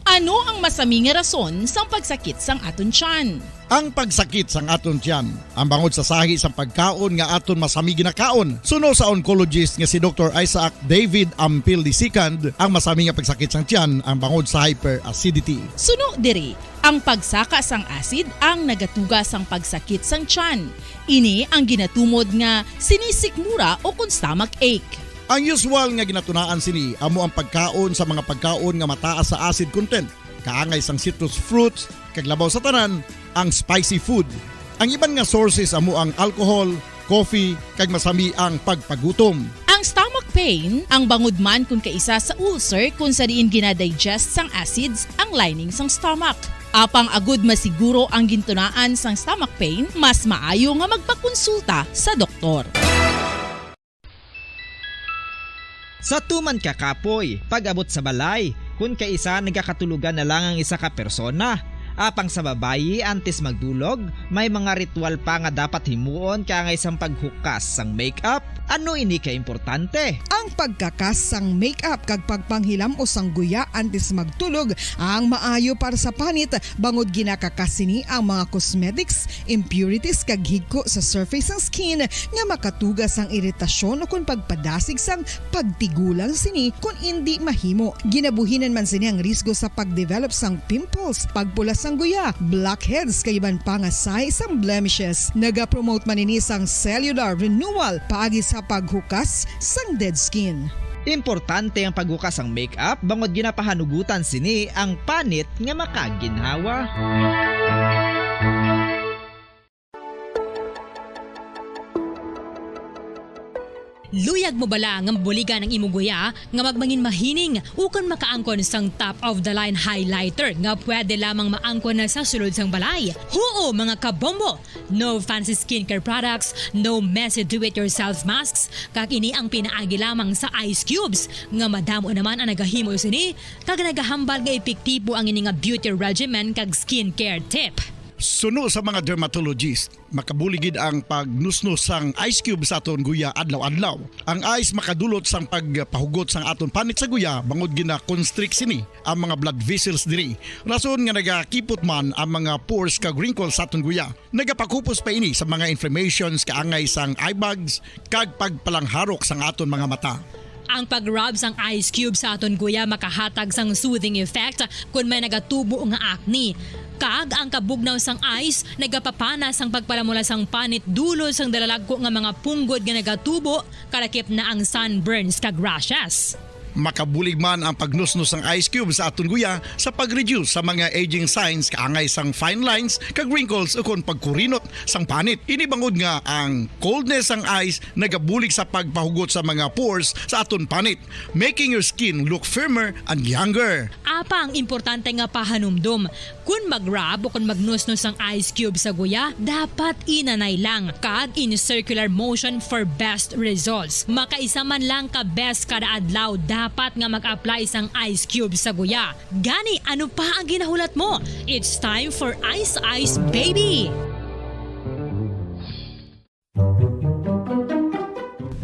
Ano ang masami nga rason sang pagsakit sang aton tiyan? Ang pagsakit sang aton tiyan, ang bangod sa sahi sang pagkaon nga aton masami ginakaon. Suno sa oncologist nga si Doktor Isaac David Ampil the second, ang masami nga pagsakit sang tiyan ang bangod sa hyperacidity. Suno diri, ang pagsaka sang acid ang nagatuga sang pagsakit sang tiyan. Ini ang ginatumod nga sinisikmura o kon stomach ache. Ang usual nga ginatunaan sini amo ang pagkaon sa mga pagkaon nga mataas sa acid content, kaangay sang citrus fruits, kag labaw sa tanan, ang spicy food. Ang iban nga sources amo ang alcohol, coffee, kag masami ang pagpagutom. Ang stomach pain ang bangod man kon kaisa sa ulcer, kon sa diin ginadigest sang acids ang lining sang stomach. Apang agud masiguro ang gintunaan sang stomach pain, mas maayo nga magpakonsulta sa doktor. Sa tuman ka kapoy, pag-abot sa balay, kon kaisa nagakatulogan na lang ang isa ka persona. Apang sa babayi, antes magdulog, may mga ritual pa nga dapat himuon kaangay sang paghukas sang makeup. Ano ini ka importante? Ang pagkakas sang makeup kag pagpanghilam-os sang guya antes magtulog ang maayo para sa panit, bangod ginakakas sini ang mga cosmetics, impurities, kag higko sa surface sang skin nga makatuga sang iritasyon ukon pagpadasig sang pagtigulang sini kon indi mahimo. Ginabuhinan man sini ang risgo sa pag-develop sang pimples, pagpula sang guya, blackheads, kag iban pa nga sahi sang blemishes. Nagapromote man ini sang cellular renewal paagi sa paghukas sang dead skin. Importante ang paghukas sang makeup bangod ginapahanugutan sini ang panit nga makaginhawa. Luyag mo bala nga mabuligan ang imo guya nga magmangin mahining ukon makaangkon sang top of the line highlighter nga pwede lamang maangkon na sa sulod sang balay? Huo, mga kabombo! No fancy skincare products, no messy do-it-yourself masks, kag ini ang pinaagi lamang sa ice cubes, nga madamo naman ang nagahimo sini, kag nagahambal nga epektibo ang ini nga beauty regimen kag skincare tip. Suno sa mga dermatologist, makabulig gid ang pagnusnos sang ice cube sa aton guya adlaw-adlaw. Ang ice makadulot sang pagpahugot sang aton panit sa guya bangod gina-constrict sini ang mga blood vessels diri. Rason nga nagakipot man ang mga pores kag wrinkles sa aton guya. Nagapakupos pa ini sa mga inflammations kaangay sang eye bags kag pagpalangharok sang aton mga mata. Ang pag-rub sang ice cube sa aton guya makahatag sang soothing effect kon may nagatubo nga acne. Kag ang kabugnaw sang ice nagapapana sang pagpalamula sang panit dulot sang dalalagko nga mga punggod nga nagatubo, kalakip na ang sunburns kag rashes. Makabulig man ang pagnusnos sang ice cube sa aton guya sa pag-reduce sa mga aging signs kaangay sang fine lines kag wrinkles ukon pagkurinot sang panit. Ini bangod nga ang coldness sang ice nagabulig sa pagpahugot sa mga pores sa aton panit, making your skin look firmer and younger. Apang importante nga pahanumdom, kon mag-rub o kon magnusnos ang ice cube sa guya, dapat inanay lang kag in circular motion for best results. Makaisa man lang ka beses kada adlaw dapat nga mag-apply sang ice cube sa guya. Gani, ano pa ang ginahulat mo? It's time for Ice Ice Baby!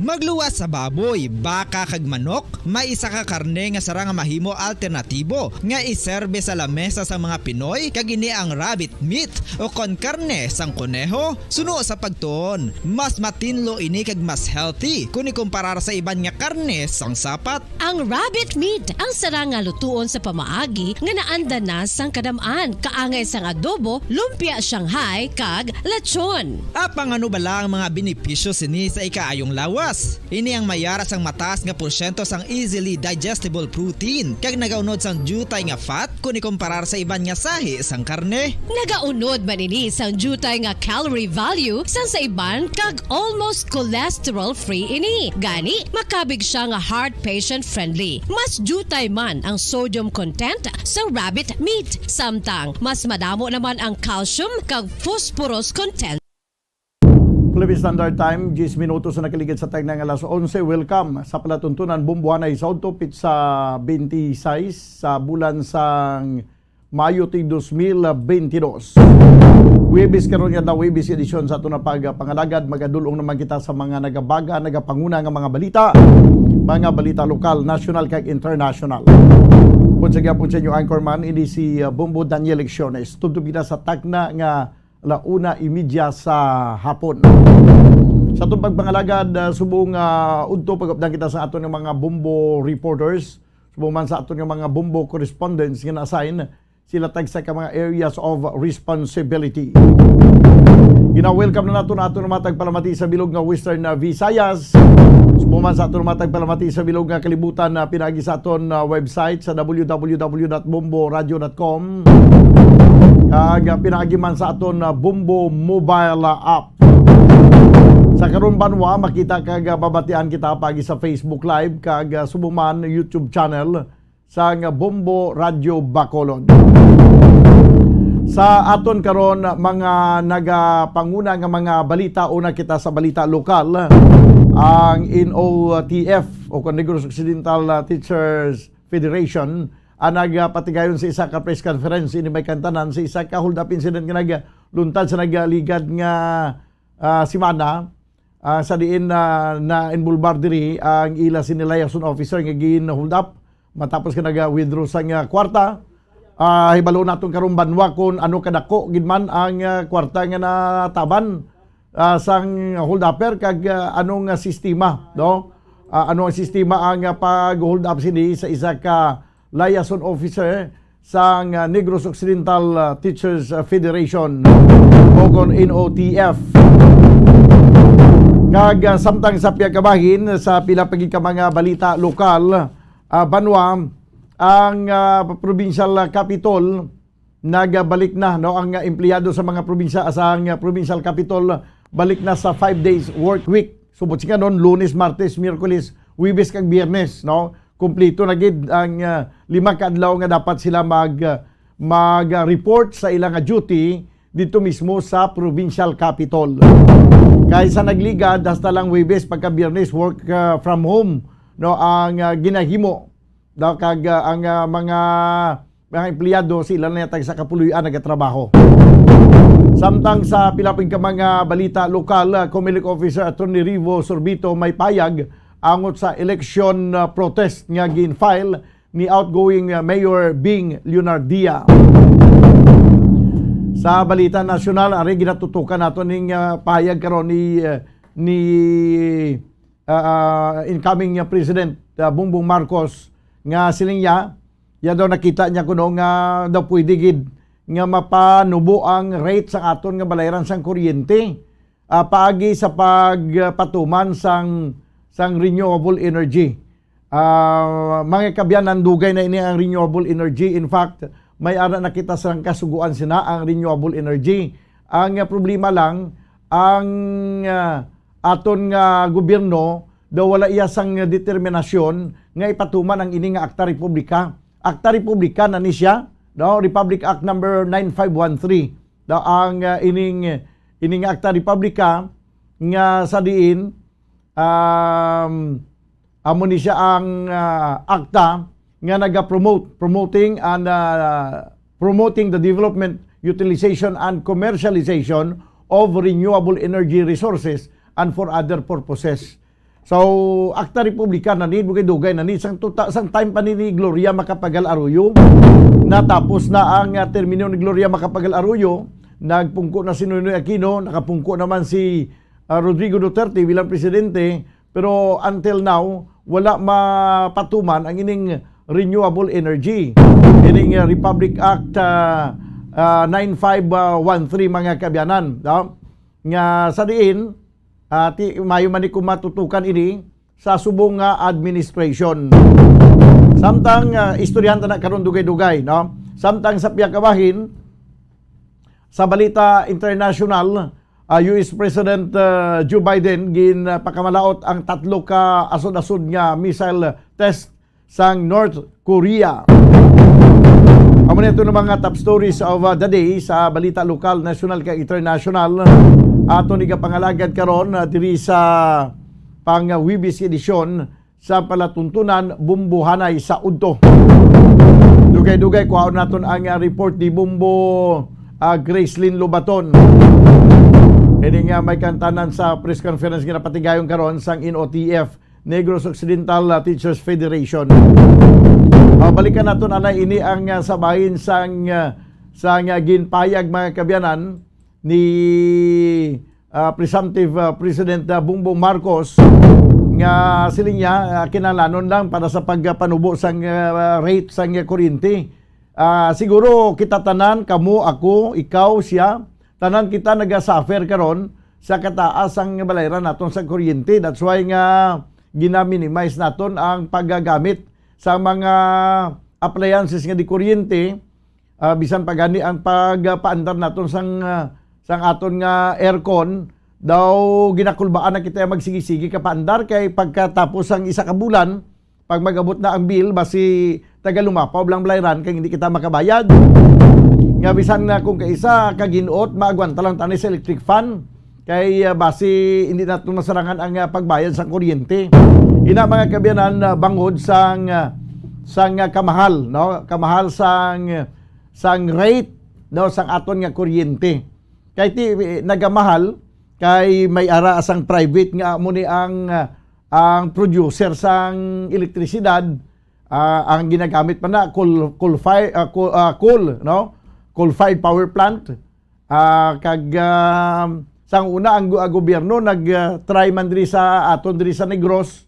Magluwas sa baboy, baka kag manok, may isa ka karne nga sarang nga mahimo alternatibo nga iserbe sa lamesa sa mga Pinoy, kag ini ang rabbit meat o kon karne sang koneho. Suno sa pagtuon, mas matinlo ini kag mas healthy kon ikumparar sa iban nga karne sang sapat. Ang rabbit meat ang sarang nga lutuon sa pamaagi nga naanda na sang kadam-an, kaangay sang adobo, lumpia Shanghai, kag lechon. Apang ano bala ang mga benepisyo sini sa ikaayong lawas? Ini ang may ara sang mataas nga porsyento sang easily digestible protein, kag nagaunod sang diutay nga fat kon ikumparar sa iban nga sahi sang karne. Nagaunod man ini sang diutay nga calorie value sang sa iban, kag almost cholesterol-free ini. Gani, makabig siya nga heart patient-friendly. Mas diutay man ang sodium content sa rabbit meat, samtang mas madamo naman ang calcium kag phosphorus content. Philippine Standard Time, diyes minutos na nakaligid sa tagna nga alas onse. Welcome sa palatuntunan, Bombohanay sa udto, pitsa twenty-six sa bulan sang Mayo ti dos mil bentidós. Huwebes karon nga daw, Huwebes edisyon sa aton nga pagpangalagad, magadul-ong naman kita sa mga nagabaga, nagapanguna nga mga balita, mga balita lokal, national, kag international. Kung sa gyapon sa inyo anchorman, ini si, uh, Bombo Daniel Lecciones. Tubtob kita sa tagna nga la una y media sa hapon. Sa atong pagpangalagad, uh, subong, uh, udto, pag-updan kita sa aton nga mga Bombo reporters. Subong man sa aton nga mga Bombo correspondents nga na-assign, sila tagsa ka mga areas of responsibility. Gina-welcome na naton aton mga tagpalamati sa bilog nga Western, uh, Visayas. Subong man sa aton mga tagpalamati sa bilog nga kalibutan, uh, pinaagi sa aton, uh, website sa w w w dot bombo radio dot com. Kag, uh, pinaagi man sa aton, uh, Bombo mobile, uh, app. Sa karon banwa, makita kag, uh, mabatian kita paagi sa Facebook Live kag, uh, subong man YouTube channel sang Bombo Radyo Bacolod. Sa aton karon, mga nagapanguna nga mga balita, una kita sa balita lokal, ang N O T F o kon Negros Occidental, uh, Teachers Federation ang nagapatigayon sa isa ka press conference ini may kantanan sa isa ka hold-up incident nga nagluntad sa nagligad nga, ah, semana, ah, sa diin na na-involbar diri ang ila sini liaison officer nga gin-hold up matapos nga naga-withdraw sang, ah, kwarta. Ah, hibalo naton karon banwa kung ano kadako gid man ang, ah, kwarta nga nataban, ah, sang hold-upper kag, ah, ano nga sistema, no? Ah, ano ang sistema ang, ah, pag-hold up sini sa isa ka liaison officer sang, ah, Negros Occidental, ah, Teachers, ah, Federation o kon N O T F. Kag, ah, samtang sa pihak kabahin, sa pila pa gid ka mga balita lokal, ah, banwa, ang, ah, provincial, ah, capitol, nagbalik na, no, ang, ah, empleyado sa mga probinsya, sa ang, ah, provincial capitol, balik na sa five days work week. Subot sing karon, Lunes, Martes, Miyerkules, Huwebes kag Biyernes, no? Kumpleto na gid ang, ah, lima ka adlaw nga dapat sila mag, ah, mag, ah, report sa ila nga duty dito mismo sa provincial capitol. Kay sa nagligad, hasta lang Huwebes pagka Biyernes, work, ah, from home, no, ang, ah, ginahimo. Daw kag, ah, ang, ah, mga, mga empleyado, sila na yata sa kapuloy-an nagatrabaho. Samtang sa pila pa ka mga balita lokal, ah, Comelec Officer Attorney Rivo Sorbito may payag angot sa election, ah, protest nga gin-file ni outgoing, ah, Mayor Bing Leonardia. Sa balita nasyonal, ari ginatutukan nato ning, ah, payag karon ni, ah, ni, ah, incoming, ah, President, ah, Bongbong Marcos, nga siling niya, ya daw nakita niya kuno nga daw pwede gid nga mapanubo ang rate sa aton nga balayran sang kuryente, ah, paagi sa pagpatuman sang, sang renewable energy. Ah, mga kabyanan, dugay na ini ang renewable energy. In fact, may ara na kita sang kasugoan sina ang renewable energy. Ang, ah, problema lang, ang, ah, aton nga gobyerno daw wala iya sang determinasyon nga ipatuman ang ini nga Akta Republika. Akta Republika na ni siya, no? Republic Act number nine five one three. Daw ang, ah, ining, ining Akta Republika nga sa diin, um, amo ni siya ang, ah, akta nga naga-promote, promoting and, ah, promoting the development, utilization, and commercialization of renewable energy resources and for other purposes. So, Akta Republika na ni, dugay-dugay na ni, sang tuta, sang time pa ni, ni Gloria Macapagal Arroyo, natapos na ang, ah, termino ni Gloria Macapagal Arroyo, nagpungko na si Noynoy Aquino, nakapungko naman si, ah, Rodrigo Duterte bilang presidente, pero until now, wala mapatuman ang ining renewable energy, ining, ah, Republic Act, ah, ah, nine five one three, mga kabyanan, no? Nga sa diin, ah, ti-, mayo man ni kung matutukan ini sa subong nga administration. Samtang, ah, istoryahan ta na karon dugay-dugay, no? Samtang sa pihak kabahin, sa balita international, ah, U S President, ah, Joe Biden ginpakamalaot ang tatlo ka asod-asod nga missile test sang North Korea. Amo na ito ng mga top stories of, uh, the day sa balita lokal, national, kag international. Aton igapangalagad karon, uh, diri sa pang-Huwebes edisyon sa palatuntunan Bumbuhanay sa Udto. Dugay-dugay, kuhaon naton ang, uh, report ni Bumbo, uh, Gracelyn Lobaton. Ini nga may kantanan sa press conference nga napatigayon karon sang N O T F. Negros Occidental, ah, Teachers Federation. Ah, balikan naton anay ini ang, ah, sa bahin sang, ah, sang, ah, ginpayag, mga kabyanan, ni, ah, presumptive, ah, President, ah, Bongbong Marcos, nga siling niya, ah, kinahanglanon lang para sa pagpanubo sang, ah, rate sang, ah, kuryente. Ah, siguro kita tanan, kamo, ako, ikaw, siya, tanan kita naga-suffer karon sa kataas ang balayran naton sa kuryente. That's why nga gina-minimize naton ang paggagamit sa mga appliances nga di kuryente. Ah, bisan pa gani ang pagpaandar naton sang, ah, sang aton nga aircon, daw ginakulbaan na kita magsigi-sige ka paandar, kay pagkatapos sang isa ka bulan, pag mag-abot na ang bill, basi tagalumapaw lang balayran kay hindi kita makabayad. Nga bisan na kung kaisa ka gin-ot, maagwanta lang tani sa electric fan. Kay, ah, basi hindi naton masarangan ang, ah, pagbayad sa kuryente. Ina, mga kabyanan, ah, bangod sang, ah, sang, ah, kamahal, no? Kamahal sang, sang rate, no, sang aton nga kuryente. Kay ti, nagamahal, kay may ara sang private nga amo ni ang, ah, ang producer sang elektrisidad, ah, ang ginagamit pa na coal, coal fire, ah, coal, ah, coal, no? Coal-fired power plant. Ah, kag, ah, sang una ang gu-, ah, gobyerno nag, ah, try man diri sa aton diri sa Negros,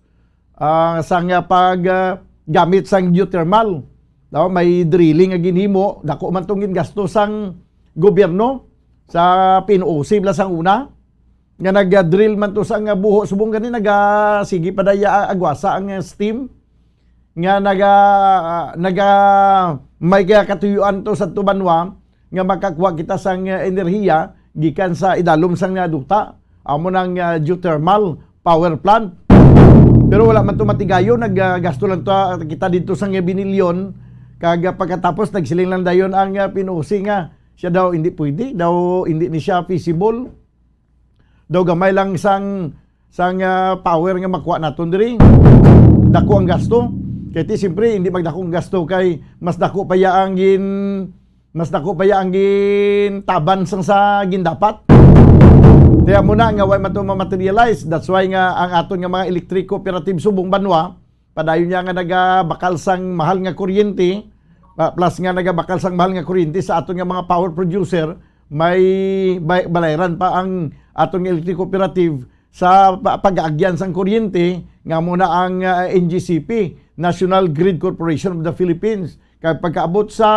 ah, sang, ah, pag, ah, gamit sang geothermal. No, may drilling nga ginhimo, dako man tong gingasto sang gobyerno sa P N O C bala sang una. Nga nag-drill man to sa nga buho subong gani naga, sige pa daya agwasa ang steam. Nga naga, naga, may katuyuan to sa tubanwa nga makakuha kita sang enerhiya gikan sa idalom sang duta. Amo nang, ah, geothermal power plant. Pero wala man to matigayon, naggasto lang to, ah, kita dito sa nga binilyon. Kag, ah, pagkatapos nagsiling lang dayon ang, ah, P N O C nga siya daw hindi pwede, daw hindi ni siya feasible. Daw gamay lang sang, sang, ah, power nga makuha naton diri. Dako ang gasto. Kay ti, siyempre, hindi magdako ang gasto kay mas dako pa ya ang gin-, Mas dako pa ya ang gintaban sang sa gindapat. Kaya mo na nga, why man to ma-materialize? That's why nga ang aton nga mga electric cooperative subong banwa, padayon niya nga nagabakal sang mahal nga kuryente, ah, plus nga nagabakal sang mahal nga kuryente sa aton nga mga power producer, may bay-, balayran pa ang aton nga electric cooperative sa pa-, pag-aagyan sang kuryente, nga muna ang, ah, N G C P, National Grid Corporation of the Philippines. Kay pagkaabot sa,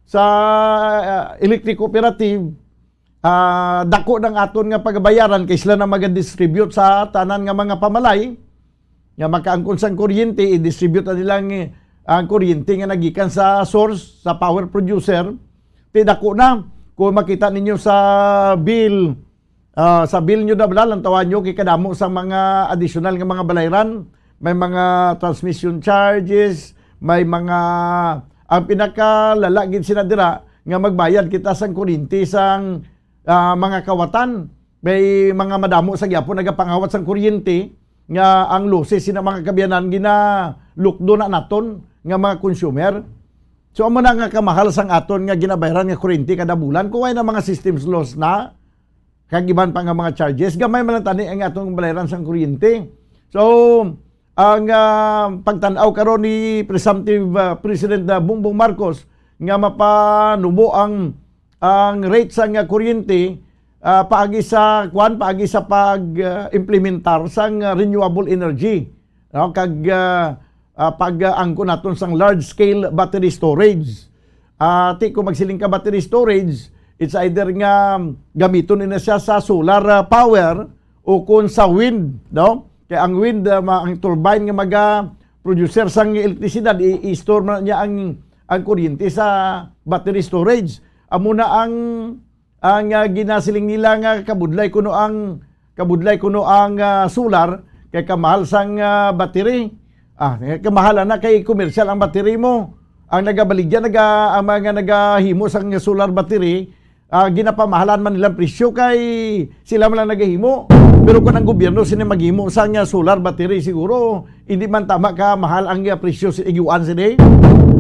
sa, ah, electric cooperative, ah, dako ng aton nga pagabayaran kay sila na magadistribute sa tanan nga mga pamalay nga makaangkon sang kuryente, i-distribute na nila ang, ang kuryente nga nagikan sa source, sa power producer. Ti dako na. Kung makita ninyo sa bill, ah, sa bill nyo na bala, lantawan nyo kay kadamo sa mga additional nga mga balayran. May mga transmission charges, may mga, ang pinakalala gid sina dira nga magbayad kita sang kuryente sang, ah, mga kawatan. May mga madamo sa gyapon nagapangawat sang kuryente nga ang luces sina mga kaabyanan ginalukdo na naton nga mga consumer. So, amo na nga kamahal sang aton nga ginabayaran nga kuryente kada bulan. Kung wala na mga systems loss na, kag iban pa nga mga charges, gamay man lang tani ang atong balayran sang kuryente. So, ang, ah, pagtan-aw karon ni presumptive, ah, President, ah, Bongbong Marcos nga mapanubo ang, ang rate sang, ah, kuryente, ah, paagi sa, kwan, paagi sa pag, ah, implementar sang, ah, renewable energy, no? Kag, ah, ah, pag, ah, angkon naton sang large scale battery storage. Ah, ti kung magsiling ka battery storage, it's either nga gamiton nila siya sa solar, ah, power o kung sa wind, no? Kay ang wind, ah, ma-, ang turbine nga maga-producer sang elektrisidad, i-, i-store man niya ang, ang kuryente sa battery storage. Amo na ang, ang, ah, ginasiling nila nga kabudlay kuno ang, kabudlay kuno ang, ah, solar kay kamahal sang, ah, battery. Ah, kamahalan na kay commercial ang battery mo. Ang nagabaligya, naga-, ang mga nagahimo sang solar battery, ah, ginapamahalan man nilang presyo kay sila man lang nagahimo. Pero kung ang gobyerno sini maghimo sang, ah, solar battery, siguro hindi man tama ka mahal ang, ah, presyo sa iguan sini.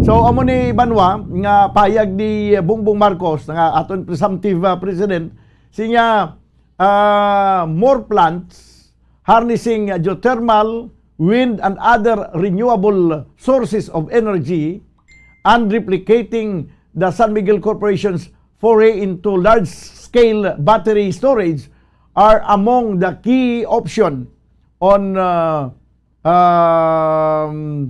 So, amo ni banwa nga payag ni Bongbong Marcos nga aton presumptive, ah, president, siya, ah, more plants harnessing geothermal, wind, and other renewable sources of energy, and replicating the San Miguel Corporation's foray into large-scale battery storage are among the key option on, uh, um,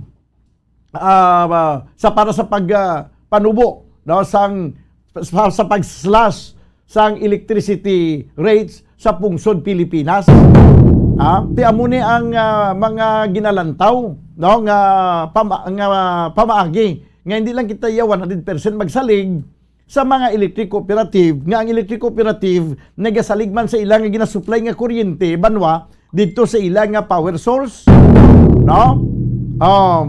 ah, sa, para sa pag, ah, panubo, no, sang, sa, sa pag-slash sang electricity rates sa pungsod Pilipinas. Ah, ti amo ni ang, ah, mga ginalantaw, no, nga pama-, nga pamaagi nga hindi lang kita iya one hundred percent magsalig sa mga electric cooperative, nga ang electric cooperative nagasalig man sa ila nga ginasupply nga kuryente, banwa, didto sa ila nga power source, no? Um,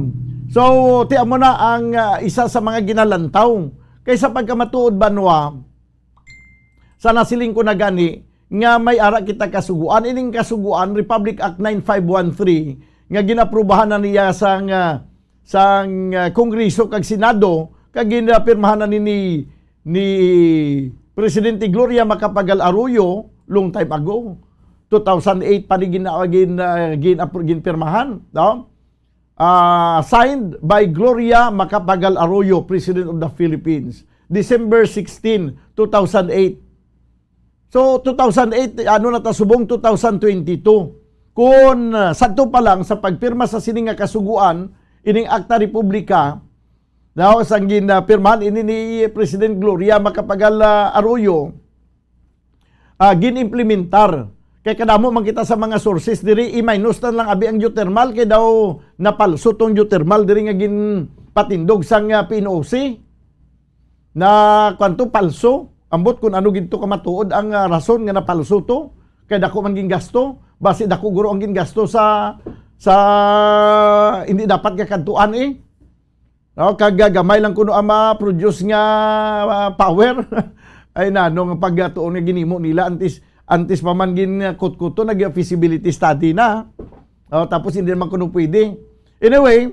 so, ti amo na ang, ah, isa sa mga ginalantaw. Kay sa pagkamatuod, banwa, sa nasiling ko na gani, nga may ara kita kasuguan, ining kasuguan, Republic Act nine five one three, nga ginaprubahan na niya sang, ah, sang, ah, Kongreso kag Senado, kag ginapirmahan na ni, ni, ni Presidente Gloria Macapagal Arroyo long time ago. Two thousand eight pa ni gin-, gin-, ah, gin-, ginpirmahan, no? Ah, signed by Gloria Macapagal Arroyo, President of the Philippines, December sixteen, two thousand eight. So, two thousand eight, ano na ta, subong two thousand twenty-two. Kun, ah, sadto pa lang sa pagpirma sa sini nga kasuguan, ining Akta Republika, daw sang ginapirmahan ini ni President Gloria Macapagal, ah, Arroyo, ah, gin-implementar. Kay kadamo man kita sa mga sources diri, i-minus na lang abi ang geothermal, kay daw napalso tong geothermal diri nga ginpatindog sang, ah, P N O C. Na, kwanto, palso. Ambot kung ano gid to kamatuod ang, ah, rason nga napalso to. Kay dako man gingasto. Basi dako guro ang gingasto sa, sa hindi dapat nga kadtuan, eh. No, kag, ah, gamay lang kuno ang ma-produce nga, ah, power. Ay, nano nga pagtuon nga ginimo nila antes, antes pa man gin, ah, kutkuto, nag-feasibility study na. Oh, tapos hindi naman kuno pwede. Anyway,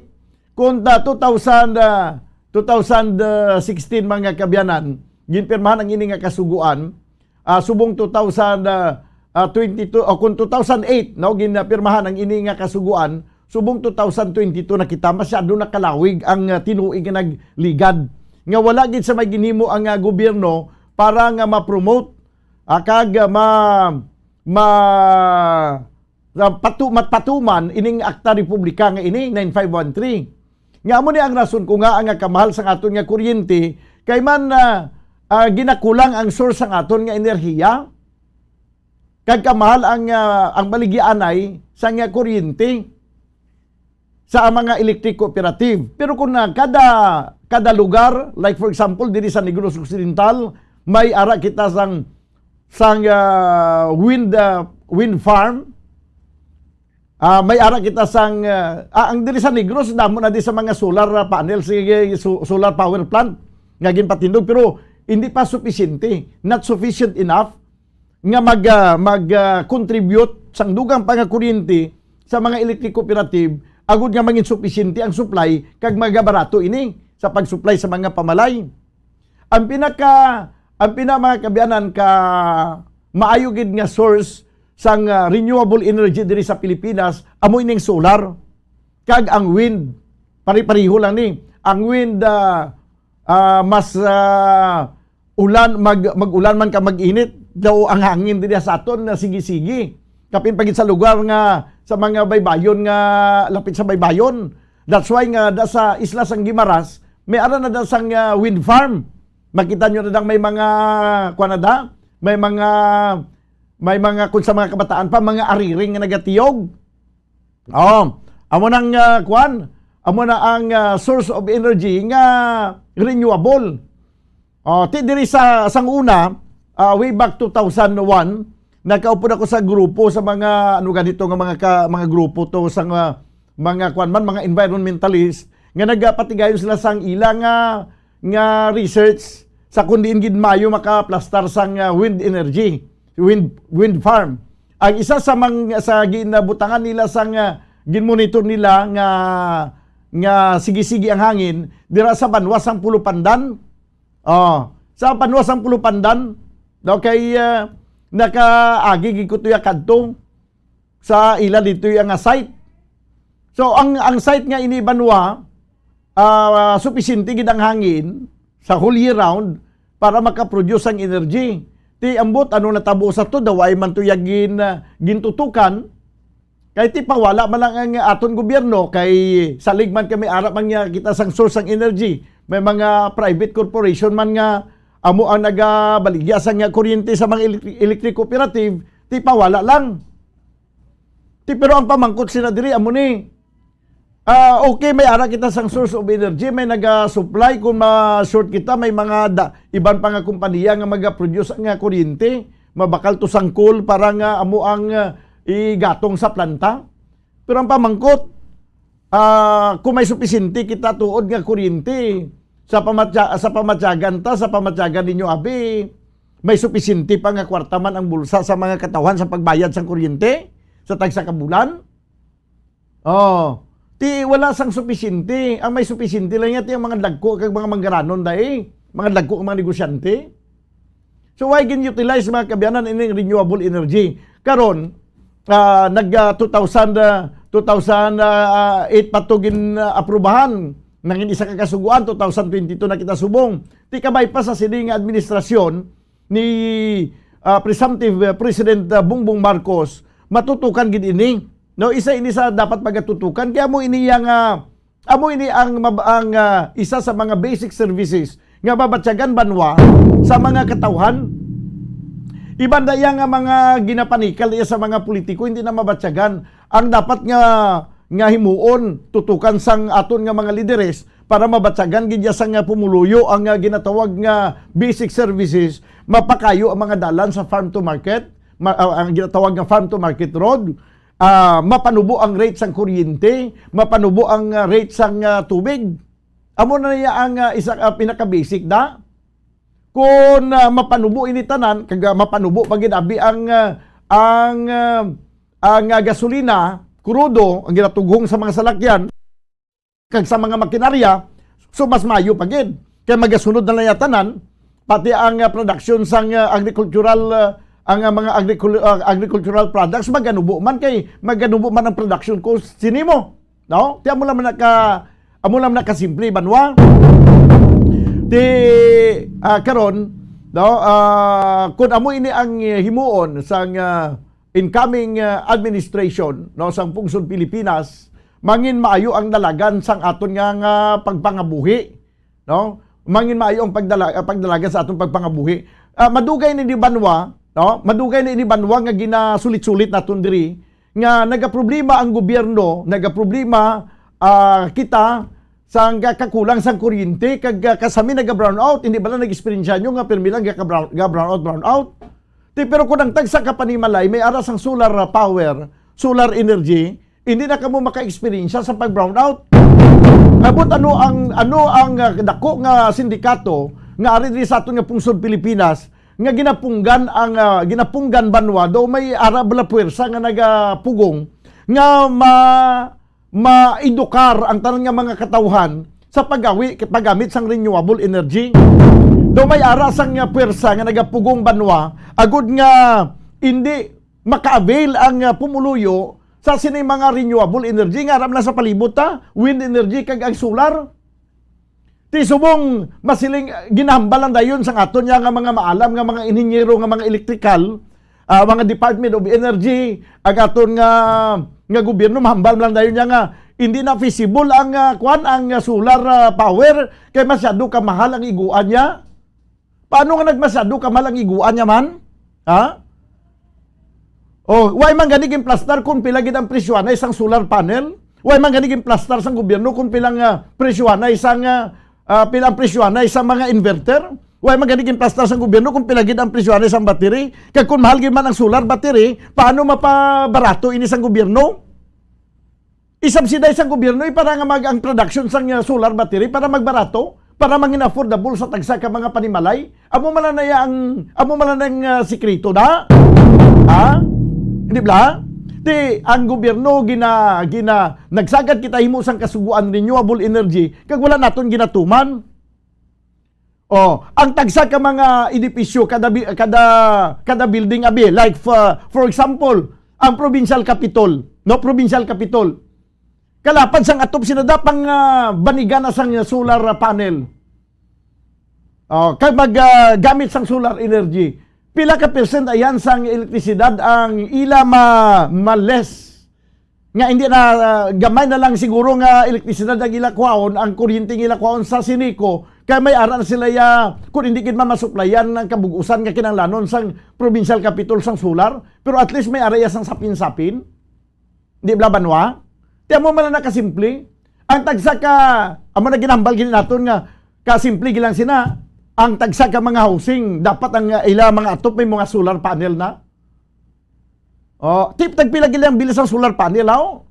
kung ta-, two thousand, ah, two thousand sixteen, mga kaabyanan, ginpirmahan ang ini nga kasugoan, ah, subong two thousand, ah, ah, twenty-two, o kung two thousand eight, no, ginpirmahan ang ini nga kasugoan, subong two thousand twenty-two na kita, masyado na kalawig ang, ah, tinuig nga nagligad. Nga wala gid sa may ginhimo ang, ah, gobyerno para nga ma-promote, ah, kag, ah, ma-, ma-, ah, patu-, mapatuman ining Akta Republika nga ini, nine five one three. Nga amo ni ang rason ko nga ang kamahal sang aton nga kuryente, kay man, ah, ah, ginakulang ang source sang aton nga enerhiya, kag kamahal ang, ah, ang baligyaanay sang, ah, kuryente sa mga electric cooperative. Pero kung na kada, kada lugar, like for example, diri sa Negros Occidental, may ara kita sang, sang, ah, wind, ah, wind farm. Ah, may ara kita sang, ah, ah, ang diri sa Negros, damo na di sa mga solar, ah, panels, sige, so-, solar power plant nga ginpatindog, pero hindi pa sufisyente, not sufficient enough nga mag, ah, mag, ah, contribute sang dugang pa nga kuryente sa mga electric cooperative, agud nga mangin sufisyente ang supply kag magabarato ini sa pag-supply sa mga pamalay. Ang pinaka, ang pina, mga kaabyanan, ka maayo gid nga source sang, ah, renewable energy diri sa Pilipinas, amo ining solar kag ang wind. Pare-pareho lang ni. Ang wind, ah, ah, mas, ah, ulan, mag, mag-ulan man ka mag-init, daw ang hangin diri sa aton na sige-sige. Kapin pa gid sa lugar nga sa mga baybayon nga lapit sa baybayon. That's why nga da sa Isla sang Guimaras, may ara na da sang, ah, wind farm. Makita nyo na dang may mga, kuwan na da, may mga, may mga, kung sa mga kabataan pa, mga ariring nga nagatiyog. Oh, amo nang, ah, kuwan, amo na ang, ah, source of energy nga renewable. Oh, ti diri sa, sang una, ah, way back two thousand one, nakaupod ako sa grupo sa mga, ano ganito nga mga ka-, mga grupo to, sa mga, mga kwan man, mga environmentalist, nga nagapatigayon sila sang ila nga, nga research sa kung diin gid maayo makaplastar sang, ah, wind energy, wind, wind farm. Ang isa sa mang-, sa ginabutangan nila sang, ah, ginmonitor nila nga, nga sige-sige ang hangin dira sa banwa sang Pulupandan. Oh, sa banwa sang Pulupandan, daw kay, ah, nakaagi gid ko tuya kadto sa ila dito nga site. So, ang, ang site nga ini banwa, ah, supisinte gid ang hangin sa whole year round para makaproduce ang energy. Ti ambot ano natabo sa to, daw ay man to ya gin-, ah, gintutukan. Kay ti pawala man lang ang aton gobyerno, kay salig man kami ara man nga kita sang source sang energy. May mga private corporation man nga amo ang nagabaligya sang kuryente sa mga electric, electric cooperative, ti pawala lang. Ti, pero ang pamangkot sila diri amo ni, ah, okay, may ara kita sang source of energy, may naga-supply, kung ma-short kita, may mga da-, iban pa nga kompanya nga maga-produce nga kuryente, mabakal to sang coal para nga amo ang, ah, igatong sa planta. Pero ang pamangkot, ah, kung may supisinte kita tuod nga kuryente sa pamatya-, sa pamatyagan ta, sa pamatyagan ninyo abi, may supisinte pa nga kwarta man ang bulsa sa mga katawhan sa pagbayad sang kuryente sa tagsa ka bulan? Oh, ti wala sang supisinte. Ang may supisinte lang niya ti ang mga dagko kag mga manggaranon dai, mga dagko nga mga negosyante. So, why gin-utilize, mga kaabyanan, ining renewable energy? Karon, ah, nag, ah, two thousand, ah, two thousand eight pa to gin, ah, aprubahan. Nangin isa ka kasugoan, two thousand twenty-two na kita subong. Ti kabay pa sa sini nga administrasyon ni, ah, presumptive, ah, President, ah, Bongbong Marcos, matutukan gid ini. No, isa ini sa dapat pagatutukan. Kaya mo ini yang, ah, Amo ini ang mab-, ang, ah, isa sa mga basic services nga mabatyagan banwa sa mga katawhan. Iban na iya nga mga ginapanikal iya sa mga politiko, hindi na mabatyagan. Ang dapat nga, nga himuon, tutukan sang aton nga mga lideres para mabatyagan gid iya sang, ah, pumuluyo ang, ah, ginatawag nga basic services, mapakayo ang mga dalan sa farm to market, ma-, ah, ang ginatawag nga farm to market road, ah, mapanubo ang rate sang kuryente, mapanubo ang, ah, rate sang, ah, tubig. Amo na niya ang, ah, isa, ah, pinaka-basic da. Kung, ah, mapanubo ini tanan, kag, ah, mapanubo pa gid abi ang, ah, ang, ah, ang, ah, gasolina, krudo, ang ginatughong sa mga salakyan, kag sa mga makinarya, So, mas maayo pa gid. Kay magasunod na lang ya tanan, pati ang, ah, production sang, ah, agricultural, ah, ang, ah, mga agricul-, ah, agricultural products, maganubo man kay, maganubo man ang production cost sini mo. No? Ti amo lang man naka, amo lang man nakasimple, banwa. Ti, ah, karon, no, ah, kun amo ini ang himuon sang, ah, incoming, ah, administration, no, sang pungsod Pilipinas, mangin maayo ang dalagan sang aton nga, nga pagpangabuhi, no? Mangin maayo ang pagdala-, ah, pagdalagan sa aton pagpangabuhi. Ah, madugay ni, ni banwa, no? Madugay ni, ni banwa nga ginasulit-sulit naton diri nga nagaproblema ang gobyerno, nagaproblema, ah, kita sang ka-, kakulang sang kuryente, kag, ah, kasami naga-brownout. Hindi bala nag-eksperyensya nyo nga pirmi lang gaka-brown-, ga-brownout, brownout? Ti, pero kung ang tagsa ka panimalay may ara sang solar, ah, power, solar energy, hindi na kamo maka-eksperyensya sa pag-brownout. Abot ano ang, ano ang, ah, dako nga sindikato nga ari diri sa aton nga pungsod Pilipinas nga ginapunggan ang, ah, ginapunggan banwa daw may ara bala puwersa nga nagapugong nga ma-, maedukar ang tanan nga mga katawhan sa paggawi-, paggamit sang renewable energy. Daw may ara sang, ah, puwersa nga nagapugong banwa agud nga indi maka-avail ang, ah, pumuluyo sa sini mga renewable energy nga aram lang sa palibot ta, wind energy kag ang solar. Ti subong masiling, ah, ginahambal lang dayon sang aton ya nga mga maalam nga mga inhinyero nga mga electrical, ah, mga Department of Energy, ang aton nga, nga gobyerno, mahambal lang dayon niya nga hindi na feasible ang, ah, kuan, ang, ah, solar, ah, power kay masyado ka mahal ang iguan niya. Paano nga nagmasyado ka mahal ang iguan niya man? Ha? Oh, why man gani ginplastar kung pila gid ang presyo anay sang solar panel? Why man gani ginplastar sang gobyerno kung pila nga presyo anay sang, ah, ah, pila ang presyo anay sa mga inverter? Why man gani ginplastar sang gobyerno kung pila gid ang presyo anay sang battery? Kag kung mahal gid man ang solar battery, paano mapabarato ini sang gobyerno? I-subsidize sang gobyerno, eh, para nga mag-, ang production sang, uh, solar battery para magbarato, para mangin affordable sa tagsa ka mga panimalay. Amo man na ya ang, amo man na ang, uh, sikreto na. Ha? Di ba? Ti ang gobyerno gina-, gina-, nagsagad kita himo sang kasugoan renewable energy, kag wala naton ginatuman. Oh, ang tagsa ka mga edipisyo, kada bi-, kada, kada building abi, like for, for example, ang provincial capitol, no, provincial capitol. Kalapad sang atop sila da pang, ah, banigan na sang solar, ah, panel. Oh, kag mag, ah, gamit sang solar energy. Pila ka percent ayan sang elektrisidad ang ila ma-, ma-less? Nga hindi na, ah, gamay na lang siguro nga elektrisidad ang ila kuhaon, ang kuryente nga ila kuhaon sa Sinico, kay may ara na sila ya, kung hindi gid man masuplayan ang kabug-usan nga kinahanglanon sang provincial capitol sang solar, pero at least may ara ya sang sapin-sapin. Di bala banwa? Ti amo man na kasimple. Ang tagsa ka, amo na ginambal gid naton nga kasimple gid lang sina. Ang tagsa ka mga housing, dapat ang, ah, ila mga atop may mga solar panel na. Oh, tip, tagpila gid ang bill sang solar panel, aw?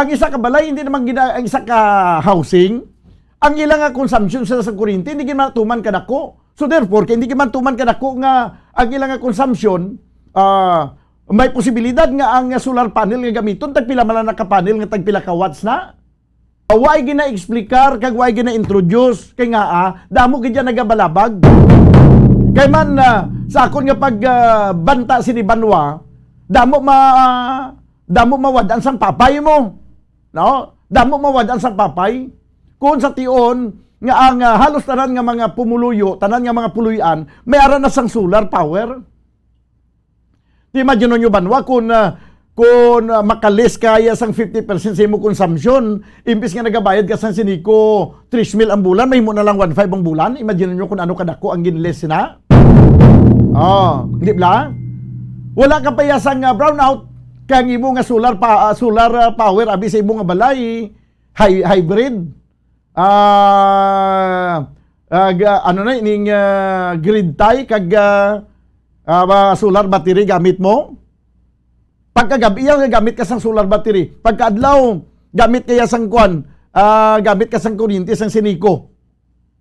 Ang isa ka balay, hindi naman gina-, ang isa ka housing, ang ila nga consumption sila sa kuryente, hindi gid man tuman kadako. So therefore, kay hindi gid man tuman kadako nga ang ila nga consumption, ah, may posibilidad nga ang solar panel nga gamiton, tagpila man lang naka-panel nga tagpila ka watts na. Way gina-explicar kag way gina-introduce kay nga, ah, damo gid yan nagabalabag. Kay man, ah, sa akon nga pag, ah, banta sini banwa, damo ma-, damo mawad-an sang papay mo. No? Damo mawad-an sang papay. Kung sa tion nga ang, ah, halos tanan nga mga pumuluyo, tanan nga mga puloy-an, may ara na sang solar power. Ti imagine nyo banwa kung, ah, kung, ah, maka-less kaya sang fifty percent sa imo consumption, imbis nga nagabayad ka sang Sinico three mil ang bulan, mahimo na lang one five ang bulan. Imagine nyo kung ano kadako ang gin-less na. Oh, di ba? Wala ka pa ya sang, ah, brownout, kay ang imo nga solar pa, ah, solar, ah, power abi sa imo nga balay, hy-, hybrid. Ah, ah, ga-, ano na ining, ah, grid tie kag, ah, ah, ba, solar battery gamit mo? Pagkagabi, iya nga gamit ka sang solar battery. Pagkaadlaw, gamit kaya sang kwan, ah, gamit ka sang kuryente sang Sinico.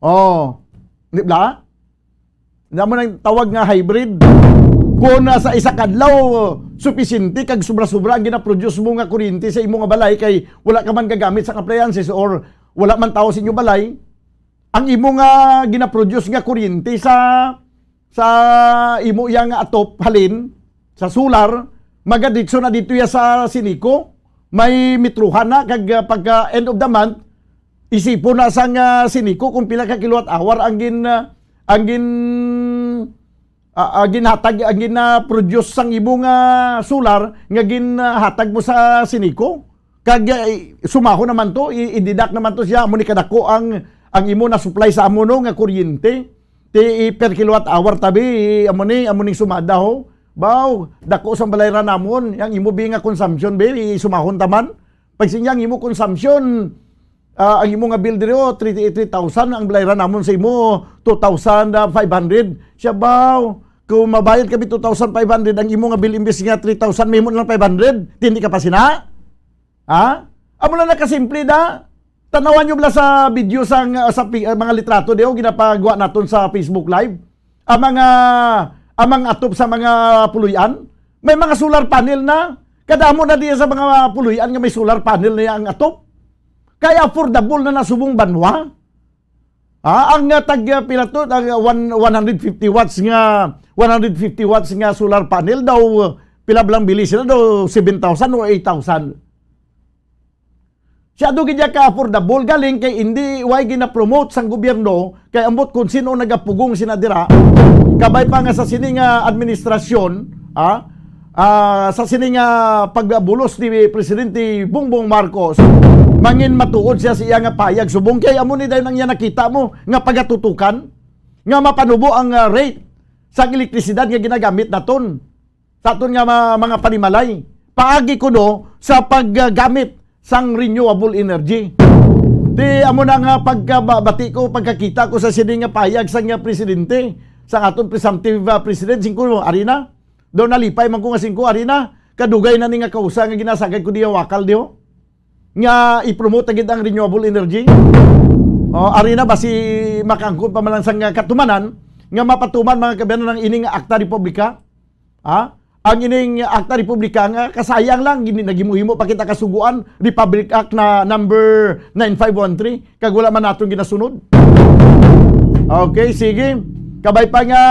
Oh, di ba? Amo nang tawag nga hybrid. Kung, ah, sa isa ka adlaw, supisinte kag sobra-sobra ang ginaproduce mo nga kuryente sa imo nga balay kay wala ka man gagamit sa appliances or wala man tao sa inyo balay, ang imo nga ginaproduce nga kuryente sa, sa imo iya nga atop, halin sa solar, magaditso na dito ya sa Sinico. May mitruhan na kag, ah, pagka end of the month, isipon na sang, ah, Sinico kung pila ka kilowatt hour ang gin, ah, ang gin, ah, ah, ginhatag, ang gina-produce sang imo nga solar nga ginhatag mo sa Sinico. Kag, ah, sumahon naman to, i-, i-deduct naman to siya, amo ni kadako ang, ang imo na supply sa amo, no, nga kuryente. Ti, i-, per kilowatt hour tabi, i-, amo ni, amo ning sumada, ho. Baw, dako sang balayran namon, ang imo bi nga consumption bi, i-, sumahon taman. Pag sinya ang imo consumption, ah, ang imo nga bill diri, oh, three, three thousand, ang balayran namon sa imo, two thousand five hundred. Siya, baw, kung mabayad kami two thousand five hundred, ang imo nga bill imbis nga three thousand, mahimo na lang five hundred. Tindi ka pa sina? Ha? Amo lang nakasimple da. Tanawan nyo bala sa video sa, sa pi-, ah, mga litrato diyo, ginapagawa naton sa Facebook Live. Ang mga, ang mga atop sa mga puloy-an, may mga solar panel na. Kadamo na diya sa mga puloy-an nga may solar panel na ang atop. Kaya affordable na na subong banwa. Ah, ang, ah, tag, ah, pila to, ang, ah, one, one hundred fifty watts nga, one hundred fifty watts nga solar panel daw, ah, pila blang bili sila daw, seven thousand o eight thousand. Siya do gid ka affordable, galing kay hindi, way gina-promote sang gobyerno, kay ambot kung sino nagapugong sina dira. Kabay pa nga sa sini nga administrasyon, ah, ah, sa sini nga pagbulos ni Presidente Bongbong Marcos, mangin matuod siya sa iya nga payag subong kay amo ni dayon ang iya nakita mo nga pagatutukan nga mapanubo ang, ah, rate sa elektrisidad nga ginagamit naton sa aton nga ma-, mga panimalay paagi kuno sa paggamit sang renewable energy. Di amo na nga pagkabati ko, pagkakita ko sa sini nga payag sang, ah, presidente, sang aton presumptive, ah, president, singko, ari na. Daw nalipay man ko nga singko, ari na. Kadugay na ni nga kausa nga ginasagad ko diya wakal diyo. Nga i-promote na gid ang renewable energy. O, ari na ba si makaangkon pa man lang sang katumanan nga mapatuman mga kabayan ang ining Akta Republika? Ha? Ang ining Akta Republika nga kasayang lang, gini-, naghimo-himo pa kita kasuguan, Republic Act na number nine five one three, kag wala man naton ginasunod. Okay, sige. Kabay pa nga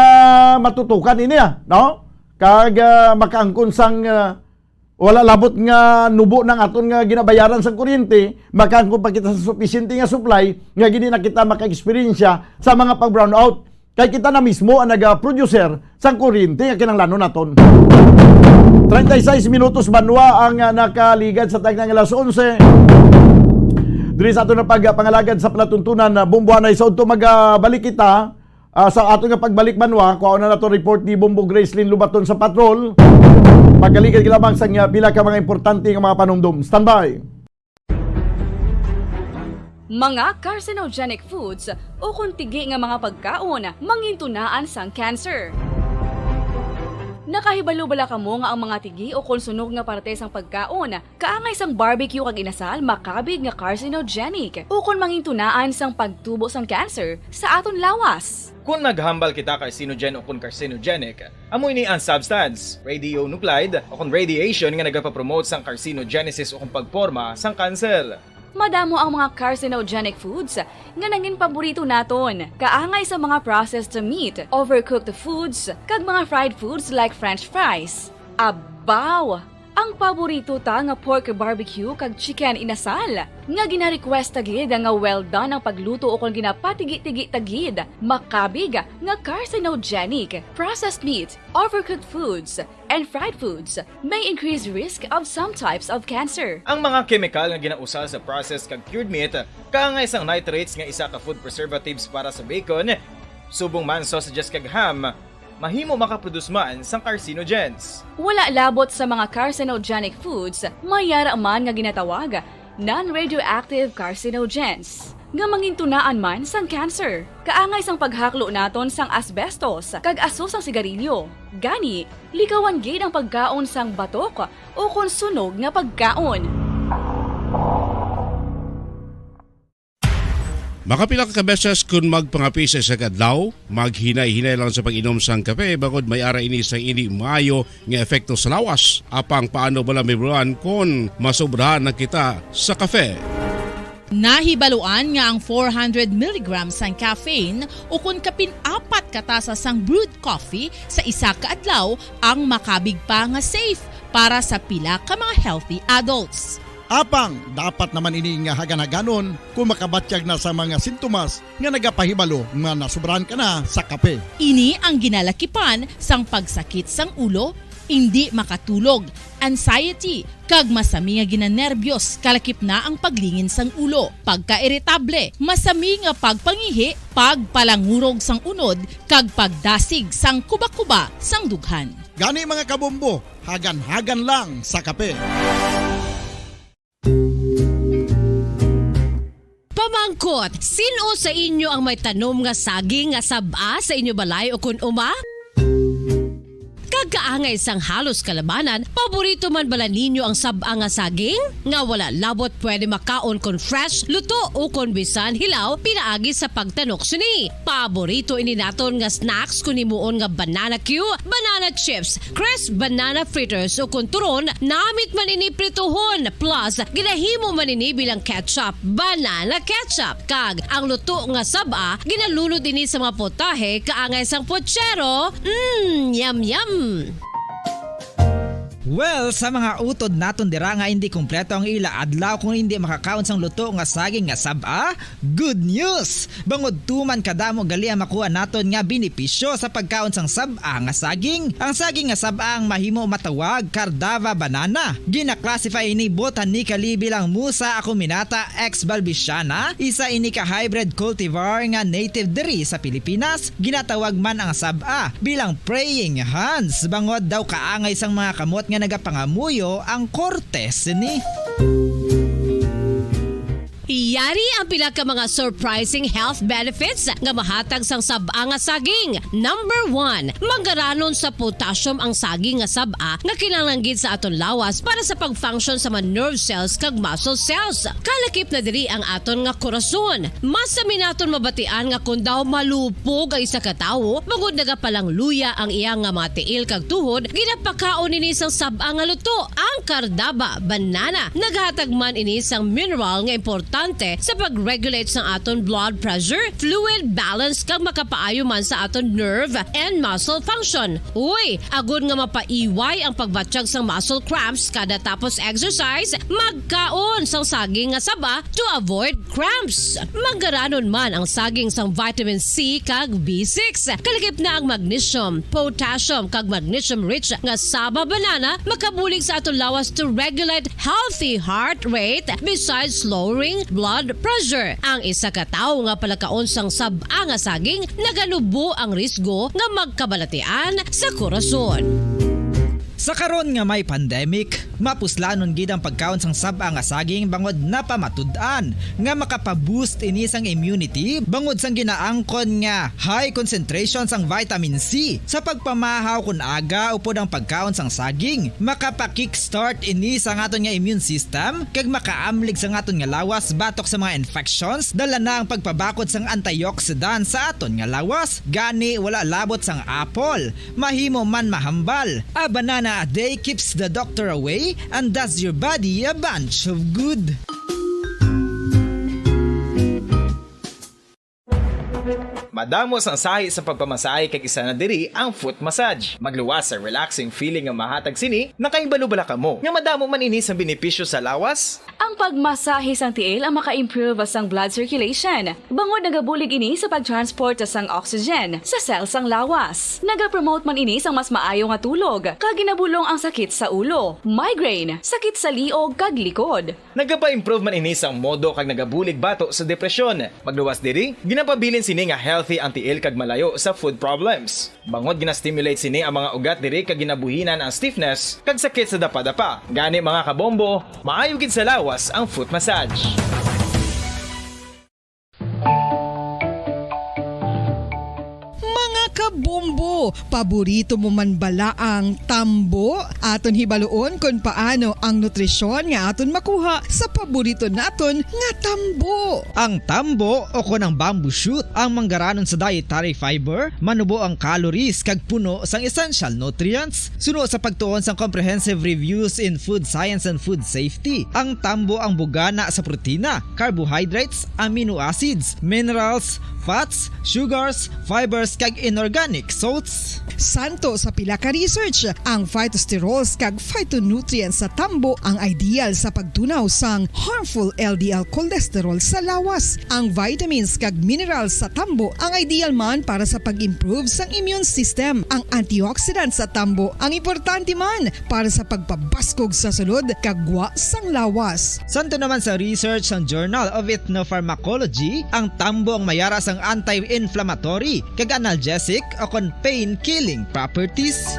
matutukan ini, ah, no? Kag, ah, makaangkon sang, ah, wala labot nga nubo ng aton nga ginabayaran sa kuryente, makaangkon pa kita sa supisyente nga supply, nga gini na kita maka-eksperyensya sa mga pag-brownout. Kay kita na mismo ang naga-producer sang kuryente nga kinahanglanon naton. Treinta y seis minutos banwa ang, ah, nakaligad sa tagna nga alas onse. Diri sa aton na pagpangalagad sa palatuntunan na Bomboanay, sa udto magabalik kita, ah, sa aton nga pagbalik banwa, kuhaon na nato report ni Bombo Gracelyn Lubaton sa patrol. Pagkaligad ka lamang sa nga pila ka mga importante nga mga panumdom. Standby. Mga carcinogenic foods o kon tigi nga mga pagkaon mangintunaan sang cancer. Nakahibalo bala kamo nga ang mga tigi o kon sunog nga parte sang pagkaon kaangay sang barbecue kag inasal makabig nga carcinogenic o kon mangintunaan sang pagtubo sang cancer sa aton lawas? Kon naghambal kita carcinogen o kon carcinogenic, amo ini ang substance, radionuclide o kon radiation nga nagapapromote sang carcinogenesis o kon pagporma sang kanser. Madamo ang mga carcinogenic foods nga nangin paborito naton, kaangay sa mga processed meat, overcooked foods, kag mga fried foods like French fries. Abaw! Ang paborito ta nga pork barbecue kag chicken inasal, nga gina-request ta gid nga well done ang pagluto o kon ginapatigi-tigi ta gid, makabig nga carcinogenic. Processed meat, overcooked foods, and fried foods may increase risk of some types of cancer. Ang mga kemikal nga ginausal sa processed kag cured meat, kaangay sang nitrates nga isa ka food preservatives para sa bacon, subong man sausages kag ham, mahimo makaproduce man sang carcinogens. Wala labot sa mga carcinogenic foods, may yara man nga ginatawag non-radioactive carcinogens, nga mangintunaan man sang cancer. Kaangay sang paghaklo naton sang asbestos kag aso sang sigarilyo. Gani, likawan gid ang pagkaon sang batok o kon sunog nga pagkaon. Makapila ka beses kun magpangape sa isa ka adlaw, maghinay-hinay lang sa pag-inom sang kape, bangod may ara ini sang indi maayo nga epekto sa lawas. Apang paano bala, Mibuan, kon masobrahan na kita sa kape? Nahibaluan nga ang four hundred milligrams sang caffeine ukon kapin apat ka tasa sang brewed coffee sa isa ka adlaw ang makabig pa nga safe para sa pila ka mga healthy adults. Apang dapat naman ini nga hagan-haganon kung makabatyag na sa mga sintomas nga nagapahibalo nga nasobrahan ka na sa kape. Ini ang ginalakipan sang pagsakit sang ulo, indi makatulog, anxiety, kag masami nga ginanerbiyos, kalakip na ang paglingin sang ulo, pagkairitable, masami nga pagpangihi, pagpalangurog sang unod, kag pagdasig sang kubakuba sang dughan. Gani, mga kabombo, hagan-hagan lang sa kape. Pamangkot, sin-o sa inyo ang may tanom nga saging nga sab-a sa inyo balay ukon uma? Kag kaangay sang halos kalabanan, paborito man bala ninyo ang sab-a nga saging? Nga wala labot pwede makaon kon fresh, luto, ukon bisan hilaw pinaagi sa pagtanok sini. Paborito ini naton nga snacks kon himuon nga banana cue, banana chips, crisp banana fritters, ukon turon, namit man ini prituhon, plus ginahimo man ini bilang ketchup, banana ketchup. Kag ang luto nga sab-a, ginalunod ini sa mga putahe kaangay sang putsero. Mm, yum, yum! Well, sa mga utod naton dira nga indi kompleto ang ila adlaw kung indi makakaon sang luto nga saging nga sab-a, good news! Bangod tuman kadamo gali ang makuha naton nga benepisyo sa pagkaon sang sab-a nga saging. Ang saging nga sab-a ang mahimo matawag Cardava banana. Gina-classify ini botanically bilang Musa acuminata ex balbisiana, isa ini ka hybrid cultivar nga native diri sa Pilipinas. Ginatawag man ang sab-a bilang praying hands, bangod daw kaangay sang mga kamot nga nagapangamuyo ang korte sini. Yari ang pila ka mga surprising health benefits nga mahatag sang sab-a nga saging. Number one, manggaranon sa potassium ang saging nga sab-a nga kinahanglan gid sa aton lawas para sa pag-function sa mga nerve cells kag muscle cells. Kalakip na diri ang aton nga korason. Masami naton mabatian nga kon daw malupog ang isa ka tawo, bangod nagapalangluya ang iya nga mga tiil kag tuhod, ginapakaon ini sang sab-a nga luto, ang Cardaba banana. Naghatag man ini sang mineral nga importante sa pag-regulate sang aton blood pressure, fluid balance, kag makapaayo man sa aton nerve and muscle function. Uy, agod nga mapaiway ang pagbatyag sang muscle cramps kada tapos exercise, magkaon sang saging nga saba to avoid cramps. Manggaranon man ang saging sang vitamin C kag B six. Kalakip na ang magnesium, potassium, kag magnesium-rich nga saba banana makabulig sa aton lawas to regulate healthy heart rate besides lowering blood pressure. Ang isa ka tawo nga palakaon sang sab-a nga saging naganubo ang risgo nga magkabalatian sa korason. Sa karon nga may pandemic, mapuslanon gid ang pagkaon sang sab-a nga saging bangod napamatud-an nga makapa-boost ini sang immunity bangod sang ginaangkon nga high concentration sang vitamin C. Sa pagpamahaw kon aga upod ang pagkaon sang saging, makapa-kickstart ini sang aton nga immune system kag makaamlig sang aton nga lawas batok sa mga infections, dala na ang pagpabakod sang antioxidant sa aton nga lawas. Gani, wala labot sang apple, mahimo man mahambal. A banana a day keeps the doctor away and does your body a bunch of good. Madamo sang sahi sa pagpamasahe kag isa na diri ang foot massage. Magluwas sa relaxing feeling nga mahatag sini, nakahibalo bala kamo nga madamo man ini sang benepisyo sa lawas? Ang pagmasahe sang tiil ang maka-improve sang blood circulation, bangod nagabulig ini sa pag-transport sang oxygen sa cell sang lawas. Nagapromote man ini sang mas maayo nga tulog, kag ginabulong ang sakit sa ulo, migraine, sakit sa liog kag likod. Nagapa-improve man ini sang modo kag nagabulig bato sa depresyon. Magluwas diri, ginapabilin sini nga healthy ang tiil kag malayo sa foot problems. Bangod gina-stimulate sini ang mga ugat diri kag ginabuhinan ang stiffness kag sakit sa dapadapa. Gani, mga kabombo, maayo gid sa lawas ang foot massage. Mga kabombo, O, paborito mo man bala ang tambo? Aton hibaluon kon paano ang nutrisyon nga aton makuha sa paborito naton nga tambo. Ang tambo o kon ang bamboo shoot ang manggaranon sa dietary fiber, manubo ang calories kag puno sang essential nutrients. Suno sa pagtuon sang Comprehensive Reviews in Food Science and Food Safety, ang tambo ang bugana sa protina, carbohydrates, amino acids, minerals, fats, sugars, fibers, kag inorganic salts. Santo sa pila ka research, ang phytosterols kag phytonutrients sa tambo ang ideal sa pagtunaw sang harmful L D L cholesterol sa lawas. Ang vitamins kag minerals sa tambo ang ideal man para sa pag-improve sang immune system. Ang antioxidants sa tambo ang importante man para sa pagpabaskog sa sulod kag gwa sang lawas. Santo naman sa research sang Journal of Ethnopharmacology, ang tambo ang mayara sang anti-inflammatory kag analgesic o kon pain-killing properties.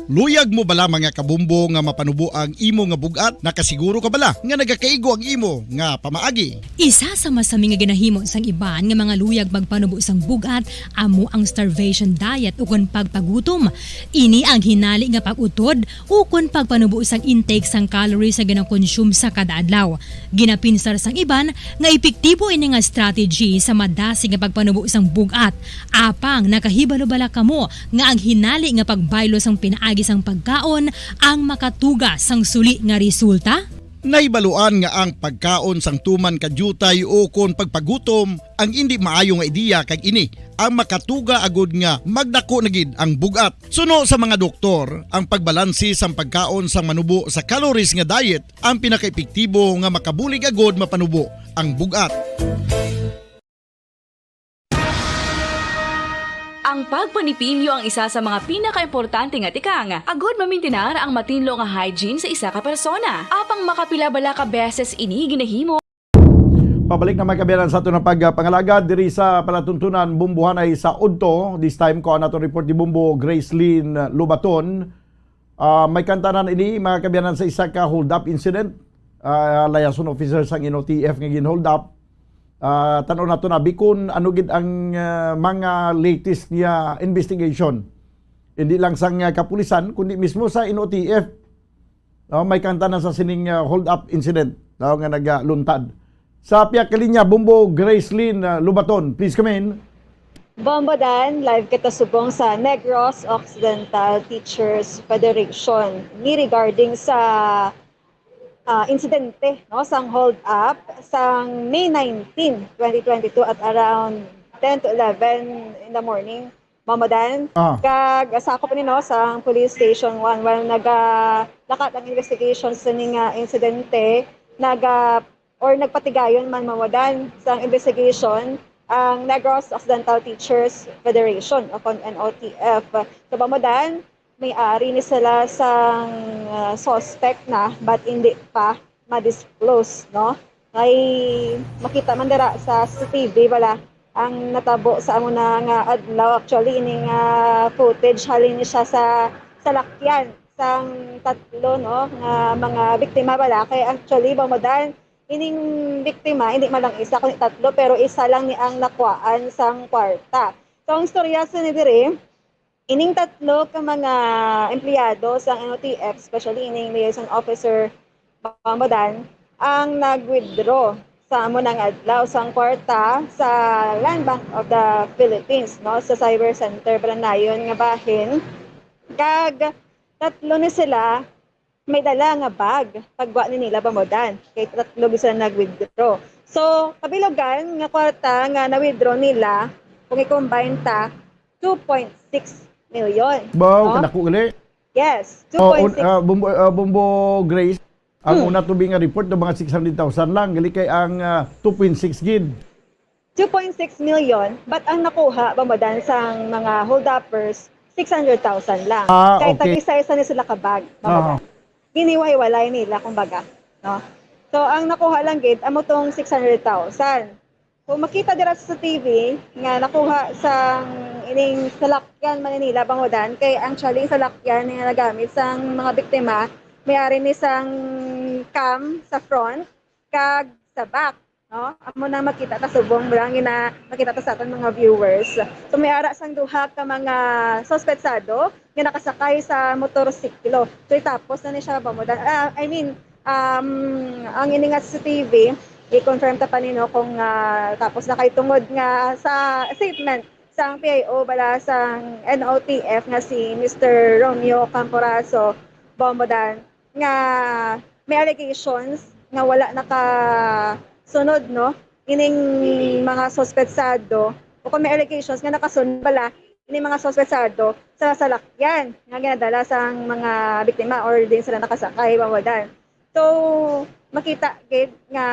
Luyag mo bala, mga kabumbo, nga mapanubo ang imo nga bug-at? Nakasiguro ka bala nga nagakaigo ang imo nga pamaagi? Isa sa masami nga ginahimo sang iban nga mga luyag magpanubo sang bug-at amo ang starvation diet ukon pagpagutom. Ini ang hinali nga pag-utod ukon pagpanubo sang intake sang calories nga ginakonsume sa kada adlaw. Ginapinsar sang iban nga epektibo ini nga strategy sa madasig nga pagpanubo sang bug-at. Apang nakahibalo bala kamo nga ang hinali nga pagbaylo sang pinaagi sang pagkaon ang makatuga sang suli nga resulta? Nahibaluan nga ang pagkaon sang tuman ka diutay ukon pagpagutom ang indi maayo nga ideya, kag ini ang makatuga agud nga magdako na gid ang bug-at. Suno sa mga doktor, ang pagbalanse sang pagkaon sang manubo sa calories nga diet ang pinakaepektibo nga makabulig agud mapanubo ang bug-at. Ang pagpanipilyo ang isa sa mga pinakaimportante nga tikang agud mamintinar ang matinlo nga hygiene sa isa ka persona. Apang makapila bala ka beses ini ginahimo? Pabalik na, mga kaabyanan, sa aton nga pagpangalagad diri sa palatuntunan, Bumbuhanay sa Udto. This time, kuha nato report ni Bumbo Gracelyn Lubaton. Ah, may kantanan ini, mga kaabyanan, sa isa ka hold-up incident. Ah, liaison officer sang N O T F nga gin-hold up. Ah, tan-aw nato na, bikon ano gid ang, ah, mga latest nga investigation. Hindi lang sang, ah, kapulisan, kundi mismo sa N O T F. No, may kantanan sa sining, ah, hold-up incident, no, nga nagaluntad. Sa pihak ka linya, Bumbo Gracelyn, ah, Lubaton, please come in. Bombo Dan, live kita subong sa Negros Occidental Teachers Federation. Ni regarding sa, ah, insidente, no, sang hold up sang May nineteen, twenty twenty-two at around ten to eleven in the morning, Bombo Dan. Ah. Kag sakop ni, no, sang Police Station one, while nagalakat ang investigation sa ning, ah, insidente, naga or nagpatigayon man, Bombo Dan, sang investigation ang Negros Occidental Teachers Federation o kon N O T F. So, Bombo Dan, may-ari ni sila sang, ah, suspect na, but hindi pa ma-disclose, no? Ay makita man dira sa C C T V bala ang natabo sa amo na nga adlaw. Actually, ini nga footage halin ni siya sa salakyan sang tatlo, no, nga mga biktima bala. Kay actually, Bombo Dan, ining biktima, hindi man lang isa, kundi tatlo, pero isa lang ni ang nakuhaan sang kwarta. So, ang istorya sa ni diri, ining tatlo ka mga empleyado sang N O T F, especially ining liaison officer, Bombo Dan, ang nag-withdraw sa amo nang adlaw sang kwarta sa Land Bank of the Philippines, no, sa Cyber Center, Balanayon nga bahin. Kag tatlo ni sila may dala nga bag, pagwa ni nila, Bombo Dan. Kay tatlo gid sila nag-withdraw. So, kabilugan nga kwarta nga na-withdraw nila, kung i-combine ta, two point six million. Wow, no? Kadako gali. Yes, oh, two point six. Un-, ah, Bombo, ah, Bombo Grace, ang Hmm. una to be nga report, mga six hundred thousand lang. Gali kay ang, ah, two point six gid. Two point six million, but ang nakuha, Bombo Dan, sang mga hold-uppers, six hundred thousand lang. Ah, okay. Kay tag-isa-isa ni sila ka bag, Bombo Dan. Ah. Giniway-walay nila, kumbaga, no? So, ang nakuha lang gid, amo tong six hundred thousand. Kung makita dira sa T V nga nakuha sang ining salakyan man ni nila, Bombo Dan, kay actually salakyan nga nagamit sang mga biktima, may-ari ni sang cam sa front kag sa back. no? Amo na makita ta subong lang nga makita ta sa aton mga viewers. So may ara sang duha ka mga suspetsado nga nakasakay sa motorsiklo. So tapos na ni siya ba mo dan-, ah, I mean, um, ang ini nga C C T V, i-confirm ta pa nino kung, ah, tapos na kay tungod nga sa statement sang P I O bala sang N O T F nga si Mister Romeo Camporaso Bombodan nga may allegations nga wala nakasunod, no, ining mga suspetsado, o kung may allegations nga nakasunod bala ining mga suspetsado sa salakyan nga ginadala sang mga biktima or din sila nakasakay, Bombodan. So, makita gid nga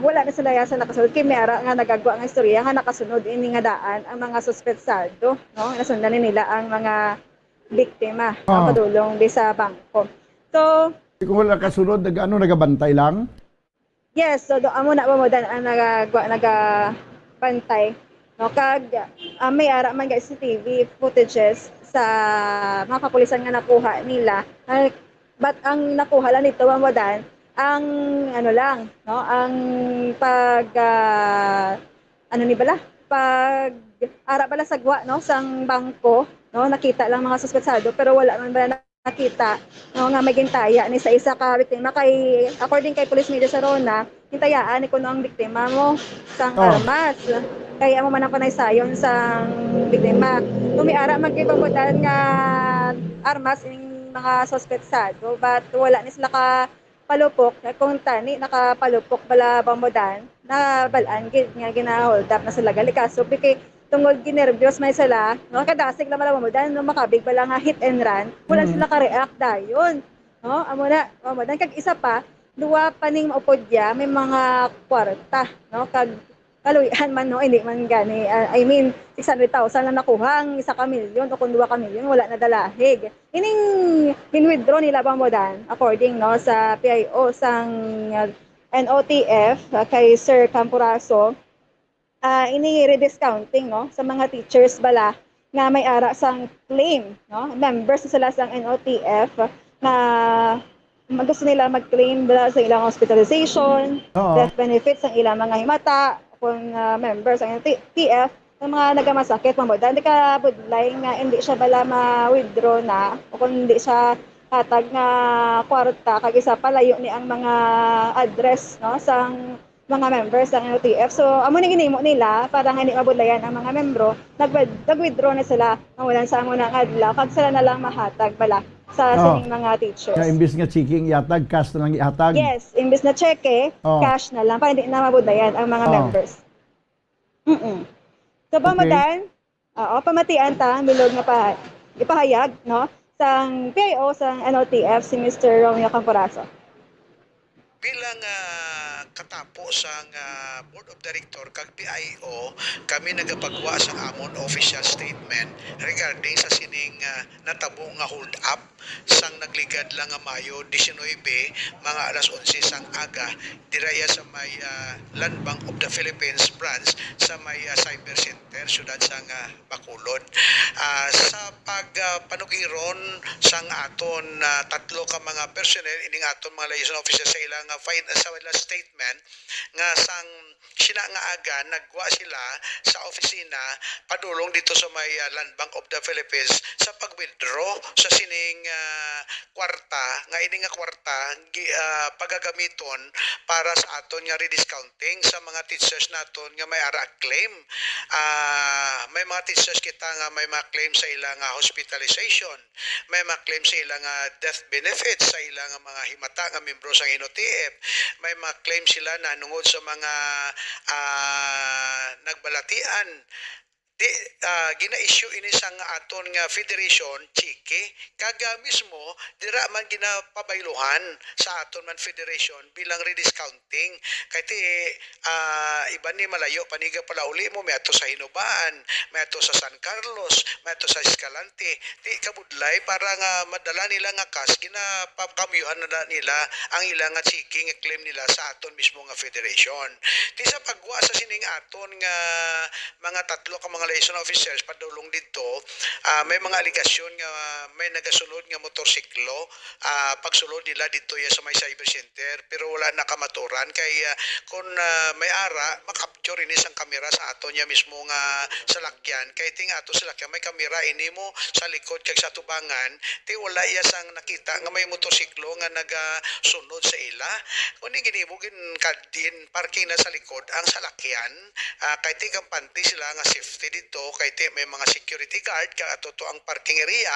wala na sila ya sa nakasunod kay may ara nga nagagwa nga istorya nga nakasunod ini nga daan ang mga suspetsado, no? Nasundan ni nila ang mga biktima, no? Ah. Padulong di sa bangko. So, Kung wala kasunod, nag-, ano, nagabantay lang? Yes, so do amo na ba mo dan ang nagagwa, nagabantay, no? Kag, ah, may ara man ga C C T V footages sa mga kapulisan nga nakuha nila. Ah, but ang nakuha lang dito, Ma'am Wadan, ang ano lang, no, ang pag, ah, ano ni bala, pag ara bala sa gwa, no, sang bangko, no, nakita lang mga suspetsado, pero wala man bala nakita, no, nga may gintaya ni sa isa ka biktima. Kay, according kay Police Major Sarona, gintayaan ni kuno ang biktima mo sang Oh. armas. Kay amo man ang panaysayon sang biktima. Kung may ara man kay pagkutan nga armas ining mga suspetsado, but wala ni sila ka palupok, kung tani nakapalupok bala, Bombodan, nabal-an gid nga gina-hold up na sila gali kaso, kay tungod ginerbyos man sila, no, kadasig lang bala, Bombodan, no, makabig bala nga hit and run, wala Mm. sila ka-react dayon, no, amo na, Bombodan. Kag isa pa, duwa pa ning maupod ya, may mga kwarta, no, kag kaluy-an man, no, hindi man gani, ah, I mean, six hundred thousand lang nakuha, ang isa ka milyon o kung duwa ka milyon, wala na dalahig. Ining gin-withdraw nila, Bombodan, according, no, sa P I O sang, uh, N O T F, uh, kay Sir Camporaso, ah, ini rediscounting, no, sa mga teachers bala nga may ara sang claim, no, members na sila sang N O T F nga mag-, gusto nila mag-claim bala sa ilang hospitalization, Oo. death benefits sang ilang mga himata, kung, ah, members sang N O T F, ang mga nagamasakit, Bombodan, di ka budlay nga hindi siya bala ma-withdraw na o kung hindi siya hatag nga kwarta, kag isa pa, layo ni ang mga address, no, sang mga members sang N O T F. So, amo ni ginimo nila para nga hindi mabudlayan ang mga membro, nag-, nag-withdraw na sila, Bombodan, sa amo na nga adlaw, kag sila na lang mahatag bala sa Oh. sining mga teachers. Kaya imbis nga checking ihatag, cash na lang ihatag. Yes, imbis na cheque, Oh. cash na lang para hindi na mabudlayan ang mga Oh. members. Mm-mm. So, Okay. Bombodan, oo, pamatian ta, bilog nga pa, ipahayag, no, sang P I O sang N O T F si Mister Romeo Camporaso. Bilang, ah, katapo sang, ah, Board of Director kag P I O, kami nagapagwa sang amon official statement regarding sa sining, ah, natabo nga hold up sang nagligad lang nga Mayo diecinuebe, mga alas onse sang aga, dira iya sa may, ah, Land Bank of the Philippines branch sa may, ah, Cyber Center, siyudad sang, ah, Bacolod. Ah, sa pag, ah, panugiron sang aton, ah, tatlo ka mga personnel, ining aton mga liaison officer sa ilang, ah, fin-, sa ilang statement nga sang sina nga aga nagwa sila sa opisina padulong dito sa may, ah, Land Bank of the Philippines sa pag-withdraw sa sining, ah, kwarta, nga ini nga kwarta gi-, ah, pagagamiton para sa aton nga rediscounting sa mga teachers naton nga may ara claim. Ah, may mga teachers kita nga may mga claim sa ilang, ah, hospitalization, may mga claim sa ilang, ah, death benefits sa ilang mga himata nga membro sa N O T F, may mga claim sila na nungod sa mga, ah, nagbalatian. Di, ah, gina-issue ini sang aton nga federation, cheque, kag, ah, mismo dira man ginapabayluhan sa aton man federation bilang rediscounting. Kay ti, ah, iban ni malayo pa ni palauli mo, may ato sa Hinubaan, may ato sa San Carlos, may ato sa Escalante. Di kabudlay para nga madala nila nga cash, ginapakambyuhan na nila ang ila nga cheque nga claim nila sa aton mismo nga federation. Ti sa pagwa sa sining aton nga mga tatlo ka mga liaison officers padulong didto, ah, may mga alegasyon nga may nagasunod nga motorsiklo, ah, pagsulod nila didto ya sa may cyber center, pero wala nakamaturan kay, ah, kung, ah, may ara, makapture ini sang kamera sa aton ya mismo nga salakyan. Kay ting ato salakyan may kamera ini mo sa likod kag sa tubangan, ti wala iya sang nakita nga may motorsiklo nga nagasunod sa ila. Kundi ginhimo gin kad-, gin parking na sa likod ang salakyan, ah, kay ti kampante sila nga safety dito, kay ti may mga security guard, kag ato to ang parking area,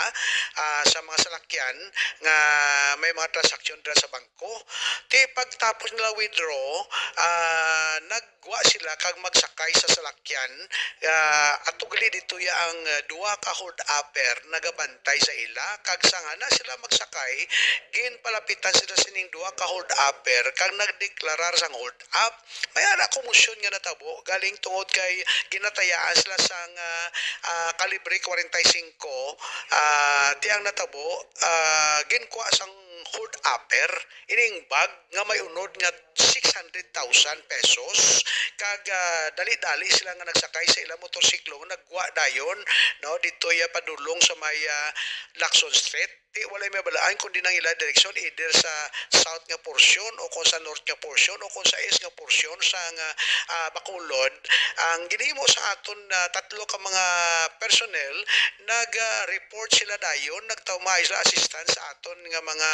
ah, sa mga salakyan nga may mga transaksyon dira sa bangko. Ti pagtapos nila withdraw, ah, naggwa sila kag magsakay sa salakyan, ah, atugli dito ya ang, ah, duha ka hold upper nagabantay sa ila, kag sangana sila magsakay, ginpalapitan sila sining duha ka hold upper kag nagdeklarar sang hold up. May ara komosyon nga natabo galing tungod kay ginatayaan sila sang, ah, ah, kalibre forty-five, ah, ti ang natabo, ah, ginkuha sang hold upper ining bag nga may unod nga six hundred thousand pesos, kag, ah, dali-dali sila nga nagsakay sa ilang motorsiklo, nagwa dayon, no, dito ya padulong sa may, ah, Lacson Street. Ti walay mabalaan kundi nang ila direksyon, either sa south nga porsyon o kung sa north nga porsyon o kung sa east nga porsyon sa nga, ah, Bacolod. Ang ginhimo sa aton, ah, tatlo ka mga personnel, nag, ah, report sila dayon, nagtaumay sila assistance sa aton nga mga,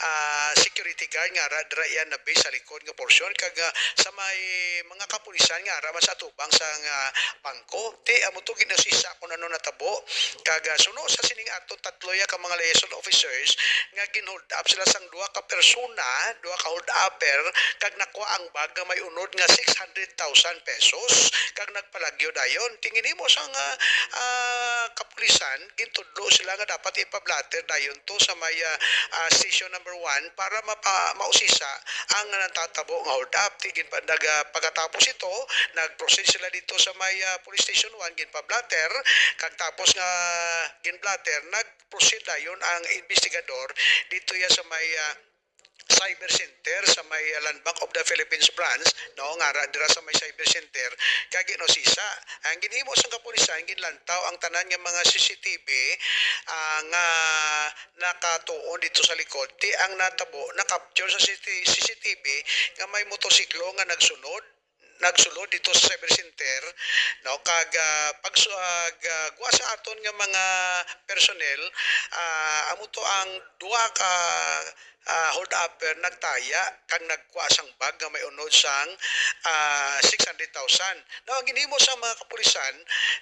ah, security guard nga ara dira iya na base sa likod nga porsyon, kag, ah, sa may mga kapulisan nga ara man sa atubang sa nga bangko. Ti amo to ginasisa kung ano natabo. Kag, ah, suno sa sining aton tatlo ya ka mga liaison officers nga gin-hold up sila sang duha ka persona, duha ka hold upper, kag nakuha ang bag nga may unod nga six hundred thousand pesos, kag nagpalagyo dayon. Ti ginhimo sang, ah, ah, kapulisan, gintudlo sila nga dapat ipa-blotter dayon to sa may, ah, ah, station number one para mapa-, mausisa ang natatabo nga hold up. Ti ginpa-, nag-, ah, pagkatapos ito, nag-proceed sila dito sa may, ah, police station one, ginpa-blotter, kag tapos nga gin-blotter, nag-proceed dayon ang investigador dito ya sa may, ah, cyber center sa may, ah, Land Bank of the Philippines branch, no, nga ara dira sa may cyber center, kag gin-usisa. Ang ginhimo sang kapulisan, ginlantaw ang tanan nga mga C C T V, ah, nga nakatuon dito sa likod. Ti ang natabo, na-capture sa C C T V nga may motorsiklo nga nagsunod, nagsulod dito sa cyber center, no? Kag, ah, pag, ah, ga-, gwa sa aton nga mga personnel, ah, amo to ang duha ka, ah, hold upper nagtaya kag nagkuha sang bag nga may unod sang, ah, six hundred thousand. Now, ang ginhimo sa mga kapulisan,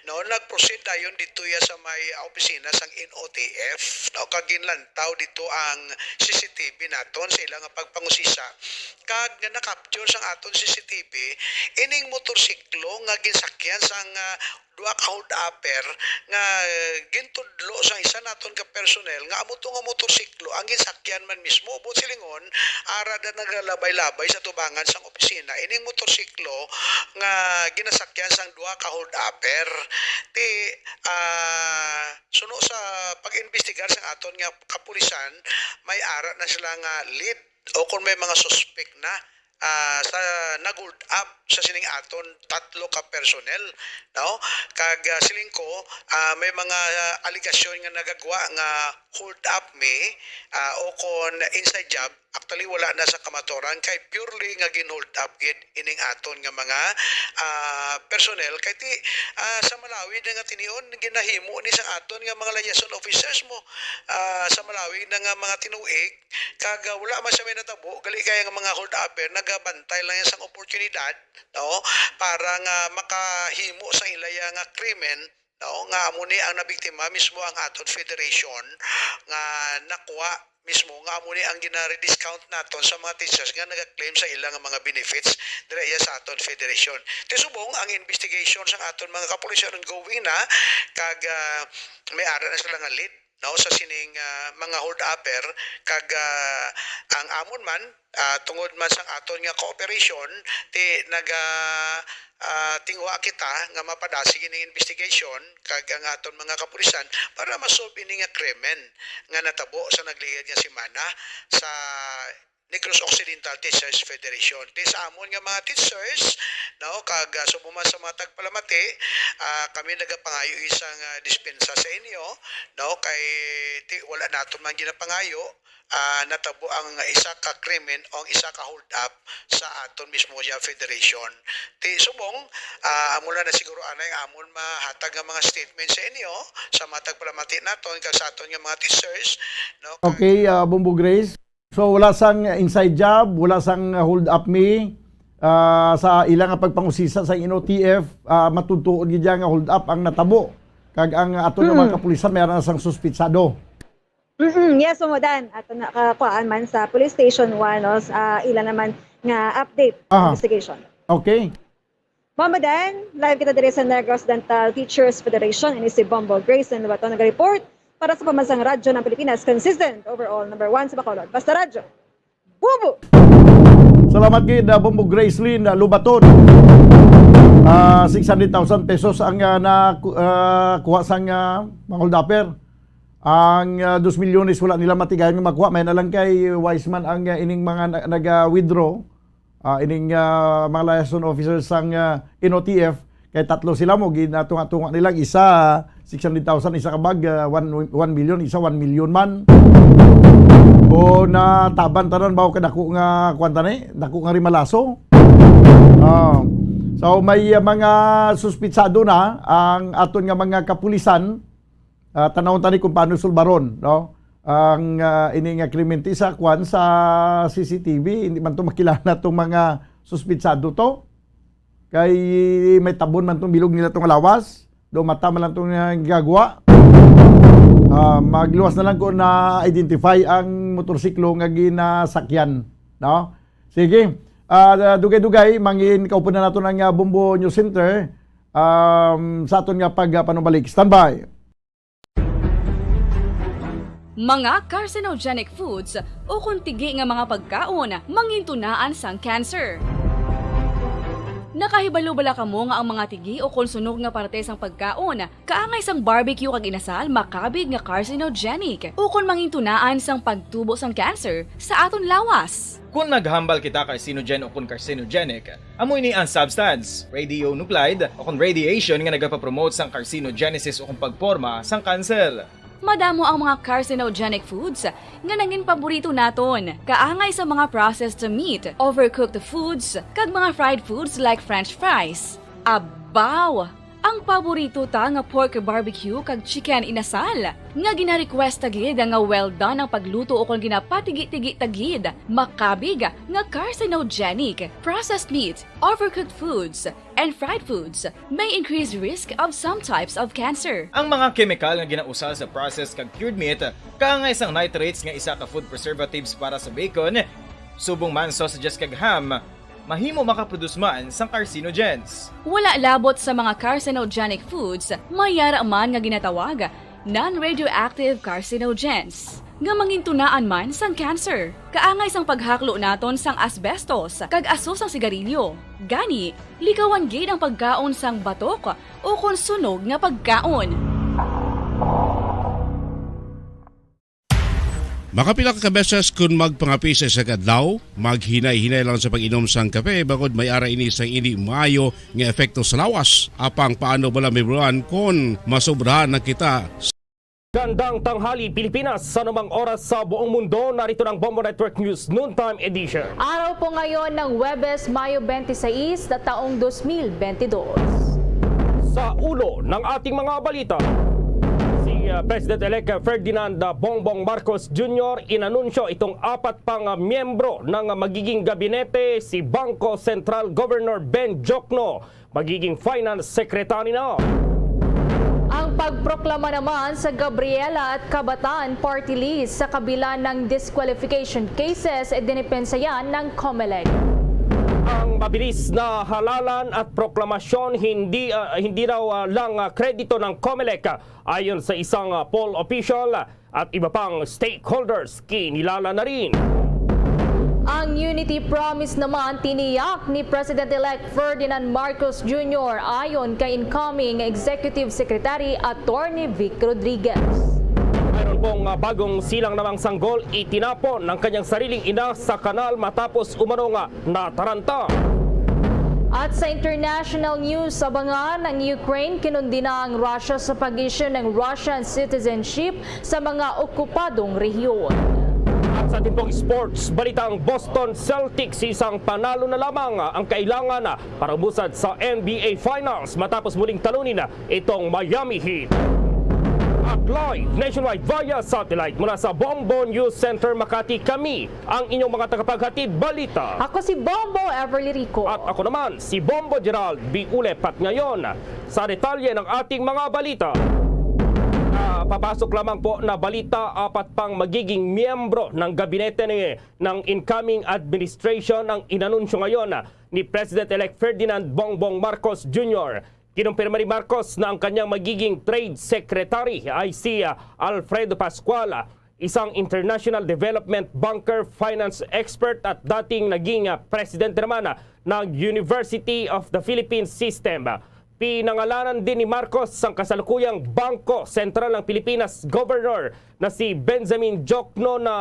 no, nag-proceed dayon dito ya sa may, ah, opisina sang N O T F, no, kag ginlantaw dito ang C C T V naton sa ila nga pagpangusisa, kag nga na-capture sang aton C C T V ining motorsiklo nga ginsakyan sang, ah, duha ka hold upper nga, eh, gintudlo sang isa naton ka personnel nga amo to nga motorsiklo ang ginsakyan man mismo. Buot silingon, ara da nagalabay-labay sa tubangan sang opisina ining motorsiklo nga ginasakyan sang duha ka hold upper. Ti, ah, suno sa pag-imbestigar sang aton nga kapulisan, may ara na sila nga lead o kung may mga suspek na, ah, sa nag-hold up sa sining aton tatlo ka personnel, no? Kag, ah, siling ko, ah, may mga, ah, alegasyon nga nagagwa nga hold up mi, ah, o kon inside job, actually wala na sa kamatuoran kay purely nga gin-hold up gid ining aton nga mga, ah, personnel. Kay ti, ah, sa Malawi na nga tinion, ginahimo ni sa aton nga mga liaison officers mo, ah, sa Malawi na nga mga tinuig, kag, ah, wala man siya may natabo, gali kay ang mga hold upper nagabantay lang yan sang oportunidad, no, para nga makahimo sa ilaya nga krimen, no, nga amo ni ang nabiktima mismo ang aton federation nga nakuha mismo nga amo ni ang gina-rediscount naton sa mga teachers nga nagaklaim sa ilang mga benefits dira iya sa aton federation. Ti subong ang investigation sa aton mga kapulisan ongoing na, kag, ah, may ara na sila nga lead, no, sa sining, ah, mga hold upper, kag, ah, ang amon man, ah, tungod man sang aton nga cooperation, ti naga, ah, tinguha kita nga mapadasig ining investigation kag ang aton mga kapulisan para ma-solve ini nga krimen nga natabo sa nagligad nga semana sa Negros Occidental Teachers Federation. Ti sa amon nga mga teachers, no, kag, ah, subong man sa mga tagpalamati, ah, kami nagapangayo isang, ah, dispensa sa inyo, no, kay ti wala naton man ginapangayo, ah, natabo ang isa ka krimen o ang isa ka hold up sa aton mismo nga federation. Ti subong, ah, amo lang na siguro anay ang amon mahatag nga mga statement sa inyo, sa mga tagpalamati naton kag sa aton nga mga teachers, no, kag Okay, ah, Bombo Grace. So, wala sang inside job, wala sang hold up mi, ah, sa ila nga pagpangusisa sa N O T F, ah, matuod-tuod gid nga hold up ang natabo. Kag ang aton nga mga Mm. kapulisan, may ara na sang suspitsado. Mm-mm, yes, Umudan. Ato na, ka-, kuhaan man sa Police Station one, no, sa, ah, ila naman nga update sa Aha. investigation. Okay. Mamadan, live kita diri sa Negros Occidental Teachers Federation. Ini si Bombo Grayson Lubaton nag-report para sa Pambansang Radyo ng Pilipinas, consistent, overall, number one sa Bacolod. Basta Radyo, Bombo! Salamat gid, ah, Bombo Gracelyn, ah, Lubaton. Ah, six hundred thousand pesos ang, ah, na, ah, kuha sang, ah, mga hold-upper. Ang, ah, dos milyones wala nila matigayon nga makuha. May na lang kay wise man ang, ah, ining mga na-, naga-withdraw. Ah, ining, ah, mga liaison officers sang, ah, N O T F, kay tatlo sila mo, ginatunga-tunga nila, isa six hundred thousand, isa ka bag, ah, one, one million, isa one million man. O nataban tanan ba o kadako nga kwan tani? Dako nga rimalaso? Ah. So, may, ah, mga suspitsado na ang aton nga mga kapulisan. Ah, tanawon tani kung paano sulbaron, no? Ang, ah, ini nga krimen ti sa kwan sa C C T V, hindi man to makilala tong mga suspitsado to. Kay may tabon man tong bilog nila tong lawas, do mata man lang tong, ah, gagwa. Ah, magluwas na lang kung na-identify ang motorsiklo nga ginasakyan, no? Sige. Ah, dugay-dugay, mangin kaupod na naton ang, ah, Bombo News Center, um, sa aton nga pag, ah, panumbalik. Standby. Mga carcinogenic foods ukon tigi nga mga pagkaon mangintunaan sang cancer. Nakahibalo bala kamo nga ang mga tigi ukon sunog nga parte sang pagkaon, kaangay sang barbecue kag inasal, makabig nga carcinogenic ukon mangintunaan sang pagtubo sang cancer sa aton lawas? Kon maghambal kita carcinogen ukon carcinogenic, amo ini ang substance, radionuclide, ukon radiation nga nagapapromote sang carcinogenesis ukon pagporma sang kanser. Madamo ang mga carcinogenic foods nga nangin paborito naton, kaangay sa mga processed meat, overcooked foods, kag mga fried foods like French fries. Abaw! Ang paborito ta nga pork barbecue kag chicken inasal, nga gina-request ta gid nga well done ang pagluto ukon ginapatigi-tigi ta gid, makabig nga carcinogenic. Processed meat, overcooked foods, and fried foods may increase risk of some types of cancer. Ang mga kemikal nga ginausal sa processed kag cured meat, kaangay sang nitrates nga isa ka food preservatives para sa bacon, subong man sausages kag ham, mahimo makaproduce man sang carcinogens. Wala labot sa mga carcinogenic foods, may yara man nga ginatawag non-radioactive carcinogens, nga mangintunaan man sang cancer. Kaangay sang paghaklo naton sang asbestos kag aso sang sigarilyo. Gani, likawan gid ang pagkaon sang batok ukon sunog nga pagkaon. Makapila ka beses kon magpangape sa isa ka adlaw, maghinay-hinay lang sa pag-inom sang kape, bangod may ara ini sang indi maayo nga epekto sa lawas. Apang paano bala, Mibruan, kon masobrahan na kita? Gandang tanghali, Pilipinas, sa anumang oras sa buong mundo. Narito ng Bombo Network News Noontime Edition. Araw po ngayon ng Huwebes, Mayo twenty-six, taong dos mil bentidós. Sa ulo ng ating mga balita, si, uh, President-elect Ferdinand, uh, Bongbong Marcos Junior inanunsyo itong apat pang, uh, miyembro ng, uh, magiging gabinete, si Bangko Sentral Governor Ben Diokno, magiging Finance Secretary na. Ang pagproklama naman sa Gabriela at Kabataan Party List sa kabila ng disqualification cases, eh, dinipensa yan ng Comelec. Ang mabilis na halalan at proklamasyon hindi, ah, hindi raw, ah, lang, ah, kredito ng Comelec, ah, ayon sa isang, ah, poll official, ah, at iba pang stakeholders kinilala na rin. Ang Unity Promise naman tiniyak ni President-elect Ferdinand Marcos Junior ayon kay incoming Executive Secretary Attorney Vic Rodriguez. Mayroon Kung, ah, bagong silang namang sanggol, itinapon ng kanyang sariling ina sa kanal matapos umano nga nataranta. At sa international news, abangan, ang Ukraine kinundina ang Russia sa pag-issue ng Russian citizenship sa mga okupadong rehiyon. At sa timpong sports, balitang Boston Celtics, isang panalo na lamang ang kailangan para umusad sa N B A Finals matapos muling talunin itong Miami Heat. At live nationwide via satellite mula sa Bombo News Center Makati, kami ang inyong mga tagapaghatid balita. Ako si Bombo Everly Rico. At ako naman, si Bombo Gerald B. Ulepat ngayon. Sa detalye ng ating mga balita. Ah, papasok lamang po na balita, apat pang magiging miyembro ng gabinete ni, ng incoming administration ang inanunsyo ngayon ni President-elect Ferdinand Bongbong Marcos Junior. Kinumpirma ni Marcos na ang kanyang magiging trade secretary ay si, ah, Alfredo Pascual, isang international development banker, finance expert at dating naging, ah, presidente naman, ah, ng University of the Philippines System. Pinangalanan din ni Marcos ang kasalukuyang Bangko Sentral ng Pilipinas Governor na si Benjamin Diokno na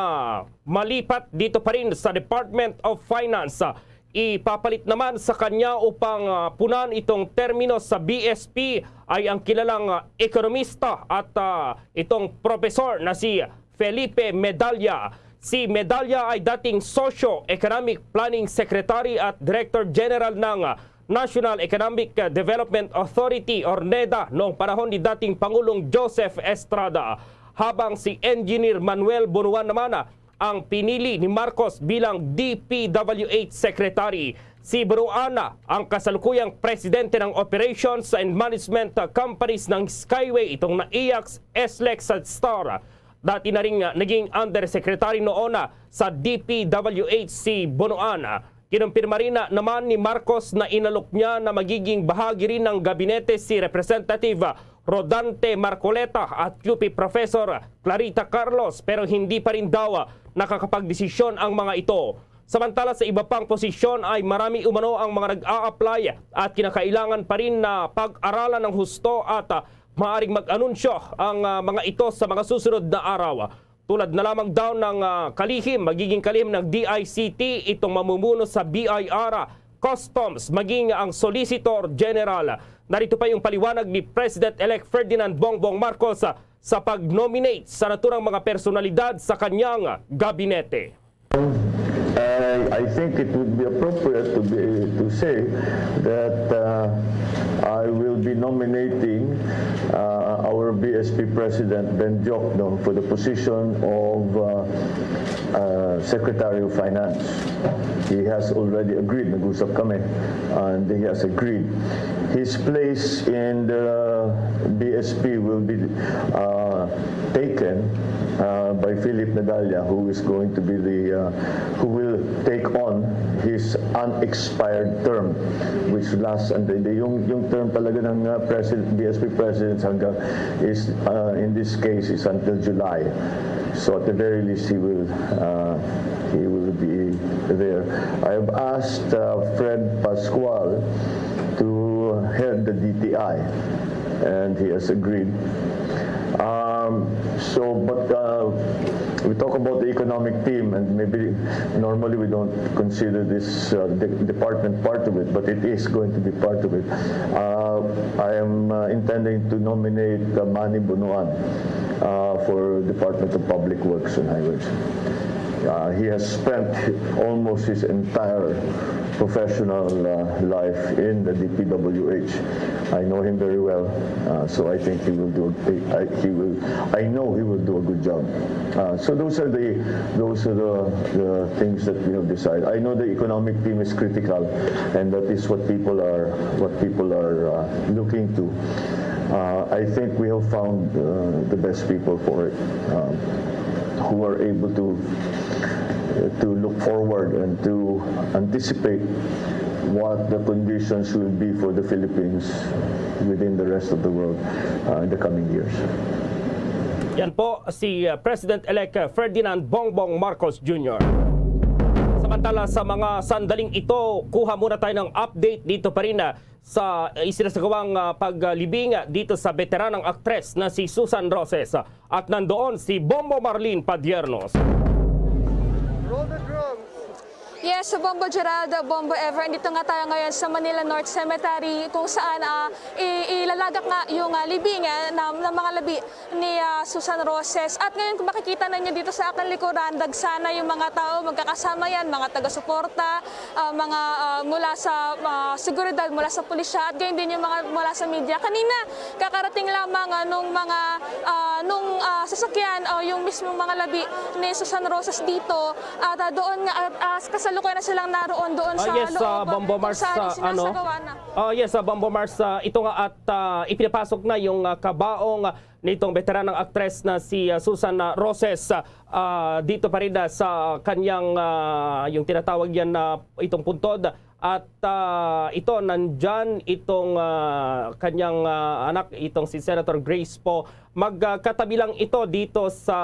malipat dito pa rin sa Department of Finance. Ipapalit naman sa kanya upang, ah, punan itong termino sa B S P ay ang kilalang, ah, ekonomista at, ah, itong profesor na si Felipe Medalla. Si Medalla ay dating Socio-Economic Planning Secretary at Director General ng, ah, National Economic, ah, Development Authority or NEDA noong panahon ni dating Pangulong Joseph Estrada, habang si Engineer Manuel Bonoan naman, ah, ang pinili ni Marcos bilang D P W H Secretary. Si Bonoan ang kasalukuyang presidente ng Operations and Management Companies ng Skyway, itong na Aeax, S-Lex at Star. Dati na ring, ah, naging undersecretary noon, ah, sa D P W H si Bonoan. Kinumpirma rin na naman ni Marcos na inalok niya na magiging bahagi rin ng gabinete si Representative Rodante Marcoleta at U P Professor Clarita Carlos, pero hindi pa rin daw nakakapagdesisyon ang mga ito. Samantala, sa iba pang posisyon ay marami umano ang mga nag-a-apply at kinakailangan pa rin na pag-aralan ng husto at, ah, maaring mag-anunsyo ang, ah, mga ito sa mga susunod na araw. Tulad na lamang daw ng, ah, kalihim, magiging kalihim ng D I C T itong mamumuno sa B I R, Customs, maging ang Solicitor General. Narito pa yung paliwanag ni President-elect Ferdinand Bongbong Marcos, ah, sa pag-nominate sa naturang mga personalidad sa kanyang gabinete. I, I think it would be appropriate to be, to say that, uh, I will be nominating, uh, our B S P President Ben Diokno for the position of, uh, uh, Secretary of Finance. He has already agreed, nag-usap kami, and he has agreed. His place in the B S P will be, uh, taken, uh, by Philip Medalla, who is going to be the, uh, who will take on his unexpired term, which lasts, and the, the, yung, yung term talaga ng, uh, president, B S P presidents hanggang is, uh, in this case, is until July. So at the very least, he will, uh, he will be there. I have asked, uh, Fred Pascual to head the D T I, and he has agreed. Um, so, but, uh, we talk about the economic team, and maybe normally we don't consider this, uh, de-, department part of it, but it is going to be part of it. Uh, I am, uh, intending to nominate, uh, Manny Bonoan, uh, for Department of Public Works and Highways. Uh, he has spent almost his entire professional, uh, life in the D P W H. I know him very well, uh, so I think he will do. I, he will. I know he will do a good job. Uh, so those are the, those are the, the things that we have decided. I know the economic team is critical, and that is what people are, what people are, uh, looking to. Uh, I think we have found, uh, the best people for it, um, who are able to, to look forward and to anticipate what the conditions will be for the Philippines within the rest of the world, uh, in the coming years. Yan po si, uh, President-elect Ferdinand Bongbong Marcos Junior. Sa Tala sa mga sandaling ito, kuha muna tayo ng update dito pa rin, ah, sa isinasagawang, ah, paglibing, ah, dito sa beteranang aktres na si Susan Roses. At nandoon si Bombo Marlene Padiernos. Yes, Bombo Gerald, Bombo Ever. Dito nga tayo ngayon sa Manila North Cemetery kung saan, ah, i- ilalagak nga yung, ah, libing, eh, na, ng mga labi ni, ah, Susan Roses. At ngayon, kung makikita ninyo dito sa aking likuran, dagsana yung mga tao, magkakasama yan, mga taga-suporta, ah, mga, ah, mula sa, ah, seguridad, mula sa pulisya, at gayon din yung mga mula sa media. Kanina, kakarating lamang, ah, nung mga, ah, nung, ah, sasakyan o yung mismong mga labi ni Susan Roses dito, at, ah, doon nga, at, ah, kasalukuyan na silang naroon doon Ah, sa yes, loob, ah, Bombo kung Mars, saan ah, ano? isinasagawa na. Ah, yes, ah, Bombo Mars, ah, ito nga at, ah, ipinapasok na yung, ah, kabaong, ah, nitong beteranang aktres na si, ah, Susan, ah, Roses, ah, dito pa rin, ah, sa kanyang, ah, yung tinatawag yan na itong puntod. At, ah, ito, nandyan itong, ah, kanyang, ah, anak, itong si Senator Grace Poe. Magkatabi lang ito dito sa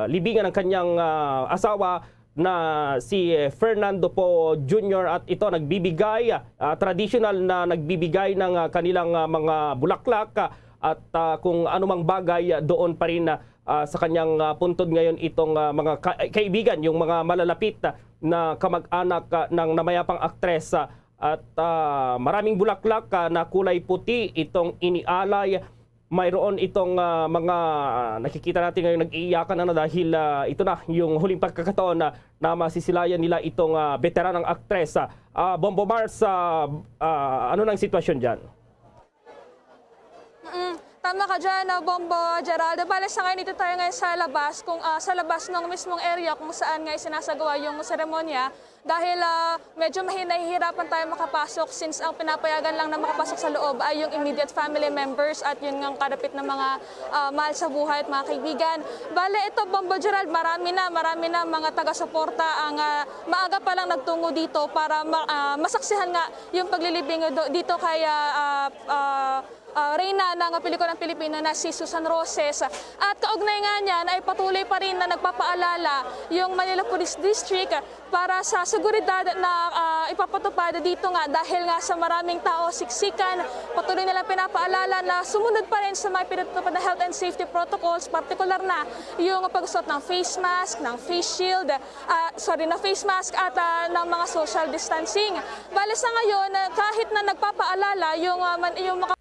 libingan ng kanyang, ah, asawa na si Fernando Poe Junior, at ito nagbibigay, ah, traditional na nagbibigay ng, ah, kanilang, ah, mga bulaklak, ah, at, ah, kung anumang bagay, ah, doon pa rin, ah, sa kanyang, ah, puntod ngayon itong, ah, mga ka- kaibigan, yung mga malalapit na, na kamag-anak, ah, ng namayapang aktres, ah, at, ah, maraming bulaklak, ah, na kulay puti itong inialay. Mayroon itong, ah, mga, ah, nakikita natin ngayon, nag-iiyakan na, na dahil, ah, ito na yung huling pagkakataon na, na masisilayan nila itong, ah, beteranang aktres. Ah, ah, Bombo Mars, ah, ah, ano nang sitwasyon dyan? Mm, tama ka dyan, ah, Bombo Gerald. Bale, sa ngayon, dito tayo ngayon sa labas, kung, ah, sa labas ng mismong area kung saan nga isinasagawa yung seremonya. Dahil, ah, medyo mahi- nahihirapan tayo makapasok since ang pinapayagan lang na makapasok sa loob ay yung immediate family members at yun nga kadapit na mga, ah, mahal sa buhay at mga kaibigan. Bale, ito, Bombo Gerald, marami na, marami na mga taga-suporta ang, ah, maaga pa lang nagtungo dito para ma- ah, masaksihan nga yung paglilibing do- dito kay, ah, ah, ah, ah, reyna ng pelikulang Pilipino na si Susan Roses. At kaugnay nga niyan ay patuloy pa rin na nagpapaalala yung Manila Police District para sa seguridad na, ah, ipapatupad dito nga dahil nga sa maraming tao siksikan, patuloy nilang pinapaalala na sumunod pa rin sa mga pinatutupad na health and safety protocols, partikular na yung pagsuot ng face mask, ng face shield, ah, sorry, na face mask at, ah, ng mga social distancing. Bale sa ngayon, ah, kahit na nagpapaalala yung, ah, man- yung mga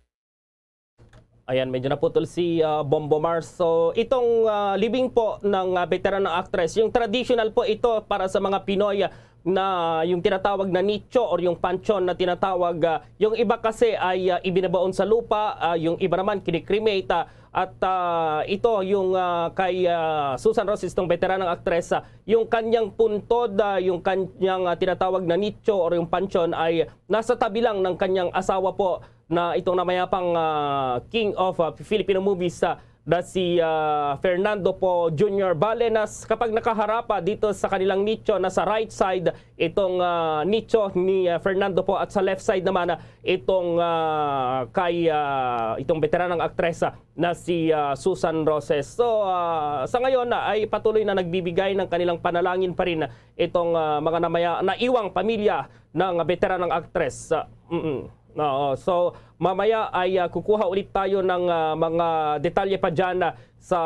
Ayan, medyo naputol si, ah, Bombo Mars. So, itong, ah, libing po ng, ah, beteranang aktres, yung traditional po ito para sa mga Pinoy, ah, na yung tinatawag na nicho or yung panteon na tinatawag, ah, yung iba kasi ay, ah, ibinabaon sa lupa, ah, yung iba naman kinikremate, ah, at, ah, ito yung, ah, kay, ah, Susan Roses, itong beteranang aktres, ah, yung kanyang puntod, ah, yung kanyang, ah, tinatawag na nicho or yung panteon ay nasa tabi lang ng kanyang asawa po na itong namayapang, ah, King of, ah, Filipino Movies, ah, na si, ah, Fernando Poe Junior. Bale, nas, kapag nakaharap, ah, dito sa kanilang nicho, nasa right side itong, ah, nicho ni, ah, Fernando Poe at sa left side naman, ah, itong, ah, kay, ah, itong beteranang aktres, ah, na si, ah, Susan Roses. So, ah, sa ngayon, ah, ay patuloy na nagbibigay ng kanilang panalangin pa rin itong, ah, mga namaya-, naiwang pamilya ng beteranang aktres. Ah, mm. Oo. So, mamaya ay, ah, kukuha ulit tayo ng, ah, mga detalye pa dyan, ah, sa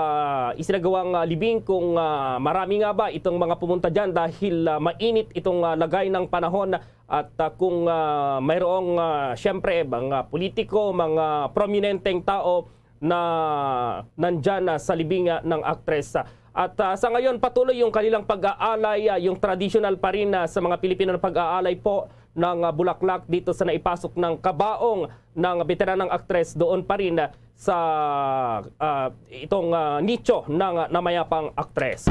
isinagawang, ah, libing kung, ah, marami nga ba itong mga pumunta dyan dahil, ah, mainit itong, ah, lagay ng panahon at, ah, kung, ah, mayroong, ah, siyempre, mga politiko, mga prominenteng tao na nandyan, ah, sa libing, ah, ng aktres. At, ah, sa ngayon, patuloy yung kanilang pag-aalay, ah, yung traditional pa rin, ah, sa mga Pilipino na pag-aalay po ng, ah, bulaklak dito sa naipasok ng kabaong ng beteranang aktres doon pa rin, ah, sa, ah, itong, ah, nicho ng, ah, namayapang aktres.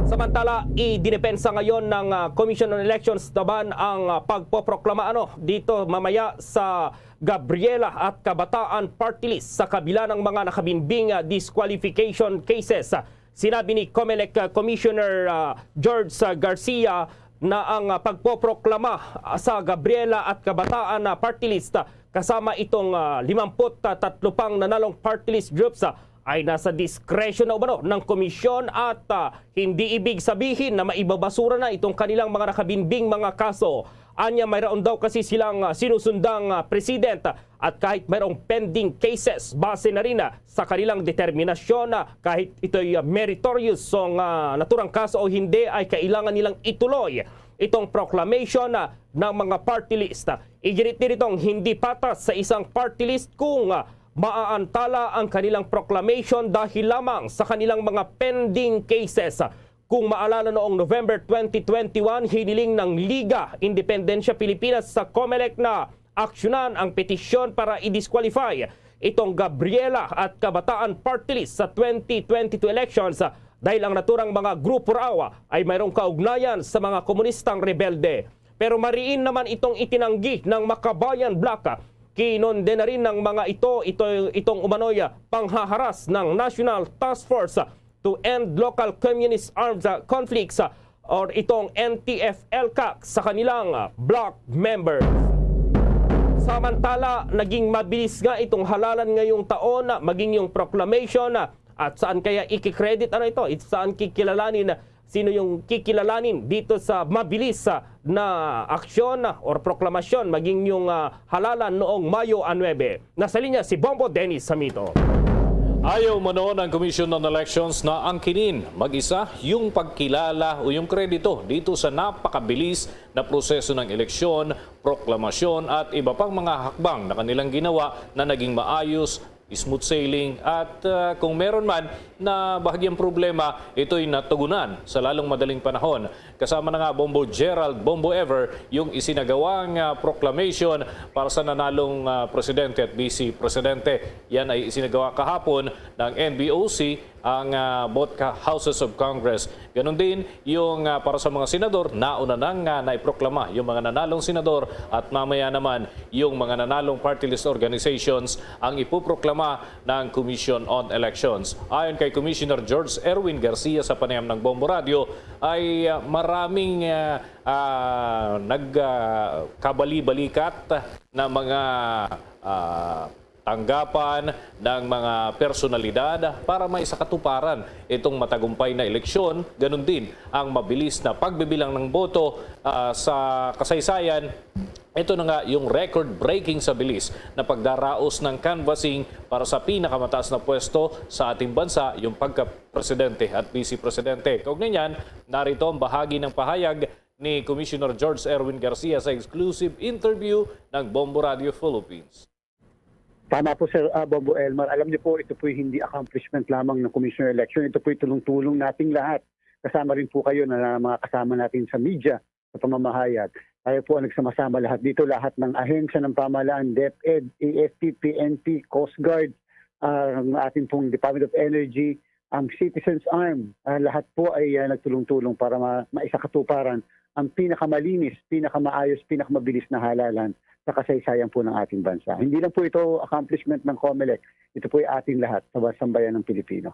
Samantala, idinepensa ngayon ng, ah, Commission on Elections naman ang, ah, pagpoproklama, ano, dito mamaya sa Gabriela at Kabataan Party List sa kabila ng mga nakabinbing, ah, disqualification cases. Sinabi ni Comelec, ah, Commissioner, ah, George, ah, Garcia na ang, ah, pagpoproklama, ah, sa Gabriela at Kabataan, ah, Party List, ah, kasama itong, ah, limamput tatlo pang nanalong party list groups, ah, ay nasa diskresyon na umano ng komisyon at, ah, hindi ibig sabihin na maibabasura na itong kanilang mga nakabinbing mga kaso. Anya, mayroon daw kasi silang, ah, sinusundang, ah, president, ah, at kahit mayroong pending cases, base na rin, ah, sa kanilang determinasyon, ah, kahit ito'y, ah, meritorious o nga naturang kaso o hindi, ay kailangan nilang ituloy itong proclamation, ah, ng mga party list. Iginit nitong hindi patas sa isang party list kung, ah, maaantala ang kanilang proclamation dahil lamang sa kanilang mga pending cases. Kung maalala, noong November twenty twenty-one, hiniling ng Liga Independensia Pilipinas sa Comelec na aksyonan ang petisyon para i-disqualify itong Gabriela at Kabataan Party List sa twenty twenty-two elections, dahil ang naturang mga grupo raw ay mayroong kaugnayan sa mga komunistang rebelde. Pero mariin naman itong itinanggi ng Makabayan Bloc. Kinonde na rin ng mga ito, ito itong umano'y panghaharas ng National Task Force to End Local Communist Armed, ah, Conflicts, ah, or itong N T F L CAC sa kanilang, ah, bloc members. Samantala, naging mabilis nga itong halalan ngayong taon, ah, maging yung proclamation, ah, at saan kaya iki-credit, ano ito? It, saan kikilalanin, sino yung kikilalanin dito sa mabilis, ah, na aksyon, ah, or proklamasyon, maging yung, ah, halalan noong Mayo a nuebe? Nasa linya si Bombo Dennis Samito. Ayaw umano ng Commission on Elections na angkinin mag-isa yung pagkilala o yung kredito dito sa napakabilis na proseso ng eleksyon, proklamasyon at iba pang mga hakbang na kanilang ginawa na naging maayos, smooth sailing at, ah, kung meron man na bahagyang problema, ito'y natugunan sa lalong madaling panahon. Kasama na nga Bombo Gerald, Bombo Ever, yung isinagawang, ah, proclamation para sa nanalong, ah, presidente at vice presidente. Yan ay isinagawa kahapon ng N B O C, ang, ah, both ka-, houses of Congress. Ganun din yung, ah, para sa mga senador, nauna nang, ah, naiproklama yung mga nanalong senador at mamaya naman yung mga nanalong party list organizations ang ipoproklama ng Commission on Elections. Ayon kay Commissioner George Erwin Garcia sa panayam ng Bombo Radio, ay, ah, maraming, ah, ah, nag, ah, kabali-balikat na mga, ah, tanggapan ng mga personalidad para maisakatuparan itong matagumpay na eleksyon, ganun din ang mabilis na pagbibilang ng boto, ah, sa kasaysayan. Ito na nga yung record-breaking sa bilis na pagdaraos ng canvassing para sa pinakamataas na pwesto sa ating bansa, yung pagka-presidente at vice-presidente. Kaugnay niyan, narito ang bahagi ng pahayag ni Commissioner George Erwin Garcia sa exclusive interview ng Bombo Radio Philippines. Tama po, Sir, ah, Bombo Elmar. Alam niyo po, ito po'y hindi accomplishment lamang ng Commission on Election. Ito po'y tulong-tulong nating lahat. Kasama rin po kayo na mga kasama natin sa media, sa pamamahayag. Tayo po ang nagsama-sama lahat dito, lahat ng ahensya ng pamahalaan, DepEd, A F P, P N P, Coast Guard, ah, ang ating pong Department of Energy, ang Citizens Arm, ah, lahat po ay, ah, nagtulong-tulong para ma-, maisakatuparan ang pinakamalinis, pinakamaayos, pinakamabilis na halalan sa kasaysayan po ng ating bansa. Hindi lang po ito accomplishment ng Comelec, ito po ay ating lahat sa sambayan ng Pilipino.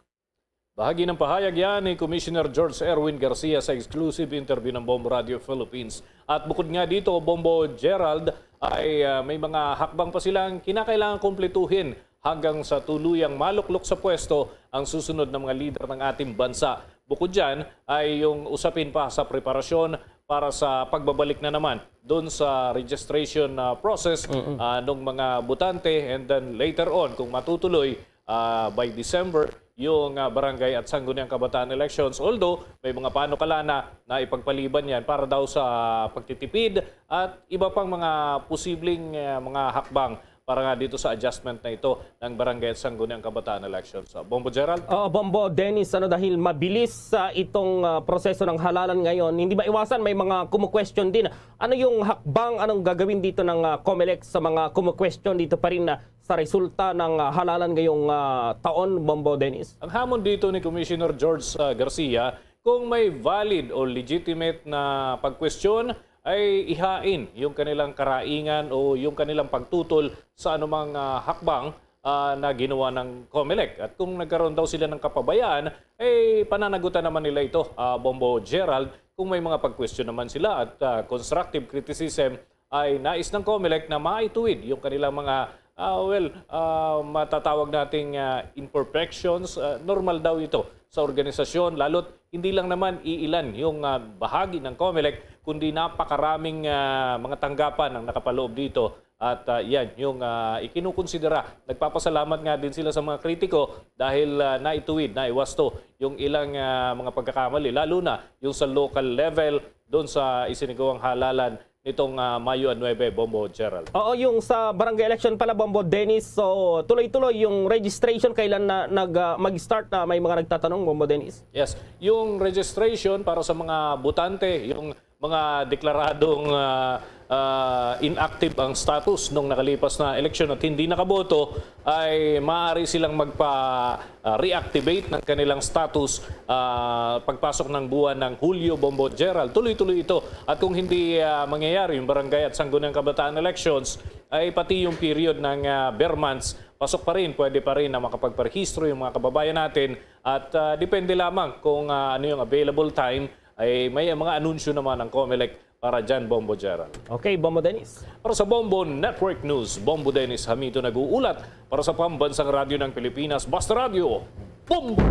Bahagi ng pahayag yan ni Commissioner George Erwin Garcia sa exclusive interview ng Bombo Radio Philippines. At bukod nga dito, Bombo Gerald, ay, ah, may mga hakbang pa silang kinakailangang kumpletuhin hanggang sa tuluyang maluklok sa pwesto ang susunod na mga lider ng ating bansa. Bukod dyan, ay yung usapin pa sa preparasyon para sa pagbabalik na naman doon sa registration, ah, process, ah, ng mga botante, and then later on, kung matutuloy, ah, by December, yung, ah, barangay at sangguniang kabataan elections. Although, may mga panukala na na ipagpaliban yan para daw sa pagtitipid at iba pang mga posibleng, ah, mga hakbang para nga dito sa adjustment na ito ng barangay at sangguniang kabataan elections. Ah, Bombo Gerald? Oo, Bombo Dennis, ano, dahil mabilis, ah, itong, ah, proseso ng halalan ngayon, hindi maiwasan may mga kumu-question din. Ano yung hakbang, anong gagawin dito ng, ah, Comelec sa mga kumu-question dito pa rin na sa resulta ng, ah, halalan ngayong, ah, taon, Bombo Dennis? Ang hamon dito ni Commissioner George, ah, Garcia, kung may valid o legitimate na pagkwestiyon, ay ihain yung kanilang karaingan o yung kanilang pagtutol sa anumang, ah, hakbang, ah, na ginawa ng Comelec. At kung nagkaroon daw sila ng kapabayaan, eh, pananagutan naman nila ito, ah, Bombo Gerald, kung may mga pagkwestiyon naman sila at, ah, constructive criticism ay nais ng Comelec na maituwid yung kanilang mga, ah, well, ah, matatawag nating, ah, imperfections. Ah, normal daw ito sa organisasyon, lalo't hindi lang naman iilan yung, ah, bahagi ng Comelec, kundi napakaraming, ah, mga tanggapan ang nakapaloob dito. At, ah, yan yung, ah, ikinukonsidera. Nagpapasalamat nga din sila sa mga kritiko dahil, ah, naituwid, naiwasto yung ilang, ah, mga pagkakamali, lalo na yung sa local level, doon sa isinagawang halalan nitong, ah, Mayo nuebe, Bombo Gerald. Oo, yung sa barangay election pala, Bombo Dennis. So, tuloy-tuloy yung registration. Kailan na nag, ah, mag-start na, may mga nagtatanong, Bombo Dennis? Yes, yung registration para sa mga botante, yung mga deklaradong, ah, ah, inactive ang status nung nakalipas na eleksyon at hindi nakaboto, ay maaari silang magpa, ah, reactivate ng kanilang status, ah, pagpasok ng buwan ng Hulyo, Bombo Gerald. Tuloy-tuloy ito. At kung hindi, ah, mangyayari, yung barangay at sangguniang kabataan elections, ay pati yung period ng, ah, ber months, pasok pa rin, pwede pa rin na makapagparehistro yung mga kababayan natin. At, ah, depende lamang kung, ah, ano yung available time, ay may mga anunsyo naman ang Comelec para dyan, Bombo Gerald. Okay, Bombo Dennis. Para sa Bombo Network News, Bombo Dennis Hamito nag-uulat. Para sa Pambansang Radyo ng Pilipinas, Basta Radyo, Bombo!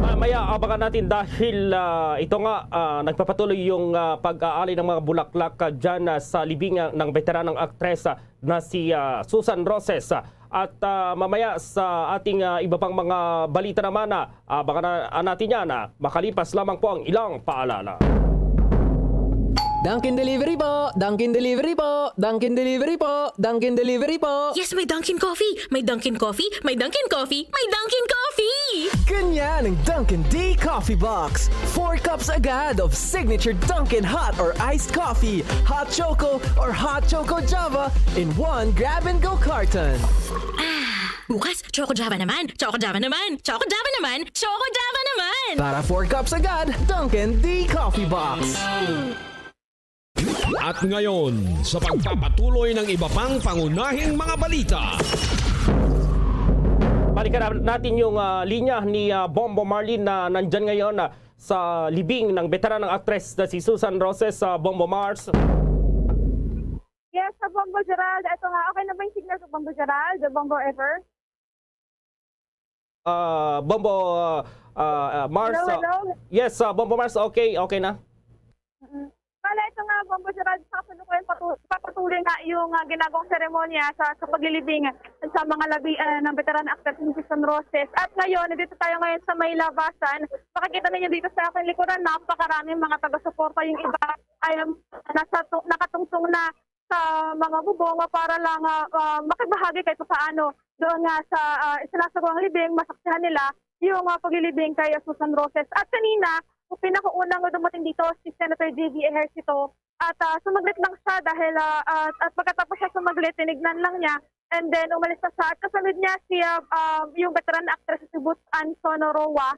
Mamaya, abangan natin dahil, ah, ito nga, ah, nagpapatuloy yung, ah, pag-aali ng mga bulaklak, ah, dyan, ah, sa libing, ah, ng veteranang aktres, ah, na si, ah, Susan Roses. At, ah, mamaya sa ating, ah, iba pang mga balita naman, ah, abangan na, ah, natin yan, ah, makalipas lamang po ang ilang paalala. Dunkin Delivery po! Dunkin Delivery po! Dunkin Delivery po! Dunkin Delivery po! Yes, may Dunkin Coffee! May Dunkin Coffee! May Dunkin Coffee! May Dunkin Coffee! Ganyan ang Dunkin D Coffee Box. Four cups agad of signature Dunkin hot or iced coffee, hot choco or hot choco java in one grab-and-go carton. Ah, bukas, Choco Java naman! Choco Java naman! Choco Java naman! Choco Java naman! Para four cups agad, Dunkin D Coffee Box. At ngayon, sa pagpapatuloy ng iba pang pangunahing mga balita. Balikan na-, natin yung, ah, linya ni, ah, Bombo Marlene na nandyan ngayon, ah, sa libing ng veteranang aktres na si Susan Roses. Ah, Bombo Mars. Yes, sa Bombo Gerald. Ito nga, okay na ba yung signal sa Bombo Gerald? Bombo Ever? Ah, Bombo, ah, ah, ah, Mars, Hello, ah, hello. Yes, ah, Bombo Mars, okay, okay na. Mm. Bale, ito nga, Bombo Gerald, sa kasalukuyan patu-, papatuloy nga yung, ah, ginagawang seremonya sa, sa paglilibing sa mga labi, ah, ng veteran actor si Susan Roses. At ngayon, nandito tayo ngayon sa may labasan. Makikita ninyo dito sa aking likuran, napakaraming mga taga-suporta. Yung iba ay, um, nasa tu-, nakatungtong na sa mga bubong para lang, ah, ah, makibahagi kahit paano doon nga sa, ah, isinasagawang libing, masaksihan nila yung, ah, paglilibing kay Susan Roses. At kanina, yung pinakaunang dumating dito, si Senator J V Ejercito. At, ah, sumaglit lang siya dahil, ah, at, at pagkatapos siya sumaglit, tinignan lang niya. And then, umalis na siya. At kasunod niya si, ah, ah, yung veteran actress, si Boots Ann Sonoroa.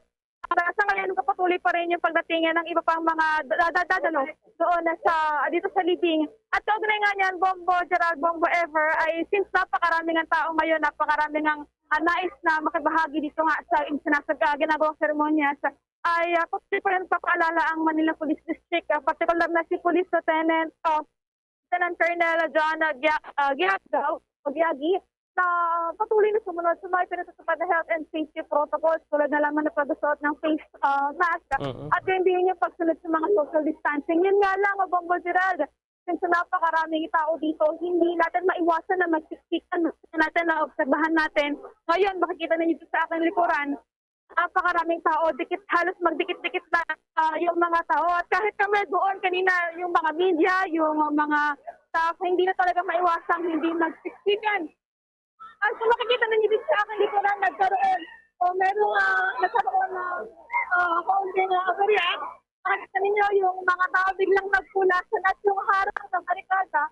Para sa ngayon, kapatuloy pa rin yung pagdating ng iba pang mga da-, da-, dadalo doon na sa, dito sa libing. At kaugnay nga niyan, Bombo Gerald, Bombo Ever, ay since napakaraming ang tao ngayon, napakaraming ang, ah, nais na makibahagi dito nga sa sinasag-, ah, ginagawang seremonyas, ay, ah, patuloy pa rin papaalala ang Manila Police District, ah, partikular na si Police Lieutenant, ah, Lieutenant Colonel John Gia-, ah, Giagao, o Giagi, na patuloy na sumunod sa mga pinatutupad na health and safety protocols, tulad na lamang ng pagsuot ng face, ah, mask Mm. at yung din yung pagsunod sa mga social distancing. Yun nga lang, Bombo Gerald, since napakaraming tao dito, hindi natin maiwasan na magsiksikan. Makikita natin na obserbahan natin. Ngayon, makikita ninyo dito sa aking likuran, napakaraming tao, dikit, halos magdikit-dikit na, ah, yung mga tao. At kahit kami doon kanina, yung mga media, yung mga staff, hindi na talaga maiwasang hindi magsiksikan. At kung makikita ninyo dito sa aking likuran, nagkaroon, o merong, ah, nagkaroon na, ah, kaunting, ah, aberya. Makikita ninyo yung mga tao biglang nagpulasan at yung harang sa barikada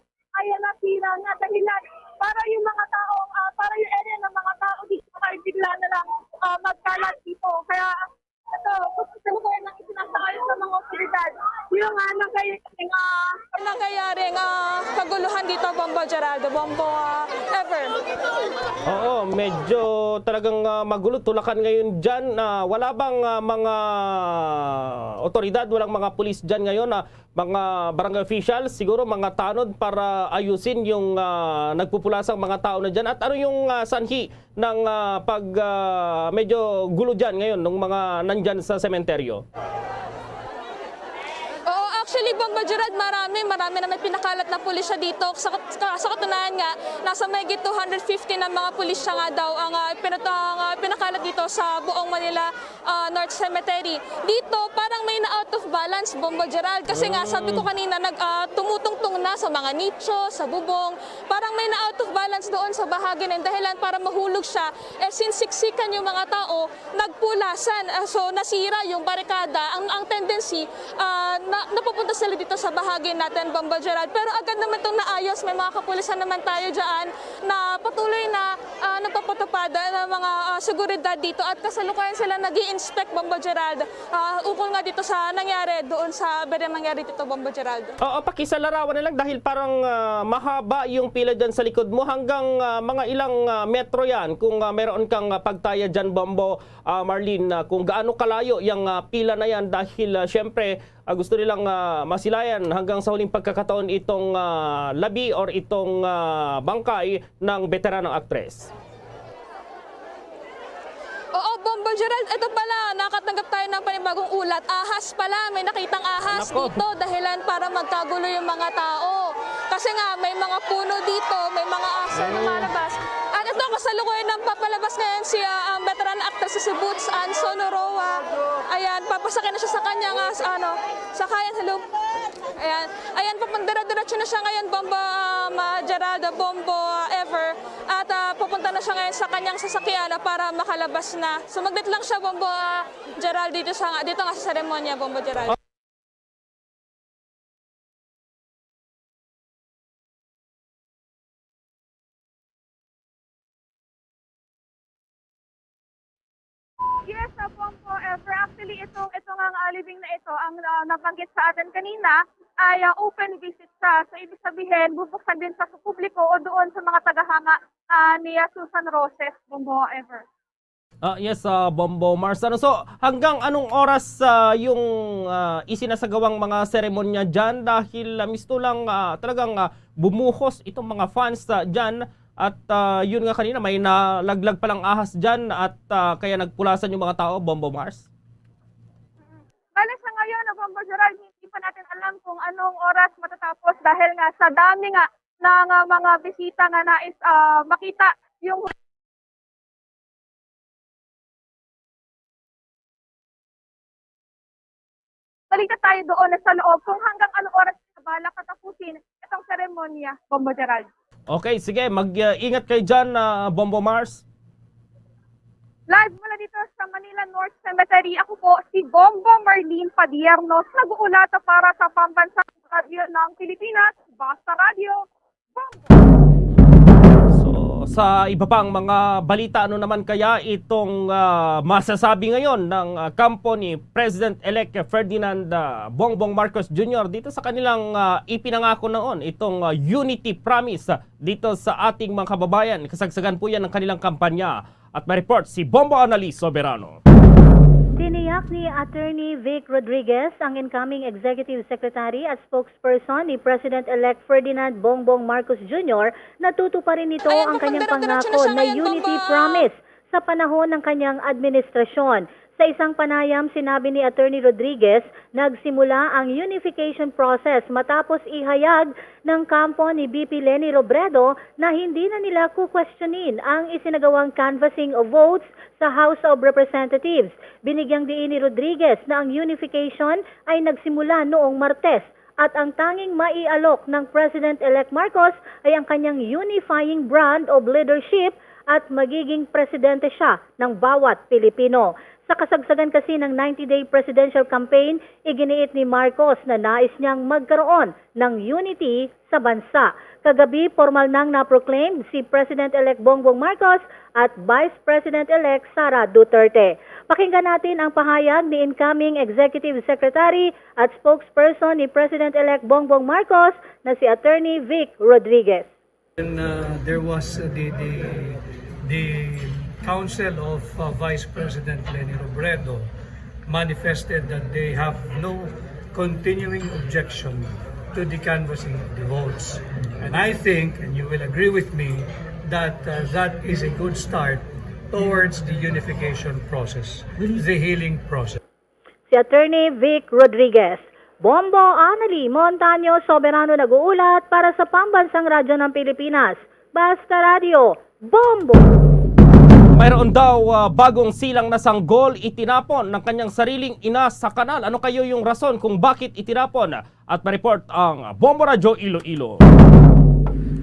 ay ang nasira nga dahilan para yung mga tao, ah, para yung area ng mga tao dito ay bigla na lang, ah, magkalat dito. Kaya ito, gusto ko lang isinasakay sa mga otoridad. Yung, ah, nagay-, ah, Nangyayaring, ah, kaguluhan dito, Bombo Geraldo, Bombo, ah, Ever. Oo, medyo talagang, ah, magulo, tulakan ngayon dyan. Ah, wala bang, ah, mga otoridad, walang mga pulis dyan ngayon, ah, mga barangay officials, siguro mga tanod para ayusin yung, ah, nagpupulasang mga tao na dyan? At ano yung, ah, sanhi ng, ah, pag, ah, medyo gulo dyan ngayon ng mga nandyan sa sementeryo? Oo, actually, Bombo Gerald, marami, marami na may pinakalat na pulisya dito. Sa, sa, sa katunayan nga, nasa mahigit two hundred fifty na mga pulisya nga daw ang, ah, pinata-, ang, ah, pinakalat dito sa buong Manila, ah, North Cemetery. Dito, parang may na-out of balance, Bombo Gerald. Kasi nga, sabi ko kanina, nag, ah, tumutungtong na sa mga nicho, sa bubong. Parang may na-out of balance doon sa bahagi na yun. Dahilan para mahulog siya, eh, sinsiksikan yung mga tao, nagpulasan. Ah, so, nasira yung barikada. Ang, ang tendency, ah, na, napupunta sila dito sa bahagi natin, Bombo Gerald. Pero agad naman itong naayos. May mga kapulisan naman tayo dyan na patuloy na, ah, nagpapatupad ng mga, ah, seguridad dito. At kasalukuyan sila nag-i-inspect, Bombo Gerald. Ah, ukol nga dito sa nangyari doon sa, bere nangyari dito, Bombo Gerald. Oo, pakisalarawan na lang dahil parang, ah, mahaba yung pila dyan sa likod mo. Hanggang, ah, mga ilang, ah, metro yan kung, ah, meron kang, ah, pagtaya dyan, Bombo, ah, Marlene, ah, kung gaano kalayo yung, ah, pila na yan dahil, ah, syempre, ah, gusto nilang, ah, masilayan hanggang sa huling pagkakataon itong, ah, labi or itong, ah, bangkay ng beteranong aktres. Oo, Bombo Gerald, ito pala, nakatanggap tayo ng panibagong ulat. Ahas pala, may nakitang ahas dito, dahilan para magkagulo yung mga tao. Kasi nga, may mga puno dito, may mga aso na lumalabas. At ito, kasalukuyan ng papalabas ngayon si, ah, ang veteran actress, si Boots Ann Sonoroa. Ayan, papasakay na siya sa kanyang, ah, s-, ano, sakayan. Hello. Ayan. Ayan, papandira-diretso na siya ngayon, Bombo, ah, ma-, Gerald, Bombo, ah, Ever. At, ah, pupunta na siya ngayon sa kanyang sasakyan, ah, para makalabas na. Sumaglit lang siya, Bombo, ah, Gerald, dito sa, dito nga sa seremonya, Bombo Gerald. Yes, ah, Bombo Ever. Actually, ito, ito nga, ah, libing na ito, ang, ah, nabanggit sa atin kanina ay, ah, open visit siya. So, ibig sabihin, bubuksan din siya sa publiko o doon sa mga tagahanga, ah, ni, ah, Susan Roses, Bombo Ever. Ah, yes, ah, Bombo Mars. Ano, so, hanggang anong oras, ah, yung, ah, isinasagawang mga seremonya dyan? Dahil, ah, misto lang, ah, talagang, ah, bumuhos itong mga fans, ah, dyan. At, ah, yun nga kanina, may nalaglag palang ahas dyan at, ah, kaya nagpulasan yung mga tao, Bombo Mars. Bale, sa ngayon, ah, Bombo Gerald, hindi pa natin alam kung anong oras matatapos dahil nga sa dami nga ng, ah, mga bisita nga nais, ah, makita yung Balik na tayo doon sa loob kung hanggang anong oras na balak katapusin itong seremonya, Bombo Gerald. Okay, sige. Mag, uh, ingat kayo dyan, uh, Bombo Mars. Live mula dito sa Manila North Cemetery, ako po si Bombo Marlene Padiernos, nag-uulat para sa Pambansang Radyo ng Pilipinas, Basta Radyo. So, sa iba pang mga balita, ano naman kaya itong, ah, masasabi ngayon ng, ah, kampo ni President-elect Ferdinand, ah, Bongbong Marcos Junior dito sa kanilang, ah, ipinangako noon, itong, ah, unity promise, ah, dito sa ating mga kababayan? Kasagsagan po yan ng kanilang kampanya. At may report si Bombo Annalise Soberano. Tiniyak ni Attorney Vic Rodriguez, ang incoming Executive Secretary at spokesperson ni President-elect Ferdinand Bongbong Marcos Junior, na tutuparin nito ang kanyang pangako na unity promise sa panahon ng kanyang administrasyon. Sa isang panayam, sinabi ni Attorney Rodriguez, nagsimula ang unification process matapos ihayag ng kampo ni V P Leni Robredo na hindi na nila kukwestiyonin ang isinagawang canvassing of votes sa House of Representatives. Binigyang diin ni Rodriguez na ang unification ay nagsimula noong Martes at ang tanging maialok ng President-elect Marcos ay ang kanyang unifying brand of leadership at magiging presidente siya ng bawat Pilipino. Sa kasagsagan kasi ng ninety-day presidential campaign, iginiit ni Marcos na nais niyang magkaroon ng unity sa bansa. Kagabi, pormal nang na-proclaimed si President-elect Bongbong Marcos at Vice President-elect Sara Duterte. Pakinggan natin ang pahayag ni incoming Executive Secretary at spokesperson ni President-elect Bongbong Marcos na si Attorney Vic Rodriguez. And uh, there was uh, the, the, the counsel of uh, Vice President Leni Robredo manifested that they have no continuing objection to the canvassing of the votes. And I think, and you will agree with me, that uh, that is a good start towards the unification process, the healing process. Si Attorney Vic Rodriguez. Bombo Annalie Montaño Soberano nag-uulat para sa Pambansang Radyo ng Pilipinas. Basta Radyo, Bombo! Mayroon daw ah, bagong silang na sanggol itinapon ng kanyang sariling ina sa kanal. Ano kayo yung rason kung bakit itinapon? At ma-report ang Bombo Radyo Iloilo.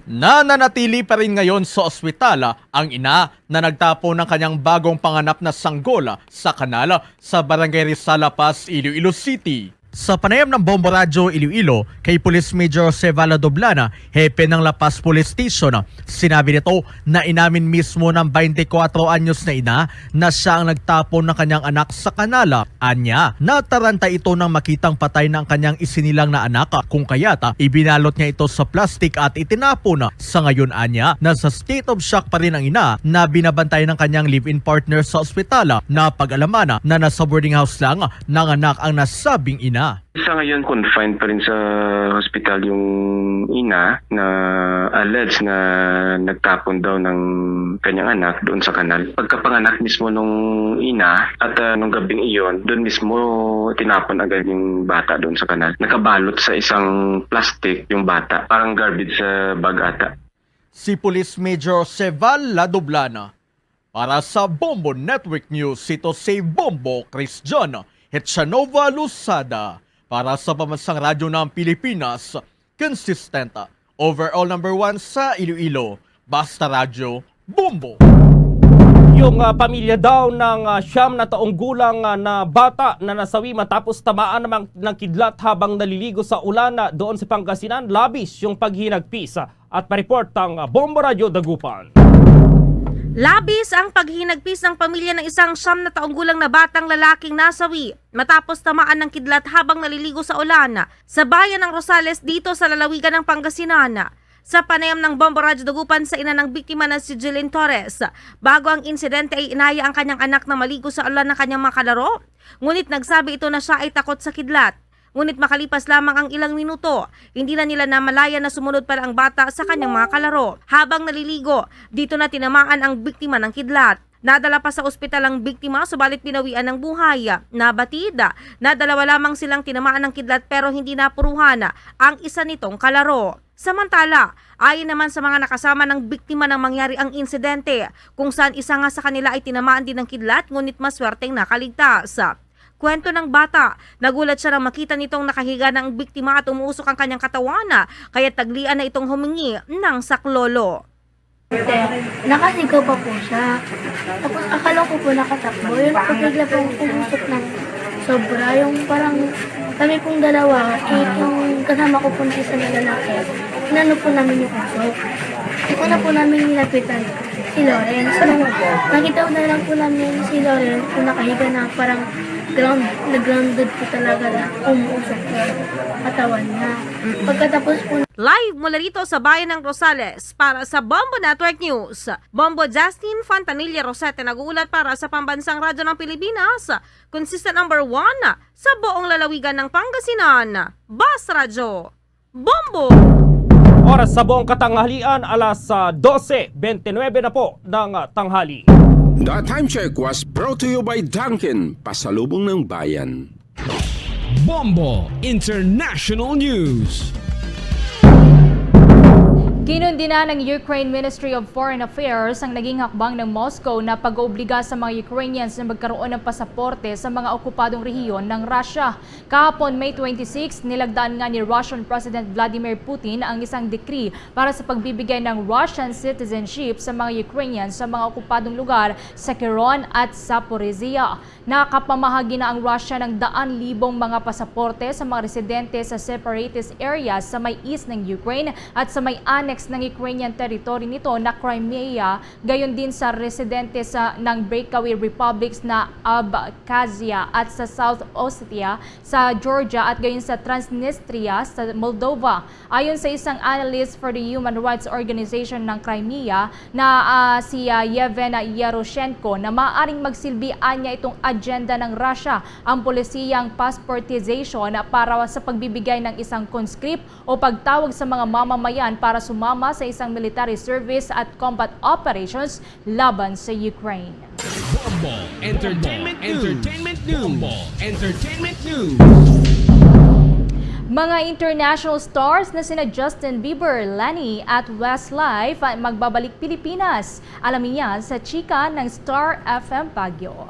Nananatili pa rin ngayon sa ospital ang ina na nagtapon ng kanyang bagong panganak na sanggol sa kanal sa Barangay Rizal, La Paz, Iloilo City. Sa panayam ng Bombo Radyo Iloilo kay Police Major Sevala Doblana, hepe ng La Paz Police Station, sinabi nito na inamin mismo ng twenty-four anyos na ina na siya ang nagtapon ng kanyang anak sa kanal. Anya, nataranta ito nang makitang patay na ang kanyang isinilang na anak, kung kaya't ibinalot niya ito sa plastik at itinapon. Sa ngayon, anya, nasa state of shock pa rin ang ina na binabantayan ng kanyang live-in partner sa ospital na pag-alaman na nasa boarding house lang nanganak ang nasabing ina. Sa ngayon, confined pa rin sa hospital yung ina na alleged na nagtapon daw ng kanyang anak doon sa kanal. Pagkapanganak mismo nung ina at ah, nung gabing iyon, doon mismo tinapon agad yung bata doon sa kanal. Nakabalot sa isang plastic yung bata, parang garbage sa bag ata. Si Police Major Seval Ladoblana. Para sa Bombo Network News, ito si Bombo Christian Hetchanova Losada. Para sa Pambansang Radyo ng Pilipinas, consistent, overall number one sa Iloilo. Basta Radyo, Bombo! Yung ah, pamilya daw ng ah, siyam na taong gulang ah, na bata na nasawi matapos tamaan ng, ng kidlat habang naliligo sa ulan ah, doon sa Pangasinan, labis yung paghinagpis. At ma-report ang ah, Bombo Radyo Dagupan. Labis ang paghinagpis ng pamilya ng isang siyam na taong gulang na batang lalaking nasawi matapos tamaan ng kidlat habang naliligo sa ulan sa bayan ng Rosales dito sa lalawigan ng Pangasinan. Sa panayam ng Bombo Radyo Dagupan sa ina ng biktima na si Jeline Torres, bago ang insidente ay inaya ang kanyang anak na maligo sa ulan ng kanyang mga kalaro. Ngunit nagsabi ito na siya ay takot sa kidlat. Ngunit makalipas lamang ang ilang minuto, hindi na nila namalayan na sumunod pala ang bata sa kanyang mga kalaro. Habang naliligo, dito na tinamaan ang biktima ng kidlat. Nadala pa sa ospital ang biktima, subalit binawian ng buhay. Nabatid na dalawa lamang silang tinamaan ng kidlat pero hindi napuruhan ang isa nitong kalaro. Samantala, ayon naman sa mga nakasama ng biktima nang mangyari ang insidente, kung saan isa nga sa kanila ay tinamaan din ng kidlat ngunit maswerteng nakaligtas. Kwento ng bata, nagulat siya nang makita nitong nakahiga na ang biktima at umuusok ang kanyang katawan, kaya taglian na itong humingi ng saklolo. Nakasigaw pa po siya. Tapos akala ko po nakatakbo. Yun po, bigla pong umusok ng sobra. Yung parang kami pong dalawa, eh, yung kasama ko po na isa na lalaki, inano po namin yung usok. Una po namin nilapitan si Lawrence. Nung nakita ko na lang po namin si Lawrence, yung nakahiga na parang ground, na-grounded po talaga na umuusok yung katawan niya. Pagkatapos po Live mula rito sa bayan ng Rosales para sa Bombo Network News. Bombo Justin Fontanilla Rosete nag-uulat para sa Pambansang Radyo ng Pilipinas, consistent number one sa buong lalawigan ng Pangasinan. Bas Radyo, Bombo! Oras sa buong katanghalian, alas ah, dose bente nuebe na po ng ah, tanghali. The time check was brought to you by Dunkin, pasalubong ng bayan. Bombo International News. Kinundina ng Ukraine Ministry of Foreign Affairs ang naging hakbang ng Moscow na pag-oobliga sa mga Ukrainians na magkaroon ng pasaporte sa mga okupadong rehiyon ng Russia. Kahapon, May twenty-six, nilagdaan nga ni Russian President Vladimir Putin ang isang decree para sa pagbibigay ng Russian citizenship sa mga Ukrainians sa mga okupadong lugar sa Kherson at Zaporizhia. Nakapamahagi na ang Russia ng daan libong mga pasaporte sa mga residente sa separatist areas sa may east ng Ukraine at sa may annex Next, ng Ukrainian territory nito na Crimea, gayon din sa residente sa, ng breakaway republics na Abkhazia at sa South Ossetia, sa Georgia at gayon sa Transnistria sa Moldova. Ayon sa isang analyst for the Human Rights Organization ng Crimea na, ah, si, ah, Yevhen Yeroshenko, na maaaring magsilbi anya itong agenda ng Russia ang polisiyang passportization para sa pagbibigay ng isang conscript o pagtawag sa mga mamamayan para sumama sa isang military service at combat operations laban sa Ukraine. Bombo Entertainment News. Entertainment News. Bombo Entertainment News. Mga international stars na sina Justin Bieber, Lenny at Westlife ay magbabalik Pilipinas. Alamin niya sa chika ng Star F M Baguio.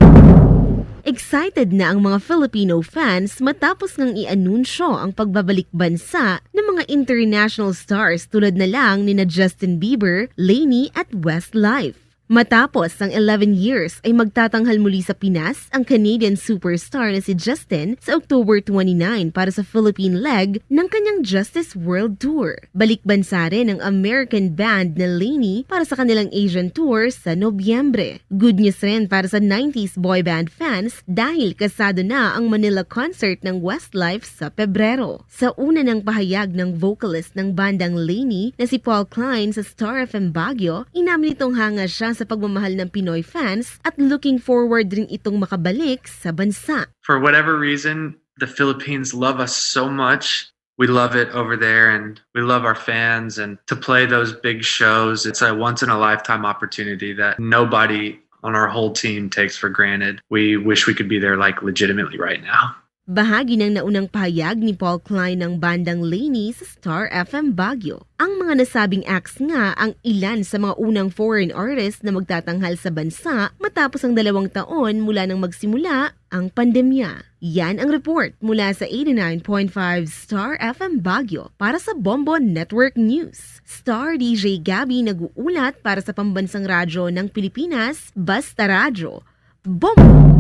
Excited na ang mga Filipino fans matapos ngang i-anunsyo ang pagbabalik bansa ng mga international stars tulad na lang nina Justin Bieber, Lenny at Westlife. Matapos ang eleven years ay magtatanghal muli sa Pinas ang Canadian superstar na si Justin sa October twenty-nine para sa Philippine leg ng kanyang Justice World Tour. Balik bansa rin ang American band na Lenny para sa kanilang Asian tour sa Nobyembre. Good news rin para sa nineties boy band fans dahil kasado na ang Manila concert ng Westlife sa Pebrero. Sa una nang pahayag ng vocalist ng bandang Lenny na si Paul Klein sa Star F M Baguio, inamin nitong hanga siya sa pagmamahal ng Pinoy fans at looking forward rin itong makabalik sa bansa. For whatever reason, the Philippines love us so much. We love it over there, and we love our fans. And to play those big shows, it's a once in a lifetime opportunity that nobody on our whole team takes for granted. We wish we could be there, like, legitimately right now. Bahagi ng naunang pahayag ni Paul Klein ng bandang Lenny sa Star F M Baguio. Ang mga nasabing acts nga ang ilan sa mga unang foreign artists na magtatanghal sa bansa matapos ang dalawang taon mula nang magsimula ang pandemya. Yan ang report mula sa eighty-nine point five Star F M Baguio para sa Bombo Network News. Star D J Gabby nag-uulat para sa pambansang radyo ng Pilipinas, Basta Radyo. Bombo!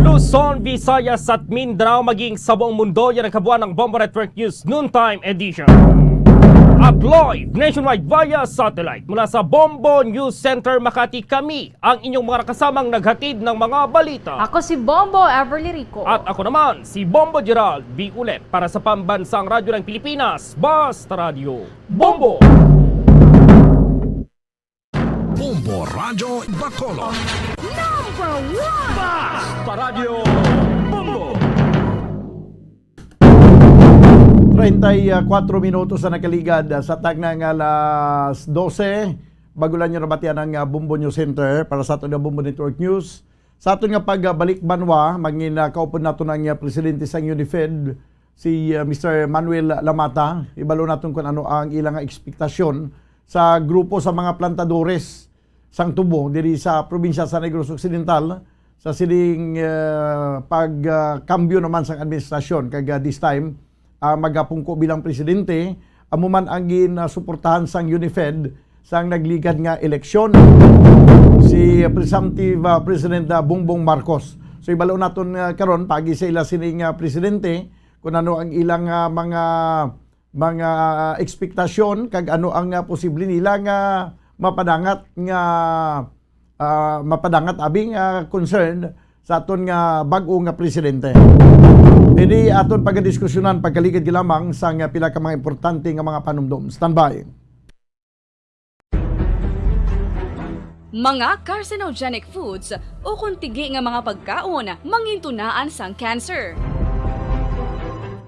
Luzon, Visayas at Mindanao, maging sa buong mundo, yan ang kabuuan ng Bombo Network News Noontime Edition. At live nationwide via satellite mula sa Bombo News Center Makati, kami ang inyong mga nakasamang naghatid ng mga balita. Ako si Bombo Everly Rico. At ako naman, si Bombo Gerald B. Ulet para sa Pambansang Radyo ng Pilipinas, Basta Radyo. Bombo! Bombo Radyo Bacolod. Number one! Basta Radyo Bombo! Treinta y cuatro minutos na nakaligad, ah, sa tagna nga alas doce. Bago lang nyo nabatian ang, ah, Bombo News Center para sa aton nga Bombo Network News. Sa aton nga pagbalik banwa, mangin, ah, kaupod nato ang, ah, presidente sang UNIFED, si, ah, Mister Manuel Lamata. Ibalo naton kung ano ang ilang ekspektasyon sa grupo sa mga plantadores sang tubo diri sa probinsya sa Negros Occidental sa sining, ah, pag, ah, kambyo naman sang administrasyon. Kag, ah, this time, ah, magapungko bilang presidente, amo man ang ginsuportahan sang UNIFED sang nagligad nga eleksyon, si presumptive, ah, President, ah, Bongbong Marcos. So, ibalo naton, ah, karon, paagi sa ila sining, ah, presidente, kung ano ang ilang, ah, mga, mga, ah, ekspektasyon kag ano ang, ah, posible nila nga mapadangat nga, ah, mapadangat abi nga concern sa aton nga bag-o nga presidente. Ini aton pagadiskusyonan pagkaligid lamang sang pila ka mga importante nga mga panumdom. Standby. Mga carcinogenic foods ukon tigi nga mga pagkaon mangintunaan sang cancer.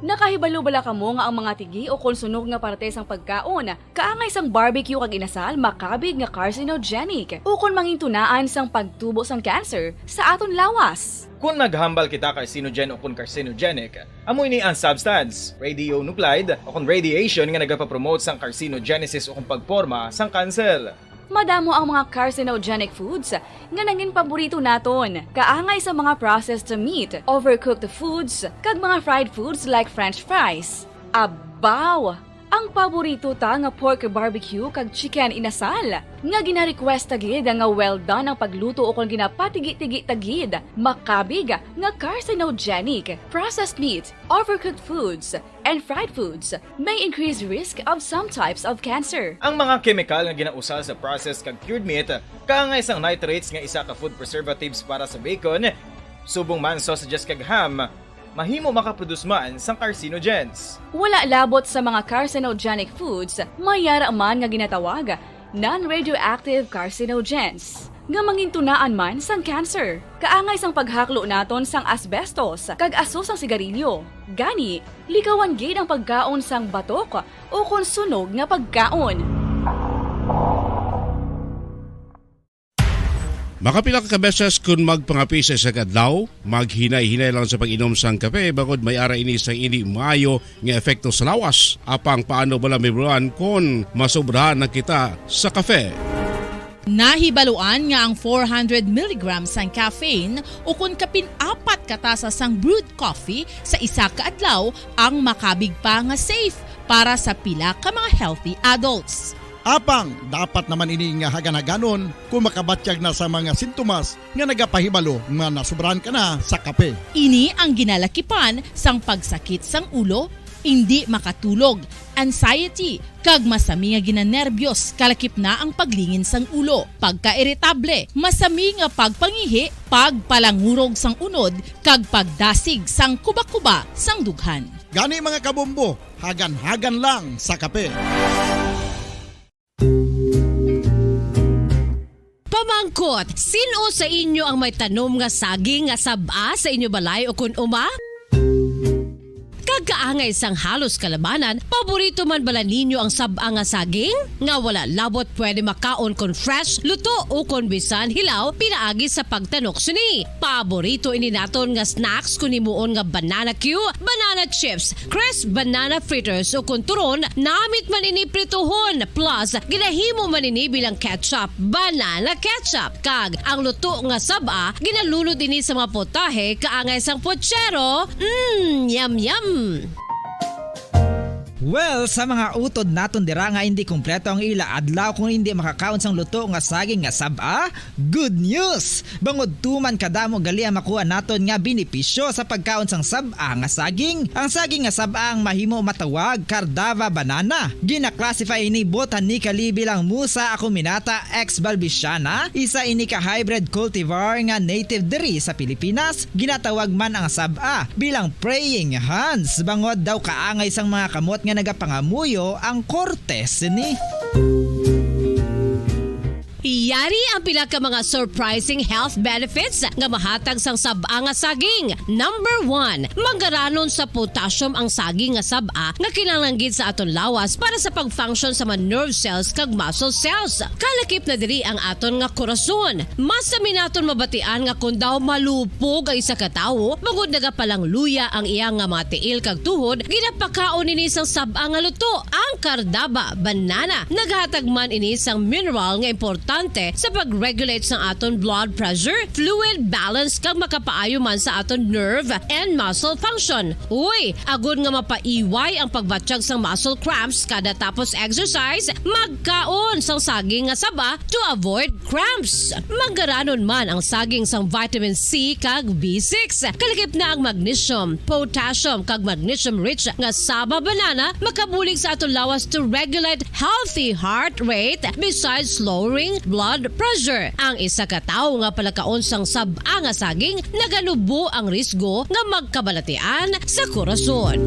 Nakahibalo bala kamo nga ang mga tigi ukon sunog nga parte sang pagkaon kaangay sang barbecue kag inasal makabig nga carcinogenic ukon mangintunaan sang pagtubo sang cancer sa aton lawas? Kon naghambal kita carcinogen ukon carcinogenic, amo ini ang substance, radionuclide, ukon radiation nga nagapapromote sang carcinogenesis ukon pagporma sang kanser. Madamo ang mga carcinogenic foods nga nangin paborito naton, kaangay sa mga processed meat, overcooked foods, kag mga fried foods like French fries. Abaw! Ang paborito ta nga pork barbecue kag chicken inasal, nga gina-request ta gid nga well done ang pagluto ukon ginapatigi-tigi ta gid, makabig nga carcinogenic. Processed meat, overcooked foods, and fried foods may increase risk of some types of cancer. Ang mga kemikal nga ginausal sa processed kag cured meat, kaangay sang nitrates nga isa ka food preservatives para sa bacon, subong man sausages kag ham, mahimo makaproduce man sang carcinogens. Wala labot sa mga carcinogenic foods, may yara man nga ginatawag non-radioactive carcinogens, nga mangintunaan man sang cancer. Kaangay sang paghaklo naton sang asbestos kag aso sang sigarilyo. Gani, likawan gid ang pagkaon sang batok ukon sunog nga pagkaon. Makapila ka beses kon magpangape sa isa ka adlaw, maghinay-hinay lang sa pag-inom sang kape, bangod may ara ini sang indi maayo nga epekto sa lawas. Apang paano bala, Ma'am Ron, kon masobrahan na kita sa kape? Nahibaluan nga ang four hundred milligrams sang caffeine ukon kapin apat ka tasa sang brewed coffee sa isa ka adlaw ang makabig pa nga safe para sa pila ka mga healthy adults. Apang dapat naman ini nga hagan-haganon kung makabatyag na sa mga sintomas nga nagapahibalo nga nasobrahan ka na sa kape. Ini ang ginalakipan sang pagsakit sang ulo, indi makatulog, anxiety, kag masami nga ginanerbyos, kalakip na ang paglingin sang ulo, pagkairitable, masami nga pagpangihi, pagpalangurog sang unod, kag pagdasig sang kubakuba sang dughan. Gani, mga kabombo, hagan-hagan lang sa kape. Pamangkot, sin-o sa inyo ang may tanom nga saging nga sab-a sa inyo balay ukon uma? Kag kaangay sang halos kalabanan, paborito man bala ninyo ang sab-a nga saging? Nga wala labot pwede makaon kon fresh, luto, ukon bisan hilaw pinaagi sa pagtanok sini. Paborito ini naton nga snacks kon himuon nga banana cue, banana chips, crisp banana fritters, ukon turon, namit man ini prituhon, plus ginahimo man ini bilang ketchup, banana ketchup. Kag ang luto nga sab-a, ginalunod ini sa mga potahe kaangay sang pochero. Mm, yum, yum! Well, sa mga utod naton dira nga indi kompleto ang ila adlaw kung indi makakaon sang luto nga saging nga sab-a, good news! Bangod tuman kadamo gali ang makuha naton nga benepisyo sa pagkaon sang sab-a nga saging. Ang saging nga sab-a ang mahimo matawag Cardava banana. Gina-classify ini botanically bilang Musa acuminata ex balbisiana, isa ini ka hybrid cultivar nga native diri sa Pilipinas. Ginatawag man ang sab-a bilang praying hands, bangod daw kaangay sang mga kamot nga nagapangamuyo ang korte sini. Yari ang pila ka mga surprising health benefits nga mahatag sang sab-a nga saging. Number one, manggaranon sa potassium ang saging nga sab-a nga kinahanglan gid sa aton lawas para sa pag-function sa mga nerve cells kag muscle cells. Kalakip na diri ang aton nga korason. Masami naton mabatian nga kon daw malupog ang isa ka tawo, bangod nagapalangluya ang iya nga mga tiil kag tuhod, ginapakaon ini sang sab-a nga luto, ang Cardava banana. Naghatag man ini sang mineral nga importante sa pag-regulate sang aton blood pressure, fluid balance, kag makapaayo man sa aton nerve and muscle function. Uy, agod nga mapaiway ang pagbatyag sang muscle cramps kada tapos exercise, magkaon sang saging nga saba to avoid cramps. Manggaranon man ang saging sang vitamin C kag B six. Kalakip na ang magnesium, potassium, kag magnesium-rich nga saba banana makabulig sa aton lawas to regulate healthy heart rate besides lowering blood pressure. Ang isa ka tawo nga palakaon sang sab-a nga saging naganubo ang risgo nga magkabalatian sa korason.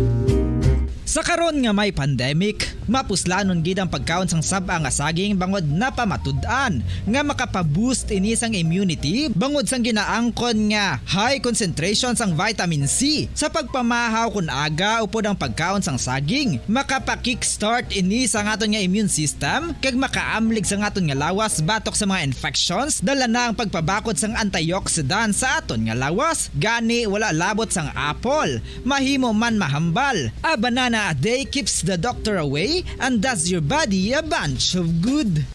Sa karon nga may pandemic, mapuslanon gid ang pagkaon sang sab-a nga saging bangod napamatud-an nga makapa-boost ini sang immunity bangod sang ginaangkon nga high concentration sang vitamin C. Sa pagpamahaw kon aga upod ang pagkaon sang saging, makapa-kickstart ini sa aton nga immune system kag makaamlig sa aton nga lawas batok sa mga infections, dala na ang pagpabakod sang antioxidant sa aton nga lawas. Gani, wala labot sang apple, mahimo man mahambal. A banana a day keeps the doctor away and does your body a bunch of good.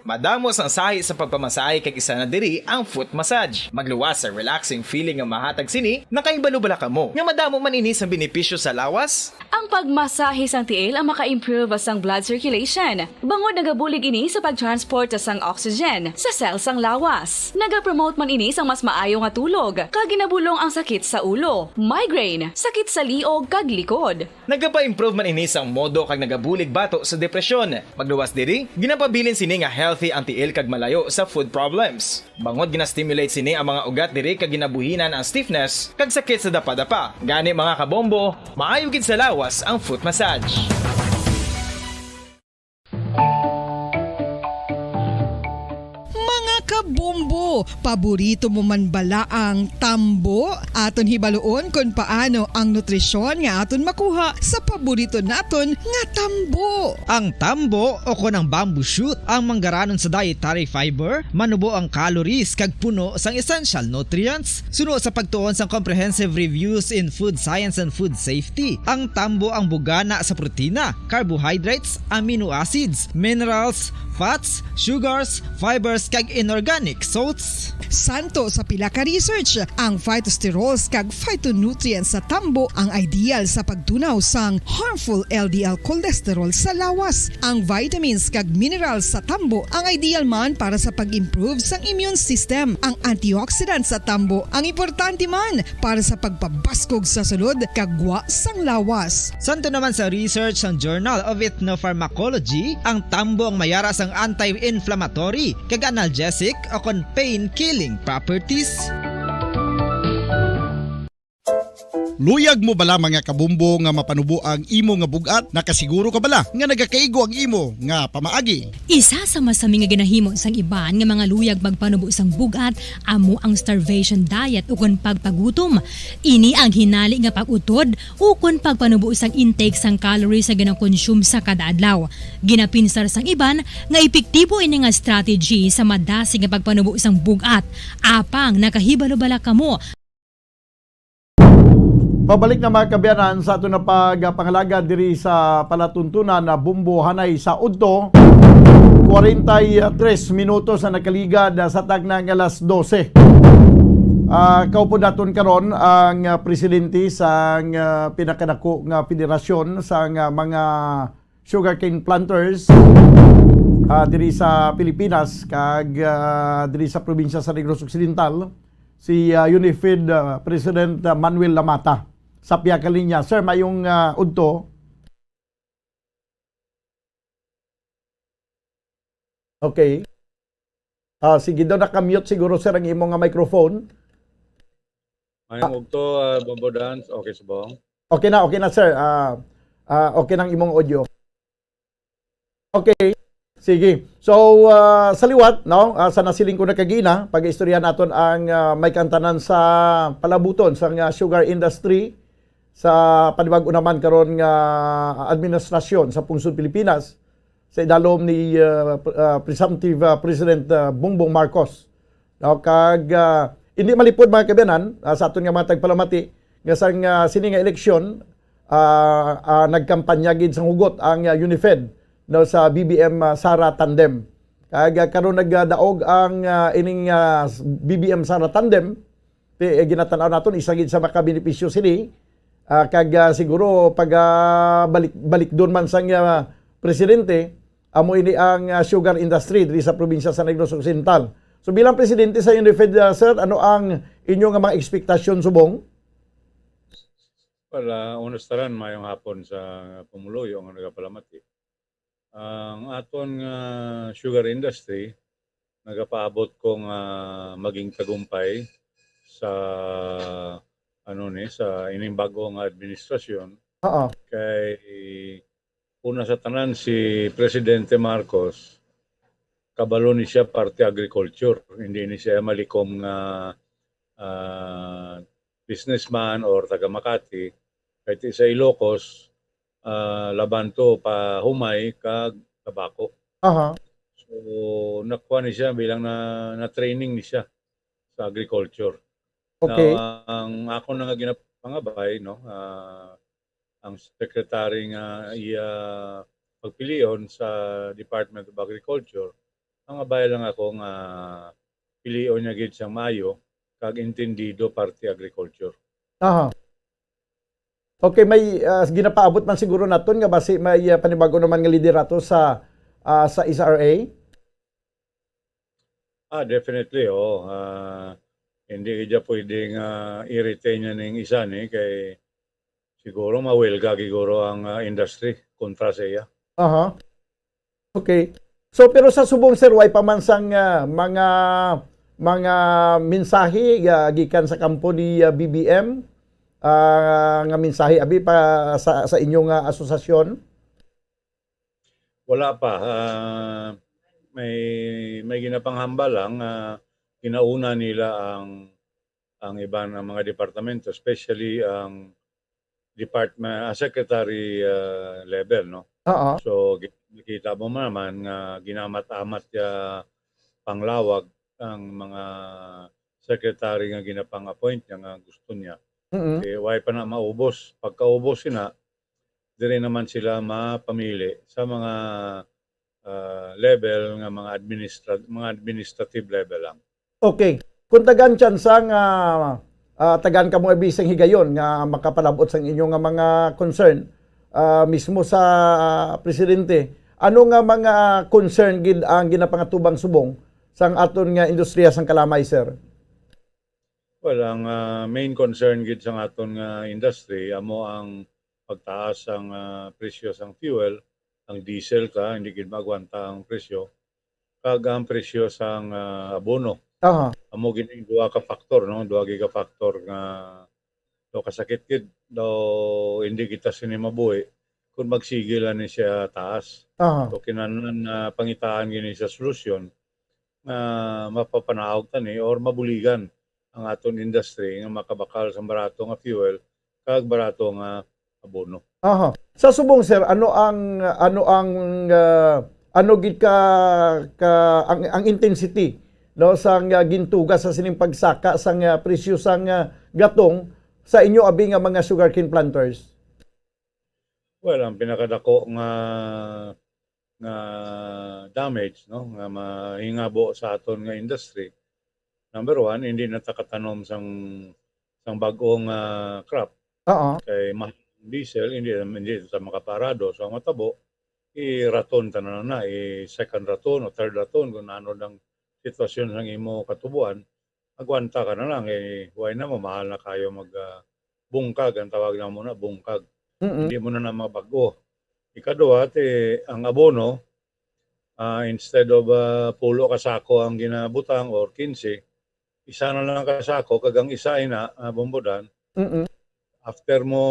Madamo sang sahi sa pagpamasahe, kag isa na diri ang foot massage. Magluwas sa relaxing feeling nga mahatag sini. Nakahibalo bala kamo nga madamo man ini sang benepisyo sa lawas? Ang pagmasahe sang tiil ang maka-improve sang blood circulation, bangod nagabulig ini sa pag-transport sang oxygen sa cell sang lawas. Nagapromote man ini sang mas maayo nga tulog, kag ginabulong ang sakit sa ulo, migraine, sakit sa liog, kag likod. Nagapa-improve man ini sang modo kag nagabulig bato sa depresyon. Magluwas diri, ginapabilin sini nga healthy ang tiil kag malayo sa foot problems. Bangod gina-stimulate sini ang mga ugat diri kag ginabuhinan ang stiffness kag sakit sa dapadapa. Gani, mga kabombo, maayo gid sa lawas ang foot massage. Mga kabombo, paborito mo man bala ang tambo? Aton hibaluon kon paano ang nutrisyon nga aton makuha sa paborito naton nga tambo. Ang tambo o kon ang bamboo shoot ang manggaranon sa dietary fiber, manubo ang calories kag puno sang essential nutrients. Suno sa pagtuon sang Comprehensive Reviews in Food Science and Food Safety, ang tambo ang bugana sa protina, carbohydrates, amino acids, minerals, fats, sugars, fibers, kag inorganic salts. Santo sa pila ka research, ang phytosterols kag phytonutrients sa tambo ang ideal sa pagtunaw sang harmful L D L cholesterol sa lawas. Ang vitamins kag minerals sa tambo ang ideal man para sa pag-improve sang immune system. Ang antioxidants sa tambo ang importante man para sa pagpabaskog sa sulod kag gwa sang lawas. Santo naman sa research sang Journal of Ethnopharmacology, ang tambo ang mayara sang anti-inflammatory kag analgesic o kon pain-killing properties. Luyag mo bala, mga kabumbo, nga mapanubo ang imo nga bug-at? Nakasiguro ka bala nga nagakaigo ang imo nga pamaagi? Isa sa masami nga ginahimo sang iban nga mga luyag magpanubo sang bug-at amo ang starvation diet ukon pagpagutom. Ini ang hinali nga pag-utod ukon pagpanubo sang intake sang calories nga ginakonsume sa kada adlaw. Ginapinsar sang iban nga epektibo ini nga strategy sa madasig nga pagpanubo sang bug-at. Apang nakahibalo bala kamo? Pabalik na, mga kaabyanan, sa aton na pagpangalagad diri sa palatuntunan na Bumbo Hanay sa Udto. Kwarenta y tres minutos na nakaligad, ah, sa takna nga alas dose. Ah, kaupod naton karon ang, ah, presidente sang, ah, pinakanako nga federasyon sang, ah, mga sugarcane planters, ah, diri sa Pilipinas kag, ah, diri sa probinsya sa Negros Occidental, si, ah, Unifed, ah, President, ah, Manuel Lamata. Sa pihak ka linya. Sir, mayong, ah, udto. Okay. Ah, sige daw, naka-mute siguro, sir, ang imo nga microphone. Mayong udto, ah, Bobo Dance. Okay, subong. Okay na, okay na, sir. Ah, ah, okay na ang imong audio. Okay. Sige. So, ah, sa liwat, no, ah, sa nasiling ko na kagina, pag-istorya naton ang, ah, may kantanan sa palabuton sa nga sugar industry sa panibag-o naman karon nga administrasyon sa pungsod Pilipinas, sa idalom ni, ah, pr-, ah, presumptive, ah, President, ah, Bongbong Marcos. No, kag, ah, hindi malipod, mga kaabyanan, ah, sa aton nga mga tagpalamati, nga sang, ah, sini nga eleksyon, ah, ah, nagkampanya gid sang hugot ang, ah, Unifed, no, sa B B M, ah, Sara tandem. Kag, ah, karon nagdaog ang, ah, ining, ah, B B M Sara tandem, ti-, eh, ginatan-aw naton, isa gid sa makabenepisyo sini. Ah, kag, ah, siguro pag, ah, balik, balikdon man sang, ah, presidente, amo ini ang, ah, sugar industry diri sa probinsya sa Negros Occidental. So, bilang presidente sa Unifed, ah, sir, ano ang inyo nga mga ekspektasyon subong? Well, ah, unos tanan, mayong hapon sa pumuluyo nga nagapalamati. Ang aton nga sugar industry nagapaabot ko nga maging tagumpay sa, ano ni, sa ining bag-o nga administrasyon. Oo. Kay una sa tanan, si Presidente Marcos, kabalo ni siya parte agriculture. Hindi ni siya malikom nga, ah, businessman or taga Makati. Kay ti sa Ilocos, ah, labanto pa humay kag tabako. Aha. So, nakuha ni siya bilang na, na-training ni siya sa agriculture. Okay. Now, ang ako na nga ginapangabay, no, ah, ang secretary nga iya pagpilion sa Department of Agriculture, ang abay lang ako nga pilion niya gid sang maayo kag entendido parte agriculture. Aha. Okay, may ah, ginapaabot man siguro naton nga basi may ah, panibago naman nga liderato sa ah, sa S R A. Ah, definitely, oo. Ah, hindi gid pwede nga i-retain niya ning isa ni kay siguro mawelga giguro ang ah, industry kontra sa iya. Aha. Okay. So pero sa subong sir, way pa man sang ah, mga mga mensahe ah, gikan sa kampo ni ah, B B M ah, nga mensahe abi pa sa, sa inyo nga asosasyon? Wala pa. Ah, may may ginapanghambal lang nga ginauna nila ang ang iban nga mga departamento, especially ang department, ah, secretary ah, level, no? Oo. So gi- nakita mo naman nga ginamat-amat niya panglawag ang mga secretary nga ginapang-appoint niya nga gusto niya. Mm-mm. Eh, why pa na maubos? Pagkaubos sina, diri naman sila mapamili sa mga ah, level nga mga administra- mga administrative level lang. Okay. Kung tagaan tsansa nga ah, tagaan kamo abi sang higayon nga makapalabot sang inyo nga mga concern ah, mismo sa presidente, ano nga mga concern gid ang ginapangatubang subong sang aton nga industriya sang kalamay, sir? Well, ang ah, main concern gid sang aton nga industry amo ang pagtaas sang ah, presyo sang fuel, ang diesel ka hindi gid maagwanta ang presyo, kag ang presyo sang ah, abono. Aha. Amo gid ang duha ka factor, no? Duha gid ka factor nga do kasakit gid daw hindi kita sini mabuhi kung magsige lang ni siya taas. Aha. So kinahanglan na pangitaan gini sa solusyon nga mapapanaog tani or mabuligan ang aton industry nga makabakal sa barato nga fuel kag barato nga abono. Aha. Sa subong sir, ano ang ano ang ah, ano gid ka, ka ang, ang intensity no sang ah, gintuga sa sining pagsaka sang ah, presyo sang ah, gatong sa inyo abi nga mga sugarcane planters? Well, ang pinakadako nga nga damage, no, nga mahingabo sa aton nga industry. Number one, hindi na ta katanom sang sang bag-ong ah, crop. Oo. Kay mahal ang diesel, hindi hindi ta makaparado. So ang matabo, i-raton ta na na, i-second raton o third raton kung ano ang sitwasyon sang imo katubuan. Agwanta ka na lang, eh, why na mo mahal na kayo mag ah, bungkag, ang tawag na mo na bungkag. Mm-mm. Hindi mo na na mabag-o. Ikaduha, ti ang abono, ah, instead of ah, pulo ka sako ang ginabutang or quince, isa na lang ka sako kag ang isa ina ah, bumbudan. Mm-mm. After mo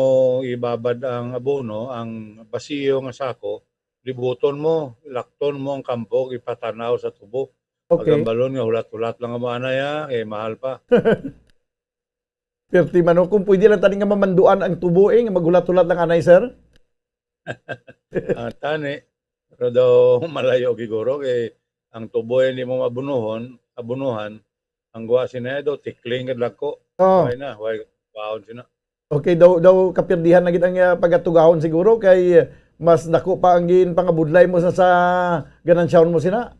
ibabad ang abono, ang basiyo nga sako, libuton mo, lakton mo ang kampo, ipatanaw sa tubo. Okay. Pagambalon nga hulat-hulat lang ang anay, ah, kay mahal pa. Perti man, no? Kung pwede lang tani nga mamanduan ang tubo eh, nga maghulat-hulat lang anay, sir. Ah, tani, pero daw malayo giguro kay ang tubo hindi mo mabunuhon, abunuhan, ang guwa sina daw tikling kadlako. Oh. Why na? Why baon sina? Okay, daw daw kapirdihan na gid ang ah, pagatugahon siguro kay ah, mas dako pa ang ginpangabudlay mo sa sa ganansyahon mo sina.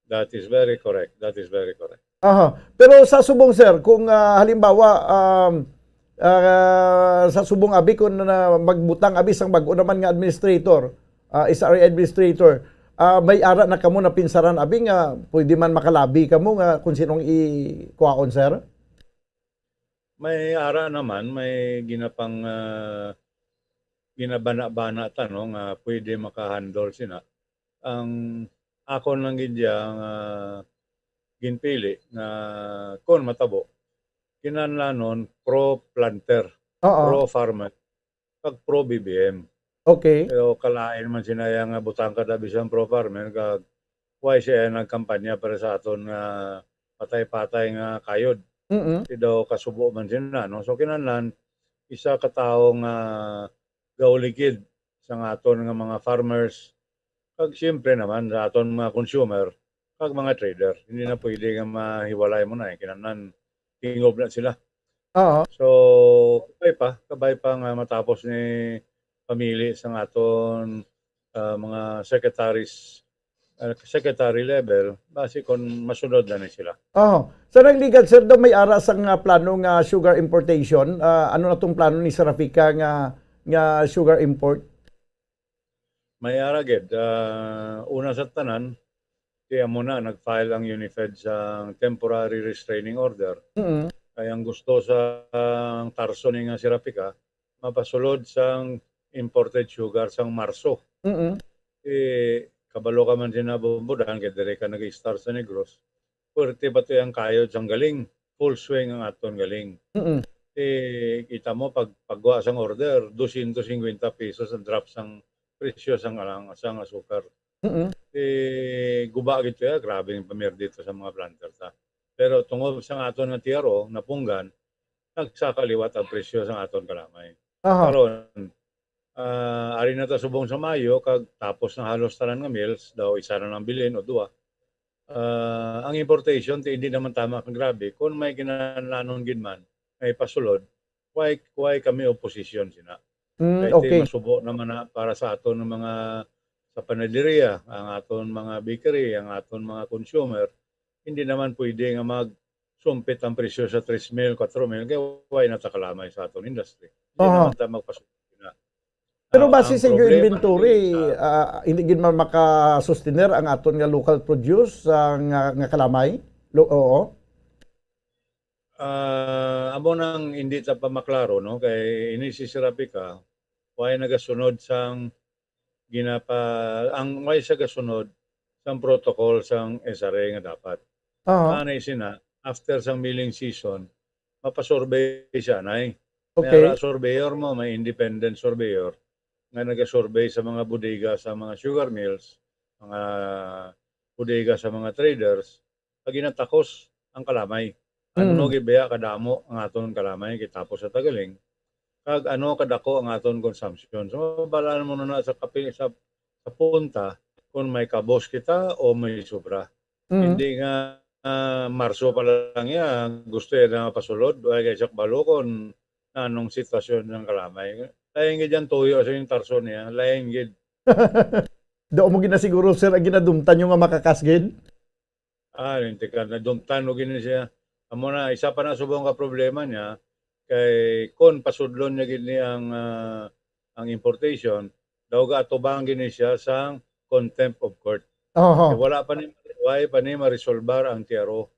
That is very correct. That is very correct. Aha. Pero sa subong sir, kung ah, halimbawa um, ah, sa subong abi kung na, magbutang abi sang bag-o naman nga administrator, ah, S R A administrator, ah, may ara na kamo napinsaran abi nga pwede man makalabi kamo nga kung sinong ikuhaon, sir? May ara naman, may ginapang ah, ginabana-bana ta no nga pwede makahandle sina. Ang akon lang gid ya nga ginpili nga kon matabo kinahanglanon pro planter, Oo. Pro farmer, kag pro B B M. Okay. Pero kalain man sina ya nga butang kada bisan pro farmer kag why siya nagkampanya para sa aton nga patay-patay nga kayod. Mm. Di daw kasubo man sina, no? So kinahanglan isa ka tawo nga gaulikid sa aton nga mga farmers kag siyempre naman sa aton mga consumer kag mga trader. Hindi na pwede nga mahiwalay mo na eh. Kinahanglan tingob na sila. Oo. So, kabay pa, kabay pa nga matapos ni pamili sa aton ah, mga secretaries, ah, secretary level, basi kung masunod na ni sila. Oh, sa nagligad, sir, daw may ara sang ah, plano nga sugar importation. Ah, ano na tong plano ni Serafeca nga nga sugar import? May ara gid, ah, una sa tanan, kaya mo na nag-file ang Unifed sa temporary restraining order. Mm. Kay ang gusto sa ang Tarso ni nga Serafeca, mapasulod sang imported sugar sang Marso. Mm. Eh, kabalo ka man sina Bombodan, kay dire ka nag-start sa Negros. Puwerte pa to ang kayod sang galing. Full swing ang aton galing. Mm. Eh, kita mo, pag pagwa sang order, dosyentos singkwenta pesos ang drop sang presyo sang alang sang asukar. Mm. Eh, guba gid to ya, grabe ang pamirdi to sa mga planter ta. Pero tungod sa aton nga T R O, napunggan, nagsaka liwat ang presyo sa aton kalamay. Aha. Karon, ah, ari na ta subong sa Mayo, kag tapos na halos tanan nga mills, daw isa na lang bilin o duwa. Ah, ang importation, ti, hindi naman tama kang grabe. Kung may kinahanglanon gid man, may pasulod, why, why kami opposition sina? Mm, Kay okay. Masubo naman na para sa aton nga mga sa panaderia, ang aton mga bakery, ang aton mga consumer, hindi naman pwede nga magsumpit ang presyo sa tres mil, kwatro mil, kay why na ta kalamay sa aton industry? Hindi Aha. naman ta magpasumpit na. Pero Ah, base ang sa inyong problema inventory, dito, ah, hindi gid man makasustener ang aton nga local produce ah, nga, nga kalamay? Lo, oo. Ah, amo nang hindi ta pa maklaro, no? Kay ini si Serafeca, why nagasunod sang ginapa ang why sa gasunod sang protocol sang S R A nga dapat. Aha. Anay sina, after sang milling season, mapasurvey siya, nay. Okay. May ara surveyor mo, may independent surveyor nga nagasurvey sa mga bodega sa mga sugar mills, mga bodega sa mga traders, pag ginatakos ang kalamay. Ano Mm. no gibaya kadamo ang aton kalamay kitapos sa tagaling, kag ano kadako ang aton consumption. So, balaan mo na sa kapi sa, sa punta kung may kabos kita o may sobra. Mm. Hindi nga ah, Marso pa lang ya, gusto ya na pasulod, wala kay siya kabalo kung anong sitwasyon ng kalamay. Lain gid yan tuyo sa yung Tarso niya, lain gid. Daw mo ginasiguro, sir, ang ginadumtan nyo nga makakas gid? Ah, hindi ka nadumtan mo gini siya. Amo na, isa pa na subong ka problema niya, kay kon pasudlon niya gid ni ang, ah, ang importation, daw gaatubang gini siya sang contempt of court. Oho. Eh, wala pa ni, wala pa ni maresolbar ang T R O.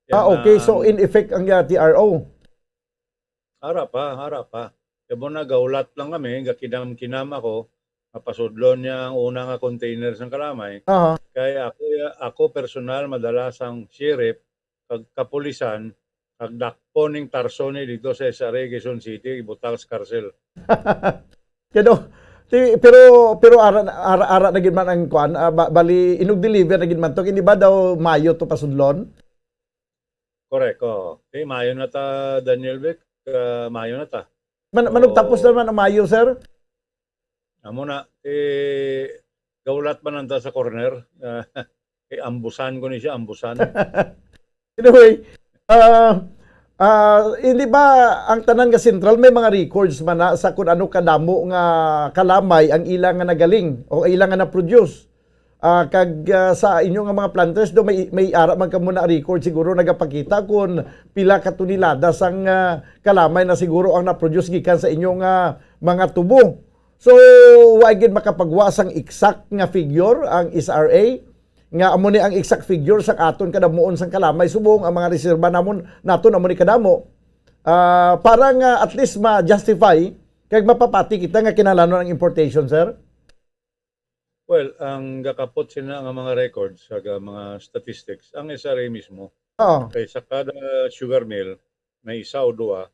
Yan Ah, okay. So, ang in effect ang uh, T R O. Ara pa, ara pa. Kaya mo na, gaulat lang kami, gakinam-kinam ako, mapasudlon niya ang una nga container sang kalamay. Aha. Kay ako, ako personal, madala sang sheriff, kag kapulisan, kag dakpon ning Tarso ni dito sa S R A Quezon City, ibutang sa karsel. Kado, ti, pero pero ara ara, ara na gid man ang kwan, ah, ba- bali inug deliver na gid man to, hindi ba daw Mayo to pasudlon? Correct, oo. Okay, Mayo na ta, Daniel Vic. Ah, Mayo na ta. Man, manugtapos Oo. Naman ang Mayo, sir? Amo na, eh, gaulat man nanda sa corner. Ah, eh, ambusan ko ni siya, ambusan. Anyway, ah ah, hindi ba ang tanan nga sentral may mga records man na sa kung ano kadamo nga kalamay ang ila nga nagaling o ila nga na-produce? Ah, kag ah, sa inyo nga mga planters do may may ara man kamo na record siguro nagapakita kung pila ka tonelada sang ah, kalamay na siguro ang na-produce gikan sa inyo nga mga tubo. So, wa gid makapagwa sang exact nga figure ang S R A nga amo ni ang exact figure sa aton kadamuon sang kalamay subong ang mga reserba namon naton amo ni kadamo. Ah, para nga at least ma-justify kag mapapati kita nga kinahanglanon ang importation, sir. Well, ang gakapot sina nga mga records sa mga statistics, ang S R A mismo. Oo. Kay sa kada sugar mill, may isa o duha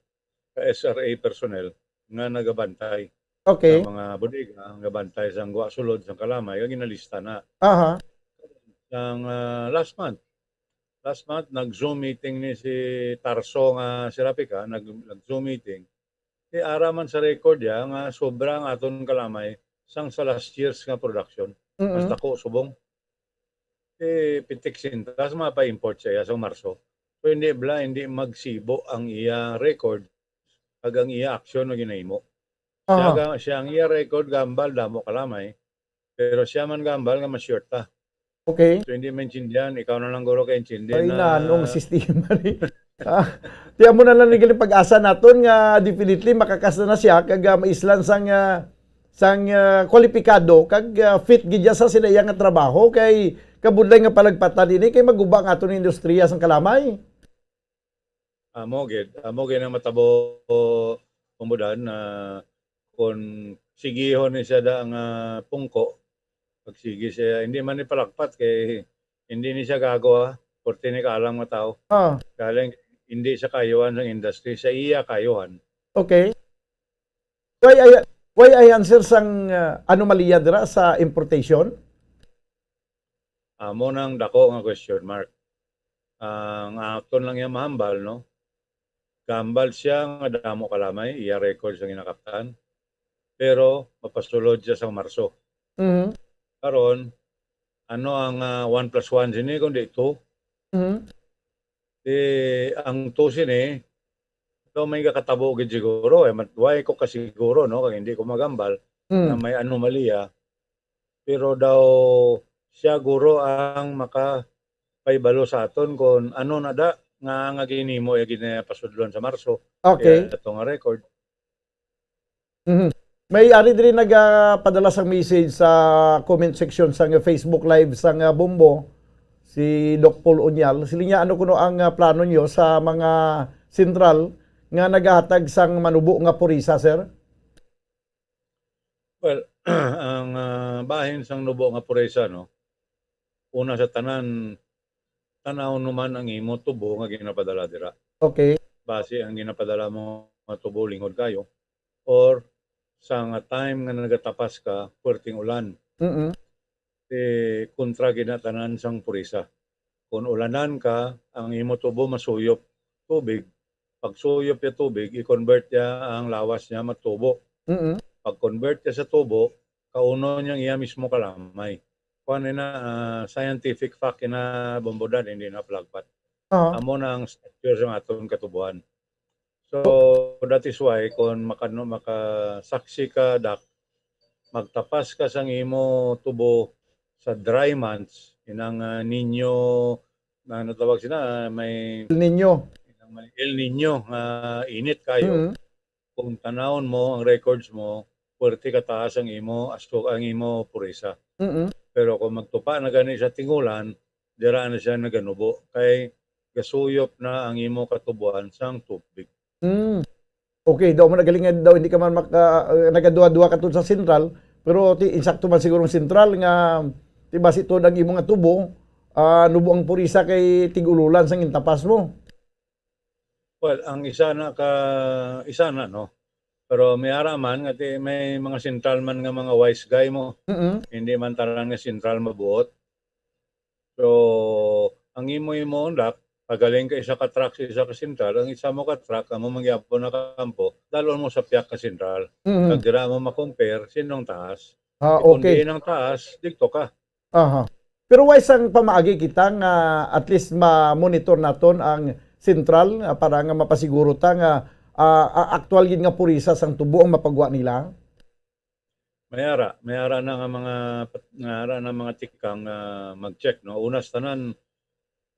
ka S R A personnel nga nagabantay Okay. sa mga bodega, nga bantay sa gwa sulod sa kalamay, nga ginalista na. Aha. Ang ah, last month, last month, nag-Zoom meeting ni si Tarso nga si Rapica, nag, nag-Zoom meeting. Di ara man sa record ya nga sobra ang aton kalamay sang sa last year's nga production. Mas Mm-mm. Dako subong. Eh, pitik sintas mapa-import siya sa Marso. So, hindi bala, hindi magsibo ang iya record kag ang iya aksyon nga ginahimo. Siya, Aha. ga- siya ang iya record, gambal, damo kalamay. Pero siya man gambal nga ma-short ta. Okay. So hindi maintindihan, ikaw na lang guro kaintindi Ay, na na anong sistema ni? Ah, tiyan mo na lang ni galing pag-asa naton nga definitely makakasta na siya kag ah, maislan sang ah, sang ah, kwalipikado kag ah, fit gid siya sa sila iya nga trabaho kay kabudlay nga palagpatan ini kay maguba ang aton industriya sang kalamay. Amo gid, amo gid ang matabo, Pumbudan, na kung sigihon ni siya da nga pungko, pagsigi siya, hindi man ni palakpat kay hindi ni siya gago, ha. Porte ni kaalam nga tao. Ah, Galing, hindi siya kayuhan sang industry, sa iya kayuhan. Okay. Why I, why I answer sang ah, anomalya dira sa importation? Amo nang dako nga question mark. Ang aton lang yung mahambal, no? Gambal siya nga damo kalamay, iya record sa ginakaptan. Pero mapasulod siya sa Marso. Mhm. Karon, ano ang ah, one plus one sini kundi two? Mhm. Di ang two sini, so may kakatabo gid siguro, eh, mat-, why ko kasiguro, no? Kag hindi ko magambal na Mhm. may anomalya. Pero daw siya guro ang maka paibalo sa aton kung ano na da nga nga ginimo ya ginapasudlon sa Marso. Okay. Kaya ato nga record. Mhm. May ari diri nagapadala sang message sa comment section sang Facebook Live sang ah, Bombo, si Doc Paul Unyal. Sila niya, ano kuno ang ah, plano niyo sa mga sentral nga nagahatag sang manubo nga purisa, sir? Well, ang ah, bahin sang nubo nga purisa, no? Una sa tanan, tanaw naman ang imo tubo nga ginapadala dira. Okay. Basi ang ginapadala mo nga tubo lingod kayo or sa nga time nga nagatapas ka, puwerteng ulan. Mm. Eh, kontra gid na tanan sang purisa. Kung ulanan ka, ang imo tubo masuyop tubig. Pag suyop ya tubig, i-convert ya ang lawas niya magtubo. Mm. Pag-convert ya sa tubo, kaunon niyang iya mismo kalamay. Kuan ina, ah, scientific fact ina, Bombodan, hindi na palagpat. Ah. Amo na ang structure sa aton katubuan. So that is why kung makano makasaksi ka, Doc, magtapas ka sang imo tubo sa dry months, inang ah, Nino, na ano tawag sila, ah, may El Nino. Inang may El Nino nga init kayo. Mm. Kung tanawon mo ang records mo, puwerte kataas ang imo aso, ang imo purisa. Mm. Pero kung magtupa na gani sa tingulan, dira na siya naganubo kay gasuyop na ang imo katubuan sang tubig. Mm. Okay, daw mo nagaling nga daw hindi ka man maka, uh, nagaduha-duha ka tungod sa sentral, pero ti insakto man siguro ang sentral nga ti basi tuod ang imo nga tubo, ah, nubo ang purisa kay tig-ululan sang intapas mo. Well, ang isa na ka isa na, no. Pero may ara man nga ti, may mga sentral man nga mga wise guy mo. Mm. Hindi man tanan nga sentral mabuot. So ang imo imo undak, pagaling ka isa ka track sa isa ka sentral, ang isa mo ka track amo mangyapon na kampo, dalon mo sa piyak ka sentral. Mm. Kag dira mo ma-compare sinong taas. Ah, Kung okay. diin ang taas, dito ka. Aha. Pero why sang pamaagi kita nga at least ma-monitor naton ang sentral ah, para nga mapasiguro ta nga ah, ah, aktual gid nga purisa sang tubo ang mapagwa nila? May ara, may ara na nga mga pat- nga ara na mga tikang ah, mag-check, no. Una sa tanan,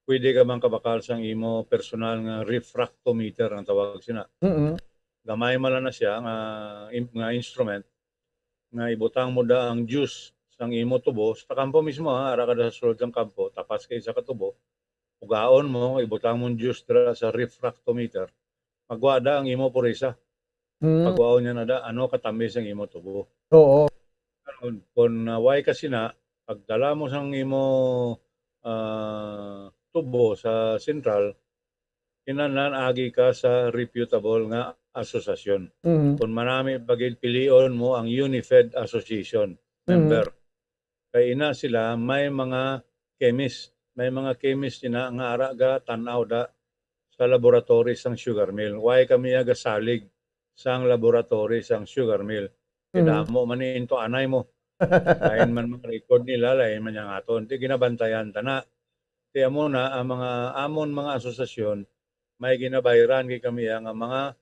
pwede ka man kabakal sang imo personal nga refractometer ang tawag sina. Mm. Gamay man lang na siya nga im- nga instrument nga ibutang mo da ang juice sang imo tubo sa kampo mismo, ha, ara ka da sa sulod sang kampo, tapas ka isa ka tubo, ugaon mo, ibutang mo ang juice dira sa refractometer, magwa da ang imo purisa. Mm. Pagwaon niya na da, ano katamis ang imo tubo. Oo. Karon, kung uh, way ka sina, pagdala mo sang imo ah, tubo sa sentral, kinahanglan agi ka sa reputable nga asosasyon. Mm. Kung manami pa gid, pilion mo ang Unifed Association member. Kay ina sila may mga chemist, may mga chemist ina nga ara ga tan-aw da sa laboratory sang sugar mill. Why kami gasalig sang laboratory sang sugar mill? Kay Mhm. Damo man ni into anay mo. Lain man mga record nila, lain man yang aton. Ti ginabantayan ta na. Ti amo na ang mga amon mga asosasyon, may ginabayran gid kami nga mga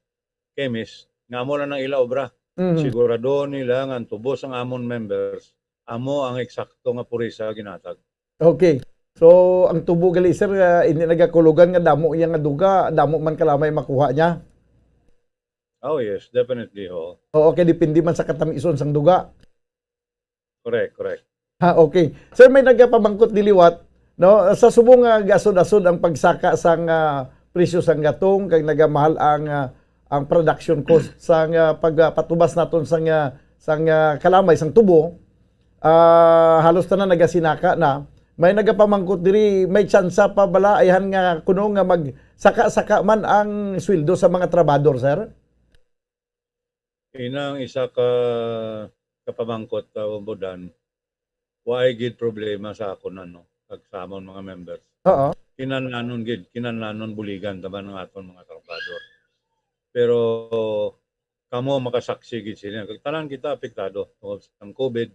chemist nga amo lang ang ila obra. Mhm. Sigurado nila nga ang tubos ang amon members amo ang eksakto nga purisa ginatag. Okay. So, ang tubo gali, sir, ah, hindi nagakulugan nga damo iya nga duga, damo man kalamay makuha niya? Oh, yes, definitely, oo. Oo, kay depende man sa katamison sang duga. Correct, correct. Ha, okay. Sir, may nagapamangkot diliwat, no? Sa subong nga gasod-asod ang pagsaka sang, ah, presyo sang gatong, kag nagamahal ang, ah, ang production cost sang, ah, pagpatubas naton sang, ah, sang, ah, kalamay, sang tubo, ah, halos tanan nagasinaka na. May nagapamangkot diri, may tsansa pa bala ayhan nga kuno nga magsaka-saka man ang sweldo sa mga trabahador, sir? Ina ang isa ka kapamangkot, uh, Budan, waay gid problema sa akon, ano, kag sa amon mga members. Oo. Kinahanglanon gid, kinahanglanon buligan ta man ang aton mga trabahador. Pero kamo makasaksi gid sila. Kag tanan kita apektado tungod sang COVID,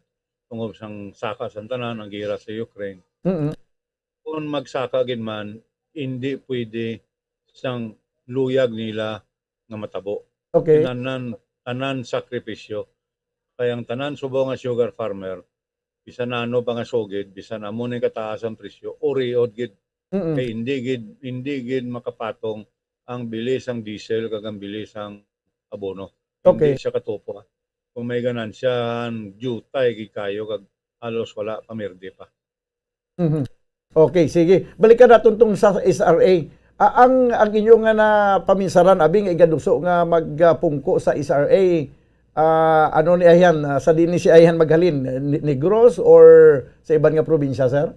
tungod sang saka sang tanan, ang gera sa Ukraine. Mm-mm. Kung magsaka gid man, hindi pwede sang luyag nila nga matabo. Okay. Tanan, tanan sakripisyo. Kay ang tanan subong nga sugar farmer, bisan ano pa nga sugid, bisan amo ni kataas ang presyo, uriod gid. Mm-mm. Kay hindi gid, hindi gid makapatong ang bili sang diesel kag ang bili sang abono. Okay. Hindi siya katupo, ah. Kung may ganansya, ang jutay gid kayo kag halos wala, pamirdi pa. Mhm. Okay, sige. Balikan naton tong sa S R A. Ah, ang, ang inyo nga napaminsaran, abi nga igaduso nga magpungko sa S R A, ah, ano ni ayhan, ah, sa diin ni siya ayhan maghalin? Ni-, Negros or sa iban nga probinsya, sir?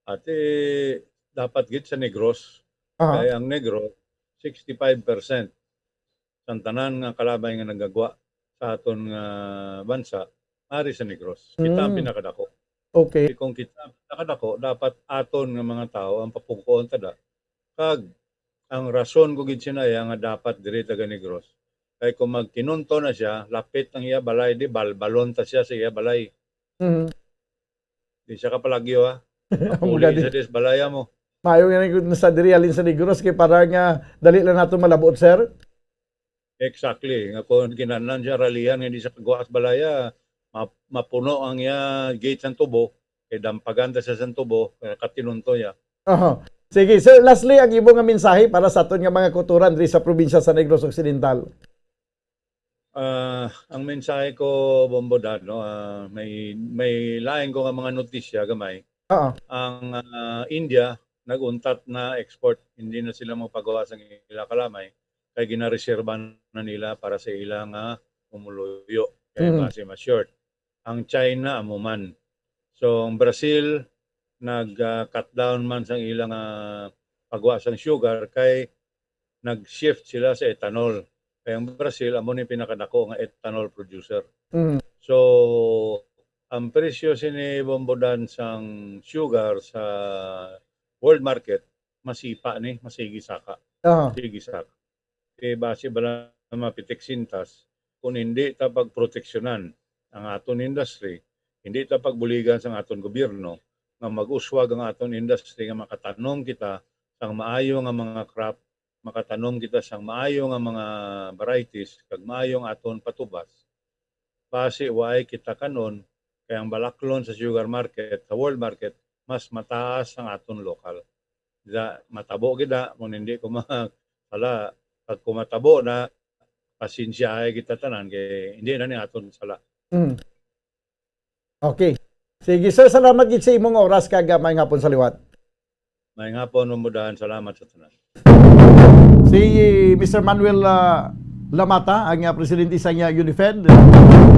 Ate, dapat gid sa Negros. Aha. Kay ang Negros, sixty-five percent sang tanan nga kalamay nga nagagwa sa aton nga bansa, ari sa Negros. Kita ang Mm. pinakadako. Okay. Kung kita ang pinakadako, dapat aton nga mga tawo ang papungkoon ta da. Kag ang rason ko gid sinaya nga dapat diri taga Negros. Kay kung magkinunto na siya, lapit ang iya balay, di balbalon ta siya sa iya balay. Mhm. Di siya kapalagyo, ha? Ang Mapuli gadi. Sa dis balaya mo. Maayo nga ni sa diri halin sa Negros kay para nga dali lang nato malabot, sir. Exactly. Nga kung kinahanglan siya ralihan nga di siya kagwa sa balaya, ma-, mapuno ang iya gate sang tubo, kay dampagan ta siya sang tubo, kay katinunto niya. Aha. Sige, sir, lastly, ang imo nga mensahe para sa aton nga mga kauturan diri sa probinsya sa Negros Occidental. Ah, ang mensahe ko, Bombo Dan, no, ah, may, may lain ko nga mga notisya gamay. Oo. Ang, ah, India, nag-untat na export, hindi na sila magpagawa sa ila kalamay, kay ginareserba na nila para sa ila nga pumuluyo. Kay Mm. base mas short. Ang China, amo man. So, ang Brazil, nag, ah, cut down man sang ilang, ah, pagwa sang sugar kay nag-shift sila sa ethanol. Kay ang Brazil, amo ni pinakadako nga ethanol producer. Mm. So, ang presyo sini, Bombo Dan, sang sugar sa world market, masipa ni, masigi saka. Aha. Masigi saka. Kay base bala mapitik sintas, kung hindi ta pagproteksyonan ang aton industry, hindi ta pagbuligan sang aton gobyerno nga mag-uswag ang aton industry nga makatanom kita sang maayo nga mga crop, makatanom kita sang maayo nga mga varieties, kag maayo ang aton patubas. Basi waay kita kanon, kay ang balaklon sa sugar market, sa world market, mas mataas ang aton lokal. Da, matabo gid na, kung hindi ko ma-, sala, pag kumatabo na, pasensyahay kita tanan, kay hindi na ni aton sala. Mm. Okay. Sige, sir, salamat gid sa imong oras, kag, ah, maayong hapon sa liwat. Maayong hapon, Bombo Dan. Salamat sa tanan. Si Mister Manuel, ah, Lamata, ang, ah, presidente sa, ah, UNIFED.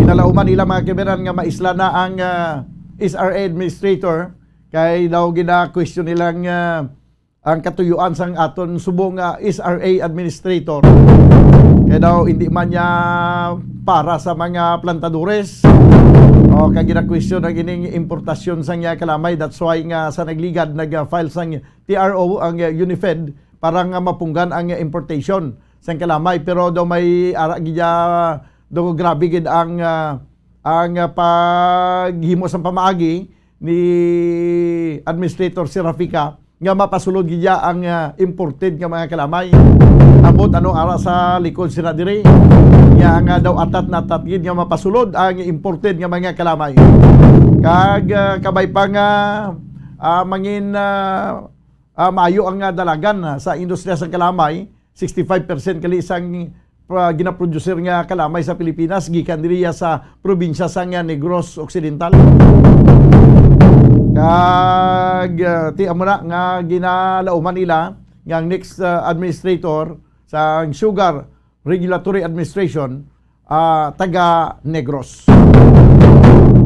Kinalauman nila, mga kaibigan, nga maisla na ang, ah, S R A administrator. Kay daw gina-question nilang, ah, ang katuyuan sang aton subong nga S R A administrator. Kay daw hindi man niya para sa mga plantadores. O, kay gina-question ang ining importasyon sang, ah, kalamay. That's why nga sa nagligad nag-file sang T R O ang, uh, UNIFED para nga mapunggan ang, uh, importation sang kalamay. Pero daw may ara gid, uh, daw grabe gid ang, uh, ang, uh, paghimo sang pamaagi ni Administrator Serrafica nga mapasulod gid ang, uh, imported nga mga kalamay. Ambot ano ara sa likod sina diri. Nga, nga daw atat na atat gid nga mapasulod ang imported nga mga kalamay. Kag, ah, kabay pa nga, ah, mangin, ah, ah, maayo ang, ah, dalagan, ah, sa industriya sang kalamay, sixty-five percent kali sang, ah, ginaproducer nga kalamay sa Pilipinas gikan diri sa probinsya sang, ah, Negros Occidental. Kag, ah, ti amo na nga ginalauman nila nga ang next, ah, administrator sa Sugar Regulatory Administration, ah, taga Negros.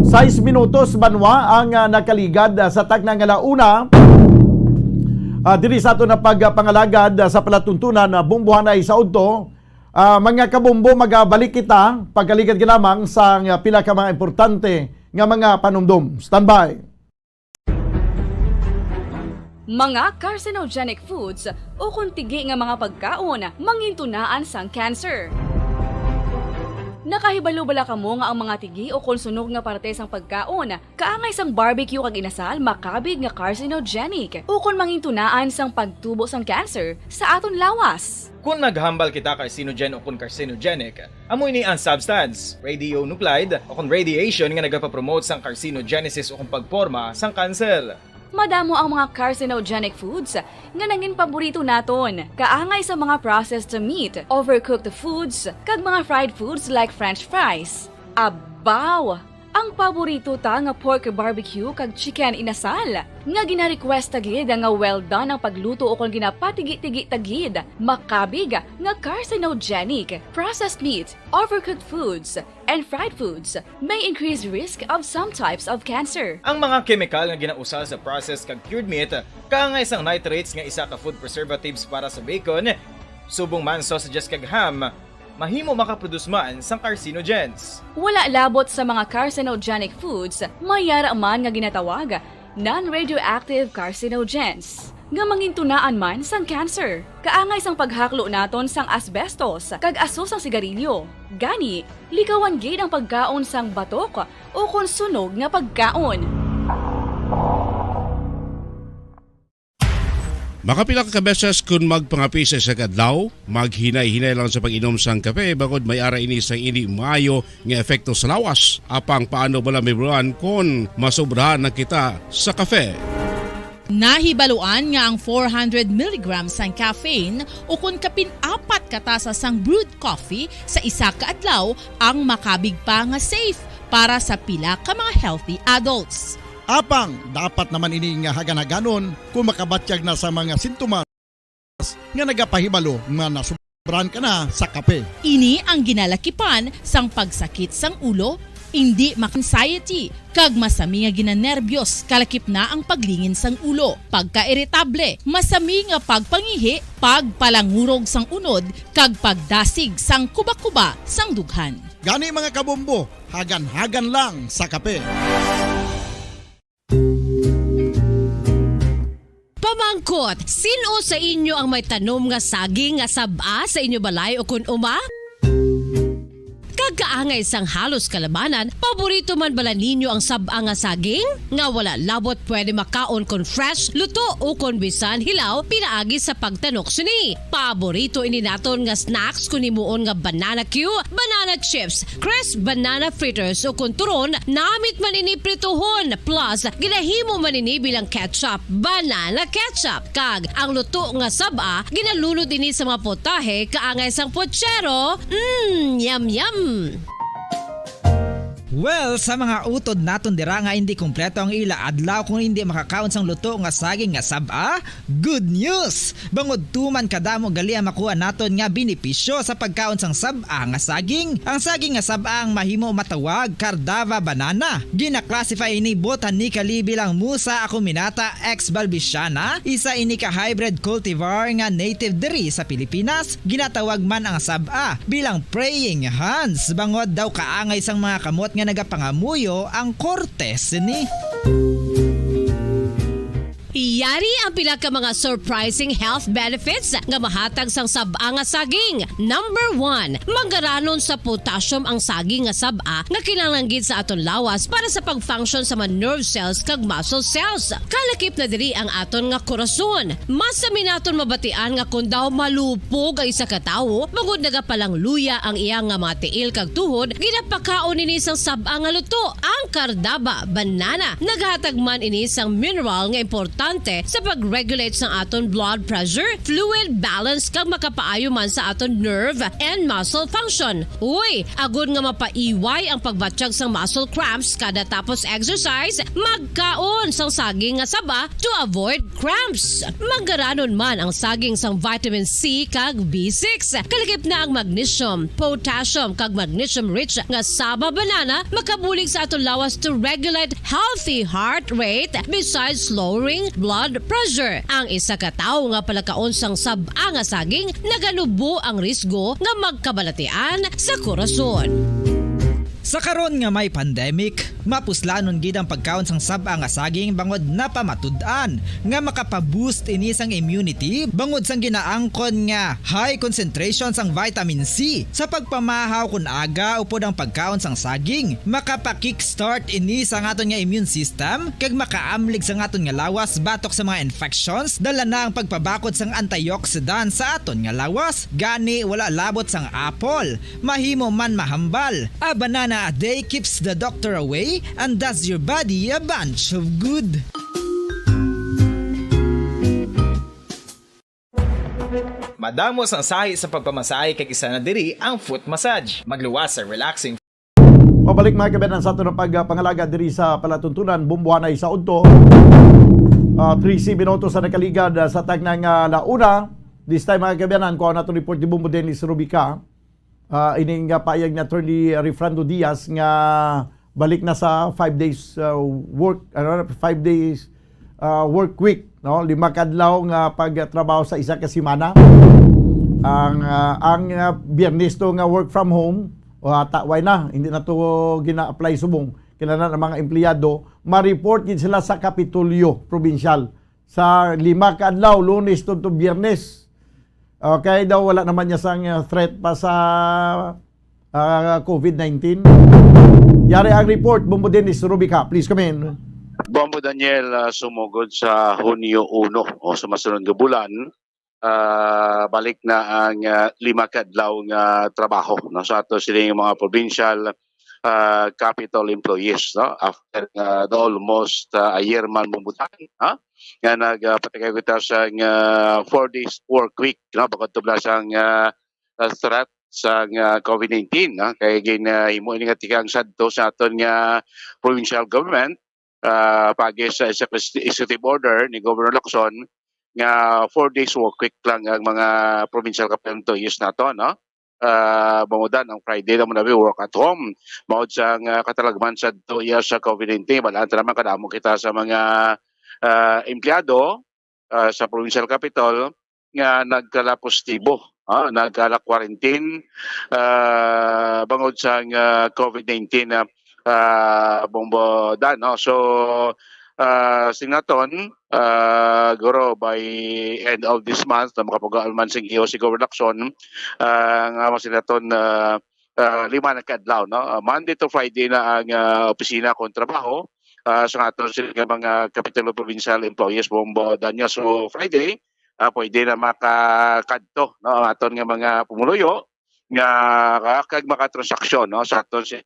Sais minutos banwa ang, ah, nakaligad, ah, sa takna nga launa. Ah, diri sa aton na pagpangalagad, ah, sa palatuntunan, ah, Bumbuhanay sa udto. Ah, mga kabumbo, magabalik kita pagkaligad ka lamang sa, ah, pila ka mga importante nga mga panumdom. Standby. Mga carcinogenic foods ukon tigi nga mga pagkaon mangintunaan sang cancer. Nakahibalo bala kamo nga ang mga tigi ukon sunog nga parte sang pagkaon, kaangay sang barbecue kag inasal, makabig nga carcinogenic ukon mangintunaan sang pagtubo sang cancer sa aton lawas? Kon naghambal kita carcinogen ukon carcinogenic, amo ini ang substance, radionuclide, o kon radiation nga nagapapromote sang carcinogenesis o kon pagporma sang kanser. Madamo ang mga carcinogenic foods nga nangin paborito naton, kaangay sa mga processed meat, overcooked foods, kag mga fried foods like french fries. Abaw! Ang paborito ta nga pork barbecue kag chicken inasal, nga gina-request ta gid nga well done ang pagluto ukon ginapatigi-tigi ta gid, makabig nga carcinogenic. Processed meat, overcooked foods, and fried foods may increase risk of some types of cancer. Ang mga kemikal nga ginausal sa processed kag cured meat, kaangay sang nitrates nga isa ka food preservatives para sa bacon, subong man sausages kag ham, mahimo makaproduce man sang carcinogens. Wala labot sa mga carcinogenic foods, may yara man nga ginatawag non-radioactive carcinogens, nga mangintunaan man sang cancer, kaangay sang paghaklo naton sang asbestos kag aso sang sigarilyo. Gani, likawan gid ang pagkaon sang batok o kon sunog nga pagkaon. Makapila ka beses kon magpangape sa isa ka adlaw, maghinay-hinay lang sa pag-inom sang kape, bangod may ara ini sang indi maayo nga epekto sa lawas. Apang paano bala, Mibruan, kon masobrahan na kita sa kape? Nahibaluan nga ang four hundred milligrams sang caffeine, ukon kapin apat ka tasa sang brewed coffee sa isa ka adlaw, ang makabig pa nga safe para sa pila ka mga healthy adults. Apang dapat naman ini nga hagan-haganon kung makabatyag na sa mga sintomas nga nagapahibalo nga nasobran ka na sa kape. Ini ang ginalakipan sang pagsakit sang ulo, indi mak-, anxiety, kag masami nga ginanerbyos, kalakip na ang paglingin sang ulo, pagkairitable, masami nga pagpangihi, pagpalangurog sang unod, kag pagdasig sang kuba-kuba sang dughan. Gani, mga kabombo, hagan-hagan lang sa kape. Pamangkot, sin-o sa inyo ang may tanom nga saging nga sab-a sa inyo balay o kon uma? Kag kaangay sang halos kalabanan, paborito man bala ninyo ang sab-a nga saging? Nga wala labot pwede makaon kon fresh, luto, o kon bisan hilaw, pinaagi sa pagtanok sini. Paborito ini naton nga snacks kon himuon nga banana cue, banana chips, crisp banana fritters, o kon turon, namit man ini prituhon, plus ginahimo man ini bilang ketchup, banana ketchup. Kag ang luto nga sab-a, ginalunod ini sa mga putahe kaangay sang puchero. Mm, yum, yum! Well, sa mga utod naton dira nga indi kompleto ang ila adlaw kung indi makakaon sang luto nga saging nga sab-a, good news! Bangod tuman kadamo gali ang makuha naton nga benepisyo sa pagkaon sang sab-a nga saging. Ang saging nga sab-a ang mahimo matawag Cardava banana. Gina-classify ini botanically bilang Musa acuminata ex balbisiana, isa ini ka hybrid cultivar nga native diri sa Pilipinas. Ginatawag man ang sab-a bilang praying hands, bangod daw kaangay sang mga kamot nga nagapangamuyo ang korte sini. Yari ang pila ka mga surprising health benefits nga mahatag sang sab-a nga saging. Number one, manggaranon sa potassium ang saging nga sab-a nga kinahanglan gid sa aton lawas para sa pag-function sa mga nerve cells kag muscle cells. Kalakip na diri ang aton nga korason. Mas sami naton mabatian nga kon daw malupog ang isa ka tawo, bangod nagapalangluya ang iya nga mga tiil kag tuhod, ginapakaon ini sang sab-a nga luto. Ang kardaba, banana, naghatag man ini sang mineral nga importante sa pag-regulate sang aton blood pressure, fluid balance, kag makapaayo man sa aton nerve and muscle function. Uy, agod nga mapaiway ang pagbatyag sang muscle cramps kada tapos exercise, magkaon sang saging nga saba to avoid cramps. Manggaranon man ang saging sang vitamin C kag B six. Kalakip na ang magnesium, potassium, kag magnesium-rich nga saba banana makabulig sa aton lawas to regulate healthy heart rate besides lowering blood pressure. Ang isa ka tawo nga palakaon sang sab-a nga saging naganubo ang risgo nga magkabalatian sa korason. Sa karon nga may pandemic, mapuslanon gid ang pagkaon sang sab-a nga saging bangod napamatud-an nga makapa-boost ini sang immunity bangod sang ginaangkon nga high concentration sang vitamin C. Sa pagpamahaw kon aga upod ang pagkaon sang saging, makapa-kickstart ini sang aton nga immune system kag makaamlig sang aton nga lawas batok sa mga infections, dala na ang pagpabakod sang antioxidant sa aton nga lawas. Gani, wala labot sang apple, mahimo man mahambal. A banana a day keeps the doctor away and does your body a bunch of good. Madamo sang sahi sa pagpamasahe kag isa na diri ang foot massage. Magluwas sa relaxing. Pabalik, mga kabayan, sa aton pagpangalaga diri sa palatuntunan, Bumbuhanay sa udto. Ah, trese minutos sa nakaligad, ah, sa tagnang, ah, launa. This time, mga kabayan, kuha nato report ni Bumbo Dennis Rubica. Ah, ini nga payag ni Attorney Refrando Diaz nga balik na sa five days, ah, work, ano, five days, ah, work week, no? Lima ka adlaw nga pagtrabaho sa isa ka semana. Ang, ah, ang, ah, Biyernes to nga work from home, o ata, why na? Hindi na to gina-apply subong. Kinahanglan ang mga empleyado ma-report gid sila sa Kapitolyo Provincial sa lima ka adlaw, Lunes to, to Biyernes. Okay, daw wala naman niya sang, uh, threat pa sa, uh, covid nineteen. Yari ang report, Bombo Dennis Rubica. Please come in. Bombo Daniel, uh, sumugod sa Hunyo uno o sa masunod nga bulan, uh, balik na ang, uh, lima ka adlaw nga trabaho, no, sa ato sining mga provincial, uh, capital employees, no, after, uh, the almost, uh, a year man, Bombo Dan, ha, nga nag, uh, patikay kita sa, uh, four days work week, no, bukod tubla sang, uh, uh, threat sa, uh, covid nineteen, no, kay gin, uh, himo ini nga tikang sadto sa aton nga provincial government, uh, pagi sa exec-, executive order ni Governor Lacson nga four days work week lang ang mga provincial capital employees nato, no? Uh, Bombo Dan, ang Friday naman na work at home. Maod sa nga katalagman sa tuya sa covid nineteen, balaan ta naman kadamo kita sa mga, uh, empleyado, ah, sa provincial capital nga nagkala positibo, ah, nagkala quarantine, ah, bangod sa nga covid nineteen na, ah, Bombo Dan, no? So, ah, sinaton, ah, guro by end of this month na makapugaan man sing iyo si Governor Lacson, ah, nga masinaton, ah, ah, lima na ka adlaw, no? Ah, Monday to Friday na ang, ah, opisina kon trabaho, ah, sa aton sila nga mga Kapitulo Provincial Employees, Bombo Daniel. So, Friday, ah, pwede na makakadto, no, ang aton nga mga pumuluyo nga, ah, kag makatransaksyon, no, sa aton si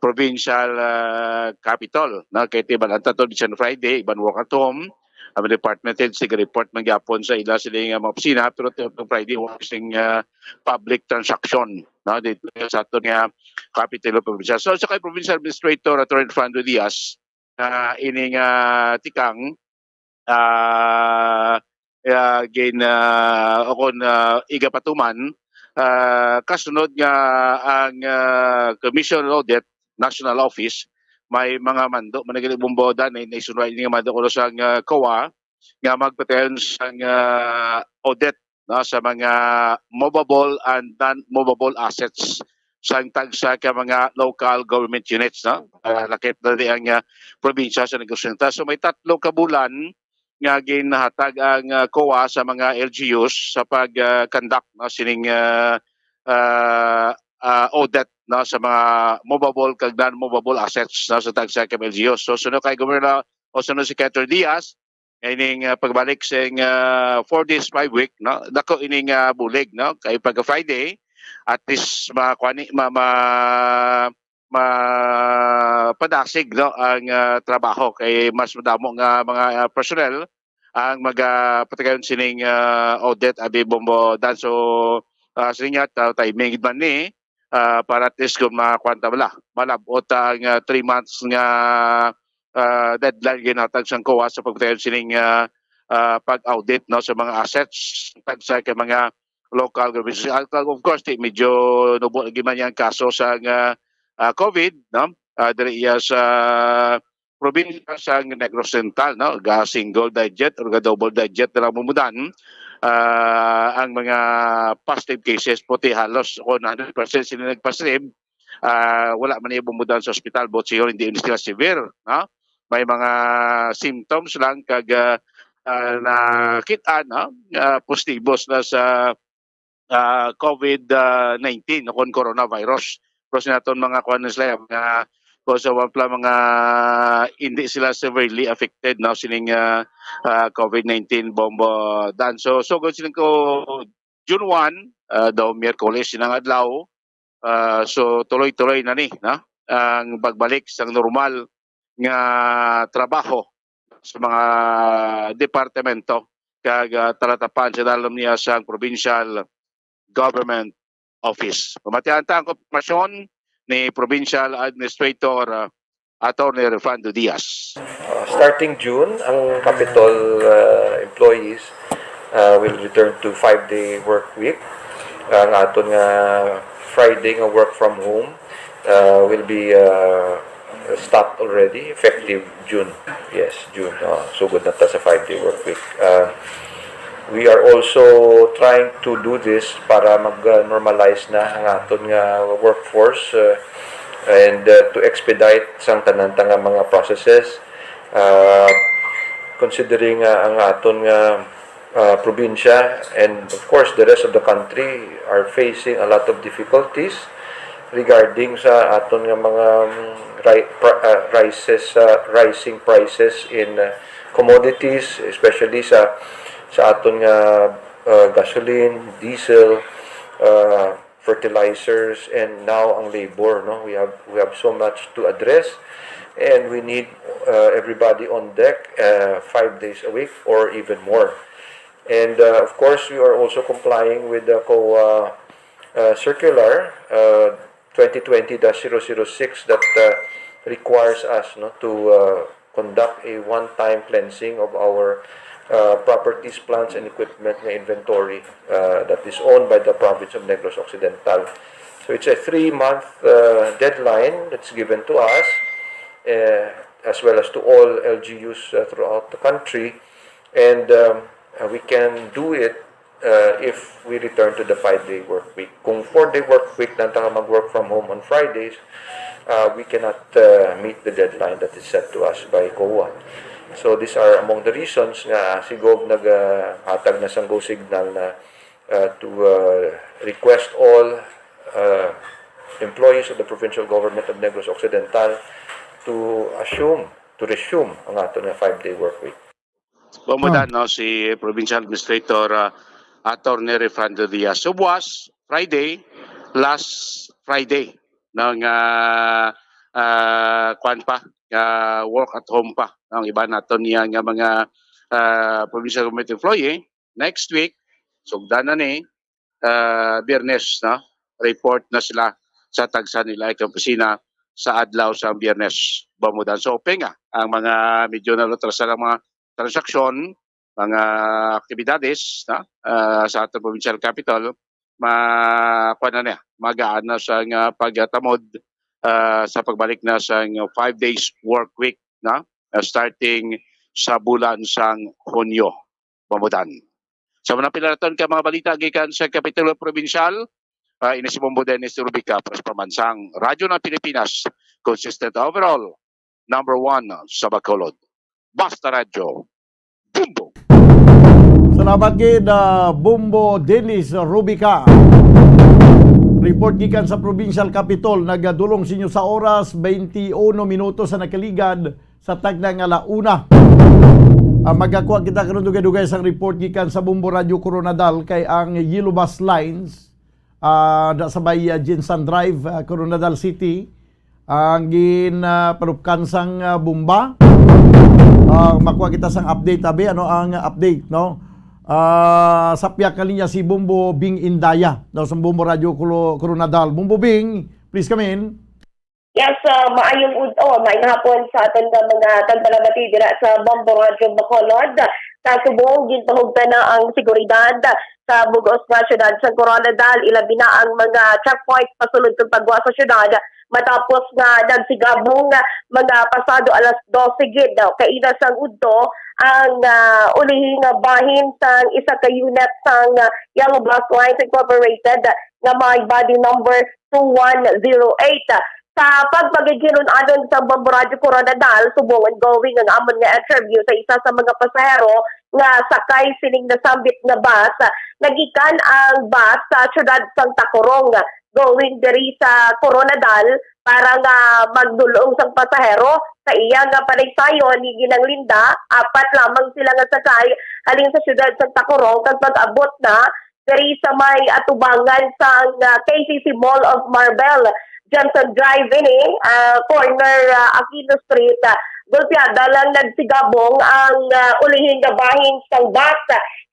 provincial, ah, capital, no, kay tibalan ta to bisan Friday, iban work at home, ang department head, sige report man gyapon sa ila sila nga mga opisina, pero tuwing Friday, work sing, ah, public transaction, no, dito sa aton nga Kapitulo Provincial. So, sa kay Provincial Administrator, Attorney Fernando Diaz, ah, ini nga tikang, ah, ah, gin, ah, o kon, ah, igapatuman, ah, kasunod nga ang, ah, Commission on Audit National Office, may mga mando, man naging Bombo Dan, na isunod ini nga mando kuno sa, ah, COA, nga magpatayon sa, ah, audit, no, sa mga movable and non-movable assets sa tagsa ka mga local government units, no? Ah, lakip na di ang, ah, probinsya sa negosyo nila. So, may tatlo ka bulan nga ginhatag ang, ah, COA sa mga L G Us sa pag, ah, conduct, no, sining, ah, ah, ah, audit, no, sa mga movable kag non-movable assets, no, sa tagsa ka L G Us. So, suno kay Governor, o suno si Secretary Diaz, ining, ah, pagbalik sing, ah, four days, five week, no, dako ining, ah, bulig, no, kay pagka Friday, at least makuha ni, ma, ma, mapadasig, no, ang, ah, trabaho kay mas madamo nga mga, ah, personnel ang magapatigayon sining, ah, audit, abi, Bombo Dan. So, ah, sining nga, ta-, timing man ni, ah, para at least kung makuwan ta bala, malabot ang, ah, three months nga, ah, deadline ginhatag sang COA sa pagpatigayon sining, ah, ah, pag-audit, no, sa mga assets, tagsa kay mga local government. Of course, di, medyo nubo lagi man yang kaso sang, ah, ah, COVID, no? Ah, diri iya sa probinsya sang Negros Oriental, no? Ga single digit or ga double digit na lang, Bombo Dan, ah, ang mga positive cases, puti halos one hundred percent sila nagpositive. Ah, wala man ni, Bombo Dan, sa ospital, but siguro hindi sila severe, no? May mga symptoms lang kag, ah, ah, nakit-an, no? Ah, positibo sila sa, ah, COVID, ah, nineteen o kon coronavirus. Pero sa naton mga kuwan na sila, mga, kung sa wala pala mga hindi sila severely affected, no, sining, ah, ah, COVID nineteen, Bombo Dan. So, so kung siling ko June one, ah, daw Miyerkules sining adlaw, ah, so tuloy-tuloy na ni, no, ang pagbalik sang normal nga trabaho sa mga departamento kag, ah, talatapan sa dalom niya sang provincial government office. Pamatian ta ang impormasyon ni Provincial Administrator, ah, Attorney Refrando Diaz. Uh, starting June, ang Capitol uh, employees uh, will return to five-day work week. Ang aton nga Friday nga work from home uh, will be uh, stopped already, effective June. Yes, June. Uh, sugod na ta sa five-day work week. Uh, we are also trying to do this para mag-normalize na ang aton nga workforce uh, and uh, to expedite sang tanan ta nga mga processes, uh, considering nga ang aton nga uh, probinsya and of course the rest of the country are facing a lot of difficulties regarding sa aton nga mga um, ri- pri- uh, rises uh, rising prices in uh, commodities, especially sa sa aton nga uh, gasoline, diesel, uh, fertilizers, and now ang labor, no? We have we have so much to address, and we need uh, everybody on deck uh, five days a week or even more. And uh, of course, we are also complying with the COA uh, circular uh, twenty twenty dash zero zero six that uh, requires us, no, to uh, conduct a one-time cleansing of our uh, properties, plants, and equipment nga inventory uh, that is owned by the province of Negros Occidental. So it's a three-month uh, deadline that's given to us, uh, as well as to all L G Us uh, throughout the country, and um, uh, we can do it uh, if we return to the five-day work week. Kung four-day work week lang ta mag-work from home on Fridays, uh, we cannot uh, meet the deadline that is set to us by COA. So these are among the reasons nga si Gov naghatag na sang go signal na uh, to uh, request all uh, employees of the provincial government of Negros Occidental to assume, to resume ang aton nga five-day work week. Bombo Dan, no, si Provincial Administrator uh, Attorney Refrando Diaz. So buwas, Friday, last Friday ng uh, uh, kwan pa, uh, work at home pa ang iba naton niya nga mga uh, provincial government employee. Next week, sugdan na ni uh, Biyernes, no? Report na sila sa tagsa nila ka opisina sa adlaw sa Biyernes, Bombo Dan. So, pinga ang mga medyo nalutrasan ang mga transaksyon, mga aktibidades, no? Uh, sa ating provincial capital, ma kuan na niya, magaan na sa nga pagtamod uh, sa pagbalik na sa five days work week, no? Uh, starting sa bulan sang Hunyo, Bombo Dan. Sa mga pinaraton ka mga balita gikan sa Kapitulo Provincial, uh, ini si Bombo Dennis Rubica para sa Pamansang Radyo ng Pilipinas, consistent overall, number one sa Bacolod. Basta Radyo, Bombo. Salamat gid, ah, Bombo Dennis Rubica. Report gikan sa Provincial Capitol, nagadulong sa inyo sa oras, twenty-one minutos sa nakaligad sa tagna nga ala una. Ah, magakuha kita karon dugay-dugay sang report gikan sa Bombo Radyo Koronadal kay ang Yellow Bus Lines, ah, da sa may, ah, Jinsan Drive, ah, Koronadal City, ang gin, ah, palupkan sang, ah, bomba. Ah, makuha kita sang update, abi, ano ang update, no? Ah, sa piyak nga linya si Bombo Bing Indaya, no, sa Bombo Radyo Kulo-, Koronadal. Bombo Bing, please come in. Yes, ah, maayong ud-, oh, maayong hapon sa aton nga mga tagpalamati dira sa Bombo Radyo Bacolod. Sa subong, ginpahugtan na ang seguridad sa bug-os nga siyudad sa Koronadal, ilabi na ang mga checkpoint pasulod sa pagwa sa siyudad, matapos nga nagsigabong mga pasado alas dose gid, no, kaina sang udto ang, ah, ulihi nga bahin sang isa ka unit sang, ah, Yellow Bus Lines Incorporated nga may body number two one zero eight. Sa pagpakighinun-anon sa Bombo Radyo Koronadal, subong ongoing ang amon nga interview sa isa sa mga pasahero nga sakay sining nasambit nga bus. Nagikan ang bus sa siyudad sang Tacurong, going diri sa Koronadal para nga magdul-ong sang pasahero. Sa iya nga panaysayon ni Ginang Linda, apat lamang sila nga sakay halin sa siyudad sang Tacurong, kag pag-abot na diri sa may atubangan sang, ah, K C C Mall of Marbel, Johnson Drive ini, ah, corner, ah, Aquino Street. Ah, gulpiada lang nagsigabong ang, ah, ulihi nga bahin sang bus.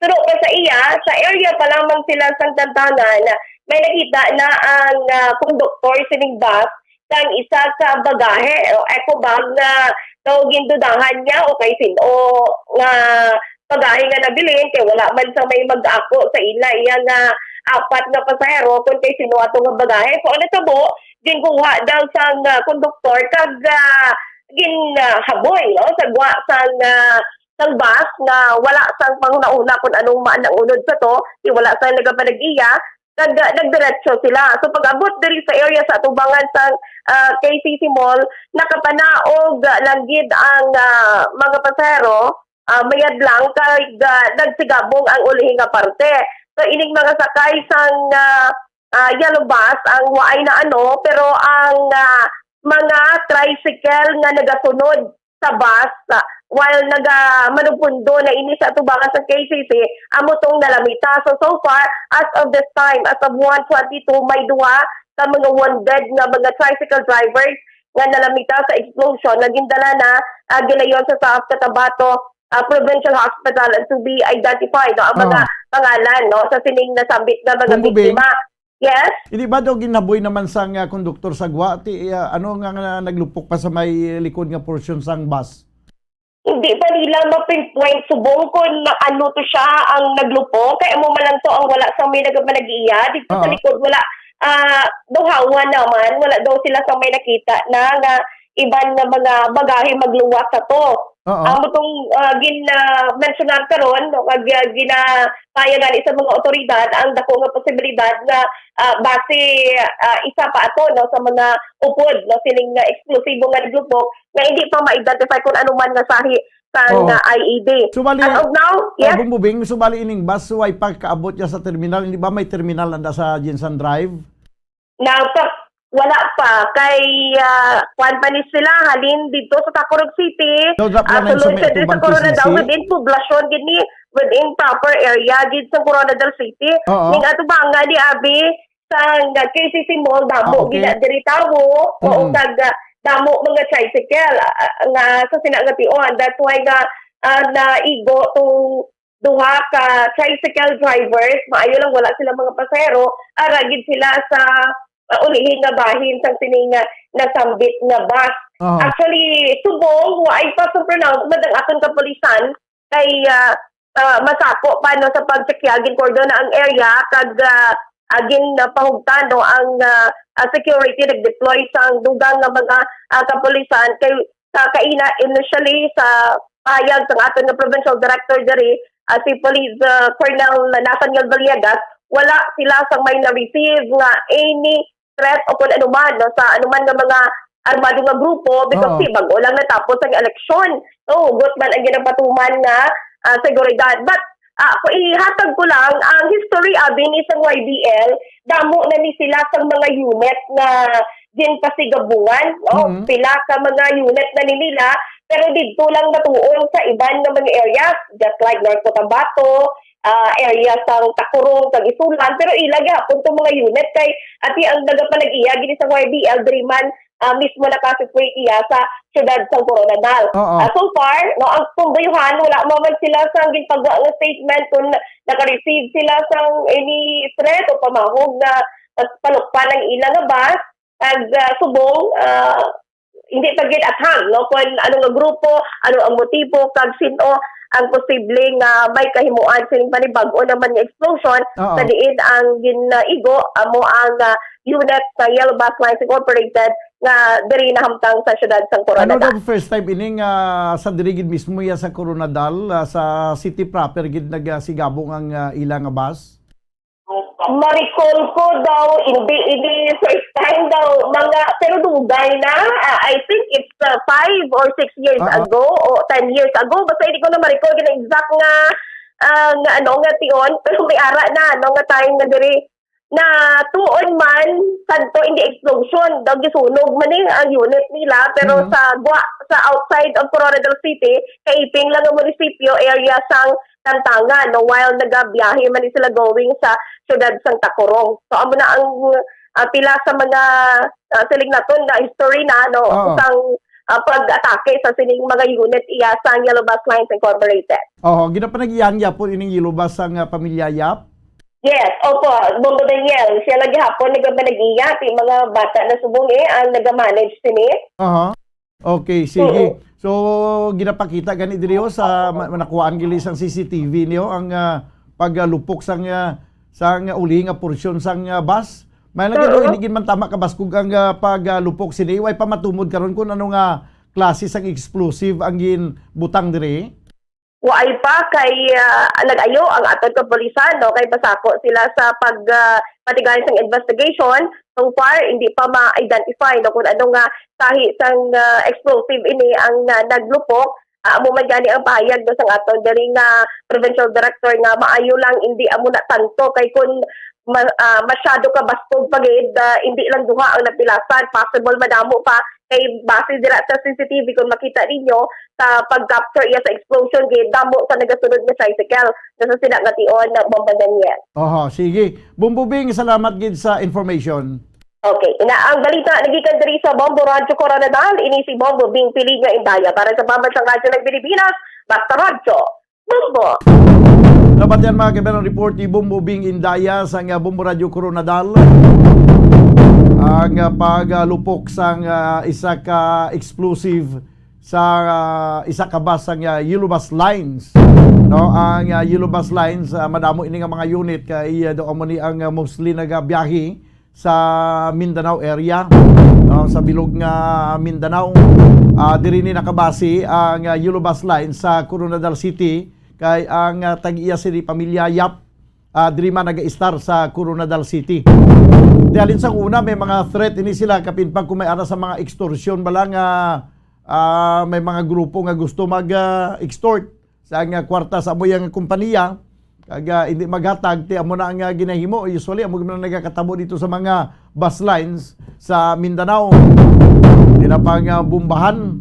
Suno pa sa iya, sa area pa lamang sila sang Tantangan, may nakita na ang, ah, konduktor sining bus sang isa ka bagahe o eco bag nga daw gindudahan niya o kay sin-o nga bagahe nga nabilin, kay wala man sang may mag-ako sa ila, iya nga apat nga pasahero, kon kay sin-o ato nga bagahe. So, ang natabo, ginkuha daw sang, ah, konduktor kag, ah, gin, ah, haboy, no, sa gwa sang, ah, sang bus nga wala sang panghunahuna kung anong man ang unod sa to, di wala sang nagapanag-iya, kag, ah, nagdiretso sila. So, pag-abot diri sa area sa atubangan sang, ah, K C C Mall, nakapanaog, ah, lang gid ang, ah, mga pasahero, ah, mayad lang kay, ah, nagsigabong ang ulihi nga parte. So, ining mga sakay sang, ah, ah, yellow bus ang waay na ano, pero ang, ah, mga tricycle nga nagasunod sa bus, ah, while naga-, manugpundo na ini sa atubangan sa K C C, amo tong nalamita. So, so far, as of this time, as of one twenty-two, may duha ka mga wounded nga mga tricycle drivers nga nalamita sa explosion nga gindala na, ah, gilayon sa South Cotabato, ah, Provincial Hospital, and to be identified, no, ang mga Oo. pangalan, no, sa sining nasambit nga mga Kung gubing, biktima. Yes? Hindi ba daw ginaboy naman sa nga konduktor sa gwa? Ti, ah, ano nga, nga naglupok pa sa may likod nga portion sang bus? Hindi pa nila ma-pinpoint subong kung na-, ano to siya ang naglupok. Kaya mo man lang to ang wala sa may nagpanagiya. Dito sa Oo. likod, wala, ah, daw hawa naman. Wala daw sila sa may nakita na nga iban nga mga bagahe magluwas sa to. Oo. Amo tong, ah, gin, ah, mensionar karon, no, nga gi-, ginapaya gani sa mga otoridad ang dako nga posibilidad nga, ah, base, ah, isa pa ato, no, sa mga upod, no, sining nga eksplosibo nga naglupok nga hindi pa ma-identify kung ano man nga sahi sang, Oo. ah, I E D. Subali, As of now, ah, yes. Bumbubing, subali ining bus, way pa kaabot niya sa terminal, hindi ba may terminal anda sa Jinsan Drive? Na, pa, wala pa. Kay, ah, kwan pa ni sila, halin dito sa Tacurong City, So, drop ah, lang sa sulod may siya diri sa atubang Corona K C C? Daw, within poblasyon, gini, within proper area, gid sa Corona del City. Oo. Ning ato ba nga ni Abi, sa nga K C C Mall, damo, Ah, okay. gina diri tawo, o Mm. kag, ah, damo mga tricycle, ah, nga sa sina nga tion. That's why nga, ah, naigo tong duha ka tricycle drivers, maayo lang wala sila mga pasahero, ara gid sila sa, ah, ulihi nga bahin sang sini nga nasambit nga bus. Aha. Actually, subong, waay pa sa pronounce man ang aton kapulisan kay, ah, ah, masako pa, no, sa pagtsekya, gin-cordon na ang area, kag, ah, ah, gin, ah, pahugtan, no, ang, ah, ah, security, nag-deploy sang dugang nga mga, ah, kapulisan kay sa kaina, initially, sa pahayag sang aton nga provincial director diri, ah, si Police, ah, Colonel Nathaniel Villegas, wala sila sang may na-receive nga any threat o kung ano man, no, sa ano man nga mga armado nga grupo, because Oo. si bag-o lang natapos ang eleksyon. So, hugot man ang ginapatuman nga, ah, seguridad. But, ah, ako, ihatag ko lang ang history, abi, ni sa Y B L, damo na ni sila sa mga unit nga ginpasigabungan, no? Mm. Pila ka mga unit na ni nila, pero didto lang matuon sa iban nga mga areas, just like North Cotabato, ah, area sang Tacurong, kag Isulan, pero ila gihapon tong mga unit kay ati ang nagapanag-iya gid sa Y B L, diri man, ah, mismo nakasituate iya sa siyudad sang Coronadal. Oo. Ah, so far, no, ang pumbayuhan, wala man man sila sang ginpagwa nga statement kung naka-receive sila sang any threat o pamahog nga, ah, palukpan ang ila nga bus. Kag, ah, subong, ah, hindi pa gid athang, no, kung ano nga grupo, ano ang motibo, kag sin-o ang posible nga may kahimuan sining panibag-o naman nga explosion, Oo. sa diin ang gin-igo amo ang, ah, unit sa Yellow Bus Lines Incorporated nga diri nahamtang sa siyudad sang Ano Coronadal. daw first time ini nga sa diri gid mismo ya sa Coronadal, ah, sa city proper gid nagasigabong ang, ah, ila nga bus? Maricol ko daw, hindi ini first time daw, mga, pero dugay na. Ah, I think it's, uh, five or six years Ah, ah. ago o ten years ago. Basta hindi ko na maricol gid ang exact nga, ah, nga ano, nga tion. Pero may ara na, no, nga time nga diri. Na tuon man, santo hindi explosion. Daw gisunog man ni ang unit nila, pero Mhm. sa gwa, sa outside of Coronadal City, kaiping lang ang munisipyo, area sang Tantangan, no, while nagabiyahe man ni sila going sa siyudad sang Tacurong. So, amo na ang, ah, pila sa mga, ah, siling naton nga history na, no, Oo. sang, ah, pag-atake sa sining mga unit iya sang Yellow Bus Lines Incorporated. Oo, ginapanag-iyahan gyapon ining Yellow Bus sang, ah, pamilya Yap? Yes, opo, Bombo Daniel, siya lagi hapon nagapanag-iya, ti mga bata na subong, eh, ang nagamanage sini. Aha. Okay, sige. Oo. So, ginapakita gani diri, oh, sa ma-, nakuhaan gili sang C C T V niyo ang, ah, paglupok sang, ah, sang ulihi nga porsyon sang, ah, bus. May lagi daw, Oo. hindi gid man tama kabaskog ang, ah, paglupok sini. Way pa matumod karon kung ano nga klase sang explosive ang ginbutang diri. Waay pa kay, ah, nag-ayo ang aton kapulisan, no, kay pasako sila sa pag, ah, patigayon sang investigation. So far, hindi pa ma-identify, no, kung ano nga sahi sang, ah, explosive ini ang, ah, naglupok. Ah, amo man gani ang pahayag, no, sang aton diri nga provincial director nga maayo lang hindi amo na tanto kay kung ma-, ah, masyado ka baskog pa gid, ah, hindi lang duha ang napilasan, possible madamo pa. Kay base dira sa C C T V, kung makita ninyo, sa pag-capture iya sa explosion, gid damo sa nagasunod nga tricycle. Nasa sila nga tion na Bombo Daniel. Oho, sige. Bombo Bing, salamat gid sa information. Okay. Ina ang balita nagikan diri sa Bombo Radyo Coronadal. Ini si Bombo Bing Piligno Indaya para sa Pambansang Radyo ng Pilipinas, Basta Radyo. Bombo. Dapat yan, mga kaibigan, ang report ni Bombo Bing Indaya sa nga Bombo Radyo Coronadal. Ang, ah, paglupok sang, ah, isa ka explosive sa, ah, isa ka bus sang, ah, Yellow Bus Lines. No, ang, ah, Yellow Bus Lines, ah, madamo ini nga mga unit kay, ah, doon mo ni ang, ah, mostly nagabiyahe sa Mindanao area, no, sa bilog nga Mindanao. Ah, diri ni nakabase ang, ah, Yellow Bus Line sa Coronadal City, kay ang, ah, tag-iya sini pamilya Yap, ah, diri man nag-istar sa Coronadal City. Di halin sa una, may mga threat ini sila, kapin pa kung may ara sa mga extortion bala nga, ah, may mga grupo nga gusto mag, ah, extort sa nga kwarta sa amo yang kompanya, kag, ah, hindi maghatag, ti amo na ang, ah, ginahimo. Usually, amo man nagakatabo dito sa mga bus lines sa Mindanao. Hindi na pa nga bombahan.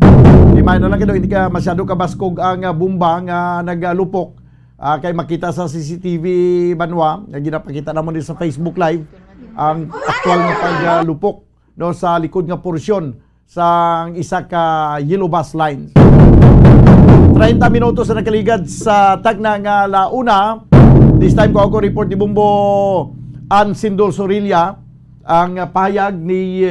Di man na lang kay hindi ka masyado kabaskog ang, ah, bomba nga nagalupok. Ah, kay makita sa C C T V banwa, nga ginapakita namon din sa Facebook Live, ang aktual nga paglupok, no, sa likod nga porsyon sang isa ka Yellow Bus Lines. Treinta minutos na nakaligad sa tagna nga la una. This time ko ako report ni Bombo Ansindol Sorilla ang pahayag ni,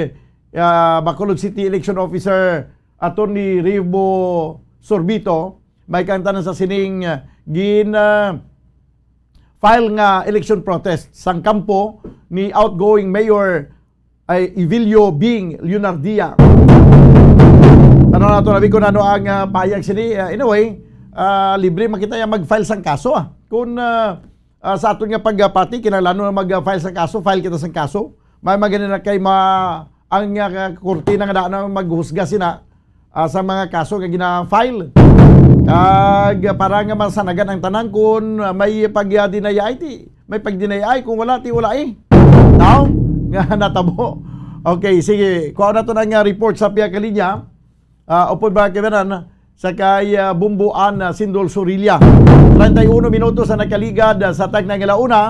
ah, Bacolod City Election Officer Attorney Rivo Sorbito. May kaangtanan sa sining, ah, gin, ah, file nga election protest sang kampo ni outgoing Mayor ay Evilio Bing Leonardia. Tanaw nato labi kung ano ang, ah, pahayag sini. Ah, anyway, ah, libre man kita yang mag-file sang kaso, ah. Kung, ah, ah, sa aton nga pagpati, kinahanglan na mag-file sang kaso, file kita sang kaso. May magani na kay ma-, ang, ah, korte na nga daan na maghusga sina, ah, sa mga kaso nga gina-file. Kag para nga masanagan ang tanan, kun may pagdinayay, ti may pagdinayay, kung wala, ti wala, eh. Tao nga natabo. Okay, sige. Kuha na to ng, ah, report sa pihak kalinya. Ah, upod, mga kaibigan, sa kay, ah, Bumbuan, ah, Sindol Sorilla. Treinta y uno minutos ang nakaligad, ah, sa tagna nga launa.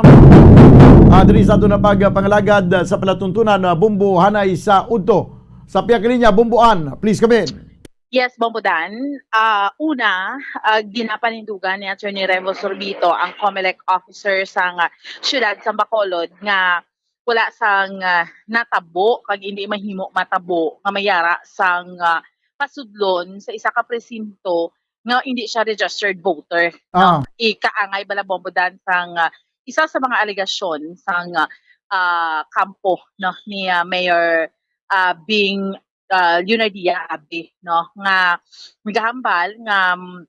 Ah, diri sa ato na pagpangalagad, ah, sa palatuntunan, ah, Bumbo, hanay sa udto. Sa pihak kalinya, Bumbuan, please come in. Yes, Bombo Dan. Ah, una, ah, ginapanindugan ni Attorney Revo Sorbito ang Comelec officer sang, ah, siyudad sang Bacolod nga wala sang, ah, natabo kag hindi mahimo matabo nga mayara sang, ah, pasudlon sa isa ka presinto nga hindi siya registered voter, no? Ah. Ikaangay bala, Bombo Dan, sang, ah, isa sa mga alegasyon sang, ah, ah, kampo, no, ni, ah, Mayor, ah, Bing, ah, Leonardia Abe, no, nga nagahambal nga, mm,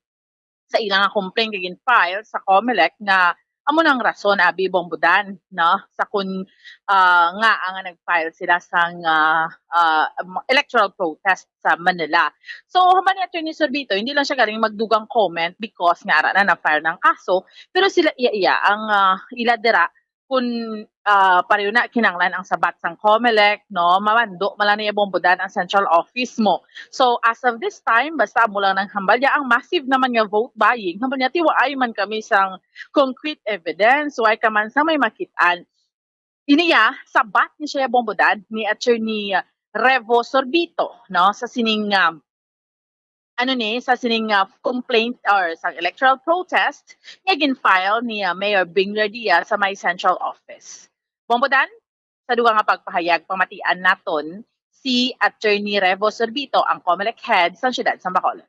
sa ila nga complaint nga gin-file sa Comelec nga amo nang rason, abi, Bombo Dan, no, sa kun, ah, nga, ah, nga nag-file sila sang, ah, ah, electoral protest sa Manila. So, human ni Attorney Sorbito, hindi lang siya galing magdugang comment because nga ara na na-file ng kaso, pero sila iya-iya ang, ah, ila dira kun, ah, pareho na kinanglan ang sabat sang Comelec, no, mamando man lang niya, Bombo Dan, ang central office mo. So, as of this time, basta amo lang nang hambal ya, ang massive naman nga vote buying, hambal niya, "Ti waay man kami sang concrete evidence, waay ka man sang may makit-an." Ini ya, sabat ni siya, Bombo Dan, ni Attorney Revo Sorbito, no, sa sining, um, ano ni, sa sining, ah, complaint or sa electoral protest nga gin-file ni, ah, Mayor Bing Revilla sa may central office. Bombo Dan, sa dugang nga pagpahayag, pamatian naton si Attorney Revo Sorbito, ang Comelec head sa siyudad sa Bacolod.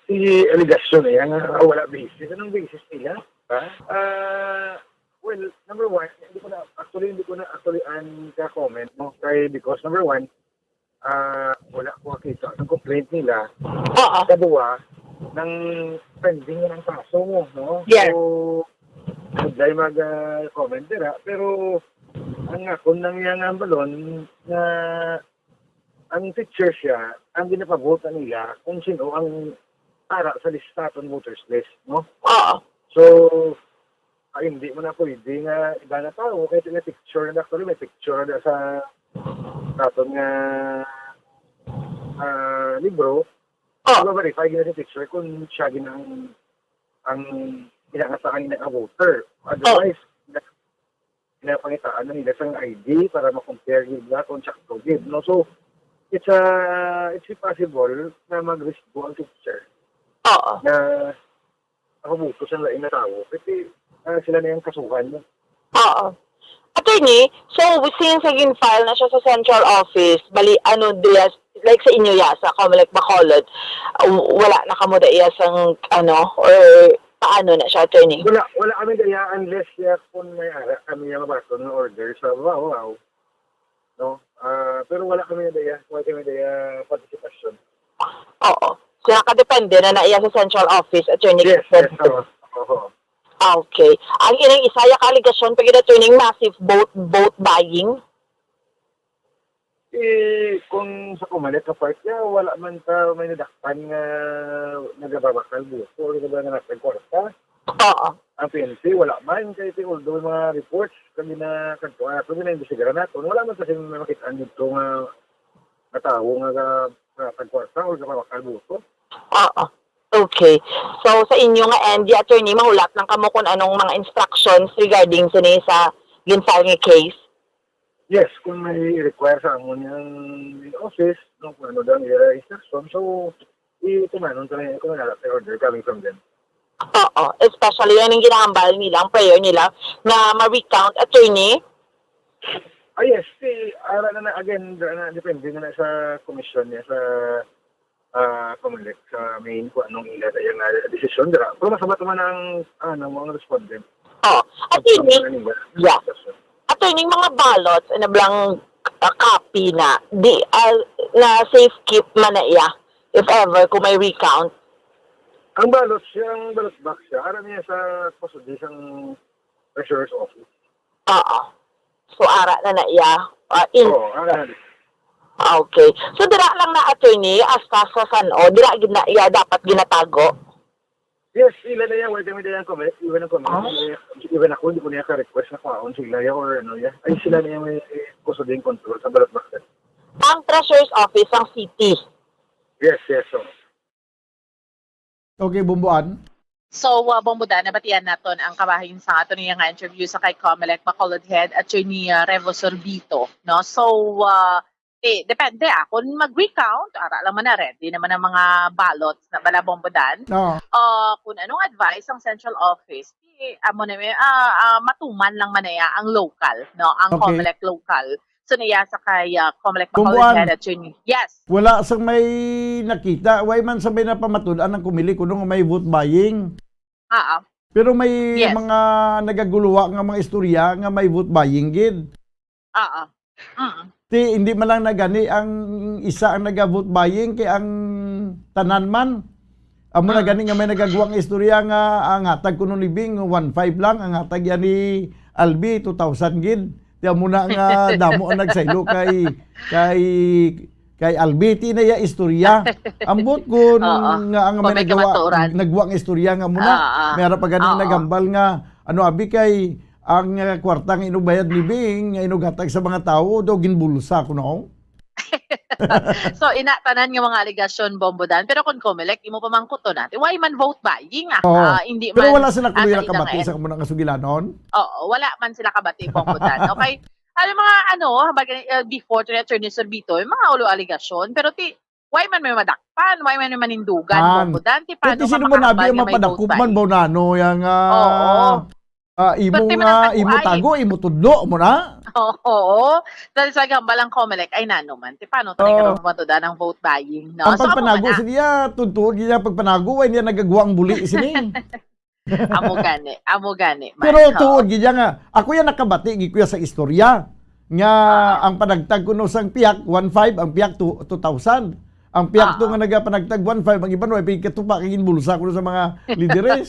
Si alegasyon na yan, nga wala basis. Anong basis nila? Ha? Ah, well, number one, hindi ko na, actually, hindi ko na actually an ka-comment, no? Kay, because number one, ah, wala ko makita ang complaint nila. Oo. Kaduwa, nang pending na ang kaso mo, no? Yes. So, budlay mag, ah, comment dira. Pero, ang akon lang yang hambalon nga ang teacher siya, ang ginapabota nila kung sino ang ara sa lista, aton voters list, no? Oo. So, ay, hindi mo na pwede nga iba na tao, kahit may picture na, actually, may picture na sa, sa aton nga, ah, libro. Oh. Diba, verify gina sa picture kung siya gina ang, ang ginangatakan niya nga voter. Otherwise, pinapangitaan na nila sang I D para ma-compare gid na kung sakto gid, no? So, it's a, it's possible na mag-risk ang teacher. Oo. Na nakabuto sa lain na tawo. Kasi, ah, sila na yung kasuhan, no? Oo. Attorney, so, since naging file na siya sa central office, bali, ano, diya, like sa inyo ya, sa Comelec Bacolod, uh, wala na kamo da iya sang, ano, or paano na siya, attorney? Wala, wala kami daya unless siya kung may ara kami nga mabaton nga order sa Babaw, no? Ah, pero wala kami daya, wala kami daya partisipasyon. Oo. So, nakadepende na na iya sa central office, attorney. Yes, yes, oo, oo. Ah, okay. Ang ilang isa ya ka alegasyon pa gid, attorney, massive vote, vote buying? Eh, kung sa Comelec nga part niya, wala man ta may nadakpan nga nagababakal buto o nagaba-, nga nagkwarta. Oo. Ang P N P, wala man. Kay ti-, although mga reports, kami na kadto, ah, kami na imbestigaran nato, wala man kasi may makit-an dito nga, nga tawo nga ga-, nga nagkwarta o nagababakal buto. Oo. Okay. So, sa inyo nga end, attorney, mahulat lang kamo kung anong mga instructions regarding sini sa gin-file nga case? Yes, kung may require sa amon yang office, no, kung ano daw ang ira instruction, so, itumanon ko lang kung wala may order coming from them. Oo, especially yan ang ginahambal nila, ang prayer nila, na ma-recount, attorney. Ah, yes, si, ara na, na, again, na, na, depende na, na sa komisyon niya, sa ah, Comelec sa main kung anong ila sa iyang, ah, desisyon dira. Pero masabat man ang, ano, mga respondent. Oh, at yun, ang, eh, ano nila, yeah. Desisyon. At yun, yung mga ballots, ano, blang, ah, copy na, di, ah, na safe keep man na iya, if ever, kung may recount. Ang ballots, yung ballot box siya, ara niya sa pasudli sang treasurer's office. Oo. So, ara na na iya, ah, in- Oo, ara na. Okay. So, dira lang na, attorney, hasta sa san-o, dira gid na iya dapat ginatago? Yes, sila na yan. Wala kami na yan, kami. Even ang kami. Ah. Even ako, hindi ko niya ka-request na kwaon sila yan or ano yan. Ay, sila na yung may custodian control sa ballot box. Ang treasurer's office ang city. Yes, yes, so. Okay, Bomboan. So, uh, Bombodan, nabatian naton ang kabahin sa ato niya nga interview sa kay Comelec Bacolod Head, Attorney uh, Revo Sorbito, no? So, uh, eh, depende ah. Kung mag-recount, ara lang man na, ready naman ang mga ballots na bala, Bombodan. No. Uh, kung anong advice ang central office, eh, amo na may, ah, ah, matuman lang man na ang local, no? Ang Okay. Comelec local. So, niya sa kay uh, Comelec Bacolod Bomboan. Head, Attorney. Yes. Wala sa may nakita, why man sa may napamatud-an ang Comelec kuno nga may vote buying. Ah, ah. Pero may Yes. mga nagaguluwa nga mga istorya nga may vote buying gid. Ah, ah. Mm. Ti hindi man lang na gani ang isa ang naga-vote buying kay ang tanan man. Amo na Mm. gani nga may nagagwa nga istorya nga ang hatag kuno ni Bing one five lang, ang hatag yan ni Albi two thousand gid. Ti amo na nga damo ang nagsaylo kay kay kay Albi ti na iya istorya. Ambot kun Oo. nga ang Kung may may nagawa, kamaturan. nagwa nga istorya nga muna. Ah, ah. May ara pa gani Oo. nagambal nga ano abi kay ang uh, kwarta nga inubayad ni Bing nga inugatag sa mga tawo daw ginbulsa kuno. So, ina tanan nga mga alegasyon, Bombodan. Pero kung Comelec, imo pamangkuton natin, why man vote buying? Ah, Oo. Ah, hindi Pero man, wala sila ah, kuno sa nakabati ilang sa muna nga sugilanon. Oo, wala man sila kabati, Bombodan. Okay? Ano mga ano, habag, uh, before to ni Attorney Sorbito, yung mga ulo alegasyon, pero ti, why man may madakpan? Why man may manindugan, Man. Bombodan? Ti, Pati paano ka sino man abi makahambal ang nga may vote mapadakop man buying? Ba nano yang Oo. ah, imo Pati man nga ang imo taguay. Tago, imo tudlo mo na. Oo. Dahil sa gambal ang Comelec, ay nano man. Ti, paano tayo Oo. karoon matudan ang vote buying? No? Ang So, amo pagpanago man na. Sa niya, tuntuon niya pagpanago, ay niya nagagawa ang buli sini. Amo gani, amo gani man. Pero Oo. Tuod gid nga, ako yan nakabati gid kuya sa istorya nga Ah. ang panagtag kuno sang piyak one five, ang piyak two thousand. Ang piyak Ah. to nga nagapanagtag one five, ang iban way pigkatupa kay ginbulsa kuno sa mga lideres.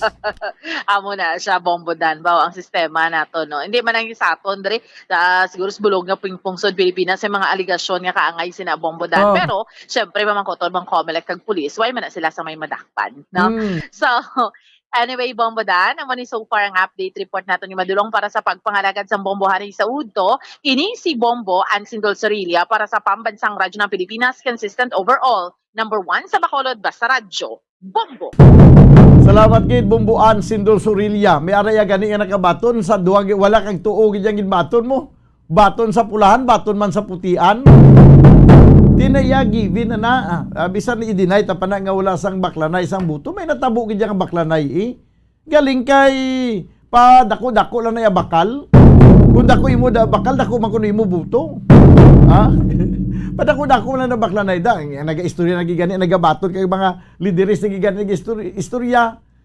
Amo na siya, Bombodan. Baw ang sistema nato, no? Hindi man ang sa aton, dre, ah, siguro sa bulog nga ping-, pungsod Pilipinas, sa mga aligasyon nga kaangay sina Bombodan. Oh. Pero, syempre, mamangkoton, mga Comelec kag pulis, why man na sila sa may madakpan, no? Hmm. So, anyway, Bombodan, amo ni so far ang update report nato ni Madulong para sa pagpangalagad sa Bombo Hanay sa Udto. Ini si Bombo Ansindol Sorilla para sa Pambansang Radyo ng Pilipinas, consistent overall, number one sa Bacolod, basta radyo, Bombo. Salamat gid, Bomboan Sindol Sorilla. May araya gani nga nakabaton sa duha gi-, wala kag tuo gid yang ginbaton mo. Baton sa pulahan, baton man sa putian. Tinaya given na na. Ah, bisan i-deny ta pa na nga wala sang baklanay sang buto, may natabo gid yang baklanay eh. Galing kay pa dako-dako lang na iya bakal. Kung dako imo da bakal, dako man kuno imo buto. Ha? Padako-dako lang na baklanay da. Ang nagaistorya na gid gani, nagabaton kay mga lideres na gid gani nag-istorya.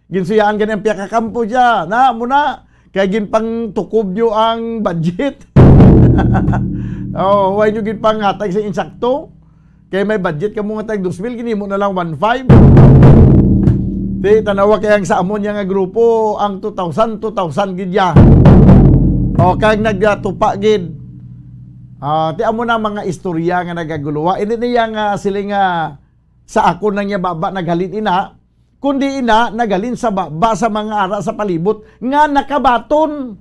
Ginsuyaan gani ang pihak ka kampo siya. Na, mo na. Kay ginpangtukob nyo ang budget. Oh, why nyo ginpanghatag sa insakto? Kay may budget ka mo nga tag dos mil, ginimo na lang one five. Di, tanawa kay ang sa amon niya nga grupo, ang two thousand, two thousand gid ya. O, kag nagtupa gid. Ah, ti amo na mga istorya nga nagaguluwa. Hindi niya nga sila nga sa akon lang niya baba naghalin ina, kundi ina naghalin sa baba sa mga ara sa palibot nga nakabaton.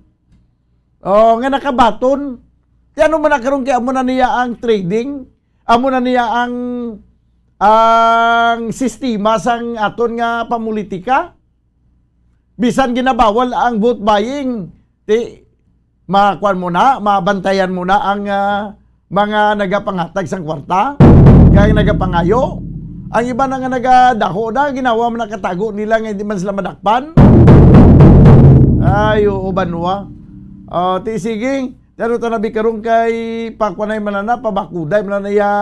Oh, nga nakabaton. Ti ano man na karon kay amo na niya ang trading, amo na niya ang ang sistema sang aton nga pamulitika. Bisan ginabawal ang vote buying, ti makuan mo na, mabantayan mo na ang ah, mga nagapanghatag sang kwarta, kay nagapangayo. Ang iba na nga nagadaho na, ginawa man nakatago nila nga hindi man sila madakpan. Ay, oo, banwa. Ah, ti sige, pero tanabi karon kay pakuanay man na, pabakuday man na iya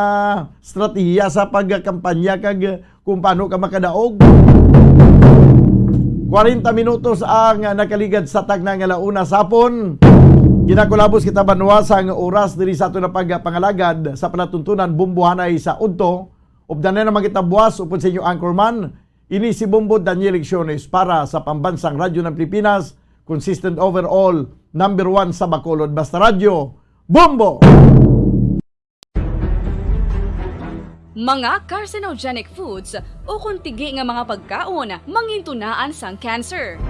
estratehiya sa pagkampanya kag kung paano ka makadaog. Kwarenta minutos ang nakaligad sa tagna nga launa sa hapon. Ginakulabos kita banwa sang oras diri sa ato na pagpangalagad sa palatuntunan Bombo Hanay sa Udto. Updan na naman kita buwas upod sa inyo anchorman. Ini si Bombo Daniel Lecciones para sa Pambansang Radyo ng Pilipinas, consistent overall, number one sa Bacolod. Basta Radyo, Bombo! Mga carcinogenic foods ukon tigi nga mga pagkaon mangintunaan sang cancer.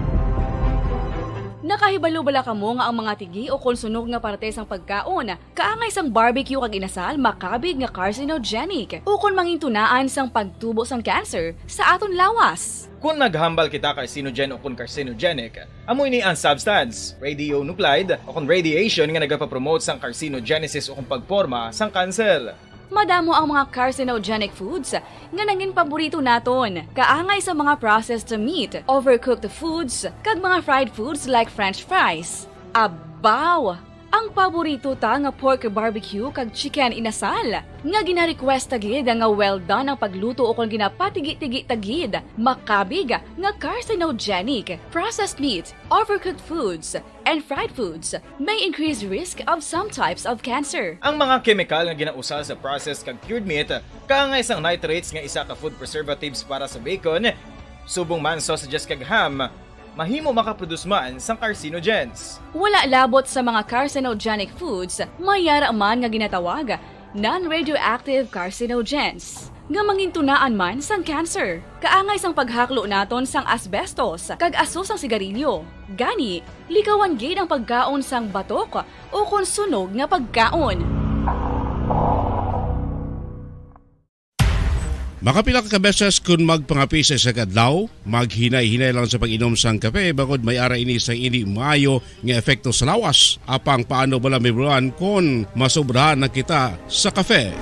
Nakahibalo bala kamo nga ang mga tigi ukon sunog nga parte sang pagkaon kaangay sang barbecue kag inasal makabig nga carcinogenic ukon mangintunaan sang pagtubo sang cancer sa aton lawas? Kon maghambal kita carcinogen ukon carcinogenic, amo ini ang substance, radionuclide, ukon radiation nga nagapapromote sang carcinogenesis ukon pagporma sang cancer. Madamo ang mga carcinogenic foods nga nangin paborito naton, kaangay sa mga processed meat, overcooked foods, kag mga fried foods like French fries. Abaw! Ang paborito ta nga pork barbecue kag chicken inasal, nga gina-request ta gid nga well done ang pagluto ukon ginapatigi-tigi ta gid, makabig nga carcinogenic. Processed meat, overcooked foods, and fried foods may increase risk of some types of cancer. Ang mga kemikal nga ginausal sa processed kag cured meat kaangay sang nitrates nga isa ka food preservatives para sa bacon, subong man sausages kag ham, mahimo makaproduce man sang carcinogens. Wala labot sa mga carcinogenic foods, may yara man nga ginatawag non-radioactive carcinogens nga mangintunaan man sang cancer. Kaangay sang paghaklo naton sang asbestos kag aso sang sigarilyo. Gani, likawan gid ang pagkaon sang batok ukon sunog nga pagkaon. Makapila ka beses kon magpangape sa isa ka adlaw, maghinay-hinay lang sa pag-inom sang kape, bangod may ara ini sang indi maayo nga epekto sa lawas. Apang paano bala, Ma'am Ron, kon masobrahan na kita sa kape?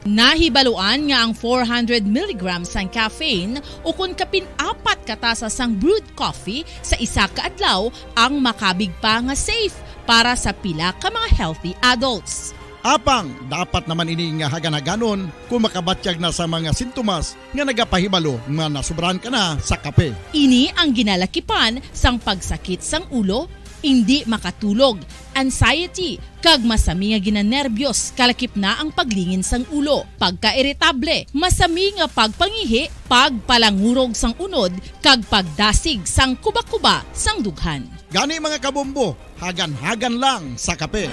Nahibaluan nga ang four hundred milligrams sang caffeine ukon kapin apat ka tasa sang brewed coffee sa isa ka adlaw ang makabig pa nga safe para sa pila ka mga healthy adults. Apang dapat naman ini nga hagan-haganon kon makabatyag na sa mga sintomas nga nagapahibalo nga nasobrahan ka na sa kape. Ini ang ginalakipan sang pagsakit sang ulo, indi makatulog, anxiety, kag masami nga ginanerbyos, kalakip na ang paglingin sang ulo, pagkairitable, masami nga pagpangihi, pagpalangurog sang unod, kag pagdasig sang kubakuba sang dughan. Gani, mga kabombo, hagan-hagan lang sa kape.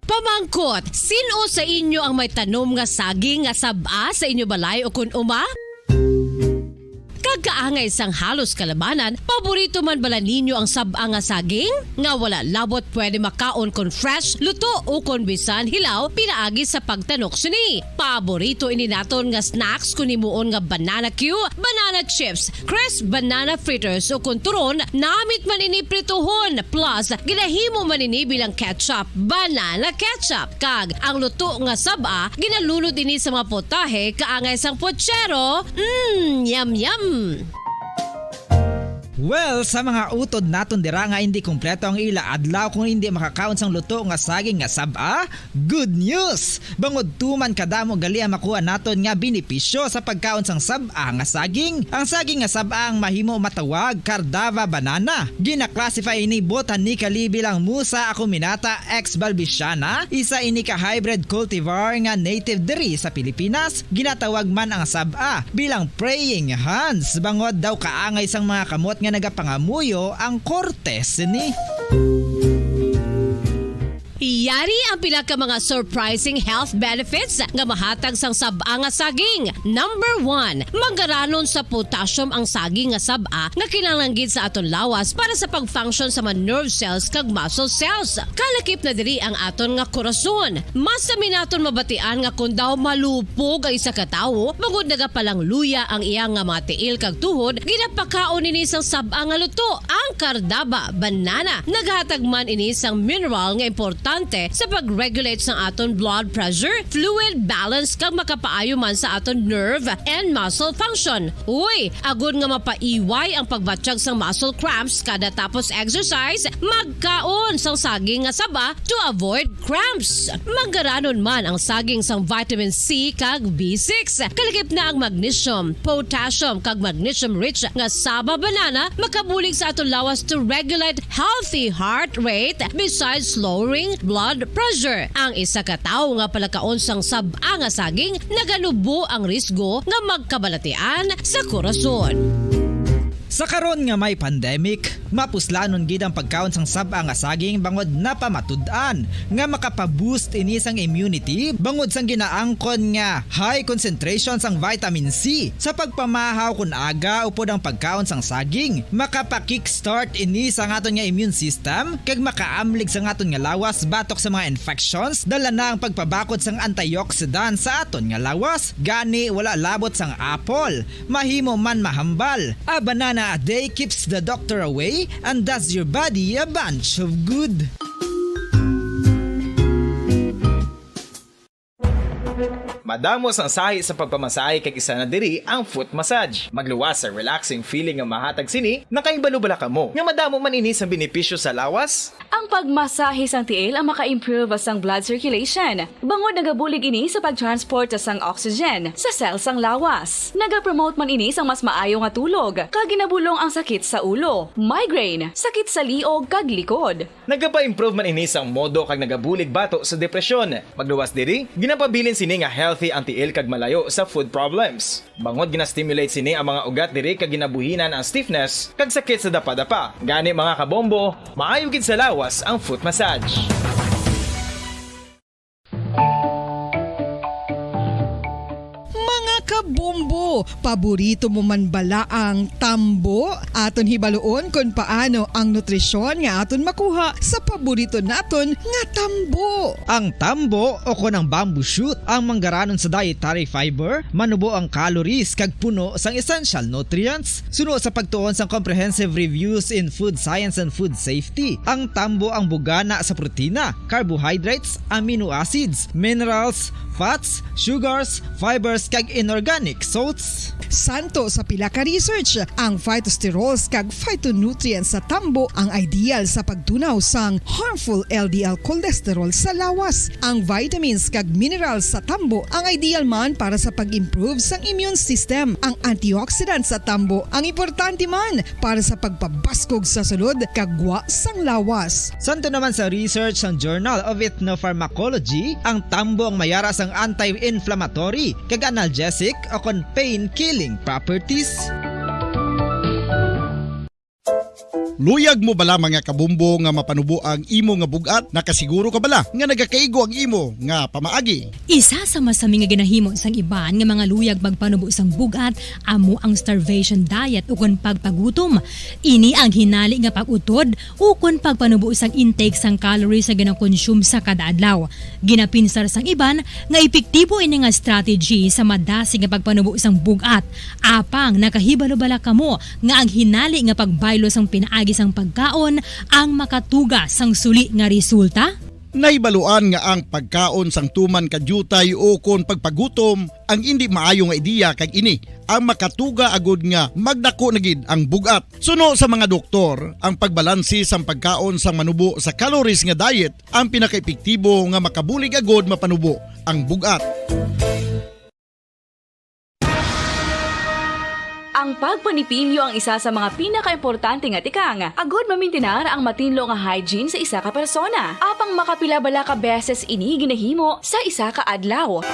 Pamangkot, sin-o sa inyo ang may tanom nga saging nga sab-a sa inyo balay ukon uma? Kag kaangay sang halos kalabanan, paborito man bala ninyo ang sab-a nga saging? Nga wala labot pwede makaon kon fresh, luto, ukon bisan hilaw pinaagi sa pagtanok sini. Paborito ini naton nga snacks kon himuon nga banana cue, banana chips, crisp banana fritters, ukon turon, namit man ini prituhon, plus ginahimo man ini bilang ketchup, banana ketchup. Kag ang luto nga sab-a, ginalunod ini sa mga putahe kaangay sang puchero. Mm, yum, yum! Well, sa mga utod naton dira nga indi kompleto ang ila adlaw kon indi makakaon sang luto nga saging nga sab-a, good news! Bangod tuman kadamo gali ang makuha naton nga benepisyo sa pagkaon sang sab-a nga saging. Ang saging nga sab-a ang mahimo matawag Cardava banana. Gina-classify ini botanically bilang Musa acuminata ex balbisiana, isa ini ka hybrid cultivar nga native diri sa Pilipinas. Ginatawag man ang sab-a bilang praying hands, bangod daw kaangay sang mga kamot nga nagapangamuyo ang korte sini. Yari ang pila ka mga surprising health benefits nga mahatag sang sab-a nga saging. Number one, mangaranon sa potassium ang saging nga sab-a nga kinahanglan gid sa aton lawas para sa pag-function sa mga nerve cells kag muscle cells. Kalakip na diri ang aton nga korason. Masami naton mabatian nga kon daw malupog ang isa ka tawo, bangod nagapalangluya ang iya nga mga tiil kag tuhod, ginapakaon ini sang sab-a nga luto, ang Cardava banana. Naghatag man ini sang mineral nga importante sa pag-regulate sang aton blood pressure, fluid balance, kag makapaayo man sa aton nerve and muscle function. Uy, agod nga mapaiway ang pagbatyag sang muscle cramps kada tapos exercise, magkaon sang saging nga saba to avoid cramps. Mangaranon man ang saging sang vitamin C kag B six. Kalakip na ang magnesium, potassium, kag magnesium-rich nga saba banana makabulig sa aton lawas to regulate healthy heart rate, besides lowering blood pressure. Ang isa ka tawo nga palakaon sang sab-a nga saging, naganubo ang risgo nga magkabalatian sa korason. Sa karon nga may pandemic, mapuslanon gid ang pagkaon sang sab-a nga saging bangod napamatud-an nga makapa-boost ini sang immunity bangod sang ginaangkon nga high concentration sang vitamin C. Sa pagpamahaw kon aga upod ang pagkaon sang saging, makapa-kickstart ini sa aton nga immune system kag makaamlig sa aton nga lawas batok sa mga infections, dala na ang pagpabakod sang antioxidant sa aton nga lawas. Gani, wala labot sang apple, mahimo man mahambal. A banana a day keeps the doctor away and does your body a bunch of good. Madamo sang sahi sa pagpamasahe kag isa na diri ang foot massage. Magluwas sa relaxing feeling nga mahatag sini, nakahibalo bala kamo nga madamo man ini sang benepisyo sa lawas? Ang pagmasahe sang tiil ang maka-improve sang blood circulation, bangod nagabulig ini sa pag-transport sang oxygen sa cell sang lawas. Nagapromote man ini sang mas maayo nga tulog, kag ginabulong ang sakit sa ulo, migraine, sakit sa liog, kag likod. Nagapa-improve man ini sang modo kag nagabulig bato sa depresyon. Magluwas diri, ginapabilin sini nga healthy ang tiil kag malayo sa foot problems. Bangod gina-stimulate sini ang mga ugat diri kag ginabuhinan ang stiffness kag sakit sa dapadapa. Gani, mga kabombo, maayo gid sa lawas ang foot massage. Mga kabombo, paborito mo man bala ang tambo? Aton hibaluon kon paano ang nutrisyon nga aton makuha sa paborito naton nga tambo. Ang tambo o kon ang bamboo shoot ang manggaranon sa dietary fiber, manubo ang calories kag puno sang essential nutrients. Suno sa pagtuon sang Comprehensive Reviews in Food Science and Food Safety, ang tambo ang bugana sa protina, carbohydrates, amino acids, minerals, fats, sugars, fibers, kag inorganic salts. Santo sa pila ka research, ang phytosterols kag phytonutrients sa tambo ang ideal sa pagtunaw sang harmful L D L cholesterol sa lawas. Ang vitamins kag minerals sa tambo ang ideal man para sa pag-improve sang immune system. Ang antioxidants sa tambo ang importante man para sa pagpabaskog sa sulod kag gwa sang lawas. Santo naman sa research sang Journal of Ethnopharmacology, ang tambo ang mayara sang anti-inflammatory kag analgesic o kon pain-killing properties. Luyag mo bala, mga kabumbo, nga mapanubo ang imo nga bug-at? Nakasiguro ka bala nga nagakaigo ang imo nga pamaagi? Isa sa masami nga ginahimo sang iban nga mga luyag magpanubo sang bug-at amo ang starvation diet ukon pagpagutom. Ini ang hinali nga pag-utod ukon pagpanubo sang intake sang calories nga ginakonsume sa kada adlaw. Ginapinsar sang iban nga epektibo ini nga strategy sa madasig nga pagpanubo sang bug-at. Apang nakahibalo bala kamo nga ang hinali nga pagbaylo sang pinaagi sang pagkaon ang makatuga sang suli nga resulta? Nahibaluan nga ang pagkaon sang tuman ka diutay ukon pagpagutom ang indi maayo nga ideya, kag ini ang makatuga agud nga magdako na gid ang bug-at. Suno sa mga doktor, ang pagbalanse sang pagkaon sang manubo sa calories nga diet ang pinakaepektibo nga makabulig agud mapanubo ang bug-at. Ang pagpanipilyo ang isa sa mga pinakaimportante nga tikang agud mamintinar ang matinlo nga hygiene sa isa ka persona. Apang makapila bala ka beses ini ginahimo sa isa ka adlaw?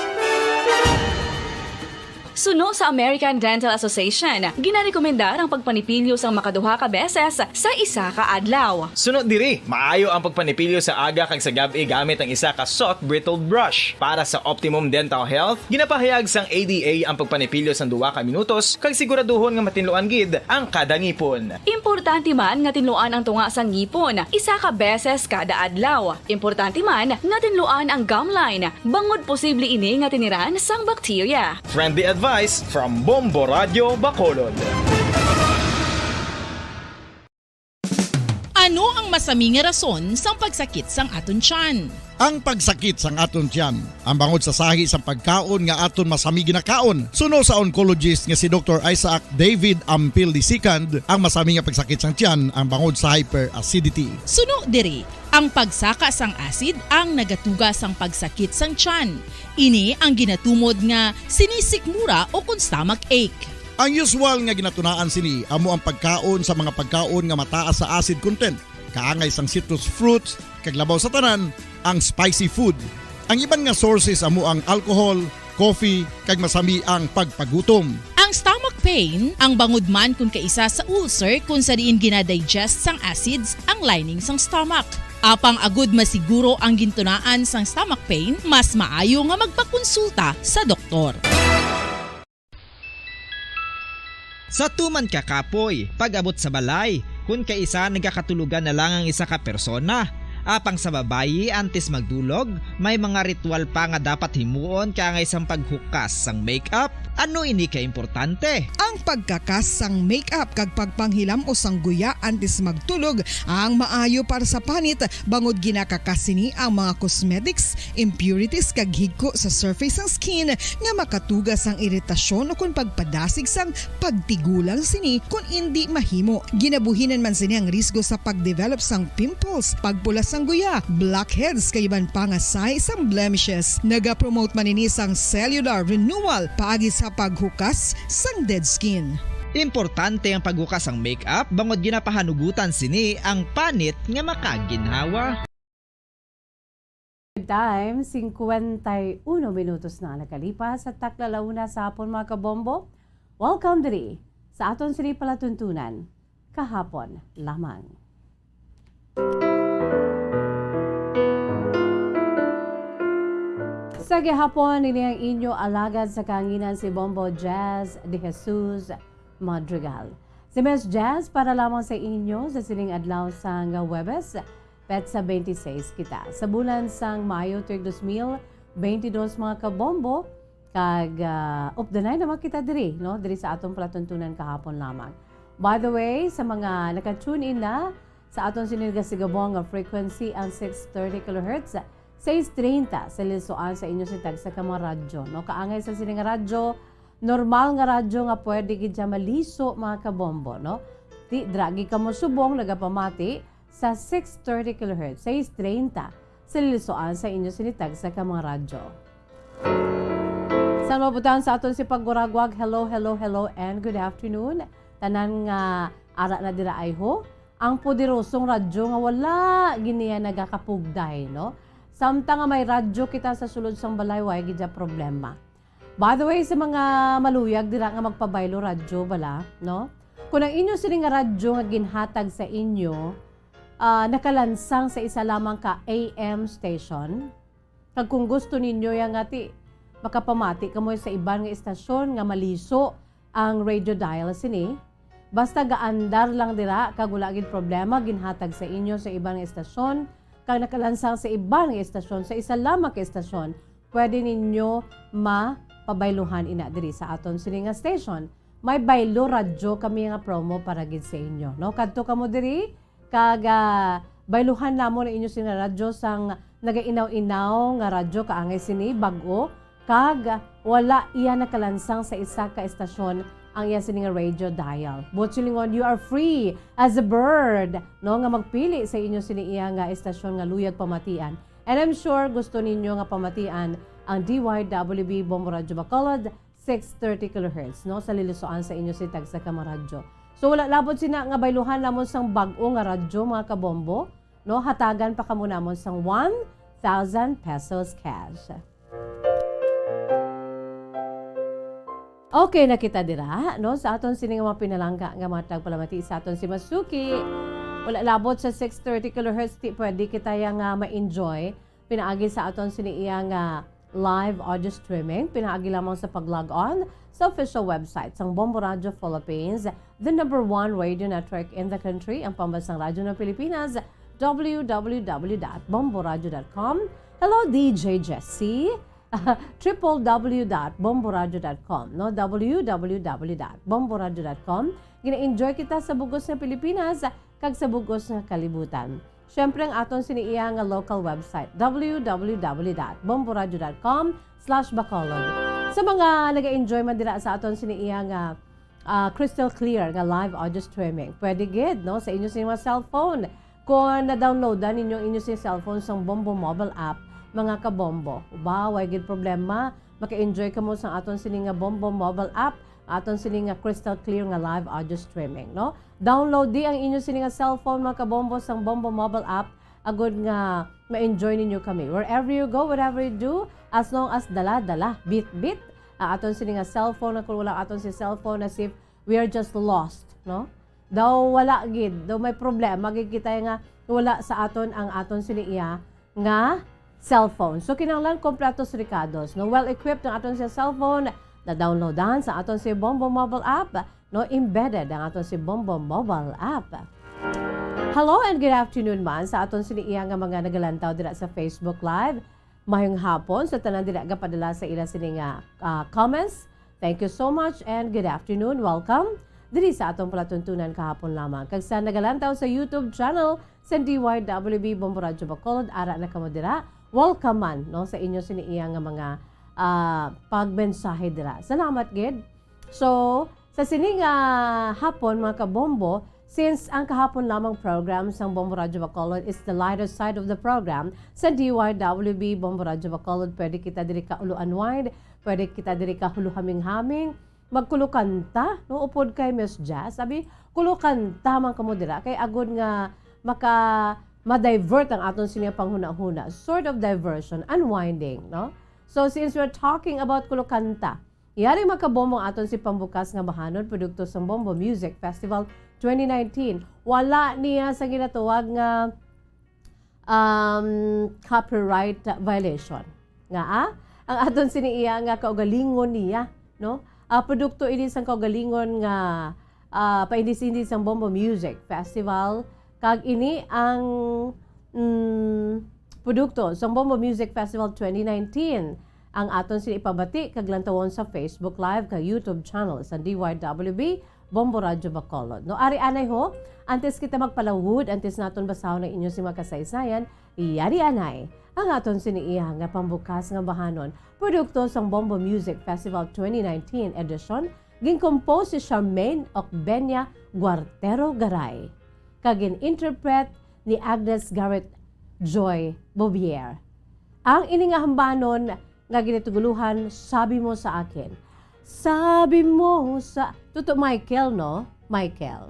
Suno sa American Dental Association, ginarekomendar ang pagpanipilyo sang makaduha ka beses sa isa ka adlaw. Suno diri, maayo ang pagpanipilyo sa aga kag sa gab-i gamit ang isa ka soft bristled brush. Para sa optimum dental health, ginapahayag sang A D A ang pagpanipilyo sang duha ka minutos kag siguraduhon nga matinluan gid ang kada ngipon. Importante man nga tinluan ang tunga sang ngipon isa ka beses kada adlaw. Importante man nga tinluan ang gum line, bangod posible ini nga tiniran sang bakterya. Friendly advice from Bombo Radio Bacolod. Ano ang masami nga rason sang pagsakit sang aton tiyan? Ang pagsakit sang aton tiyan ang bangod sa sahi sang pagkaon nga aton masami ginakaon. Suno sa oncologist nga si Doktor Isaac David Ampil the second, ang masami nga pagsakit sang tiyan ang bangod sa hyperacidity. Suno diri, ang pagsaka sang acid ang nagatuga sang pagsakit sang tiyan. Ini ang ginatumod nga sinisikmura o kon stomach ache. Ang usual nga ginatunaan sini amo ang pagkaon sa mga pagkaon nga mataas sa acid content, kaangay sang citrus fruits, kag labaw sa tanan, ang spicy food. Ang iban nga sources amo ang alcohol, coffee, kag masami ang pagpagutom. Ang stomach Pain ang bangod man kon kaisa sa ulcer kon sa diin gina-digest sang acids ang lining sang stomach. Apang agud masiguro ang gintunaan sang stomach pain, mas maayo nga magpakonsulta sa doktor. Sa tuman ka kapoy, pag-abot sa balay, kun kaisa nagakatulogan na lang ang isa ka persona. Apang sa babayi, antes magdulog, may mga ritual pa nga dapat himuon kaangay sang paghukas sang makeup. Ano ini ka importante? Ang pagkakas sang makeup kag pagpanghilam-os sang guya antes magtulog ang maayo para sa panit, bangod ginakakas sini ang mga cosmetics, impurities kag higko sa surface sang skin nga makatuga sang iritasyon ukon pagpadasig sang pagtigulang sini kon indi mahimo. Ginabuhinan man sini ang risgo sa pagdevelop sang pimples, pagpula sang guya, blackheads kag iban pa nga sign sang blemishes. Nagapromote man ini sang cellular renewal paagi sa paghukas sang dead skin. Importante ang paghukas sang makeup bangod ginapahanugutan sini ang panit nga makaginhawa. Time, singkwenta y uno minutos na ang nakalipas sa takla la una sa hapon, mga kabombo. Welcome diri sa aton sini palatuntunan kahapon lamang. Sa gihapon, ini ang inyo alagad sa kahanginan, si Bombo Jazz De Jesus Madrigal. Si Miss Jazz para lamang sa inyo sa sining adlaw sang Huwebes, petsa twenty-six kita sa bulan sang Mayo, tuig dos mil twenty-dos, mga kabombo. Kag, ah, updanay naman kita diri, no? Diri sa aton palatuntunan kahapon lamang. By the way, sa mga naka-tune in na sa aton sini nagasigabong nga frequency, ang six thirty kilohertz, sais treinta sa lisoan sa inyo sini tagsa ka mga radyo, no? Kaangay sa sini nga radyo, normal nga radyo nga pwede gid siya maliso, mga kabombo, no? Di, dira gid kamo subong nagapamati sa six thirty kilohertz, sais treinta sa lisoan sa inyo sini tagsa ka mga radyo. Sa mabutang sa aton si paguragwag, hello, hello, hello, and good afternoon. Tanan nga ara na dira ay ho, ang poderosong radyo nga wala gid niya nagakapugday, no? Samtang nga may radyo kita sa sulod sang balay, way gid siya problema. By the way, sa mga maluyag dira nga magpabaylo radyo bala, no? Kung ang inyo sini nga radyo nga ginhatag sa inyo, ah, nakalansang sa isa lamang ka A M station, kag kung gusto ninyo ya nga ti makapamati kamo sa iban nga istasyon nga maliso ang radio dial sini, basta gaandar lang dira kag wala gid problema, ginhatag sa inyo sa iban nga istasyon kag nakalansang sa iban nga istasyon, sa isa lamang ka istasyon, pwede ninyo mapabayluhan ina diri sa aton sini nga station. May Baylo Radyo kami nga promo para gid sa inyo, no? Kadto kamo diri kag, ah, bayluhan namon ang inyo sini nga radyo sang nagainaw-inaw nga radyo kaangay sini, bag-o, kag wala iya nakalansang sa isa ka estasyon ang iya sini nga radio dial. Buot silingon, you are free as a bird, no, nga magpili sa inyo sini iya nga estasyon nga luyag pamatian. And I'm sure gusto ninyo nga pamatian ang D Y W B Bombo Radyo Bacolod, six thirty kilohertz, no, sa lilusoan sa inyo sini tagsa ka mga radyo. So, wala labot sina nga bayluhan namon sang bag-o nga radyo, mga kabombo, no, hatagan pa kamo namon sang one thousand pesos cash. Okay na kita dira, no, sa aton sini nga mga pinalangga nga mga tagpalamati sa aton si Masuki. Wala labot sa six thirty kilohertz, ti pwede kita ya nga ma-enjoy pinaagi sa aton sini iya nga live audio streaming, pinaagi lamang sa pag-log on sa official website sang Bombo Radyo Philippines, the number one radio network in the country, ang pambansang radyo ng Pilipinas, W W W dot bomboradyo dot com. Hello, D J Jessie. Triple W dot bomboradyo dot com, no? W W W dot bomboradyo dot com. Gina-enjoy kita sa bugos nga Pilipinas kag sa bugos nga kalibutan. Siyempre, ang aton sini iya nga local website, W W W dot bomboradyo dot com slash bacolod. Sa mga naga-enjoy man dira sa aton sini iya nga, ah, crystal clear nga live audio streaming, pwede gid, no, sa inyo sini mga cellphone. Kung na-downloadan ninyo ang inyo sini cellphone sang Bombo mobile app, mga kabombo, ba, way gid problema. Maka-enjoy kamo sang aton sini nga Bombo mobile app, aton sini nga crystal clear nga live audio streaming, no? Download di ang inyo sini nga cellphone, mga kabombo, sang Bombo mobile app, agud nga ma-enjoy ninyo kami. Wherever you go, whatever you do, as long as dala-dala, bit-bit, aton sini nga cellphone, nga kung wala aton si cellphone, as if we are just lost, no? Daw wala gid, daw may problema gid kita nga wala sa aton ang aton sini iya nga cellphone. So, kinahanglan kompleto sa rekados, no? Well equipped ang aton sa cellphone, na-downloadan sa aton si Bombo mobile app, no? Embedded ang aton si Bombo mobile app. Hello and good afternoon man sa aton sini iya nga mga nagalantaw dira sa Facebook Live. Mayong hapon sa tanan dira gapadala sa ila sini nga, ah, comments. Thank you so much and good afternoon. Welcome diri sa atong palatuntunan kahapon lamang. Kag sa nagalantaw sa YouTube channel sa D Y W B Bombo Radyo Bacolod, ara na kamo dira. Welcome man, no, sa inyo sini iya nga mga, ah, pagmensahe dira. Salamat gid. So, sa sini nga hapon, mga kabombo, since ang kahapon lamang program sang Bombo Radyo Bacolod is the lighter side of the program, sa D Y W B Bombo Radyo Bacolod, pwede kita diri ka ulo unwind, pwede kita diri ka hulo haming-haming, magkulo kanta, no, upod kay Miss Jazz. Sabi, kulo kanta man kamo dira, kay agod nga maka ma-divert ang aton sini panghunahuna. Sort of diversion, unwinding, no? So, since we're talking about kulo kanta, yari makabombo ang aton si pambukas nga bahanon, produkto sang Bombo Music Festival twenty nineteen. Wala niya sa ginatawag nga, um, copyright violation. Nga, ah? Ang aton sini iya nga kaugalingon niya, no? Ah, produkto ini sang kaugalingon nga, ah, paindis-indis sang Bombo Music Festival. Kag ini ang, mm, produkto sang Bombo Music Festival twenty nineteen. Ang aton sini ipabati kag lantawon sa Facebook Live kag YouTube channel sa D Y W B Bombo Radyo Bacolod. No, ari anay ho, antes kita magpalawod, antes naton basahon ang inyo si mga kasaysayan, yari anay ang aton sini iya nga pambukas nga bahanon, produkto sang Bombo Music Festival twenty nineteen edition, gin-compose si Charmaine Ocbenia Guartero Garay, kag gin-interpret ni Agnes Garrett Joy Bouvier. Ang ini nga hambanon nga ginatuguluhan, Sabi Mo Sa Akin. Sabi mo sa, Toto Michael, no? Michael.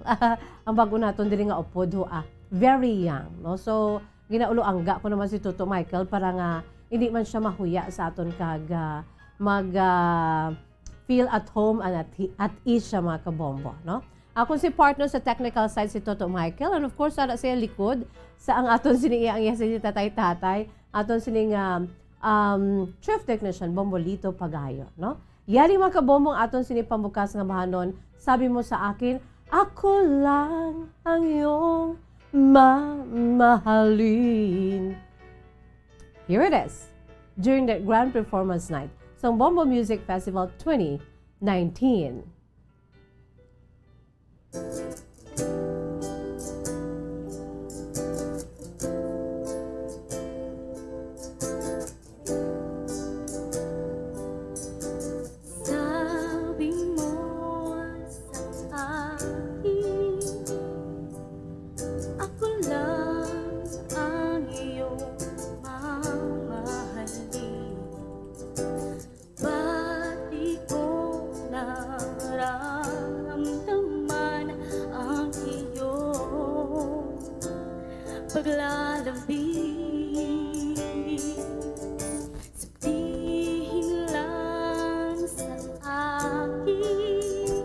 Ang bag-o naton diri nga upod ho, ah, very young, no? So, ginaulo-angga ko naman si Toto Michael para nga hindi man siya mahuya sa aton kag, ah, mag, ah, feel at home and at, at ease siya, mga kabombo, no? Akon si partner sa technical side, si Toto Michael, and of course, ara siya likod sa ang aton sini iya, ang iya si Tatay Tatay, aton sini nga, um, chief technician, Bombolito Pagayo, no? Yari, mga kabombo, ang aton sini pambukas nga bahanon, Sabi Mo Sa Akin, Ako Lang Ang Iyong Mamahalin. Here it is, during the grand performance night sang Bombo Music Festival twenty nineteen. Sabi mo sa akin, ako lang ang iyong mamahalin. Pati ko nararamdaman ang iyong paglalambing. Sabihin lang sa akin,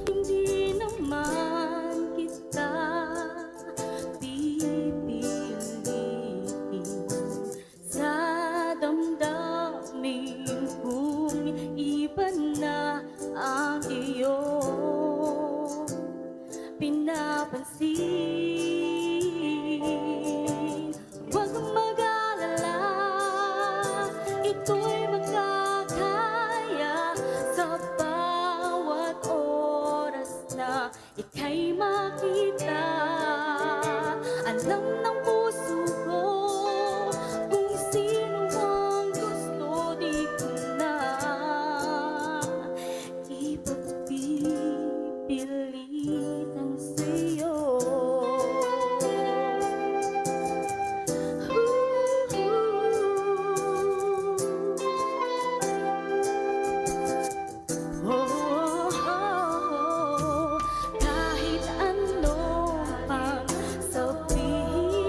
hindi naman kita pipilitin. Sa damdamin kong iba na ang iyong pinapansin. Huwag mag-alala, ito'y makakaya sa bawat oras na ika'y makita. Alam ng puso ko kung sino ang gusto, di ko na ipagpipilitan sa'yo. Oh, kahit ano pang sabihin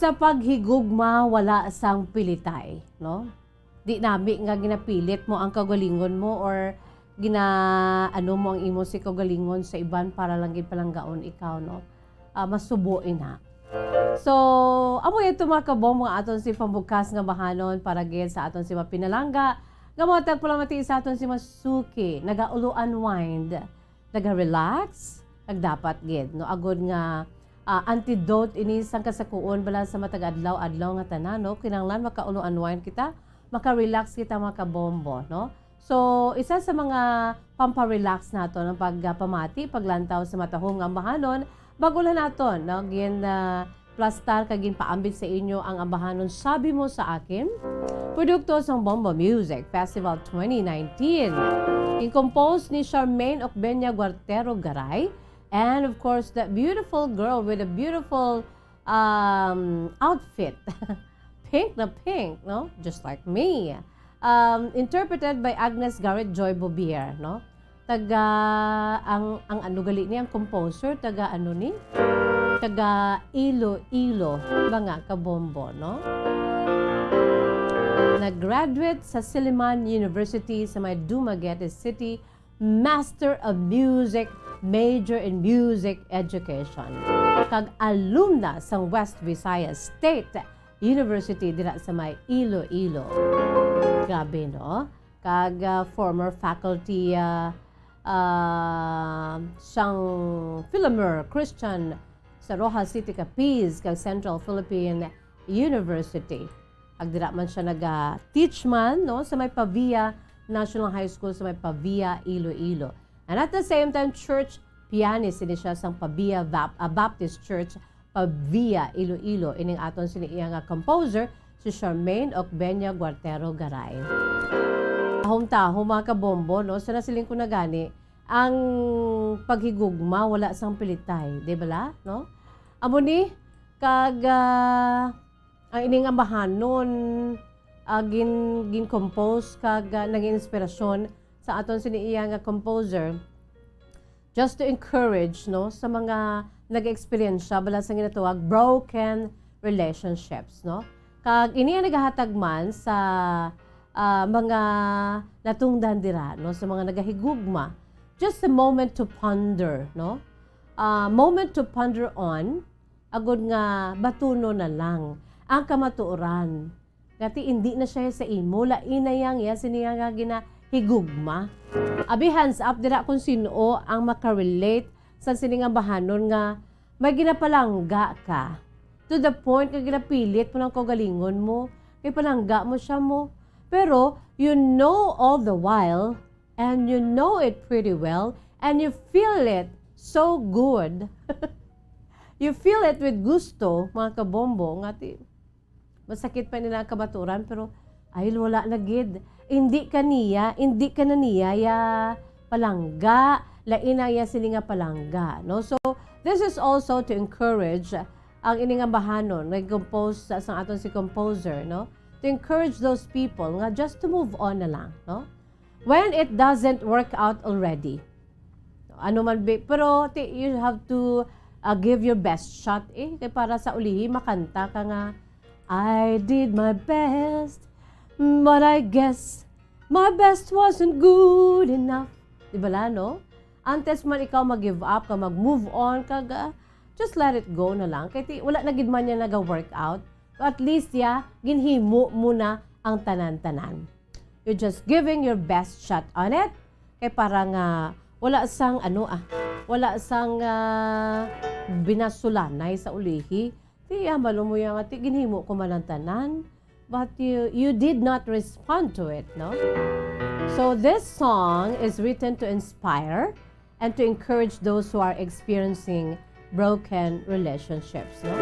Sa paghigugma, wala sang pilitay, no? Di nami nga ginapilit mo ang kaugalingon mo or gina-, ano mo ang imo si kaugalingon sa iban para lang gid palanggaon ikaw, no? Ah, masubo ina. So, amo ito, mga kabombo, nga aton si pambukas nga bahanon para gid sa aton si mapinalangga nga mo tagpalamati sa aton si masuki, nagaulo unwind, naga-relax, nagdapat gid, no? Agod nga, ah, antidote ini sang kasakuon bala sa matag adlaw-adlaw nga tanan, no? Kinahanglan makaulo unwind kita, maka-relax kita, mga kabombo, no? So, isa sa mga pampa-relax nato ang pagpamati, paglantaw sa matahom nga ambahanon, bago lang naton, no? Gin, ah, plastar kag ginpaambit sa inyo ang ambahanon Sabi Mo Sa Akin, produkto sang Bombo Music Festival twenty nineteen. Gin-compose ni Charmaine Ocbenia Guartero Garay, and of course, that beautiful girl with a beautiful, um, outfit. Pink na pink, no? Just like me. Um, interpreted by Agnes Garrett Joy Bouvier, no? Taga, ang, ang ano gali ni, ang composer, taga ano ni? Taga Iloilo, mga kabombo, no? Nag-graduate sa Silliman University sa may Dumaguete City, Master of Music, major in Music Education, kag alumna sang West Visayas State University dira sa may Iloilo. Grabe, no? Kag, ah, former faculty, ah, ah, sang Filamer Christian sa Roxas City, Capiz, kag Central Philippine University. Kag dira man siya naga-teach man, no, sa may Pavia National High School sa may Pavia, Iloilo. And at the same time, church pianist ini siya sang Pavia Bap-, ah, Baptist Church, Pavia, Iloilo. Ining aton sini iya nga composer, si Charmaine Ocbenia Guartero Garay. Tahom-tahom, mga kabombo, no? Sa nasiling ko na gani, ang paghigugma wala sang pilitay, di bala, no? Amo ni, kag, ah, ang ining ambahanon, ah, gin-, gin-compose kag, ah, naging inspirasyon sa aton sini iya nga composer, just to encourage, no, sa mga nag-eksperyensya bala sa ginatawag broken relationships, no? Kag ini ang nagahatag man sa, ah, mga natungdan dira, no, sa mga nagahigugma. Just a moment to ponder, no? Ah, moment to ponder on, agod nga batunon na lang ang kamatuoran. Nga ti indi na siya sa imo, lain na yang iya sini nga ginahigugma. Abi, hands up dira kung sino ang makarelate sa sini nga bahanon nga may ginapalangga ka. To the point nga ginapilit mo ng kaugalingon mo, kay palangga mo siya mo. Pero, you know all the while, and you know it pretty well, and you feel it so good. You feel it with gusto, mga kabombo, nga ti-, masakit pa nila ang kamaturan, pero, ay, wala na gid. Hindi ka niya, hindi ka na niya ya palangga, lain ang iya sini nga palangga, no? So, this is also to encourage ang ining ambahanon nga compose sa, sa aton si composer, no? To encourage those people nga just to move on na lang, no? When it doesn't work out already. Ano man, bi-, pero ti-, you have to, uh, give your best shot, eh. Kay para sa ulihi, makanta ka nga, "I did my best, but I guess my best wasn't good enough." Di ba la, no? Antes man ikaw mag-give up ka, mag-move on ka, ga-, just let it go na lang. Kay ti-, wala na gid man niya naga-work out. At least, ya, ginhimo mo na ang tanan-tanan. You're just giving your best shot on it. Kay para nga wala sang ano, ah, wala sang, ah, binasulanay sa ulihi. Ti, ah, malumoy nga ti, ginhimo ko man ang tanan. But you, you did not respond to it, no? So this song is written to inspire and to encourage those who are experiencing broken relationships, no?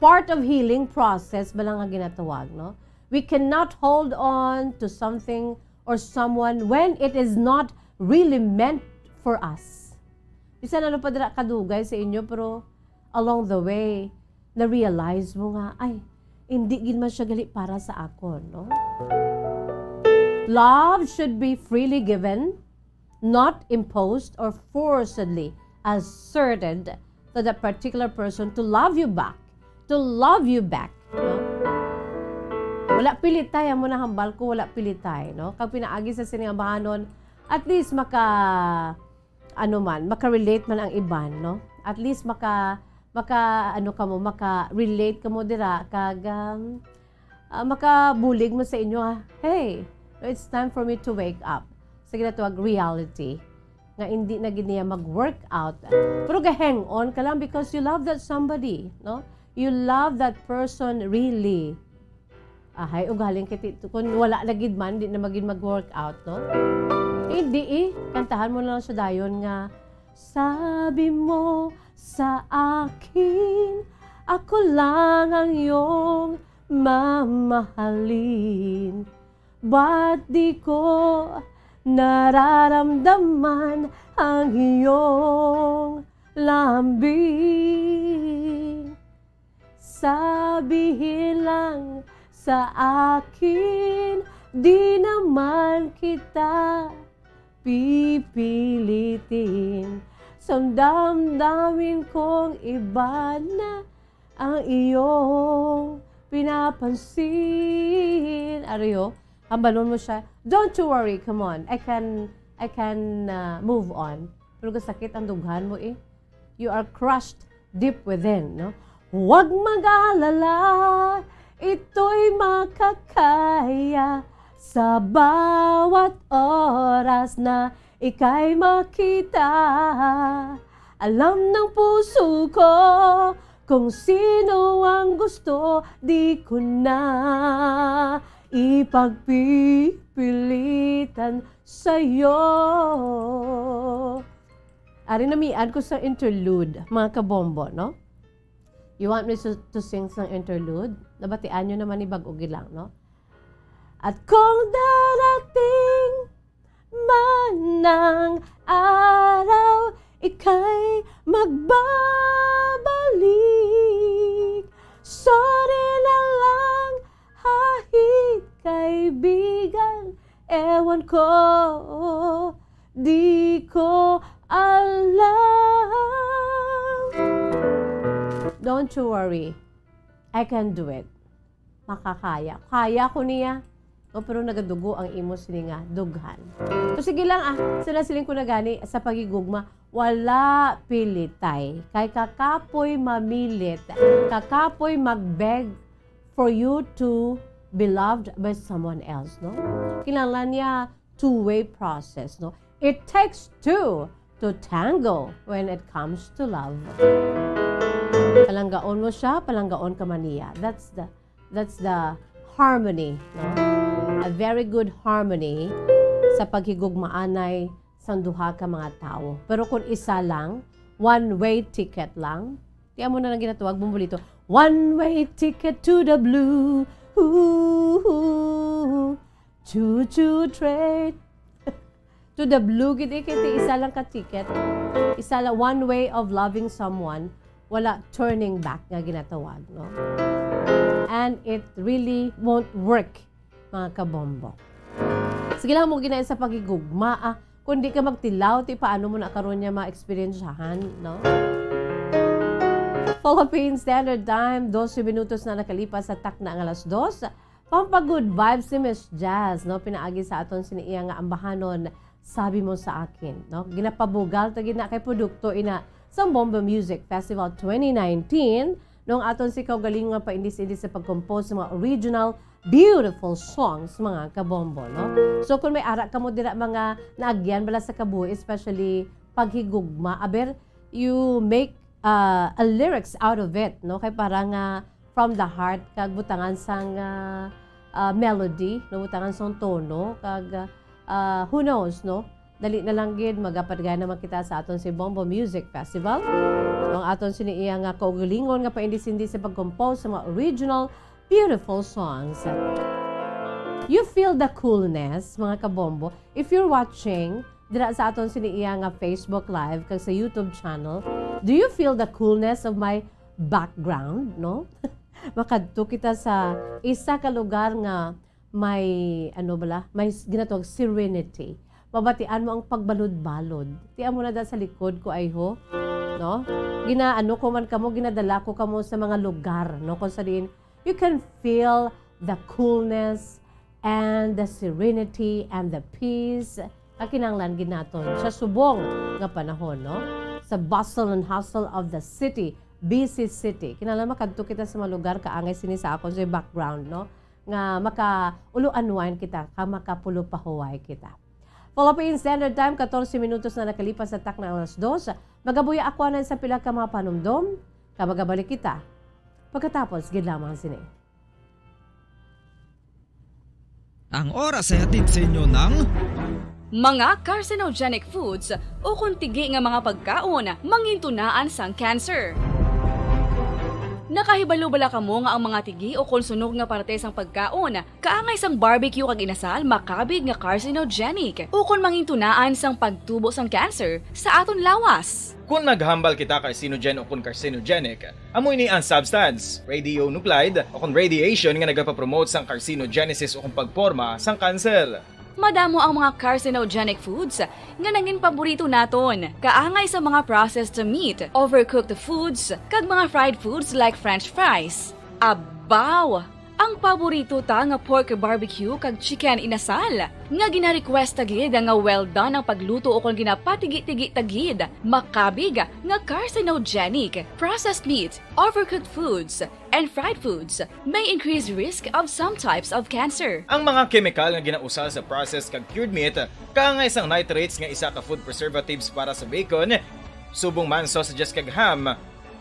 Part of healing process ba lang nga ginatawag, no? We cannot hold on to something or someone when it is not really meant for us. Bisan ano pa dira kadugay sa inyo, pero along the way, na-realize mo nga, "Ay, hindi gid man siya gali para sa akon," no? Love should be freely given, not imposed or forcedly asserted to that particular person to love you back, to love you back, no? Wala pilitay, amo na hambal ko, wala pilitay, no? Kag pinaagi sa sini nga bahanon, at least maka, ano man, maka-relate man ang iban, no? At least maka, maka, ano ka mo, maka-relate ka mo dira, kag, um, ah, makabulig mo sa inyo, ah, "Hey, it's time for me to wake up." Sa ginatawag reality, nga hindi na gid niya mag-work out. Pero ga-hang on ka lang because you love that somebody, no? You love that person really. Ahay, ugaling kay ti-, kung wala na gid man, di na magin mag-work out, no? Hindi eh. Kantahan mo na lang siya dayon nga, "Sabi mo sa akin, ako lang ang iyong mamahalin. Ba't di ko nararamdaman ang iyong lambing? Sabihin lang sa akin, di naman kita pipilitin. Sa damdamin kong iba na ang iyong pinapansin." Ari, oh, hambalon mo siya. "Don't you worry, come on. I can, I can, uh, move on." Pero kasakit ang dughan mo eh. You are crushed deep within, no? "Huwag mag-alala, ito'y makakaya. Sa bawat oras na ika'y makita, alam ng puso ko kung sino ang gusto, di ko na ipagpipilitan sa'yo." Ari namian ko sa interlude, mga kabombo, no? You want me to, to sing sang interlude? Nabatian nyo naman ni Bag-o Gilang, no? "At kung darating man ang araw, ika'y magbabalik. Sorry na lang, hahit kaibigan, ewan ko, di ko alam." Don't you worry, I can do it. Makakaya. Kaya ko niya. O, pero nagadugo ang imo sini nga dughan. So, sige lang, ah. Sa nasiling ko na gani, sa paghigugma, wala pilitay. Kay kakapoy mamilit, kakapoy magbeg for you to be loved by someone else, no? Kinahanglan niya two-way process, no? It takes two to tango when it comes to love. Palanggaon mo siya, palanggaon ka man niya. That's the, that's the harmony, no? A very good harmony sa paghigugmaanay sang duha ka mga tawo. Pero kung isa lang, one-way ticket lang, ti amo na lang ginatawag, Bombolito, "One-way ticket to the blue. Ooh, choo-choo train." To the blue gid eh, kay ti isa lang ka ticket. Isa lang, one way of loving someone, wala turning back nga ginatawag, no? And it really won't work, mga kabombo. Sige lang mo ginain sa paghigugma, ah. Kung di ka magtilaw, ti paano mo na karon niya ma-experiensyahan, no? Philippine Standard Time, dose minutos na nakalipas sa takna nga alas dos. Pampagood vibes si Miss Jazz, no? Pinaagi sa aton sini iya nga ambahanon, "Sabi Mo Sa Akin," no? Ginapabugal ta gid na kay produkto ina sa Bombo Music Festival twenty nineteen, nung aton si kaugalingon nga paindis-indis sa pag-compose sa mga original beautiful songs, mga kabombo, no? So, kung may ara kamo dira, mga naagyan bala sa kabuhi, especially paghigugma, aber, you make, uh, a lyrics out of it, no? Kay para nga from the heart, kag butangan sang, ah, ah, melody, no, butangan sang tono, kag, ah, who knows, no? Dali na lang gid, magapadagay naman kita sa aton si Bombo Music Festival. Ang aton sini iya nga kaugalingon nga paindis-indis sa pag-compose sa mga original, beautiful songs. You feel the coolness, mga kabombo, if you're watching dira sa aton sini iya nga Facebook Live kag sa YouTube channel. Do you feel the coolness of my background, no? Makadto kita sa isa ka lugar nga may, ano bala, may s-, ginatawag serenity. Mabatian mo ang pagbalod-balod. Ti amo na da sa likod ko, ay ho. no? Ginaano ko man kamo, ginadala ko kamo sa mga lugar, no? Kung sa diin, you can feel the coolness and the serenity and the peace nga kinahanglan gid naton sa subong nga panahon, no? Sa bustle and hustle of the city, busy city. Kinahanglan makadto kita sa mga lugar, kaangay sini sa akon sa background, no? Nga maka-ulo unwind kita, ka makapulo pahuway kita. Philippine Standard Time, katorse minutos na nakalipas sa takna ang alas dos. Magabuya ako anay sa pila ka mga panumdom, ka magabalik kita pagkatapos gid lamang sini. Ang oras ay hatid sa inyo ng mga carcinogenic foods o kung tigi nga mga pagkaon mangintunaan sang cancer. Nakahibalo bala kamo nga ang mga tigi o kon sunog nga parte sang pagkaon kaangay sang barbecue kag inasal makabig nga carcinogenic o kon mangintunaan sang pagtubo sang cancer sa aton lawas? Kon naghambal kita carcinogen o kon carcinogenic, amo ini ang substance, radionuclide, o kon radiation nga nagapapromote sang carcinogenesis o kon pagporma sang cancer. Madamo ang mga carcinogenic foods nga nangin paborito naton, kaangay sa mga processed meat, overcooked foods, kag mga fried foods like french fries. Abaw! Ang paborito ta nga pork barbecue kag chicken inasal, nga ginarequest ta gid nga well done ang pagluto ukon ginapatigi-tigi ta gid, makabig nga carcinogenic. Processed meat, overcooked foods, and fried foods may increase risk of some types of cancer. Ang mga kemikal nga ginausal sa processed kag cured meat, kaangay sang nitrates nga isa ka food preservatives para sa bacon, subong man sausages kag ham,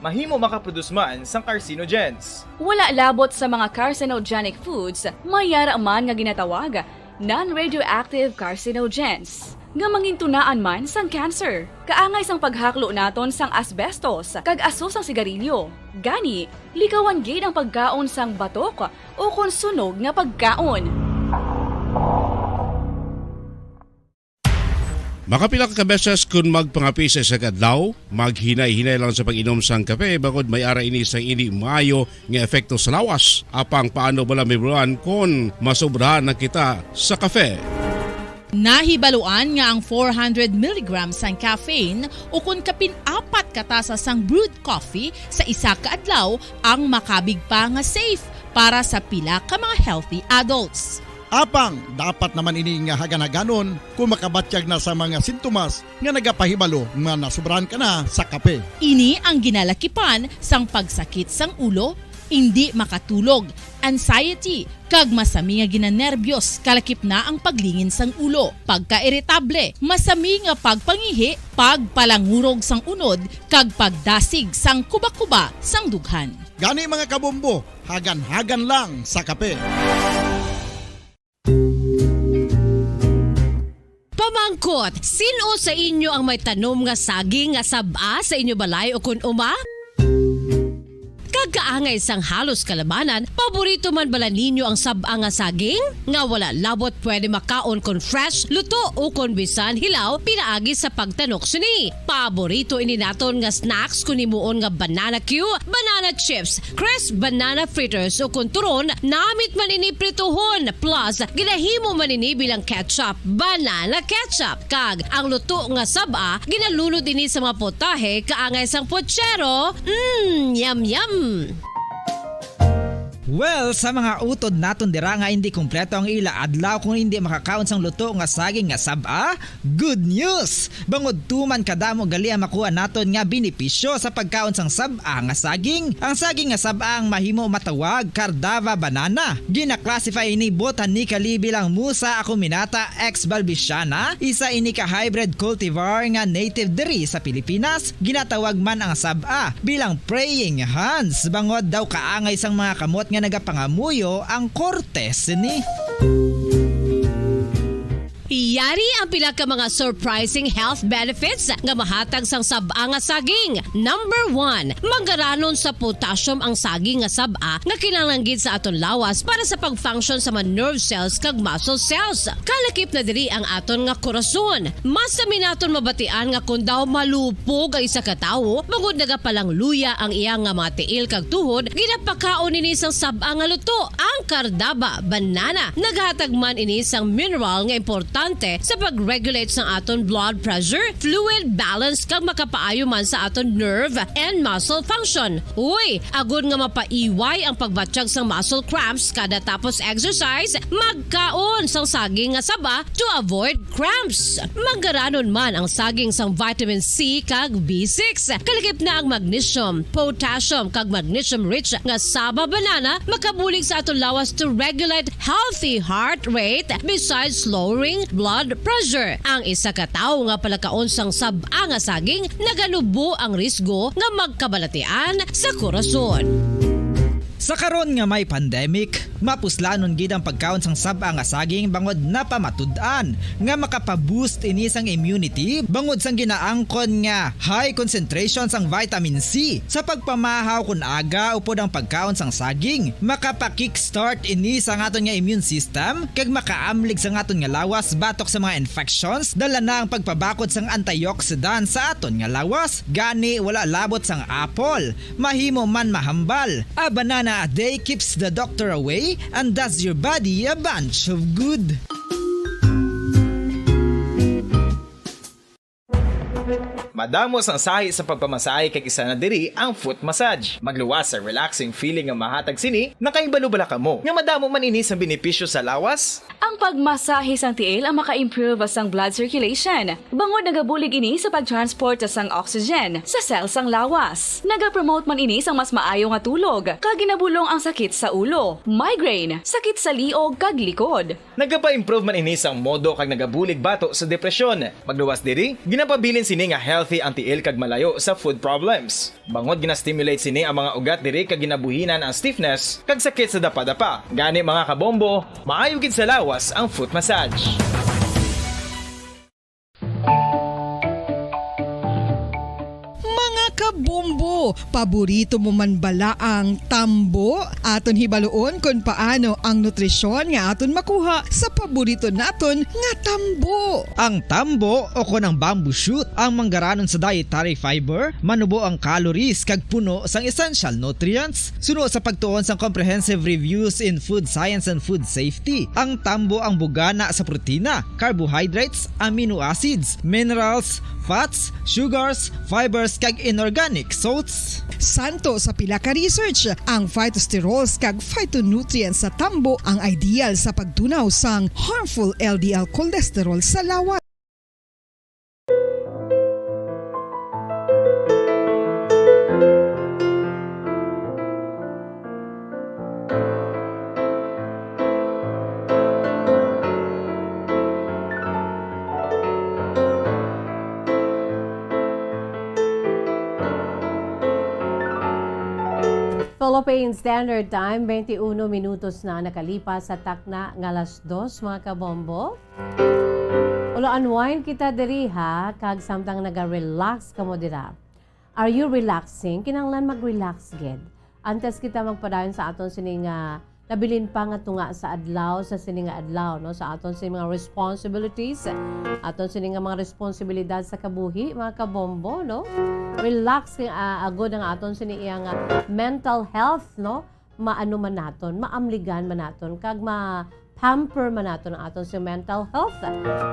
mahimo makaproduce man sang carcinogens. Wala labot sa mga carcinogenic foods, may yara man nga ginatawag non-radioactive carcinogens, nga mangintunaan man sang cancer. Kaangay sang paghaklo naton sang asbestos kag aso sang sigarilyo. Gani, likawan gid ang pagkaon sang batok o kon sunog nga pagkaon. Makapila ka beses kon magpangape sa isa ka adlaw, maghinay-hinay lang sa pag-inom sang kape, bangod may ara ini sang indi maayo nga epekto sa lawas. Apang paano bala mahibaluan kon masobrahan na kita sa kape? Nahibaluan nga ang four hundred milligrams sang caffeine, ukon kapin apat ka tasa sang brewed coffee sa isa ka adlaw, ang makabig pa nga safe para sa pila ka mga healthy adults. Apang dapat naman ini nga hagan-haganon kon makabatyag na sa mga sintomas nga nagapahibalo nga nasobrahan ka na sa kape. Ini ang ginalakipan sang pagsakit sang ulo, indi makatulog, anxiety, kag masami nga ginanerbyos, kalakip na ang paglingin sang ulo, pagkairitable, masami nga pagpangihi, pagpalangurog sang unod, kag pagdasig sang kubakuba sang dughan. Gani, mga kabombo, hagan-hagan lang sa kape. Pamangkot, sin-o sa inyo ang may tanom nga saging nga sab-a sa inyo balay ukon uma? Kag kaangay sang halos kalabanan, paborito man bala ninyo ang sab-a nga saging? Nga wala labot pwede makaon kon fresh, luto, ukon bisan hilaw pinaagi sa pagtanok sini. Paborito ini naton nga snacks kon himuon nga banana cue, banana chips, crisp banana fritters, o kon turon, namit man ini prituhon, plus ginahimo man ini bilang ketchup, banana ketchup. Kag ang luto nga sab-a, ginalunod ini sa mga potahe kaangay sang pochero. Mm, yum, yum! Well, sa mga utod naton dira nga indi kompleto ang ila adlaw kung indi makakaon sang luto nga saging nga sab-a, good news! Bangod tuman kadamo gali ang makuha naton nga benepisyo sa pagkaon sang sab-a nga saging. Ang saging nga sab-a ang mahimo matawag Cardava banana. Gina-classify ini botanically bilang Musa acuminata ex balbisiana, isa ini ka hybrid cultivar nga native diri sa Pilipinas. Ginatawag man ang sab-a bilang praying hands, bangod daw kaangay sang mga kamot nga nagapangamuyo ang korte sini. Yari ang pila ka mga surprising health benefits nga mahatag sang sab-a nga saging. Number one, manggaranon sa potassium ang saging nga sab-a nga kinahanglan gid sa aton lawas para sa pag-function sa mga nerve cells kag muscle cells. Kalakip na diri ang aton nga korason. Masami naton mabatian nga kon daw malupog ang isa ka tawo, bangod nagapalangluya ang iya nga mga tiil kag tuhod, ginapakaon ini sang sab-a nga luto, ang Cardava banana. Naghatag man ini sang mineral nga importante sa pag-regulate sang aton blood pressure, fluid balance, kag makapaayo man sa aton nerve and muscle function. Uy, agod nga mapaiway ang pagbatyag sang muscle cramps kada tapos exercise, magkaon sang saging nga saba to avoid cramps. Manggaranon man ang saging sang vitamin C kag B six. Kalakip na ang magnesium, potassium, kag magnesium-rich nga saba banana makabulig sa aton lawas to regulate healthy heart rate besides lowering blood pressure. Ang isa ka tawo nga palakaon sang sab-a nga saging naganubo ang risgo nga magkabalatian sa korason. Sa karon nga may pandemic, mapuslanon gid ang pagkaon sang sab-a nga saging bangod napamatud-an nga makapa-boost ini sang immunity bangod sang ginaangkon nga high concentration sang vitamin C. Sa pagpamahaw kon aga upod ang pagkaon sang saging, makapa-kickstart ini sa aton nga immune system kag makaamlig sa aton nga lawas batok sa mga infections. Dala na ang pagpabakod sang antioxidant sa aton nga lawas, gani wala labot sang apple. Mahimo man mahambal. A banana a day keeps the doctor away and does your body a bunch of good. Madamo sang sahi sa pagpamasahe kag isa na diri ang foot massage. Magluwas sa relaxing feeling nga mahatag sini. Nakahibalo bala kamo nga madamo man ini sang benepisyo sa lawas? Ang pagmasahe sang tiil ang maka-improve sang blood circulation, bangod nagabulig ini sa pag-transport sang oxygen sa cell sang lawas. Nagapromote man ini sang mas maayo nga tulog, kag ginabulong ang sakit sa ulo, migraine, sakit sa liog, kag likod. Nagapa-improve man ini sang modo kag nagabulig bato sa depresyon. Magluwas diri, ginapabilin sini nga healthy ang tiil kag malayo sa foot problems. Bangod gina-stimulate sini ang mga ugat diri kag ginabuhinan ang stiffness kag sakit sa dapadapa. Gani, mga kabombo, maayo gid sa lawas ang foot massage. Mga kabombo, paborito mo man bala ang tambo? Aton hibaluon kon paano ang nutrisyon nga aton makuha sa paborito naton nga tambo. Ang tambo o kon ang bamboo shoot ang manggaranon sa dietary fiber, manubo ang calories kag puno sang essential nutrients. Suno sa pagtuon sang Comprehensive Reviews in Food Science and Food Safety, ang tambo ang bugana sa protina, carbohydrates, amino acids, minerals, fats, sugars, fibers, kag inorganic salts. Santo sa pila ka research, ang phytosterols kag phytonutrients sa tambo ang ideal sa pagtunaw sang harmful L D L cholesterol sa lawas. Philippine Standard Time, twenty-one minutos na nakalipas sa takna nga alas dos, mga kabombo. Ulo, unwind kita diri, ha, kag samtang naga-relax kamo dira. Are you relaxing? Kinahanglan mag-relax gid. Antes kita magpadayon sa aton sini nga nabilin pa nga tunga sa adlaw, sa sini nga adlaw, no? Sa aton sini mga responsibilities, aton sini nga mga responsibilidad sa kabuhi, mga kabombo, no? Relax kay, ah, agod ang aton sini iya nga mental health, no? Maano man naton, maamligan man naton, kag ma-pamper man naton ang aton sini mental health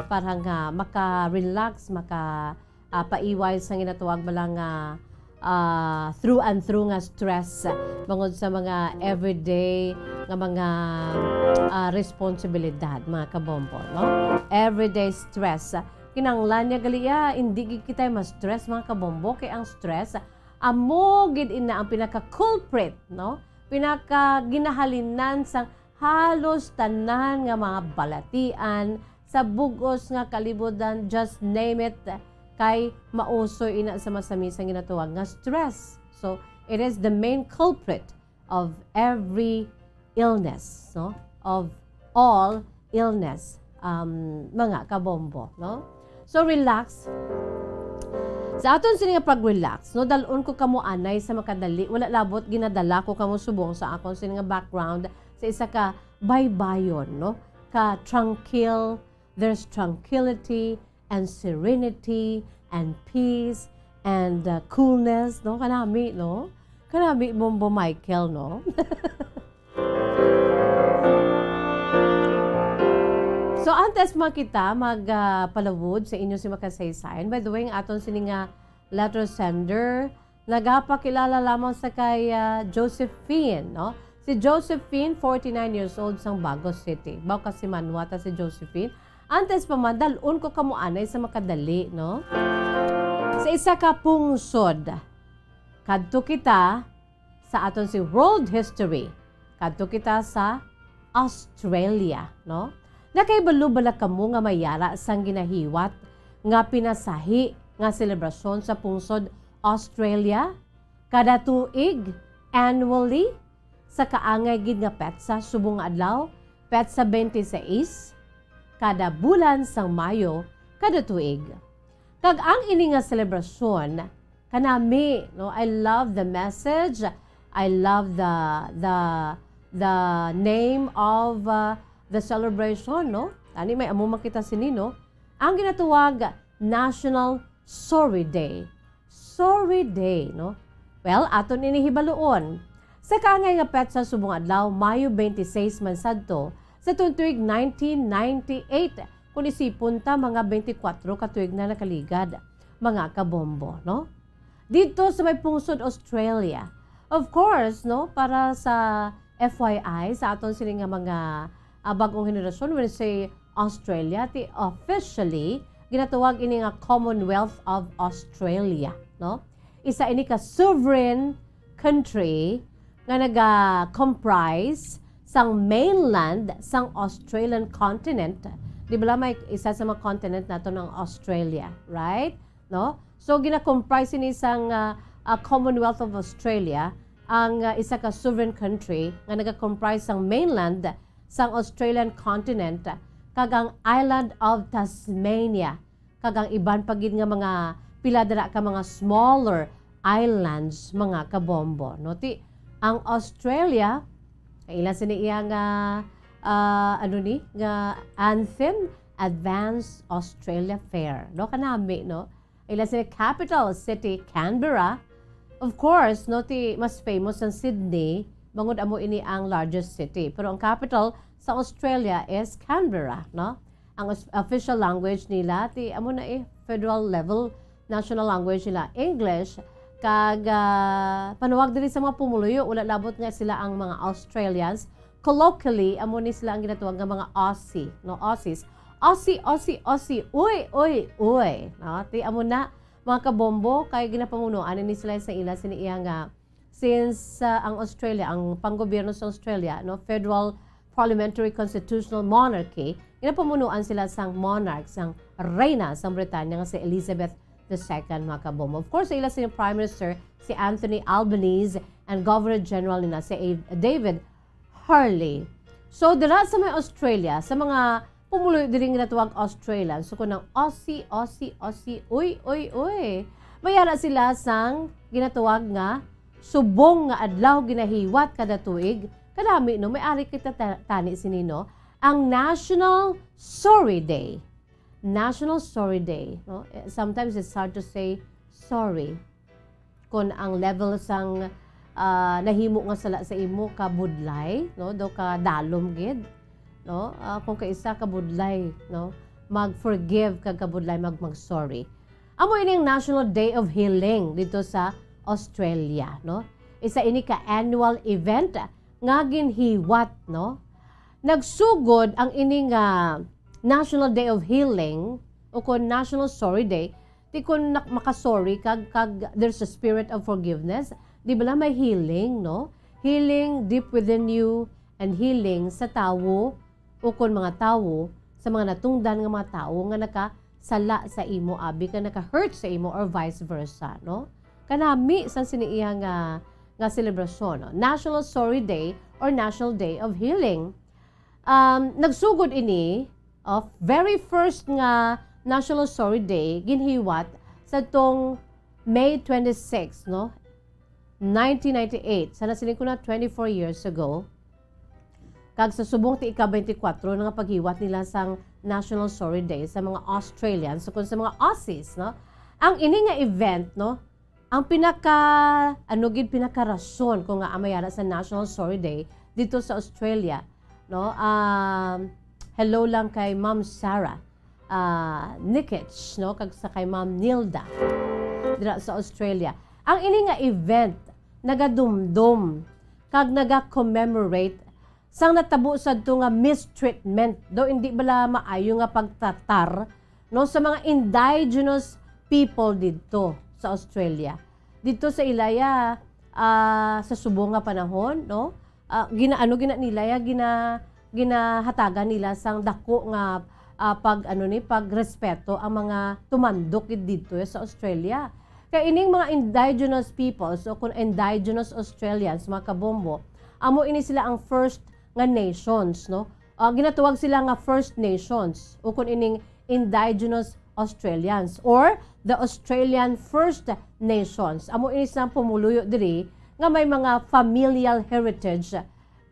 para nga maka-relax, maka ah, paiway sang ginatawag bala nga, ah, through and through nga stress, ah, bangod sa mga everyday nga mga, ah, responsibilidad, mga kabombo, no? Everyday stress. Kinahanglan niya gali, ah, hindi gid kita ma-stress, mga kabombo, kay ang stress, amo gid ina ang pinaka-culprit, no? Pinakaginahalinan sang halos tanan nga mga balatian sa bug-os nga kalibutan, just name it, kay mausoy ina sa masami sang ginatawag nga stress. So, it is the main culprit of every illness, no? Of all illness, um, mga kabombo, no? So, relax. Sa aton sini nga pag-relax, no, dal-on ko kamo anay sa makadali. Wala labot ginadala ko kamo subong sa akon sini nga background sa isa ka baybayon, no? Ka tranquil, there's tranquility and serenity and peace and, uh, coolness, no? Kanami, no? Kanami, Bombo Michael, no? So, Antes makita, mag, ah, palawod sa inyo si makasaysayan. By the way, ang aton sini nga letter sender, nagapakilala lamang sa kay, ah, Josephine, no? Si Josephine, forty-nine years old, sang Bagos City. Baw ka si Manwa ta si Josephine. Antes pa man, dal-on ko kamo anay sa makadali, no? Sa isa ka pungsod, kadto kita sa aton si world history. Kadto kita sa Australia, no? Nakahibalo bala kamo nga may yara sang ginahiwat nga pinasahi nga selebrasyon sa pungsod Australia? Kada tuig, annually, sa kaangay gid nga petsa subong nga adlaw, petsa twenty-six, kada bulan sang Mayo, kada tuig. Kag ang ini nga selebrasyon, kanami, no? I love the message. I love the, the, the name of, uh, the celebration, no? Ani may amo makita sini, no? Ang ginatawag National Sorry Day. Sorry Day, no? Well, aton ini hibaluon. Sa kaangay nga petsa subong adlaw, Mayo twenty-six man sadto, sa tuig nineteen ninety-eight, kung isipon ta, mga twenty-four ka tuig na nakaligad, mga kabombo, no? Dito sa may pungsod Australia. Of course, no, para sa F Y I, sa aton sini nga mga, ah, bag-ong henerasyon, when we say Australia, ti officially, ginatawag ini nga Commonwealth of Australia, no? Isa ini ka sovereign country nga naga-comprise sang mainland sang Australian continent. Di ba may isa sa mga continent nato ang Australia, right? No? So, gina-comprise ini sang, ah, ah, Commonwealth of Australia, ang, ah, isa ka sovereign country nga naga-comprise sang mainland sang Australian continent kag ang island of Tasmania, kag ang iban pa gid nga mga pila dira ka mga smaller islands, mga kabombo, no? Ti, ang Australia, ang ila sini iya nga, ah, ano ni, nga anthem, Advance Australia Fair, no? Kanami, no? Ila sini capital city, Canberra. Of course, no, ti mas famous ang Sydney, bangod amo ini ang largest city. Pero ang capital sa Australia is Canberra, no? Ang os-, official language nila, ti amo na eh, federal level national language nila, English. Kag, ah, panuwag diri sa mga pumuluyo, wala labot nga sila ang mga Australians. Colloquially, amo ni sila ang ginatawag nga mga Aussie, no? Aussies. Aussie, Aussie, Aussie. Uy, uy, uy. No? Ti amo na, mga kabombo, kay ginapamunuan ni sila sa ila sini iya nga since, ah, ang Australia, ang panggobyerno sa Australia, no, federal parliamentary constitutional monarchy, ginapamunuan sila sang monarch, sang reyna sang Britanya nga si Elizabeth the second, mga kabombo. Of course, sa ila sini Prime Minister si Anthony Albanese and Governor General nila si A-, David Hurley. So, dira sa may Australia, sa mga pumuluyo diri nga natawag Australian, so kung ang Aussie, Aussie, Aussie, uy, uy, uy, may ara sila sang ginatawag nga subong nga adlaw ginahiwat kada tuig. Kadami, no? May ari kita ta-, tani sini, no? Ang National Sorry Day. National Sorry Day, no? Eh, sometimes it's hard to say sorry. Kon ang level sang, ah, nahimo nga sala sa imo kabudlay, no? Daw kadalom gid, no? Ah, kung kaisa kabudlay, no? Mag-forgive kag kabudlay mag, mag-sorry. Amo ini ang National Day of Healing dito sa Australia, no? Isa ini ka annual event nga ginhiwat, no? Nagsugod ang ini nga National Day of Healing o kon National Sorry Day, ti kon nak-, makasorry kag, kag there's a spirit of forgiveness, di bala may healing, no? Healing deep within you and healing sa tawo o kon mga tawo, sa mga natungdan nga mga tawo nga nakasala sa imo, abi, ka naka-hurt sa imo or vice versa, no? Kanami sang sini iya nga, nga selebrasyon, no? National Sorry Day or National Day of Healing. Um, nagsugod ini, of very first nga National Sorry Day, ginhiwat sa tong May twenty-six, no? Nineteen ninety-eight. Sana siling ko na twenty-four years ago. Kag sa subong ti ika-twenty-four na nga paghiwat nila sang National Sorry Day sa mga Australians, so kung sa mga Aussies, no? Ang ini nga event, no? Ang pinaka, ano gid, pinakarason kung nga amayara sa National Sorry Day dito sa Australia, no? Um, Hello lang kay Ma'am Sarah, ah, Nikich, no? Kag sa kay Ma'am Nilda, dira sa Australia. Ang ini nga event, nagadumdom kag naga-commemorate sang natabo sadto nga mistreatment, daw hindi bala maayo nga pagtratar, no, sa mga indigenous people didto sa Australia. Didto sa ilaya, ah, sa subong nga panahon, no, ah, gina-, ano gina nila ya, gina-, ginahatagan nila sang dako nga, ah, pag, ano ni, pagrespeto ang mga tumandok gid didto sa Australia. Kay ining mga indigenous peoples o kung indigenous Australians, mga kabombo, amo ini sila ang first nga nations, no? Ah, ginatawag sila nga First Nations o kung ining indigenous Australians or the Australian First Nations. Amo ini sila pumuluyo diri nga may mga familial heritage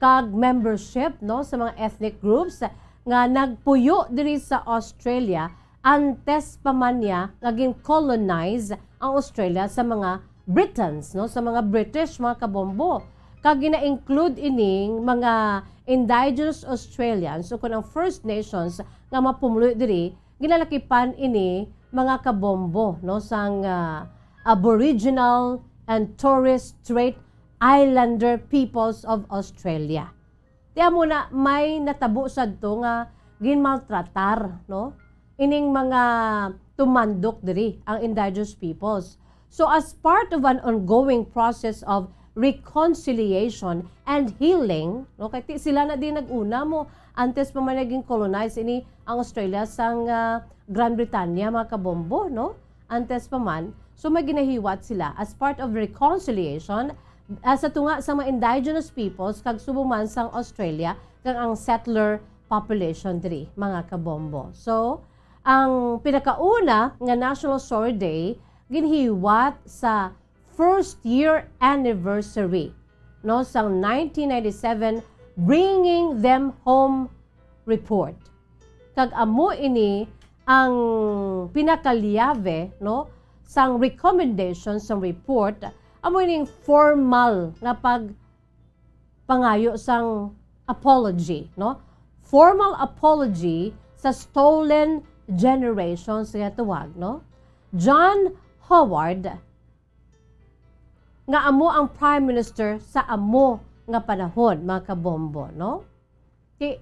kag membership, no, sa mga ethnic groups nga nagpuyo diri sa Australia antes pa man niya nga gin-colonize ang Australia sa mga Britons, no, sa mga British, mga kabombo. Kag gina-include ining mga indigenous Australians o kun ang First Nations nga mapumuluyo diri, ginalakipan ini, mga kabombo, no, sang, ah, Aboriginal and Torres Strait Islander peoples of Australia. Ti amo na may natabo sadto nga ginmaltratar, no? Ining mga tumandok diri, ang indigenous peoples. So, as part of an ongoing process of reconciliation and healing, no? Kay ti sila na din nag-una mo, antes pa man naging colonize ini ang Australia sang, ah, Grand Britanya, mga kabombo, no? Antes pa man. So, may ginahiwat sila as part of reconciliation, ah, sa tunga sa mga indigenous peoples kag subong man sang Australia kag ang settler population diri, mga kabombo. So, ang pinakauna nga National Sorry Day ginhiwat sa first year anniversary, no, sang nineteen ninety-seven Bringing Them Home Report. Kag amo ini ang pinakalyave, no, sang recommendation sang report, amo ining formal nga pagpangayo sang apology, no? Formal apology sa stolen generations nga tawag, no? John Howard, nga amo ang Prime Minister sa amo nga panahon, mga kabombo, no? Ti,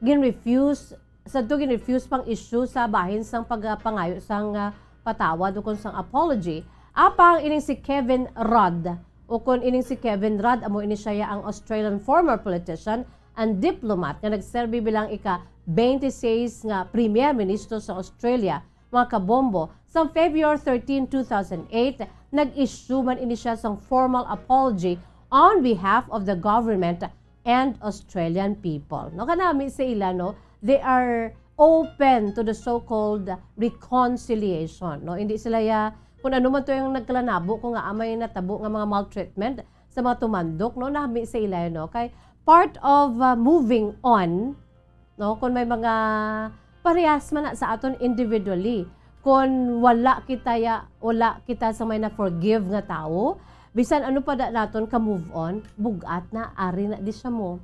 gin-refuse, sadto gin-refuse pang issue sa bahin sang pagpangayo sang, ah, patawad ukon sang apology. Apang ining si Kevin Rudd, ukon ining si Kevin Rudd, amo ini siya ang Australian former politician and diplomat nga nagserbi bilang ika-twenty-six nga Premier Ministro sa Australia, mga kabombo, sa February thirteen, two thousand eight, nag-issue man ini siya sang formal apology on behalf of the government and Australian people. No, kanami sa ila, no, they are open to the so-called reconciliation, no? Hindi sila ya, kung ano man to yung nagkalanabo, kung nga may natabo nga mga maltreatment sa mga tumandok, no, nami sa ila, no? Kay part of, uh, moving on, no? Kung may mga parehas man na sa aton individually, kung wala kita ya, wala kita sa may na-forgive nga tawo, bisan ano pa da naton ka move on, bugat na, ari na di siya mo.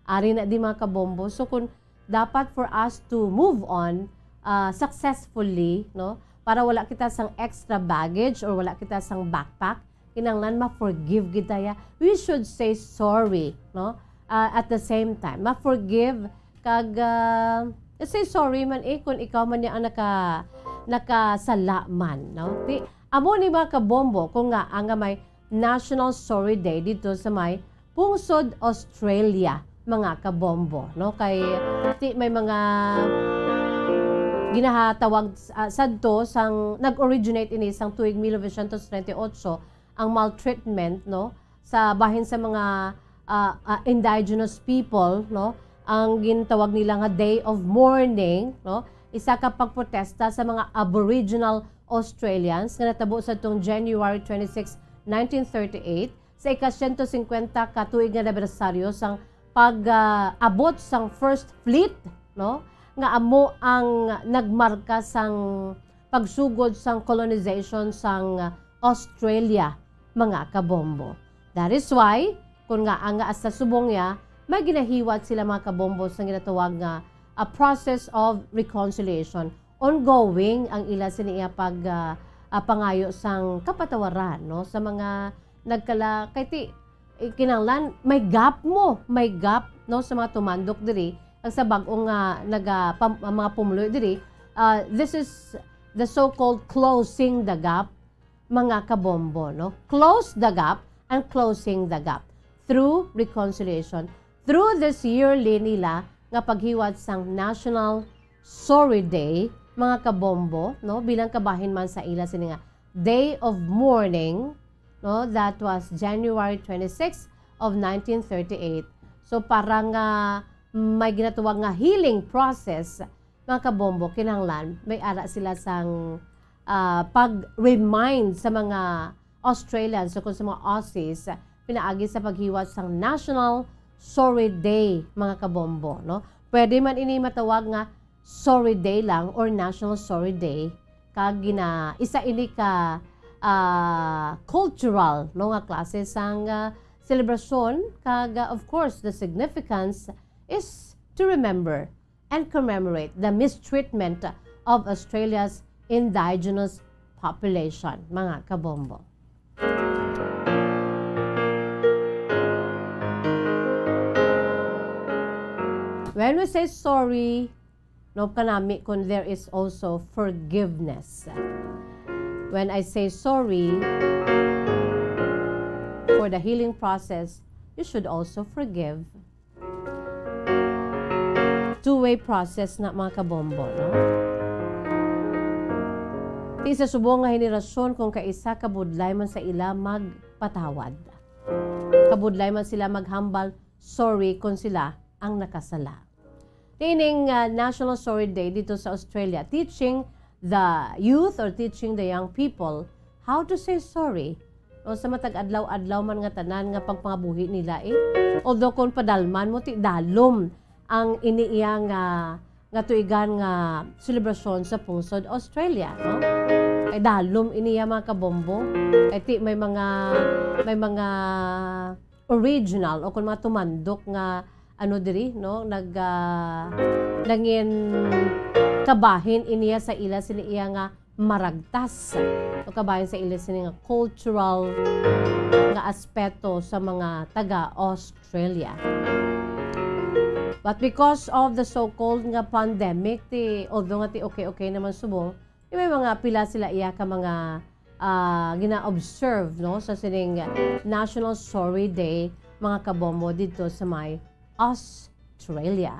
Ari na di, mga kabombo. So, kung dapat for us to move on, ah, successfully, no? Para wala kita sang extra baggage or wala kita sang backpack, kinahanglan ma-forgive kita ya. We should say sorry, no? Ah, at the same time, ma-forgive kag, ah, say sorry man eh kung ikaw man ya ang naka-, nakasala man, no? Di, amo ni, mga kabombo, kung nga ang nga may National Sorry Day dito sa may pungsod Australia, mga kabombo, no? Kay ti may mga ginahatawag, ah, sadto sang nag-originate ini sang tuig mil novecientos treinta y ocho ang maltreatment, no, sa bahin sa mga, ah, ah, indigenous people, no, ang gintawag nila nga Day of Mourning, no, isa ka pagprotesta sa mga Aboriginal Australians nga natabo sa tong January twenty-six, nineteen thirty-eight, sa ika-siyento singkwenta ka tuig nga anibersaryo sang pag, ah, abot sang First Fleet, no, nga amo ang nagmarka sang pagsugod sang colonization sang Australia, mga kabombo. That is why, kung nga ang nga sa subong niya, may ginahiwat sila, mga kabombo, sa ginatawag nga, a process of reconciliation. Ongoing ang ila sini iya pag, ah, ah, pangayo sang kapatawaran, no, sa mga nagkala-, kay ti, eh, kinahanglan may gap mo, may gap, no, sa mga tumandok diri, kag sa bag-o nga naga-, pam-, ang mga pumuluyo diri. Ah, this is the so-called closing the gap, mga kabombo, no? Close the gap and closing the gap through reconciliation, through this yearly nila nga paghiwat sang National Sorry Day, mga kabombo, no? Bilang kabahin man sa ila sini nga Day of Mourning, no? That was January twenty-six of nineteen thirty-eight. So, para nga may ginatawag nga healing process, mga kabombo, kinahanglan may ara sila sang, ah, pag-remind sa mga Australians o kung sa mga Aussies, pinaagi sa paghiwat sang National Sorry Day, mga kabombo, no? Pwede man ini matawag nga Sorry Day lang or National Sorry Day, kag gina-, isa ini ka, ah, cultural, no, nga klase sang, ah, selebrasyon, kag, ah, of course, the significance is to remember and commemorate the mistreatment of Australia's indigenous population, mga kabombo. When we say sorry, no, kanami kung there is also forgiveness. When I say sorry, for the healing process, you should also forgive. Two-way process na, mga kabombo, no? Ti sa subong nga henerasyon, kung kaisa, kabudlay man sa ila magpatawad. Kabudlay man sila maghambal sorry kung sila ang nakasala. Ining, ah, National Sorry Day dito sa Australia, teaching the youth or teaching the young people how to say sorry. O sa matag adlaw-adlaw man nga tanan nga pagpangabuhi nila, eh. Although kung padalman mo, ti dalom ang ini iya nga, nga tuigan nga selebrasyon sa pungsod Australia, no? Kay dalom ini iya, mga kabombo. Kay ti may mga, may mga original o kung mga tumandok nga ano diri, no, nag, ah, nangin kabahin iniya sa ila sini iya nga maragtas o kabahin sa ila sini nga cultural nga aspeto sa mga taga Australia. But because of the so-called nga pandemic, ti, although nga ti okay-okay naman subong, may mga pila sila iya ka mga, ah, gina-observe, no, sa sining National Sorry Day, mga kabombo, dito sa may Australia.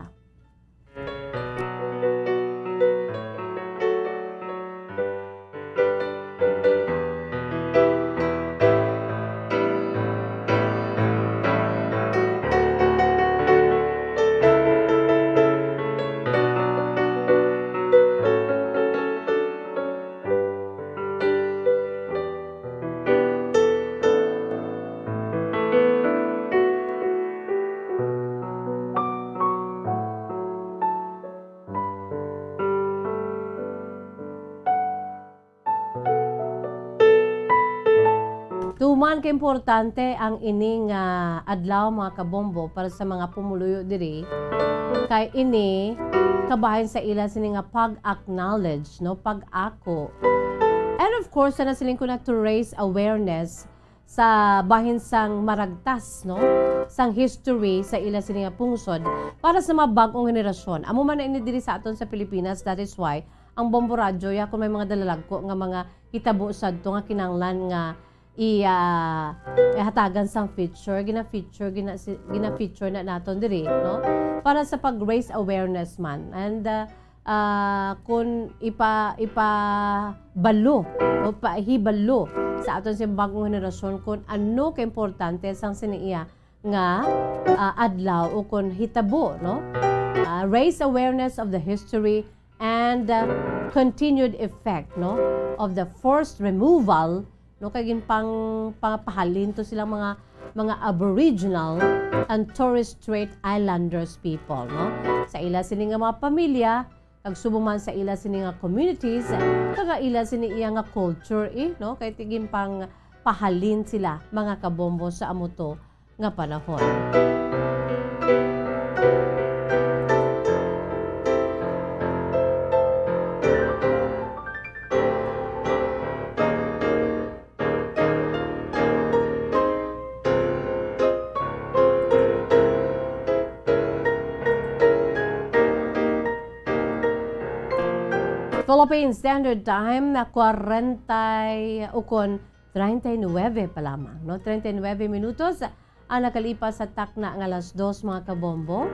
Tuman ka importante ang ini nga adlaw, mga kabombo, para sa mga pumuluyo diri, kay ini kabahin sa ila sini nga pag-acknowledge, no, pag-ako. And of course, sa nasiling ko na, to raise awareness sa bahin sang maragtas, no, sang history sa ila sini nga pungsod para sa mga bag-ong henerasyon. Amo man na ini diri sa aton sa Pilipinas, that is why ang Bombo Radyo, ya, kung may mga dalalagko nga mga hitabo sadto nga kinahanglan nga i, ah, ihatagan sang feature, gina-feature, gina-, si-, gina-feature na naton diri, no? Para sa pag-raise awareness man. And, ah, ah, kun ipa-, ipabalo o pahibalo sa aton sa bag-ong henerasyon kun ano kaimportante sang sini iya nga, ah, adlaw o kun hitabo, no? Ah, raise awareness of the history and, uh, continued effect, no, of the forced removal, no, kay ginpang-, pangpahalin to silang mga, mga Aboriginal and Torres Strait Islanders people, no, sa ila sini nga mga pamilya, kag subong man sa ila sini nga communities, kag ang ila sini iya nga culture, eh, no, kay ti ginpangpahalin sila, mga kabombo, sa amo to nga panahon. Philippine Standard Time na kwarenta ukon treinta y nueve pa lamang, no? Treinta y nueve minutos ang nakalipas sa takna nga alas dos, mga kabombo.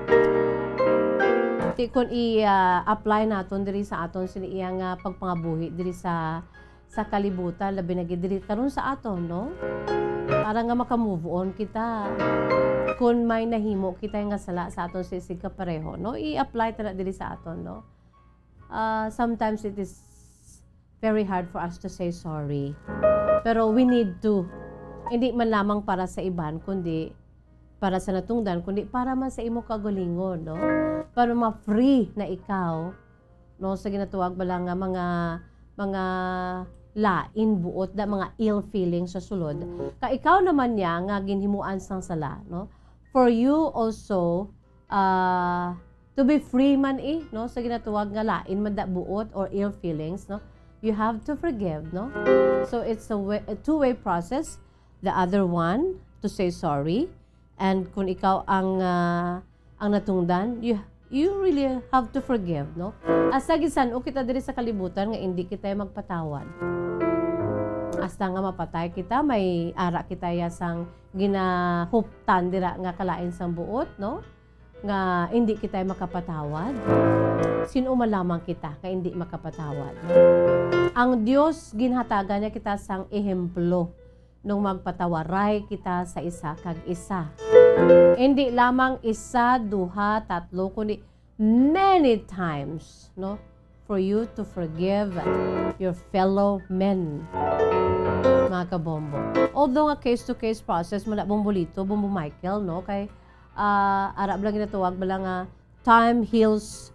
Ti kun i, ah, apply naton diri sa aton sini iya nga pagpangabuhi diri sa, sa kalibutan, labi na gid diri karon sa aton, no? Para nga maka-move on kita. Kun may nahimo kita nga sala sa aton sisig kapareho, no? I-apply ta na diri sa aton, no? Ah, sometimes it is very hard for us to say sorry. Pero we need to. Hindi man lamang para sa iban, kundi para sa natungdan, kundi para man sa imo kaugalingon, no? Para ma-free na ikaw, no, sa ginatawag bala nga mga, mga lain buot na mga ill feelings sa sulod. Ka ikaw naman niya nga ginhimuan sang sala, no? For you also, ah, to be free man, eh, no, sa ginatawag nga lain man da buot or ill feelings, no, you have to forgive, no? So it's a, way, a two-way process. The other one, to say sorry, and kung ikaw ang, ah, ang natungdan, you, you really have to forgive, no? Hasta gisan-o kita diri sa kalibutan nga hindi kita magpatawad. Hasta nga mapatay kita, may ara kita ya sang ginahuptan dira nga kalain sang buot, no? Nga hindi kita makapatawad. Sin-o man lamang kita nga hindi makapatawad, no? Ang Dios, ginhatagan niya kita sang ehemplo nung magpatawaray kita sa isa kag isa. Hindi lamang isa, duha, tatlo, kundi many times, no? For you to forgive your fellow men, mga kabombo. Although nga case-to-case process man na, Bombolito, Bombo Michael, no? Kay, ah, ara bala ginatawag bala nga time heals,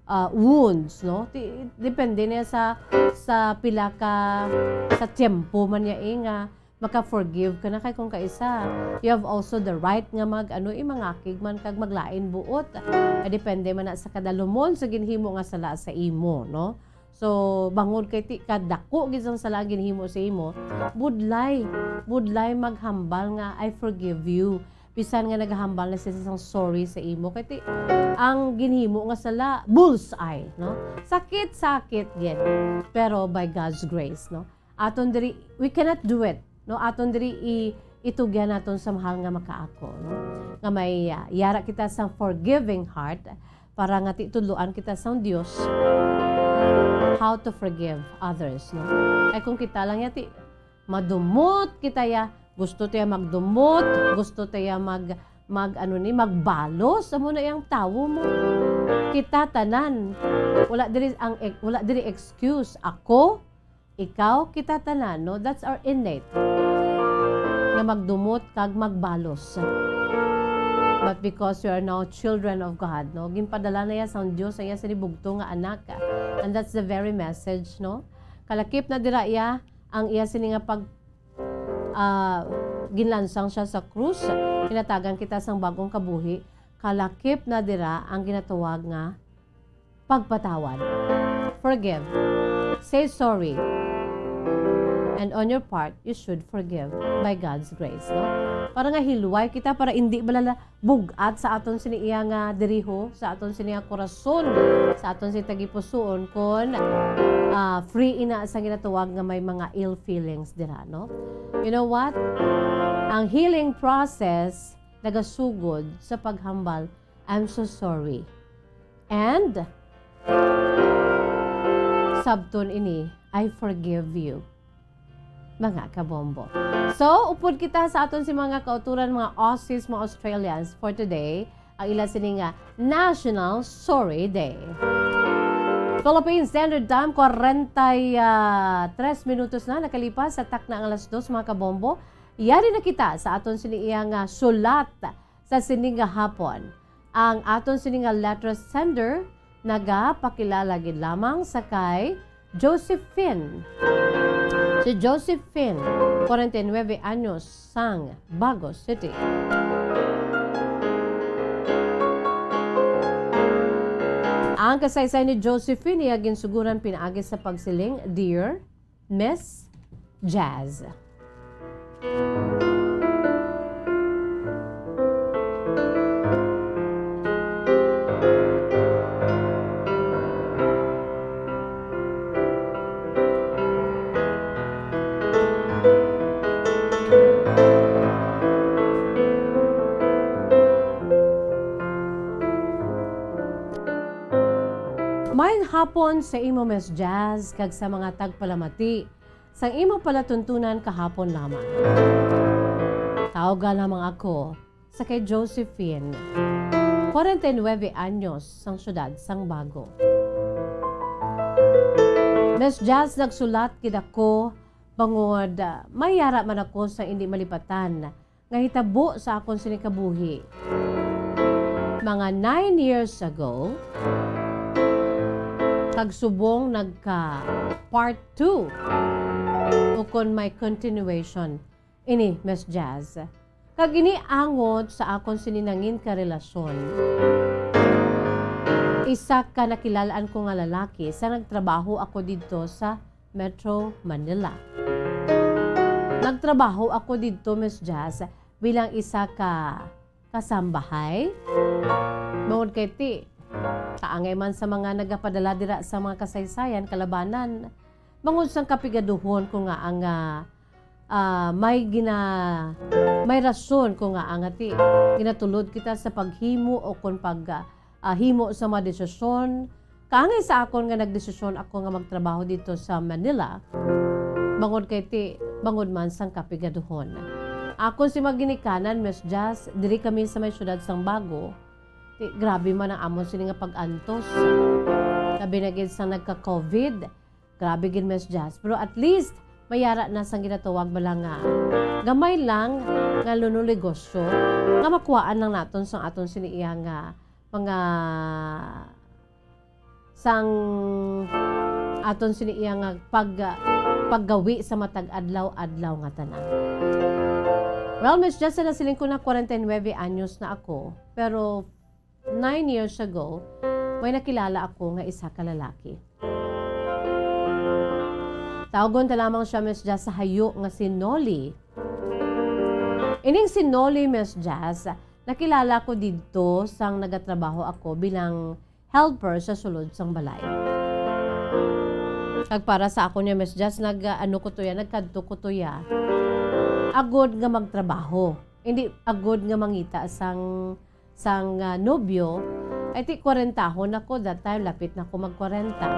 ah, wounds, no? Ti-, depende niya sa, sa pila ka, sa tiyempo man niya, eh, nga maka-forgive ka na. Kay kung kaisa, you have also the right nga mag, ano, eh, mangakig man kag maglain buot. Ah, depende man na sa kadalumon sa ginhimo nga sala sa imo, no? So, bangod kay ti-, kadako gid sang sala ang ginhimo sa imo, budlay, budlay maghambal nga, "I forgive you." Bisan nga nagahambal na siya sang sorry sa imo. Kay ti-, ang ginhimo nga sala, bullseye, no? Sakit-sakit gid. Pero by God's grace, no? Aton diri, we cannot do it, no? Aton diri i-, itugyan naton sa mahal nga makaako, no? Nga may, ah, yara kita sa forgiving heart para nga ti tudloan kita sang Dios how to forgive others, no? Ay kung kita lang ya ti madumot kita ya, gusto ta ya magdumot, gusto ta ya mag, mag ano ni, magbalos, amo na yang tawo mo. Kita tanan. Wala diri ang ex-, wala diri excuse. Ako, ikaw, kita tanan, no? That's our innate. Nga magdumot kag magbalos. But because we are now children of God, no? Ginpadala na iya sang Dios ang iya sini bugtong nga anak. And that's the very message, no? Kalakip na dira iya ang iya sini nga pag, ah, ginlansang siya sa krus. Ginhatagan kita sang bagong kabuhi. Kalakip na dira ang ginatawag nga pagpatawad. Forgive. Say sorry. And on your part, you should forgive by God's grace, no? Para nga hilway kita, para indi bala bug-at sa aton sini iya nga diriho, sa aton sini nga korason, sa aton sini tagipusoon, kon, ah, free ina sa ginatawag nga may mga ill feelings dira, no? You know what? Ang healing process nagasugod sa paghambal, "I'm so sorry." And sabton ini, "I forgive you." Mga kabombo. So, upod kita sa aton si mga kauturan, mga Aussies, mga Australians, for today, ang ila sini nga National Sorry Day. Philippine Standard Time, kwarenta y tres minutos na nakalipas sa takna ang alas dos, mga kabombo. Yari na kita sa aton sini iya nga sulat sa sini nga hapon. Ang aton sini nga letter sender nagapakilala gid lamang sa kay Josephine. Si Josephine, kwarenta y nuebe anyos, sang Bagos City. Ang kasaysay ni Josephine iya ginsuguran pinaagi sa pagsiling, "Dear Miss Jazz." Pon sa imo, Miss Jazz, kag sa mga tagpalamati sang imo palatuntunan kahapon lamang. Tawga lamang ako sa kay Josephine, kwarenta y nuebe anyos, sang siyudad sang Bago. Miss Jazz, nagsulat gid ako bangod, ah, may ara man ako sa indi malipatan nga hitabo sa akon sini kabuhi. Mga nine years ago, kag subong nagka part two, ukon may continuation ini, Miss Jazz. Kag ini angot sa akon sini nangin ka relasyon. Isa ka nakilalaan ko nga lalaki sa nagtrabaho ako didto sa Metro Manila. Nagtrabaho ako didto, Miss Jazz, bilang isa ka kasambahay. Bangod kay ti, kaangay man sa mga nagapadala dira sa mga kasaysayan, kalabanan, bangod sang kapigaduhon ko nga ang, ah, ah, may gina-, may rason ko nga ang ati, ginatulod kita sa paghimo o kon pag, ah, ah, himo sa mga desisyon. Kaangay sa akon nga nagdesisyon ako nga magtrabaho dito sa Manila, bangod kay ti, bangod man sang kapigaduhon. Akon si mga ginikanan, Miss Jazz, diri kami sa may siyudad sang Bago. Ti, grabe man ang amon sini nga pag-antos. Labi na gid sa nagka-covid. Grabe gid, Miss Jazz. Pero at least, may ara na sang ginatawag bala nga gamay lang nga lunong negosyo nga makuhaan lang naton sang aton sini iya nga mga sang aton sini iya nga pag-, paggawi sa matag adlaw-adlaw nga tanan. Well, Miss Jazz, nasiling ko na kwarenta y nuebe anyos na ako, pero nine years ago, may nakilala ako nga isa ka lalaki. Tawgon ta lamang siya, Miss Jazz, sa hayo nga si Noli. Ining si Noli, Miss Jazz, nakilala ko didto sang nagatrabaho ako bilang helper sa sulod sang balay. Kag para sa ako niya, Miss Jazz, nag, ano ko to ya, nagkadto ko to ya. Agod nga magtrabaho. Hindi agod nga mangita sang, sang, ah, nobyo. Ay ti kwarentahon ako that time, lapit na ako magkwarenta.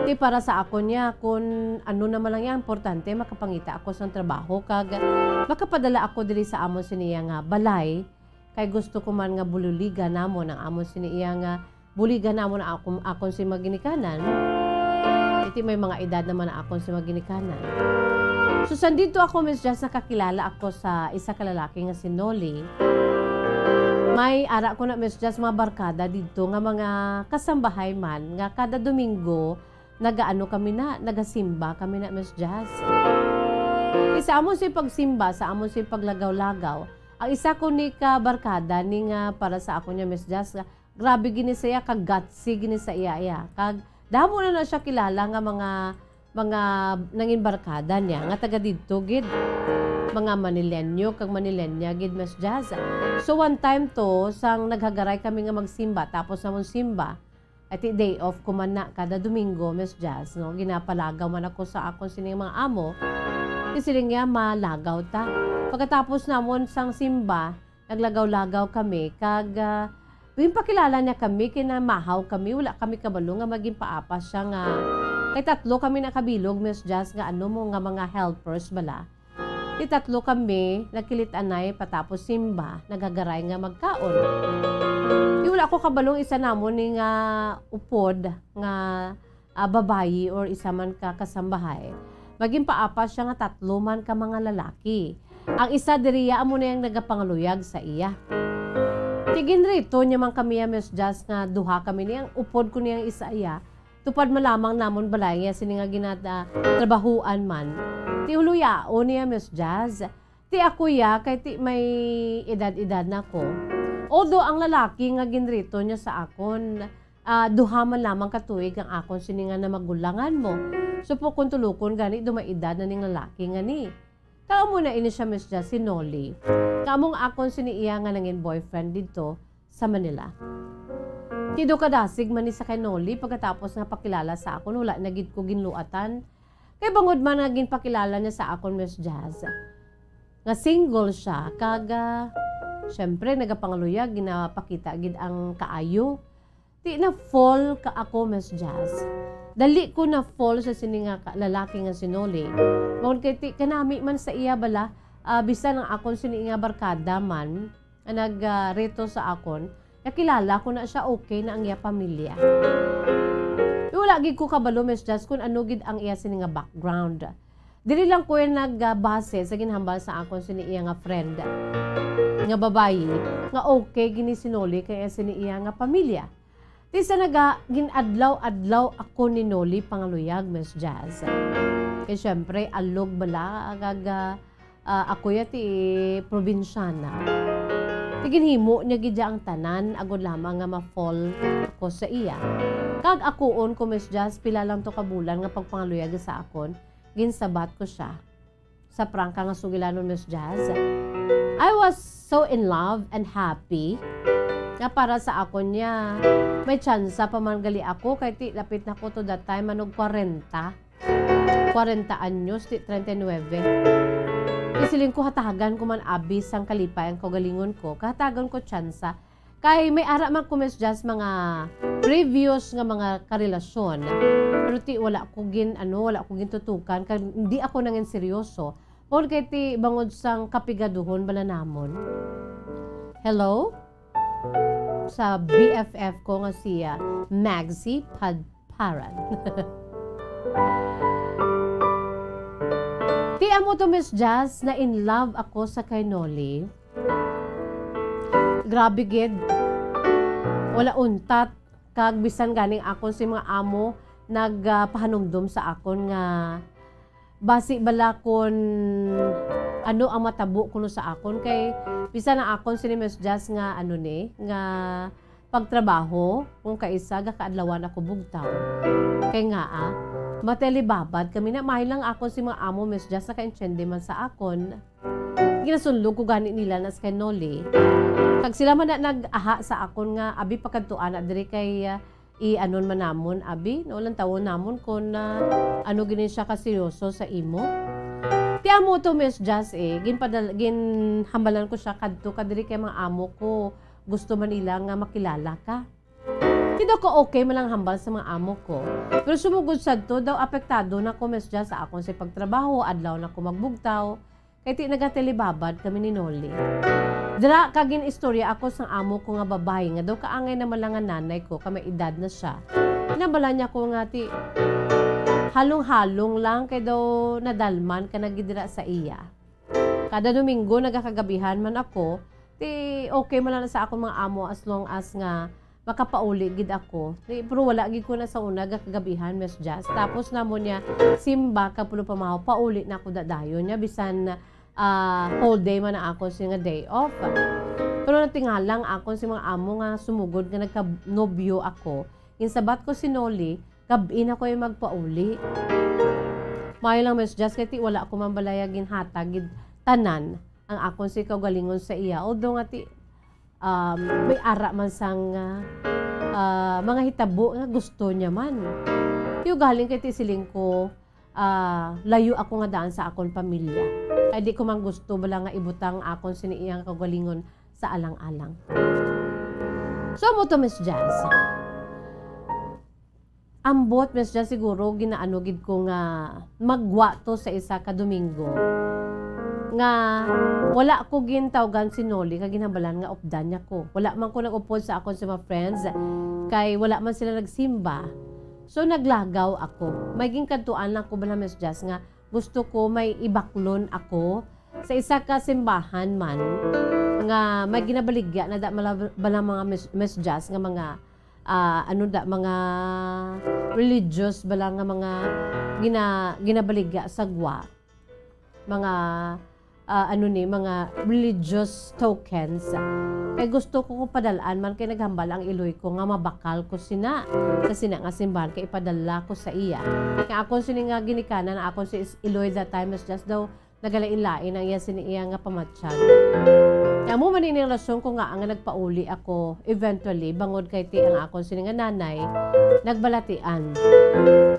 Ti para sa ako niya, kun ano naman lang yan, importante makapangita ako sang trabaho kag makapadala ako diri sa amon sini iya nga balay. Kay gusto ko man nga bululigan namon ang amon sini iya nga buligan namon ang akon, akon si mga ginikanan. Iti may mga edad naman ang akon si mga ginikanan. So, sandito ako, Miss Jazz, nakakilala ako sa isa ka lalaki nga si Noli. May ara ko na, Miss Jazz, mga barkada didto nga mga kasambahay man nga kada Domingo nagaano kami na, nagasimba kami na, Miss Jazz. Ti sa amon si pagsimba, sa amon si paglagaw-lagaw, ang isa ko ni ka barkada ni nga para sa ako niya, Miss Jazz, grabe gini sa iya, ka gutsy gini sa iya, iya. Kag damo na na siya kilala nga mga, mga nangin barkada niya, nga taga didto gid. Mga Manileño kag Manileña gid, Miss Jazz. So, one time to, sang naghagaray kami nga magsimba, tapos namon simba, ati day off ko man na kada Domingo, Miss Jazz, no? Ginapalagaw man ako sa akon sining mga amo. Ti siling niya, malagaw ta. Pagkatapos namon sang simba, naglagaw-lagaw kami, kag, ah, ginpakilala niya kami, kinamahaw kami, wala kami kabalo nga maging paapas siya nga, kay tatlo kami nakabilog, Miss Jazz, nga ano mo, nga mga helpers bala. Ti tatlo kami, nagkilit-anay, patapos simba, naghagaray nga magkaon. Ti wala ko kabalong isa namon ni nga upod nga, ah, babayi or isa man ka kasambahay. Maging paapas siya nga tatlo man ka mga lalaki. Ang isa diriya amo na yang nagapangaluyag sa iya. Ti ginrito niya man kami ya, Miss Jazz, nga duha kami ni ang upod ko niyang isa iya. Tupad man lamang namon balay niya sini nga ginata-, trabahuan man. Ti huluyaon niya, Miss Jazz. Ti ako ya, kay ti may edad-edad na ko. Although ang lalaki nga ginrito niya sa akon, ah, duha man lamang ka tuig ang akon sini nga namagulangan mo. So, pukon tulukon gani, dumaedad na ning lalaki nga ni. Kag amo na ini siya, Miss Jazz, si Noli. Kag amo ang akon sini iya nga nangin boyfriend didto sa Manila. Ti daw kadasig man ni sa kay Noli, pagkatapos nga pakilala sa akon, wala na gid ko ginluatan. Kay bangod man nga ginpakilala niya sa akon, Miss Jazz, nga single siya, kag, ah, Siyempre, nagapangaluyag, ginapakita gid ang kaayo. Ti na-fall ka ako, Miss Jazz. Dali ko na-fall sa sini nga ka-, lalaki nga si Noli. Bangod kay ti kanami man sa iya bala, ah, bisan ang akon sini nga barkada man, nga nag, ah, reto sa akon, nakilala ko na siya, okay na ang iya pamilya. Pero wala gid ko kabalo, Miss Jazz, kung ano gid ang iya sini nga background. Diri lang ko yung nagbase sa ginhambal sa akon sini iya nga friend nga babayi, nga okay gini si Noli kay sini iya nga pamilya. Ti sa naga, gin-adlaw-adlaw ako ni Noli pangaluyag, Miss Jazz. Kay syempre, alog bala, kag, ah, ah, ako ya ti probinsyana. Ti ginhimo niya gid ya ang tanan, agod lamang nga ma-fall ako sa iya. Kag akuon ko, Miss Jazz, pila lang to ka bulan nga pagpangaluyag sa akon, ginsabat ko siya. Sa prangka nga sugilanon, Miss Jazz, I was so in love and happy nga para sa akon niya, may tsansa pa man gali ako kay ti lapit na ko to that time manog kwarenta. Kwarenta anyos, ti treinta y nueve. Ti siling ko, hatagan ko man abi sang kalipay ang kaugalingon ko, kahatagan ko tsansa. Kay may ara man ko, Miss Jazz, mga previous nga mga karelasyon. Pero ti wala ko gin, ano, wala ko gintutukan, kag hindi ako nangin seryoso. Or kay ti bangod sang kapigaduhon bala namon. Hello? Sa B F F ko nga siya, Maxi Padparan. Ti amo to, Miss Jazz, na in love ako sa kay Noli. Grabe gid. Wala untat, kag bisan ganing akon si mga amo nag, ah, pahanumdom sa akon nga basi bala kon ano ang matabo kuno sa akon, kay bisan ang akon sini Miss Jazz nga ano ni, nga pagtrabaho, kung kaisa gakaadlawan ako bugtaw. Kay nga, ah, matelibabad kami na, maayo lang akon si mga amo, Miss Jazz, nakaintindi man sa akon. Ginasunlog ko gani nila na sa kay Noli. Kag sila man na nag-aha sa akon nga, abi, pakadto ana diri kay, ah, i-anon man namon, abi, no, lantawon namon kon, ah, ano gini siya kaseryoso sa imo. Ti amo to, Miss Jazz, eh, ginpadal-, ginhambalan ko siya kadto ka diri kay mga amo ko, gusto man nila nga makilala ka. Ti daw ka okay man lang hambal sa mga amo ko. Pero sumugod sadto daw, apektado na ko, Miss Jazz, sa akon si pagtrabaho, adlaw na ko magbugtaw. Kay ti nagatelibabad kami ni Noli. Dira ka gin-istorya ako sang amo ko nga babayi nga daw kaangay na man lang nga nanay ko, ka may edad na siya. Ginhambalan niya ko nga ti halong-halong lang kay daw nadalman ka na gid dira sa iya. Kada Domingo nagakagabihan man ako, ti okay man lang sa akong mga amo as long as nga makapauli gid ako. Ti, pero wala gid ko na sa una gakagabihan, Miss Jazz. Tapos namo niya simba kag pulo pamahaw, pauli na ako dadayon niya, bisan, ah, whole day man ang akon si nga day off. Pero natingala ang akon si mga amo nga sumugod nga nagkanobyo ako. Ginsabat ko si Noli, gab-i na ko yung magpauli. Maayo lang, Miss Jazz, kay ti wala ko man balaya ginhatag gid tanan ang akon si kaugalingon sa iya. Although nga ti, um, may ara man sang, ah, ah, mga hitabo nga gusto niya man. Ti ugaling kay ti siling ko, ah, layo ako nga daan sa akon pamilya. Kay di ko man gusto bala nga ibutang akon sini iyang kaugalingon sa alang-alang. So, amo to, Miss Jazz. Ambot, Miss Jazz, siguro ginaano gid ko nga maggwa to sa isa ka Domingo nga wala ko gintawgan si Noli kag ginhambalan nga updan niya ko. Wala man ko nag-upod sa akon sa mga friends kay wala man sila nagsimba. So, naglagaw ako. May ginkadtuan lang ko bala, Miss Jazz, nga gusto ko may ibaklon ako sa isa ka simbahan man nga may ginabaligya na da mala-, bala mga Miss, Miss Jazz nga mga, ah, ano da, mga religious bala nga mga gina-, ginabaligya sa gwa. Mga, ah, ano ni, mga religious tokens. Kay gusto ko ko padal-an man kay naghambal ang iloy ko nga mabakal ko sina sa sina nga simbahan kay ipadala ko sa iya. Kay akon sini nga ginikanan, akon si is-, iloy that time is just daw nagalain-lain ang iya sini iya nga pamatyag. Kay amo man ini ang rason ko nga, nga nagpauli ako eventually, bangod kay ti ang akon sini nga nanay nagbalatian.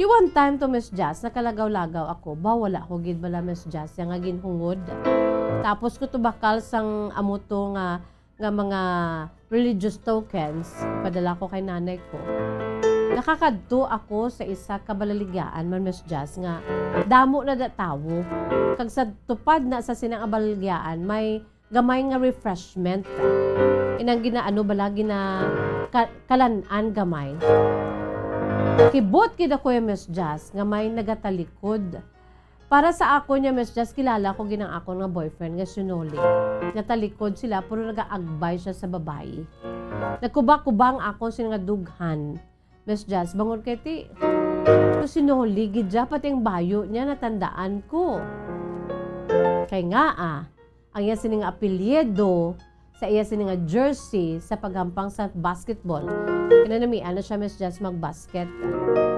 Di one time to, Miss Jazz, nakalagaw-lagaw ako. Ba, wala ko gid bala, Miss Jazz, yang nga ginhungod. Tapos ko to bakal sang amo to nga nga mga religious tokens, padala ko kay nanay ko. Nakakadto ako sa isa ka balaligyaan man, Miss Jazz, nga damo na da tawo. Kag sa tupad na sa sina nga balaligyaan, may gamay nga refreshment. Inang ginaano bala, gina-, ka-, kalan-an gamay. Kibot gid ako ya, Miss Jazz, nga may nagatalikod. Para sa akon ya, Miss Jazz, kilala ko gid ang akon nga boyfriend nga si Noli. Natalikod sila, pero nagaagbay siya sa babayi. Nagkuba-kuba ang akon sini nga dughan, Miss Jazz, bangod kay ti, to si Noli gid ya, pati ang bayo niya natandaan ko. Kay nga, ah, ang iya sini nga apelyido sa iya sini nga jersey sa paghampang sa basketball. Kinanamian na siya, Miss Jazz, mag-basket.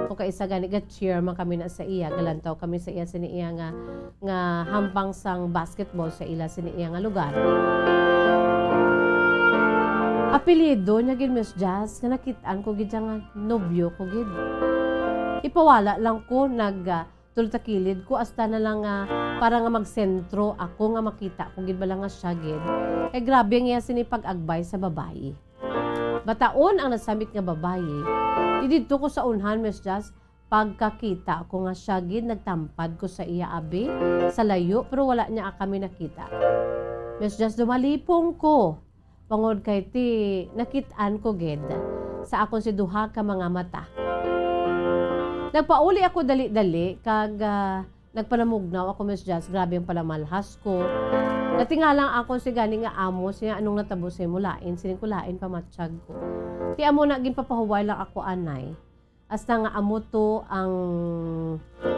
Kung kaisa gani, ga-cheer man kami na sa iya, galantaw kami sa iya sini iya nga, nga hampang sang basketball sa ila sini iya nga lugar. Apelyido niya gid, Miss Jazz, nga nakit-an ko gid siya nga nobyo ko gid. Ipawala lang ko, nag, ah, tultakilid ko, hasta na lang nga para nga magsentro ako nga makita ko gid bala nga siya gid. Kay grabe ang iya sini pag-agbay sa babayi. Bataon ang nasamit nga babayi. Di didto ko sa unhan, Miss Jazz, pagkakita ko nga siya gid, nagtampad ko sa iya abi sa layo, pero wala niya kami nakita. Miss Jazz, dumalipong ko. Bangod kay ti nakit-an ko gid sa akon si duha ka mga mata. Nagpauli ako dali-dali kag, ah, nagpanamugnaw ako, Miss Jazz. Grabe ang palamalhas ko. Natingala ang akon si gani nga amo, siya, "Anong natabo sa imo? Lain." Siling ko, "Lain, pamatyag ko." Ti amo na, ginpapahuway lang ako, anay. Hasta nga amo to ang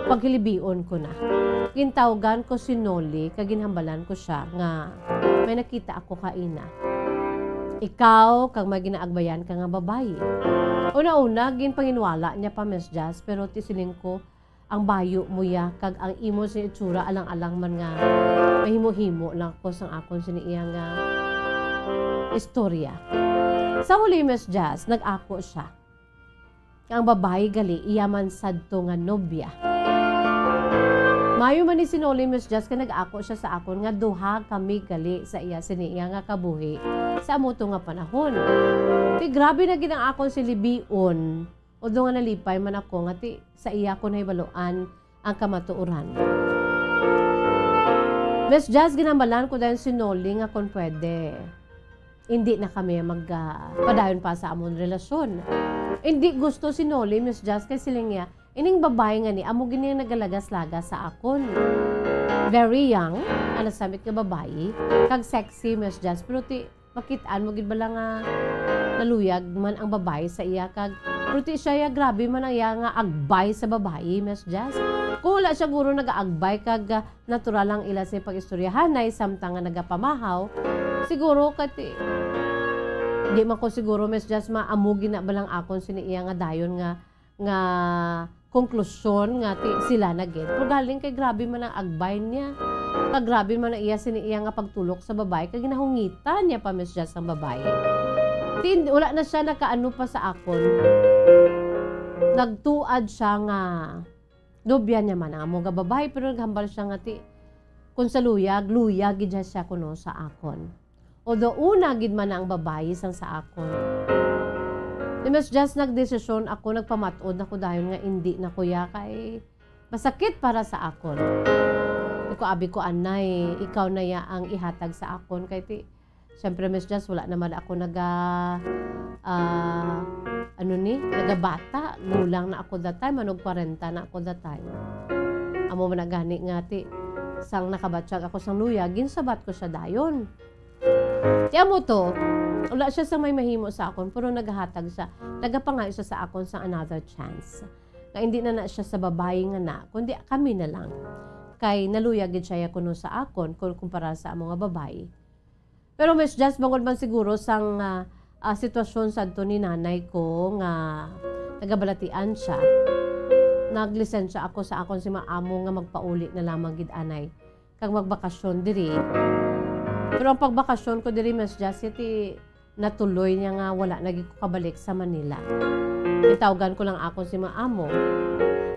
paghilibion ko na. Gintawgan ko si Noli kag ginhambalan ko siya nga may nakita ako kaina. Ikaw kag may ginaagbayan ka nga babayi. Una-una, ginpanginwala niya pa, Miss Jazz, pero ti siling ko, ang bayo mo ya kag ang imo sa itsura alang-alang man nga mahimo-himo lang ko sang akon sini iya nga istorya. Sa huli, Miss Jazz, nag-ako siya. Ang babayi gali, iya man sadto nga nobya. Mayo man ni si Noli, Miss Jazz, kay nag-ako siya sa akon nga duha kami gali sa iya sini iya nga kabuhi sa amo to nga panahon. Ti grabe na gid ang akon silibion, although nga nalipay man ako nga ti sa iya ko nahibaluan ang kamatuoran. Miss Jazz, ginhambalan ko dayon si Noli nga kon pwede, indi na kami mag, ah, padayon pa sa amon relasyon. Indi gusto si Noli, Miss Jazz, kay siling niya, "Ining babayi nga ni, amo gid ni ang nagalagas-lagas sa akon." Very young, ang nasamit nga babayi, kag sexy, Miss Jazz, pero ti, makit-an mo gid bala nga naluyag man ang babayi sa iya, kag, pero ti siya ya, grabe man ang iya nga agbay sa babayi, Miss Jazz. Kung wala siya guro nagaagbay kag, ah, natural ang ila sa pag-istoryahanay samtang nga nagapamahaw, siguro kati, di man ko siguro, Miss Jazz, maamo gina balang akon sini iya nga dayon nga, nga konklusyon nga ti, sila na gid. Pero galing kay grabe man ang agbay niya. Kag grabe man ang iya sini iya nga pagtulok sa babayi, kag ginahungitan niya pa, Miss Jazz, ang babayi. Ti, wala na siya nakaano pa sa akon. Nagtuad siya nga nobya niya man ang amo nga babayi, pero naghambal siya nga ti, kung sa luyag, luyag gid siya kuno sa akon. Although una gid man na ang babayi sang sa akon. Ni Miss Jazz, nagdesisyon ako, nagpamat-od ako dayon nga indi na ko ya kay masakit para sa akon. Di ko, abi ko, "Anay, ikaw na ya ang ihatag sa akon." Kay ti, siyempre, Miss Jazz, wala naman ako naga, ah, ano ni, nagabata. Gulang na ako that time, ano, kwarenta na ako that time. Amo man na gani nga ti, sang nakabatyag ako sang luyag, ginsabat ko siya dayon. Ti amo to, wala siya sa may mahimo sa akon, pero nagahatag siya, nagapangayo siya sa akon sa another chance. Nga hindi na na siya sa babayi nga na, kundi kami na lang. Kay naluyag gid siya kuno sa akon kung kumpara sa amo nga babayi. Pero Miss Jazz, bangod man siguro sang, ah, ah, sitwasyon sadto ni nanay ko nga nagabalatian siya, naglisensya ako sa akon si maamo nga magpauli na lamang gid anay kag magbakasyon diri. Pero ang pagbakasyon ko diri, Miss Jazz, ti natuloy niya nga wala na gid ko kabalik sa Manila. Gitawgan ko lang akon si maamo.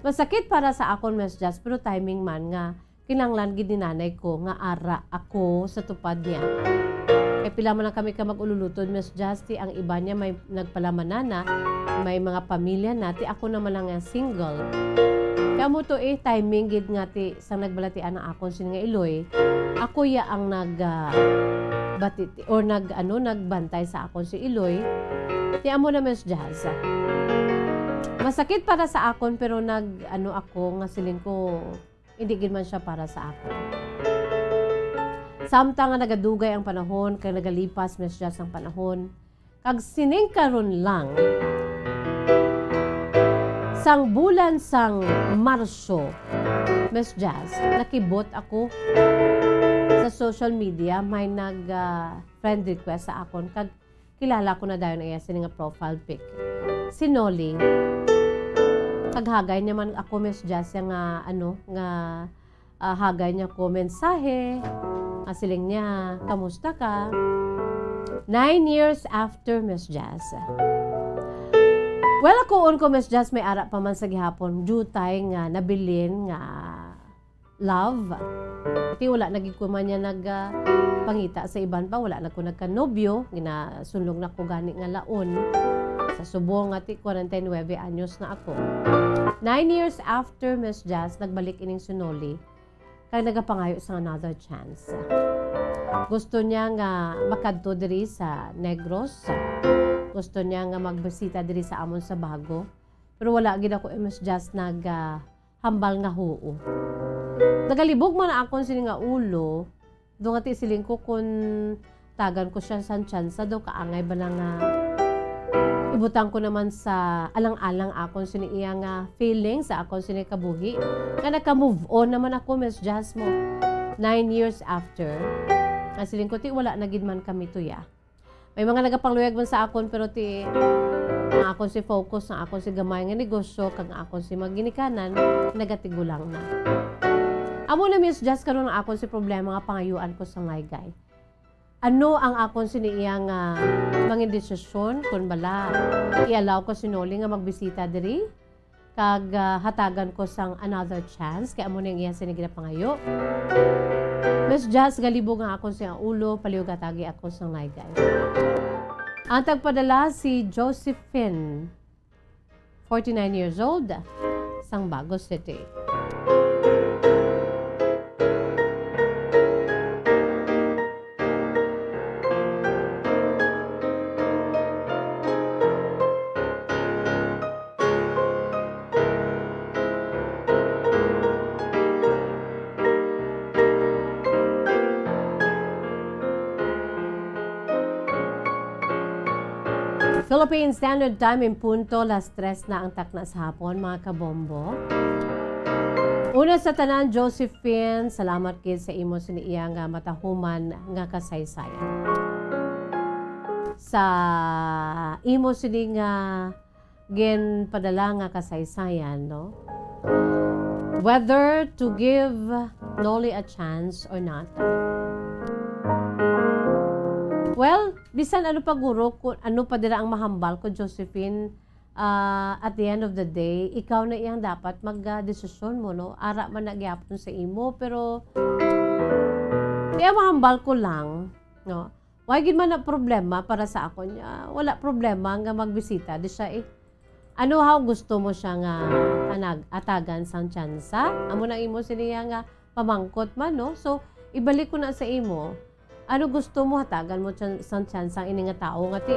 Masakit para sa akon, Miss Jazz, pero timing man nga kinahanglan gid ni nanay ko nga ara ako sa tupad niya. Kay pila man lang kami ka mag-ululutod, Miss Jazz, ti ang iba niya may nagpalamanana, may mga pamilya na, ti ako naman lang nga single. Kamo to eh, timing gid nga ti sa nagbalatian ang akon sini nga iloy, ako ya ang nag, ah, bati-, or nag, ano, nagbantay sa akon si iloy. Ti amo na, Miss Jazz. Masakit para sa akon, pero nag, ano ako, nga siling ko, hindi gid man siya para sa akon. Samtang nga nagadugay ang panahon, kag nagalipas, Miss Jazz, ang panahon, kag sining karon lang, sang bulan sang Marso, Miss Jazz, nakibot ako sa social media, may nag, ah, friend request sa akon, kag kilala ko na dayon iya sini nga profile pic. Si Nolly. Kag hagay niya man ako, Miss Jazz, ya nga, ano, nga, ah, hagay niya ko mensahe. Nga siling niya, "Kamusta ka?" Nine years after, Miss Jazz. Well, ako on ko, Miss Jazz, may ara pa man sa gihapon. Dutay nga nabilin nga love. Ti wala na gid ko man niya nag, ah, pangita sa iban pa, wala na ko nagkanobyo, ginasunlog na ko gani nga laon. Sa subong nga ti, kwarenta y nuebe anyos na ako. Nine years after, Miss Jazz, nagbalik ining si Nolly, kag nagapangayo sa another chance. Gusto niya nga makadto diri sa Negros. Gusto niya nga magbisita diri sa amon sa Bago. Pero wala gid ako, Miss Jazz, nag, ah, hambal nga huo. Nagalibog man ang akon sini nga ulo, do nga ti siling ko kun tagan ko siya sang tsansa do, kaangay ba na nga ibutang ko naman sa alang-alang akon sini iya nga feeling sa akon sini kabuhi. Nga naka-move on naman ako, Miss Jazz, mo. Nine years after, nga siling ko, ti wala na gid man kami tuya. May mga nagapangluyag man sa akon, pero ti, ang akon si focus, ang akon si gamay nga negosyo, kag ang akon si mga ginikanan, nagatigulang na. Amo na, Miss Jazz, karon ang akon si problema nga pangayuan ko sang laygay. Ano ang akon sini iya nga mangin desisyon, kun bala i-allow ko si Nolly nga magbisita diri? Kag, ah, hatagan ko sang another chance, kay amo na ang iya sini ginapangayo. Miss Jazz, galibog nga akon sini nga ulo, palihog hatagi ako sang laygay. Ang tagpadala si Josephine, forty-nine years old, sang Bago City. Philippine Standard Time in punto, las tres na ang takna sa hapon, mga kabombo. Una sa tanan, Josephine, salamat gid sa imo sini iya nga matahuman nga kasaysayan. Sa imo sini nga ginpadala nga kasaysayan, no? Whether to give Nolly a chance or not. Well, bisan ano pa guro, kung ano pa dira ang mahambal ko, Josephine, ah, at the end of the day, ikaw na iyang dapat magdesisyon mo, no? Ara man na gyapon sa imo, pero kaya mahambal ko lang, no? Why gid man na problema para sa akon? Ah, wala problema nga magbisita di siya eh. Ano haw, gusto mo siya nga anag-, atagan sang tsansa? Amo na imo siniya nga pamangkot man, no? So, ibalik ko na sa imo. Ano gusto mo, hatagan mo tsan-, sang tsansa ang ini nga tawo nga ti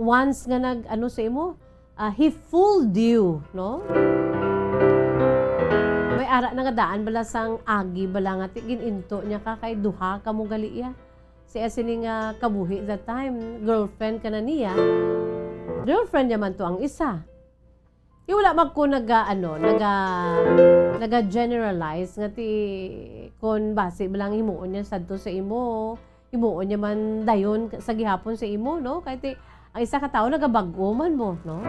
once nga nag, ano sa imo, ah, he fooled you, no? May ara na nga daan bala sang agi bala nga ti gin-into niya ka kay duha ka mo gali iya. Si sini nga kabuhi that time, girlfriend ka na niya. Girlfriend niya man to ang isa. Di wala man ko naga, ano, naga, naga-generalize nga ti kon basi ba lang himuon niya sadto sa imo, himuon niya man dayon sa gihapon sa imo, no? Kay ti, ang isa ka tawo nagabag-o man mo, no?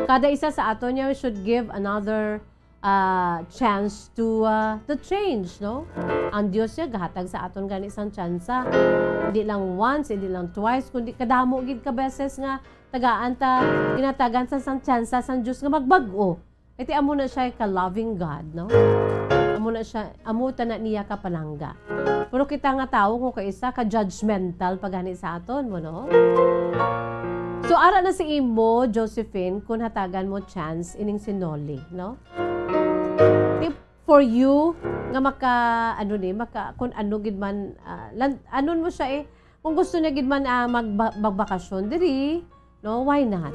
Kada isa sa ato niya should give another, ah, chance to, ah, to change, no? Ang Dios niya gahatag sa aton gani sang tsansa. Hindi lang once, hindi lang twice, kundi kadamo gid ka beses nga tagaan ta, ginatagan sa sang tsansa sang Dios nga magbag-o. Kay ti amo na siya ka loving God, no? Amo Muna siya, amo ta na niya ka palangga. Pero kita nga tawo, kung kaisa ka judgmental pa gani sa aton mo, no? So, ara na sa imo, Josephine, kung hatagan mo chance ining si Nolly, no? If for you, nga maka, ano ni, maka, kung ano gid man, ah, lan-, anon mo siya eh, kung gusto niya gid man, ah, magba-, magbakasyon diri, no, why not?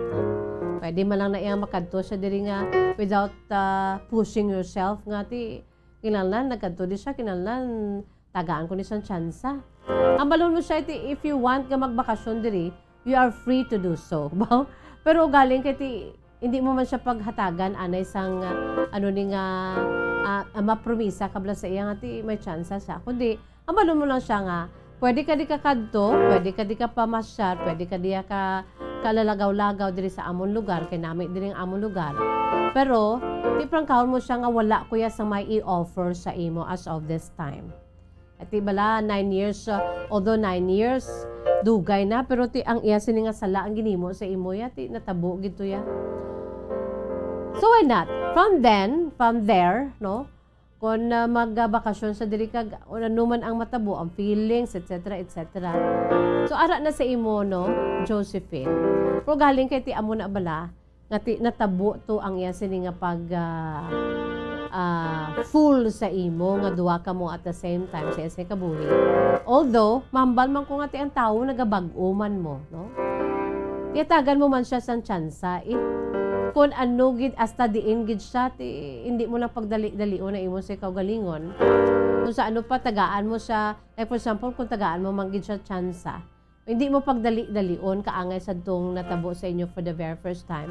Pwede man lang na iya makadto siya diri nga without, ah, pushing yourself nga ti, kinahanglan nagkadto di siya, kinahanglan tagaan ko ni siyang tsansa. Ang balon mo siya, ti, if you want nga magbakasyon diri, you are free to do so. Pero galing kay ti, hindi mo man siya paghatagan anay sang, ah, ano ni nga, ah, ah, mapromisa ka bala sa iya nga ti may tsansa siya. Kundi, ang balon mo lang siya nga, pwede ka di ka kadto, pwede ka di ka pamasyar, pwede ka di ka kalalagaw-lagaw diri sa amon lugar, kay nami diri ang amon lugar. Pero, ti prangkahon mo siya nga wala ko ya sa may i-offer sa imo as of this time. Ati bala, nine years, uh, although nine years, dugay na, pero ti ang iya sini nga sala ang ginimo sa imo ya, ti natabo gid to ya. So why not? From then, from there, no? Kung, uh, magbakasyon sa diri kag kung ano man ang matabo, ang feelings, et cetera, et cetera. So ara na sa imo, no, Josephine. Pero galing kay ti amo na bala, nga ti-, natabo to ang iya sini nga pag, ah, ah, full sa imo nga duha ka mo at the same time sa iya sini kabuhi. Although, mahambal man ko nga ti ang tawo nagabag-o man mo, no? Tiyatagan mo man siya sang tsansa, eh. Kung ano gid, hasta diin gid siya, ti, hindi mo lang pagdali-dalion ang imo sa kaugalingon. Kung sa ano pa, tagaan mo siya, like for example, kung tagaan mo man gid siya tsansa, hindi mo pagdali-dalion kaangay sa dong natabo sa inyo for the very first time.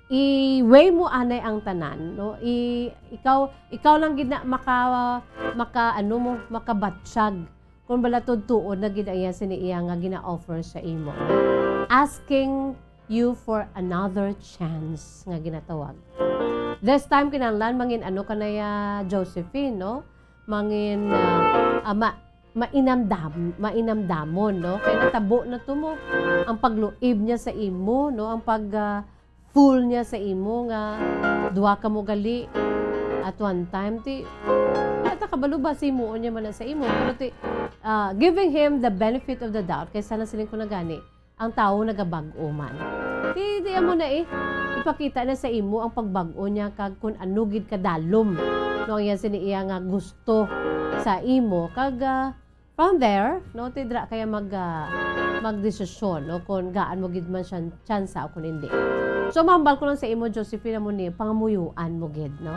I-weigh mo anay ang tanan, no? I-, ikaw, ikaw lang gid na maka-, maka-, ano mo, makabatsyag kung bala tuod-tuod na gid ang iya sini iya nga gina-offer sa imo. Asking you for another chance nga ginatawag. This time, kinahanglan mangin ano ka na ya, Josephine, no? Mangin, ah, ah, ma-, mainamdam-, mainamdamon, no? Kay natabo na to mo ang pagluib niya sa imo, no? Ang pag, ah, fool niya sa imo nga duha ka mo gali at one time. Ti, wala ta kabalo ba sa himuon niya man na sa imo. Pero ti, ah, giving him the benefit of the doubt, kay sana siling ko na gani, ang tawo nagabag-o man. Ti, di amo na eh. Ipakita na sa imo ang pagbag-o niya kag kun ano gid kadalom, no, ang iya sini iya nga gusto sa imo. Kag, ah, from there, no, ti dira kaya mag, ah, magdesisyon, no, kung gaan mo gid man siya tsansa o kung hindi. So, mahambal ko lang sa imo, Josephine, amo ni, pangamuyuan mo gid, no?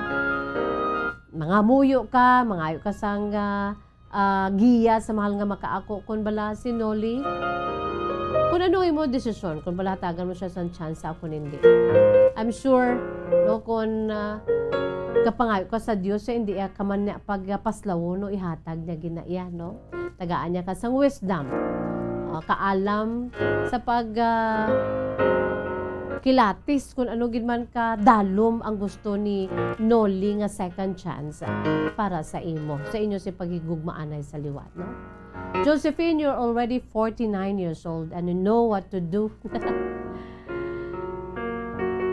Mangamuyo ka, mangayo ka sang, ah, ah, giya sa mahal nga makaako, kun bala si Nolly. Kung ano imo desisyon, kung bala hatagan mo siya sang tsansa o kung hindi. I'm sure, no, kung, ah, kapangayo ka sa Dios, eh, hindi ka man niya pagpaslawon, no, ihatag niya gid na iya, no? Tagaan niya ka sang wisdom, ah, kaalam sa pag, ah, kilatis kung ano gid man ka dalom ang gusto ni Nolly nga second chance para sa imo, sa inyo si paghigugmaanay sa liwat, no? Josephine, you're already forty-nine years old and you know what to do.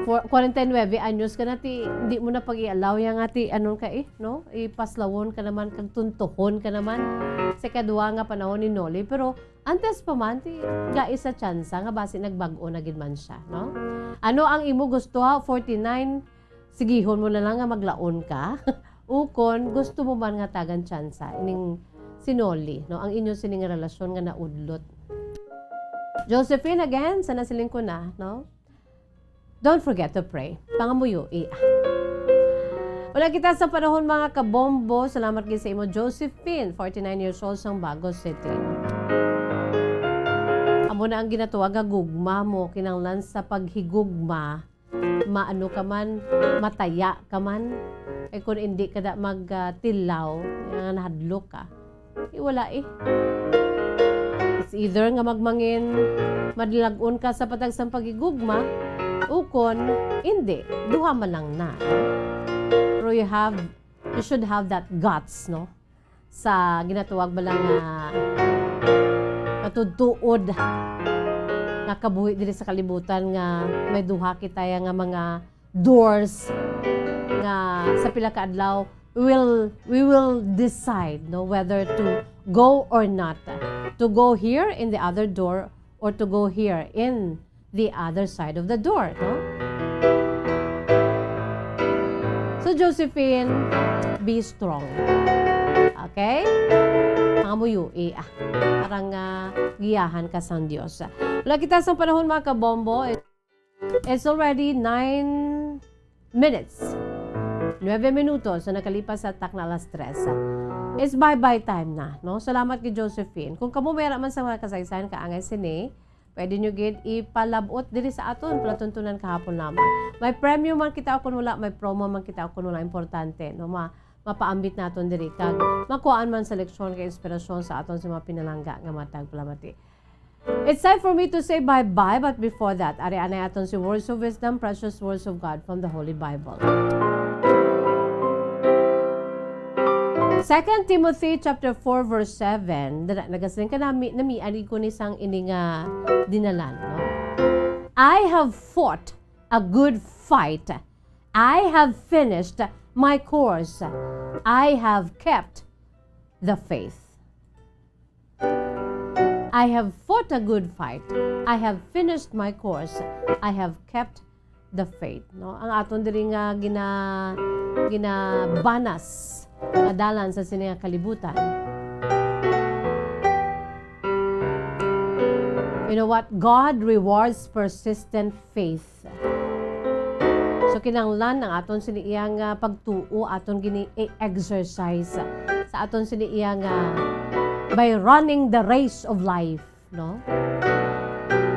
For, kwarenta y nuebe anyos ka na, ti, hindi mo na pag-i-allow yang ati, anon ka eh, no? Ipaslawon ka naman, kag tuntuhon ka naman sa kadwa nga panahon ni Nolly. Pero antes pa man, ti, gai sa tsansa nga basi nagbag-o na gid man siya, no? Ano ang imo gusto, ha? Forty-nine, sigihon mo na lang nga maglaon ka. Ukon, gusto mo man nga tagan tsansa ining si Nolly, no? Ang inyo sining relasyon nga naudlot. Josephine, again, sana siling ko na, no? Don't forget to pray. Pangamuyo, i-, wala kita sa panahon, mga kabombo. Salamat gid sa imo, Josephine, forty-nine years old, sang Bago City. Amo na ang ginatuwag nga gugma mo, kinanglan sa paghigugma, maano ka man, mataya ka man. Eh, kung hindi ka da mag, ah, tilaw, nga nahadlok ka. Eh, wala eh. It's either nga magmangin, madlag-on ka sa patag sang paghigugma, ukon, hindi, duha man lang na. Pero you have, you should have that guts, no? Sa ginatuwag ba lang nga matutuod nga kabuhi diri sa kalibutan nga may duha kita ya nga mga doors nga sa pila ka adlaw, we will, we will decide, no, whether to go or not. To go here in the other door or to go here in the other side of the door, no? So, Josephine, be strong. Okay? Mga muyui, ah. Parang, ah, giyahan ka sang Dios. Wala kita sang panahon, mga kabombo. It's already nine minutes. Nuebe minutos na nakalipas sa takna alas tres. It's bye-bye time na, no? Salamat kay Josephine. Kung kamo may ara man sa mga kasaysayan kaangay sini, pwede nyo gid ipalabot diri sa aton palatuntunan kahapon lamang. May premyo man kita o kung wala, may promo man kita o kung wala, importante, no? Ma mapaambit naton diri kag makuhaan man sa leksyon kag inspirasyon sa aton sa mga pinalangga nga matag palamati. It's time for me to say bye-bye, but before that, ari anay aton si Words of Wisdom, precious words of God from the Holy Bible. Second Timothy chapter four verse seven, dala, nagasiling ka nami, nami, ani ko ni sang ini nga dinalan, no? "I have fought a good fight. I have finished my course. I have kept the faith." "I have fought a good fight. I have finished my course. I have kept the faith." No? Ang aton diri nga gina-, ginabanas nga dalan sa sini nga kalibutan. You know what? God rewards persistent faith. So, kinahanglan ang aton sini iya nga pagtuo, aton gini i-exercise sa aton sini iya nga by running the race of life, no?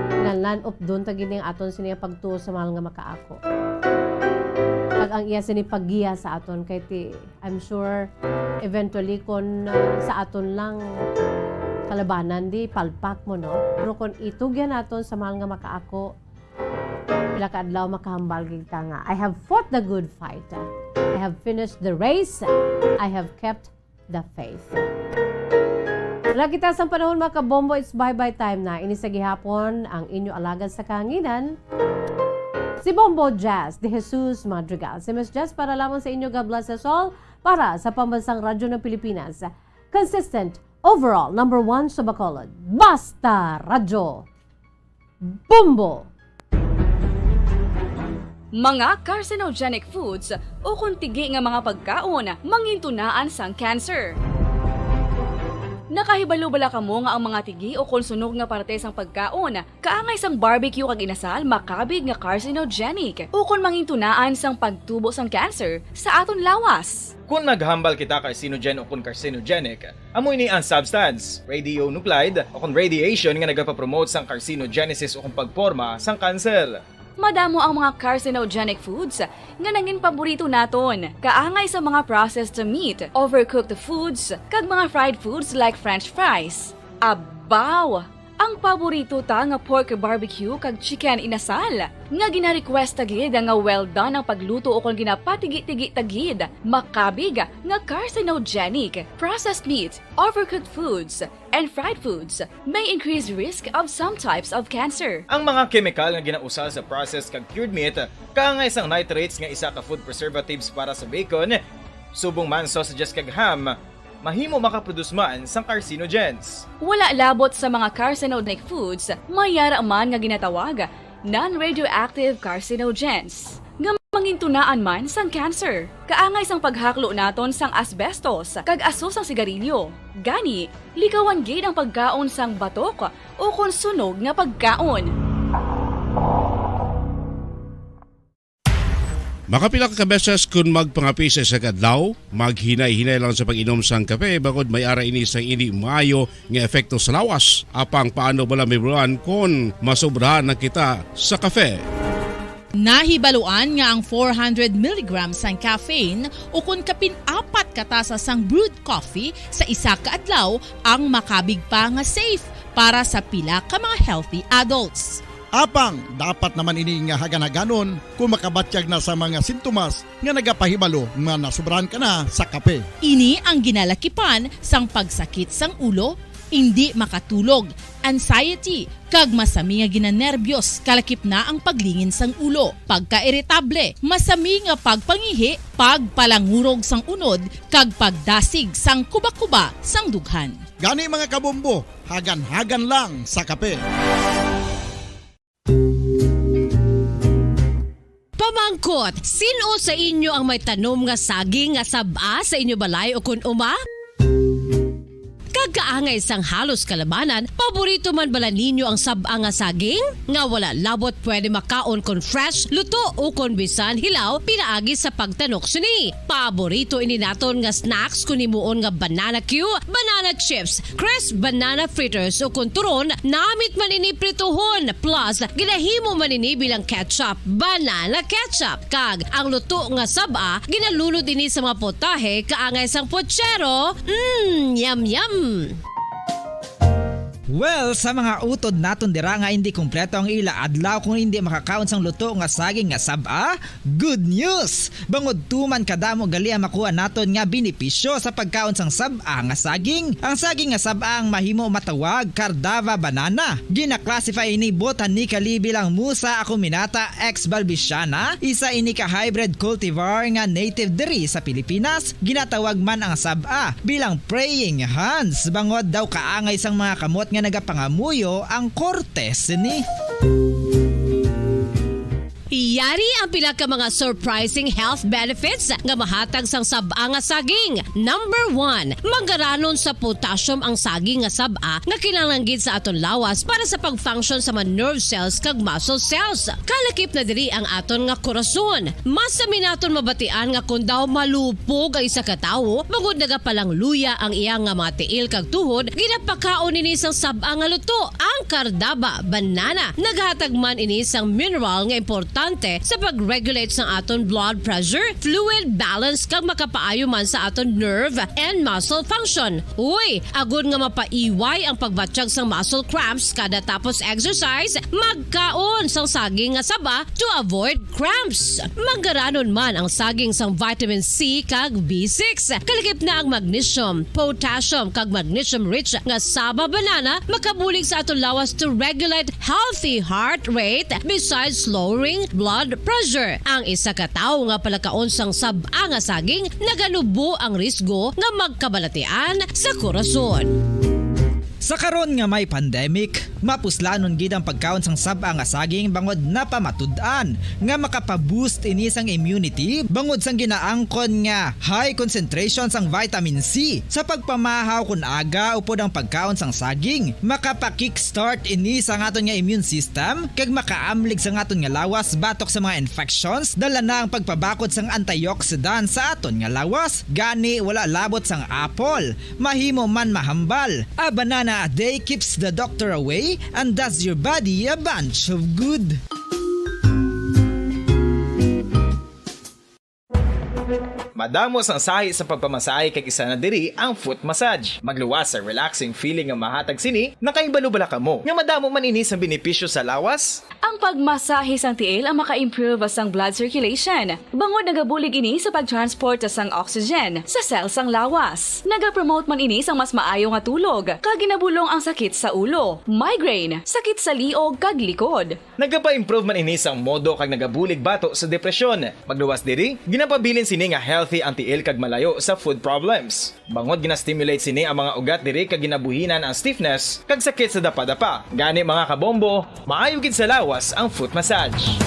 Kinahanglan updon ta gini ang aton sini iya pagtuo sa mahal nga makaako. Kag ang iya sini paggiya sa aton kay ti I'm sure, eventually, kon, ah, sa aton lang kalabanan, di palpak mo, no? Pero kon itugyan naton sa mahal nga makaako, pila ka adlaw makahambal gid ka nga, "I have fought the good fight. I have finished the race. I have kept the faith." Wala kita sang panahon, mga kabombo. It's bye-bye time na. Ini sa gihapon, ang inyo alagad sa kahanginan, si Bombo Jazz de Jesus Madrigal. Si Miss Jazz para lamang sa inyo. God bless us all. Para sa Pambansang Radyo ng Pilipinas, consistent, overall, number one sa Bacolod. Basta Radyo. Bombo! Mga carcinogenic foods ukon tigi nga mga pagkaon mangintunaan sang cancer. Nakahibalo bala kamo nga ang mga tigi ukon sunog nga parte sang pagkaon kaangay sang barbecue kag inasal makabig nga carcinogenic ukon mangintunaan sang pagtubo sang cancer sa aton lawas? Kon naghambal kita carcinogen ukon carcinogenic, amo ini ang substance, radionuclide, ukon radiation nga nagapapromote sang carcinogenesis ukon pagporma sang kanser. Madamo ang mga carcinogenic foods nga nangin paborito naton, kaangay sa mga processed meat, overcooked foods, kag mga fried foods like French fries. Abaw! Ang paborito ta nga pork barbecue kag chicken inasal, nga gina-request ta gid nga well done ang pagluto ukon ginapatigi-tigi ta gid, makabig nga carcinogenic. Processed meat, overcooked foods, and fried foods may increase risk of some types of cancer. Ang mga kemikal nga ginausal sa processed kag cured meat, kaangay sang nitrates nga isa ka food preservatives para sa bacon, subong man sausages kag ham, mahimo makaproduce man sang carcinogens. Wala labot sa mga carcinogenic foods, may ara man nga ginatawag non-radioactive carcinogens, nga mangintunaan man sang cancer, kaangay sang paghaklo naton sang asbestos kag aso sang sigarilyo. Gani, likawan gid ang pagkaon sang batok ukon sunog nga pagkaon. Makapila ka beses kon magpangape sa isa ka adlaw, maghinay-hinay lang sa pag-inom sang kape, bangod may ara ini sang indi maayo nga epekto sa lawas. Apang paano bala, May Bulan, kon masobrahan na kita sa kape? Nahibaluan nga ang four hundred milligrams sang caffeine ukon kapin apat ka tasa sang brewed coffee sa isa ka adlaw ang makabig pa nga safe para sa pila ka mga healthy adults. Apang dapat naman ini nga hagan-haganon kon makabatyag na sa mga sintomas nga nagapahibalo nga nasobrahan ka na sa kape. Ini ang ginalakipan sang pagsakit sang ulo, indi makatulog, anxiety, kag masami nga ginanerbyos, kalakip na ang paglingin sang ulo, pagkairitable, masami nga pagpangihi, pagpalangurog sang unod, kag pagdasig sang kubakuba sang dughan. Gani, mga kabombo, hagan-hagan lang sa kape. Pamangkot, sin-o sa inyo ang may tanom nga saging nga sab-a sa inyo balay ukon uma? Kag kaangay sang halos kalabanan, paborito man bala ninyo ang sab-a nga saging? Nga wala labot pwede makaon kon fresh, luto, o kon bisan hilaw pinaagi sa pagtanok sini. Paborito ini naton nga snacks kon himuon nga banana cue, banana chips, crisp banana fritters, o kon turon, namit man ini prituhon, plus ginahimo man ini bilang ketchup, banana ketchup. Kag ang luto nga sab-a, ginalunod ini sa mga potahe kaangay sang pochero. Mm, yum, yum! Well, sa mga utod naton dira nga indi kompleto ang ila adlaw kung indi makakaon sang luto nga saging nga sab-a, good news! Bangod tuman kadamo gali ang makuha naton nga benepisyo sa pagkaon sang sab-a nga saging. Ang saging nga sab-a ang mahimo matawag Cardava banana. Gina-classify ini botanically bilang Musa acuminata ex balbisiana, isa ini ka hybrid cultivar nga native diri sa Pilipinas. Ginatawag man ang sab-a bilang praying hands, bangod daw kaangay sang mga kamot nga nagapangamuyo ang korte sini. Yari ang pila ka mga surprising health benefits nga mahatag sang sab-a nga saging. Number one, manggaranon sa potassium ang saging nga sab-a nga kinahanglan gid sa aton lawas para sa pag-function sa mga nerve cells kag muscle cells. Kalakip na diri ang aton nga korason. Masami naton mabatian nga kon daw malupog ang isa ka tawo, bangod nagapalangluya ang iya nga mga tiil kag tuhod, ginapakaon ini sang sab-a nga luto, ang Cardava banana. Naghatag man ini sang mineral nga importante sa pag-regulate sang aton blood pressure, fluid balance, kag makapaayo man sa aton nerve and muscle function. Uy, agod nga mapaiway ang pagbatyag sang muscle cramps kada tapos exercise, magkaon sang saging nga saba to avoid cramps. Manggaranon man ang saging sang vitamin C kag B six. Kalakip na ang magnesium, potassium, kag magnesium-rich nga saba banana makabulig sa aton lawas to regulate healthy heart rate, besides lowering blood pressure. Ang isa ka tawo nga palakaon sang sab-a nga saging, naganubo ang risgo nga magkabalatian sa korason. Sa karon nga may pandemic, mapuslanon gid ang pagkaon sang sab-a nga saging bangod napamatud-an nga makapa-boost ini sang immunity bangod sang ginaangkon nga high concentration sang vitamin C. Sa pagpamahaw kon aga upod ang pagkaon sang saging, makapa-kickstart ini sa aton nga immune system kag makaamlig sa aton nga lawas batok sa mga infections, dala na ang pagpabakod sang antioxidant sa aton nga lawas. Gani, wala labot sang apple, mahimo man mahambal. A banana a day keeps the doctor away and does your body a bunch of good. Madamo sang sahi sa pagpamasahe kag isa na diri ang foot massage. Magluwas sa relaxing feeling nga mahatag sini, nakahibalo bala kamo nga madamo man ini sang benepisyo sa lawas? Ang pagmasahe sang tiil ang maka-improve sang blood circulation, bangod nagabulig ini sa pag-transport sang oxygen sa cell sang lawas. Nagapromote man ini sang mas maayo nga tulog, kag ginabulong ang sakit sa ulo, migraine, sakit sa liog kag likod. Nagapa-improve man ini sang modo kag nagabulig bato sa depresyon. Magluwas diri, ginapabilin sini nga healthy ang tiil kag malayo sa foot problems. Bangod gina-stimulate sini ang mga ugat diri kag ginabuhinan ang stiffness kag sakit sa dapadapa. Gani, mga kabombo, maayo gid sa lawas ang foot massage.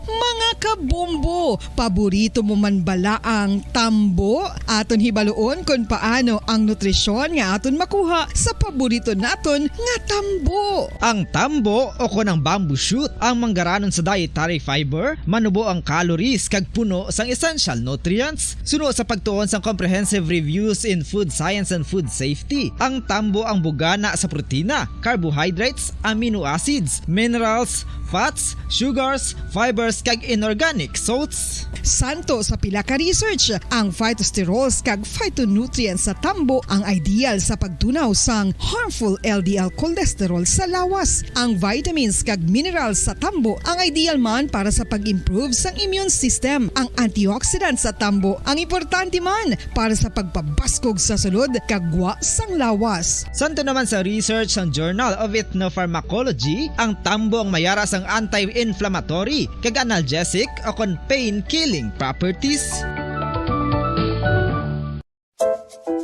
Mga kabombo, paborito mo man bala ang tambo? Aton hibaluon kon paano ang nutrisyon nga aton makuha sa paborito naton nga tambo. Ang tambo, o kon ang bamboo shoot, ang manggaranon sa dietary fiber, manubo ang calories kag puno sang essential nutrients. Suno sa pagtuon sang comprehensive reviews in food science and food safety, ang tambo ang bugana sa protina, carbohydrates, amino acids, minerals, fats, sugars, fibers, kag inorganic Nick Soates. Santo sa pila ka research, ang phytosterols kag phytonutrients sa tambo ang ideal sa pagtunaw sang harmful L D L cholesterol sa lawas. Ang vitamins kag minerals sa tambo ang ideal man para sa pag-improve sang immune system. Ang antioxidants sa tambo ang importante man para sa pagpabaskog sa sulod kag gwa sang lawas. Santo naman sa research sang Journal of Ethnopharmacology, ang tambo ang mayara sang anti-inflammatory kag analgesic o kon pain-killing properties.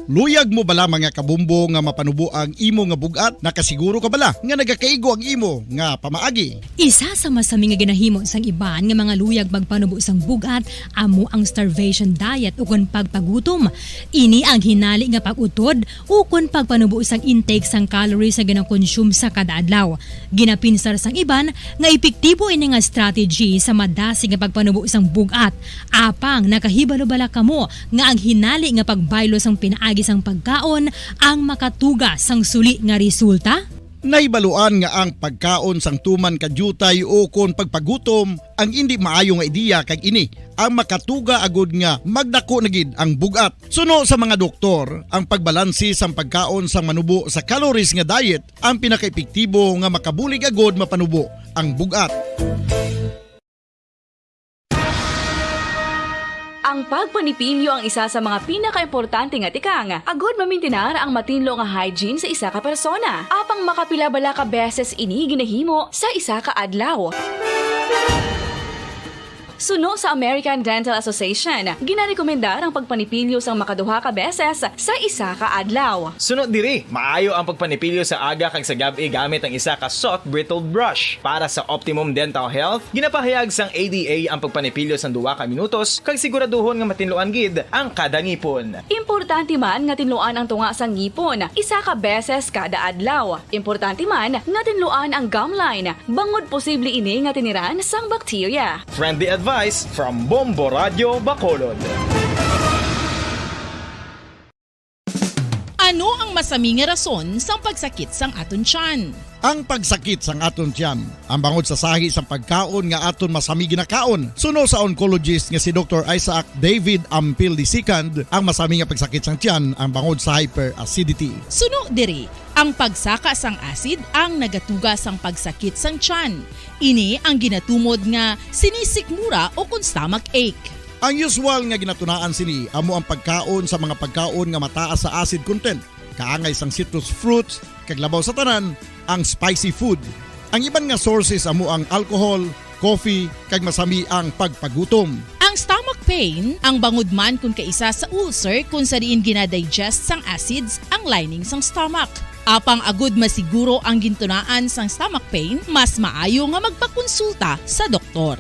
Luyag mo bala, mga kabombo, nga mapanubo ang imo nga bug-at? Nakasiguro ka bala nga nagakaigo ang imo nga pamaagi? Isa sa masami nga ginahimo sang iban nga mga luyag magpanubo sang bug-at amo ang starvation diet ukon pagpagutom. Ini ang hinali nga pag-utod ukon pagpanubo sang intake sang calories nga ginakonsume sa kada adlaw. Ginapinsar sang iban nga epektibo ini nga strategy sa madasig nga pagpanubo sang bug-at. Apang nakahibalo bala kamo nga ang hinali nga pagbaylo sang pinaagi sang pagkaon ang makatuga sang suli nga resulta? Nahibaluan nga ang pagkaon sang tuman ka diutay ukon pagpagutom ang indi maayo nga ideya, kag ini ang makatuga agud nga magdako na gid ang bug-at. Suno sa mga doktor, ang pagbalanse sang pagkaon sang manubo sa calories nga diet ang pinakaepektibo nga makabulig agud mapanubo ang bug-at. Ang pagpanipilyo ang isa sa mga pinakaimportante nga tikang agud mamintinar ang matinlo nga hygiene sa isa ka persona. Apang makapila bala ka beses ini ginahimo sa isa ka adlaw? Suno sa American Dental Association, ginarekomendar ang pagpanipilyo sang makaduha ka beses sa isa ka adlaw. Suno diri, maayo ang pagpanipilyo sa aga kag sa gab-i gamit ang isa ka soft bristled brush. Para sa optimum dental health, ginapahayag sang A D A ang pagpanipilyo sang duha ka minutos kag siguraduhon nga matinluan gid ang kada ngipon. Importante man nga tinluan ang tunga sang ngipon isa ka beses kada adlaw. Importante man nga tinluan ang gum line, bangod posible ini nga tiniran sang bakterya. Friendly advice from Bombo Radio Bacolod. Ano ang masami nga rason sang pagsakit sang aton tiyan? Ang pagsakit sang aton tiyan ang bangod sa sahi sang pagkaon nga aton masami ginakaon. Suno sa oncologist nga si Doktor Isaac David Ampil the second, ang masami nga pagsakit sang tiyan ang bangod sa hyperacidity. Suno diri, ang pagsaka sang acid ang nagatuga sang pagsakit sang tiyan. Ini ang ginatumod nga sinisikmura o kon stomach ache. Ang usual nga ginatunaan sini amo ang pagkaon sa mga pagkaon nga mataas sa acid content, kaangay sang citrus fruits, kag labaw sa tanan, ang spicy food. Ang iban nga sources amo ang alcohol, coffee, kag masami ang pagpagutom. Ang stomach pain ang bangod man kon kaisa sa ulcer, kon sa diin ginadigest sang acids ang lining sang stomach. Apang agud masiguro ang gintunaan sang stomach pain, mas maayo nga magpakonsulta sa doktor.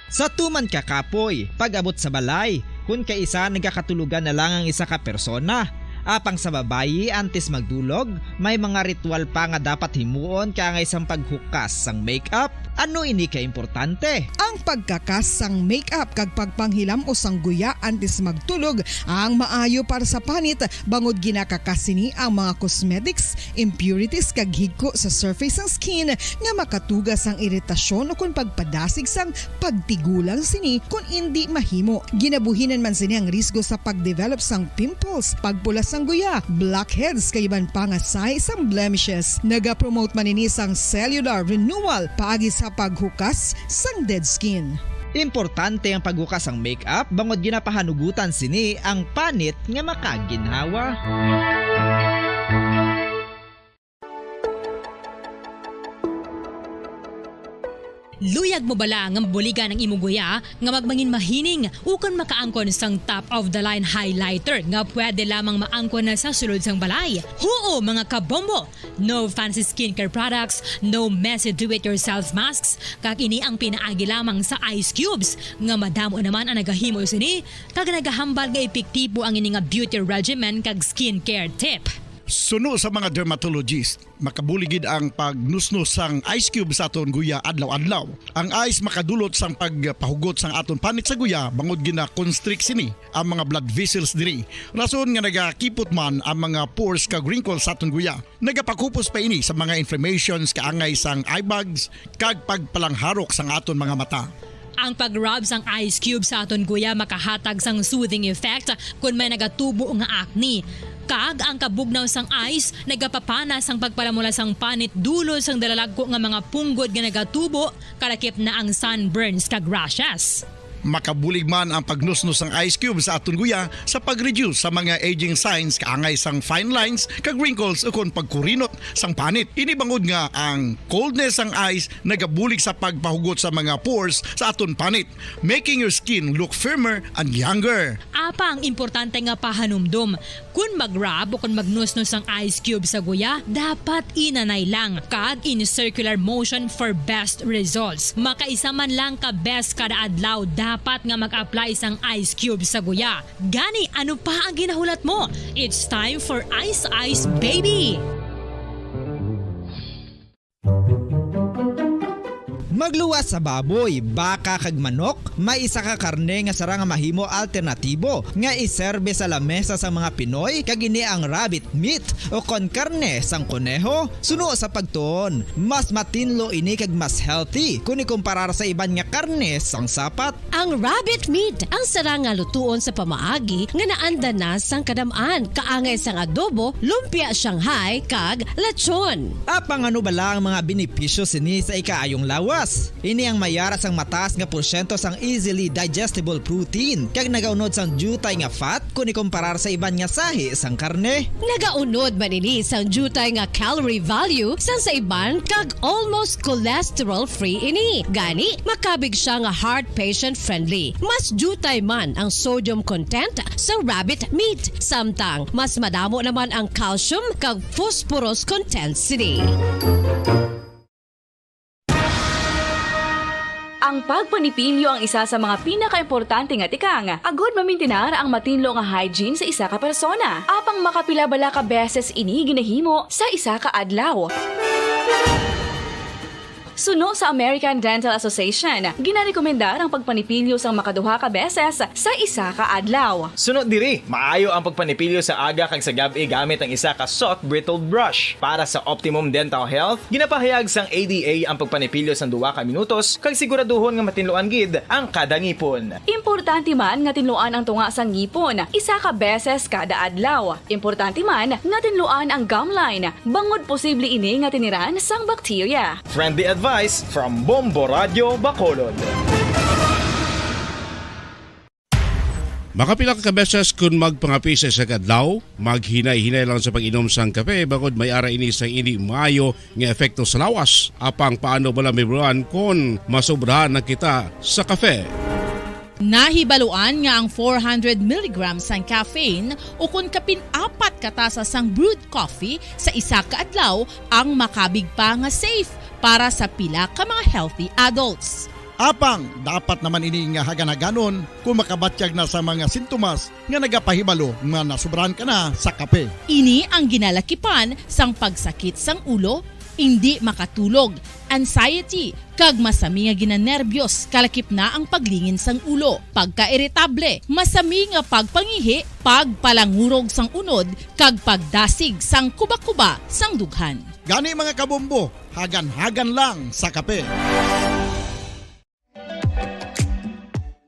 Sa tuman ka kapoy, pag-abot sa balay, kon kaisa nagakatulogan na lang ang isa ka persona. Apang sa babayi, antes magdulog, may mga ritual pa nga dapat himuon kaangay sang paghukas sang makeup. Ano ini ka importante? Ang pagkakas sang makeup kag pagpanghilam-os sang guya antes magtulog ang maayo para sa panit, bangod ginakakas sini ang mga cosmetics, impurities kag higko sa surface sang skin nga makatuga sang iritasyon ukon pagpadasig sang pagtigulang sini kon indi mahimo. Ginabuhinan man sini ang risgo sa pag-develop sang pimples, pagpula sang guya, blackheads kag iban pa nga sahi sang blemishes. Nagapromote man ini sang cellular renewal paagi sa paghukas sang dead skin. Importante ang paghukas sang makeup bangod ginapahanugutan sini ang panit nga makaginhawa. Luyag mo bala nga mabuligan ang imo guya nga magmangin mahining ukon makaangkon sang top of the line highlighter nga pwede lamang maangkon na sa sulod sang balay? Huo, mga kabombo! No fancy skincare products, no messy do-it-yourself masks, kag ini ang pinaagi lamang sa ice cubes, nga madamo naman ang nagahimo sini, kag nagahambal nga epektibo ang ini nga beauty regimen kag skincare tip. Suno sa mga dermatologist, makabulig gid ang pagnusnos sang ice cube sa aton guya adlaw-adlaw. Ang ice makadulot sang pagpahugot sang aton panit sa guya bangod gina-constrict sini ang mga blood vessels diri. Rason nga nagakipot man ang mga pores kag wrinkles sa aton guya. Nagapakupos pa ini sa mga inflammations kaangay sang eye bags kag pagpalangharok sang aton mga mata. Ang pag-rub sang ice cube sa aton guya makahatag sang soothing effect kon may nagatubo nga acne. Kag ang kabugnaw sang ice nagapapana sang pagpalamula sang panit dulod sang dalalagko nga mga punggod nga nagatubo, kalakip na ang sunburns kag rashes. Makabulig man ang pagnusnos sang ice cube sa aton guya sa pag-reduce sa mga aging signs kaangay sang fine lines kag wrinkles ukon pagkurinot sang panit. Ini bangod nga ang coldness sang ice nagabulig sa pagpahugot sa mga pores sa aton panit, making your skin look firmer and younger. Apang importante nga pahanumdom, kon mag-rub o kon magnusnos ang ice cube sa guya, dapat inanay lang kag in circular motion for best results. Makaisa man lang ka beses kada adlaw dapat nga mag-apply sang ice cube sa guya. Gani, ano pa ang ginahulat mo? It's time for Ice Ice Baby! Magluwas sa baboy, baka kag manok, may isa ka karne nga sarang nga mahimo alternatibo nga iserbe sa lamesa sang mga Pinoy, kag ini ang rabbit meat o kon karne sang koneho. Suno sa pagtuon, mas matinlo ini kag mas healthy kon ikumparar sa iban nga karne sang sapat. Ang rabbit meat ang sarang nga lutuon sa pamaagi nga naanda na sang kadam-an, kaangay sang adobo, lumpia Shanghai, kag lechon. Apang ano bala ang mga benepisyo sini sa ikaayong lawas? Ini ang may ara sang mataas nga porsyento sang easily digestible protein, kag nagaunod sang diutay nga fat kon ikumparar sa iban nga sahi sang karne. Nagaunod man ini sang diutay nga calorie value sang sa iban, kag almost cholesterol-free ini. Gani, makabig sia nga heart patient-friendly. Mas diutay man ang sodium content sa rabbit meat, samtang mas madamo naman ang calcium kag phosphorus content sini. Ang pagpanipilyo ang isa sa mga pinakaimportante nga tikang agud mamintinar ang matinlo nga hygiene sa isa ka persona. Apang makapila bala ka beses ini ginahimo sa isa ka adlaw? Suno sa American Dental Association, ginarekomendar ang pagpanipilyo sang makaduha ka beses sa isa ka adlaw. Suno diri, maayo ang pagpanipilyo sa aga kag sa gab-i gamit ang isa ka soft bristled brush. Para sa optimum dental health, ginapahayag sang A D A ang pagpanipilyo sang duha ka minutos kag siguraduhon nga matinluan gid ang kada ngipon. Importante man nga tinluan ang tunga sang ngipon isa ka beses kada adlaw. Importante man nga tinluan ang gum line, bangod posible ini nga tiniran sang bakterya. Friendly advice from Bombo Radyo Bacolod. Makapila ka beses kon magpangape sa isa ka adlaw, maghinay-hinay lang sa pag-inom sang kape, bangod may ara ini sang indi maayo nga epekto sa lawas. Apang paano bala mahibaluan kon masobrahan na kita sa kape? Nahibaluan nga ang four hundred milligrams sang caffeine, ukon kapin apat ka tasa sang brewed coffee sa isa ka adlaw, ang makabig pa nga safe para sa pila ka mga healthy adults. Apang dapat naman ini nga hagan-haganon kon makabatyag na sa mga sintomas nga nagapahibalo nga nasobrahan ka na sa kape. Ini ang ginalakipan sang pagsakit sang ulo, indi makatulog, anxiety, kag masami nga ginanerbyos, kalakip na ang paglingin sang ulo, pagkairitable, masami nga pagpangihi, pagpalangurog sang unod, kag pagdasig sang kubakuba sang dughan. Gani, mga kabombo, hagan-hagan lang sa kape.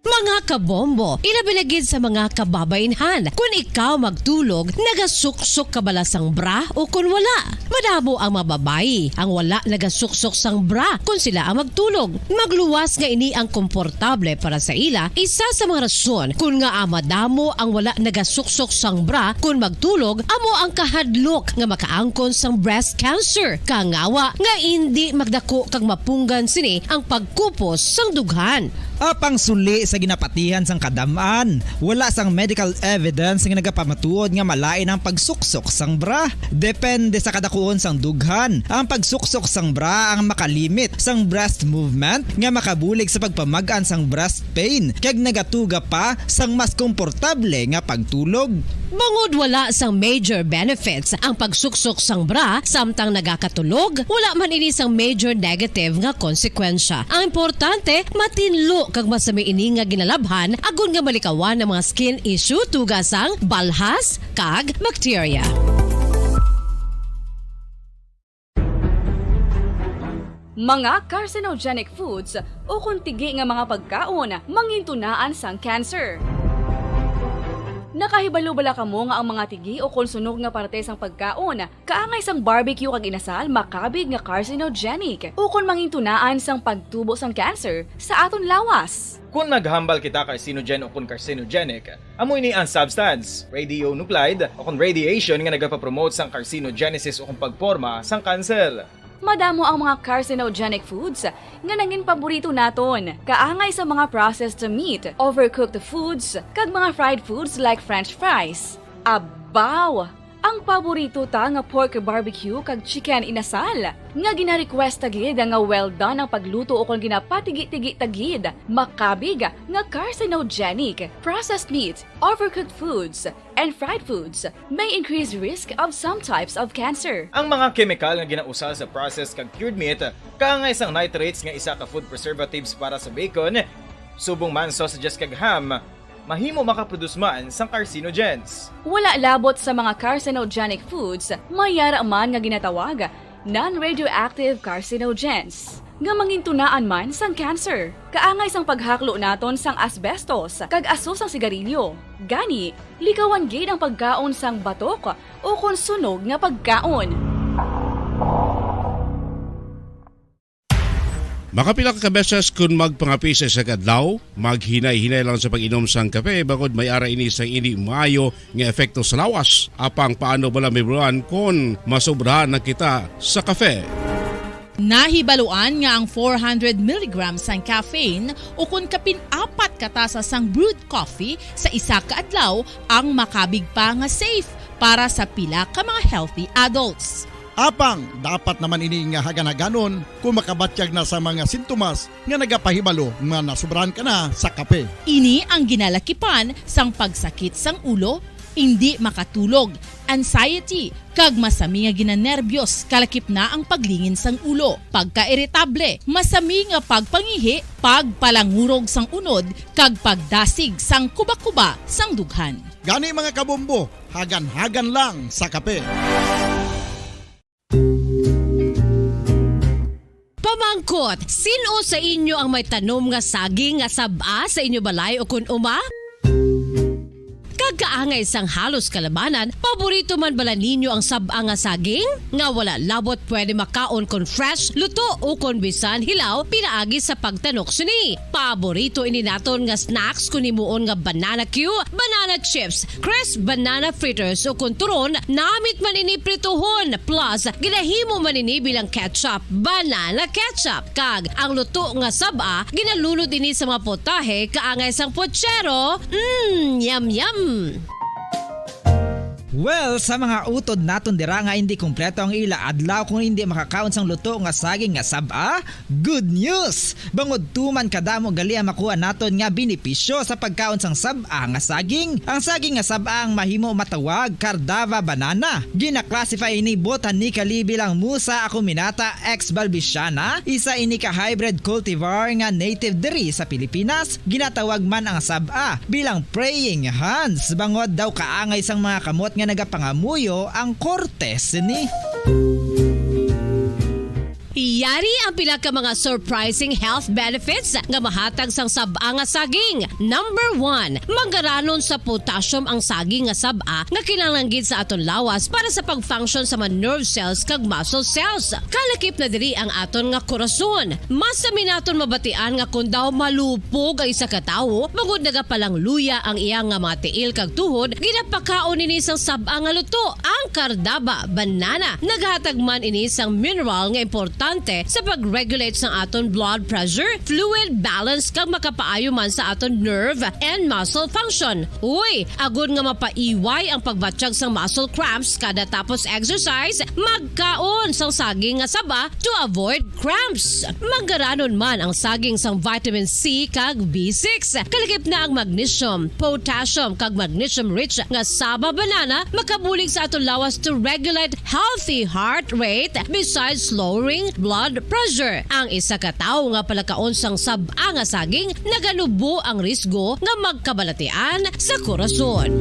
Mga kabombo, ilabi na gid sa mga kababaynhan, kon ikaw magtulog, nagasuksok ka bala sang bra o kon wala? Madamo ang mga babayi ang wala nagasuksok sang bra kon sila ang magtulog. Magluwas nga ini ang komportable para sa ila, isa sa mga rason kon ngaa madamo ang wala nagasuksok sang bra kon magtulog amo ang kahadlok nga makaangkon sang breast cancer, kangawa nga indi magdako kag mapunggan sini ang pagkupos sang dughan. Apang suli sa ginapatihan sang kadam-an, wala sang medical evidence nga nagapamatuod nga malain ang pagsuksok sang bra. Depende sa kadakuon sang dughan, ang pagsuksok sang bra ang makalimit sang breast movement nga makabulig sa pagpamag-an sang breast pain kag nagatuga pa sang mas komportable nga pagtulog. Bangod wala sang major benefits ang pagsuksok sang bra samtang nagakatulog, wala man ini sang major negative nga konsekwensya. Ang importante, matinlo kag masami ini nga ginalabhan agod nga malikawan ang mga skin issue tuga sang balhas kag bakterya. Mga carcinogenic foods ukon tigi nga mga pagkaon mangintunaan sang cancer. Nakahibalo bala kamo nga ang mga tigi ukon sunog nga parte sang pagkaon kaangay sang barbecue kag inasal makabig nga carcinogenic ukon mangintunaan sang pagtubo sang cancer sa aton lawas? Kon maghambal kita carcinogen ukon carcinogenic, amo ini ang substance, radionuclide, ukon radiation nga nagapapromote sang carcinogenesis ukon pagporma sang kanser. Madamo ang mga carcinogenic foods nga nangin paborito naton, kaangay sa mga processed meat, overcooked foods, kag mga fried foods like French fries. Abaw! Ang paborito ta nga pork barbecue kag chicken inasal, nga gina-request ta gid nga well done ang pagluto ukon ginapatigi-tigi ta gid, makabig nga carcinogenic. Processed meat, overcooked foods, and fried foods may increase risk of some types of cancer. Ang mga kemikal nga ginausal sa processed kag cured meat, kaangay sang nitrates nga isa ka food preservatives para sa bacon, subong man sausages kag ham, mahimo makaproduce man sang carcinogens. Wala labot sa mga carcinogenic foods, may yara man nga ginatawag non-radioactive carcinogens, nga mangintunaan man sang cancer. Kaangay sang paghaklo naton sang asbestos kag aso sang sigarilyo. Gani, likawan gid ang pagkaon sang batok ukon sunog nga pagkaon. Makapila ka beses kon magpangape sa isa ka adlaw, maghinay-hinay lang sa pag-inom sang kape, bangod may ara ini sang indi maayo nga epekto sa lawas. Apang paano bala, Mibruan, kon masobrahan na kita sa kape? Nahibaluan nga ang four hundred milligrams sang caffeine ukon kapin apat ka tasa sang brewed coffee sa isa ka adlaw ang makabig pa nga safe para sa pila ka mga healthy adults. Apang dapat naman ini nga hagan-haganon kon makabatyag na sa mga sintomas nga nagapahibalo nga nasobrahan ka na sa kape. Ini ang ginalakipan sang pagsakit sang ulo, indi makatulog, anxiety, kag masami nga ginanerbiyos, kalakip na ang paglingin sang ulo, pagkairitable, masami nga pagpangihi, pagpalangurog sang unod, kag pagdasig sang kubakuba sang dughan. Gani, mga kabombo, hagan-hagan lang sa kape. Pamangkot, sin-o sa inyo ang may tanom nga saging nga sab-a sa inyo balay o kon uma? Kag kaangay sang halos kalabanan, paborito man bala ninyo ang sab-a nga saging? Nga wala labot pwede makaon kon fresh, luto, o kon bisan hilaw pinaagi sa pagtanok sini. Paborito ini naton nga snacks kon himuon nga banana cue, banana chips, crisp banana fritters, o kon turon, namit man ini prituhon, plus ginahimo man ini bilang ketchup, banana ketchup. Kag ang luto nga sab-a, ginalunod ini sa mga potahe kaangay sang puchero. Mm, yum, yum! Well, sa mga utod naton dira nga indi kompleto ang ila adlaw kung indi makakaon sang luto nga saging nga sab-a, good news! Bangod tuman kadamo gali ang makuha naton nga benepisyo sa pagkaon sang sab-a nga saging. Ang saging nga sab-a ang mahimo matawag Cardava banana. Gina-classify ini botanically bilang Musa acuminata ex balbisiana, isa ini ka hybrid cultivar nga native diri sa Pilipinas. Ginatawag man ang sab-a bilang praying hands, bangod daw kaangay sang mga kamot nga nagapangamuyo ang korte sini. Yari ang pila ka mga surprising health benefits nga mahatag sang sab-a nga saging. Number one, manggaranon sa potassium ang saging nga sab-a nga kinahanglan gid sa aton lawas para sa pag-function sa mga nerve cells kag muscle cells. Kalakip na diri ang aton nga korason. Masami naton mabatian nga kon daw malupog ang isa ka tawo, bangod nagapalangluya ang iya nga mga tiil kag tuhod, ginapakaon ini sang sab-a nga luto, ang Cardava banana. Naghatag man ini sang mineral nga importante sa pag-regulate sang aton blood pressure, fluid balance, kag makapaayo man sa aton nerve and muscle function. Uy, agod nga mapaiway ang pagbatyag sang muscle cramps kada tapos exercise, magkaon sang saging nga saba to avoid cramps. Mangaranon man ang saging sang vitamin C kag B six. Kalakip na ang magnesium, potassium, kag magnesium-rich nga saba banana makabulig sa aton lawas to regulate healthy heart rate besides lowering blood pressure. Ang isa ka tawo nga palakaon sang sab-a nga saging naganubo ang risgo nga magkabalatian sa korason.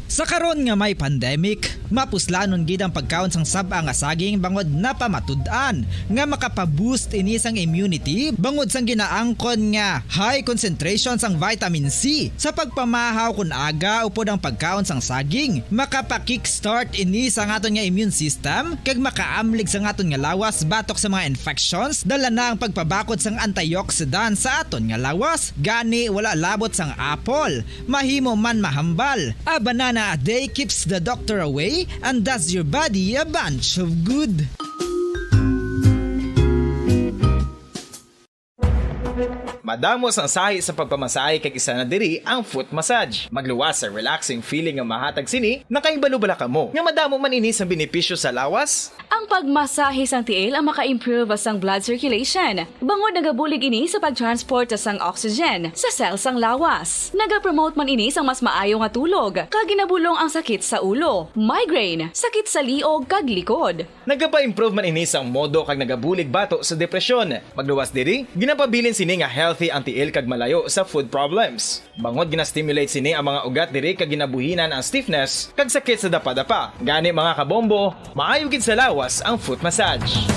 Sa karon nga may pandemic, mapuslanon gid ang pagkaon sang sab-a nga saging bangod napamatud-an nga makapa-boost ini sang immunity bangod sang ginaangkon nga high concentration sang vitamin C. Sa pagpamahaw kon aga upod ang pagkaon sang saging, makapa-kickstart ini sa aton nga immune system kag makaamlig sa aton nga lawas batok sa mga infections, dala na ang pagpabakod sang antioxidant sa aton nga lawas. Gani, wala labot sang apple, mahimo man mahambal. A banana a day keeps the doctor away and does your body a bunch of good. Madamo sang sahi sa pagpamasahe kag isa na diri ang foot massage. Magluwas sa relaxing feeling nga mahatag sini, nakahibalo bala kamo nga madamo man ini sang benepisyo sa lawas? Ang pagmasahe sang tiil ang maka-improve sang blood circulation, bangod nagabulig ini sa pag-transport sang oxygen sa cell sang lawas. Nagapromote man ini sang mas maayo nga tulog, kag ginabulong ang sakit sa ulo, migraine, sakit sa liog, kag likod. Nagapa-improve man ini sang modo kag nagabulig bato sa depresyon. Magluwas diri, ginapabilin sini nga healthy ang tiil kag malayo sa foot problems. Bangod gina-stimulate sini ang mga ugat diri kag ginabuhinan ang stiffness kag sakit sa dapadapa. Gani, mga kabombo, maayo gid sa lawas ang foot massage.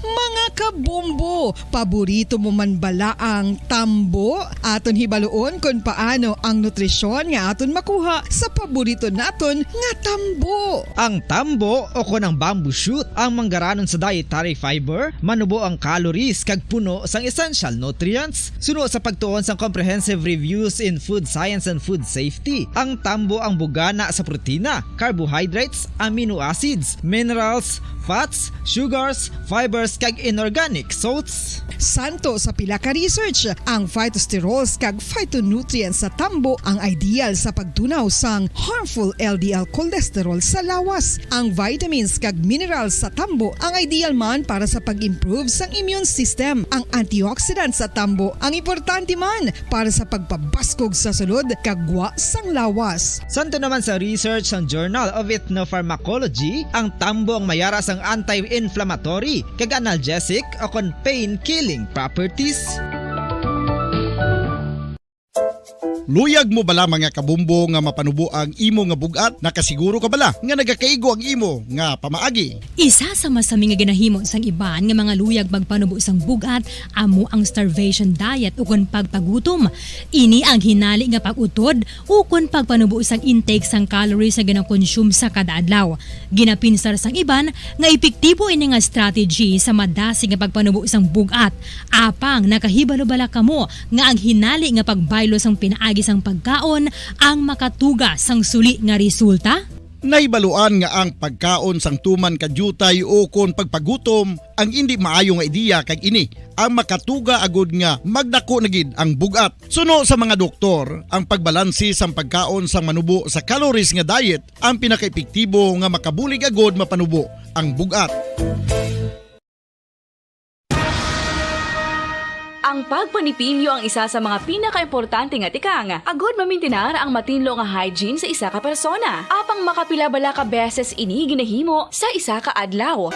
Mga kabombo, paborito mo man bala ang tambo? Aton hibaluon kon paano ang nutrisyon nga aton makuha sa paborito naton nga tambo. Ang tambo, o kon ang bamboo shoot, ang manggaranon sa dietary fiber, manubo ang calories kag puno sang essential nutrients. Suno sa pagtuon sang Comprehensive Reviews in Food Science and Food Safety, ang tambo ang bugana sa protina, carbohydrates, amino acids, minerals, fats, sugars, fibers, kag inorganic salts. Santo sa pila ka research, ang phytosterols kag phytonutrients sa tambo ang ideal sa pagtunaw sang harmful L D L cholesterol sa lawas. Ang vitamins kag minerals sa tambo ang ideal man para sa pag-improve sang immune system. Ang antioxidants sa tambo ang importante man para sa pagpabaskog sa sulod kag gwa sang lawas. Santo naman sa research sang Journal of Ethnopharmacology, ang tambo ang mayara sang anti-inflammatory kag analgesic o kon pain-killing properties. Luyag mo bala, mga kabombo, nga mapanubo ang imo nga bug-at? Nakasiguro ka bala nga nagakaigo ang imo nga pamaagi? Isa sa masami nga ginahimo sang iban nga mga luyag magpanubo sang bug-at amo ang starvation diet ukon pagpagutom. Ini ang hinali nga pag-utod ukon pagpanubo sang intake sang calories nga ginakonsume sa kada adlaw. Ginapinsar sang iban nga epektibo ini nga strategy sa madasig nga pagpanubo sang bug-at. Apang nakahibalo bala kamo nga ang hinali nga pagbaylo sang pinaagi sang pagkaon ang makatuga sang suli nga resulta? Nahibaluan nga ang pagkaon sang tuman ka diutay ukon pagpagutom ang indi maayo nga ideya, kag ini ang makatuga agud nga magdako na gid ang bug-at. Suno sa mga doktor, ang pagbalanse sang pagkaon sang manubo sa calories nga diet ang pinakaepektibo nga makabulig agud mapanubo ang bug-at. Ang pagpanipilyo ang isa sa mga pinakaimportante nga tikang agud mamintinar ang matinlo nga hygiene sa isa ka persona. Apang makapila bala ka beses ini ginahimo sa isa ka adlaw?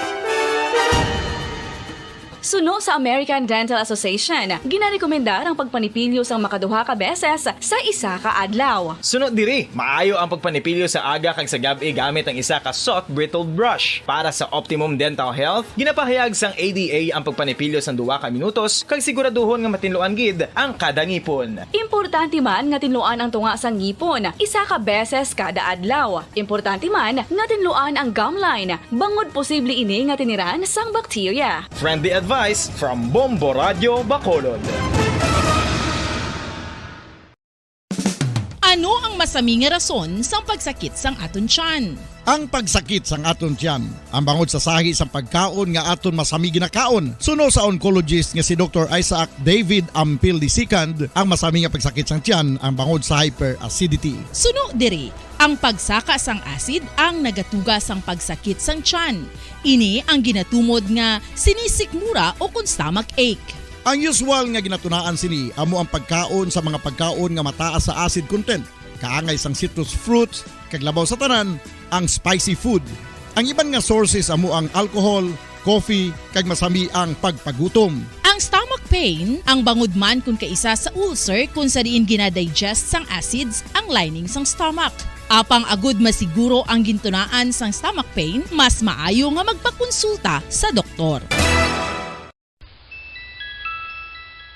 Suno sa American Dental Association, ginarekomendar ang pagpanipilyo sang makaduha ka beses sa isa ka adlaw. Suno diri, maayo ang pagpanipilyo sa aga kag sa gab-i gamit ang isa ka soft bristled brush. Para sa optimum dental health, ginapahayag sang A D A ang pagpanipilyo sang duha ka minutos kag siguraduhon nga matinluan gid ang kada ngipon. Importante man nga tinluan ang tunga sang ngipon isa ka beses kada adlaw. Importante man nga tinluan ang gum line, bangod posible ini nga tiniran sang bakterya. Friendly advice from Bombo Radyo Bacolod. Ano ang Masami nga rason sang pagsakit sang aton tiyan. Ang pagsakit sang aton tiyan, ang bangod sa sahi sang pagkaon nga aton masami ginakaon. Suno sa oncologist nga si Doktor Isaac David Ampil the second, ang masami nga pagsakit sang tiyan ang bangod sa hyperacidity. Suno diri, ang pagsaka sang acid ang nagatuga sang pagsakit sang tiyan. Ini ang ginatumod nga sinisikmura o kon stomach ache. Ang usual nga ginatunaan sini amo ang pagkaon sa mga pagkaon nga mataas sa acid content, kaangay sang citrus fruits, kag labaw sa tanan, ang spicy food. Ang iban nga sources amo ang alcohol, coffee, kag masami ang pagpagutom. Ang stomach pain ang bangod man kon kaisa sa ulcer, kon sa diin ginadigest sang acids ang lining sang stomach. Apang agud masiguro ang gintunaan sang stomach pain, mas maayo nga magpakonsulta sa doktor.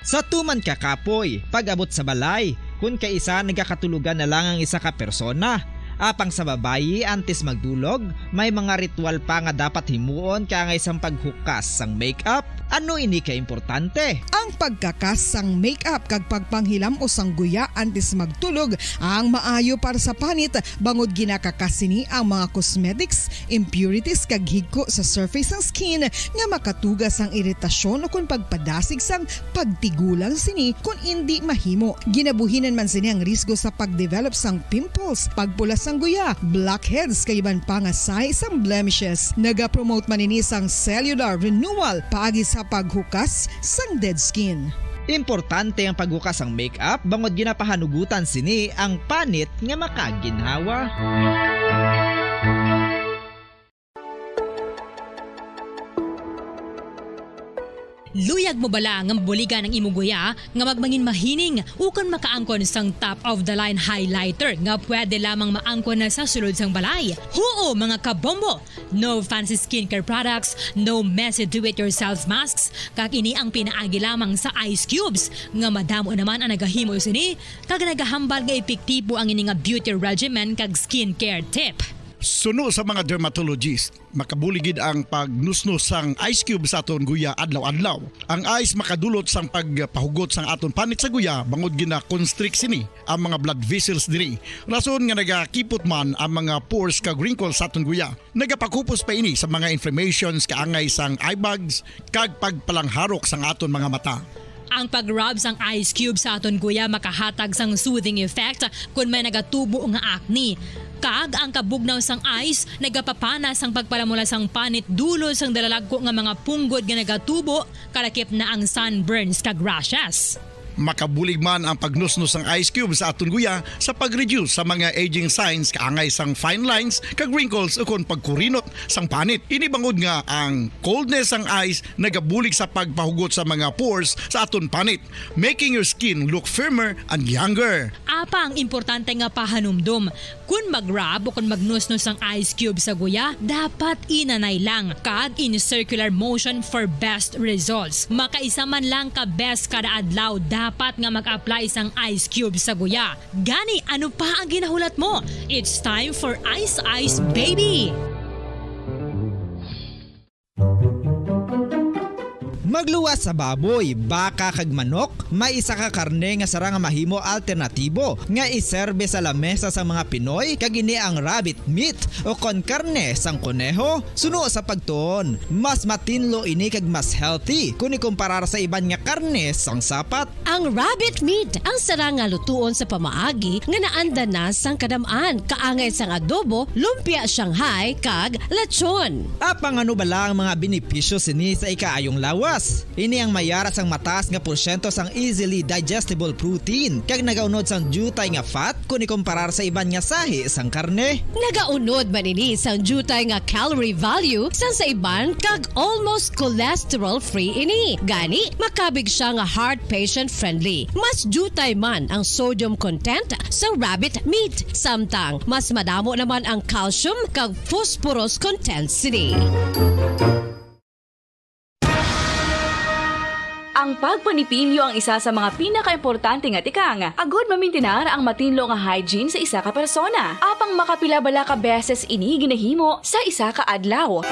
Sa tuman ka kapoy, pag-abot sa balay, kun kaisa nagakatulugan na lang ang isa ka persona. Apang sa babayi, antes magdulog, may mga ritual pa nga dapat himuon kaangay sang paghukas sang makeup. Ano ini ka importante? Ang pagkakas sang makeup kag pagpanghilam-os sang guya antes magtulog ang maayo para sa panit, bangod ginakakas sini ang mga cosmetics, impurities kag higko sa surface sang skin nga makatuga sang iritasyon ukon pagpadasig sang pagtigulang sini kon indi mahimo. Ginabuhinan man sini ang risgo sa pagdevelop sang pimples, pagpula sang guya, blackheads kag iban pa nga sahi sang blemishes. Nagapromote man ini sang cellular renewal paagi sa paghukas sang dead skin. Importante ang paghukas sang makeup bangod ginapahanugutan sini ang panit nga makaginhawa. Luyag mo bala nga mabuligan ang imo guya nga magmangin mahining ukon makaangkon sang top of the line highlighter nga pwede lamang maangkon na sa sulod sang balay? Huo, mga kabombo! No fancy skincare products, no messy do-it-yourself masks, kag ini ang pinaagi lamang sa ice cubes, nga madamo naman ang nagahimo sini, kag nagahambal nga epektibo ang ini nga beauty regimen kag skincare tip. Suno sa mga dermatologist, makabulig gid ang pagnusnos sang ice cube sa aton guya adlaw-adlaw. Ang ice makadulot sang pagpahugot sang aton panit sa guya, bangod gina-constrict sini ang mga blood vessels diri, rason nga nagakipot man ang mga pores kag wrinkles sa aton guya. Nagapakupos pa ini sa mga inflammations kaangay sang eye bags kag pagpalangharok sang aton mga mata. Ang pag-rub sang ice cube sa aton guya makahatag sang soothing effect kon may nagatubo nga acne. Kag ang kabugnaw sang ice nagapapana sang pagpalamula sang panit dulot sang dalalagko nga mga punggod nga nagatubo, kalakip na ang sunburns kag rashes. Makabulig man ang pagnusnos sang ice cube sa aton guya sa pag-reduce sa mga aging signs kaangay sang fine lines kag wrinkles ukon pagkurinot sang panit. Ini bangod nga ang coldness sang ice nagabulig sa pagpahugot sa mga pores sa aton panit, making your skin look firmer and younger. Apang importante nga pahanumdom, kon mag-rub o kon magnusnos sang ice cube sa guya, dapat inanay lang kag in circular motion for best results. Makaisa man lang ka beses kada adlaw dapat nga mag-apply sang ice cube sa guya. Gani, ano pa ang ginahulat mo? It's time for Ice Ice Baby! Magluwas sa baboy, baka, kag manok, may isa ka karne nga sarang nga mahimo alternatibo nga iserbe sa lamesa sang mga Pinoy, kag ini ang rabbit meat, ukon karne sang koneho. Suno sa pagtuon, mas matinlo ini kag mas healthy kon ikumparar sa iban nga karne sang sapat. Ang rabbit meat ang sarang nga lutuon sa pamaagi nga naanda na sang kadam-an, kaangay sang adobo, lumpia Shanghai, kag lechon. Apang ano bala ang mga benepisyo sini sa ikaayong lawas? Ini ang mayara sang mataas nga porsyento sang easily digestible protein, kag nagaunod sang diutay nga fat kon ikumparar sa iban nga sahi sang karne. Nagaunod man ini sang diutay nga calorie value sang sa iban, kag almost cholesterol-free ini. Gani, makabig sia nga heart patient-friendly. Mas diutay man ang sodium content sa rabbit meat, samtang mas madamo naman ang calcium kag phosphorus content sini. Ang pagpanipinyo ang isa sa mga pinakaimportante nga tikang agud mamintinar ang matinlo nga hygiene sa isa ka persona. Apang makapila bala ka beses ini ginahimo sa isa ka adlaw?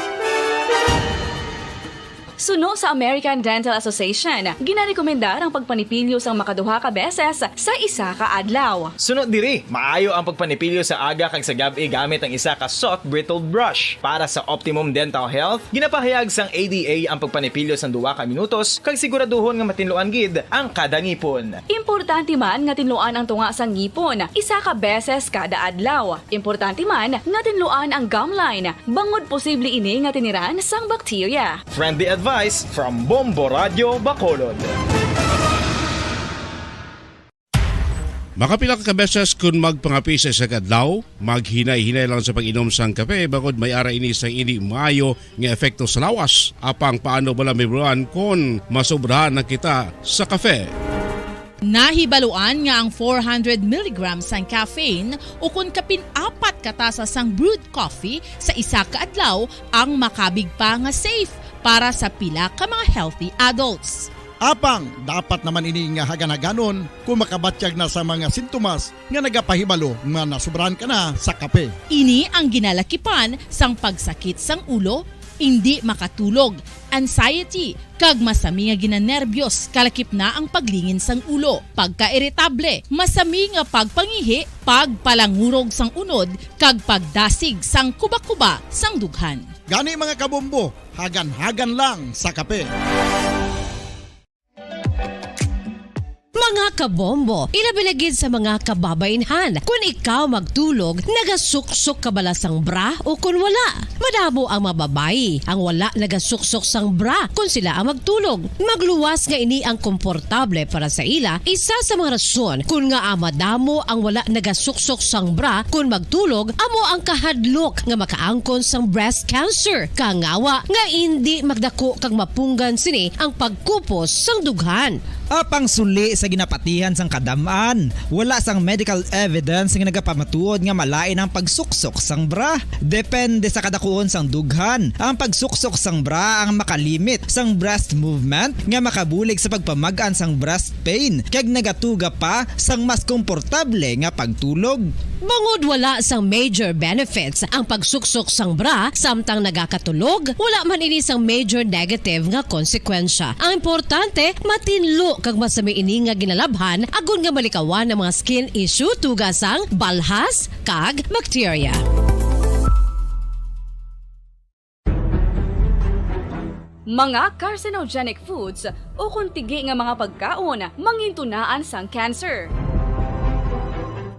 Suno sa American Dental Association, ginarekomendar ang pagpanipilyo sang makaduha ka beses sa isa ka adlaw. Suno diri, maayo ang pagpanipilyo sa aga kag sa gab-i gamit ang isa ka soft bristled brush. Para sa optimum dental health, ginapahayag sang A D A ang pagpanipilyo sang duha ka minutos kag siguraduhon nga matinluan gid ang kada ngipon. Importante man nga tinluan ang tunga sang ngipon isa ka beses kada adlaw. Importante man nga tinluan ang gum line, bangod posible ini nga tiniran sang bakterya. Friendly advice from Bombo Radio Bacolod. Makapila ka beses kun magpangape sa isa ka adlaw, maghinay-hinay lang sa pag-inom sang kape, bangod may ara ini sang indi maayo nga epekto sa lawas. Apang paano bala mahibaluan kon masobrahan na kita sa kape? Nahibaluan nga ang four hundred milligrams sang caffeine ukon kapin apat ka tasa sang brewed coffee sa isa ka adlaw ang makabig pa nga safe para sa pila ka mga healthy adults. Apang dapat naman ini nga hagan-haganon kung makabatyag na sa mga sintomas nga nagapahibalo nga nasubrahan ka na sa kape. Ini ang ginalakipan sang pagsakit sang ulo, indi makatulog, anxiety, kag masami nga ginanerbyos, kalakip na ang paglingin sang ulo, pagkairitable, masami nga pagpangihi, pagpalangurog sang unod, kag pagdasig sang kubakuba sang dughan. Gani, mga kabombo, hagan-hagan lang sa kape. Mga kabombo, ilabi na gid sa mga kababainhan, kun ikaw magtulog, nagasuksok ka bala sang bra o kun wala? Madamo ang mga babayi ang wala nagasuksok sang bra kun sila ang magtulog. Magluwas nga ini ang komportable para sa ila, isa sa mga rason kun ngaa madamo ang wala nagasuksok sang bra kun magtulog, amo ang kahadlok nga makaangkon sang breast cancer. Kangawa nga indi magdako kag mapunggan sini ang pagkupos sang dughan. Apang suli sa ginapatihan sang kadam-an, wala sang medical evidence nga nagapamatuod nga malain ang pagsuksok sang bra. Depende sa kadakuon sang dughan, ang pagsuksok sang bra ang makalimit sang breast movement nga makabulig sa pagpamag-an sang breast pain kag nagatuga pa sang mas komportable nga pagtulog. Bangod wala sang major benefits ang pagsuksok sang bra samtang nagakatulog, wala man ini sang major negative nga konsekwensya. Ang importante, matinlo kag masami ini nga ginalabhan agod nga malikawan ang mga skin issue tuga sang balhas kag bakterya. Mga carcinogenic foods ukon tigi nga mga pagkaon mangintunaan sang cancer.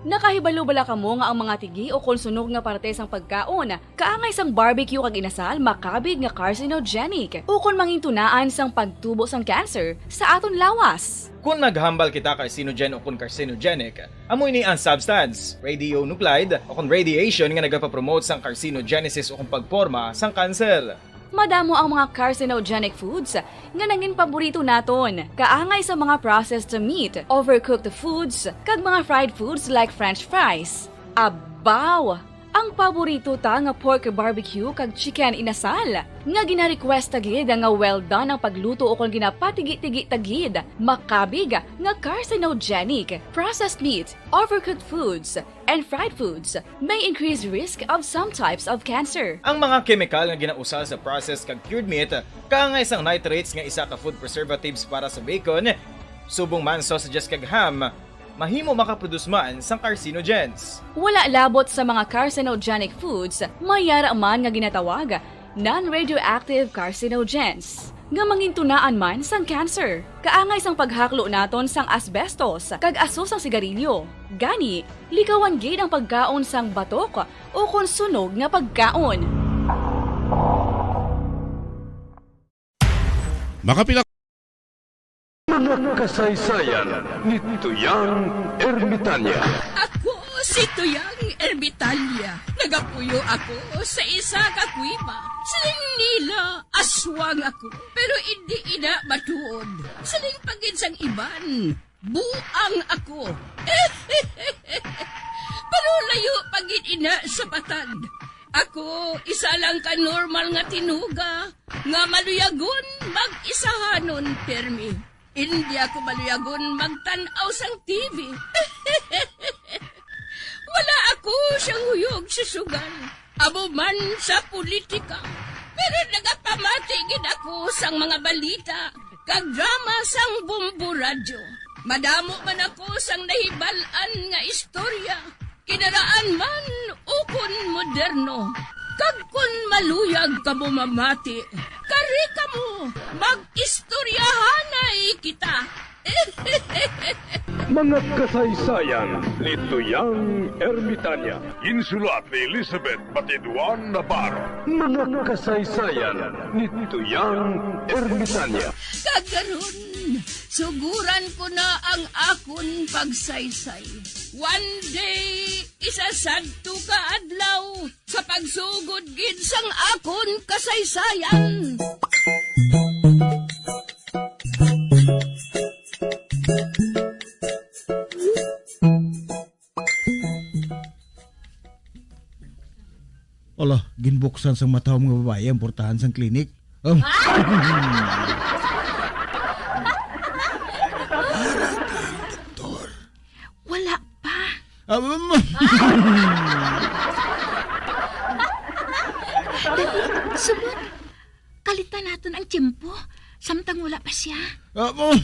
Nakahibalo bala kamo nga ang mga tigi ukon sunog nga parte sang pagkaon kaangay sang barbecue kag inasal makabig nga carcinogenic ukon mangintunaan sang pagtubo sang cancer sa aton lawas? Kon naghambal kita carcinogen ukon carcinogenic, amo ini ang substance, radionuclide ukon radiation nga nagapapromote sang carcinogenesis ukon pagporma sang kanser. Madamo ang mga carcinogenic foods nga nangin paborito naton, kaangay sa mga processed meat, overcooked foods, kag mga fried foods like French fries. Abaw! Ang paborito ta nga pork barbecue kag chicken inasal, nga gina-request ta gid nga well done ang pagluto ukon ginapatigi-tigi ta gid, makabig nga carcinogenic. Processed meat, overcooked foods, and fried foods may increase risk of some types of cancer. Ang mga kemikal nga ginausal sa processed kag cured meat, kaangay sang nitrates nga isa ka food preservatives para sa bacon, subong man sausages kag ham, mahimo makaproduce man sang carcinogens. Wala labot sa mga carcinogenic foods, may ara man nga ginatawag non-radioactive carcinogens, nga mangintunaan man sang cancer. Kaangay sang paghaklo naton sang asbestos kag aso sang sigarilyo. Gani, likawan gid ang pagkaon sang batok ukon sunog nga pagkaon. Makapila Mga kasaysayan ni Tuyang Ermitanya. Ako si Tuyang Ermitanya. Nagapuyo ako sa isa ka kuweba. Siling nila, aswang ako. Pero indi ina matuod. Siling pa gid sang iban, buang ako. Pero layo pa gid ina sa patad. Ako, isa lang ka normal nga tinuga nga maluyagon mag-isahanon pirmi. Indi ako maluyagon magtan-aw sang T V. Wala ako siyang huyog sa sugal, amo man sa politika. Pero nagapamati gid ako sang mga balita kag drama sang Bombo Radyo. Madamo man ako sang nahibal-an nga istorya, kinaraan man ukon moderno. Kag kon maluyag kamo mamati, kari kamo, mag-istoryahanay kita. Mga kasaysayan ni Tuyang Ermitanya. Ginsulat ni Elizabeth Batiduan Navarro. Mga kasaysayan ni Tuyang Ermitanya. Kag karon, suguran ko na ang akon pagsaysay. One day, isa sadto ka adlaw, sa pagsugod gid sang akon kasaysayan. Ala, ginbuksan sang matahom nga babayi ang portahan sang klinik. Um. Doktor. Wala pa. Ah, um. Dali, subot. Kalitan naton ang tiyempo, samtang wala pa siya. Ah, oh.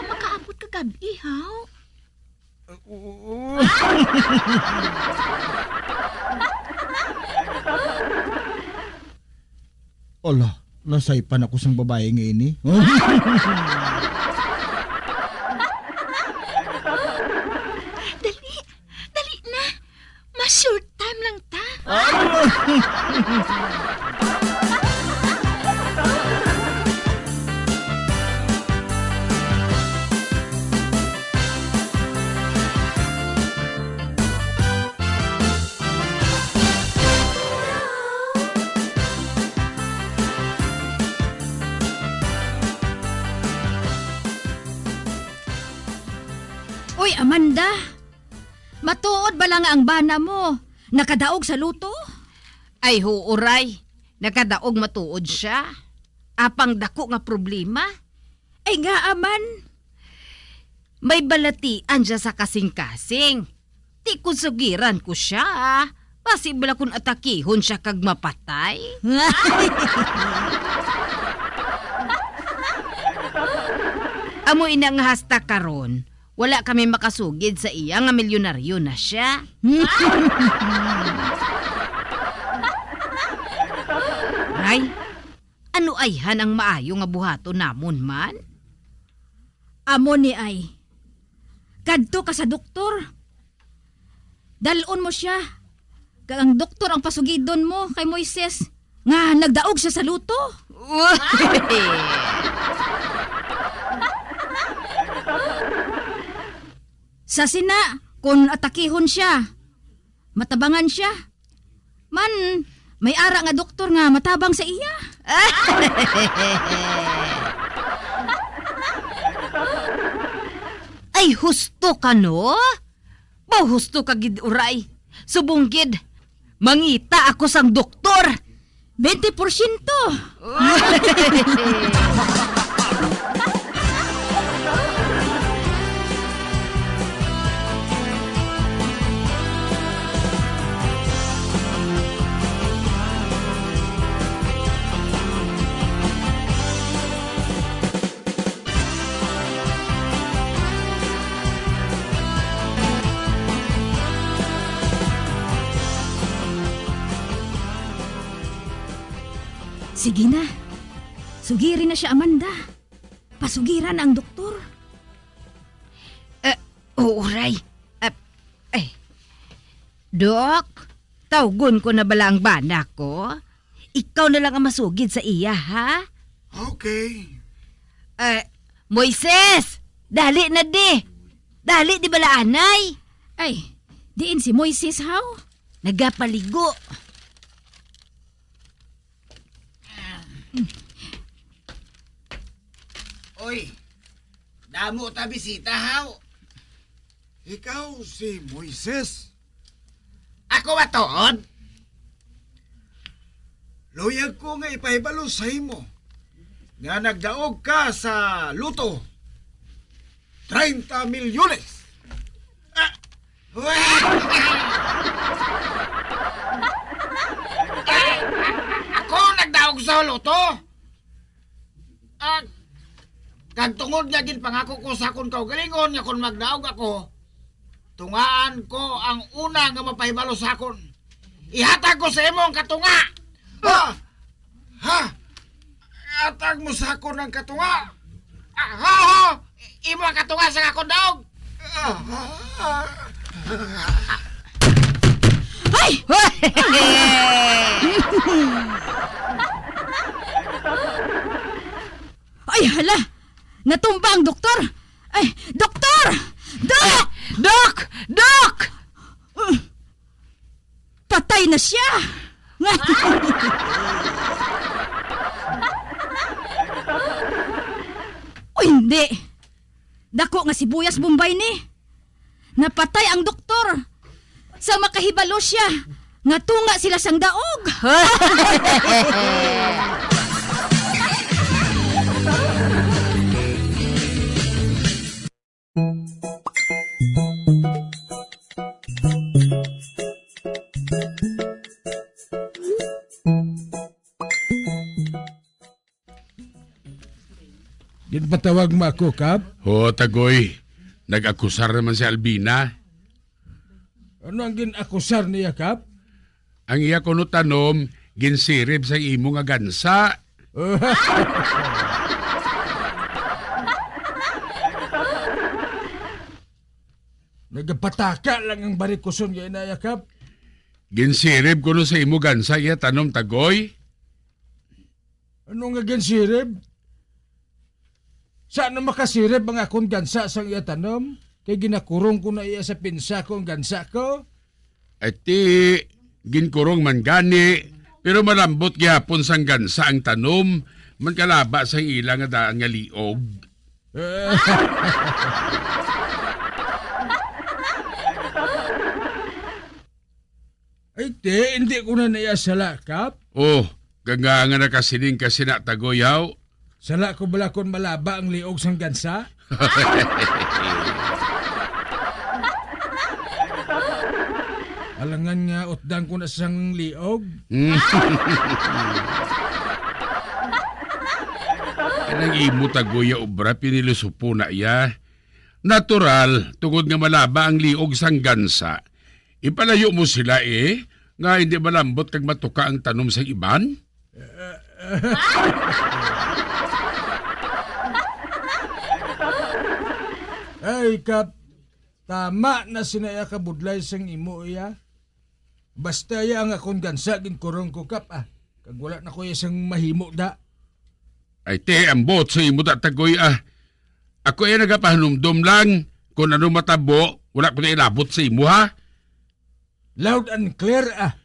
Makaabot ka gab-i, haw? Ah, oo. Ala, nasaypan ako sang babayi nga ini. Dali, dali na. Mas short time lang ta. Ah! Uy, Amanda! Matuod bala nga ang bana mo nakadaog sa luto? Ay, huo, Ray. Nakadaog matuod sia. Apang dako nga problema. Ay, ngaa man? May balatian sia sa kasing-kasing. Ti kon sugiran ko sia, basi bala kon atakihon sia kag mapatay. Amo ina nga hasta karon, wala kami makasugid sa iya nga milyonaryo na sia. Ray, ano ayhan ang maayo nga buhaton namon man? Amo ni ay, kadto ka sa doktor. Dal-on mo sia, kag ang doktor ang pasugidon mo kay Moises nga nagdaog siya sa luto. Sa sina, kon atakihon sia, matabangan sia. Man, may ara nga doktor nga matabang sa iya. Ay, husto ka, no? Mahusto ka gid, Uray. Subong gid, mangita ako sang doktor. Twenty porsyento. Sige na. Sugiri na siya, Amanda. Pasugira na ang doktor. Eh, oo, Ray. Eh, eh. Doc, tawgon ko na bala ang bana ko? Ikaw na lang ang masugid sa iya, ha? Okay. Eh, Moises! Dali na di! Dali di bala anay! Ay, diin si Moises, haw? Nagapaligo. Oy, damo ta bisita, haw. Ikaw si Moises? Ako ba tuod? Luyag ko nga ipahibalo sa imo nga nagdaog ka sa luto. Treinta milyones. Ah! sa loto. Ah, kag tungod nga ginpangako ko sa akon kaugalingon nga kon magdaog ako, tungaan ko ang una nga mapahibalo sa akon. Ihatag ko sa imo ang katunga. Ah! Ha? Ihatag mo sa akon ang katunga? Ah, ha, ha? Imo ang katunga sa akon daog. Ah, ha? Ay! Ay, hala! Natumba ang doktor! Ay, doktor! Doc! Doc! Doc! Patay na siya! O hindi! Dako nga sibuyas Bombay ni. Napatay ang doktor. Sa makahibalo siya nga tunga sila sang daog. Ginpatawag mo ako, Kap? Ho, Tagoy. Nag-akusar naman si Albina. Ano ang gin-akusar niya, Kap? Ang iya kuno tanom, ginsirib sang imo nga gansa. Nagapataka lang ang barikuson nga inaya, Kap. Ginsirib kuno sa imo gansa iya tanom, Tagoy. Ano nga ginsirib? Sa ano makasirib ang akon gansa sang iya tanom? Kay ginakurong ko na iya sa pinsa ko ang gansa ko. Ay ti, ginkurong man gani, pero malambot gihapon sang gansa ang tanom, man kalaba sang ila nga daan nga liog. Ay, te, hindi ko na naiya sala, Kap. Oh, kag nga nga nakasiling ka sina Tagoy, haw? Sala ko bala kon malaba ang liog sang gansa? Alangan nga utdan ko na sang liog. Kanang imo Tagoy ya obra, pinilusupo na iya. Natural, tungod nga malaba ang liog sang gansa, ipalayo mo sila, eh, nga hindi malambot kag matuka ang tanom sang iban. Ay, Kap, tama na sina iya kabudlay sang imo iya. Basta iya ang akon gansa ginkurong ko, Kap, ah. Kag wala na ko iya sang mahimo da. Ay, te, ambot sa imo da, Tagoy, ah. Ako iya nagapahanumdom lang. Kung ano matabo, wala ko na ilabot sa imo, ha? Loud and clear, ah.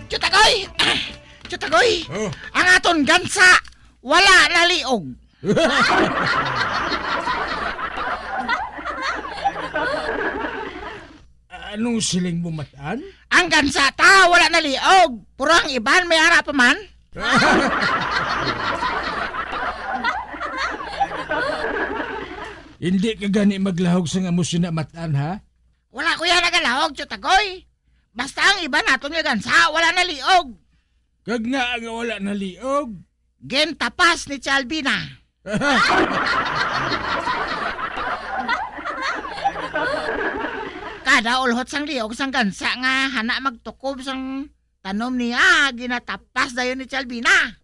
Chutagoy! Chutagoy! Oh. Ang aton gansa, wala na liog. Anong siling mo, Matan? Ang gansa ta, wala na liog. Puro ang iban, may ara pa man. Hindi ka gani maglahog sa nga mo sina Matan, ha? Wala ko yan nagalahog, Chutagoy. Basta ang iban naton nga gansa, wala na liog. Kag nga nga wala na liog. Gintapas ni Chalbina. Kada ulhot sang liog sang gansa nga hana magtukob sang tanom niya, ginatapas dayon ni Chalbina.